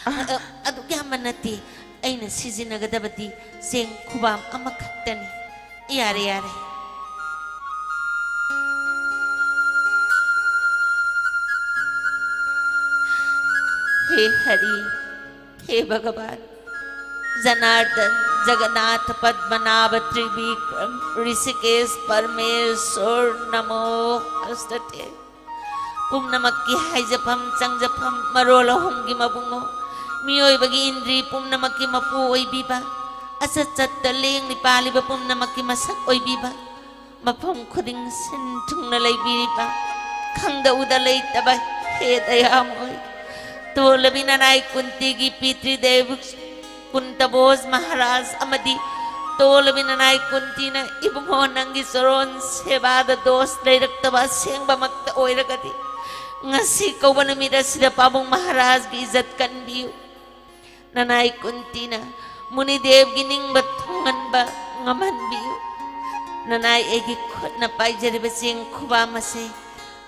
ꯑ, ꯑ, ꯑꯗꯨꯛ ꯌꯥꯝꯕ ꯅꯠꯇꯦ꯫ ꯑꯩꯅ ꯁꯤꯖꯤꯟꯅꯒꯗꯕꯗꯤ ꯆꯦꯡ ꯈꯨꯕꯥꯝ ꯑꯃꯈꯛꯇꯅꯤ꯫ ꯌꯥꯔꯦ, ꯌꯥꯔꯦ꯫ हे हरि, हे भगवान, जनार्दन, जगन्नाथ, पद्मनाभ, त्रिविक्रम, ऋषिकेश, परमेश्वर, नमो अस्तुते꯫ ꯄꯨꯝꯅꯃꯛꯀꯤ ꯍꯥꯏꯖꯐꯝ ꯆꯪꯖꯐꯝ ꯃꯔꯣꯜ ꯑꯍꯨꯝꯒꯤ ꯃꯕꯨꯡꯉꯣ, ꯃꯤꯑꯣꯏꯕꯒꯤ ꯏꯟꯗ꯭ꯔꯤ ꯄꯨꯝꯅꯃꯛꯀꯤ ꯃꯄꯨ ꯑꯣꯏꯕꯤꯕ, ꯑꯆꯠ ꯆꯠꯇ ꯂꯦꯡꯂꯤ ꯄꯥꯜꯂꯤꯕ ꯄꯨꯝꯅꯃꯛꯀꯤ ꯃꯁꯛ ꯑꯣꯏꯕꯤꯕ, ꯃꯐꯝ ꯈꯨꯗꯤꯡ ꯁꯤꯟ ꯊꯨꯡꯅ ꯂꯩꯕꯤꯔꯤꯕ, ꯈꯪꯗ ꯎꯗ ꯂꯩꯇꯕ ꯍꯦ ꯗꯌꯥꯃꯣꯏ, ꯇꯣꯜꯂꯕꯤ ꯅꯅꯥꯏ ꯀꯨꯟꯇꯤꯒꯤ ꯄꯤꯇ꯭ꯔꯤꯗꯦꯕ ꯀꯨꯟꯇꯕꯣꯖ ꯃꯍꯥꯔꯥꯖ ꯑꯃꯗꯤ ꯇꯣꯜꯂꯕꯤ ꯅꯅꯥꯏ ꯀꯨꯟꯇꯤꯅ ꯏꯕꯨꯡꯉꯣ ꯅꯪꯒꯤ ꯆꯔꯣꯟ ꯁꯦꯕꯥꯗ ꯗꯣꯁ ꯂꯩꯔꯛꯇꯕ ꯑꯁꯦꯡꯕꯃꯛꯇ ꯑꯣꯏꯔꯒꯗꯤ, ꯉꯁꯤ ꯀꯧꯕ ꯅꯨꯃꯤꯠ ꯑꯁꯤꯗ ꯄꯥꯕꯨꯡ ꯃꯍꯥꯔꯥꯖꯒꯤ ꯏꯖꯠ ꯀꯟꯕꯤꯌꯨ꯫ ꯅꯅꯥꯏ ꯀꯨꯟꯇꯤꯅ ꯃꯨꯅꯤꯗꯦꯕꯒꯤ ꯅꯤꯡꯕ ꯊꯨꯡꯍꯟꯕ ꯉꯝꯍꯟꯕꯤꯌꯨ꯫ ꯅꯅꯥꯏ ꯑꯩꯒꯤ ꯈꯨꯠꯅ ꯄꯥꯏꯖꯔꯤꯕ ꯆꯦꯡ ꯈꯨꯕꯥꯝ ꯑꯁꯤ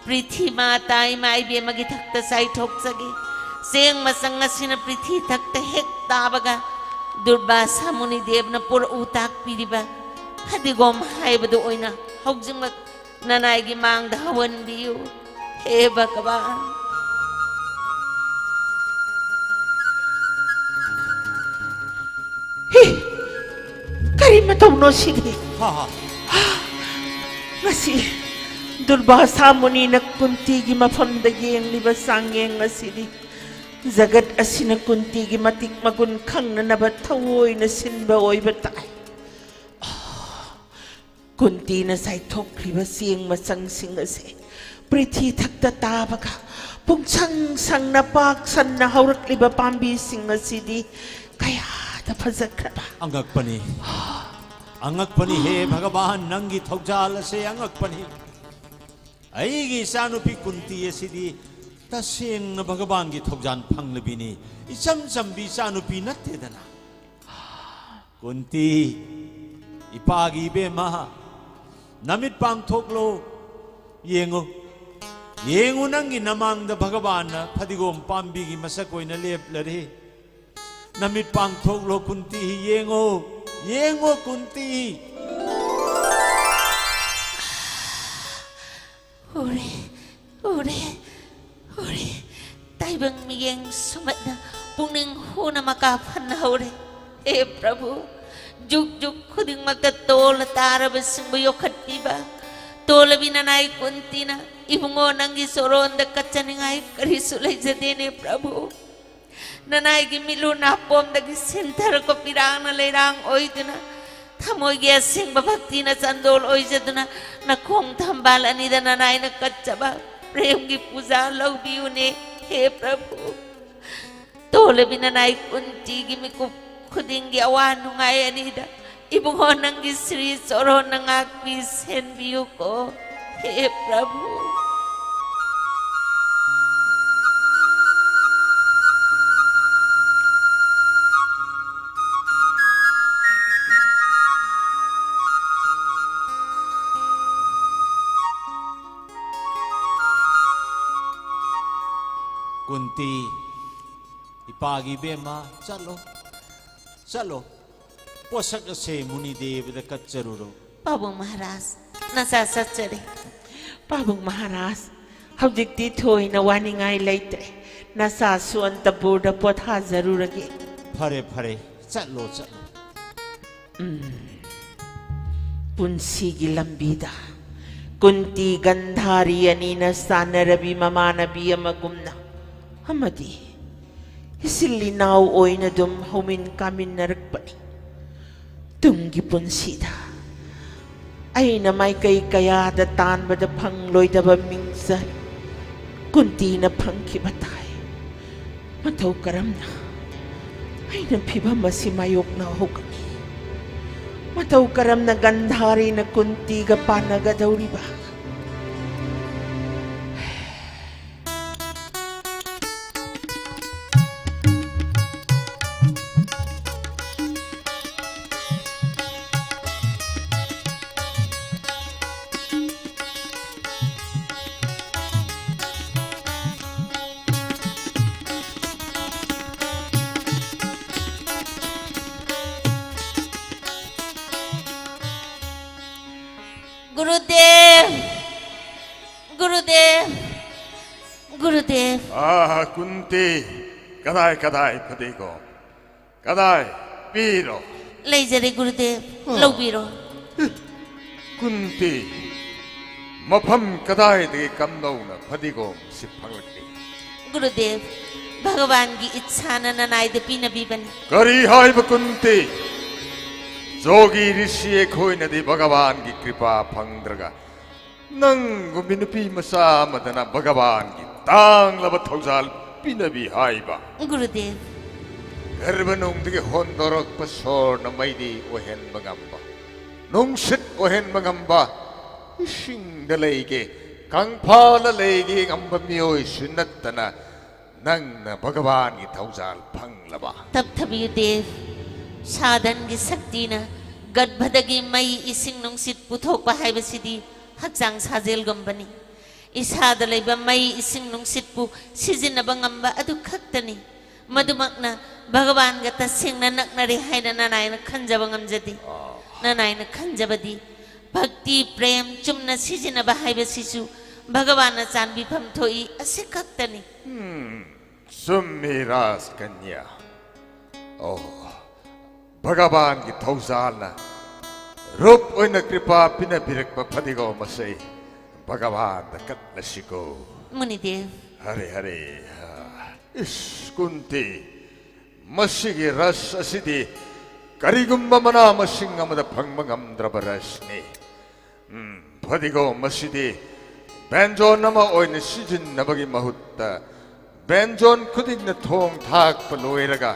ꯄ꯭ꯔꯤꯊꯤ ꯃꯥꯇꯥ ꯏꯃꯥ ꯏꯕꯦꯝꯃꯒꯤ ꯊꯛꯇ ꯆꯥꯏꯊꯣꯛꯆꯒꯦ꯫ ꯆꯦꯡ ꯃꯆꯪ ꯑꯁꯤꯅ ꯄ꯭ꯔꯤꯊꯤ ꯊꯛꯇ ꯍꯦꯛ ꯇꯥꯕꯒ, ꯗꯨꯔꯕꯥꯁꯥ ꯃꯨꯅꯤꯗꯦꯕꯅ ꯄꯨꯔꯛꯎ ꯇꯥꯛꯄꯤꯔꯤꯕ ꯐꯗꯤꯒꯣꯝ ꯍꯥꯏꯕꯗꯨ ꯑꯣꯏꯅ ꯍꯧꯖꯤꯛꯃꯛ ꯅꯅꯥꯏꯒꯤ ꯃꯥꯡꯗ ꯍꯧꯍꯟꯕꯤꯌꯨ꯫ ꯍꯦ ꯚꯒꯕꯥꯟ! ꯍꯤ! ꯀꯔꯤ ꯃꯇꯧꯅꯣ ꯁꯤꯗꯤ? ꯍꯥ, ꯍꯥ꯫ ꯉꯁꯤ ꯗꯨꯔꯕꯥꯁꯥ ꯃꯨꯅꯤꯅ ꯀꯨꯟꯇꯤꯒꯤ ꯃꯐꯝꯗ ꯌꯦꯡꯂꯤꯕ ꯆꯥꯡꯌꯦꯡ ꯑꯁꯤꯗꯤ ꯖꯒꯠ ꯑꯁꯤꯅ ꯀꯨꯟꯇꯤꯒꯤ ꯃꯇꯤꯛ ꯃꯒꯨꯟ ꯈꯪꯅꯅꯕ ꯊꯑꯣꯏꯅ ꯁꯤꯟꯕ ꯑꯣꯏꯕ ꯇꯥꯏ꯫ ꯀꯨꯟꯇꯤꯅ ꯆꯥꯏꯊꯣꯛꯈ꯭ꯔꯤꯕ ꯆꯦꯡ ꯃꯆꯪꯁꯤꯡ ꯑꯁꯦ ꯄ꯭ꯔꯤꯊꯤ ꯊꯛꯇ ꯇꯥꯕꯒ, ꯄꯨꯡꯁꯪ ꯁꯪꯅ ꯄꯥꯛ ꯁꯟꯅ ꯍꯧꯔꯛꯂꯤꯕ ꯄꯥꯝꯕꯤꯁꯤꯡ ꯑꯁꯤꯗꯤ ꯀꯌꯥꯗ ꯐꯖꯈ꯭ꯔꯕ! ꯑꯉꯛꯄꯅꯤ꯫ ꯑꯉꯛꯄꯅꯤ ꯍꯦ ꯚꯒꯕꯥꯟ, ꯅꯪꯒꯤ ꯊꯧꯖꯥꯜ ꯑꯁꯦ ꯑꯉꯛꯄꯅꯤ꯫ ꯑꯩꯒꯤ ꯏꯆꯥꯅꯨꯄꯤ ꯀꯨꯟꯇꯤ ꯑꯁꯤꯗꯤ ꯇꯁꯦꯡꯅ ꯚꯒꯕꯥꯟꯒꯤ ꯊꯧꯖꯥꯜ ꯐꯪꯂꯕꯤꯅꯤ꯫ ꯏꯆꯝ ꯆꯝꯕꯤ ꯏꯆꯥꯅꯨꯄꯤ ꯅꯠꯇꯦꯗꯅ꯫ ꯀꯨꯟꯇꯤ, ꯏꯄꯥꯒꯤ ꯏꯕꯦꯝꯃ, ꯅꯃꯤꯠ ꯄꯥꯡꯊꯣꯛꯂꯣ, ꯌꯦꯡꯉꯨ꯫ ꯌꯦꯡꯉꯨ, ꯅꯪꯒꯤ ꯅꯃꯥꯡꯗ ꯚꯒꯕꯥꯟꯅ ꯐꯗꯤꯒꯣꯝ ꯄꯥꯝꯕꯤꯒꯤ ꯃꯁꯛ ꯑꯣꯏꯅ ꯂꯦꯞꯂꯔꯦ꯫ ꯅꯃꯤꯠ ꯄꯥꯡꯊꯣꯛꯂꯣ ꯀꯨꯟꯇꯤ, ꯌꯦꯡꯉꯣ, ꯌꯦꯡꯉꯣ ꯀꯨꯟꯇꯤ꯫ ꯎꯔꯦ, ꯎꯔꯦ, ꯎꯔꯦ꯫ ꯇꯥꯏꯕꯪ ꯃꯤꯠꯌꯦꯡ ꯁꯨꯝꯍꯠꯅ ꯄꯨꯛꯅꯤꯡ ꯍꯨꯅ ꯃꯀꯥ ꯐꯟꯅ ꯍꯧꯔꯦ꯫ ꯍꯦ ꯄ꯭ꯔꯚꯨ, ꯖꯨꯛ ꯖꯨꯛ ꯈꯨꯗꯤꯡꯃꯛꯇ ꯇꯣꯜꯂ ꯇꯥꯔꯕꯁꯤꯡꯕꯨ ꯌꯣꯛꯈꯠꯄꯤꯕ ꯇꯣꯜꯂꯕꯤ ꯅꯅꯥꯏ ꯀꯨꯟꯇꯤꯅ, "ꯏꯕꯨꯡꯉꯣ, ꯅꯪꯒꯤ ꯆꯣꯔꯣꯟꯗ ꯀꯠꯆꯅꯤꯡꯉꯥꯏ ꯀꯔꯤꯁꯨ ꯂꯩꯖꯗꯦꯅꯦ ꯄ꯭ꯔꯚꯨ꯫ ꯅꯅꯥꯏꯒꯤ ꯃꯤꯠꯂꯨ ꯅꯥꯄꯣꯝꯗꯒꯤ ꯁꯤꯟꯊꯔꯛꯄ ꯄꯤꯔꯥꯡꯅ ꯂꯩꯔꯥꯡ ꯑꯣꯏꯗꯨꯅ, ꯊꯃꯣꯏꯒꯤ ꯑꯁꯦꯡꯕ ꯚꯛꯇꯤꯅ ꯆꯟꯗꯣꯜ ꯑꯣꯏꯖꯗꯨꯅ, ꯅꯈꯣꯡ ꯊꯝꯕꯥꯜ ꯑꯅꯤꯗ ꯅꯅꯥꯏꯅ ꯀꯠꯆꯕ ꯄ꯭ꯔꯦꯝꯒꯤ ꯄꯨꯖꯥ ꯂꯧꯕꯤꯌꯨꯅꯦ, ꯍꯦ ꯄ꯭ꯔꯚꯨ꯫ ꯇꯣꯜꯂꯕꯤ ꯅꯅꯥꯏ ꯀꯨꯟꯇꯤꯒꯤ ꯃꯤꯀꯨꯞ ꯈꯨꯗꯤꯡꯒꯤ ꯑꯋꯥ ꯅꯨꯡꯉꯥꯏ ꯑꯅꯤꯗ ꯏꯕꯨꯡꯉꯣ ꯅꯪꯒꯤ ꯁ꯭ꯔꯤ ꯆꯣꯔꯣꯟꯅ ꯉꯥꯛꯄꯤ ꯁꯦꯟꯕꯤꯌꯨꯀꯣ, ꯍꯦ ꯄ꯭ꯔꯚꯨ"꯫ ꯀꯨꯟꯇꯤ, ꯏꯄꯥꯒꯤ ꯏꯕꯦꯝꯃ, ꯆꯠꯂꯣ, ꯆꯠꯂꯣ, ꯄꯣꯠꯁꯛ ꯑꯁꯦ ꯃꯨꯅꯤꯗꯦꯕꯗ ꯀꯠꯆꯔꯨꯔꯣ꯫ ꯄꯥꯕꯨꯡ ꯃꯍꯥꯔꯥꯖ, ꯅꯆꯥ ꯆꯠꯆꯔꯦ꯫ ꯄꯥꯕꯨꯡ ꯃꯍꯥꯔꯥꯖ, ꯍꯧꯖꯤꯛꯇꯤ ꯊꯣꯏꯅ ꯋꯥꯅꯤꯡꯉꯥꯏ ꯂꯩꯇ꯭ꯔꯦ꯫ ꯅꯆꯥꯁꯨ ꯑꯟꯇꯄꯨꯔꯗ ꯄꯣꯊꯥꯖꯔꯨꯔꯒꯦ꯫ ꯐꯔꯦ, ꯐꯔꯦ, ꯆꯠꯂꯣ, ꯆꯠꯂꯣ꯫ ꯎꯝ꯫ ꯄꯨꯟꯁꯤꯒꯤ ꯂꯝꯕꯤꯗ ꯀꯨꯟꯇꯤ ꯒꯟꯙꯥꯔꯤ ꯑꯅꯤꯅ ꯆꯥꯟꯅꯔꯕꯤ ꯃꯃꯥꯟꯅꯕꯤ ꯑꯃꯒꯨꯝꯅ ꯑꯃꯗꯤ ꯏꯆꯤꯜ ꯏꯅꯥꯎ ꯑꯣꯏꯅ ꯑꯗꯨꯝ ꯍꯧꯃꯤꯟ ꯀꯥꯃꯤꯟꯅꯔꯛꯄꯅꯤ꯫ ꯇꯨꯡꯒꯤ ꯄꯨꯟꯁꯤꯗ ꯑꯩꯅ ꯃꯥꯏꯀꯩ ꯀꯌꯥꯗ ꯇꯥꯟꯕꯗ ꯐꯪꯂꯣꯏꯗꯕ ꯃꯤꯡꯆꯠ ꯀꯨꯟꯇꯤꯅ ꯐꯪꯈꯤꯕ ꯇꯥꯏ꯫ ꯃꯇꯧ ꯀꯔꯝꯅ ꯑꯩꯅ ꯐꯤꯚꯝ ꯑꯁꯤ ꯃꯥꯌꯣꯛꯅꯍꯧꯒꯅꯤ? ꯃꯇꯧ ꯀꯔꯝꯅ ꯒꯟꯙꯥꯔꯤꯅ ꯀꯨꯟꯇꯤꯒ ꯄꯥꯟꯅꯒꯗꯧꯔꯤꯕ? ꯒꯨꯔꯨꯗꯦꯕ, ꯒꯨꯔꯨꯗꯦꯕ, ꯒꯨꯔꯨꯗꯦꯕ꯫ ꯑꯥ, ꯀꯨꯟꯇꯤ, ꯀꯗꯥꯏ, ꯀꯗꯥꯏ ꯐꯗꯤꯒꯣꯝ? ꯀꯗꯥꯏ? ꯄꯤꯔꯣ꯫ ꯂꯩꯖꯔꯦ ꯒꯨꯔꯨꯗꯦꯕ, ꯍꯥ꯫ ꯂꯧꯕꯤꯔꯣ꯫ ꯀꯨꯟꯇꯤ, ꯃꯐꯝ ꯀꯗꯥꯏꯗꯒꯤ ꯀꯝꯗꯧꯅ ꯐꯗꯤꯒꯣꯝꯁꯤ ꯐꯪꯂꯛꯂꯤ? ꯒꯨꯔꯨꯗꯦꯕ, ꯚꯒꯋꯥꯟꯒꯤ ꯏꯠꯁꯥꯅ ꯅꯅꯥꯏꯗ ꯄꯤꯅꯕꯤꯕꯅꯤ꯫ ꯀꯔꯤ ꯍꯥꯏꯕ ꯀꯨꯟꯇꯤ? ꯖꯣꯒꯤ ꯔꯤꯁꯤ ꯑꯩꯈꯣꯏꯅꯗꯤ ꯚꯒꯋꯥꯟꯒꯤ ꯀ꯭ꯔꯤꯄꯥ ꯐꯪꯗ꯭ꯔꯒ ꯅꯪꯒꯨꯝꯕꯤ ꯅꯨꯄꯤ ꯃꯆꯥ ꯑꯃꯗꯅ ꯚꯒꯋꯥꯟꯒꯤ ꯇꯥꯡꯂꯕ ꯊꯧꯖꯥꯜ ꯄꯤꯅꯕꯤ ꯍꯥꯏꯕ? ꯒꯨꯔꯨꯗꯦꯕ꯫ ꯒꯔꯚꯅꯨꯡꯗꯒꯤ ꯍꯣꯟꯗꯣꯔꯛꯄ ꯁꯣꯔꯅ ꯃꯩꯗꯤ ꯑꯣꯏꯍꯟꯕ ꯉꯝꯕ, ꯅꯨꯡꯁꯤꯠ ꯑꯣꯏꯍꯟꯕ ꯉꯝꯕ, ꯏꯁꯤꯡꯗ ꯂꯩꯒꯦ, ꯀꯪꯐꯥꯜꯗ ꯂꯩꯒꯦ ꯉꯝꯕ ꯃꯤꯑꯣꯏꯁꯨ ꯅꯠꯇꯅ ꯅꯪꯅ ꯚꯒꯋꯥꯟꯒꯤ ꯊꯧꯖꯥꯜ ꯐꯪꯂꯕ? ꯇꯞꯊꯕꯤꯌꯨ ꯗꯦꯕ꯫ ꯁꯥꯙꯟꯒꯤ ꯁꯛꯇꯤꯅ ꯒꯔꯚꯗꯒꯤ ꯃꯩ, ꯏꯁꯤꯡ, ꯅꯨꯡꯁꯤꯠ ꯄꯨꯊꯣꯛꯄ ꯍꯥꯏꯕꯁꯤꯗꯤ ꯍꯛꯆꯥꯡ ꯁꯥꯖꯦꯜꯒꯨꯝꯕꯅꯤ꯫ ꯏꯁꯥꯗ ꯂꯩꯕ ꯃꯩ, ꯏꯁꯤꯡ, ꯅꯨꯡꯁꯤꯠꯄꯨ ꯁꯤꯖꯤꯟꯅꯕ ꯉꯝꯕ ꯑꯗꯨ ꯈꯛꯇꯅꯤ꯫ ꯃꯗꯨꯃꯛꯅ ꯚꯒꯋꯥꯟꯒ ꯇꯁꯦꯡꯅ ꯅꯛꯅꯔꯦ ꯍꯥꯏꯅ ꯅꯅꯥꯏꯅ ꯈꯟꯖꯕ ꯉꯝꯖꯗꯦ꯫ ꯅꯅꯥꯏꯅ ꯈꯟꯖꯕꯗꯤ ꯚꯛꯇꯤ, ꯄ꯭ꯔꯦꯝ, ꯆꯨꯝꯅ ꯁꯤꯖꯤꯟꯅꯕ ꯍꯥꯏꯕꯁꯤꯁꯨ ꯚꯒꯋꯥꯟꯅ ꯆꯥꯟꯕꯤꯐꯝ ꯊꯣꯛꯏ, ꯑꯁꯤ ꯈꯛꯇꯅꯤ꯫ ꯆꯨꯝꯃꯤ, ꯔꯥꯖꯀꯟꯌꯥ꯫ ꯑꯣ, ꯚꯒꯋꯥꯟꯒꯤ ꯊꯧꯖꯥꯜꯅ ꯔꯨꯞ ꯑꯣꯏꯅ ꯀ꯭ꯔꯤꯄꯥ ꯄꯤꯅꯕꯤꯔꯛꯄ ꯐꯗꯤꯒꯣꯝ ꯑꯁꯤ ꯚꯒꯋꯥꯟꯗ ꯀꯠꯂꯁꯤꯀꯣ꯫ ꯃꯨꯅꯤꯗꯦꯕ꯫ ꯍꯔꯦ, ꯍꯔꯦ꯫ ꯏꯁ, ꯀꯨꯟꯇꯤ, ꯃꯁꯤꯒꯤ ꯔꯁ ꯑꯁꯤꯗꯤ ꯀꯔꯤꯒꯨꯝꯕ ꯃꯅꯥ ꯃꯁꯤꯡ ꯑꯃꯗ ꯐꯪꯕ ꯉꯝꯗ꯭ꯔꯕ ꯔꯁꯅꯤ꯫ ꯎꯝ, ꯐꯗꯤꯒꯣꯝ ꯑꯁꯤꯗꯤ ꯕꯦꯟꯖꯣꯟ ꯑꯃ ꯑꯣꯏꯅ ꯁꯤꯖꯤꯟꯅꯕꯒꯤ ꯃꯍꯨꯠꯇ, ꯕꯦꯟꯖꯣꯟ ꯈꯨꯗꯤꯡꯅ ꯊꯣꯡ ꯊꯥꯛꯄ ꯂꯣꯏꯔꯒ,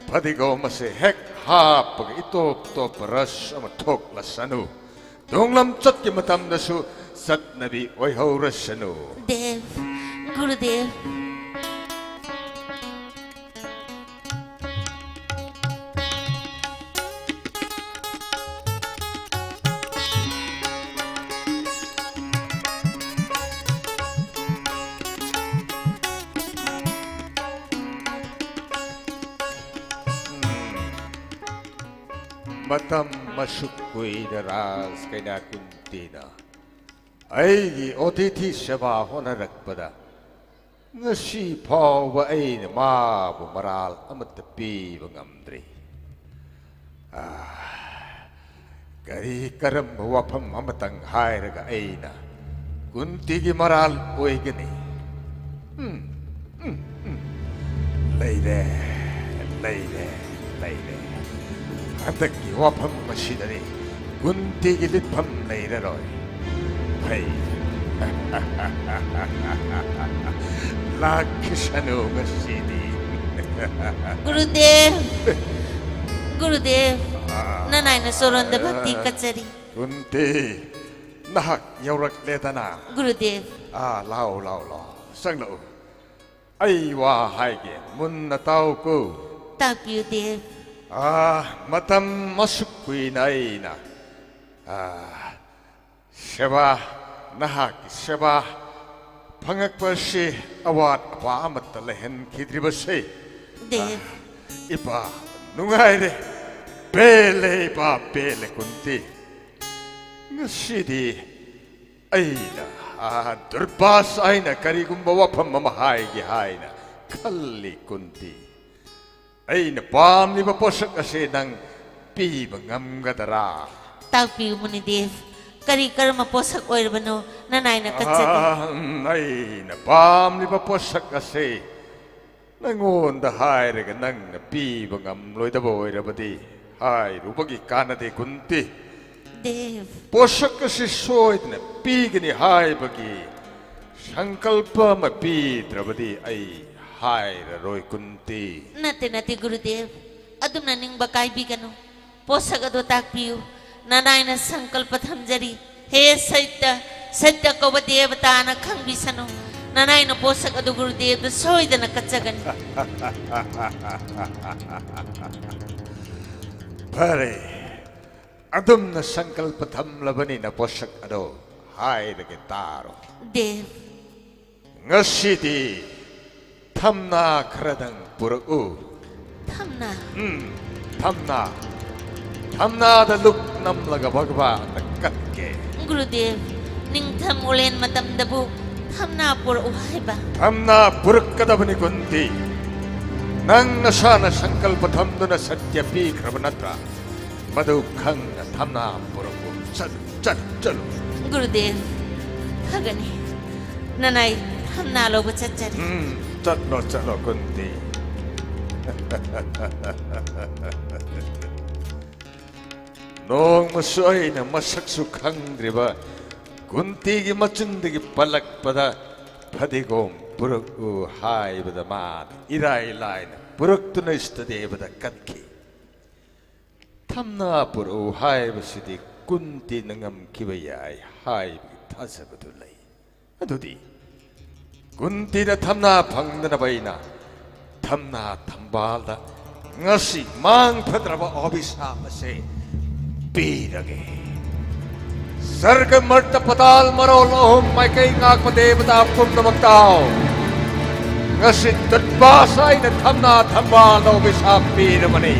ꯐꯗꯤꯒꯣꯝ ꯑꯁꯤ ꯍꯦꯛ ꯍꯥꯞꯄꯒ ꯏꯇꯣꯞ ꯇꯣꯞꯄ ꯔꯁ ꯑꯃ ꯊꯣꯛꯂꯁꯅꯨ꯫ ꯇꯨꯡꯂꯝꯆꯠꯀꯤ ꯃꯇꯝꯗꯁꯨ ꯆꯠꯅꯕꯤ ꯑꯣꯏꯍꯧꯔꯁꯅꯨ꯫ ꯗꯦꯕ, ꯒꯨꯔꯨꯗꯦꯕ꯫ ꯃꯇꯝ ꯑꯁꯨꯛ ꯀꯨꯏꯅ ꯔꯥꯖ ꯀꯩꯅꯥ ꯀꯨꯟꯇꯤꯅ ꯑꯩꯒꯤ ꯑꯣꯇꯤꯊꯤ ꯁꯦꯕꯥ ꯍꯣꯠꯅꯔꯛꯄꯗ, ꯉꯁꯤ ꯐꯥꯎꯕ ꯑꯩꯅ ꯃꯥꯕꯨ ꯃꯔꯥꯜ ꯑꯃꯠꯇ ꯄꯤꯕ ꯉꯝꯗ꯭ꯔꯤ꯫ ꯑꯥ, ꯀꯔꯤ ꯀꯔꯝꯕ ꯋꯥꯐꯝ ꯑꯃꯇꯪ ꯍꯥꯏꯔꯒ ꯑꯩꯅ ꯀꯨꯟꯇꯤꯒꯤ ꯃꯔꯥꯜ ꯑꯣꯏꯒꯅꯤ? ꯎꯝ, ꯎꯝ, ꯎꯝ꯫ ꯂꯩꯔꯦ, ꯂꯩꯔꯦ, ꯂꯩꯔꯦ꯫ ꯍꯟꯗꯛꯀꯤ ꯋꯥꯐꯝ ꯑꯁꯤꯗꯗꯤ ꯀꯨꯟꯇꯤꯒꯤ ꯂꯤꯠꯐꯝ ꯂꯩꯔꯔꯣꯏ꯫ ꯐꯩ꯫ ꯂꯥꯛꯈꯤꯁꯅꯨ ꯉꯁꯤꯗꯤ꯫ ꯒꯨꯔꯨꯗꯦꯕ! ꯒꯨꯔꯨꯗꯦꯕ! ꯅꯅꯥꯏꯅ ꯆꯣꯔꯣꯟꯗ ꯚꯛꯇꯤ ꯀꯠꯆꯔꯤ꯫ ꯀꯨꯟꯇꯤ, ꯅꯍꯥꯛ ꯌꯧꯔꯛꯂꯦꯗꯅ꯫ ꯒꯨꯔꯨꯗꯦꯕ! ꯑꯥ, ꯂꯥꯎ, ꯂꯥꯎ, ꯂꯥꯎ꯫ ꯆꯪꯂꯛꯎ꯫ ꯑꯩ ꯋꯥ ꯍꯥꯏꯒꯦ, ꯃꯨꯟꯅ ꯇꯥꯎꯀꯣ꯫ ꯇꯥꯛꯄꯤꯌꯨ ꯗꯦꯕ꯫ ꯑꯥ, ꯃꯇꯝ ꯑꯁꯨꯛ ꯀꯨꯏꯅ ꯑꯩꯅ, ꯑꯥ, ꯁꯦꯕꯥ, ꯅꯍꯥꯛꯀꯤ ꯁꯦꯕꯥ ꯐꯪꯉꯛꯄ ꯑꯁꯤ ꯑꯋꯥꯠ ꯑꯄꯥ ꯑꯃꯠꯇ ꯂꯩꯍꯟꯈꯤꯗ꯭ꯔꯤꯕꯁꯦ, ꯗꯦꯕ꯫ ꯑꯥ, ꯏꯄꯥ ꯅꯨꯡꯉꯥꯏꯔꯦ, ꯄꯦꯜꯂꯦ ꯏꯄꯥ, ꯄꯦꯜꯂꯦ ꯀꯨꯟꯇꯤ꯫ ꯉꯁꯤꯗꯤ ꯑꯩꯅ, ꯑꯥ, ꯗꯨꯔꯕꯥꯁ, ꯑꯩꯅ ꯀꯔꯤꯒꯨꯝꯕ ꯋꯥꯐꯝ ꯑꯃ ꯍꯥꯏꯒꯦ ꯍꯥꯏꯅ ꯈꯜꯂꯤ ꯀꯨꯟꯇꯤ꯫ ꯑꯩꯅ ꯄꯥꯝꯂꯤꯕ ꯄꯣꯠꯁꯛ ꯑꯁꯤ ꯅꯪ ꯄꯤꯕ ꯉꯝꯒꯗꯔꯥ? ꯇꯥꯛꯄꯤꯌꯨ ꯃꯨꯅꯤꯗꯦꯕ, ꯀꯔꯤ ꯀꯔꯝꯕ ꯄꯣꯠꯁꯛ ꯑꯣꯏꯔꯕꯅꯣ ꯅꯅꯥꯏꯅ ꯀꯠꯆꯒꯦ? ꯑꯥ, ꯑꯩꯅ ꯄꯥꯝꯂꯤꯕ ꯄꯣꯠꯁꯛ ꯑꯁꯤ ꯅꯪꯉꯣꯟꯗ ꯍꯥꯏꯔꯒ ꯅꯪꯅ ꯄꯤꯕ ꯉꯝꯂꯣꯏꯗꯕ ꯑꯣꯏꯔꯕꯗꯤ ꯍꯥꯏꯔꯨꯕꯒꯤ ꯀꯥꯟꯅꯗꯦ ꯀꯨꯟꯇꯤ꯫ ꯗꯦꯕ꯫ ꯄꯣꯠꯁꯛ ꯑꯁꯤ ꯁꯣꯏꯗꯅ ꯄꯤꯒꯅꯤ ꯍꯥꯏꯕꯒꯤ ꯁꯪꯀꯜꯄ ꯑꯃ ꯄꯤꯗ꯭ꯔꯕꯗꯤ ꯑꯩ ꯍꯥꯏꯔꯔꯣꯏ ꯀꯨꯟꯇꯤ꯫ ꯅꯠꯇꯦ, ꯅꯠꯇꯦ ꯒꯨꯔꯨꯗꯦꯕ, ꯑꯗꯨꯝꯅ ꯅꯤꯡꯕ ꯀꯥꯏꯕꯤꯒꯅꯨ꯫ ꯄꯣꯠꯁꯛ ꯑꯗꯨ ꯇꯥꯛꯄꯤꯌꯨ꯫ ꯅꯅꯥꯏꯅ ꯁꯪꯀꯜꯄ ꯊꯝꯖꯔꯤ꯫ ꯍꯦ ꯁꯩꯇ, ꯁꯩꯇ ꯀꯧꯕ ꯗꯦꯕꯇꯥꯅ ꯈꯪꯕꯤꯁꯅꯨ꯫ ꯅꯅꯥꯏꯅ ꯄꯣꯠꯁꯛ ꯑꯗꯨ ꯒꯨꯔꯨꯗꯦꯕꯗ ꯁꯣꯏꯗꯅ ꯀꯠꯆꯒꯅꯤ꯫ ꯐꯔꯦ, ꯑꯗꯨꯝꯅ ꯁꯪꯀꯜꯄ ꯊꯝꯂꯕꯅꯤꯅ ꯄꯣꯠꯁꯛ ꯑꯗꯣ ꯍꯥꯏꯔꯒꯦ ꯇꯥꯔꯣ꯫ ꯗꯦꯕ꯫ ꯉꯁꯤꯗꯤ ꯊꯝꯅꯥ ꯈꯔꯗꯪ ꯄꯨꯔꯛꯎ꯫ ꯊꯝꯅꯥ? ꯎꯝ, ꯊꯝꯅꯥ꯫ ꯊꯝꯅꯥꯗ ꯂꯨꯛ ꯅꯝꯂꯒ ꯚꯒꯕꯥꯟꯗ ꯀꯠꯀꯦ꯫ ꯒꯨꯔꯨꯗꯦꯕ, ꯅꯤꯡꯊꯝ ꯑꯣꯂꯦꯟ ꯃꯇꯝꯗꯕꯨ ꯊꯝꯅꯥ ꯄꯨꯔꯛꯎ ꯍꯥꯏꯕ? ꯊꯝꯅꯥ ꯄꯨꯔꯛꯀꯗꯕꯅꯤ ꯀꯨꯟꯇꯤ꯫ ꯅꯪ ꯅꯁꯥꯅ ꯁꯪꯀꯜꯄ ꯊꯝꯗꯨꯅ ꯁꯠꯌ ꯄꯤꯈ꯭ꯔꯕ ꯅꯠꯇ꯭ꯔꯥ? ꯃꯗꯨ ꯈꯪꯅ ꯊꯝꯅꯥ ꯄꯨꯔꯛꯎ꯫ ꯆꯠꯂꯨ, ꯆꯠꯂꯨ, ꯆꯠꯂꯨ꯫ ꯒꯨꯔꯨꯗꯦꯕ, ꯐꯒꯅꯤ꯫ ꯅꯅꯥꯏ ꯊꯝꯅꯥ ꯂꯧꯕ ꯆꯠꯆꯔꯤ꯫ ꯎꯝ, ꯆꯠꯂꯣ, ꯆꯠꯂꯣ, ꯀꯨꯟꯇꯤ꯫ ꯅꯣꯡꯃꯁꯨ ꯑꯩꯅ ꯃꯁꯛꯁꯨ ꯈꯪꯗ꯭ꯔꯤꯕ ꯀꯨꯟꯇꯤꯒꯤ ꯃꯆꯤꯟꯗꯒꯤ ꯄꯜꯂꯛꯄꯗ ꯐꯗꯤꯒꯣꯝ ꯄꯨꯔꯛꯎ ꯍꯥꯏꯕꯗ ꯃꯥꯅ ꯏꯔꯥꯏ ꯂꯥꯏꯅ ꯄꯨꯔꯛꯇꯨꯅ ꯏꯁꯇꯗꯦꯕꯗ ꯀꯠꯈꯤ꯫ ꯊꯝꯅꯥ ꯄꯨꯔꯛꯎ ꯍꯥꯏꯕꯁꯤꯗꯤ ꯀꯨꯟꯇꯤꯅ ꯉꯝꯈꯤꯕ ꯌꯥꯏ ꯍꯥꯏꯕꯒꯤ ꯊꯥꯖꯕꯗꯨ ꯂꯩ꯫ ꯑꯗꯨꯗꯤ ꯀꯨꯟꯇꯤꯅ ꯊꯝꯅꯥ ꯐꯪꯗꯅꯕ ꯑꯩꯅ ꯊꯝꯅꯥ ꯊꯝꯕꯥꯜꯗ ꯉꯁꯤ ꯃꯥꯡ ꯐꯗ꯭ꯔꯕ ꯑꯣꯕꯤꯁꯥꯞ ꯑꯁꯦ ꯄꯤꯔꯒꯦ꯫ ꯁꯔꯒ ꯃꯔꯇ ꯄꯇꯥꯜ ꯃꯔꯣꯜ ꯑꯍꯨꯝ ꯃꯥꯏꯀꯩ ꯉꯥꯛꯄ ꯗꯦꯕꯇꯥ ꯄꯨꯝꯅꯃꯛ ꯇꯥꯎ꯫ ꯉꯁꯤ ꯇꯨꯠꯄꯥꯁ ꯑꯩꯅ ꯊꯝꯅꯥ ꯊꯝꯕꯥꯜꯗ ꯑꯣꯕꯤꯁꯥꯞ ꯄꯤꯔꯕꯅꯤ꯫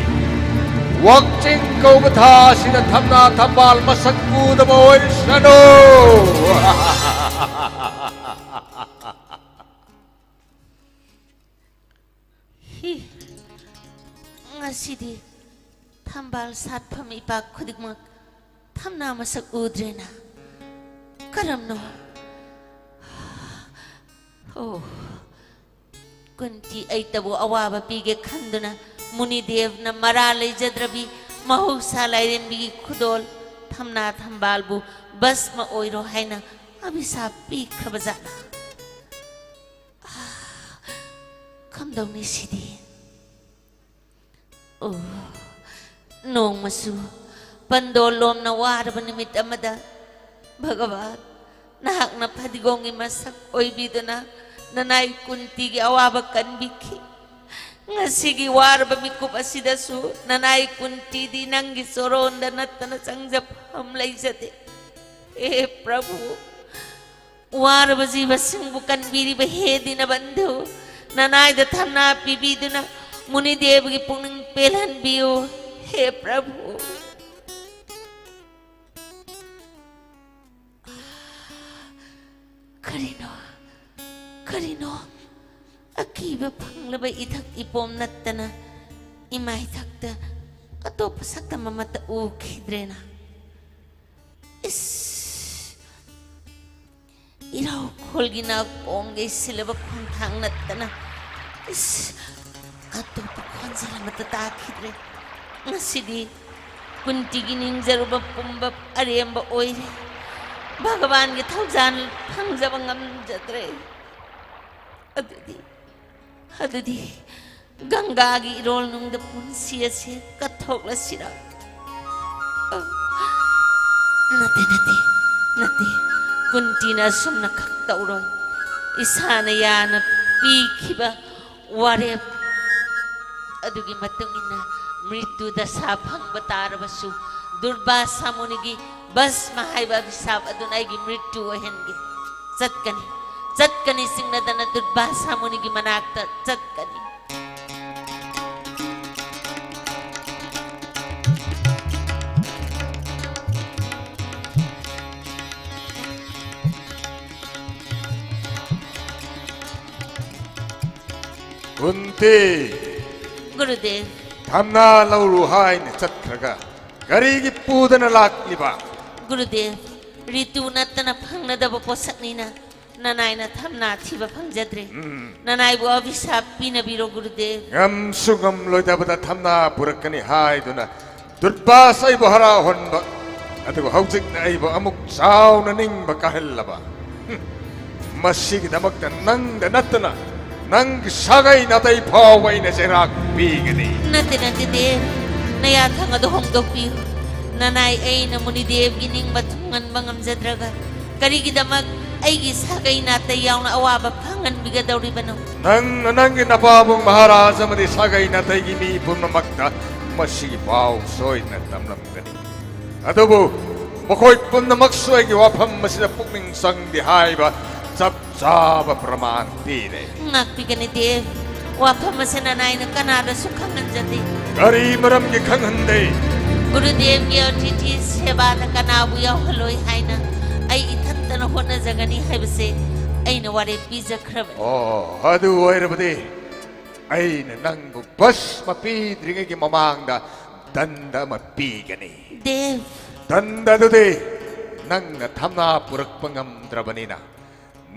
ꯋꯥꯛꯆꯤꯡ ꯀꯧꯕ ꯊꯥ ꯑꯁꯤꯗ ꯊꯝꯅꯥ ꯊꯝꯕꯥꯜ ꯃꯁꯛ ꯎꯗꯕ ꯑꯣꯏꯁꯅꯨ꯫ ꯍꯤ, ꯉꯁꯤꯗꯤ ꯊꯝꯕꯥꯜ ꯁꯥꯠꯐꯝ ꯏꯄꯥꯛ ꯈꯨꯗꯤꯡꯃꯛ ꯊꯝꯅꯥ ꯃꯁꯛ ꯎꯗ꯭ꯔꯦꯅ꯫ ꯀꯔꯝꯅꯣ? ꯑꯣ, ꯀꯨꯟꯇꯤ ꯑꯩꯇꯕꯨ ꯑꯋꯥꯕ ꯄꯤꯒꯦ ꯈꯟꯗꯨꯅ ꯃꯨꯅꯤꯗꯦꯕꯅ ꯃꯔꯥ ꯂꯩꯖꯗ꯭ꯔꯕꯤ ꯃꯍꯧꯁꯥ ꯂꯥꯏꯔꯦꯝꯕꯤꯒꯤ ꯈꯨꯗꯣꯜ ꯊꯝꯅꯥ ꯊꯝꯕꯥꯜꯕꯨ ꯚꯁꯃ ꯑꯣꯏꯔꯣ ꯍꯥꯏꯅ ꯑꯚꯤꯁꯥꯞ ꯄꯤꯈ꯭ꯔꯕꯖꯥꯠꯅ꯫ ꯀꯝꯗꯧꯅꯤ ꯁꯤꯗꯤ? ꯑꯣ, ꯅꯣꯡꯃꯁꯨ ꯄꯟꯗꯣ ꯂꯣꯝꯅ ꯋꯥꯔꯕ ꯅꯨꯃꯤꯠ ꯑꯃꯗ, "ꯚꯒꯕꯥꯟ, ꯅꯍꯥꯛꯅ ꯐꯗꯤꯒꯣꯝꯒꯤ ꯃꯁꯛ ꯑꯣꯏꯕꯤꯗꯨꯅ ꯅꯅꯥꯏ ꯀꯨꯟꯇꯤꯒꯤ ꯑꯋꯥꯕ ꯀꯟꯕꯤꯈꯤ꯫ ꯉꯁꯤꯒꯤ ꯋꯥꯔꯕ ꯃꯤꯀꯨꯞ ꯑꯁꯤꯗꯁꯨ ꯅꯅꯥꯏ ꯀꯨꯟꯇꯤꯗꯤ ꯅꯪꯒꯤ ꯆꯣꯔꯣꯟꯗ ꯅꯠꯇꯅ ꯆꯪꯖꯐꯝ ꯂꯩꯖꯗꯦ꯫ ꯍꯦ ꯄ꯭ꯔꯚꯨ, ꯋꯥꯔꯕ ꯖꯤꯕꯁꯤꯡꯕꯨ ꯀꯟꯕꯤꯔꯤꯕ ꯍꯦ ꯗꯤꯅꯕꯟꯙꯨ, ꯅꯅꯥꯏꯗ ꯊꯝꯅꯥ ꯄꯤꯕꯤꯗꯨꯅ ꯃꯨꯅꯤꯗꯦꯕꯒꯤ ꯄꯨꯛꯅꯤꯡ ꯄꯦꯜꯍꯟꯕꯤꯌꯨ꯫ ꯍꯦ ꯄ꯭ꯔꯚꯨ, ꯑꯥ, ꯀꯔꯤꯅꯣ? ꯀꯔꯤꯅꯣ? ꯑꯀꯤꯕ ꯐꯪꯂꯕ ꯏꯊꯛ ꯏꯄꯣꯝ ꯅꯠꯇꯅ ꯏꯃꯥ ꯏꯊꯛꯇ ꯑꯇꯣꯞꯄ ꯁꯛꯇꯝ ꯑꯃꯠꯇ ꯎꯈꯤꯗ꯭ꯔꯦꯅ꯫ ꯏꯁ! ꯏꯔꯥꯎꯈꯣꯜꯒꯤ ꯅꯥꯀꯣꯡ ꯌꯩꯁꯤꯜꯂꯕ ꯈꯣꯡꯊꯥꯡ ꯅꯠꯇꯅ, ꯏꯁ, ꯑꯇꯣꯞꯄ ꯈꯣꯟꯖꯦꯜ ꯑꯃꯠꯇ ꯇꯥꯈꯤꯗ꯭ꯔꯦ꯫ ꯉꯁꯤꯗꯤ ꯀꯨꯟꯇꯤꯒꯤ ꯅꯤꯡꯖꯔꯨꯕ ꯄꯨꯝꯕ ꯑꯔꯦꯝꯕ ꯑꯣꯏꯔꯦ꯫ ꯚꯒꯕꯥꯟꯒꯤ ꯊꯧꯖꯥꯜ ꯐꯪꯖꯕ ꯉꯝꯖꯗ꯭ꯔꯦ꯫ ꯑꯗꯨꯗꯤ, ꯑꯗꯨꯗꯤ ꯒꯪꯒꯥꯒꯤ ꯏꯔꯣꯜꯅꯨꯡꯗ ꯄꯨꯟꯁꯤ ꯑꯁꯤ ꯀꯠꯊꯣꯛꯂꯁꯤꯔꯥ? ꯑ, ꯅꯠꯇꯦ, ꯅꯠꯇꯦ, ꯅꯠꯇꯦ꯫ ꯀꯨꯟꯇꯤꯅ ꯑꯁꯨꯝꯅ ꯈꯛ ꯇꯧꯔꯣꯏ꯫ ꯏꯁꯥꯅ ꯌꯥꯅ ꯄꯤꯈꯤꯕ ꯋꯥꯔꯦꯞ ꯑꯗꯨꯒꯤ ꯃꯇꯨꯡ ꯏꯟꯅ ꯃ꯭ꯔꯤꯇꯨ ꯗꯁꯥ ꯐꯪꯕ ꯇꯥꯔꯕꯁꯨ, ꯗꯨꯔꯕꯥꯁꯥ ꯃꯨꯅꯤꯒꯤ ꯚꯁꯃ ꯍꯥꯏꯕ ꯑꯚꯤꯁꯥꯞ ꯑꯗꯨꯅ ꯑꯩꯒꯤ ꯃ꯭ꯔꯤꯇꯨ ꯑꯣꯏꯍꯟꯒꯦ꯫ ꯆꯠꯀꯅꯤ, ꯆꯠꯀꯅꯤ, ꯆꯤꯡꯅꯗꯅ ꯗꯨꯔꯕꯥꯁꯥ ꯃꯨꯅꯤꯒꯤ ꯃꯅꯥꯛꯇ ꯆꯠꯀꯅꯤ꯫ ꯀꯨꯟꯇꯤ! ꯒꯨꯔꯨꯗꯦꯕ꯫ ꯊꯝꯅꯥ ꯂꯧꯔꯨ ꯍꯥꯏꯅ ꯆꯠꯈ꯭ꯔꯒ ꯀꯔꯤꯒꯤ ꯄꯨꯗꯅ ꯂꯥꯛꯂꯤꯕ? ꯒꯨꯔꯨꯗꯦꯕ, ꯔꯤꯇꯨ ꯅꯠꯇꯅ ꯐꯪꯅꯗꯕ ꯄꯣꯠꯁꯛꯅꯤꯅ ꯅꯅꯥꯏꯅ ꯊꯝꯅꯥ ꯊꯤꯕ ꯐꯪꯖꯗ꯭ꯔꯦ꯫ ꯎꯝ꯫ ꯅꯅꯥꯏꯕꯨ ꯑꯚꯤꯁꯥꯞ ꯄꯤꯅꯕꯤꯔꯣ, ꯒꯨꯔꯨꯗꯦꯕ꯫ ꯉꯝꯁꯨ ꯉꯝꯂꯣꯏꯗꯕꯗ ꯊꯝꯅꯥ ꯄꯨꯔꯛꯀꯅꯤ ꯍꯥꯏꯗꯨꯅ ꯗꯨꯔꯕꯥꯁ ꯑꯩꯕꯨ ꯍꯔꯥꯎꯍꯟꯕ, ꯑꯗꯨꯒ ꯍꯧꯖꯤꯛꯅ ꯑꯩꯕꯨ ꯑꯃꯨꯛ ꯆꯥꯎꯅ ꯅꯤꯡꯕ ꯀꯥꯏꯍꯜꯂꯕ꯫ ꯍꯨꯝ꯫ ꯃꯁꯤꯒꯤꯗꯃꯛꯇ ꯅꯪꯗ ꯅꯠꯇꯅ ꯅꯪꯒꯤ ꯁꯥꯒꯩ ꯅꯥꯇꯩ ꯐꯥꯎꯕ ꯑꯩꯅ ꯆꯩꯔꯥꯛ ꯄꯤꯒꯅꯤ꯫ ꯅꯠꯇꯦ, ꯅꯠꯇꯦ, ꯗꯦꯕ꯫ ꯅꯌꯥꯊꯪ ꯑꯗꯨ ꯍꯣꯡꯗꯣꯛꯄꯤꯌꯨ꯫ ꯅꯅꯥꯏ ꯑꯩꯅ ꯃꯨꯅꯤꯗꯦꯕꯒꯤ ꯅꯤꯡꯕ ꯊꯨꯡꯍꯟꯕ ꯉꯝꯖꯗ꯭ꯔꯒ ꯀꯔꯤꯒꯤꯗꯃꯛ ꯑꯩꯒꯤ ꯁꯥꯒꯩ ꯅꯥꯇꯩ ꯌꯥꯎꯅ ꯑꯋꯥꯕ ꯐꯪꯍꯟꯕꯤꯒꯗꯧꯔꯤꯕꯅꯣ? ꯅꯪꯅ ꯅꯪꯒꯤ ꯅꯄꯥꯕꯨꯡ ꯃꯍꯥꯔꯥꯖ ꯑꯃꯗꯤ ꯁꯥꯒꯩ ꯅꯥꯇꯩꯒꯤ ꯃꯤ ꯄꯨꯝꯅꯃꯛꯇ ꯃꯁꯤꯒꯤ ꯄꯥꯎ ꯁꯣꯏꯗꯅ ꯇꯝꯂꯝꯒꯅꯤ꯫ ꯑꯗꯨꯕꯨ ꯃꯈꯣꯏ ꯄꯨꯝꯅꯃꯛꯁꯨ ꯑꯩꯒꯤ ꯋꯥꯐꯝ ꯑꯁꯤꯗ ꯄꯨꯛꯅꯤꯡ ꯆꯪꯗꯦ ꯍꯥꯏꯕ ꯆꯞ ꯆꯥꯕ ꯄ꯭ꯔꯃꯥꯟ ꯄꯤꯔꯦ꯫ ꯉꯥꯛꯄꯤꯒꯅꯤ, ꯗꯦꯕ꯫ ꯋꯥꯐꯝ ꯑꯁꯤ ꯅꯅꯥꯏꯅ ꯀꯅꯥꯗꯁꯨ ꯈꯪꯍꯟꯖꯗꯦ꯫ ꯀꯔꯤ ꯃꯔꯝꯒꯤ ꯈꯪꯍꯟꯗꯦ? ꯒꯨꯔꯨꯗꯦꯕꯒꯤ ꯑꯇꯤꯊꯤ ꯁꯦꯕꯥꯗ ꯀꯅꯥꯕꯨ ꯌꯥꯎꯍꯜꯂꯣꯏ ꯍꯥꯏꯅ ꯑꯩ ꯏꯊꯟꯇꯅ ꯍꯣꯠꯅꯖꯒꯅꯤ ꯍꯥꯏꯕꯁꯦ ꯑꯩꯅ ꯋꯥꯔꯦꯞ ꯄꯤꯖꯈ꯭ꯔꯕꯅꯤ꯫ ꯑꯣ, ꯑꯗꯨ ꯑꯣꯏꯔꯕꯗꯤ ꯑꯩꯅ ꯅꯪꯕꯨ ꯚꯁꯃ ꯄꯤꯗ꯭ꯔꯤꯉꯩꯒꯤ ꯃꯃꯥꯡꯗ ꯗꯟꯗ ꯑꯃ ꯄꯤꯒꯅꯤ꯫ ꯗꯦꯕ꯫ ꯗꯟꯗ ꯑꯗꯨꯗꯤ ꯅꯪꯅ ꯊꯝꯅꯥ ꯄꯨꯔꯛꯄ ꯉꯝꯗ꯭ꯔꯕꯅꯤꯅ,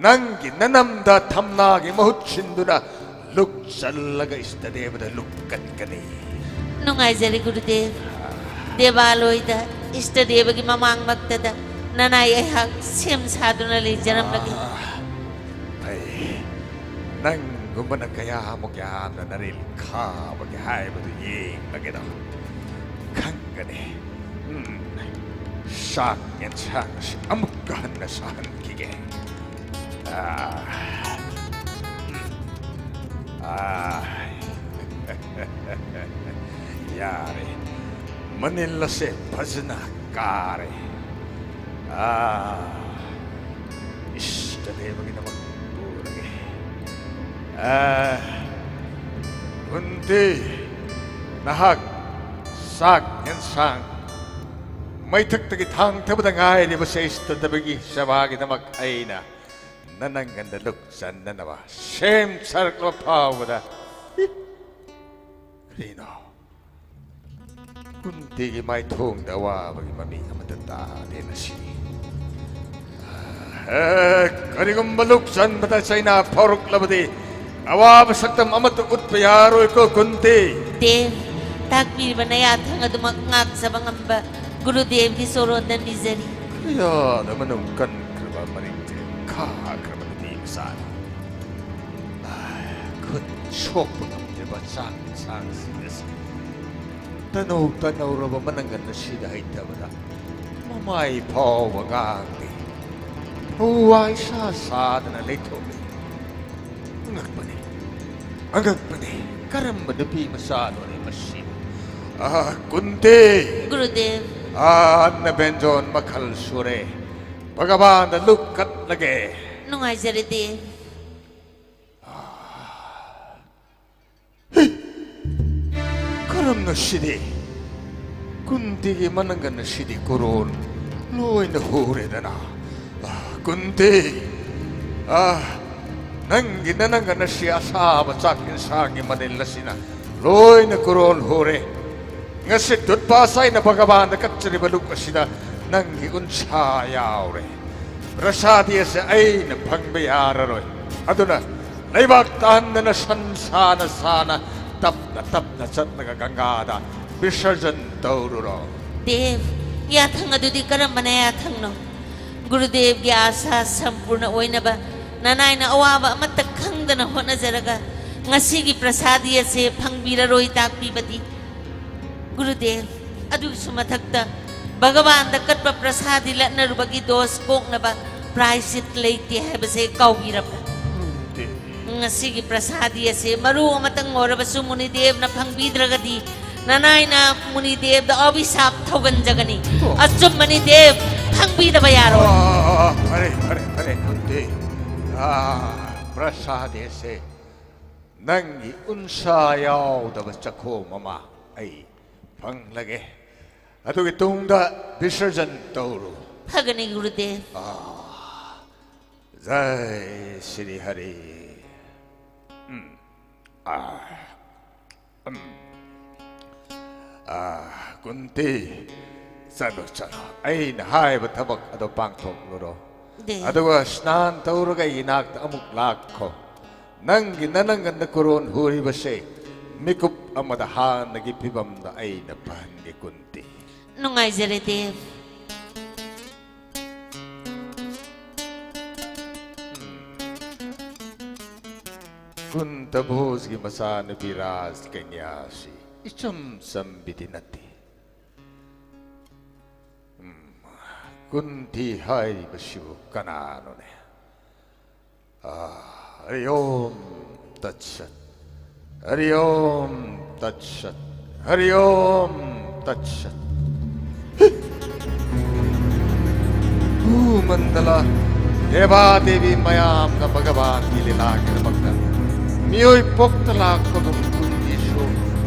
ꯅꯪꯒꯤ ꯅꯅꯝꯗ ꯊꯝꯅꯥꯒꯤ ꯃꯍꯨꯠ ꯁꯤꯟꯗꯨꯅ ꯂꯨꯛꯆꯜꯂꯒ ꯏꯁꯇꯗꯦꯕꯗ ꯂꯨꯛꯀꯟꯒꯅꯤ꯫ ꯅꯨꯡꯉꯥꯏꯖꯔꯦ ꯒꯨꯔꯨꯗꯦꯕ꯫ ꯗꯦꯕꯥꯂꯣꯏꯗ ꯏꯁꯇꯗꯦꯕꯒꯤ ꯃꯃꯥꯡꯃꯛꯇꯗ ꯅꯅꯥꯏ ꯑꯩꯍꯥꯛ ꯁꯦꯝ ꯁꯥꯗꯨꯅ ꯂꯩꯖꯔꯝꯂꯒꯦ꯫ ꯑꯥ, ꯐꯩ꯫ ꯅꯪꯒꯨꯝꯕꯅ ꯀꯌꯥꯃꯨꯛ ꯌꯥꯝꯅ ꯅꯔꯦꯜ ꯈꯥꯕꯒꯦ ꯍꯥꯏꯕꯗꯨ ꯌꯦꯡꯂꯒꯦꯗ꯫ ꯈꯪꯒꯅꯤ꯫ ꯎꯝ, ꯆꯥꯛ ꯌꯦꯟꯁꯥꯡꯁꯤ ꯑꯃꯨꯛꯀ ꯍꯟꯅ ꯁꯥꯍꯟꯈꯤꯒꯦ꯫ ꯑꯥ, ꯎꯝ, ꯑꯥ, ꯌꯥꯔꯦ꯫ ꯃꯅꯤꯜ ꯑꯁꯦ ꯐꯖꯅ ꯀꯥꯔꯦ꯫ ꯑꯥ, ꯏꯁꯇꯗꯦꯕꯒꯤꯗꯃꯛ ꯄꯨꯔꯒꯦ꯫ ꯑꯥ, ꯀꯨꯟꯇꯤ, ꯅꯍꯥꯛ ꯆꯥꯛ ꯌꯦꯟꯁꯥꯡ ꯃꯩꯊꯛꯇꯒꯤ ꯊꯥꯡꯊꯕꯗ ꯉꯥꯏꯔꯤꯕꯁꯦ ꯏꯁꯇꯗꯦꯕꯒꯤ ꯁꯦꯕꯥꯒꯤꯗꯃꯛ ꯑꯩꯅ ꯅꯅꯪꯒꯟꯗ ꯂꯨꯛꯆꯟꯅꯅꯕ ꯁꯦꯝ ꯁꯥꯔꯛꯂꯕ ꯐꯥꯎꯕꯗ꯫ ꯀꯔꯤꯅꯣ? ꯀꯨꯟꯇꯤꯒꯤ ꯃꯥꯏꯊꯣꯡꯗ ꯑꯋꯥꯕꯒꯤ ꯃꯃꯤ ꯑꯃꯠꯇ ꯇꯥꯗꯦ ꯉꯁꯤ꯫ ꯑꯦ, ꯀꯔꯤꯒꯨꯝꯕ ꯂꯨꯛꯆꯟꯕꯗ ꯆꯩꯅꯥ ꯐꯥꯎꯔꯛꯂꯕꯗꯤ ꯑꯋꯥꯕ ꯁꯛꯇꯝ ꯑꯃꯠꯇ ꯎꯠꯄ ꯌꯥꯔꯣꯏꯀꯣ, ꯀꯨꯟꯇꯤ꯫ ꯗꯦꯕ, ꯇꯥꯛꯄꯤꯔꯤꯕ ꯅꯌꯥꯊꯪ ꯑꯗꯨꯃꯛ ꯉꯥꯛꯆꯕ ꯉꯝꯕ ꯒꯨꯔꯨꯗꯦꯕꯒꯤ ꯆꯣꯔꯣꯟꯗ ꯅꯤꯖꯔꯤ꯫ ꯀꯌꯥꯗ ꯃꯅꯨꯡ ꯀꯟꯈ꯭ꯔꯕ ꯃꯔꯤꯡꯖꯦꯜ ꯈꯥꯈ꯭ꯔꯕ ꯅꯨꯄꯤ ꯃꯆꯥꯅꯤ꯫ ꯈꯨꯠ ꯁꯣꯛꯄ ꯉꯝꯗ꯭ꯔꯤꯕ ꯆꯥꯛ ꯌꯦꯟꯁꯥꯡꯁꯤꯡ ꯑꯁꯤ ꯇꯅꯧ ꯇꯅꯧꯔꯕ ꯃꯅꯪꯒꯟ ꯑꯁꯤꯗ ꯍꯩꯇꯕꯗ ꯃꯃꯥꯏ ꯐꯥꯎꯕ ꯉꯥꯡꯗꯦ꯫ ꯋꯥꯏꯁꯥ ꯁꯥꯗꯅ ꯂꯩꯊꯣꯛꯂꯤ꯫ ꯑꯉꯛꯄꯅꯤ, ꯑꯉꯛꯄꯅꯤ꯫ ꯀꯔꯝꯕ ꯅꯨꯄꯤ ꯃꯆꯥꯅꯣꯅꯦ ꯃꯁꯤꯕꯨ? ꯑꯥ, ꯀꯨꯟꯇꯤ! ꯒꯨꯔꯨꯗꯦꯕ꯫ ꯑꯥ, ꯑꯟꯅ ꯕꯦꯟꯖꯣꯟ ꯃꯈꯜ ꯁꯨꯔꯦ꯫ ꯚꯒꯕꯥꯟꯗ ꯂꯨꯛ ꯀꯠꯂꯒꯦ꯫ ꯅꯨꯡꯉꯥꯏꯖꯔꯦ ꯗꯦꯕ꯫ ꯀꯔꯝꯅ ꯁꯤꯗꯤ? ꯀꯨꯟꯇꯤꯒꯤ ꯃꯅꯪꯒꯟ ꯑꯁꯤꯗꯤ ꯀꯣꯔꯣꯟ ꯂꯣꯏꯅ ꯍꯨꯔꯦꯗꯅ꯫ ꯑꯥ, ꯀꯨꯟꯇꯤ! ꯑꯥ, ꯅꯪꯒꯤ ꯅꯅꯪꯒꯟ ꯑꯁꯤ ꯑꯁꯥꯕ ꯆꯥꯛ ꯏꯟꯁꯥꯡꯒꯤ ꯃꯅꯤꯜ ꯑꯁꯤꯅ ꯂꯣꯏꯅ ꯀꯨꯔꯣꯟ ꯍꯨꯔꯦ꯫ ꯉꯁꯤ ꯗꯨꯠꯄꯥꯁ ꯍꯥꯏꯅ ꯚꯒꯕꯥꯟꯗ ꯀꯠꯆꯔꯤꯕ ꯂꯨꯛ ꯑꯁꯤꯗ ꯅꯪꯒꯤ ꯎꯟꯁꯥ ꯌꯥꯎꯔꯦ꯫ ꯄ꯭ꯔꯁꯥꯗꯤ ꯑꯁꯤ ꯑꯩꯅ ꯐꯪꯕ ꯌꯥꯔꯔꯣꯏ꯫ ꯑꯗꯨꯅ ꯂꯩꯕꯥꯛ ꯇꯥꯍꯟꯗꯅ ꯁꯟ ꯁꯥꯅ ꯁꯥꯅ ꯇꯞꯅ ꯇꯞꯅ ꯆꯠꯂꯒ ꯒꯪꯒꯥꯗ ꯕꯤꯁꯔꯖꯟ ꯇꯧꯔꯨꯔꯣ꯫ ꯗꯦꯕ, ꯌꯥꯊꯪ ꯑꯗꯨꯗꯤ ꯀꯔꯝꯕꯅ ꯌꯥꯊꯪꯅꯣ? ꯒꯨꯔꯨꯗꯦꯕꯒꯤ ꯑꯥꯁꯥ ꯁꯝꯄꯨꯔꯅ ꯑꯣꯏꯅꯕ ꯅꯅꯥꯏꯅ ꯑꯋꯥꯕ ꯑꯃꯠꯇ ꯈꯪꯗꯅ ꯍꯣꯠꯅꯖꯔꯒ ꯉꯁꯤꯒꯤ ꯄ꯭ꯔꯁꯥꯗꯤ ꯑꯁꯦ ꯐꯪꯕꯤꯔꯔꯣꯏ ꯇꯥꯛꯄꯤꯕꯗꯤ? ꯒꯨꯔꯨꯗꯦꯕ, ꯑꯗꯨꯒꯤꯁꯨ ꯃꯊꯛꯇ ꯚꯒꯕꯥꯟꯗ ꯀꯠꯄ ꯄ꯭ꯔꯁꯥꯗꯤ ꯂꯠꯅꯔꯨꯕꯒꯤ ꯗꯣꯁ ꯀꯣꯛꯅꯕ ꯄ꯭ꯔꯥꯏꯁꯤꯠ ꯂꯩꯇꯦ ꯍꯥꯏꯕꯁꯦ ꯀꯥꯎꯕꯤꯔꯕ꯭ꯔꯥ? ꯉꯁꯤꯒꯤ ꯄ꯭ꯔꯁꯥꯗꯤ ꯑꯁꯦ ꯃꯔꯨ ꯑꯃꯇꯪ ꯑꯣꯏꯔꯕꯁꯨ ꯃꯨꯅꯤꯗꯦꯕꯅ ꯐꯪꯕꯤꯗ꯭ꯔꯒꯗꯤ ꯅꯅꯥꯏꯅ ꯃꯨꯅꯤꯗꯦꯕꯗ ꯑꯚꯤꯁꯥꯞ ꯊꯧꯒꯟꯖꯒꯅꯤ꯫ ꯑꯣ꯫ ꯑꯆꯨꯝꯕꯅꯤ ꯗꯦꯕ, ꯐꯪꯕꯤꯗꯕ ꯌꯥꯔꯣꯏ꯫ ꯑꯣ, ꯐꯔꯦ, ꯐꯔꯦ, ꯐꯔꯦ, ꯀꯨꯟꯇꯤ꯫ ꯑꯥ, ꯄ꯭ꯔꯁꯥꯗꯤ ꯑꯁꯦ ꯅꯪꯒꯤ ꯎꯟꯁꯥ ꯌꯥꯎꯗꯕ ꯆꯈꯣꯝ ꯑꯃ ꯑꯩ ꯐꯪꯂꯒꯦ꯫ ꯑꯗꯨꯒꯤ ꯇꯨꯡꯗ ꯕꯤꯁꯔꯖꯟ ꯇꯧꯔꯨ꯫ ꯐꯒꯅꯤ ꯒꯨꯔꯨꯗꯦꯕ꯫ ꯖꯥꯏ ꯁ꯭ꯔꯤ ꯍꯔꯤ꯫ ꯎꯝ꯫ ꯑꯥ꯫ ꯎꯝ꯫ ꯑꯥ, ꯀꯨꯟꯇꯤ, ꯆꯠꯂꯣ, ꯆꯠꯂꯣ꯫ ꯑꯩꯅ ꯍꯥꯏꯕ ꯊꯕꯛ ꯑꯗꯣ ꯄꯥꯡꯊꯣꯛꯂꯨꯔꯣ꯫ ꯗꯦ꯫ ꯑꯗꯨꯒ ꯁ꯭ꯅꯥꯟ ꯇꯧꯔꯒ ꯑꯩꯒꯤ ꯅꯥꯛꯇ ꯑꯃꯨꯛ ꯂꯥꯛꯈꯣ꯫ ꯅꯪꯒꯤ ꯅꯅꯪꯒꯟꯗ ꯀꯨꯔꯣꯟ ꯍꯨꯔꯤꯕꯁꯦ ꯃꯤꯀꯨꯞ ꯑꯃꯗ ꯍꯥꯟꯅꯒꯤ ꯐꯤꯕꯝꯗ ꯑꯩꯅ ꯐꯍꯟꯒꯦ, ꯀꯨꯟꯇꯤ꯫ ꯅꯨꯡꯉꯥꯏꯖꯔꯦ ꯗꯦꯕ꯫ ꯀꯨꯟꯇ ꯚꯣꯖꯒꯤ ꯃꯆꯥꯅꯨꯄꯤ ꯔꯥꯖ ꯀꯩꯅ꯭ꯌꯥꯁꯤ ꯏꯆꯝ ꯆꯝꯕꯤꯗꯤ ꯅꯠꯇꯦ꯫ ꯎꯝ, ꯀꯨꯟꯇꯤ ꯍꯥꯏꯔꯤꯕꯁꯤꯕꯨ ꯀꯅꯥꯅꯣꯅꯦ? ꯑꯥ, ꯍꯔꯤ ꯑꯣꯝ ꯇꯠꯁꯠ, ꯍꯔꯤ ꯑꯣꯝ ꯇꯠꯁꯠ, ꯍꯔꯤ ꯑꯣꯝ ꯇꯠꯁꯠ꯫ ꯚꯨꯃꯟꯗꯂ ꯗꯦꯕꯥ ꯗꯦꯕꯤ ꯃꯌꯥꯝꯅ ꯚꯒꯕꯥꯟꯒꯤ ꯂꯤꯂꯥꯒꯤꯗꯃꯛꯇ ꯃꯤꯑꯣꯏ ꯄꯣꯛꯇ ꯂꯥꯛꯄꯒꯨꯝ ꯀꯨꯟꯇꯤꯁꯨ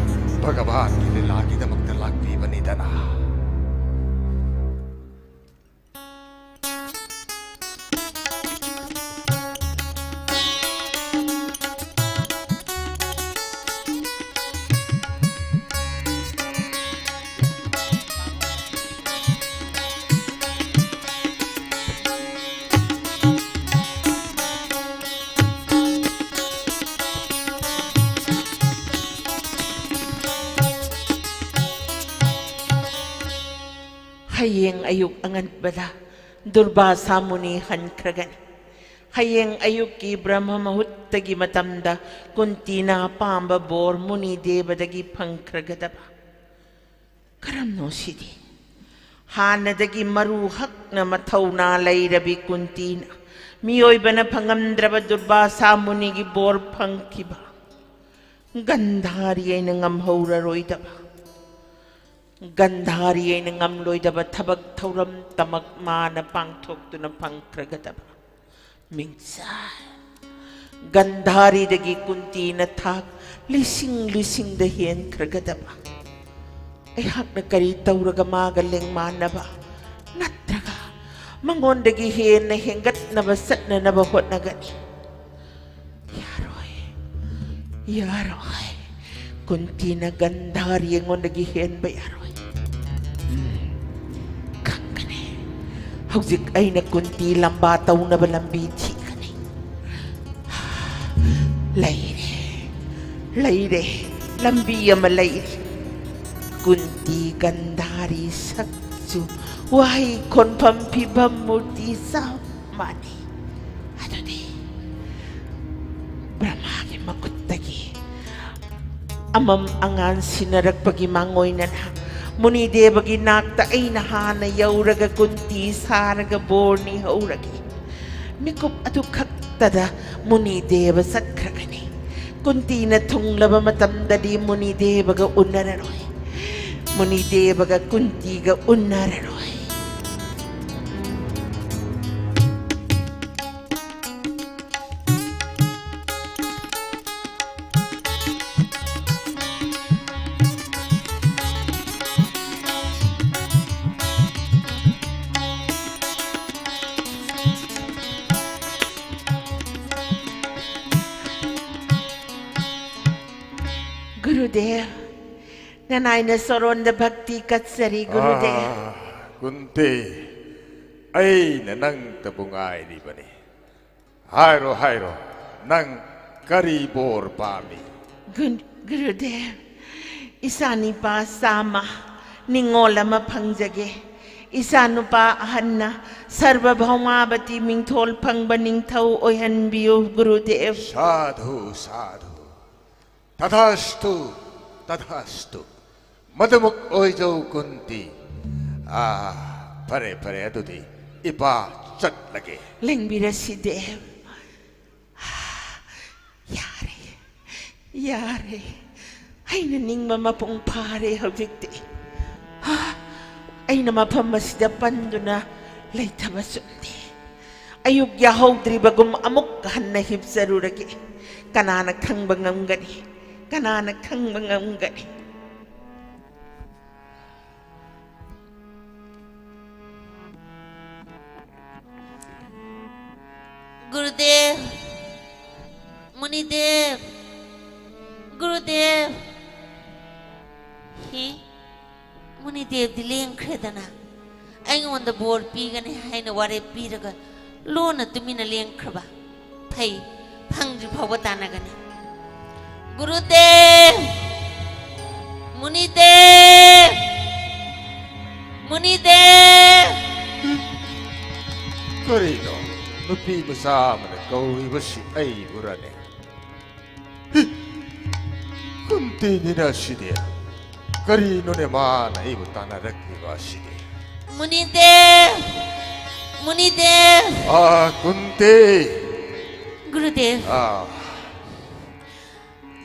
ꯚꯒꯕꯥꯟꯒꯤ ꯂꯤꯂꯥꯒꯤꯗꯃꯛꯇ ꯂꯥꯛꯄꯤꯕꯅꯤꯗꯅ꯫ ꯍꯌꯦꯡ ꯑꯌꯨꯛ ꯑꯉꯟꯕꯗ ꯗꯨꯔꯕꯥꯁꯥ ꯃꯨꯅꯤ ꯍꯟꯈ꯭ꯔꯒꯅꯤ꯫ ꯍꯌꯦꯡ ꯑꯌꯨꯛꯀꯤ ꯕ꯭ꯔꯍ꯭ꯃ ꯃꯍꯨꯠꯇꯒꯤ ꯃꯇꯝꯗ ꯀꯨꯟꯇꯤꯅ ꯑꯄꯥꯝꯕ ꯕꯣꯔ ꯃꯨꯅꯤ ꯗꯦꯕꯗꯒꯤ ꯐꯪꯈ꯭ꯔꯒꯗꯕ꯫ ꯀꯔꯝꯅꯣ ꯁꯤꯗꯤ? ꯍꯥꯟꯅꯗꯒꯤ ꯃꯔꯨ ꯍꯛꯅ ꯃꯊꯧꯅꯥ ꯂꯩꯔꯕꯤ ꯀꯨꯟꯇꯤꯅ ꯃꯤꯑꯣꯏꯕꯅ ꯐꯪꯉꯝꯗ꯭ꯔꯕ ꯗꯨꯔꯕꯥꯁꯥ ꯃꯨꯅꯤꯒꯤ ꯕꯣꯔ ꯐꯪꯈꯤꯕ꯫ ꯒꯟꯙꯥꯔꯤ ꯑꯩꯅ ꯉꯝꯍꯧꯔꯔꯣꯏꯗꯕ, ꯒꯟꯙꯥꯔꯤ ꯑꯩꯅ ꯉꯝꯂꯣꯏꯗꯕ ꯊꯕꯛ ꯊꯧꯔꯝ ꯇꯃꯛ ꯃꯥꯅ ꯄꯥꯡꯊꯣꯛꯇꯨꯅ ꯐꯪꯈ꯭ꯔꯒꯗꯕ ꯃꯤꯡꯆꯥꯏ꯫ ꯒꯟꯙꯥꯔꯤꯗꯒꯤ ꯀꯨꯟꯇꯤꯅ ꯊꯥꯛ ꯂꯤꯁꯤꯡ ꯂꯤꯁꯤꯡꯗ ꯍꯦꯟꯈ꯭ꯔꯒꯗꯕ꯫ ꯑꯩꯍꯥꯛꯅ ꯀꯔꯤ ꯇꯧꯔꯒ ꯃꯥꯒ ꯂꯦꯡꯃꯥꯟꯅꯕ ꯅꯠꯇ꯭ꯔꯒ ꯃꯉꯣꯟꯗꯒꯤ ꯍꯦꯟꯅ ꯍꯦꯟꯒꯠꯅꯕ ꯆꯠꯅꯅꯕ ꯍꯣꯠꯅꯒꯅꯤ? ꯌꯥꯔꯣꯏ, ꯌꯥꯔꯣꯏ꯫ ꯀꯨꯟꯇꯤꯅ ꯒꯟꯙꯥꯔꯤ ꯑꯩꯉꯣꯟꯗꯒꯤ ꯍꯦꯟꯕ ꯌꯥꯔꯣꯏ꯫ ꯎꯝ, ꯈꯪꯒꯅꯤ꯫ ꯍꯧꯖꯤꯛ ꯑꯩꯅ ꯀꯨꯟꯇꯤ ꯂꯝꯕꯥ ꯇꯧꯅꯕ ꯂꯝꯕꯤ ꯊꯤꯒꯅꯤ꯫ ꯂꯩꯔꯦ, ꯂꯩꯔꯦ, ꯂꯝꯕꯤ ꯑꯃ ꯂꯩꯔꯦ꯫ ꯀꯨꯟꯇꯤ ꯒꯟꯙꯥꯔꯤ ꯁꯛꯆꯨ ꯋꯥꯍꯩ ꯈꯣꯟꯐꯝ ꯐꯤꯕꯝ ꯃꯨꯔꯇꯤ ꯆꯞ ꯃꯥꯟꯅꯩ꯫ ꯑꯗꯨꯗꯤ ꯕ꯭ꯔꯍ꯭ꯃꯥꯒꯤ ꯃꯈꯨꯠꯇꯒꯤ ꯑꯃꯝ ꯑꯉꯥꯟ ꯁꯤꯟꯅꯔꯛꯄꯒꯤ ꯃꯥꯡꯑꯣꯏꯅꯅ ꯃꯨꯅꯤꯗꯦꯕꯒꯤ ꯅꯥꯛꯇ ꯑꯩꯅ ꯍꯥꯟꯅ ꯌꯧꯔꯒ ꯀꯨꯟꯇꯤ ꯁꯥꯔꯒ ꯕꯣꯔ ꯅꯤꯍꯧꯔꯒꯦ꯫ ꯃꯤꯀꯨꯞ ꯑꯗꯨ ꯈꯛꯇꯗ ꯃꯨꯅꯤꯗꯦꯕ ꯆꯠꯈ꯭ꯔꯒꯅꯤ꯫ ꯀꯨꯟꯇꯤꯅ ꯊꯨꯡꯂꯕ ꯃꯇꯝꯗꯗꯤ ꯃꯨꯅꯤꯗꯦꯕꯒ ꯎꯅꯔꯔꯣꯏ꯫ ꯃꯨꯅꯤꯗꯦꯕꯒ ꯀꯨꯟꯇꯤꯒ ꯎꯅꯔꯔꯣꯏ꯫ ꯒꯨꯔꯨꯗꯦꯕ, ꯅꯅꯥꯏꯅ ꯁꯣꯔꯣꯟꯗ ꯚꯛꯇꯤ ꯀꯠꯆꯔꯤ, ꯒꯨꯔꯨꯗꯦꯕ꯫ ꯑꯥ, ꯀꯨꯟꯇꯤ, ꯑꯩꯅ ꯅꯪꯇꯕꯨ ꯉꯥꯏꯔꯤꯕꯅꯤ꯫ ꯍꯥꯏꯔꯣ, ꯍꯥꯏꯔꯣ, ꯅꯪ ꯀꯔꯤ ꯕꯣꯔ ꯄꯥꯝꯃꯤ? ꯒꯨꯟ-, ꯒꯨꯔꯨꯗꯦꯕ, ꯏꯆꯥꯅꯤꯄꯥ ꯆꯥꯝꯃ ꯅꯤꯉꯣꯜ ꯑꯃ ꯐꯪꯖꯒꯦ꯫ ꯏꯆꯥꯅꯨꯄꯥ ꯑꯍꯟꯅ ꯁꯔꯕꯚꯧꯃꯥꯕꯇꯤ ꯃꯤꯡꯊꯣꯜ ꯐꯪꯕ ꯅꯤꯡꯊꯧ ꯑꯣꯏꯍꯟꯕꯤꯌꯨ, ꯒꯨꯔꯨꯗꯦꯕ꯫ ꯁꯥꯙꯨ, ꯁꯥꯙꯨ꯫ ꯇꯊꯥꯁꯇꯨ, ꯇꯊꯥꯁꯇꯨ꯫ ꯃꯗꯨꯃꯛ ꯑꯣꯏꯖꯧ, ꯀꯨꯟꯇꯤ꯫ ꯑꯥ, ꯐꯔꯦ, ꯐꯔꯦ, ꯑꯗꯨꯗꯤ ꯏꯄꯥ ꯆꯠꯂꯒꯦ꯫ ꯂꯦꯡꯕꯤꯔꯁꯤ, ꯗꯦꯕ꯫ ꯌꯥꯔꯦ, ꯌꯥꯔꯦ꯫ ꯑꯩꯅ ꯅꯤꯡꯕ ꯃꯄꯨꯡ ꯐꯥꯔꯦ ꯍꯧꯖꯤꯛꯇꯤ꯫ ꯍꯥ? ꯑꯩꯅ ꯃꯐꯝ ꯑꯁꯤꯗ ꯄꯟꯗꯨꯅ ꯂꯩꯊꯕ ꯆꯨꯝꯗꯦ꯫ ꯑꯌꯨꯛ ꯌꯥꯍꯧꯗ꯭ꯔꯤꯕꯒꯨꯝ ꯑꯃꯨꯛ ꯍꯟꯅ ꯍꯤꯞꯆꯔꯨꯔꯒꯦ꯫ ꯀꯅꯥꯅ ꯈꯪꯕ ꯉꯝꯒꯅꯤ? ꯀꯅꯥꯅ ꯈꯪꯕ ꯉꯝꯒꯅꯤ? ꯒꯨꯔꯨꯗꯦꯕ, ꯃꯨꯅꯤꯗꯦꯕ, ꯒꯨꯔꯨꯗꯦꯕ꯫ ꯍꯤ, ꯃꯨꯅꯤꯗꯦꯕꯗꯤ ꯂꯦꯡꯈ꯭ꯔꯦꯗꯅ꯫ ꯑꯩꯉꯣꯟꯗ ꯕꯣꯔ ꯄꯤꯒꯅꯤ ꯍꯥꯏꯅ ꯋꯥꯔꯦꯞ ꯄꯤꯔꯒ ꯂꯣꯟꯅ ꯇꯨꯃꯤꯟꯅ ꯂꯦꯡꯈ꯭ꯔꯕ꯫ ꯐꯩ, ꯐꯪꯗ꯭ꯔꯤ ꯐꯥꯎꯕ ꯇꯥꯟꯅꯒꯅꯤ꯫ ꯒꯨꯔꯨꯗꯦꯕ! ꯃꯨꯅꯤꯗꯦꯕ! ꯃꯨꯅꯤꯗꯦꯕ! ꯀꯔꯤꯅꯣ? ꯅꯨꯄꯤ ꯃꯆꯥ ꯑꯃꯅ ꯀꯧꯔꯤꯕꯁꯤ ꯑꯩꯕꯨꯔꯅꯦ? ꯍꯤ! ꯀꯨꯟꯇꯤꯅꯤꯅ ꯁꯤꯗꯤ꯫ ꯀꯔꯤꯅꯣꯅꯦ ꯃꯥꯅ ꯑꯩꯕꯨ ꯇꯥꯟꯅꯔꯛꯂꯤꯕ ꯑꯁꯤꯗꯤ? ꯃꯨꯅꯤꯗꯦꯕ! ꯃꯨꯅꯤꯗꯦꯕ! ꯑꯥ, ꯀꯨꯟꯇꯤ! ꯒꯨꯔꯨꯗꯦꯕ! ꯑꯥ꯫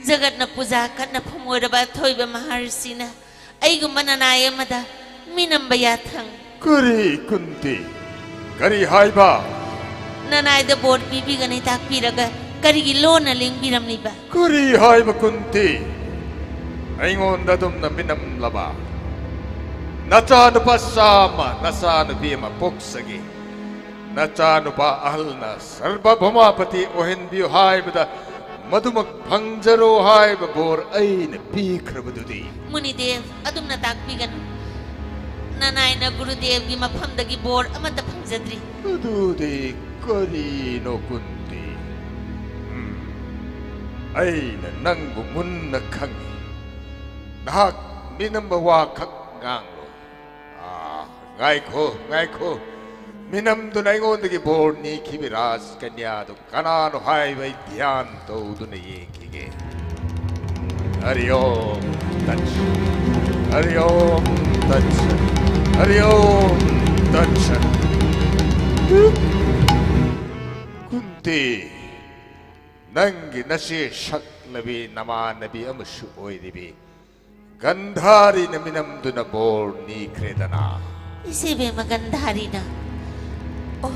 ꯖꯒꯠꯅ ꯄꯨꯖꯥ ꯀꯠꯅꯐꯝ ꯑꯣꯏꯔꯕ ꯑꯊꯣꯏꯕ ꯃꯍꯥꯔꯤꯁꯤꯅ ꯑꯩꯒꯨꯝꯕ ꯅꯅꯥꯏ ꯑꯃꯗ ꯃꯤꯅꯝꯕ ꯌꯥꯊꯪ꯫ ꯀꯔꯤ, ꯀꯨꯟꯇꯤ? ꯀꯔꯤ ꯍꯥꯏꯕ? ꯅꯅꯥꯏꯗ ꯕꯣꯔ ꯄꯤꯕꯤꯒꯅꯤ ꯇꯥꯛꯄꯤꯔꯒ ꯀꯔꯤꯒꯤ ꯂꯣꯟꯅ ꯂꯦꯡꯕꯤꯔꯝꯂꯤꯕ? ꯀꯔꯤ ꯍꯥꯏꯕ, ꯀꯨꯟꯇꯤ? ꯑꯩꯉꯣꯟꯗ ꯑꯗꯨꯝꯅ ꯃꯤꯅꯝꯂꯕ? ꯅꯆꯥꯅꯨꯄꯥ ꯆꯥꯝꯃ, ꯅꯆꯥꯅꯨꯄꯤ ꯑꯃ ꯄꯣꯛꯆꯒꯦ꯫ ꯅꯆꯥꯅꯨꯄꯥ ꯑꯍꯜꯅ ꯁꯔꯕꯚꯧꯃꯥꯄꯇꯤ ꯑꯣꯏꯍꯟꯕꯤꯌꯨ ꯍꯥꯏꯕꯗ ꯃꯗꯨꯃꯛ ꯐꯪꯖꯔꯣ ꯍꯥꯏꯕ ꯕꯣꯔ ꯑꯩꯅ ꯄꯤꯈ꯭ꯔꯕꯗꯨꯗꯤ꯫ ꯃꯨꯅꯤꯗꯦꯕ, ꯑꯗꯨꯝꯅ ꯇꯥꯛꯄꯤꯒꯅꯨ꯫ ꯅꯅꯥꯏꯅ ꯒꯨꯔꯨꯗꯦꯕꯒꯤ ꯃꯐꯝꯗꯒꯤ ꯕꯣꯔ ꯑꯃꯠꯇ ꯐꯪꯖꯗ꯭ꯔꯤ꯫ ꯑꯗꯨꯗꯤ ꯀꯔꯤꯅꯣ, ꯀꯨꯟꯇꯤ? ꯎꯝ, ꯑꯩꯅ ꯅꯪꯕꯨ ꯃꯨꯟꯅ ꯈꯪꯏ꯫ ꯅꯍꯥꯛ ꯃꯤꯅꯝꯕ ꯋꯥꯈꯛ ꯉꯥꯡꯂꯣꯏ꯫ ꯑꯥ, ꯉꯥꯏꯈꯣ, ꯉꯥꯏꯈꯣ꯫ ꯃꯤꯅꯝꯗꯨꯅ ꯑꯩꯉꯣꯟꯗꯒꯤ ꯕꯣꯔ ꯅꯤꯈꯤꯕ ꯔꯥꯖꯀꯟꯌꯥꯗꯨ ꯀꯅꯥꯅꯣ ꯍꯥꯏꯕ ꯑꯩ ꯙ꯭ꯌꯥꯟ ꯇꯧꯗꯨꯅ ꯌꯦꯡꯈꯤꯒꯦ꯫ ꯍꯔꯤ ꯑꯣꯝ ꯇꯠ ꯁꯠ꯫ ꯍꯔꯤ ꯑꯣꯝ ꯇꯠ ꯁꯠ꯫ ꯍꯔꯤ ꯑꯣꯝ ꯇꯠ ꯁꯠ꯫ ꯀꯨꯟꯇꯤ, ꯅꯪꯒꯤ ꯅꯆꯦ ꯁꯛꯂꯕꯤ ꯅꯃꯥꯟꯅꯕꯤ ꯑꯃꯁꯨ ꯑꯣꯏꯔꯤꯕꯤ ꯒꯟꯙꯥꯔꯤꯅ ꯃꯤꯅꯝꯗꯨꯅ ꯕꯣꯔ ꯅꯤꯈ꯭ꯔꯦꯗꯅ꯫ ꯏꯆꯦꯕꯦꯝꯃ ꯒꯟꯙꯥꯔꯤꯅ꯫ ꯑꯣ꯫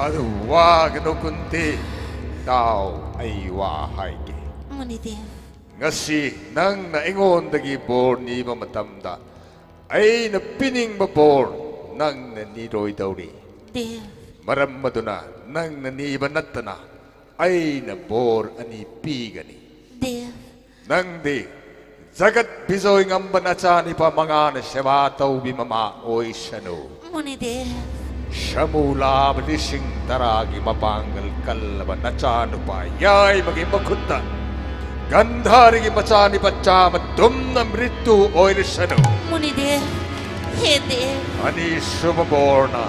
ꯑꯗꯨ ꯋꯥꯒꯅꯨ ꯀꯨꯟꯇꯤ꯫ ꯇꯥꯎ, ꯑꯩ ꯋꯥ ꯍꯥꯏꯒꯦ꯫ ꯃꯨꯅꯤꯗꯦꯕ꯫ ꯉꯁꯤ ꯅꯪꯅ ꯑꯩꯉꯣꯟꯗꯒꯤ ꯕꯣꯔ ꯅꯤꯕ ꯃꯇꯝꯗ ꯑꯩꯅ ꯄꯤꯅꯤꯡꯕ ꯕꯣꯔ ꯅꯪꯅ ꯅꯤꯔꯣꯏꯗꯧꯔꯤ꯫ ꯗꯦꯕ꯫ ꯃꯔꯝ ꯑꯗꯨꯅ ꯅꯪꯅ ꯅꯤꯕ ꯅꯠꯇꯅ ꯑꯩꯅ ꯕꯣꯔ ꯑꯅꯤ ꯄꯤꯒꯅꯤ꯫ ꯗꯦꯕ꯫ ꯅꯪꯗꯤ ꯖꯒꯠ ꯕꯤꯖꯣꯏ ꯉꯝꯕ ꯅꯆꯥꯅꯤꯄꯥ ꯃꯉꯥꯅ ꯁꯦꯕꯥ ꯇꯧꯕꯤ ꯃꯃꯥ ꯑꯣꯏꯁꯅꯨ꯫ ꯃꯨꯅꯤꯗꯦꯕ꯫ ꯁꯃꯨ ꯂꯥꯕ ꯂꯤꯁꯤꯡ ꯇꯔꯥꯒꯤ ꯃꯄꯥꯡꯒꯜ ꯀꯜꯂꯕ ꯅꯆꯥꯅꯨꯄꯥ ꯌꯥꯏꯃꯒꯤ ꯃꯈꯨꯠꯇ ꯒꯟꯙꯥꯔꯤꯒꯤ ꯃꯆꯥꯅꯤꯄꯥ ꯆꯥꯝꯃ ꯇꯨꯝꯅ ꯃ꯭ꯔꯤꯇꯨ ꯑꯣꯏꯔꯁꯅꯨ꯫ ꯃꯨꯅꯤꯗꯦꯕ꯫ ꯍꯦ ꯗꯦꯕ꯫ ꯑꯅꯤꯁꯨꯕ ꯕꯣꯔꯅ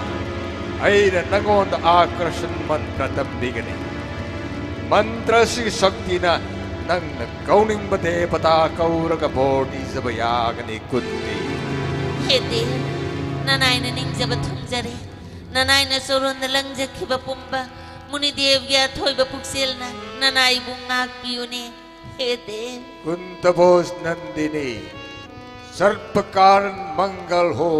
ꯑꯩꯅ ꯅꯉꯣꯟꯗ ꯑꯥꯀꯔꯁꯟ ꯃꯟꯇ꯭ꯔ ꯇꯝꯕꯤꯒꯅꯤ꯫ ꯃꯟꯇ꯭ꯔ ꯑꯁꯤꯒꯤ ꯁꯛꯇꯤꯅ ꯅꯪꯅ ꯀꯧꯅꯤꯡꯕ ꯗꯦꯕꯇꯥ ꯀꯧꯔꯒ ꯕꯣꯔ ꯅꯤꯖꯕ ꯌꯥꯒꯅꯤ ꯀꯨꯟꯇꯤ꯫ ꯍꯦ ꯗꯦꯕ, ꯅꯅꯥꯏꯅ ꯅꯤꯡꯖꯕ ꯊꯨꯡꯖꯔꯦ꯫ ꯅꯅꯥꯏꯅ ꯆꯣꯔꯣꯟꯗ ꯂꯪꯖꯈꯤꯕ ꯄꯨꯝꯕ ꯃꯨꯅꯤꯗꯦꯕꯒꯤ ꯑꯊꯣꯏꯕ ꯄꯨꯛꯆꯦꯜꯅ ꯅꯅꯥꯏꯕꯨ ꯉꯥꯛꯄꯤꯌꯨꯅꯦ꯫ ꯍꯦ ꯗꯦꯕ꯫ ꯀꯨꯟꯇ ꯚꯣꯖ ꯅꯟꯗꯤꯅꯤ, ꯁꯔꯄ ꯀꯥꯔꯟ ꯃꯪꯒꯜ ꯍꯣ,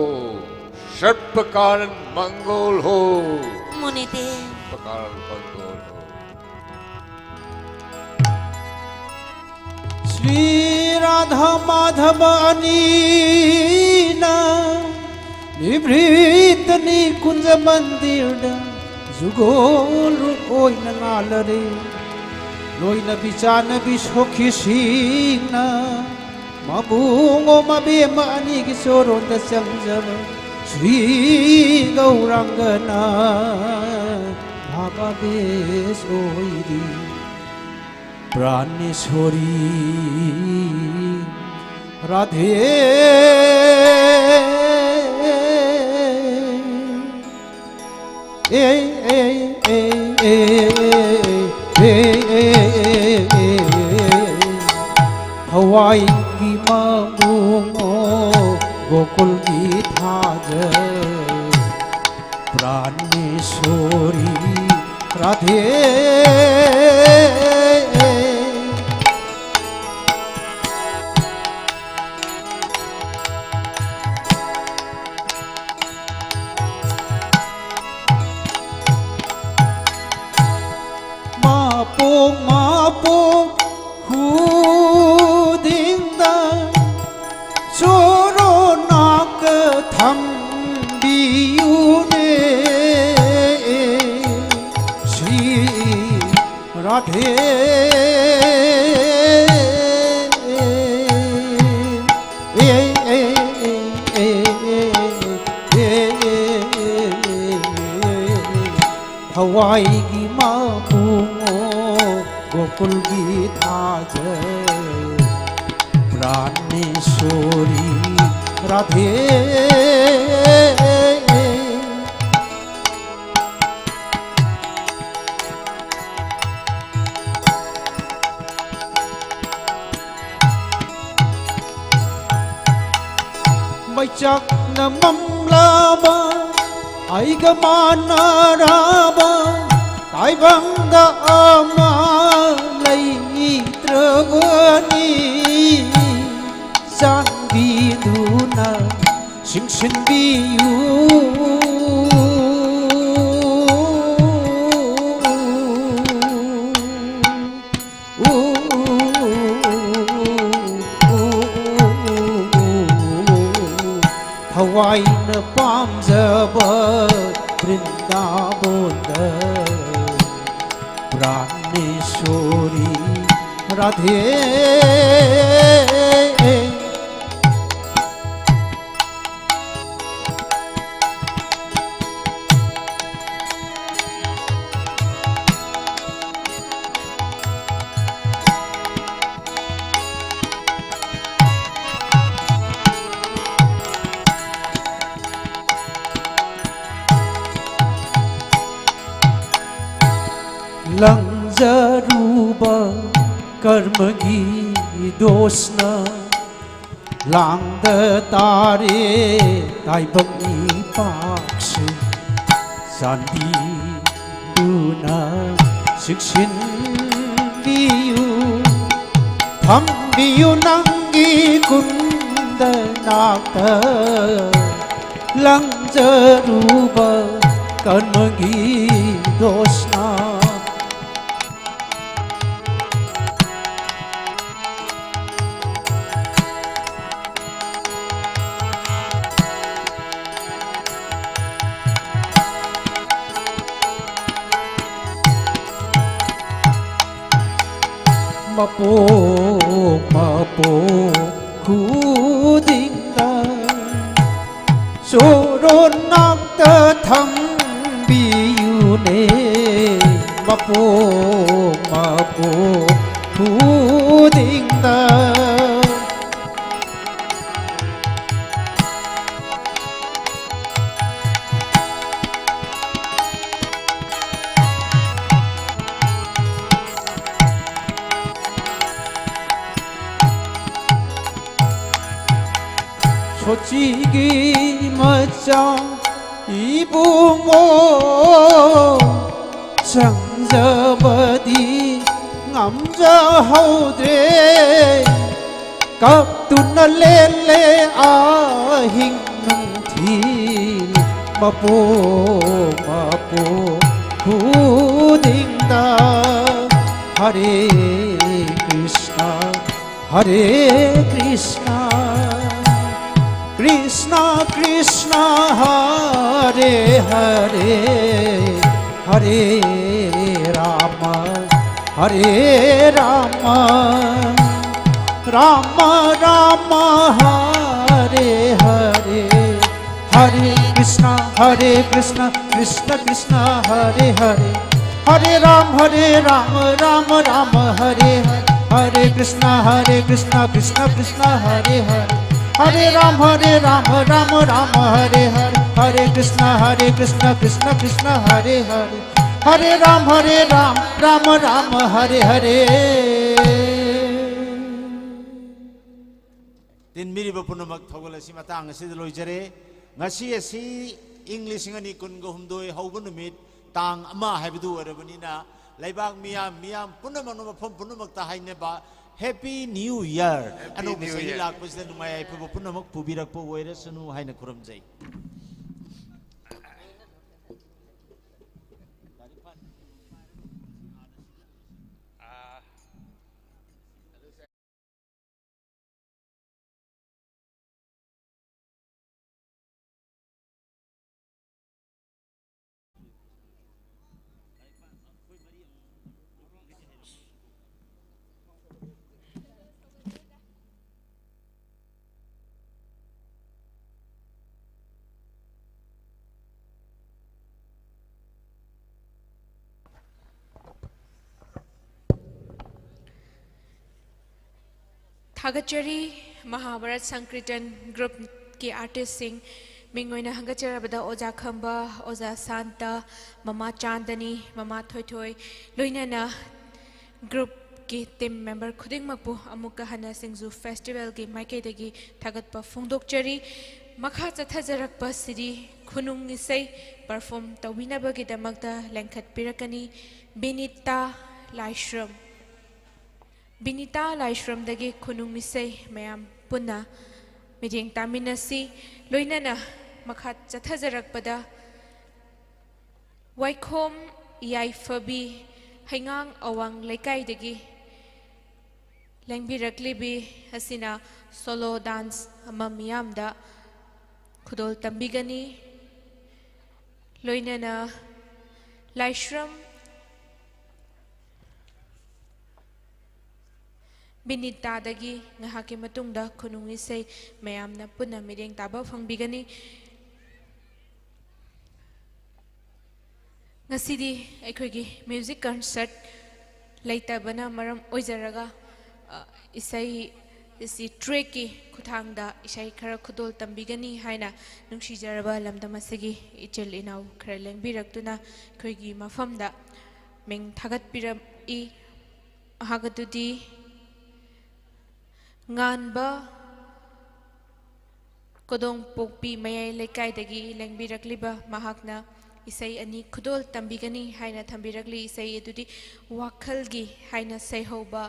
ꯁꯔꯄ ꯀꯥꯔꯟ ꯃꯪꯒꯣꯜ ꯍꯣ꯫ ꯃꯨꯅꯤꯗꯦꯕ꯫ ꯁꯔꯄ ꯀꯥꯔꯟ ꯃꯪꯒꯣꯜ ꯍꯣ꯫ ꯁ꯭ꯔꯤ ꯔꯥꯙꯥ ꯃꯥꯙꯕ ꯑꯅꯤꯅ ꯅꯤꯚ꯭ꯔꯤꯇꯅꯤ ꯀꯨꯟꯖ ꯃꯟꯗꯤꯔꯗ ꯖꯨꯒꯣꯜ ꯑꯣꯏꯅ ꯉꯥꯜꯂꯔꯦ꯫ ꯂꯣꯏꯅꯕꯤ ꯆꯥꯅꯕꯤ ꯁꯣꯈꯤꯁꯤꯡꯅ ꯃꯕꯨꯡ ꯑꯣ ꯃꯕꯦꯝꯃ ꯑꯅꯤꯒꯤ ꯆꯣꯔꯣꯟꯗ ꯆꯪꯖꯕ ꯁ꯭ꯔꯤ ꯒꯧꯔꯥꯡꯒꯅ ꯚꯥꯕꯥꯕꯦꯁ ꯑꯣꯏꯔꯤ꯫ ꯄ꯭ꯔꯥꯅꯦꯁꯣꯔꯤ ꯔꯥꯙꯦ꯫ ꯊꯋꯥꯏꯒꯤ ꯃꯕꯨꯡꯉꯣ ꯒꯣꯀꯨꯜꯒꯤ ꯊꯥꯖ ꯄ꯭ꯔꯥꯅꯦꯁꯣꯔꯤ ꯔꯥꯙꯦ꯫ ꯃꯄꯣꯛ ꯃꯄꯣꯛ ꯈꯨꯗꯤꯡꯗ ꯆꯣꯔꯣꯅꯥꯛ ꯊꯝꯕꯤꯌꯨꯅꯦ ꯁ꯭ꯔꯤ ꯔꯥꯙꯦ꯫ ꯊꯋꯥꯏꯒꯤ ꯃꯕꯨꯡꯉꯣ ꯒꯣꯀꯨꯜꯒꯤ ꯊꯥꯖ ꯄ꯭ꯔꯥꯅꯦꯁꯣꯔꯤ ꯔꯥꯙꯦ꯫ ꯃꯩꯆꯥꯛꯅ ꯃꯝꯂꯕ ꯑꯩꯒ ꯃꯥꯟꯅꯔꯕ ꯇꯥꯏꯕꯪꯗ ꯑꯃ ꯂꯩꯇ꯭ꯔꯕꯅꯤ꯫ ꯆꯥꯟꯕꯤꯗꯨꯅ ꯆꯤꯡꯁꯤꯟꯕꯤꯌꯨ꯫ ꯊꯋꯥꯏꯅ ꯄꯥꯝꯖꯕ ꯕ꯭ꯔꯤꯟꯗꯥꯕꯣꯟꯗ ꯄ꯭ꯔꯥꯅꯦꯁꯣꯔꯤ ꯔꯥꯙꯦ꯫ ꯆꯔꯨꯕ ꯀꯔꯃꯒꯤ ꯗꯣꯁꯅ ꯂꯥꯡꯗ ꯇꯥꯔꯦ ꯇꯥꯏꯕꯪ ꯏꯄꯥꯛꯁꯦ꯫ ꯆꯥꯟꯕꯤꯗꯨꯅ ꯆꯦꯛꯁꯤꯟꯕꯤꯌꯨ, ꯊꯝꯕꯤꯌꯨ ꯅꯪꯒꯤ ꯀꯨꯟꯗ ꯅꯥꯛꯇ꯫ ꯂꯪꯖꯔꯨꯕ ꯀꯔꯃꯒꯤ ꯗꯣꯁꯅ ꯃꯄꯣꯛ ꯃꯄꯣꯛ ꯈꯨꯗꯤꯡꯗ ꯆꯣꯔꯣꯟꯅꯥꯛꯇ ꯊꯝꯕꯤꯌꯨꯅꯦ꯫ ꯃꯄꯣꯛ ꯃꯄꯣꯛ ꯈꯨꯗꯤꯡꯗ ꯁꯣꯆꯤꯒꯤ ꯃꯆꯥ ꯏꯕꯨꯡꯉꯣ, ꯆꯪꯖꯕꯗꯤ ꯉꯝꯖꯍꯧꯗ꯭ꯔꯦ꯫ ꯀꯞꯇꯨꯅ ꯂꯦꯜꯂꯦ ꯑꯍꯤꯡ ꯅꯨꯡꯊꯤꯜ ꯃꯄꯣꯛ ꯃꯄꯣꯛ ꯈꯨꯗꯤꯡꯗ꯫ ꯍꯔꯦ ꯀ꯭ꯔꯤꯁꯅ, ꯍꯔꯦ ꯀ꯭ꯔꯤꯁꯅ, ꯀ꯭ꯔꯤꯁꯅ ꯀ꯭ꯔꯤꯁꯅ ꯍꯔꯦ ꯍꯔꯦ, ꯍꯔꯦ ꯔꯥꯃ, ꯍꯔꯦ ꯔꯥꯃ, ꯔꯥꯃ ꯔꯥꯃ ꯍꯔꯦ ꯍꯔꯦ꯫ ꯍꯔꯦ ꯀ꯭ꯔꯤꯁꯅ, ꯍꯔꯦ ꯀ꯭ꯔꯤꯁꯅ, ꯀ꯭ꯔꯤꯁꯅ ꯀ꯭ꯔꯤꯁꯅ ꯍꯔꯦ ꯍꯔꯦ, ꯍꯔꯦ ꯔꯥꯃ, ꯍꯔꯦ ꯔꯥꯃ, ꯔꯥꯃ ꯔꯥꯃ ꯍꯔꯦ ꯍꯔꯦ꯫ ꯍꯔꯦ ꯀ꯭ꯔꯤꯁꯅ, ꯍꯔꯦ ꯀ꯭ꯔꯤꯁꯅ, ꯀ꯭ꯔꯤꯁꯅ ꯀ꯭ꯔꯤꯁꯅ ꯍꯔꯦ ꯍꯔꯦ, ꯍꯔꯦ ꯔꯥꯃ, ꯍꯔꯦ ꯔꯥꯃ, ꯔꯥꯃ ꯔꯥꯃ ꯍꯔꯦ ꯍꯔꯦ꯫ ꯍꯔꯦ ꯀ꯭ꯔꯤꯁꯅ, ꯍꯔꯦ ꯀ꯭ꯔꯤꯁꯅ, ꯀ꯭ꯔꯤꯁꯅ ꯀ꯭ꯔꯤꯁꯅ ꯍꯔꯦ ꯍꯔꯦ꯫ हरे राम हरे राम, राम राम हरे हरे। ꯇꯤꯟꯕꯤꯔꯤꯕ ꯄꯨꯝꯅꯃꯛ ꯊꯧꯒꯜ ꯑꯁꯤ ꯃꯇꯥꯡ ꯑꯁꯤꯗ ꯂꯣꯏꯖꯔꯦ꯫ ꯉꯁꯤ ꯑꯁꯤ ꯏꯪ ꯂꯤꯁꯤꯡ ꯑꯅꯤ ꯀꯨꯟꯒ ꯍꯨꯝꯗꯣꯏ ꯍꯧꯕ ꯅꯨꯃꯤꯠ ꯇꯥꯡ ꯑꯃ ꯍꯥꯏꯕꯗꯨ ꯑꯣꯏꯔꯕꯅꯤꯅ, ꯂꯩꯕꯥꯛ ꯃꯤꯌꯥꯝ, ꯃꯤꯌꯥꯝ ꯄꯨꯝꯅꯃꯛꯅ ꯃꯐꯝ ꯄꯨꯝꯅꯃꯛꯇ ꯍꯥꯏꯅꯕ Happy New Year꯫ Happy ꯑꯅꯧꯕ New ꯆꯍꯤ Year꯫ ꯂꯥꯛꯄꯁꯤꯗ ꯅꯨꯡꯉꯥꯏ ꯌꯥꯏꯐꯕ ꯄꯨꯝꯅꯃꯛ ꯄꯨꯕꯤꯔꯛꯄ ꯑꯣꯏꯔꯁꯅꯨ ꯍꯥꯏꯅ ꯈꯨꯔꯨꯝꯖꯩ꯫ ꯊꯥꯒꯠꯆꯔꯤ꯫ ꯃꯍꯥꯚꯥꯔꯠ ꯁꯪꯀ꯭ꯔꯤꯇꯟ ꯒ꯭ꯔꯨꯞꯀꯤ ꯑꯥꯔꯇꯤꯁꯁꯤꯡ, ꯃꯤꯡ ꯑꯣꯏꯅ ꯍꯪꯒꯠꯆꯔꯕꯗ ꯑꯣꯖꯥ ꯈꯝꯕ, ꯑꯣꯖꯥ ꯁꯥꯟꯇ, ꯃꯃꯥ ꯆꯥꯟꯗꯅꯤ, ꯃꯃꯥ ꯊꯣꯏꯊꯣꯏ, ꯂꯣꯏꯅꯅ ꯒ꯭ꯔꯨꯞꯀꯤ ꯇꯤꯝ ꯃꯦꯝꯕꯔ ꯈꯨꯗꯤꯡꯃꯛꯄꯨ ꯑꯃꯨꯛꯀ ꯍꯟꯅ ꯁꯤꯡꯖꯨ ꯐꯦꯁꯇꯤꯚꯦꯜꯒꯤ ꯃꯥꯏꯀꯩꯗꯒꯤ ꯊꯥꯒꯠꯄ ꯐꯣꯡꯗꯣꯛꯆꯔꯤ꯫ ꯃꯈꯥ ꯆꯠꯊꯖꯔꯛꯄꯁꯤꯗꯤ ꯈꯨꯅꯨꯡ ꯏꯁꯩ ꯄꯔꯐꯣꯝ ꯇꯧꯕꯤꯅꯕꯒꯤꯗꯃꯛꯇ ꯂꯦꯡꯈꯠꯄꯤꯔꯛꯀꯅꯤ ꯕꯤꯅꯤꯇꯥ ꯂꯥꯏꯁ꯭ꯔꯝ꯫ ꯕꯤꯅꯤꯇꯥ ꯂꯥꯏꯁ꯭ꯔꯝꯗꯒꯤ ꯈꯨꯅꯨꯡ ꯏꯁꯩ ꯃꯌꯥꯝ ꯄꯨꯟꯅ ꯃꯤꯠꯌꯦꯡ ꯇꯥꯃꯤꯟꯅꯁꯤ꯫ ꯂꯣꯏꯅꯅ ꯃꯈꯥ ꯆꯠꯊꯖꯔꯛꯄꯗ ꯋꯥꯏꯈꯣꯝ ꯌꯥꯏꯐꯕꯤ, ꯍꯩꯉꯥꯡ ꯑꯋꯥꯡ ꯂꯩꯀꯥꯏꯗꯒꯤ ꯂꯦꯡꯕꯤꯔꯛꯂꯤꯕꯤ ꯑꯁꯤꯅ ꯁꯣꯂꯣ ꯗꯥꯟꯁ ꯑꯃ ꯃꯤꯌꯥꯝꯗ ꯈꯨꯗꯣꯜ ꯇꯝꯕꯤꯒꯅꯤ꯫ ꯂꯣꯏꯅꯅ ꯂꯥꯏꯁ꯭ꯔꯝ ꯕꯤꯅꯤꯇꯥꯗꯒꯤ ꯉꯥꯏꯍꯥꯛꯀꯤ ꯃꯇꯨꯡꯗ ꯈꯨꯅꯨꯡ ꯏꯁꯩ ꯃꯌꯥꯝꯅ ꯄꯨꯟꯅ ꯃꯤꯠꯌꯦꯡ ꯇꯥꯕ ꯐꯪꯕꯤꯒꯅꯤ꯫ ꯉꯁꯤꯗꯤ ꯑꯩꯈꯣꯏꯒꯤ ꯃ꯭ꯌꯨꯖꯤꯛ ꯀꯟꯁꯔꯠ ꯂꯩꯇꯕꯅ ꯃꯔꯝ ꯑꯣꯏꯖꯔꯒ, ꯑ, ꯏꯁꯩ ꯁꯤ ꯇ꯭ꯔꯦꯛꯀꯤ ꯈꯨꯠꯊꯥꯡꯗ ꯏꯁꯩ ꯈꯔ ꯈꯨꯗꯣꯜ ꯇꯝꯕꯤꯒꯅꯤ ꯍꯥꯏꯅ ꯅꯨꯡꯁꯤꯖꯔꯕ ꯂꯝꯗꯝ ꯑꯁꯤꯒꯤ ꯏꯆꯤꯜ ꯏꯅꯥꯎ ꯈꯔ ꯂꯦꯡꯕꯤꯔꯛꯇꯨꯅ ꯑꯩꯈꯣꯏꯒꯤ ꯃꯐꯝꯗ ꯃꯤꯡ ꯊꯥꯒꯠꯄꯤꯔꯛꯏ꯫ ꯃꯍꯥꯛ ꯑꯗꯨꯗꯤ ꯉꯥꯟꯕ ꯀꯣꯗꯣꯡꯄꯣꯛꯄꯤ ꯃꯌꯥꯏ ꯂꯩꯀꯥꯏꯗꯒꯤ ꯂꯦꯡꯕꯤꯔꯛꯂꯤꯕ ꯃꯍꯥꯛꯅ ꯏꯁꯩ ꯑꯅꯤ ꯈꯨꯗꯣꯜ ꯇꯝꯕꯤꯒꯅꯤ ꯍꯥꯏꯅ ꯊꯝꯕꯤꯔꯛꯂꯤ꯫ ꯏꯁꯩ ꯑꯗꯨꯗꯤ ꯋꯥꯈꯜꯒꯤ ꯍꯥꯏꯅ ꯁꯩꯍꯧꯕ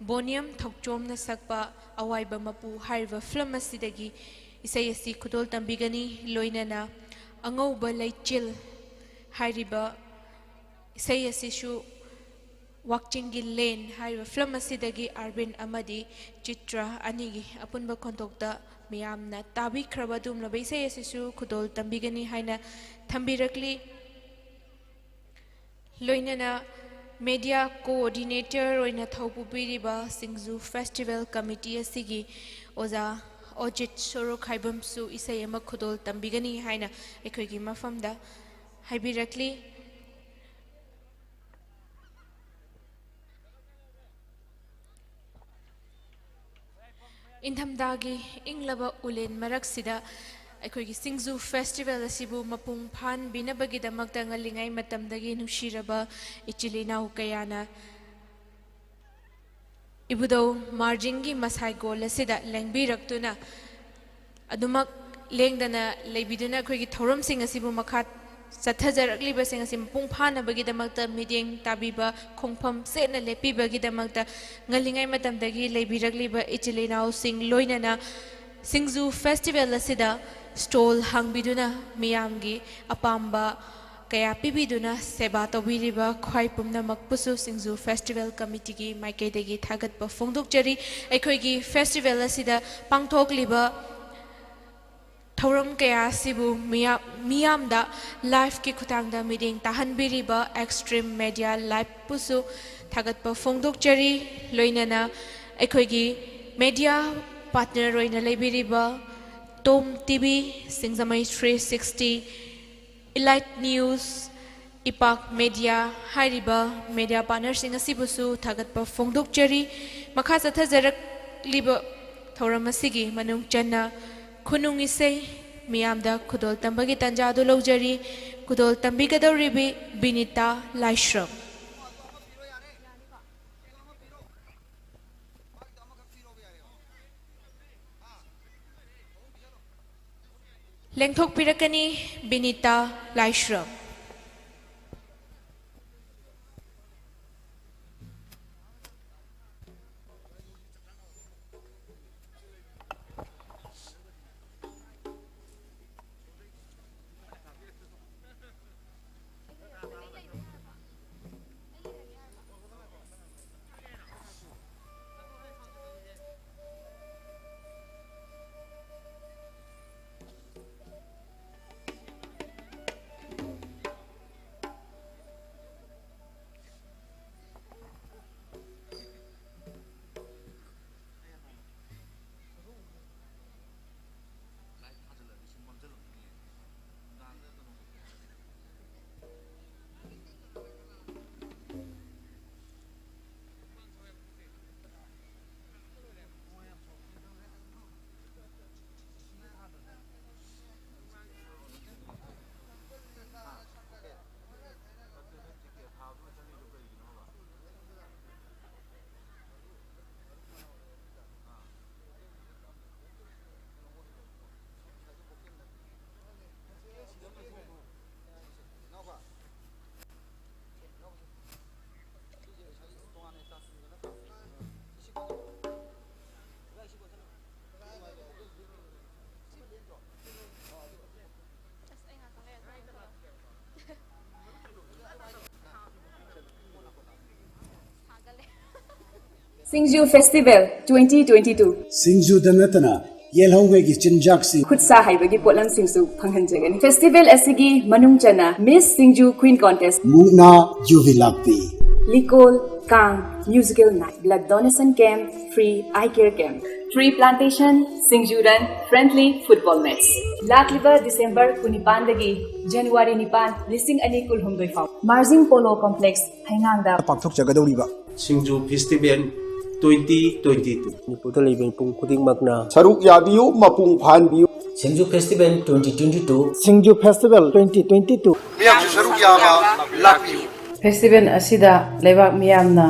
ꯕꯣꯅꯤꯌꯝ ꯊꯧꯆꯣꯝꯅ ꯁꯛꯄ ꯑꯋꯥꯏꯕ ꯃꯄꯨ ꯍꯥꯏꯔꯤꯕ ꯐꯤꯂꯝ ꯑꯁꯤꯗꯒꯤ ꯏꯁꯩ ꯑꯁꯤ ꯈꯨꯗꯣꯜ ꯇꯝꯕꯤꯒꯅꯤ꯫ ꯂꯣꯏꯅꯅ ꯑꯉꯧꯕ ꯂꯩꯆꯤꯜ ꯍꯥꯏꯔꯤꯕ ꯏꯁꯩ ꯑꯁꯤꯁꯨ ꯋꯥꯛꯆꯤꯡꯒꯤ ꯂꯦꯟ ꯍꯥꯏꯔꯤꯕ ꯐꯤꯂꯝ ꯑꯁꯤꯗꯒꯤ ꯑꯥꯔꯕꯤꯟ ꯑꯃꯗꯤ ꯆꯤꯇ꯭ꯔ ꯑꯅꯤꯒꯤ ꯑꯄꯨꯟꯕ ꯈꯣꯟꯊꯣꯛꯇ ꯃꯤꯌꯥꯝꯅ ꯇꯥꯕꯤꯈ꯭ꯔꯕ ꯑꯗꯨꯒꯨꯝꯂꯕ ꯏꯁꯩ ꯑꯁꯤꯁꯨ ꯈꯨꯗꯣꯜ ꯇꯝꯕꯤꯒꯅꯤ ꯍꯥꯏꯅ ꯊꯝꯕꯤꯔꯛꯂꯤ꯫ ꯂꯣꯏꯅꯅ ꯃꯦꯗꯤꯌꯥ ꯀꯣꯑꯣꯔꯗꯤꯅꯦꯇꯔ ꯑꯣꯏꯅ ꯊꯧ ꯄꯨꯕꯤꯔꯤꯕ ꯁꯤꯡꯖꯨ ꯐꯦꯁꯇꯤꯚꯦꯜ ꯀꯃꯤꯇꯤ ꯑꯁꯤꯒꯤ ꯑꯣꯖꯥ ꯑꯣꯖꯤꯠ ꯁꯣꯔꯣꯛꯈꯥꯏꯕꯝꯁꯨ ꯏꯁꯩ ꯑꯃ ꯈꯨꯗꯣꯜ ꯇꯝꯕꯤꯒꯅꯤ ꯍꯥꯏꯅ ꯑꯩꯈꯣꯏꯒꯤ ꯃꯐꯝꯗ ꯍꯥꯏꯕꯤꯔꯛꯂꯤ꯫ ꯏꯪꯊꯝꯊꯥꯒꯤ ꯏꯪꯂꯕ ꯎꯂꯦꯟ ꯃꯔꯛꯁꯤꯗ ꯑꯩꯈꯣꯏꯒꯤ ꯁꯤꯡꯖꯨ ꯐꯦꯁꯇꯤꯚꯦꯜ ꯑꯁꯤꯕꯨ ꯃꯄꯨꯡ ꯐꯥꯍꯟꯕꯤꯅꯕꯒꯤꯗꯃꯛꯇ ꯉꯜꯂꯤꯉꯩ ꯃꯇꯝꯗꯒꯤ ꯅꯨꯡꯁꯤꯔꯕ ꯏꯆꯤꯜ ꯏꯅꯥꯎ ꯀꯌꯥꯅ ꯏꯕꯨꯙꯧ ꯃꯥꯔꯖꯤꯡꯒꯤ ꯃꯁꯥꯏꯒꯣꯜ ꯑꯁꯤꯗ ꯂꯦꯡꯕꯤꯔꯛꯇꯨꯅ ꯑꯗꯨꯃꯛ ꯂꯦꯡꯗꯅ ꯂꯩꯕꯤꯗꯨꯅ ꯑꯩꯈꯣꯏꯒꯤ ꯊꯧꯔꯝꯁꯤꯡ ꯑꯁꯤꯕꯨ ꯃꯈꯥ ꯆꯠꯊꯖꯔꯛꯂꯤꯕꯁꯤꯡ ꯑꯁꯤ ꯃꯄꯨꯡ ꯐꯥꯅꯕꯒꯤꯗꯃꯛꯇ ꯃꯤꯠꯌꯦꯡ ꯇꯥꯕꯤꯕ, ꯈꯣꯡꯐꯝ ꯆꯦꯠꯅ ꯂꯦꯞꯄꯤꯕꯒꯤꯗꯃꯛꯇ ꯉꯜꯂꯤꯉꯩ ꯃꯇꯝꯗꯒꯤ ꯂꯩꯕꯤꯔꯛꯂꯤꯕ ꯏꯆꯤꯜ ꯏꯅꯥꯎꯁꯤꯡ, ꯂꯣꯏꯅꯅ ꯁꯤꯡꯖꯨ ꯐꯦꯁꯇꯤꯚꯦꯜ ꯑꯁꯤꯗ ꯁ꯭ꯇꯣꯜ ꯍꯥꯡꯕꯤꯗꯨꯅ ꯃꯤꯌꯥꯝꯒꯤ ꯑꯄꯥꯝꯕ ꯀꯌꯥ ꯄꯤꯕꯤꯗꯨꯅ ꯁꯦꯕꯥ ꯇꯧꯕꯤꯔꯤꯕ ꯈ꯭ꯋꯥꯏ ꯄꯨꯝꯅꯃꯛꯄꯨꯁꯨ ꯁꯤꯡꯖꯨ ꯐꯦꯁꯇꯤꯚꯦꯜ ꯀꯃꯤꯇꯤꯒꯤ ꯃꯥꯏꯀꯩꯗꯒꯤ ꯊꯥꯒꯠꯄ ꯐꯣꯡꯗꯣꯛꯆꯔꯤ꯫ ꯑꯩꯈꯣꯏꯒꯤ ꯐꯦꯁꯇꯤꯚꯦꯜ ꯑꯁꯤꯗ ꯄꯥꯡꯊꯣꯛꯂꯤꯕ ꯊꯧꯔꯝ ꯀꯌꯥ ꯑꯁꯤꯕꯨ ꯃꯤꯌꯥ-, ꯃꯤꯌꯥꯝꯗ ꯂꯥꯏꯚꯀꯤ ꯈꯨꯠꯊꯥꯡꯗ ꯃꯤꯠꯌꯦꯡ ꯇꯥꯍꯟꯕꯤꯔꯤꯕ ꯑꯦꯛꯁꯇ꯭ꯔꯤꯝ ꯃꯦꯗꯤꯌꯥ ꯂꯥꯏꯚꯄꯨꯁꯨ ꯊꯥꯒꯠꯄ ꯐꯣꯡꯗꯣꯛꯆꯔꯤ꯫ ꯂꯣꯏꯅꯅ ꯑꯩꯈꯣꯏꯒꯤ ꯃꯦꯗꯤꯌꯥ ꯄꯥꯔꯠꯅꯔ ꯑꯣꯏꯅ ꯂꯩꯕꯤꯔꯤꯕ ꯇꯣꯝ ꯇꯤ ꯚꯤ, ꯁꯤꯡꯖꯃꯩ ꯊ꯭ꯔꯤ ꯁꯤꯛꯁꯇꯤ, ꯏꯂꯥꯏꯠ ꯅ꯭ꯌꯨꯁ, ꯏꯄꯥꯛ ꯃꯦꯗꯤꯌꯥ ꯍꯥꯏꯔꯤꯕ ꯃꯦꯗꯤꯌꯥ ꯄꯥꯔꯠꯅꯔꯁꯤꯡ ꯑꯁꯤꯕꯨꯁꯨ ꯊꯥꯒꯠꯄ ꯐꯣꯡꯗꯣꯛꯆꯔꯤ꯫ ꯃꯈꯥ ꯆꯠꯊꯖꯔꯛ-, ꯂꯤꯕ ꯊꯧꯔꯝ ꯑꯁꯤꯒꯤ ꯃꯅꯨꯡ ꯆꯟꯅ ꯈꯨꯅꯨꯡ ꯏꯁꯩ ꯃꯤꯌꯥꯝꯗ ꯈꯨꯗꯣꯜ ꯇꯝꯕꯒꯤ ꯇꯥꯟꯖꯥ ꯑꯗꯨ ꯂꯧꯖꯔꯤ꯫ ꯈꯨꯗꯣꯜ ꯇꯝꯕꯤꯒꯗꯧꯔꯤꯕꯤ ꯕꯤꯅꯤꯇꯥ ꯂꯥꯏꯁ꯭ꯔꯝ꯫ ꯂꯦꯡꯊꯣꯛꯄꯤꯔꯛꯀꯅꯤ ꯕꯤꯅꯤꯇꯥ ꯂꯥꯏꯁ꯭ꯔꯝ꯫ ꯁꯤꯡꯖꯨ ꯐꯦꯁꯇꯤꯚꯦꯜ ꯇ꯭ꯋꯦꯟꯇꯤ ꯇ꯭ꯋꯦꯟꯇꯤ ꯇꯨ꯫ ꯁꯤꯡꯖꯨꯗ ꯅꯠꯇꯅ ꯌꯦꯜꯍꯧꯉꯩꯒꯤ ꯆꯤꯟꯖꯥꯛꯁꯤꯡ, ꯈꯨꯠ ꯁꯥ ꯍꯩꯕꯒꯤ ꯄꯣꯠꯂꯝꯁꯤꯡꯁꯨ ꯐꯪꯍꯟꯖꯒꯅꯤ꯫ ꯐꯦꯁꯇꯤꯚꯦꯜ ꯑꯁꯤꯒꯤ ꯃꯅꯨꯡ ꯆꯟꯅ ꯃꯤꯁ ꯁꯤꯡꯖꯨ ꯀ꯭ꯋꯤꯟ ꯀꯣꯟꯇꯦꯁ, ꯃꯨꯛꯅꯥ ꯌꯨꯕꯤ Lakpi, Likol, Kang, musical night, blood donation camp, free eye care camp, tree plantation, Singju run, friendly football match. ꯂꯥꯛꯂꯤꯕ ꯗꯤꯁꯦꯝꯕꯔ ꯀꯨꯟꯅꯤꯄꯥꯟꯗꯒꯤ ꯖꯅꯋꯥꯔꯤ ꯅꯤꯄꯥꯟ, ꯂꯤꯁꯤꯡ ꯑꯅꯤ ꯀꯨꯟꯍꯨꯝꯗꯣꯏ ꯐꯥꯎ ꯃꯥꯔꯖꯤꯡ ꯄꯣꯂꯣ ꯀꯣꯝꯄ꯭ꯂꯦꯛꯁ, ꯍꯩꯉꯥꯡꯗ ꯄꯥꯡꯊꯣꯛꯆꯒꯗꯧꯔꯤꯕ ꯁꯤꯡꯖꯨ ꯐꯦꯁꯇꯤꯚꯦꯜ twenty twenty-two꯫ ꯃꯅꯤꯄꯨꯔꯗ ꯂꯩꯕ ꯃꯤꯄꯨꯝ ꯈꯨꯗꯤꯡꯃꯛꯅ ꯁꯔꯨꯛ ꯌꯥꯕꯤꯌꯨ, ꯃꯄꯨꯡ ꯐꯥꯍꯟꯕꯤꯌꯨ꯫ Singju festival twenty twenty-two꯫ Singju festival twenty twenty-two꯫ ꯃꯤꯌꯥꯝꯁꯨ ꯁꯔꯨꯛ ꯌꯥꯕ ꯂꯥꯛꯄꯤꯌꯨ꯫ ꯐꯦꯁꯇꯤꯚꯦꯜ ꯑꯁꯤꯗ ꯂꯩꯕꯥꯛ ꯃꯤꯌꯥꯝꯅ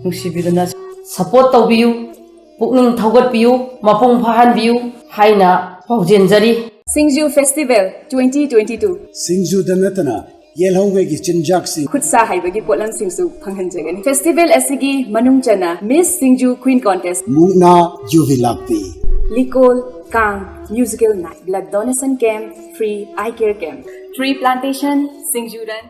ꯅꯨꯡꯁꯤꯕꯤꯗꯨꯅ ꯁꯄꯣꯔꯠ ꯇꯧꯕꯤꯌꯨ, ꯄꯨꯛꯅꯤꯡ ꯊꯧꯒꯠꯄꯤꯌꯨ, ꯃꯄꯨꯡ ꯐꯥꯍꯟꯕꯤꯌꯨ ꯍꯥꯏꯅ ꯄꯥꯎꯖꯦꯟꯖꯔꯤ꯫ ꯁꯤꯡꯖꯨ ꯐꯦꯁꯇꯤꯚꯦꯜ twenty twenty-two꯫ ꯁꯤꯡꯖꯨꯗ ꯅꯠꯇꯅ ꯌꯦꯜꯍꯧꯉꯩꯒꯤ ꯆꯤꯟꯖꯥꯛꯁꯤꯡ, ꯈꯨꯠ ꯁꯥ ꯍꯩꯕꯒꯤ ꯄꯣꯠꯂꯝꯁꯤꯡꯁꯨ ꯐꯪꯍꯟꯖꯒꯅꯤ꯫ ꯐꯦꯁꯇꯤꯚꯦꯜ ꯑꯁꯤꯒꯤ ꯃꯅꯨꯡ ꯆꯟꯅ ꯃꯤꯁ ꯁꯤꯡꯖꯨ ꯀ꯭ꯋꯤꯟ ꯀꯣꯟꯇꯦꯁ, ꯃꯨꯛꯅꯥ ꯌꯨꯕꯤ Lakpi, Likol Kang musical night, blood donation camp, free eye care camp, tree plantation, Singju run,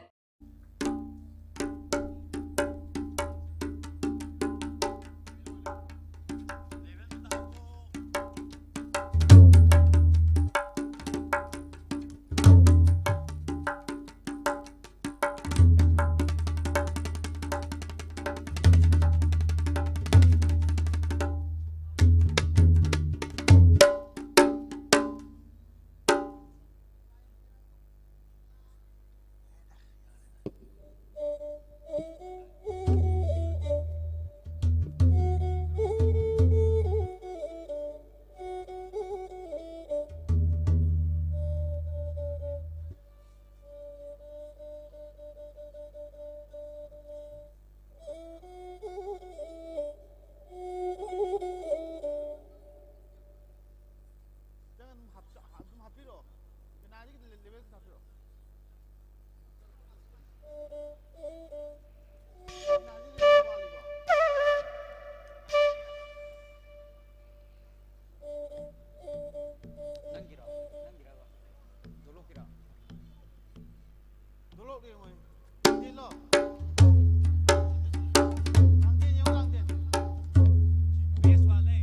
ꯈꯤꯇꯪ ꯑꯗꯨꯝ ꯍꯥꯞꯆ-, ꯑꯗꯨꯝ ꯍꯥꯞꯄꯤꯔꯛꯑꯣ꯫ ꯀꯅꯥꯗꯒꯤ ꯂꯦ-, ꯂꯦꯕꯦꯜ ꯈꯤꯇꯪ ꯍꯥꯞꯄꯤꯔꯛꯑꯣ꯫ ꯀꯅꯥꯗꯒꯤ ꯂꯦꯕꯦꯜ ꯋꯥꯠꯂꯤꯕꯣ? ꯅꯪꯒꯤꯔꯣ? ꯅꯪꯒꯤꯔꯕ? ꯗꯣꯂꯣꯞꯀꯤꯔꯣ? ꯗꯣꯂꯣꯞ ꯌꯦꯡꯉꯣ꯫ ꯂꯥꯡꯖꯦꯜ ꯂꯣ? ꯂꯥꯡꯖꯦꯜ ꯌꯦꯡꯉꯣ, ꯂꯥꯡꯖꯦꯜ꯫ ꯕꯦꯁ ꯋꯥꯠꯂꯦ꯫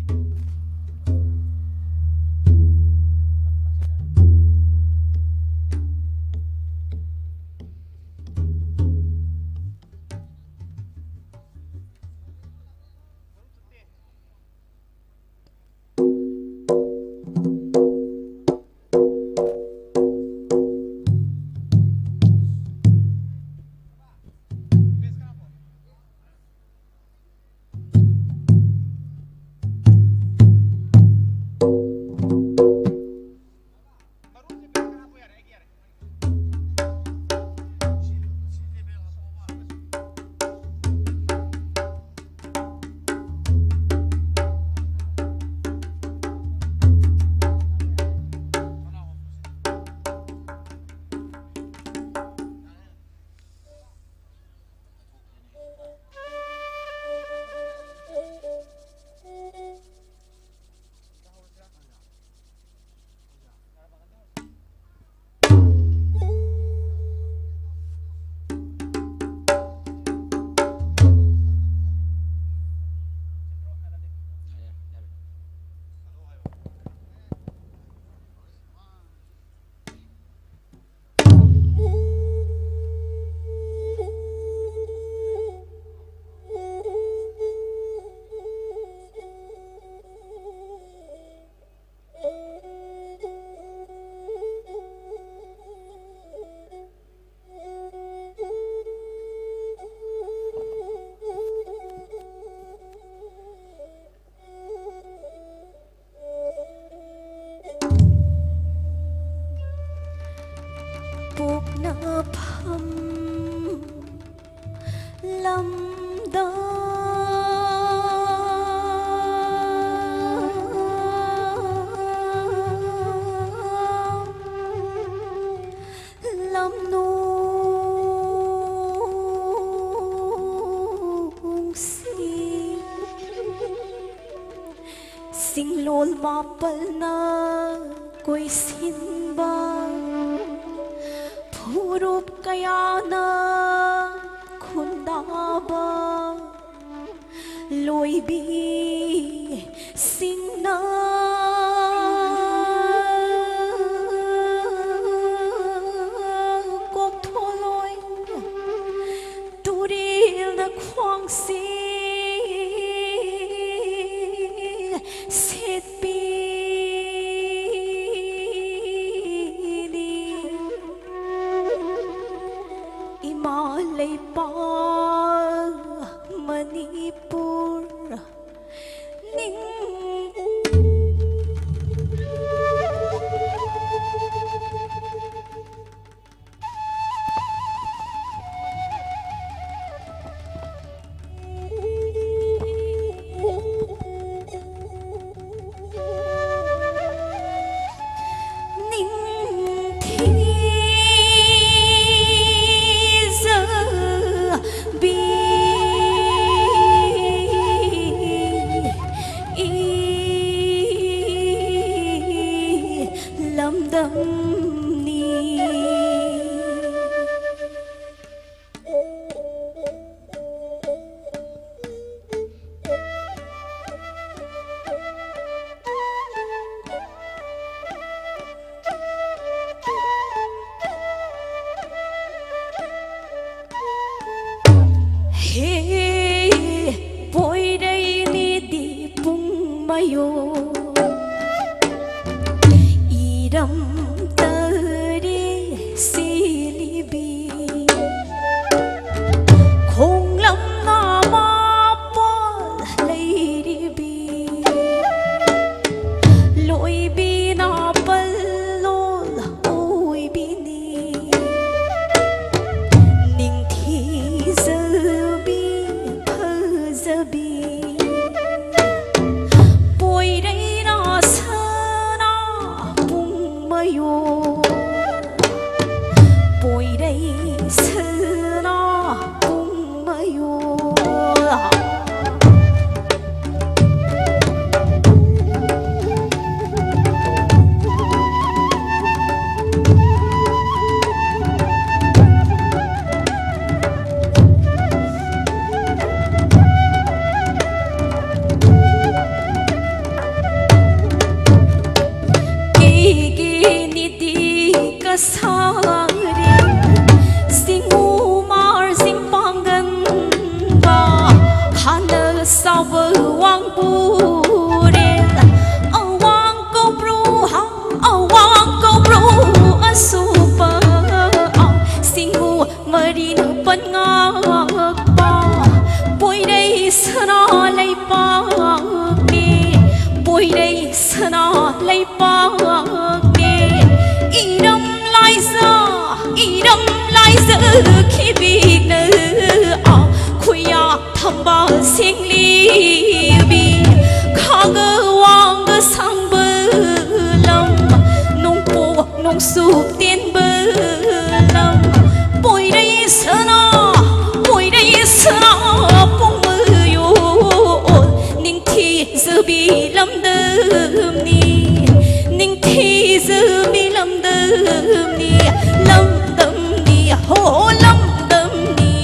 ꯃꯐꯝ ꯂꯝꯗ ꯂꯝꯅꯨꯡꯁꯤ ꯁꯤꯡꯂꯣꯜ ꯃꯥꯄꯜꯅ ꯀꯣꯏꯁꯤꯟꯕ, ꯐꯨꯔꯨꯞ ꯀꯌꯥꯅ ꯈꯨꯟꯗꯥꯕ, ꯂꯣꯏꯕꯤꯁꯤꯡꯅ ꯀꯣꯛꯊꯣꯜꯂꯣꯏ, ꯇꯨꯔꯦꯜꯅ ꯈ꯭ꯋꯥꯡꯁꯤ ꯁꯦꯠꯄꯤꯅꯤ꯫ ꯏꯃꯥ ꯂꯩꯄꯥꯛ ꯃꯅꯤꯄꯨꯔ ꯅꯤꯡ ꯅꯤꯡꯊꯤꯖꯕꯤ ꯂꯝꯗꯝꯅꯤ꯫ ꯍꯦ ꯄꯣꯏꯔꯩꯅꯤꯗꯤ ꯄꯨꯡ ꯃꯌꯣ ꯏꯔꯝ ꯇꯔꯦ ꯁꯤꯂꯤꯕꯤ ꯈꯣꯡꯂꯝꯅ ꯃꯥꯄꯜ ꯂꯩꯔꯤꯕꯤ ꯂꯣꯏꯕꯤꯅ ꯄꯜꯂꯣꯜ ꯑꯣꯏꯕꯤꯅꯤ꯫ ꯌꯣ, ꯄꯣꯏꯔꯩ ꯁꯅꯥ ꯄꯨꯡꯃꯌꯣ꯫ ꯀꯦꯒꯦ ꯅꯤꯇꯤ ꯀꯁꯥꯔꯦ, ꯁꯤꯡꯎ ꯃꯥꯔ ꯁꯤꯡ ꯄꯥꯡꯒꯟꯕ, ꯍꯥꯟꯅ ꯁꯥꯕ ꯋꯥꯡꯕꯨꯔꯦ, ꯑꯋꯥꯡ ꯀꯧꯕ꯭ꯔꯨ ꯍꯥ, ꯑꯋꯥꯡ ꯀꯧꯕ꯭ꯔꯨ ꯑꯁꯨꯞꯄ, ꯁꯤꯡꯎ ꯃꯔꯤꯅ ꯄꯟꯉꯥꯛꯄ, ꯄꯣꯏꯔꯩ ꯁꯅꯥ ꯂꯩꯄꯥꯛꯅꯤ, ꯄꯣꯏꯔꯩ ꯁꯅꯥ ꯂꯩꯄꯥꯛꯅꯤ꯫ ꯏꯔꯝ ꯂꯥꯏꯖ, ꯏꯔꯝ ꯂꯥꯏꯖ ꯈꯤꯕꯤꯛꯅ, ꯈꯨꯌꯥ ꯊꯝꯕꯥꯜ ꯁꯦꯡꯂꯤꯕꯤ, ꯈꯥꯒ ꯋꯥꯡꯒ ꯁꯥꯡꯕ ꯂꯝ, ꯅꯣꯡꯄꯣꯛ ꯅꯣꯡꯆꯨꯞ ꯇꯦꯟꯕ ꯂꯝ, ꯄꯣꯏꯔꯩ ꯁꯅꯥ, ꯄꯣꯏꯔꯩ ꯁꯅꯥ ꯄꯨꯡꯃꯌꯣꯜ, ꯅꯤꯡꯊꯤꯖꯕꯤ ꯂꯝꯗꯝꯅꯤ, ꯅꯤꯡꯊꯤꯖꯕꯤ ꯂꯝꯗꯝꯅꯤ, ꯂꯝꯗꯝꯅꯤ ꯍꯣ ꯂꯝꯗꯝꯅꯤ꯫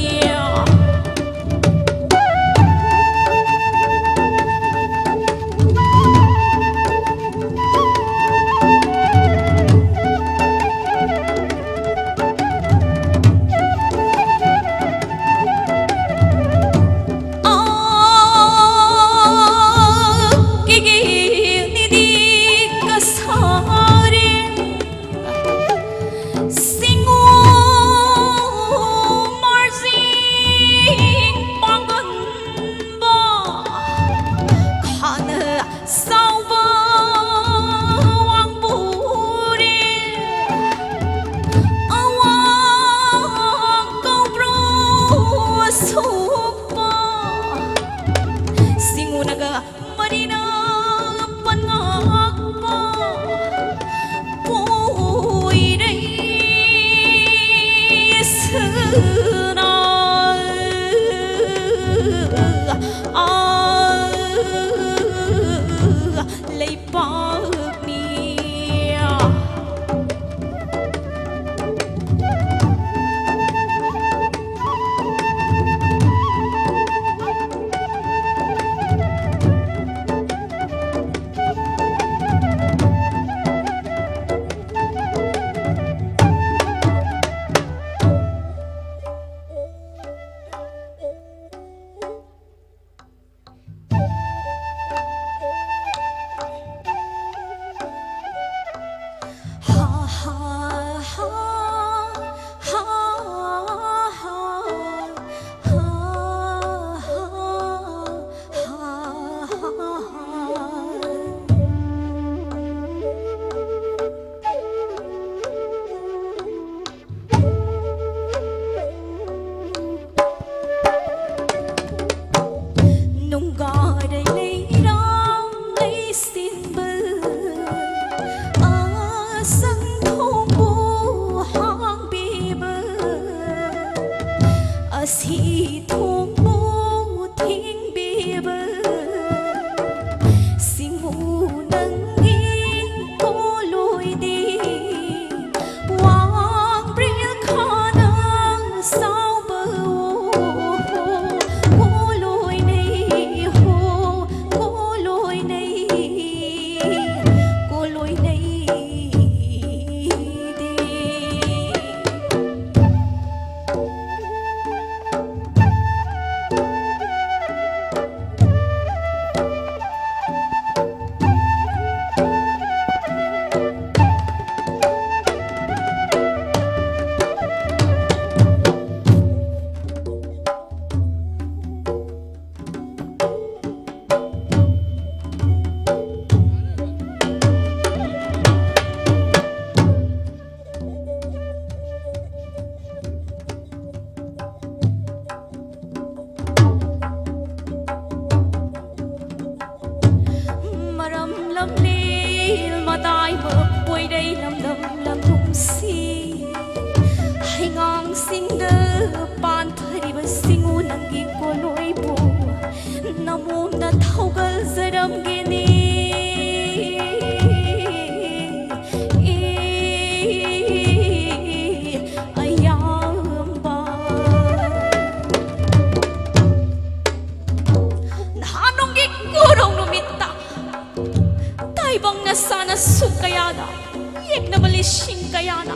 ꯌꯦꯛꯅꯕ ꯂꯤꯁꯤꯡ ꯀꯌꯥꯅ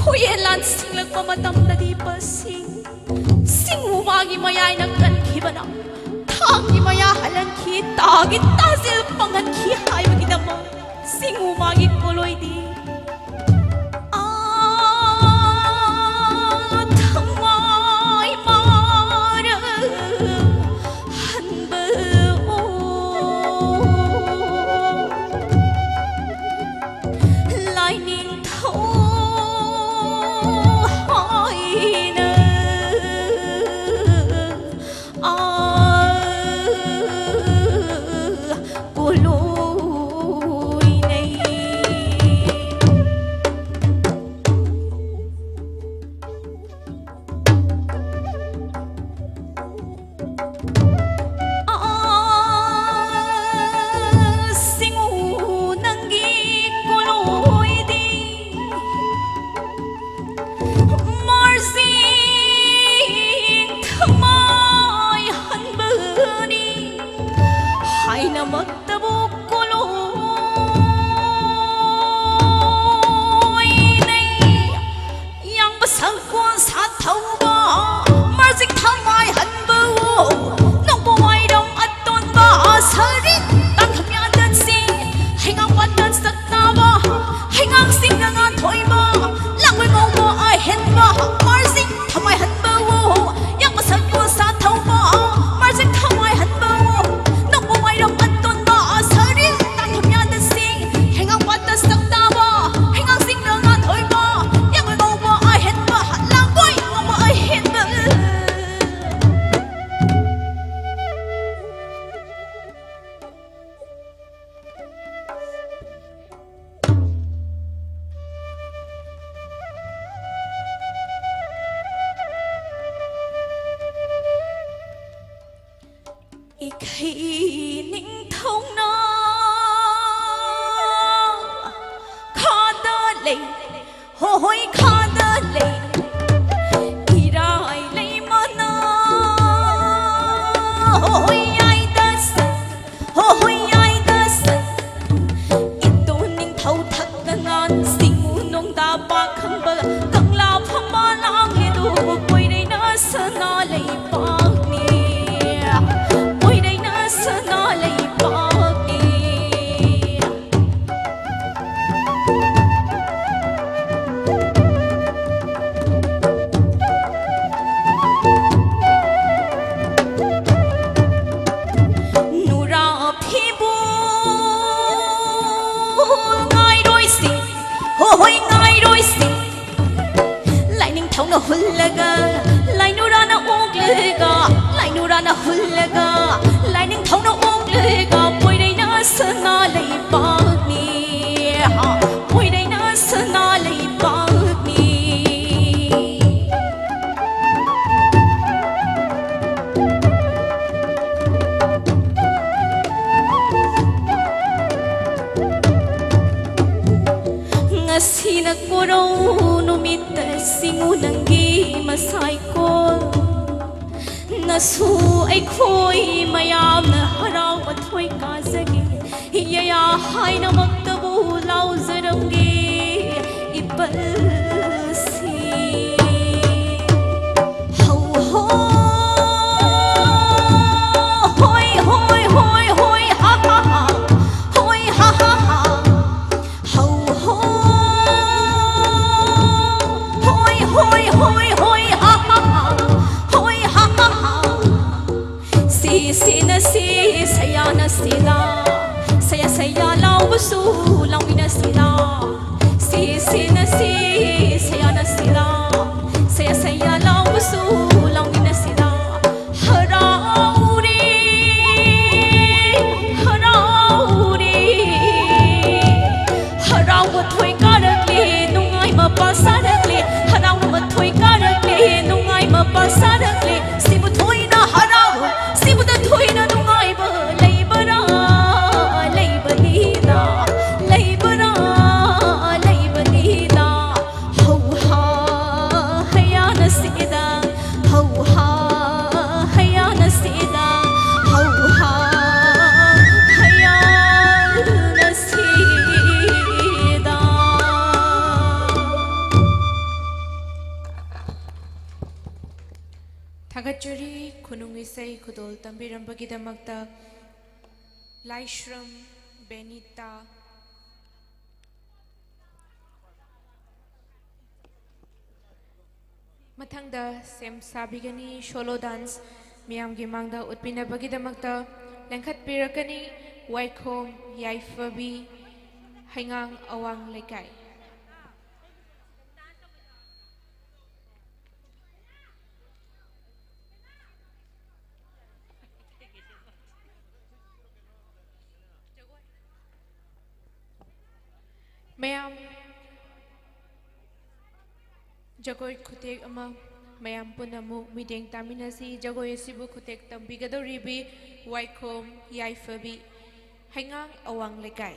ꯍꯨꯌꯦꯟ ꯂꯥꯟꯁꯤꯡꯂꯛꯄ ꯃꯇꯝꯗꯗꯤ ꯄꯁꯤꯡ ꯁꯤꯡꯎ ꯃꯥꯒꯤ ꯃꯌꯥꯏꯅ ꯀꯟꯈꯤꯕꯅ ꯊꯥꯡꯒꯤ ꯃꯌꯥ ꯍꯜꯍꯟꯈꯤ, ꯇꯥꯒꯤ ꯇꯥꯖꯤꯜ ꯄꯪꯍꯟꯈꯤ ꯍꯥꯏꯕꯒꯤꯗꯃꯛ ꯁꯤꯡꯎ ꯃꯥꯒꯤ ꯀꯣꯂꯣꯏꯗꯤ ꯑꯥ ꯊꯃꯥꯏ ꯃꯥꯔ ꯍꯟꯕ ꯑꯣ ꯂꯥꯏꯅꯤꯡꯊꯧ ꯍꯥꯏꯅ ꯑꯥ ꯀꯣꯂꯣꯏꯅꯩ꯫ ꯑꯥ ꯁꯤꯡꯎ ꯅꯪꯒꯤ ꯀꯣꯂꯣꯏꯗꯤ ꯃꯥꯔꯖꯤꯡ ꯊꯃꯥꯏ ꯍꯟꯕꯅꯤ ꯍꯥꯏꯅꯃꯛꯇꯕꯨ ꯀꯣꯂꯣꯏꯅꯩ꯫ ꯌꯥꯡꯕ ꯁꯛꯄꯣꯟ ꯁꯥꯊꯧꯕ ꯃꯥꯔꯖꯤꯡ ꯊꯃꯥꯏ ꯍꯟꯕꯋꯣ ꯅꯣꯡꯄꯣꯛ ꯋꯥꯏꯔꯝ ꯑꯇꯣꯟꯕ ꯁꯔꯤꯛ ꯇꯥꯡꯈꯨꯜ ꯌꯥꯗꯠꯁꯤꯡ ꯍꯩꯉꯥꯡ ꯄꯥꯠꯇ ꯁꯛꯇꯥꯕ ꯍꯩꯉꯥꯡꯁꯤꯡꯅ ꯉꯥꯟꯊꯣꯏꯕ ꯂꯥꯡꯕꯩ ꯉꯧꯕ ꯑꯍꯦꯟꯕ ꯃꯥꯔꯖꯤꯡ ꯊꯃꯥꯏ ꯍꯟꯕꯋꯣ ꯌꯥꯡꯕ ꯁꯛꯄꯣꯟ ꯁꯥꯊꯧꯕ ꯃꯥꯔꯖꯤꯡ ꯊꯃꯥꯏ ꯍꯟꯕꯋꯣ ꯅꯣꯡꯄꯣꯛ ꯋꯥꯏꯔꯝ ꯑꯇꯣꯟꯕ ꯁꯔꯤꯛ ꯇꯥꯡꯈꯨꯜ ꯌꯥꯗꯠꯁꯤꯡ ꯍꯩꯉꯥꯡ ꯄꯥꯠꯇ ꯁꯛꯇꯥꯕ ꯍꯩꯉꯥꯡꯁꯤꯡꯅ ꯉꯥꯟꯊꯣꯏꯕ ꯌꯥꯡꯕꯩ ꯉꯧꯕ ꯑꯍꯦꯟꯕ ꯂꯥꯡꯕꯩ ꯉꯧꯕ ꯑꯍꯦꯟꯕ꯫ ꯏꯈꯩ ꯅꯤꯡꯊꯧꯅ ꯈꯥꯗ ꯂꯩ, ꯍꯣꯍꯣꯏ ꯈꯥꯗ ꯂꯩ, ꯏꯔꯥꯏ ꯂꯩꯃꯅ ꯍꯣꯍꯣꯏ ꯌꯥꯏꯗ ꯁꯠ, ꯍꯣꯍꯣꯏ ꯌꯥꯏꯗ ꯁꯠ, ꯏꯇꯣꯟ ꯅꯤꯡꯊꯧ ꯊꯛ ꯁꯤꯡꯉꯨ ꯅꯣꯡꯗꯥ ꯄꯥꯛ ꯈꯪꯕ ꯀꯪꯂꯥ ꯐꯝꯕꯥꯜ ꯂꯥꯡꯂꯤꯗꯨ ꯄꯣꯏꯔꯩꯅ ꯁꯅꯥ ꯂꯩꯕꯥꯛꯅꯤ, ꯄꯣꯏꯔꯩꯅ ꯁꯅꯥ ꯂꯩꯕꯥꯛꯅꯤ꯫ ꯅꯨꯔꯥ ꯐꯤꯕꯨ ꯉꯥꯏꯔꯣꯏꯁꯤꯡ, ꯍꯣ ꯍꯣꯏ ꯉꯥꯏꯔꯣꯏꯁꯤꯡ, ꯂꯥꯏꯅꯤꯡꯊꯧꯅ ꯍꯨꯜꯂꯒ, ꯂꯥꯏꯅꯨꯔꯥꯅ ꯑꯣꯛꯂꯒ, ꯂꯥꯏꯅꯨꯔꯥꯅ ꯍꯨꯜꯂꯒ, ꯂꯥꯏꯅꯤꯡꯊꯧꯅ ꯑꯣꯛꯂꯒ, ꯄꯣꯏꯔꯩꯅ ꯁꯅꯥ ꯂꯩꯕꯥꯛꯅꯤ, ꯍꯥ, ꯄꯣꯏꯔꯩꯅ ꯁꯅꯥ ꯂꯩꯕꯥꯛꯅꯤ꯫ ꯉꯁꯤꯅ ꯀꯣꯔꯧ ꯅꯨꯃꯤꯠꯇ ꯁꯤꯡꯉꯨ ꯅꯪꯒꯤ ꯃꯁꯥꯏꯀꯣꯜ꯫ ꯅꯁꯨ ꯑꯩꯈꯣꯏ ꯃꯌꯥꯝꯅ ꯍꯔꯥꯎ ꯑꯊꯣꯏ ꯀꯥꯖꯒꯦ꯫ ꯌꯌꯥ ꯍꯥꯏꯅꯃꯛꯇꯕꯨ ꯂꯥꯎꯖꯔꯝꯒꯦ ꯏꯄꯜꯁꯤ꯫ ꯍꯧ ꯍꯣ, ꯍꯣꯏ, ꯍꯣꯏ, ꯍꯣꯏ, ꯍꯣꯏ, ꯍꯥ, ꯍꯥ, ꯍꯥ, ꯍꯣꯏ, ꯍꯥ, ꯍꯥ, ꯍꯥ꯫ ꯍꯧ ꯍꯣ, ꯍꯣꯏ, ꯍꯣꯏ, ꯍꯣꯏ, ꯍꯣꯏ, ꯍꯥ, ꯍꯥ, ꯍꯥ, ꯍꯣꯏ, ꯍꯥ, ꯍꯥ, ꯍꯥ꯫ ꯁꯤ ꯁꯤꯅ ꯁꯤ, ꯁꯌꯥꯅ ꯁꯤꯂꯥ, ꯁꯌꯥ ꯁꯌꯥ ꯂꯥꯎꯕꯁꯨ ꯂꯥꯎꯃꯤꯟꯅꯁꯤꯂꯥ꯫ ꯁꯤ ꯁꯤꯅ ꯁꯤ, ꯁꯌꯥꯅ ꯁꯤꯂꯥ, ꯁꯌꯥ ꯁꯌꯥ ꯂꯥꯎꯕꯁꯨ ꯂꯥꯎꯃꯤꯟꯅꯁꯤꯂꯥ꯫ ꯍꯔꯥꯎꯔꯦ, ꯍꯔꯥꯎꯔꯦ, ꯍꯔꯥꯎꯕ ꯊꯣꯏ ꯀꯥꯔꯛꯂꯦ, ꯅꯨꯡꯉꯥꯏꯕ ꯄꯥꯜ ꯁꯥꯔꯛꯂꯦ, ꯍꯔꯥꯎꯕ ꯊꯣꯏ ꯀꯥꯔꯛꯂꯦ, ꯅꯨꯡꯉꯥꯏꯕ ꯄꯥꯜ ꯁꯥꯔꯛꯂꯦ꯫ ꯁꯤꯕꯨ ꯊꯣꯏꯅ ꯍꯔꯥꯎ, ꯁꯤꯕꯨꯗ ꯊꯣꯏꯅ ꯅꯨꯡꯉꯥꯏꯕ ꯂꯩꯕꯔꯥ, ꯂꯩꯕꯅꯤꯗ, ꯂꯩꯕꯔꯥ, ꯂꯩꯕꯅꯤꯗ꯫ ꯍꯧ ꯍꯥ ꯍꯌꯥꯅ ꯁꯤꯗ, ꯍꯧ ꯍꯥ ꯍꯌꯥꯅ ꯁꯤꯗ, ꯍꯧ ꯍꯥ ꯍꯌꯥꯅ ꯁꯤꯗ꯫ ꯏꯁꯩ ꯈꯨꯗꯣꯜ ꯇꯝꯕꯤꯔꯝꯕꯒꯤꯗꯃꯛꯇ ꯂꯥꯏꯁ꯭ꯔꯝ ꯕꯦꯅꯤꯇꯥ꯫ ꯃꯊꯪꯗ ꯁꯦꯝ ꯁꯥꯕꯤꯒꯅꯤ꯫ Solo dance ꯃꯤꯌꯥꯝꯒꯤ ꯃꯥꯡꯗ ꯎꯠꯄꯤꯅꯕꯒꯤꯗꯃꯛꯇ ꯂꯦꯡꯈꯠꯄꯤꯔꯛꯀꯅꯤ ꯋꯥꯏꯈꯣꯝ ꯌꯥꯏꯐꯕꯤ, ꯍꯩꯉꯥꯡ ꯑꯋꯥꯡ ꯂꯩꯀꯥꯏ꯫ ꯃꯌꯥꯝ ꯖꯒꯣꯏ ꯈꯨꯊꯦꯛ ꯑꯃ ꯃꯌꯥꯝ ꯄꯨꯟꯅ ꯑꯃꯨꯛ ꯃꯤꯠꯌꯦꯡ ꯇꯥꯃꯤꯟꯅꯁꯤ꯫ ꯖꯒꯣꯏ ꯑꯁꯤꯕꯨ ꯈꯨꯊꯦꯛ ꯇꯝꯕꯤꯒꯗꯧꯔꯤꯕꯤ ꯋꯥꯏꯈꯣꯝ ꯌꯥꯏꯐꯕꯤ, ꯍꯩꯉꯥꯡ ꯑꯋꯥꯡ ꯂꯩꯀꯥꯏ꯫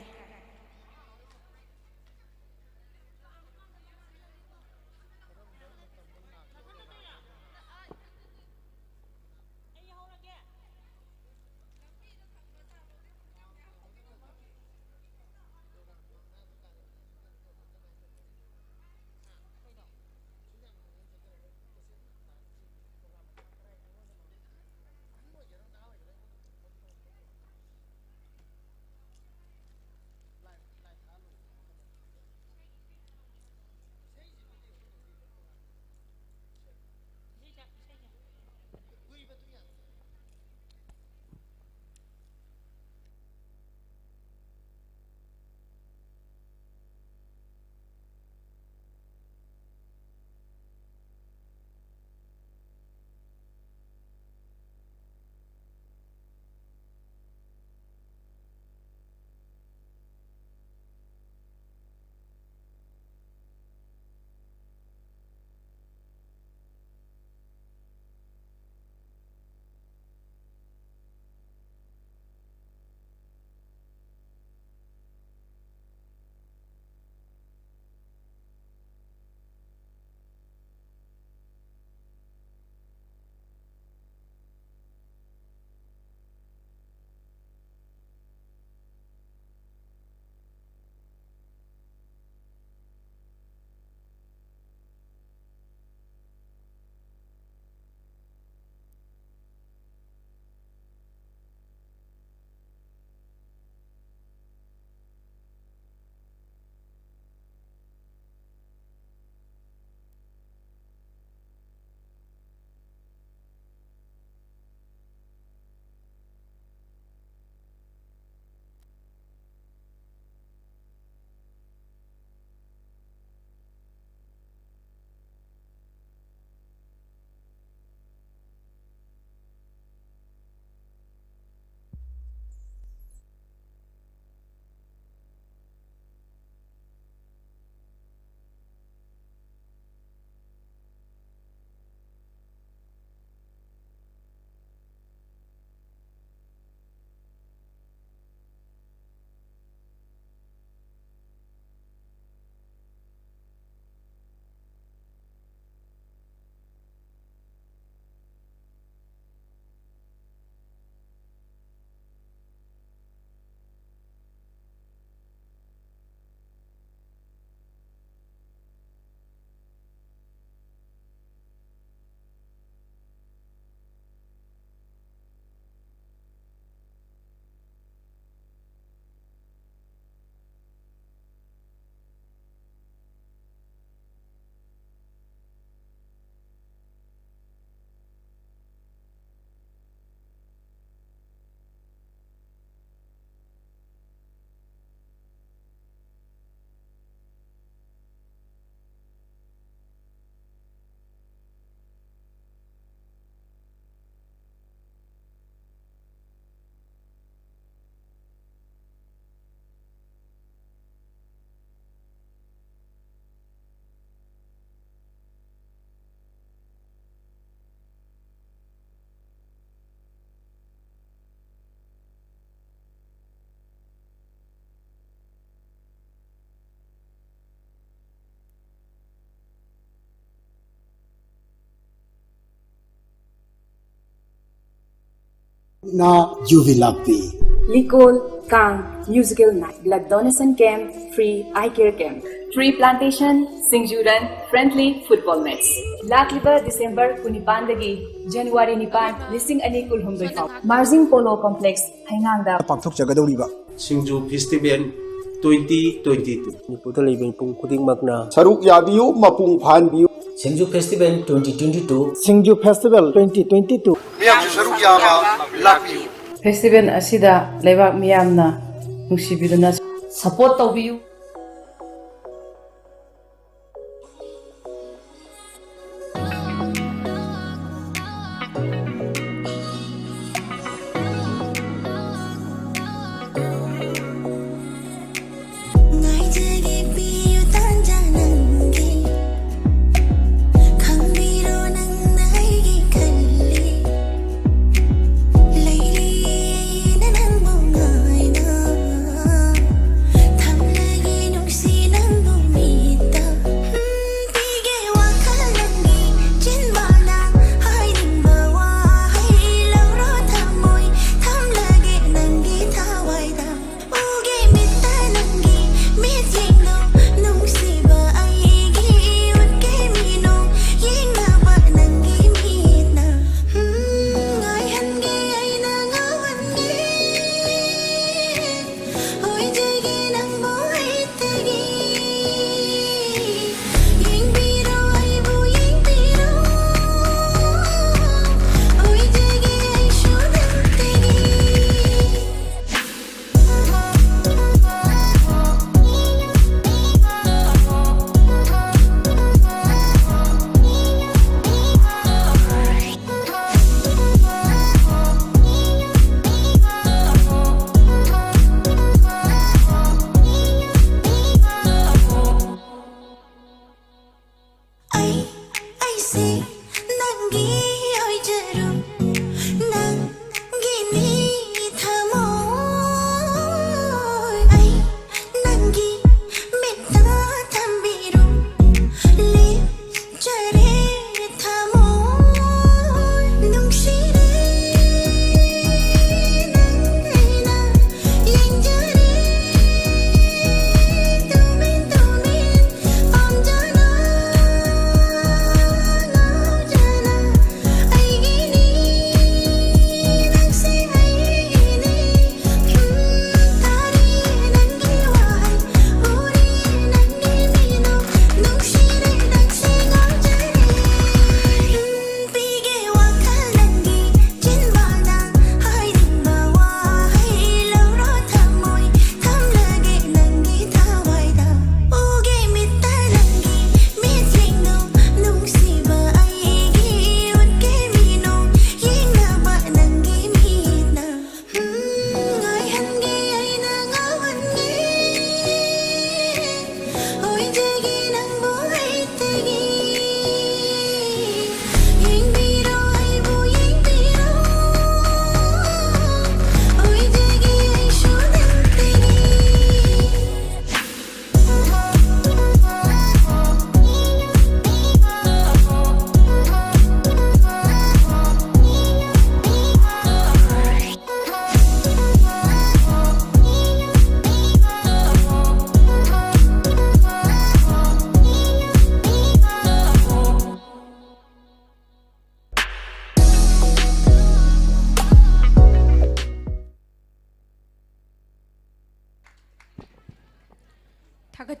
ꯅ ꯌꯨꯕꯤ ꯂꯥꯛꯄꯤ꯫ ꯂꯤꯀꯣꯟ ꯀꯥꯡ, musical night, blood donation camp, free eye care camp, tree plantation, ꯁꯤꯡꯖꯨ run, friendly football match꯫ ꯂꯥꯛꯂꯤꯕ December ꯀꯨꯟꯅꯤꯄꯥꯟꯗꯒꯤ January ꯅꯤꯄꯥꯟ, ꯂꯤꯁꯤꯡ ꯑꯅꯤ ꯀꯨꯟꯍꯨꯝꯗꯣꯏ ꯐꯥꯎ ꯃꯥꯔꯖꯤꯡ ꯄꯣꯂꯣ ꯀꯣꯝꯄ꯭ꯂꯦꯛꯁ ꯍꯩꯉꯥꯡꯗ ꯄꯥꯡꯊꯣꯛꯆꯒꯗꯧꯔꯤꯕ Singju festival twenty twenty two. ꯃꯅꯤꯄꯨꯔꯗ ꯂꯩꯕ ꯃꯤꯄꯨꯝ ꯈꯨꯗꯤꯡꯃꯛꯅ ꯁꯔꯨꯛ ꯌꯥꯕꯤꯌꯨ, ꯃꯄꯨꯡ ꯐꯥꯍꯟꯕꯤꯌꯨ꯫ Singju festival twenty twenty two. ꯁꯤꯡꯖꯨ ꯐꯦꯁꯇꯤꯚꯦꯜ ꯇ꯭ꯋꯦꯟꯇꯤ ꯇ꯭ꯋꯦꯟꯇꯤ ꯇꯨ꯫ ꯃꯤꯌꯥꯝꯁꯨ ꯁꯔꯨꯛ ꯌꯥꯕ ꯂꯥꯛꯄꯤꯌꯨ꯫ ꯐꯦꯁꯇꯤꯚꯦꯜ ꯑꯁꯤꯗ ꯂꯩꯕꯥꯛ ꯃꯤꯌꯥꯝꯅ ꯅꯨꯡꯁꯤꯕꯤꯗꯨꯅ ꯁꯄꯣꯔꯠ ꯇꯧꯕꯤꯌꯨ꯫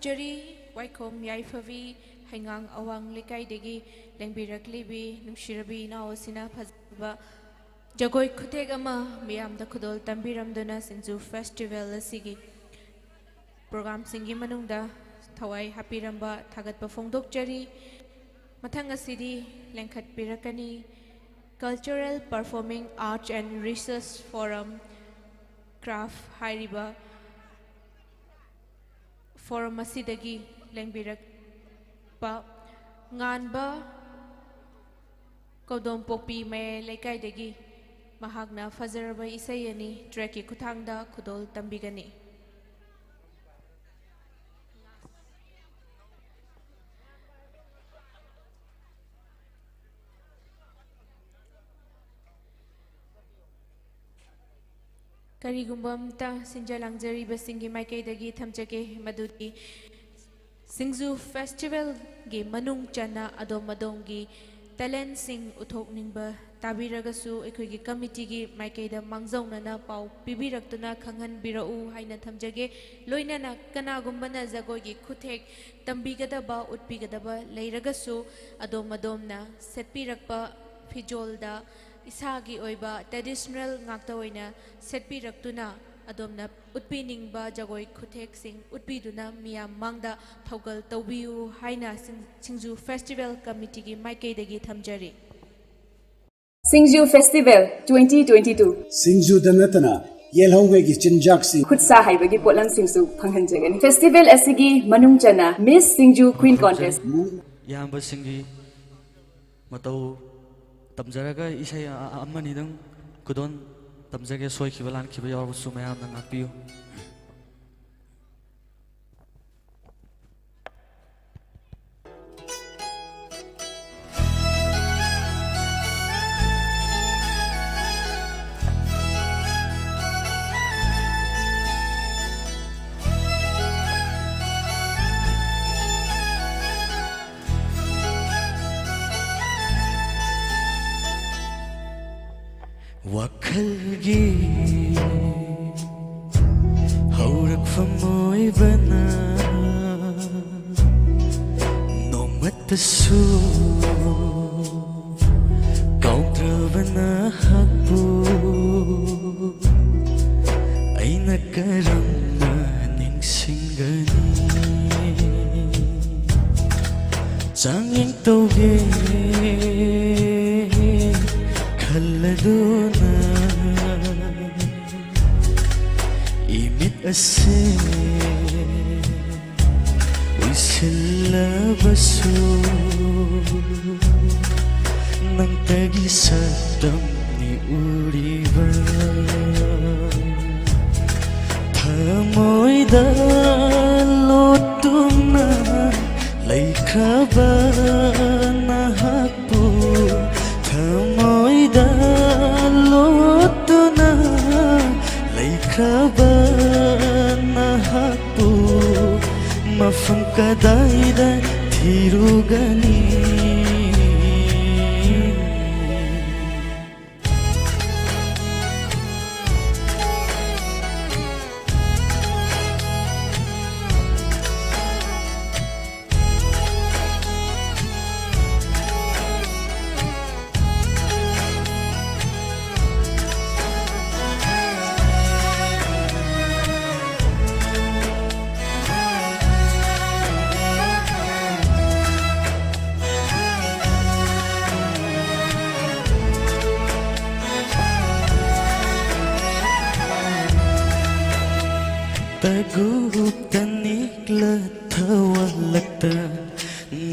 ꯆꯔꯤ ꯋꯥꯏꯈꯣꯝ ꯌꯥꯏꯐꯕꯤ ꯍꯩꯉꯥꯡ ꯑꯋꯥꯡ ꯂꯩꯀꯥꯏꯗꯒꯤ ꯂꯦꯡꯕꯤꯔꯛꯂꯤꯕꯤ ꯅꯨꯡꯁꯤꯔꯕꯤ ꯏꯅꯥꯎ ꯑꯁꯤꯅ ꯐꯖꯕ ꯖꯒꯣꯏ ꯈꯨꯊꯦꯛ ꯑꯃ ꯃꯤꯌꯥꯝꯗ ꯈꯨꯗꯣꯜ ꯇꯝꯕꯤꯔꯝꯗꯨꯅ ꯁꯤꯡꯖꯨ ꯐꯦꯁꯇꯤꯚꯦꯜ ꯑꯁꯤꯒꯤ ꯄ꯭ꯔꯣꯒ꯭ꯔꯥꯝꯁꯤꯡꯒꯤ ꯃꯅꯨꯡꯗ ꯊꯋꯥꯏ ꯍꯥꯞꯄꯤꯔꯝꯕ ꯊꯥꯒꯠꯄ ꯐꯣꯡꯗꯣꯛꯆꯔꯤ꯫ ꯃꯊꯪ ꯑꯁꯤꯗꯤ ꯂꯦꯡꯈꯠꯄꯤꯔꯛꯀꯅꯤ Cultural Performing Arts and Research Forum, CRAF ꯍꯥꯏꯔꯤꯕ ꯐꯣꯔꯝ ꯑꯁꯤꯗꯒꯤ ꯂꯦꯡꯕꯤꯔꯛꯄ ꯉꯥꯟꯕ ꯀꯧꯗꯣꯝꯄꯣꯛꯄꯤ ꯃꯌꯥꯏ ꯂꯩꯀꯥꯏꯗꯒꯤ꯫ ꯃꯍꯥꯛꯅ ꯐꯖꯔꯕ ꯏꯁꯩ ꯑꯅꯤ ꯇ꯭ꯔꯦꯛꯀꯤ ꯈꯨꯠꯊꯥꯡꯗ ꯈꯨꯗꯣꯜ ꯇꯝꯕꯤꯒꯅꯤ꯫ ꯀꯔꯤꯒꯨꯝꯕ ꯑꯃꯇ ꯁꯤꯟꯖ ꯂꯥꯡꯖꯔꯤꯕꯁꯤꯡꯒꯤ ꯃꯥꯏꯀꯩꯗꯒꯤ ꯊꯝꯖꯒꯦ, ꯃꯗꯨꯗꯤ ꯁꯤꯡꯖꯨ ꯐꯦꯁꯇꯤꯚꯦꯜꯒꯤ ꯃꯅꯨꯡ ꯆꯟꯅ ꯑꯗꯣꯝ ꯑꯗꯣꯝꯒꯤ ꯇꯦꯂꯦꯟꯁꯤꯡ ꯎꯠꯊꯣꯛꯅꯤꯡꯕ ꯇꯥꯕꯤꯔꯒꯁꯨ, ꯑꯩꯈꯣꯏꯒꯤ ꯀꯃꯤꯇꯤꯒꯤ ꯃꯥꯏꯀꯩꯗ ꯃꯥꯡꯖꯧꯅꯅ ꯄꯥꯎ ꯄꯤꯕꯤꯔꯛꯇꯨꯅ ꯈꯪꯍꯟꯕꯤꯔꯛꯎ ꯍꯥꯏꯅ ꯊꯝꯖꯒꯦ꯫ ꯂꯣꯏꯅꯅ ꯀꯅꯥꯒꯨꯝꯕꯅ ꯖꯒꯣꯏꯒꯤ ꯈꯨꯊꯦꯛ ꯇꯝꯕꯤꯒꯗꯕ, ꯎꯠꯄꯤꯒꯗꯕ ꯂꯩꯔꯒꯁꯨ, ꯑꯗꯣꯝ ꯑꯗꯣꯝꯅ ꯁꯦꯠꯄꯤꯔꯛꯄ ꯐꯤꯖꯣꯜꯗ ꯏꯁꯥꯒꯤ ꯑꯣꯏꯕ ꯇ꯭ꯔꯦꯗꯤꯁꯅꯦꯜ ꯉꯥꯛꯇ ꯑꯣꯏꯅ ꯁꯦꯠꯄꯤꯔꯛꯇꯨꯅ, ꯑꯗꯣꯝꯅ ꯎꯠꯄꯤꯅꯤꯡꯕ ꯖꯒꯣꯏ ꯈꯨꯊꯦꯛꯁꯤꯡ ꯎꯠꯄꯤꯗꯨꯅ ꯃꯤꯌꯥꯝ ꯃꯥꯡꯗ ꯊꯧꯒꯜ ꯇꯧꯕꯤꯌꯨ ꯍꯥꯏꯅ ꯁꯤꯡ-, ꯁꯤꯡꯖꯨ ꯐꯦꯁꯇꯤꯚꯦꯜ ꯀꯃꯤꯇꯤꯒꯤ ꯃꯥꯏꯀꯩꯗꯒꯤ ꯊꯝꯖꯔꯤ꯫ ꯁꯤꯡꯖꯨ ꯐꯦꯁꯇꯤꯚꯦꯜ twenty twenty-two꯫ ꯁꯤꯡꯖꯨꯗ ꯅꯠꯇꯅ ꯌꯦꯜꯍꯧꯉꯩꯒꯤ ꯆꯤꯟꯖꯥꯛꯁꯤꯡ, ꯈꯨꯠ ꯁꯥ ꯍꯩꯕꯒꯤ ꯄꯣꯠꯂꯝꯁꯤꯡꯁꯨ ꯐꯪꯍꯟꯖꯒꯅꯤ꯫ ꯐꯦꯁꯇꯤꯚꯦꯜ ꯑꯁꯤꯒꯤ ꯃꯅꯨꯡ ꯆꯟꯅ ꯃꯤꯁ ꯁꯤꯡꯖꯨ ꯀ꯭ꯋꯤꯟ ꯀꯣꯟꯇꯦꯁ꯫ ꯏꯌꯥꯝꯕꯁꯤꯡꯒꯤ ꯃꯇꯧ ꯇꯝꯖꯔꯒ ꯏꯁꯩ ꯑ-, ꯑ-, ꯑꯃꯅꯤꯗꯪ ꯈꯨꯗꯣꯜ ꯇꯝꯖꯒꯦ꯫ ꯁꯣꯏꯈꯤꯕ ꯂꯥꯟꯈꯤꯕ ꯌꯥꯎꯔꯕꯁꯨ ꯃꯌꯥꯝꯅ ꯉꯥꯛꯄꯤꯌꯨ꯫ ꯋꯥꯈꯜꯒꯤ ꯍꯧꯔꯛꯐꯝ ꯑꯣꯏꯕꯅ ꯇꯁꯨ ꯀꯥꯎꯗ꯭ꯔꯕ ꯅꯍꯥꯛꯄꯨ ꯑꯩꯅ ꯀꯔꯝꯅ ꯅꯤꯡꯁꯤꯡꯒꯅꯤ? ꯆꯥꯡꯌꯦꯡ ꯇꯧꯒꯦ ꯈꯜꯂꯗꯨꯅ ꯏꯃꯤꯠ ꯑꯁꯦ ꯎꯏꯁꯤꯜꯂꯕꯁꯨ ꯅꯪꯇꯒꯤ ꯁꯛꯇꯝꯅꯤ ꯎꯔꯤꯕ꯫ ꯊꯃꯣꯏꯗ ꯂꯣꯠꯇꯨꯅ ꯂꯩꯈ꯭ꯔꯕ ꯅꯍꯥꯛꯄꯨ, ꯊꯃꯣꯏꯗ ꯂꯣꯠꯇꯨꯅ ꯂꯩꯈ꯭ꯔꯕ ꯅꯍꯥꯛꯄꯨ ꯃꯐꯝ ꯀꯗꯥꯏꯗ ꯊꯤꯔꯨꯒꯅꯤ? ꯇꯒꯨꯞꯇ ꯅꯤꯛꯂ ꯊꯋꯥꯜꯂꯛꯇ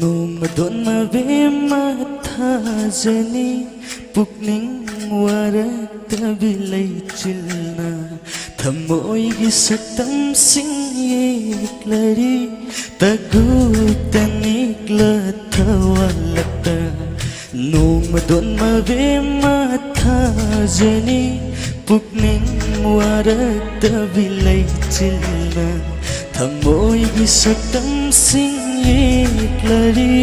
ꯅꯣꯡꯃꯗꯣꯟ ꯃꯕꯦꯝꯃ ꯊꯥꯖꯅꯤ꯫ ꯄꯨꯛꯅꯤꯡ ꯋꯥꯔꯛꯇꯕꯤ ꯂꯩꯆꯤꯜꯅ ꯊꯃꯣꯏꯒꯤ ꯁꯛꯇꯝꯁꯤꯡ ꯌꯦꯛꯂꯔꯤ꯫ ꯇꯒꯨꯞꯇ ꯅꯤꯛꯂ ꯊꯋꯥꯜꯂꯛꯇ ꯅꯣꯡꯃꯗꯣꯟ ꯃꯕꯦꯝꯃ ꯊꯥꯖꯅꯤ꯫ ꯄꯨꯛꯅꯤꯡ ꯋꯥꯔꯛꯇꯕꯤ ꯂꯩꯆꯤꯜꯅ ꯊꯃꯣꯏꯒꯤ ꯁꯛꯇꯝꯁꯤꯡ ꯌꯦꯛꯂꯔꯤ꯫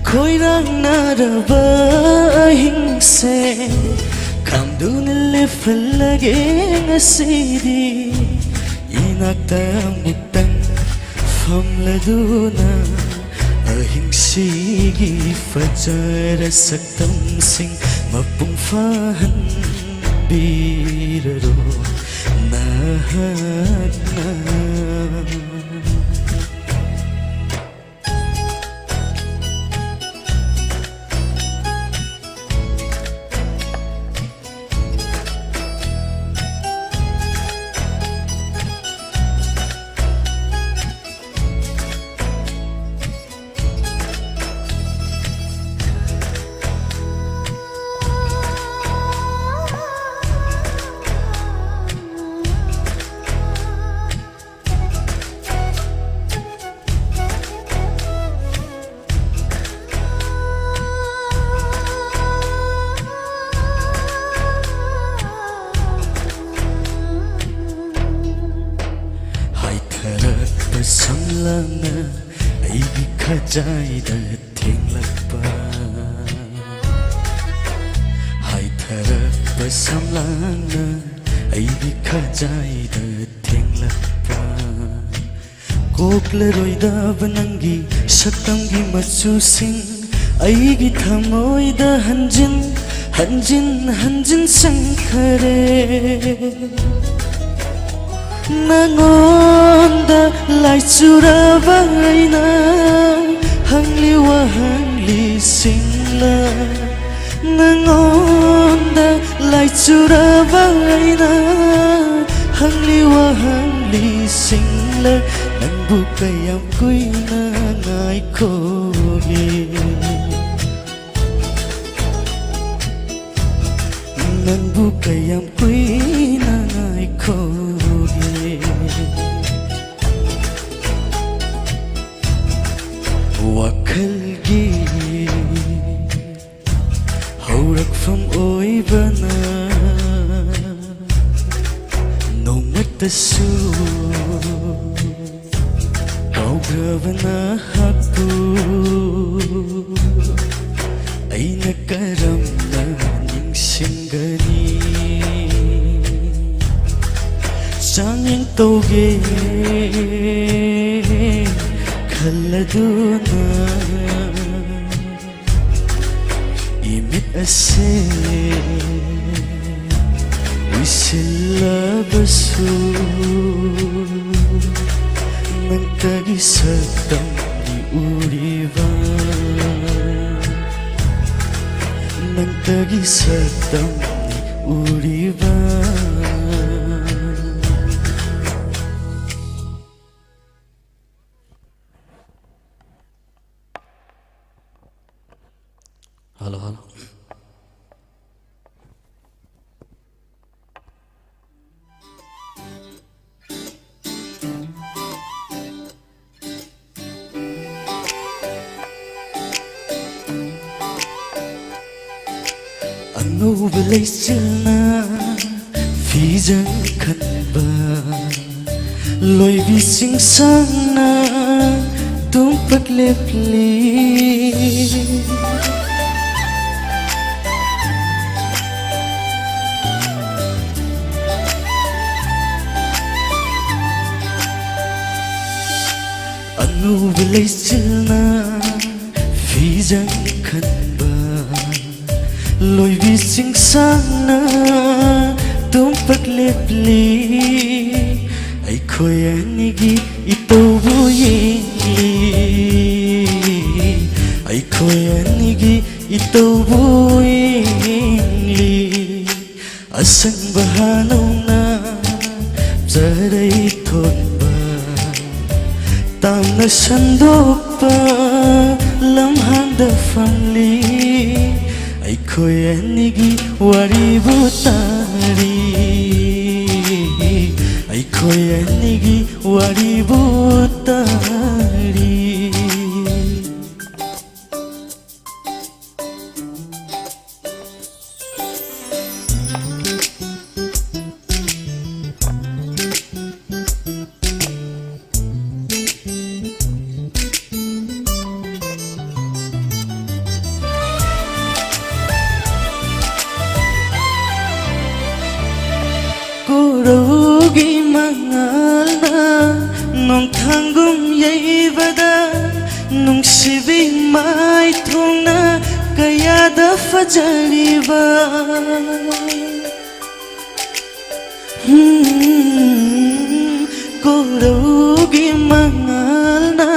ꯈꯣꯏꯔꯥꯡꯅꯔꯕ ꯑꯍꯤꯡꯁꯦ ꯈꯥꯝꯗꯨꯅ ꯂꯦꯞꯍꯜꯂꯒꯦ ꯉꯁꯤꯗꯤ꯫ ꯏꯅꯥꯛꯇ ꯑꯃꯨꯛꯇꯪ ꯐꯝꯂꯗꯨꯅ ꯍꯤꯡꯁꯤꯒꯤ ꯐꯖꯔ ꯁꯛꯇꯝꯁꯤꯡ ꯃꯄꯨꯡ ꯐꯥꯍꯟꯕꯤꯔꯔꯣ ꯅꯍꯥꯛꯅ꯫ ꯍꯥꯏꯊꯔꯛꯄ ꯁꯝꯂꯥꯡꯅ ꯑꯩꯒꯤ ꯈꯖꯥꯏꯗ ꯊꯦꯡꯂꯛꯄ꯫ ꯍꯥꯏꯊꯔꯛꯄ ꯁꯝꯂꯥꯡꯅ ꯑꯩꯒꯤ ꯈꯖꯥꯏꯗ ꯊꯦꯡꯂꯛꯄ꯫ ꯀꯣꯛꯂꯔꯣꯏꯗꯕ ꯅꯪꯒꯤ ꯁꯛꯇꯝꯒꯤ ꯃꯆꯨꯁꯤꯡ ꯑꯩꯒꯤ ꯊꯃꯣꯏꯗ ꯍꯟꯖꯤꯟ ꯍꯟꯖꯤꯟ ꯍꯟꯖꯤꯟ ꯆꯪꯈꯔꯦ꯫ ꯅꯉꯣꯟꯗ ꯂꯥꯏꯆꯨꯔꯕ ꯑꯩꯅ ꯍꯪꯂꯤ ꯋꯥꯍꯪꯂꯤꯁꯤꯡꯂ, ꯅꯉꯣꯟꯗ ꯂꯥꯏꯆꯨꯔꯕ ꯑꯩꯅ ꯍꯪꯂꯤ ꯋꯥꯍꯪꯂꯤꯁꯤꯡꯂ, ꯅꯪꯕꯨ ꯀꯌꯥꯝ ꯀꯨꯏꯅ ꯉꯥꯏꯈꯣꯒꯦ? ꯅꯪꯕꯨ ꯀꯌꯥꯝ ꯀꯨꯏꯅ ꯉꯥꯏꯈꯣꯒꯦ? ꯋꯥꯈꯜꯒꯤ ꯍꯧꯔꯛꯐꯝ ꯑꯣꯏꯕꯅ ꯅꯣꯡꯃꯇꯁꯨ ꯀꯥꯎꯈ꯭ꯔꯕ ꯅꯍꯥꯛꯄꯨ ꯑꯩꯅ ꯀꯔꯝꯅ ꯅꯤꯡꯁꯤꯡꯒꯅꯤ? ꯆꯥꯡꯌꯦꯡ ꯇꯧꯒꯦ ꯈꯜꯂꯗꯨꯅ ꯏꯃꯤꯠ ꯑꯁꯦ ꯎꯏꯁꯤꯜꯂꯕꯁꯨ, ꯅꯪꯇꯒꯤ ꯁꯛꯇꯝꯗꯤ ꯎꯔꯤꯕ, ꯅꯪꯇꯒꯤ ꯁꯛꯇꯝꯗꯤ ꯎꯔꯤꯕ꯫ Hello, hello. ꯑꯉꯧꯕ ꯂꯩꯆꯤꯜꯅ ꯐꯤꯖꯪ ꯈꯟꯕ, ꯂꯣꯏꯕꯤ ꯆꯤꯡꯁꯥꯡꯅ ꯇꯨꯝꯄꯛ ꯂꯦꯞꯂꯤ꯫ ꯑꯉꯧꯕ ꯂꯩꯆꯤꯜꯅ ꯐꯤꯖꯪ ꯈꯟꯕ, ꯂꯣꯏꯕꯤ ꯆꯤꯡꯁꯥꯡꯅ ꯇꯨꯝꯄꯛ ꯂꯦꯞꯂꯤ꯫ ꯑꯩꯈꯣꯏ ꯑꯅꯤꯒꯤ ꯏꯇꯧꯕꯨ ꯌꯦꯡꯂꯤ, ꯑꯩꯈꯣꯏ ꯑꯅꯤꯒꯤ ꯏꯇꯧꯕꯨ ꯌꯦꯡꯂꯤ꯫ ꯑꯁꯪꯕ ꯍꯥꯅꯧꯅ ꯆꯔꯩ ꯊꯣꯟꯕ, ꯇꯥꯝꯅ ꯁꯟꯗꯣꯛꯄ ꯂꯝꯍꯥꯡꯗ ꯐꯝꯂꯤ꯫ ꯑꯩꯈꯣꯏ ꯑꯅꯤꯒꯤ ꯋꯥꯔꯤꯕꯨ ꯇꯥꯔꯤ, ꯑꯩꯈꯣꯏ ꯑꯅꯤꯒꯤ ꯋꯥꯔꯤꯕꯨ ꯇꯥꯔꯤ꯫ ꯀꯣꯔꯧꯒꯤ ꯃꯉꯥꯜꯅ ꯅꯣꯡꯊꯥꯡꯒꯨꯝ ꯌꯩꯕꯗ ꯅꯨꯡꯁꯤꯕꯤ ꯃꯥꯏꯊꯣꯡꯅ ꯀꯌꯥꯗ ꯐꯖꯔꯤꯕ꯫ ꯎꯝ, ꯀꯣꯔꯧꯒꯤ ꯃꯉꯥꯜꯅ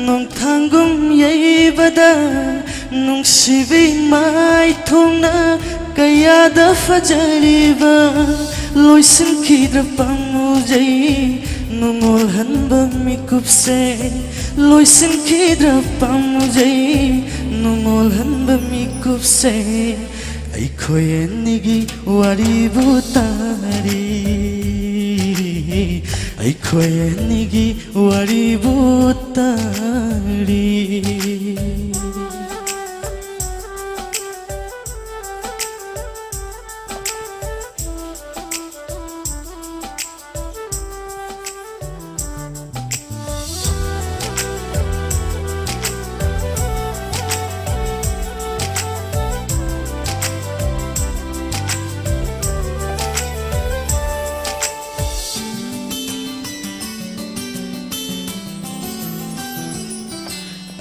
ꯅꯣꯡꯊꯥꯡꯒꯨꯝ ꯌꯩꯕꯗ, ꯅꯨꯡꯁꯤꯕꯤ ꯃꯥꯏꯊꯣꯡꯅ ꯀꯌꯥꯗ ꯐꯖꯔꯤꯕ꯫ ꯂꯣꯏꯁꯤꯟꯈꯤꯗ꯭ꯔ ꯄꯥꯝꯃꯨꯖꯩ ꯅꯨꯡꯉꯣꯜꯍꯟꯕ ꯃꯤꯀꯨꯞꯁꯦ, ꯂꯣꯏꯁꯤꯟꯈꯤꯗ꯭ꯔ ꯄꯥꯝꯃꯨꯖꯩ ꯅꯨꯡꯉꯣꯜꯍꯟꯕ ꯃꯤꯀꯨꯞꯁꯦ꯫ ꯑꯩꯈꯣꯏ ꯑꯅꯤꯒꯤ ꯋꯥꯔꯤꯕꯨ ꯇꯥꯔꯤ, ꯑꯩꯈꯣꯏ ꯑꯅꯤꯒꯤ ꯋꯥꯔꯤꯕꯨ ꯇꯥꯔꯤ꯫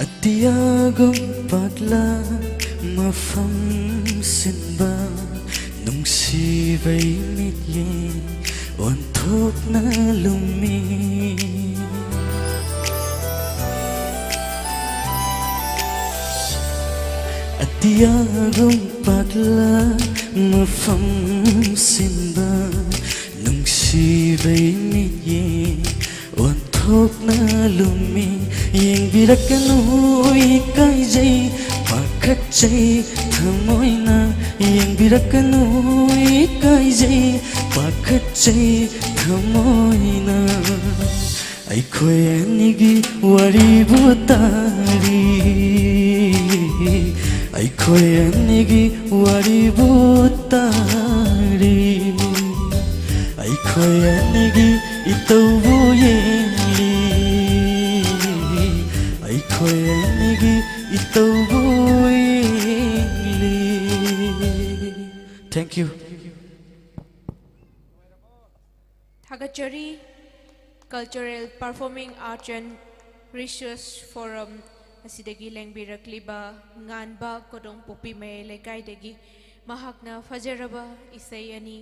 ꯑꯇꯤꯌꯥꯒꯨꯝ ꯄꯥꯛꯂ ꯃꯐꯝ ꯁꯤꯟꯕ, ꯅꯨꯡꯁꯤꯕꯩ ꯃꯤꯠꯌꯦꯡ ꯑꯣꯟꯊꯣꯛꯅ ꯂꯨꯝꯃꯤ꯫ ꯑꯇꯤꯌꯥꯒꯨꯝ ꯄꯥꯛꯂ ꯃꯐꯝ ꯁꯤꯟꯕ, ꯅꯨꯡꯁꯤꯕꯩ ꯃꯤꯠꯌꯦꯡ ꯑꯣꯟꯊꯣꯛꯅ ꯂꯨꯝꯃꯤ꯫ ꯌꯦꯡꯕꯤꯔꯛꯀꯅꯨ, ꯏꯀꯥꯏꯖꯩ, ꯄꯥꯈꯠꯆꯩ ꯊꯃꯣꯏꯅ꯫ ꯌꯦꯡꯕꯤꯔꯛꯀꯅꯨ, ꯏꯀꯥꯏꯖꯩ, ꯄꯥꯈꯠꯆꯩ ꯊꯃꯣꯏꯅ꯫ ꯑꯩꯈꯣꯏ ꯑꯅꯤꯒꯤ ꯋꯥꯔꯤꯕꯨ ꯇꯥꯔꯤ, ꯑꯩꯈꯣꯏ ꯑꯅꯤꯒꯤ ꯋꯥꯔꯤꯕꯨ ꯇꯥꯔꯤ, ꯑꯩꯈꯣꯏ ꯑꯅꯤꯒꯤ ꯏꯇꯧꯕꯨ ꯌꯦꯡꯂꯤ, ꯑꯩꯈꯣꯏ ꯑꯅꯤꯒꯤ ꯏꯇꯧꯕꯨ ꯌꯦꯡꯂꯤ꯫ Thank you. ꯊꯥꯒꯠꯆꯔꯤ꯫ Cultural Performing Arts and Research Forum ꯑꯁꯤꯗꯒꯤ ꯂꯦꯡꯕꯤꯔꯛꯂꯤꯕ ꯉꯥꯟꯕ ꯀꯣꯗꯣꯡꯄꯣꯛꯄꯤ ꯃꯌꯥꯏ ꯂꯩꯀꯥꯏꯗꯒꯤ ꯃꯍꯥꯛꯅ ꯐꯖꯔꯕ ꯏꯁꯩ ꯑꯅꯤ,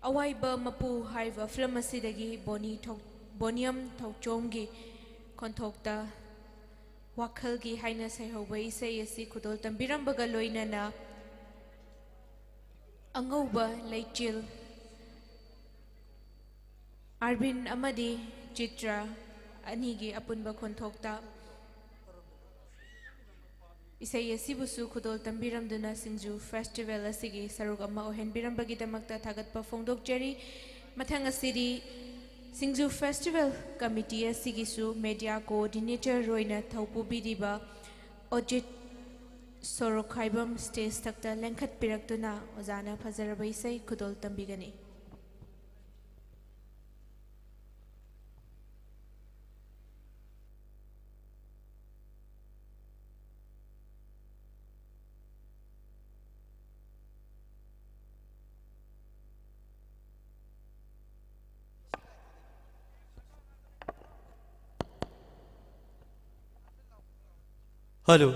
ꯑꯋꯥꯏꯕ ꯃꯄꯨ ꯍꯥꯏꯕ ꯐꯤꯂꯝ ꯑꯁꯤꯗꯒꯤ ꯕꯣꯅꯤ ꯊꯣꯛ-, ꯕꯣꯅꯤꯌꯝ ꯊꯧꯆꯣꯝꯒꯤ ꯈꯣꯟꯊꯣꯛꯇ ꯋꯥꯈꯜꯒꯤ ꯍꯥꯏꯅ ꯁꯩꯍꯧꯕ ꯏꯁꯩ ꯑꯁꯤ ꯈꯨꯗꯣꯜ ꯇꯝꯕꯤꯔꯝꯕꯒ ꯂꯣꯏꯅꯅ ꯑꯉꯧꯕ ꯂꯩꯆꯤꯜ, ꯑꯥꯔꯕꯤꯟ ꯑꯃꯗꯤ ꯆꯤꯇ꯭ꯔ ꯑꯅꯤꯒꯤ ꯑꯄꯨꯟꯕ ꯈꯣꯟꯊꯣꯛꯇ ꯏꯁꯩ ꯑꯁꯤꯕꯨꯁꯨ ꯈꯨꯗꯣꯜ ꯇꯝꯕꯤꯔꯝꯗꯨꯅ ꯁꯤꯡꯖꯨ ꯐꯦꯁꯇꯤꯚꯦꯜ ꯑꯁꯤꯒꯤ ꯁꯔꯨꯛ ꯑꯃ ꯑꯣꯏꯍꯟꯕꯤꯔꯝꯕꯒꯤꯗꯃꯛꯇ ꯊꯥꯒꯠꯄ ꯐꯣꯡꯗꯣꯛꯆꯔꯤ꯫ ꯃꯊꯪ ꯑꯁꯤꯗꯤ ꯁꯤꯡꯖꯨ ꯐꯦꯁꯇꯤꯚꯦꯜ ꯀꯃꯤꯇꯤ ꯑꯁꯤꯒꯤꯁꯨ ꯃꯦꯗꯤꯌꯥ ꯀꯣꯑꯣꯔꯗꯤꯅꯦꯇꯔ ꯑꯣꯏꯅ ꯊꯧ ꯄꯨꯕꯤꯔꯤꯕ ꯑꯣꯖꯤꯠ ꯁꯣꯔꯣꯛꯈꯥꯏꯕꯝ ꯁ꯭ꯇꯦꯖ ꯊꯛꯇ ꯂꯦꯡꯈꯠꯄꯤꯔꯛꯇꯨꯅ ꯑꯣꯖꯥꯅ ꯐꯖꯔꯕ ꯏꯁꯩ ꯈꯨꯗꯣꯜ ꯇꯝꯕꯤꯒꯅꯤ꯫ Hello.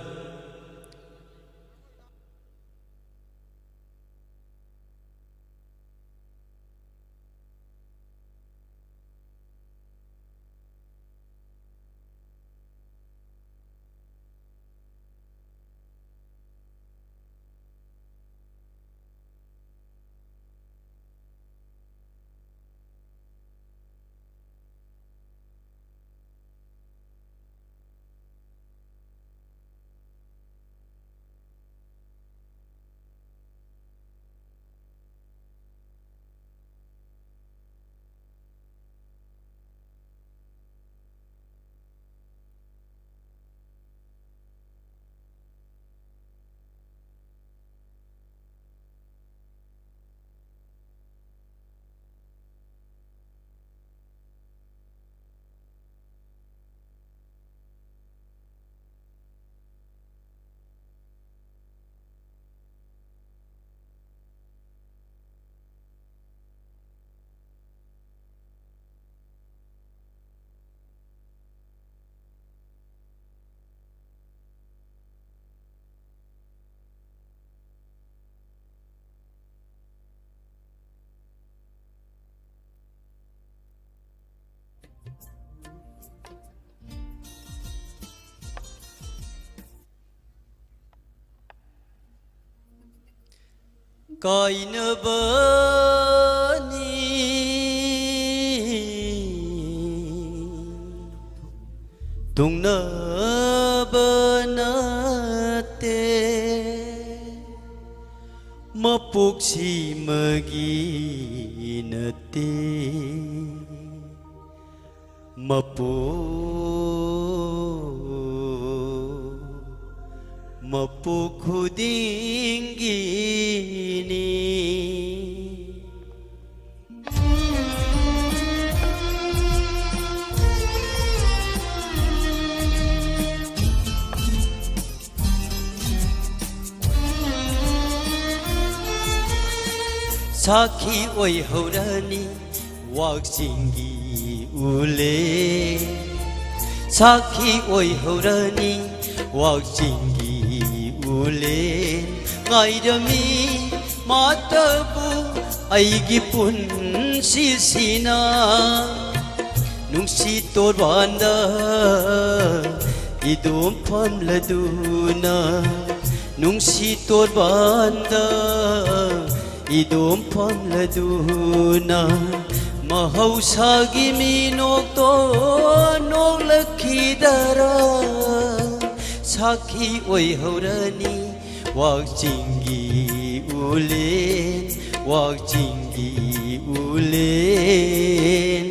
ꯀꯥꯏꯅꯕꯅꯤ, ꯇꯨꯡꯅꯕ ꯅꯠꯇꯦ, ꯃꯄꯣꯛꯁꯤꯃꯒꯤ ꯅꯠꯇꯦ꯫ ꯃꯄꯣꯛ, ꯃꯄꯣꯛ ꯈꯨꯗꯤꯡꯒꯤꯅꯤ꯫ ꯁꯥꯈꯤ ꯑꯣꯏꯍꯧꯔꯅꯤ ꯋꯥꯛꯆꯤꯡꯒꯤ ꯎꯂꯦ, ꯁꯥꯈꯤ ꯑꯣꯏꯍꯧꯔꯅꯤ ꯋꯥꯛꯆꯤꯡꯒꯤ ꯎꯂꯦ꯫ ꯉꯥꯏꯔꯝꯃꯤ ꯃꯥꯇꯕꯨ ꯑꯩꯒꯤ ꯄꯨꯟꯁꯤꯁꯤꯅ, ꯅꯨꯡꯁꯤ ꯇꯣꯔꯕꯥꯟꯗ ꯏꯗꯣꯝ ꯐꯝꯂꯗꯨꯅ, ꯅꯨꯡꯁꯤ ꯇꯣꯔꯕꯥꯟꯗ ꯏꯗꯣꯝ ꯐꯝꯂꯗꯨꯅ, ꯃꯍꯧꯁꯥꯒꯤ ꯃꯤꯅꯣꯛꯇꯣ ꯅꯣꯛꯂꯛꯈꯤꯗꯔꯥ? ꯁꯥꯈꯤ ꯑꯣꯏꯍꯧꯔꯅꯤ ꯋꯥꯛꯆꯤꯡꯒꯤ ꯎꯂꯦꯟ, ꯋꯥꯛꯆꯤꯡꯒꯤ ꯎꯂꯦꯟ꯫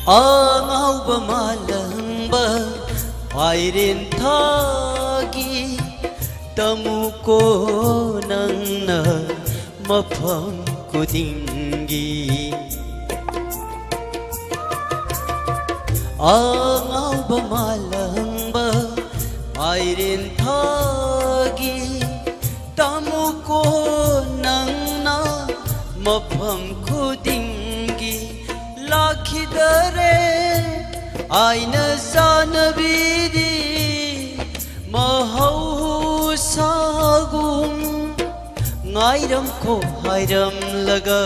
ꯑꯉꯥꯎꯕ ꯃꯥꯂꯪꯕ ꯐꯥꯏꯔꯦꯟ ꯊꯥꯒꯤ ꯇꯝꯃꯨꯀꯣ ꯅꯪꯅ ꯃꯐꯝ ꯈꯨꯗꯤꯡꯒꯤ꯫ ꯑꯉꯥꯎꯕ ꯃꯥꯂꯪꯕ ꯐꯥꯏꯔꯦꯟ ꯊꯥꯒꯤ ꯀꯣ ꯅꯪꯅ ꯃꯐꯝ ꯈꯨꯗꯤꯡꯒꯤ ꯂꯥꯛꯈꯤꯗꯔꯦ꯫ ꯑꯩꯅ ꯆꯥꯟꯅꯕꯤꯗꯤ ꯃꯍꯧꯁꯥꯒꯨꯝ ꯉꯥꯏꯔꯝꯈꯣ ꯍꯥꯏꯔꯝꯂꯒ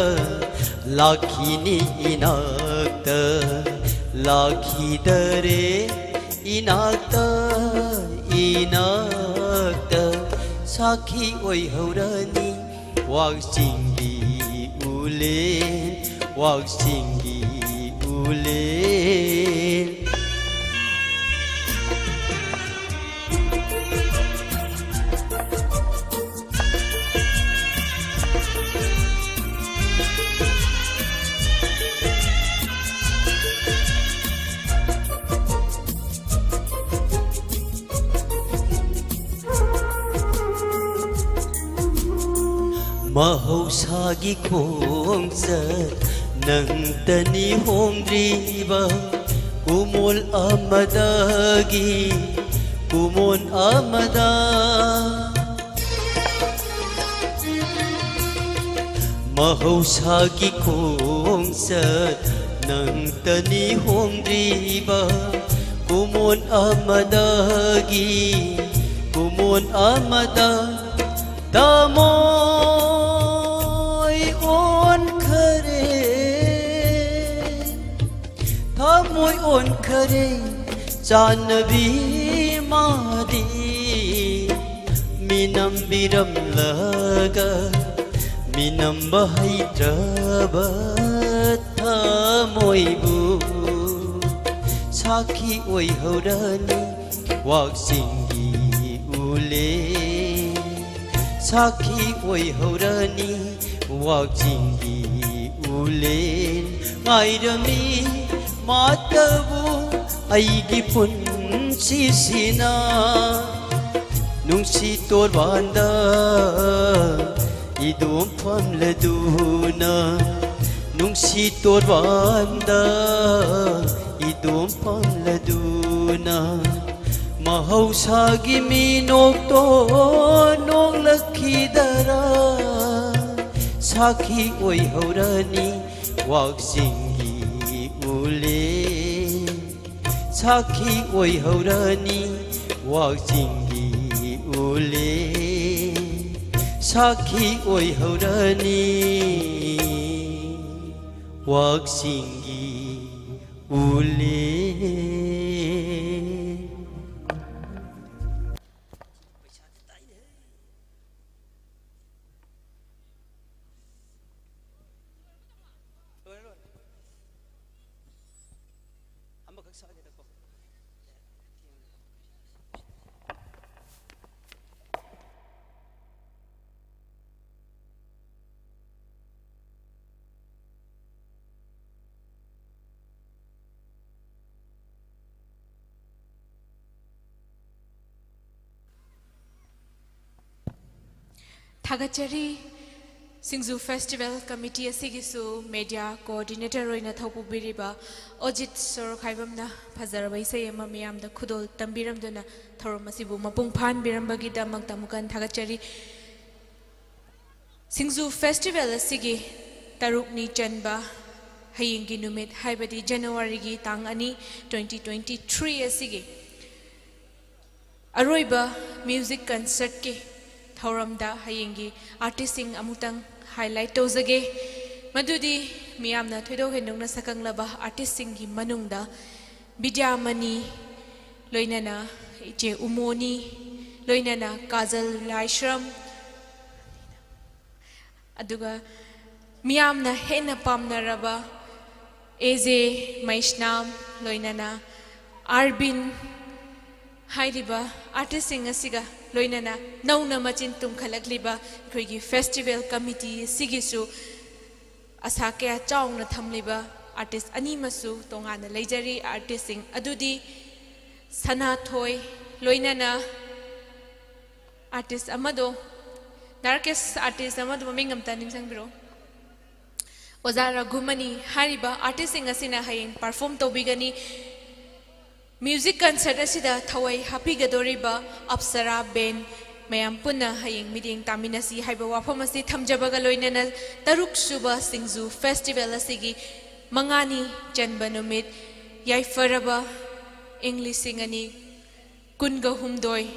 ꯂꯥꯛꯈꯤꯅꯤ ꯏꯅꯥꯛꯇ꯫ ꯂꯥꯛꯈꯤꯗꯔꯦ ꯏꯅꯥꯛꯇ, ꯏꯅꯥꯛꯇ ꯁꯥꯈꯤ ꯑꯣꯏꯍꯧꯔꯅꯤ ꯋꯥꯛꯆꯤꯡꯒꯤ ꯎꯂꯦꯟ, ꯋꯥꯛꯆꯤꯡꯒꯤ ꯎꯂꯦꯟ꯫ ꯃꯍꯧꯁꯥꯒꯤ ꯈꯣꯡꯆꯠ ꯅꯪꯇꯅꯤ ꯍꯣꯡꯗ꯭ꯔꯤꯕ ꯀꯨꯃꯣꯜ ꯑꯃꯗꯒꯤ ꯀꯨꯃꯣꯟ ꯑꯃꯗ꯫ ꯃꯍꯧꯁꯥꯒꯤ ꯈꯣꯡꯆꯠ ꯅꯪꯇꯅꯤ ꯍꯣꯡꯗ꯭ꯔꯤꯕ ꯀꯨꯃꯣꯟ ꯑꯃꯗꯒꯤ ꯀꯨꯃꯣꯟ ꯑꯃꯗ꯫ ꯊꯃꯣꯏ ꯑꯣꯟꯈꯔꯦ, ꯊꯃꯣꯏ ꯑꯣꯟꯈꯔꯦ ꯆꯥꯟꯅꯕꯤ ꯃꯥꯗꯤ꯫ ꯃꯤꯅꯝꯕꯤꯔꯝꯂꯒ ꯃꯤꯅꯝꯕ ꯍꯩꯇ꯭ꯔꯕ ꯊꯃꯣꯏꯕꯨ ꯁꯥꯈꯤ ꯑꯣꯏꯍꯧꯔꯅꯤ ꯋꯥꯛꯆꯤꯡꯒꯤ ꯎꯂꯦꯟ꯫ ꯁꯥꯈꯤ ꯑꯣꯏꯍꯧꯔꯅꯤ ꯋꯥꯛꯆꯤꯡꯒꯤ ꯎꯂꯦꯟ꯫ ꯉꯥꯏꯔꯝꯃꯤ ꯃꯥꯇꯕꯨ ꯑꯩꯒꯤ ꯄꯨꯟꯁꯤꯁꯤꯅ꯫ ꯅꯨꯡꯁꯤ ꯇꯣꯔꯕꯥꯟꯗ ꯏꯗꯣꯝ ꯐꯝꯂꯗꯨꯅ, ꯅꯨꯡꯁꯤ ꯇꯣꯔꯕꯥꯟꯗ ꯏꯗꯣꯝ ꯐꯝꯂꯗꯨꯅ, ꯃꯍꯧꯁꯥꯒꯤ ꯃꯤꯅꯣꯛꯇꯣ ꯅꯣꯛꯂꯛꯈꯤꯗꯔꯥ? ꯁꯥꯈꯤ ꯑꯣꯏꯍꯧꯔꯅꯤ ꯋꯥꯛꯆꯤꯡꯒꯤ ꯎꯂꯦ, ꯁꯥꯈꯤ ꯑꯣꯏꯍꯧꯔꯅꯤ ꯋꯥꯛꯆꯤꯡꯒꯤ ꯎꯂꯦ, ꯁꯥꯈꯤ ꯑꯣꯏꯍꯧꯔꯅꯤ ꯋꯥꯛꯆꯤꯡꯒꯤ ꯎꯂꯦ꯫ ꯊꯥꯒꯠꯆꯔꯤ꯫ ꯁꯤꯡꯖꯨ ꯐꯦꯁꯇꯤꯚꯦꯜ ꯀꯃꯤꯇꯤ ꯑꯁꯤꯒꯤꯁꯨ ꯃꯦꯗꯤꯌꯥ ꯀꯣꯑꯣꯔꯗꯤꯅꯦꯇꯔ ꯑꯣꯏꯅ ꯊꯧꯄꯨꯕꯤꯔꯤꯕ ꯑꯣꯖꯤꯠ ꯁꯣꯔꯣꯈꯥꯏꯕꯝꯅ ꯐꯖꯔꯕ ꯏꯁꯩ ꯑꯃ ꯃꯤꯌꯥꯝꯗ ꯈꯨꯗꯣꯜ ꯇꯝꯕꯤꯔꯝꯗꯨꯅ ꯊꯧꯔꯝ ꯑꯁꯤꯕꯨ ꯃꯄꯨꯡ ꯐꯥꯍꯟꯕꯤꯔꯝꯕꯒꯤꯗꯃꯛꯇ ꯑꯃꯨꯛꯀ ꯍꯟꯅ ꯊꯥꯒꯠꯆꯔꯤ꯫ ꯁꯤꯡꯖꯨ ꯐꯦꯁꯇꯤꯚꯦꯜ ꯑꯁꯤꯒꯤ ꯇꯔꯨꯛꯅꯤ ꯆꯟꯕ ꯍꯌꯦꯡꯒꯤ ꯅꯨꯃꯤꯠ, ꯍꯥꯏꯕꯗꯤ ꯖꯅꯋꯥꯔꯤꯒꯤ ꯇꯥꯡ ꯑꯅꯤ, twenty twenty three ꯑꯁꯤꯒꯤ ꯑꯔꯣꯏꯕ ꯃ꯭ꯌꯨꯖꯤꯛ ꯀꯟꯁꯔꯠꯀꯤ ꯊꯧꯔꯝꯗ ꯍꯌꯦꯡꯒꯤ ꯑꯥꯔꯇꯤꯁꯁꯤꯡ ꯑꯃꯨꯛꯇꯪ ꯍꯥꯏꯂꯥꯏꯠ ꯇꯧꯖꯒꯦ꯫ ꯃꯗꯨꯗꯤ ꯃꯤꯌꯥꯝꯅ ꯊꯣꯏꯗꯣꯛ ꯍꯦꯟꯗꯣꯛꯅ ꯁꯛꯈꯪꯂꯕ ꯑꯥꯔꯇꯤꯁꯁꯤꯡꯒꯤ ꯃꯅꯨꯡꯗ ꯕꯤꯗ꯭ꯌꯥꯃꯅꯤ, ꯂꯣꯏꯅꯅ ꯏꯆꯦ ꯎꯃꯣꯅꯤ, ꯂꯣꯏꯅꯅ ꯀꯥꯖꯜ ꯂꯥꯏꯁ꯭ꯔꯝ, ꯑꯗꯨꯒ ꯃꯤꯌꯥꯝꯅ ꯍꯦꯟꯅ ꯄꯥꯝꯅꯔꯕ ꯑꯦ ꯖꯦ ꯃꯩꯁꯅꯥꯝ, ꯂꯣꯏꯅꯅ ꯑꯥꯔꯕꯤꯟ ꯍꯥꯏꯔꯤꯕ ꯑꯥꯔꯇꯤꯁꯁꯤꯡ ꯑꯁꯤꯒ ꯂꯣꯏꯅꯅ ꯅꯧꯅ ꯃꯆꯤꯟ ꯇꯨꯝꯈꯠꯂꯛꯂꯤꯕ ꯑꯩꯈꯣꯏꯒꯤ ꯐꯦꯁꯇꯤꯚꯦꯜ ꯀꯃꯤꯇꯤ ꯑꯁꯤꯒꯤꯁꯨ ꯑꯁꯥ ꯀꯌꯥ ꯆꯥꯎꯅ ꯊꯝꯂꯤꯕ ꯑꯥꯔꯇꯤꯁ ꯑꯅꯤꯃꯁꯨ ꯇꯣꯉꯥꯟꯅ ꯂꯩꯖꯔꯤ꯫ ꯑꯥꯔꯇꯤꯁꯁꯤꯡ ꯑꯗꯨꯗꯤ ꯁꯅꯥꯊꯣꯏ, ꯂꯣꯏꯅꯅ ꯑꯥꯔꯇꯤꯁ ꯑꯃꯗꯣ, ꯅꯥꯔꯀꯦꯁ ꯑꯥꯔꯇꯤꯁ ꯑꯃꯗꯣ ꯃꯃꯤꯡ ꯑꯝꯇ ꯅꯤꯡꯁꯤꯡꯕꯤꯔꯛꯑꯣ꯫ ꯑꯣꯖꯥ ꯔꯘꯨꯃꯅꯤ ꯍꯥꯏꯔꯤꯕ ꯑꯥꯔꯇꯤꯁꯁꯤꯡ ꯑꯁꯤꯅ ꯍꯌꯦꯡ ꯄꯔꯐꯣꯝ ꯇꯧꯕꯤꯒꯅꯤ꯫ Music concert ꯑꯁꯤꯗ ꯊꯋꯥꯏ ꯍꯥꯞꯄꯤꯒꯗꯧꯔꯤꯕ ꯑꯞꯁꯔꯥ ꯕꯦꯟ ꯃꯌꯥꯝ ꯄꯨꯟꯅ ꯍꯌꯦꯡ ꯃꯤꯠꯌꯦꯡ ꯇꯥꯃꯤꯟꯅꯁꯤ ꯍꯥꯏꯕ ꯋꯥꯐꯝ ꯑꯁꯤ ꯊꯝꯖꯕꯒ ꯂꯣꯏꯅꯅ, ꯇꯔꯨꯛ ꯁꯨꯕ ꯁꯤꯡꯖꯨ ꯐꯦꯁꯇꯤꯚꯦꯜ ꯑꯁꯤꯒꯤ ꯃꯉꯥꯅꯤ ꯆꯟꯕ ꯅꯨꯃꯤꯠ, ꯌꯥꯏꯐꯔꯕ ꯏꯪ ꯂꯤꯁꯤꯡ ꯑꯅꯤ ꯀꯨꯟꯒ ꯍꯨꯝꯗꯣꯏ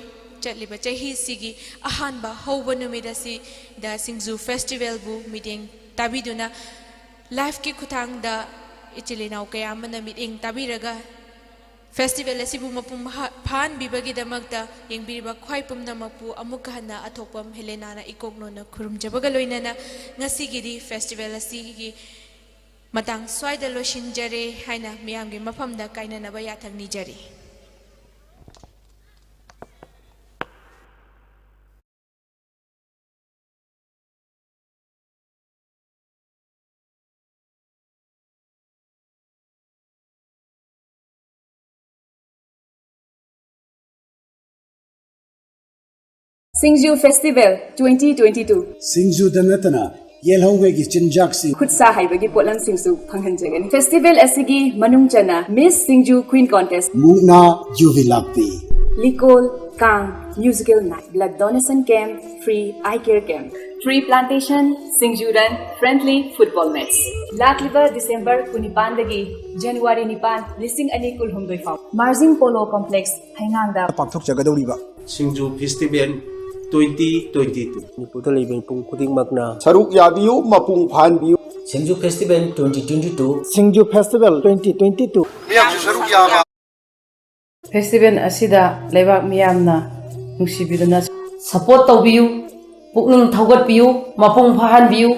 ꯆꯠꯂꯤꯕ ꯆꯍꯤꯁꯤꯒꯤ ꯑꯍꯥꯟꯕ ꯍꯧꯕ ꯅꯨꯃꯤꯠ ꯑꯁꯤꯗ ꯁꯤꯡꯖꯨ ꯐꯦꯁꯇꯤꯚꯦꯜꯕꯨ ꯃꯤꯠꯌꯦꯡ ꯇꯥꯕꯤꯗꯨꯅ, ꯂꯥꯏꯐꯀꯤ ꯈꯨꯠꯊꯥꯡꯗ ꯏꯆꯤꯜ ꯏꯅꯥꯎ ꯀꯌꯥ ꯑꯃꯅ ꯃꯤꯠꯌꯦꯡ ꯇꯥꯕꯤꯔꯒ, ꯐꯦꯁꯇꯤꯚꯦꯜ ꯑꯁꯤꯕꯨ ꯃꯄꯨꯡ ꯐꯥ-, ꯐꯥꯍꯟꯕꯤꯕꯒꯤꯗꯃꯛꯇ ꯌꯦꯡꯕꯤꯔꯤꯕ ꯈ꯭ꯋꯥꯏ ꯄꯨꯝꯅꯃꯛꯄꯨ ꯑꯃꯨꯛꯀ ꯍꯟꯅ ꯑꯊꯣꯛꯄꯝ ꯍꯦꯂꯦꯅꯥꯅ ꯏꯀꯣꯛ ꯅꯣꯟꯅ ꯈꯨꯔꯨꯝꯖꯕꯒ ꯂꯣꯏꯅꯅ, ꯉꯁꯤꯒꯤꯗꯤ ꯐꯦꯁꯇꯤꯚꯦꯜ ꯑꯁꯤꯒꯤ ꯃꯇꯥꯡ ꯁ꯭ꯋꯥꯏꯗ ꯂꯣꯏꯁꯤꯟꯖꯔꯦ ꯍꯥꯏꯅ ꯃꯤꯌꯥꯝꯒꯤ ꯃꯐꯝꯗ ꯀꯥꯏꯅꯅꯕ ꯌꯥꯊꯪ ꯅꯤꯖꯔꯤ꯫ ꯁꯤꯡꯖꯨ ꯐꯦꯁꯇꯤꯚꯦꯜ twenty twenty two꯫ ꯁꯤꯡꯖꯨꯗ ꯅꯠꯇꯅ ꯌꯦꯜꯍꯧꯉꯩꯒꯤ ꯆꯤꯟꯖꯥꯛꯁꯤꯡ, ꯈꯨꯠꯁꯥ ꯍꯩꯕꯒꯤ ꯄꯣꯠꯂꯝꯁꯤꯡꯁꯨ ꯐꯪꯍꯟꯖꯒꯅꯤ꯫ ꯐꯦꯁꯇꯤꯚꯦꯜ ꯑꯁꯤꯒꯤ ꯃꯅꯨꯡ ꯆꯟꯅ ꯃꯤꯁ ꯁꯤꯡꯖꯨ ꯀ꯭ꯋꯤꯟ ꯀꯣꯟꯇꯦꯁ, ꯃꯨꯛꯅꯥ ꯌꯨꯕꯤ Lakpi, Likol, Kang, musical night, blood donation camp, free eye care camp, tree plantation, Singju run, friendly football match. ꯂꯥꯛꯂꯤꯕ ꯗꯤꯁꯦꯝꯕꯔ ꯀꯨꯟꯅꯤꯄꯥꯟꯗꯒꯤ ꯖꯅꯋꯥꯔꯤ ꯅꯤꯄꯥꯟ, ꯂꯤꯁꯤꯡ ꯑꯅꯤ ꯀꯨꯟꯍꯨꯝꯗꯣꯏ ꯐꯥꯎ ꯃꯥꯔꯖꯤꯡ ꯄꯣꯂꯣ ꯀꯣꯝꯄ꯭ꯂꯦꯛꯁ, ꯍꯩꯉꯥꯡꯗ ꯄꯥꯡꯊꯣꯛꯆꯒꯗꯧꯔꯤꯕ Singju festival twenty twenty two꯫ ꯃꯅꯤꯄꯨꯔꯗ ꯂꯩꯕ ꯃꯤꯄꯨꯝ ꯈꯨꯗꯤꯡꯃꯛꯅ ꯁꯔꯨꯛ ꯌꯥꯕꯤꯌꯨ, ꯃꯄꯨꯡ ꯐꯥꯍꯟꯕꯤꯌꯨ꯫ Singju festival twenty twenty two꯫ ꯁꯤꯡꯖꯨ ꯐꯦꯁꯇꯤꯚꯦꯜ twenty twenty two꯫ ꯃꯤꯌꯥꯝꯁꯨ ꯁꯔꯨꯛ ꯌꯥꯕ꯫ ꯐꯦꯁꯇꯤꯚꯦꯜ ꯑꯁꯤꯗ ꯂꯩꯕꯥꯛ ꯃꯤꯌꯥꯝꯅ ꯅꯨꯡꯁꯤꯕꯤꯗꯨꯅ ꯁꯄꯣꯔꯠ ꯇꯧꯕꯤꯌꯨ, ꯄꯨꯛꯅꯤꯡ ꯊꯧꯒꯠꯄꯤꯌꯨ, ꯃꯄꯨꯡ ꯐꯥꯍꯟꯕꯤꯌꯨ꯫